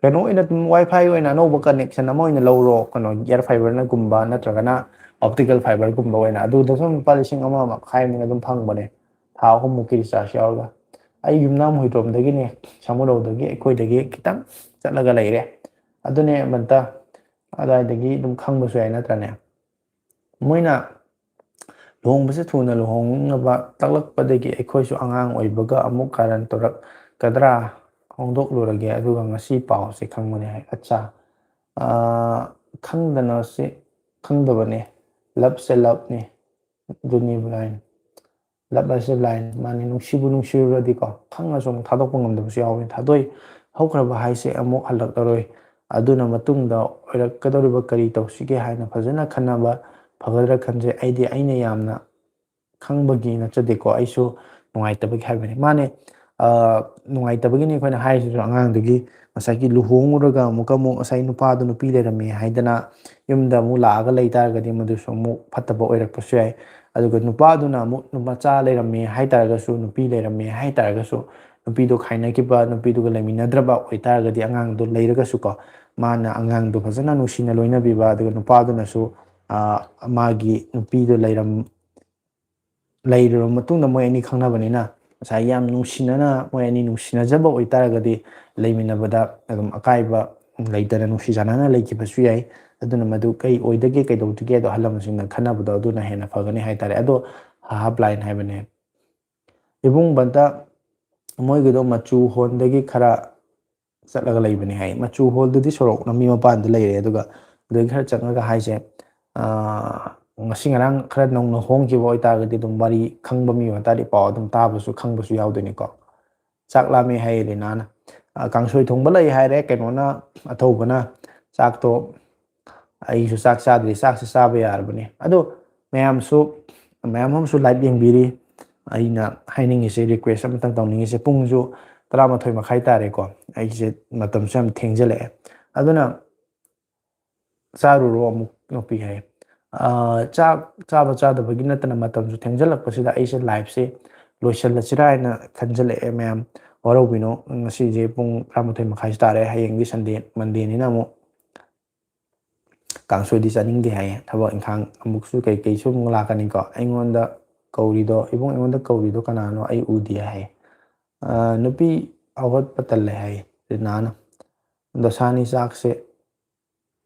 ꯀꯩꯅꯣ ꯑꯣꯏꯅ ꯑꯗꯨꯝ ꯋꯥꯏ ꯐꯥꯏ ꯑꯣꯏꯅ ꯑꯅꯧꯕ connection ꯑꯃ ꯑꯣꯏꯅ ꯂꯧꯔꯣ, ꯀꯩꯅꯣ, air fiberꯅꯒꯨꯝꯕ ꯅꯠꯇ꯭ꯔꯒꯅ optical fiberꯒꯨꯝꯕ ꯑꯣꯏꯅ꯫ ꯑꯗꯨꯗ ꯁꯨꯝ ꯂꯨꯄꯥ ꯂꯤꯁꯤꯡ ꯑꯃ ꯃꯈꯥꯏꯃꯨꯛ ꯑꯗꯨꯝ ꯐꯪꯕꯅꯦ, ꯊꯥ ꯑꯍꯨꯝꯃꯨꯛꯀꯤ recharge ꯌꯥꯎꯔꯒ꯫ ꯑꯩ ꯌꯨꯝꯅꯥꯝ ꯍꯨꯏꯗ꯭ꯔꯣꯝꯗꯒꯤꯅꯦ, ꯁꯥꯃꯨꯔꯧꯗꯒꯤ ꯑꯩꯈꯣꯏꯗꯒꯤ ꯈꯤꯇꯪ ꯆꯠꯂꯒ ꯂꯩꯔꯦ꯫ ꯑꯗꯨꯅꯦ ꯕꯟꯇ, ꯑꯗꯨꯋꯥꯏꯗꯒꯤ ꯑꯗꯨꯝ ꯈꯪꯕꯁꯨ ꯌꯥꯏ, ꯅꯠꯇ꯭ꯔꯅꯦ? ꯃꯣꯏꯅ ꯂꯨꯍꯣꯡꯕꯁꯦ ꯊꯨꯅ ꯂꯨꯍꯣꯡꯅꯕ ꯇꯥꯛꯂꯛꯄꯗꯒꯤ ꯑꯩꯈꯣꯏꯁꯨ ꯑꯉꯥꯡ ꯑꯣꯏꯕꯒ ꯑꯃꯨꯛ ꯀꯥꯔꯟ ꯇꯧꯔꯛꯀꯗ꯭ꯔꯥ ꯍꯣꯡꯗꯣꯛꯂꯨꯔꯒꯦ, ꯑꯗꯨꯒ ꯉꯁꯤ ꯄꯥꯎꯁꯦ ꯈꯪꯕꯅꯦ ꯍꯥꯏ꯫ ꯑꯠꯆꯥ, ꯑꯥ, ꯈꯪꯗꯅ ꯁꯤ ꯈꯪꯗꯕꯅꯦ꯫ Loveꯁꯦ loveꯅꯤ, ꯑꯗꯨꯅꯤ blind꯫ Love ꯍꯥꯏꯁꯦ blind, ꯃꯥꯅꯤ꯫ ꯅꯨꯡꯁꯤꯕꯨ ꯅꯨꯡꯁꯤꯔꯨꯔꯗꯤꯀꯣ, ꯈꯪꯉꯁꯨ ꯑꯃꯨꯛ ꯊꯥꯗꯣꯛꯄ ꯉꯝꯗꯕꯁꯨ ꯌꯥꯎꯕꯅꯤ꯫ ꯊꯥꯗꯣꯛꯏ ꯍꯧꯈ꯭ꯔꯕ ꯍꯥꯏꯁꯦ ꯑꯃꯨꯛ ꯍꯜꯂꯛꯂꯔꯣꯏ꯫ ꯑꯗꯨꯅ ꯃꯇꯨꯡꯗ ꯑꯣꯏꯔꯛꯀꯗꯧꯔꯤꯕ ꯀꯔꯤ ꯇꯧꯁꯤꯒꯦ ꯍꯥꯏꯅ ꯐꯖꯅ ꯈꯟꯅꯕ ꯐꯒꯗ꯭ꯔꯥ ꯈꯟꯖꯩ꯫ ꯑꯩꯗꯤ ꯑꯩꯅ ꯌꯥꯝꯅ ꯈꯪꯕꯒꯤ ꯅꯠꯆꯗꯦꯀꯣ, ꯑꯩꯁꯨ ꯅꯨꯡꯉꯥꯏꯇꯕꯒꯤ ꯍꯥꯏꯕꯅꯤ꯫ ꯃꯥꯅꯦ, ꯑ, ꯅꯨꯡꯉꯥꯏꯇꯕꯒꯤꯅꯤ ꯑꯩꯈꯣꯏꯅ ꯍꯥꯏꯔꯤꯁꯤꯁꯨ꯫ ꯑꯉꯥꯡꯗꯨꯒꯤ ꯉꯁꯥꯏꯒꯤ ꯂꯨꯍꯣꯡꯉꯨꯔꯒ ꯑꯃꯨꯛꯀ ꯑꯃꯨꯛ ꯉꯁꯥꯏ ꯅꯨꯄꯥꯗꯣ ꯅꯨꯄꯤ ꯂꯩꯔꯝꯃꯦ ꯍꯥꯏꯗꯅ ꯌꯨꯝꯗ ꯑꯃꯨꯛ ꯂꯥꯛꯑꯒ ꯂꯩ ꯇꯥꯔꯒꯗꯤ ꯃꯗꯨꯁꯨ ꯑꯃꯨꯛ ꯐꯠꯇꯕ ꯑꯣꯏꯔꯛꯄꯁꯨ ꯌꯥꯏ꯫ ꯑꯗꯨꯒ ꯅꯨꯄꯥꯗꯨꯅ ꯑꯃꯨꯛ ꯃꯆꯥ ꯂꯩꯔꯝꯃꯦ ꯍꯥꯏ ꯇꯥꯔꯒꯁꯨ, ꯅꯨꯄꯤ ꯂꯩꯔꯝꯃꯦ ꯍꯥꯏ ꯇꯥꯔꯒꯁꯨ, ꯅꯨꯄꯤꯗꯣ ꯈꯥꯏꯅꯈꯤꯕ, ꯅꯨꯄꯤꯗꯨꯒ ꯂꯩꯃꯤꯟꯅꯗ꯭ꯔꯕ ꯑꯣꯏꯇꯥꯔꯒꯗꯤ ꯑꯉꯥꯡꯗꯣ ꯂꯩꯔꯒꯁꯨꯀꯣ, ꯃꯥꯅ ꯑꯉꯥꯡꯗꯣ ꯐꯖꯅ ꯅꯨꯡꯁꯤꯅ ꯂꯣꯏꯅꯕꯤꯕ, ꯑꯗꯨꯒ ꯅꯨꯄꯥꯗꯨꯅꯁꯨ, ꯑ, ꯃꯥꯒꯤ ꯅꯨꯄꯤꯗꯣ ꯂꯩꯔꯝ-, ꯂꯩꯔꯨꯔꯕ ꯃꯇꯨꯡꯗ ꯃꯣꯏ ꯑꯅꯤ ꯈꯪꯅꯕꯅꯤꯅ ꯉꯁꯥꯏ ꯌꯥꯝ ꯅꯨꯡꯁꯤꯅꯅ ꯃꯣꯏ ꯑꯅꯤ ꯅꯨꯡꯁꯤꯅꯖꯕ ꯑꯣꯏꯇꯥꯔꯒꯗꯤ ꯂꯩꯃꯤꯟꯅꯕꯗ ꯑꯗꯨꯝ ꯑꯀꯥꯏꯕ ꯂꯩꯇꯅ ꯅꯨꯡꯁꯤ ꯆꯥꯟꯅꯅ ꯂꯩꯈꯤꯕꯁꯨ ꯌꯥꯏ꯫ ꯑꯗꯨꯅ ꯃꯗꯨ ꯀꯩ ꯑꯣꯏꯗꯒꯦ ꯀꯩꯗꯧꯗꯒꯦ ꯑꯗꯣ ꯑꯍꯜ ꯂꯃꯟꯁꯤꯡꯅ ꯈꯟꯅꯕꯗꯣ ꯑꯗꯨꯅ ꯍꯦꯟꯅ ꯐꯒꯅꯤ ꯍꯥꯏꯇꯥꯔꯦ꯫ ꯑꯗꯣ ꯍꯥꯞ ꯂꯥꯏꯟ ꯍꯥꯏꯕꯅꯦ꯫ ꯏꯕꯨꯡ ꯕꯟꯇ ꯃꯣꯏꯒꯤꯗꯣ ꯃꯆꯨ ꯍꯣꯟꯗꯒꯤ ꯈꯔ ꯆꯠꯂꯒ ꯂꯩꯕꯅꯤ ꯍꯥꯏ꯫ ꯃꯆꯨ ꯍꯣꯜꯗꯨꯗꯤ ꯁꯣꯔꯣꯛ ꯂꯝꯕꯤ ꯃꯄꯥꯟꯗ ꯂꯩꯔꯦ꯫ ꯑꯗꯨꯒ ꯑꯗꯨꯗꯒꯤ ꯈꯔ ꯆꯪꯉꯒ ꯍꯥꯏꯁꯦ, ꯑꯥ, ꯉꯁꯤ ꯉꯔꯥꯡ ꯈꯔ ꯅꯧꯅ ꯍꯣꯡꯈꯤꯕ ꯑꯣꯏꯇꯥꯔꯒꯗꯤ ꯑꯗꯨꯝ ꯋꯥꯔꯤ ꯈꯪꯕ ꯃꯤ ꯑꯣꯏꯇꯥꯔꯗꯤ ꯄꯥꯎ ꯑꯗꯨꯝ ꯇꯥꯕꯁꯨ ꯈꯪꯕꯁꯨ ꯌꯥꯎꯗꯣꯏꯅꯤꯀꯣ꯫ ꯆꯥꯛ ꯂꯥꯝꯃꯦ ꯍꯥꯏꯌꯦ ꯔꯤꯅꯥꯅ꯫ ꯑ, ꯀꯥꯡꯁꯣꯏ ꯊꯣꯡꯕ ꯂꯩ ꯍꯥꯏꯔꯦ ꯀꯩꯅꯣꯅ, ꯑꯊꯧꯕꯅ꯫ ꯆꯥꯛꯇꯣ ꯑꯩꯁꯨ ꯆꯥꯛ ꯆꯥꯗ꯭ꯔꯤ, ꯆꯥꯛꯁꯦ ꯆꯥꯕ ꯌꯥꯔꯕꯅꯦ꯫ ꯑꯗꯣ ꯃꯌꯥꯝꯁꯨ, ꯃꯌꯥꯝ ꯑꯃꯁꯨ ꯂꯥꯏꯚ ꯌꯦꯡꯕꯤꯔꯤ꯫ ꯑꯩꯅ ꯍꯥꯏꯅꯤꯡꯉꯤꯁꯦ, ꯔꯤꯀ꯭ꯋꯦꯁ ꯑꯃꯇꯪ ꯇꯧꯅꯤꯡꯉꯤꯁꯦ, ꯄꯨꯡꯁꯨ ꯇꯔꯥꯃꯥꯊꯣꯏ ꯃꯈꯥꯏ ꯇꯥꯔꯦꯀꯣ꯫ ꯑꯩꯁꯦ ꯃꯇꯝꯁꯨ ꯌꯥꯝ ꯊꯦꯡꯖꯤꯜꯂꯛꯑꯦ꯫ ꯑꯗꯨꯅ ꯆꯥꯔꯨꯔꯣ ꯑꯃꯨꯛ ꯅꯨꯄꯤ ꯍꯥꯏ꯫ ꯑ, ꯆꯥꯛ ꯆꯥꯕ ꯆꯥꯗꯕꯒꯤ ꯅꯠꯇꯅ ꯃꯇꯝꯁꯨ ꯊꯦꯡꯖꯤꯜꯂꯛꯄꯁꯤꯗ ꯑꯩꯁꯦ ꯂꯥꯏꯐꯁꯦ ꯂꯣꯏꯁꯤꯜꯂꯁꯤꯔꯥ ꯍꯥꯏꯅ ꯈꯟꯖꯤꯜꯂꯛꯑꯦ ꯃꯌꯥꯝ꯫ ꯋꯥꯔꯧꯕꯤꯅꯣ, ꯉꯁꯤꯁꯦ ꯄꯨꯡ ꯇꯔꯥꯃꯥꯊꯣꯏ ꯃꯈꯥꯏꯁꯨ ꯇꯥꯔꯦ, ꯍꯌꯦꯡꯗꯤ ꯁꯟꯗꯦ, ꯃꯟꯗꯦꯅꯤꯅ ꯑꯃꯨꯛ ꯀꯥꯡꯁꯣꯏꯗꯤ ꯆꯥꯅꯤꯡꯗꯦ ꯍꯥꯏꯌꯦ, ꯊꯕꯛ ꯏꯪꯈꯥꯡ ꯑꯃꯨꯛꯁꯨ ꯀꯩꯀꯩꯁꯨ ꯑꯃꯨꯛ ꯂꯥꯛꯀꯅꯤꯀꯣ꯫ ꯑꯩꯉꯣꯟꯗ ꯀꯧꯔꯤꯗꯣ, ꯏꯕꯨꯡ ꯑꯩꯉꯣꯟꯗ ꯀꯧꯔꯤꯗꯣ ꯀꯅꯥꯅꯣ, ꯑꯩ ꯎꯗꯦ ꯍꯥꯏꯌꯦ꯫ ꯑ, ꯅꯨꯄꯤ ꯍꯧꯒꯠꯄ ꯇꯜꯂꯦ ꯍꯥꯏꯌꯦ ꯔꯤꯅꯥꯅ꯫ ꯗꯣꯁꯥꯅꯤ ꯆꯥꯛꯁꯦ,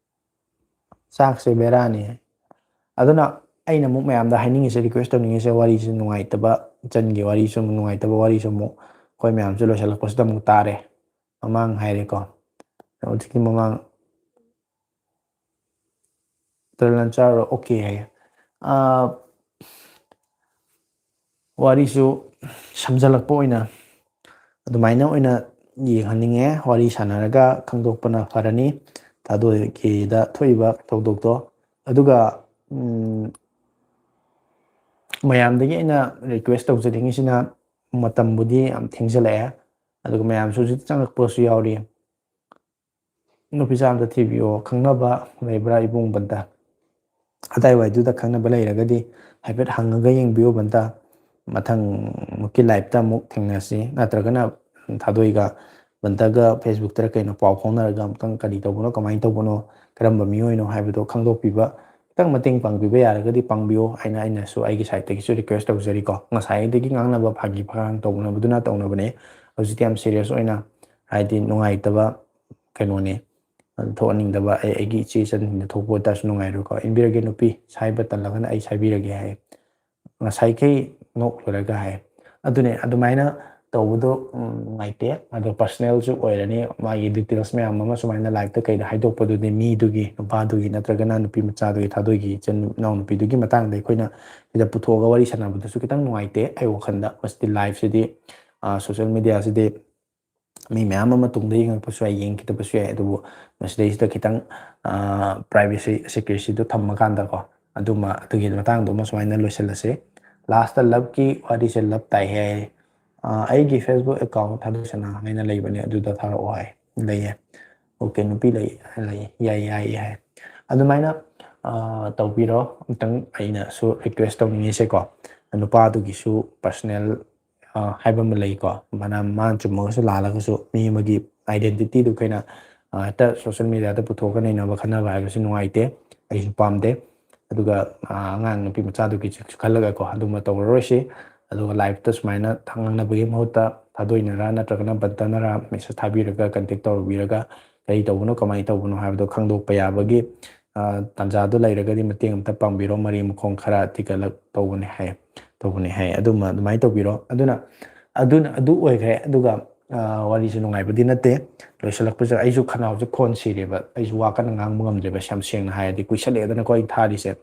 ꯆꯥꯛꯁꯦ ꯕꯦꯔꯥꯅꯤ꯫ ꯑꯗꯨꯅ ꯑꯩꯅ ꯑꯃꯨꯛ ꯃꯌꯥꯝꯗ ꯍꯥꯏꯅꯤꯡꯉꯤꯁꯦ, ꯔꯤꯀ꯭ꯋꯦꯁ ꯇꯧꯅꯤꯡꯉꯤꯁꯦ, ꯋꯥꯔꯤꯁꯦ ꯅꯨꯡꯉꯥꯏꯇꯕ, ꯏꯆꯟꯒꯤ ꯋꯥꯔꯤꯁꯨ ꯅꯨꯡꯉꯥꯏꯇꯕ ꯋꯥꯔꯤꯁꯨ ꯑꯃꯨꯛ ꯑꯩꯈꯣꯏ ꯃꯌꯥꯝꯁꯨ ꯂꯣꯏꯁꯤꯜꯂꯛꯄꯁꯤꯗ ꯑꯃꯨꯛ ꯇꯥꯔꯦ꯫ ꯃꯃꯥꯡ ꯍꯥꯏꯔꯦꯀꯣ, ꯍꯧꯖꯤꯛꯀꯤ ꯃꯃꯥꯡ ꯇꯔꯦꯠ ꯂꯥꯟ ꯆꯥꯔꯣ, ꯑꯣꯀꯦ ꯍꯥꯏꯌꯦ꯫ ꯑꯥ, ꯋꯥꯔꯤꯁꯨ ꯁꯝꯖꯜꯂꯛꯄ ꯑꯣꯏꯅ ꯑꯗꯨꯃꯥꯏꯅ ꯑꯣꯏꯅ ꯌꯦꯡꯍꯟꯅꯤꯡꯉꯦ꯫ ꯋꯥꯔꯤ ꯁꯥꯟꯅꯔꯒ ꯈꯪꯗꯣꯛꯄꯅ ꯐꯔꯅꯤ, ꯊꯥꯗꯣꯛꯀꯦꯗ ꯊꯣꯛꯏꯕ ꯊꯧꯗꯣꯛꯇꯣ꯫ ꯑꯗꯨꯒ, ꯎꯝ, ꯃꯌꯥꯝꯗꯒꯤ ꯑꯩꯅ ꯔꯤꯀ꯭ꯋꯦꯁ ꯇꯧꯖꯅꯤꯡꯉꯤꯁꯤꯅ, ꯃꯇꯝꯕꯨꯗꯤ ꯌꯥꯝ ꯊꯦꯡꯖꯤꯜꯂꯛꯑꯦ, ꯑꯗꯨꯒ ꯃꯌꯥꯝꯁꯨ ꯍꯧꯖꯤꯛ ꯆꯪꯉꯛꯄꯁꯨ ꯌꯥꯎꯔꯤ꯫ ꯅꯨꯄꯤꯆꯥ ꯑꯝꯇ ꯊꯤꯕꯤꯌꯣ, ꯈꯪꯅꯕ ꯂꯩꯕ꯭ꯔꯥ ꯏꯕꯨꯡ ꯕꯟꯇ? ꯑꯗꯥꯏꯋꯥꯏꯗꯨꯗ ꯈꯪꯅꯕ ꯂꯩꯔꯒꯗꯤ ꯍꯥꯏꯐꯦꯠ ꯍꯪꯉꯒ ꯌꯦꯡꯕꯤꯌꯨ ꯕꯟꯇ꯫ ꯃꯊꯪꯃꯨꯛꯀꯤ ꯂꯥꯏꯞꯇ ꯑꯃꯨꯛ ꯊꯦꯡꯅꯁꯤ, ꯅꯠꯇ꯭ꯔꯒꯅ ꯊꯥꯗꯣꯏꯒ ꯕꯟꯇꯒ ꯐꯦꯁꯕꯨꯛꯇꯔ ꯀꯩꯅꯣ ꯄꯥꯎ ꯐꯥꯎꯅꯔꯒ ꯑꯃꯨꯛꯇꯪ ꯀꯔꯤ ꯇꯧꯕꯅꯣ, ꯀꯃꯥꯏꯅ ꯇꯧꯕꯅꯣ, ꯀꯔꯝꯕ ꯃꯤꯑꯣꯏꯅꯣ ꯍꯥꯏꯕꯗꯣ ꯈꯪꯗꯣꯛꯄꯤꯕ ꯈꯤꯇꯪ ꯃꯇꯦꯡ ꯄꯥꯡꯕꯤꯕ ꯌꯥꯔꯒꯗꯤ ꯄꯥꯡꯕꯤꯌꯣ ꯍꯥꯏꯅ ꯑꯩꯅꯁꯨ ꯑꯩꯒꯤ side ꯇꯒꯤꯁꯨ request ꯇꯧꯖꯔꯤꯀꯣ꯫ ꯉꯁꯥꯏꯗꯒꯤ ꯉꯥꯡꯅꯕ ꯐꯥꯒꯤ ꯐꯔꯥꯡ ꯇꯧꯅꯕꯗꯨꯅ ꯇꯧꯅꯕꯅꯦ꯫ ꯍꯧꯖꯤꯛꯇꯤ ꯌꯥꯝ serious ꯑꯣꯏꯅ, ꯍꯥꯏꯗꯤ ꯅꯨꯡꯉꯥꯏꯇꯕ ꯀꯩꯅꯣꯅꯦ, ꯊꯣꯛꯍꯟꯅꯤꯡꯗꯕ, ꯑꯩ, ꯑꯩꯒꯤ ꯏꯆꯦ ꯏꯆꯟꯁꯤꯡꯗ ꯊꯣꯛꯄ ꯑꯣꯏꯇꯥꯔꯁꯨ ꯅꯨꯡꯉꯥꯏꯔꯣꯏꯀꯣ꯫ "ꯏꯟꯕꯤꯔꯒꯦ ꯅꯨꯄꯤ, ꯁꯥꯏꯕ ꯇꯜꯂꯒꯅ ꯑꯩ ꯁꯥꯏꯕꯤꯔꯒꯦ" ꯍꯥꯏ꯫ ꯉꯁꯥꯏꯈꯩ ꯅꯣꯛ ꯂꯣꯏꯔꯒ ꯍꯥꯏ꯫ ꯑꯗꯨꯅꯦ, ꯑꯗꯨꯃꯥꯏꯅ ꯇꯧꯕꯗꯣ, ꯎꯝ, ꯅꯨꯡꯉꯥꯏꯇꯦ꯫ ꯑꯗꯣ personal ꯁꯨ ꯑꯣꯏꯔꯅꯤ, ꯃꯥꯒꯤ details ꯃꯌꯥꯝ ꯑꯃ ꯁꯨꯃꯥꯏꯅ live ꯇ ꯀꯩꯗ ꯍꯥꯏꯗꯣꯛꯄꯗꯨꯗꯤ ꯃꯤꯗꯨꯒꯤ, ꯅꯨꯄꯥꯗꯨꯒꯤ ꯅꯠꯇ꯭ꯔꯒꯅ ꯅꯨꯄꯤ ꯃꯆꯥꯗꯨꯒꯤ, ꯊꯥꯗꯣꯏꯒꯤ ꯏꯆꯟ ꯏꯅꯥꯎꯅꯨꯄꯤꯗꯨꯒꯤ ꯃꯇꯥꯡꯗ ꯑꯩꯈꯣꯏꯅ ꯁꯤꯗ ꯄꯨꯊꯣꯛꯑꯒ ꯋꯥꯔꯤ ꯁꯥꯟꯅꯕꯗꯨꯁꯨ ꯈꯤꯇꯪ ꯅꯨꯡꯉꯥꯏꯇꯦ꯫ ꯑꯩ ꯋꯥꯈꯜꯗ ꯃꯁꯤꯗꯤ live ꯁꯤꯗꯤ, ꯑ, social media ꯁꯤꯗꯤ ꯃꯤ ꯃꯌꯥꯝ ꯑꯃ ꯇꯨꯡꯗ ꯌꯦꯡꯉꯛꯄꯁꯨ ꯌꯥꯏ, ꯌꯦꯡꯈꯤꯗꯕꯁꯨ ꯌꯥꯏ, ꯑꯗꯨꯕꯨ ꯃꯁꯤꯗꯩꯁꯤꯗ ꯈꯤꯇꯪ, ꯑ, privacy, secrecy ꯗꯣ ꯊꯝꯃꯀꯥꯟꯗꯀꯣ, ꯑꯗꯨꯃ, ꯑꯗꯨꯒꯤ ꯃꯇꯥꯡꯗꯨꯃ ꯁꯨꯃꯥꯏꯅ ꯂꯣꯏꯁꯤꯜꯂꯁꯦ꯫ Last ꯇ love ꯀꯤ ꯋꯥꯔꯤꯁꯦ, love ꯇꯥꯏ ꯍꯥꯏ꯫ "ꯑ, ꯑꯩꯒꯤ Facebook account ꯊꯥꯗꯣꯏꯁꯅꯥ ꯍꯥꯏꯅ ꯂꯩꯕꯅꯦ, ꯑꯗꯨꯗ ꯊꯥꯔꯛꯑꯣ" ꯍꯥꯏ꯫ ꯂꯩꯌꯦ꯫ "Okay, ꯅꯨꯄꯤ ꯂꯩ", ꯂꯩ꯫ "ꯌꯥꯏ, ꯌꯥꯏ", ꯍꯥꯏ꯫ ꯑꯗꯨꯃꯥꯏꯅ, ꯑ, ꯇꯧꯕꯤꯔꯣ꯫ ꯑꯝꯇꯪ ꯑꯩꯅꯁꯨ request ꯇꯧꯅꯤꯡꯉꯤꯁꯦꯀꯣ, ꯅꯨꯄꯥꯗꯨꯒꯤꯁꯨ personal, ꯑ, ꯍꯥꯏꯕ ꯑꯃ ꯂꯩꯀꯣ꯫ ꯃꯥꯅ, ꯃꯥꯅ ꯆꯨꯝꯃꯒꯁꯨ ꯂꯥꯜꯂꯒꯁꯨ ꯃꯤ ꯑꯃꯒꯤ identity ꯗꯨ ꯑꯩꯈꯣꯏꯅ, ꯑ, ꯍꯦꯛꯇ social media ꯗ ꯄꯨꯊꯣꯛꯑꯒ ꯅꯩꯅꯕ ꯈꯠꯅꯕ ꯍꯥꯏꯕꯁꯤ ꯅꯨꯡꯉꯥꯏꯇꯦ, ꯑꯩꯁꯨ ꯄꯥꯝꯗꯦ꯫ ꯑꯗꯨꯒ, ꯑ, ꯑꯉꯥꯡ ꯅꯨꯄꯤ ꯃꯆꯥꯗꯨꯒꯤꯁꯨ ꯈꯜꯂꯒꯀꯣ, ꯑꯗꯨꯝꯕ ꯇꯧꯔꯔꯣꯏꯁꯤ꯫ ꯑꯗꯨꯒ live ꯇ ꯁꯨꯃꯥꯏꯅ ꯉꯥꯡꯅꯕꯒꯤ ꯃꯍꯨꯠꯇ ꯊꯥꯗꯣꯏꯅꯔ ꯅꯠꯇ꯭ꯔꯒꯅ ꯕꯟꯇꯅꯔ message ꯊꯥꯕꯤꯔꯒ, contact ꯇꯧꯕꯤꯔꯒ, ꯀꯔꯤ ꯇꯧꯕꯅꯣ, ꯀꯃꯥꯏꯅ ꯇꯧꯕꯅꯣ ꯍꯥꯏꯕꯗꯣ ꯈꯪꯗꯣꯛꯄ ꯌꯥꯕꯒꯤ, ꯑ, ꯇꯥꯟꯖꯥꯗꯣ ꯂꯩꯔꯒꯗꯤ ꯃꯇꯦꯡ ꯑꯝꯇ ꯄꯥꯡꯕꯤꯔꯣ, ꯃꯔꯤ ꯃꯈꯣꯡ ꯈꯔ ꯇꯤꯀꯠꯂꯛ ꯇꯧꯕꯅꯦ ꯍꯥꯏ, ꯇꯧꯕꯅꯦ ꯍꯥꯏ꯫ ꯑꯗꯨꯃ ꯑꯗꯨꯃꯥꯏꯅ ꯇꯧꯕꯤꯔꯣ꯫ ꯑꯗꯨꯅ, ꯑꯗꯨꯅ, ꯑꯗꯨ ꯑꯣꯏꯈ꯭ꯔꯦ꯫ ꯑꯗꯨꯒ, ꯑ, ꯋꯥꯔꯤꯁꯨ ꯅꯨꯡꯉꯥꯏꯕꯗꯤ ꯅꯠꯇꯦ꯫ ꯂꯣꯏꯁꯤꯜꯂꯛꯄꯁꯦ ꯑꯩꯁꯨ ꯈꯅꯥꯎꯁꯦ ꯈꯣꯟ ꯁꯤꯔꯦꯕ꯫ ꯑꯩꯁꯨ ꯋꯥ ꯀꯟꯅ ꯉꯥꯡꯕ ꯉꯝꯗ꯭ꯔꯦꯕ, ꯌꯥꯝ ꯁꯦꯡꯅ ꯍꯥꯏꯔꯗꯤ꯫ ꯀꯨꯏꯁꯜꯂꯛꯑꯦꯗꯅꯀꯣ ꯑꯩ ꯊꯥꯔꯤꯁꯦ꯫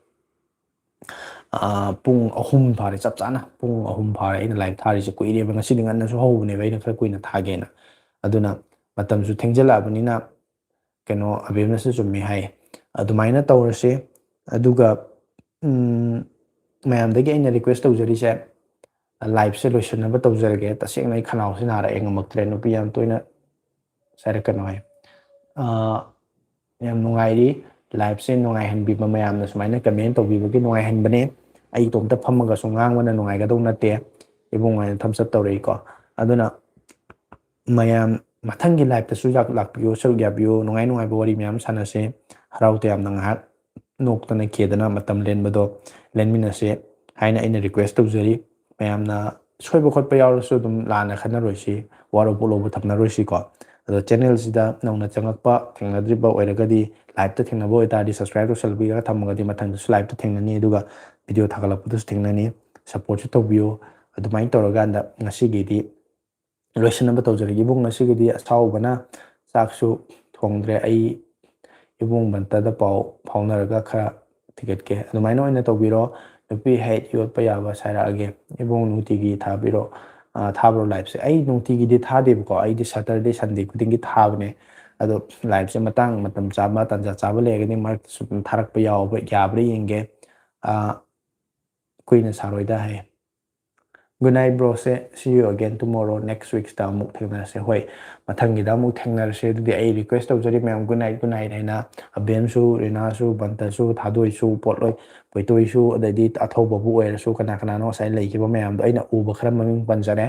ꯑ, ꯄꯨꯡ ꯑꯍꯨꯝ ꯐꯥꯔꯦ, ꯆꯞ ꯆꯥꯅ ꯄꯨꯡ ꯑꯍꯨꯝ ꯐꯥꯔꯦ ꯑꯩꯅ live ꯊꯥꯔꯤꯁꯦ꯫ ꯀꯨꯏꯔꯦꯕ, ꯉꯁꯤꯗꯤ ꯉꯟꯅꯁꯨ ꯍꯧꯕꯅꯦꯕ, ꯑꯩꯅ ꯈꯔ ꯀꯨꯏꯅ ꯊꯥꯒꯦꯅ꯫ ꯑꯗꯨꯅ ꯃꯇꯝꯁꯨ ꯊꯦꯡꯖꯤꯜꯂꯛꯑꯕꯅꯤꯅ, ꯀꯩꯅꯣ, ꯑꯕꯦꯝꯅꯁꯨ ꯆꯨꯝꯃꯤ ꯍꯥꯏ꯫ ꯑꯗꯨꯃꯥꯏꯅ ꯇꯧꯔꯁꯦ꯫ ꯑꯗꯨꯒ, ꯎꯝ, ꯃꯌꯥꯝꯗꯒꯤ ꯑꯩꯅ request ꯇꯧꯖꯔꯤꯁꯦ, live ꯁꯦ ꯂꯣꯏꯁꯤꯟꯅꯕ ꯇꯧꯖꯔꯒꯦ꯫ ꯇꯁꯦꯡꯅ ꯑꯩ ꯈꯅꯥꯎꯁꯤ ꯅꯥꯔꯛꯑꯦ, ꯉꯝꯃꯛꯇ꯭ꯔꯦ꯫ ꯅꯨꯄꯤ ꯌꯥꯝ ꯇꯣꯏꯅ ꯁꯥꯏꯔꯛꯀꯅꯨ ꯍꯥꯏ꯫ ꯑ, ꯌꯥꯝ ꯅꯨꯡꯉꯥꯏꯔꯤ꯫ Live ꯁꯦ ꯅꯨꯡꯉꯥꯏꯍꯟꯕꯤꯕ ꯃꯌꯥꯝꯅ ꯁꯨꯃꯥꯏꯅ comment ꯇꯧꯕꯤꯕꯒꯤ ꯅꯨꯡꯉꯥꯏꯍꯟꯕꯅꯦ꯫ ꯑꯩ ꯏꯇꯣꯝꯇ ꯐꯝꯃꯒꯁꯨ ꯉꯥꯡꯕꯅ ꯅꯨꯡꯉꯥꯏꯒꯗꯧ ꯅꯠꯇꯦ꯫ ꯏꯕꯨꯡꯉꯣ ꯍꯥꯏꯅ thumbs up ꯇꯧꯔꯛꯏꯀꯣ꯫ ꯑꯗꯨꯅ ꯃꯌꯥꯝ ꯃꯊꯪꯒꯤ live ꯇꯁꯨ ꯂꯥꯛ-, ꯂꯥꯛꯄꯤꯌꯨ, ꯁꯔꯨꯛ ꯌꯥꯕꯤꯌꯨ꯫ ꯅꯨꯡꯉꯥꯏ ꯅꯨꯡꯉꯥꯏꯕ ꯋꯥꯔꯤ ꯃꯌꯥꯝ ꯁꯥꯟꯅꯁꯦ꯫ ꯍꯔꯥꯎ ꯇꯌꯥꯝꯅ ꯉꯥꯏꯍꯥꯛ ꯅꯣꯛꯇꯅ ꯈꯦꯗꯅ ꯃꯇꯝ ꯂꯦꯟꯕꯗꯣ ꯂꯦꯟꯃꯤꯟꯅꯁꯦ ꯍꯥꯏꯅ ꯑꯩꯅ request ꯇꯧꯖꯔꯤ꯫ ꯃꯌꯥꯝꯅ ꯁꯣꯏꯕ ꯈꯣꯠꯄ ꯌꯥꯎꯔꯁꯨ ꯑꯗꯨꯝ ꯂꯥꯟꯅ ꯈꯟꯅꯔꯣꯏꯁꯤ, ꯋꯥꯔꯧ ꯄꯣꯠꯂꯧꯕ ꯊꯝꯅꯔꯣꯏꯁꯤꯀꯣ꯫ ꯑꯗꯣ channel ꯁꯤꯗ ꯅꯧꯅ ꯆꯪꯉꯛꯄ ꯊꯦꯡꯅꯗ꯭ꯔꯤꯕ ꯑꯣꯏꯔꯒꯗꯤ, live ꯇ ꯊꯦꯡꯅꯕ ꯑꯣꯏꯇꯥꯔꯗꯤ subscribe ꯇꯧꯁꯜꯂꯒ ꯊꯝꯃꯒꯗꯤ ꯃꯊꯪꯗꯁꯨ live ꯇ ꯊꯦꯡꯅꯅꯤ, ꯑꯗꯨꯒ video ꯊꯥꯒꯠꯂꯛꯄꯗꯁꯨ ꯊꯦꯡꯅꯅꯤ꯫ Support ꯁꯨ ꯇꯧꯕꯤꯌꯨ꯫ ꯑꯗꯨꯃꯥꯏꯅ ꯇꯧꯔꯀꯥꯟꯗ ꯉꯁꯤꯒꯤꯗꯤ ꯂꯣꯏꯁꯤꯟꯅꯕ ꯇꯧꯖꯔꯒꯦ꯫ ꯏꯕꯨꯡ, ꯉꯁꯤꯒꯤꯗꯤ ꯑꯁꯥꯎꯕꯅ ꯆꯥꯛꯁꯨ ꯊꯣꯡꯗ꯭ꯔꯦ꯫ ꯑꯩ ꯏꯕꯨꯡ ꯕꯟꯇꯗ ꯄꯥꯎ ꯐꯥꯎꯅꯔꯒ ꯈꯔ ꯊꯤꯒꯠꯀꯦ꯫ ꯑꯗꯨꯃꯥꯏꯅ ꯑꯣꯏꯅ ꯇꯧꯕꯤꯔꯣ꯫ ꯅꯨꯄꯤ hate ꯌꯣꯠꯄ ꯌꯥꯕ ꯁꯥꯏꯔꯛꯑꯒꯦ꯫ ꯏꯕꯨꯡ, ꯅꯨꯡꯇꯤꯒꯤ ꯊꯥꯕꯤꯔꯣ꯫ ꯑ, ꯊꯥꯕ꯭ꯔꯣ live ꯁꯦ? ꯑꯩ ꯅꯨꯡꯇꯤꯒꯤꯗꯤ ꯊꯥꯗꯦꯕꯀꯣ꯫ ꯑꯩꯗꯤ Saturday, Sunday ꯈꯨꯗꯤꯡꯒꯤ ꯊꯥꯕꯅꯦ꯫ ꯑꯗꯣ live ꯁꯦ ꯃꯇꯥꯡ ꯃꯇꯝ ꯆꯥꯕ, ꯇꯥꯟꯖꯥ ꯆꯥꯕ ꯂꯩꯔꯒꯗꯤ ꯃꯔꯛꯇꯁꯨ ꯑꯗꯨꯝ ꯊꯥꯔꯛꯄ ꯌꯥꯎꯕ, ꯌꯥꯕ꯭ꯔꯥ ꯌꯦꯡꯒꯦ꯫ ꯑ, ꯀꯨꯏꯅ ꯁꯥꯔꯣꯏꯗ ꯍꯥꯏ꯫ Good night bro say, see you again tomorrow, next week ꯇ ꯑꯃꯨꯛ ꯊꯦꯡꯅꯔꯁꯦ꯫ ꯍꯣꯏ, ꯃꯊꯪꯒꯤꯗ ꯑꯃꯨꯛ ꯊꯦꯡꯅꯔꯁꯦ꯫ ꯑꯗꯨꯗꯤ ꯑꯩ request ꯇꯧꯖꯔꯤ ꯃꯌꯥꯝ, good night, good night ꯍꯥꯏꯅ꯫ ꯑꯕꯦꯝꯁꯨ, ꯔꯤꯅꯥꯁꯨ, ꯕꯟꯇꯁꯨ, ꯊꯥꯗꯣꯏꯁꯨ, ꯄꯣꯠꯂꯣꯏ, ꯄꯣꯏꯇꯣꯏꯁꯨ, ꯑꯗꯩꯗꯤ ꯑꯊꯧꯕꯕꯨ ꯑꯣꯏꯔꯁꯨ, ꯀꯅꯥ ꯀꯅꯥꯅꯣ ꯉꯁꯥꯏ ꯂꯩꯈꯤꯕ ꯃꯌꯥꯝꯗꯣ ꯑꯩꯅ ꯎꯕ ꯈꯔ ꯃꯃꯤꯡ ꯄꯟꯖꯔꯦ꯫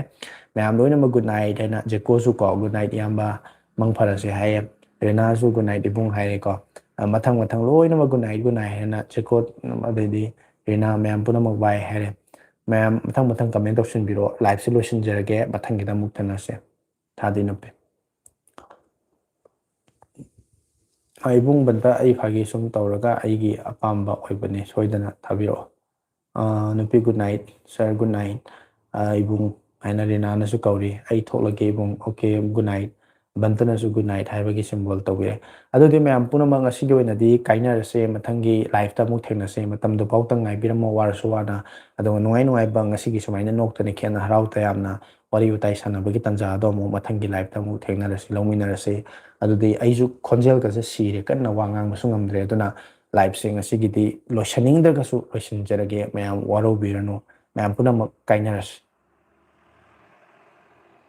ꯃꯌꯥꯝ ꯂꯣꯏꯅꯃꯛ good night ꯍꯥꯏꯅ꯫ ꯖꯦꯀꯣꯁꯨ ꯀꯣ, good night ꯏꯌꯥꯝꯕ, ꯃꯪ ꯐꯔꯁꯦ ꯍꯥꯏꯌꯦ꯫ ꯔꯤꯅꯥꯁꯨ good night ꯏꯕꯨꯡ ꯍꯥꯏꯔꯦꯀꯣ꯫ ꯑ, ꯃꯊꯪ ꯃꯊꯪ ꯂꯣꯏꯅꯃꯛ good night, good night ꯍꯥꯏꯅ꯫ ꯖꯦꯀꯣ, ꯑꯗꯩꯗꯤ ꯔꯤꯅꯥ, ꯃꯌꯥꯝ ꯄꯨꯝꯅꯃꯛ bye ꯍꯥꯏꯔꯦ꯫ ꯃꯌꯥꯝ ꯃꯊꯪ ꯃꯊꯪ comment ꯇꯧꯁꯤꯟꯕꯤꯔꯣ꯫ Live ꯁꯦ ꯂꯣꯏꯁꯤꯟꯖꯔꯒꯦ, ꯃꯊꯪꯒꯤꯗ ꯑꯃꯨꯛ ꯊꯦꯡꯅꯁꯦ꯫ ꯊꯥꯗꯤ ꯅꯞꯄꯦ꯫ ꯑ, ꯏꯕꯨꯡ ꯕꯟꯇ, ꯑꯩ ꯐꯥꯒꯤ ꯁꯨꯝ ꯇꯧꯔꯒ ꯑꯩꯒꯤ ꯑꯄꯥꯝꯕ ꯑꯣꯏꯕꯅꯦ, ꯁꯣꯏꯗꯅ ꯊꯥꯕꯤꯔꯛꯑꯣ꯫ ꯑ, ꯅꯨꯄꯤ, good night꯫ Sir, good night꯫ ꯑ, ꯏꯕꯨꯡ ꯍꯥꯏꯅ ꯔꯤꯅꯥꯅꯁꯨ ꯀꯧꯔꯤ꯫ ꯑꯩ ꯊꯣꯛꯂꯒꯦ ꯏꯕꯨꯡ꯫ Okay, good night꯫ ꯕꯟꯇꯅꯁꯨ good night ꯍꯥꯏꯕꯒꯤ symbol ꯇꯧꯕꯤꯔꯦ꯫ ꯑꯗꯨꯗꯤ ꯃꯌꯥꯝ ꯄꯨꯝꯅꯃꯛ ꯉꯁꯤꯒꯤ ꯑꯣꯏꯅꯗꯤ ꯀꯥꯏꯅꯔꯁꯦ, ꯃꯊꯪꯒꯤ live ꯇ ꯑꯃꯨꯛ ꯊꯦꯡꯅꯁꯦ꯫ ꯃꯇꯝꯗꯨ ꯐꯥꯎꯇꯪ ꯉꯥꯏꯕꯤꯔꯝꯃꯣ, ꯋꯥꯔꯁꯨ ꯋꯥꯅ꯫ ꯑꯗꯨꯒ ꯅꯨꯡꯉꯥꯏ ꯅꯨꯡꯉꯥꯏꯕ ꯉꯁꯤꯒꯤ ꯁꯨꯃꯥꯏꯅ ꯅꯣꯛꯇꯅ ꯈꯦꯠꯅ ꯍꯔꯥꯎ ꯇꯌꯥꯝꯅ ꯋꯥꯔꯤ ꯋꯥꯇꯥꯏ ꯁꯥꯟꯅꯕꯒꯤ ꯇꯥꯟꯖꯥ ꯑꯗꯣ ꯑꯃꯨꯛ ꯃꯊꯪꯒꯤ live ꯇ ꯑꯃꯨꯛ ꯊꯦꯡꯅꯔꯁꯤ, ꯂꯧꯃꯤꯟꯅꯔꯁꯤ꯫ ꯑꯗꯨꯗꯤ ꯑꯩꯁꯨ ꯈꯣꯟꯖꯦꯜꯒꯁꯦ ꯁꯤꯔꯦ, ꯀꯟꯅ ꯋꯥ ꯉꯥꯡꯕꯁꯨ ꯉꯝꯗ꯭ꯔꯦ꯫ ꯑꯗꯨꯅ live ꯁꯦ ꯉꯁꯤꯒꯤꯗꯤ ꯂꯣꯏꯁꯤꯟꯅꯤꯡꯗ꯭ꯔꯒꯁꯨ ꯂꯣꯏꯁꯤꯟꯖꯔꯒꯦ꯫ ꯃꯌꯥꯝ ꯋꯥꯔꯧꯕꯤꯔꯅꯨ꯫ ꯃꯌꯥꯝ ꯄꯨꯝꯅꯃꯛ ꯀꯥꯏꯅꯔꯁꯤ꯫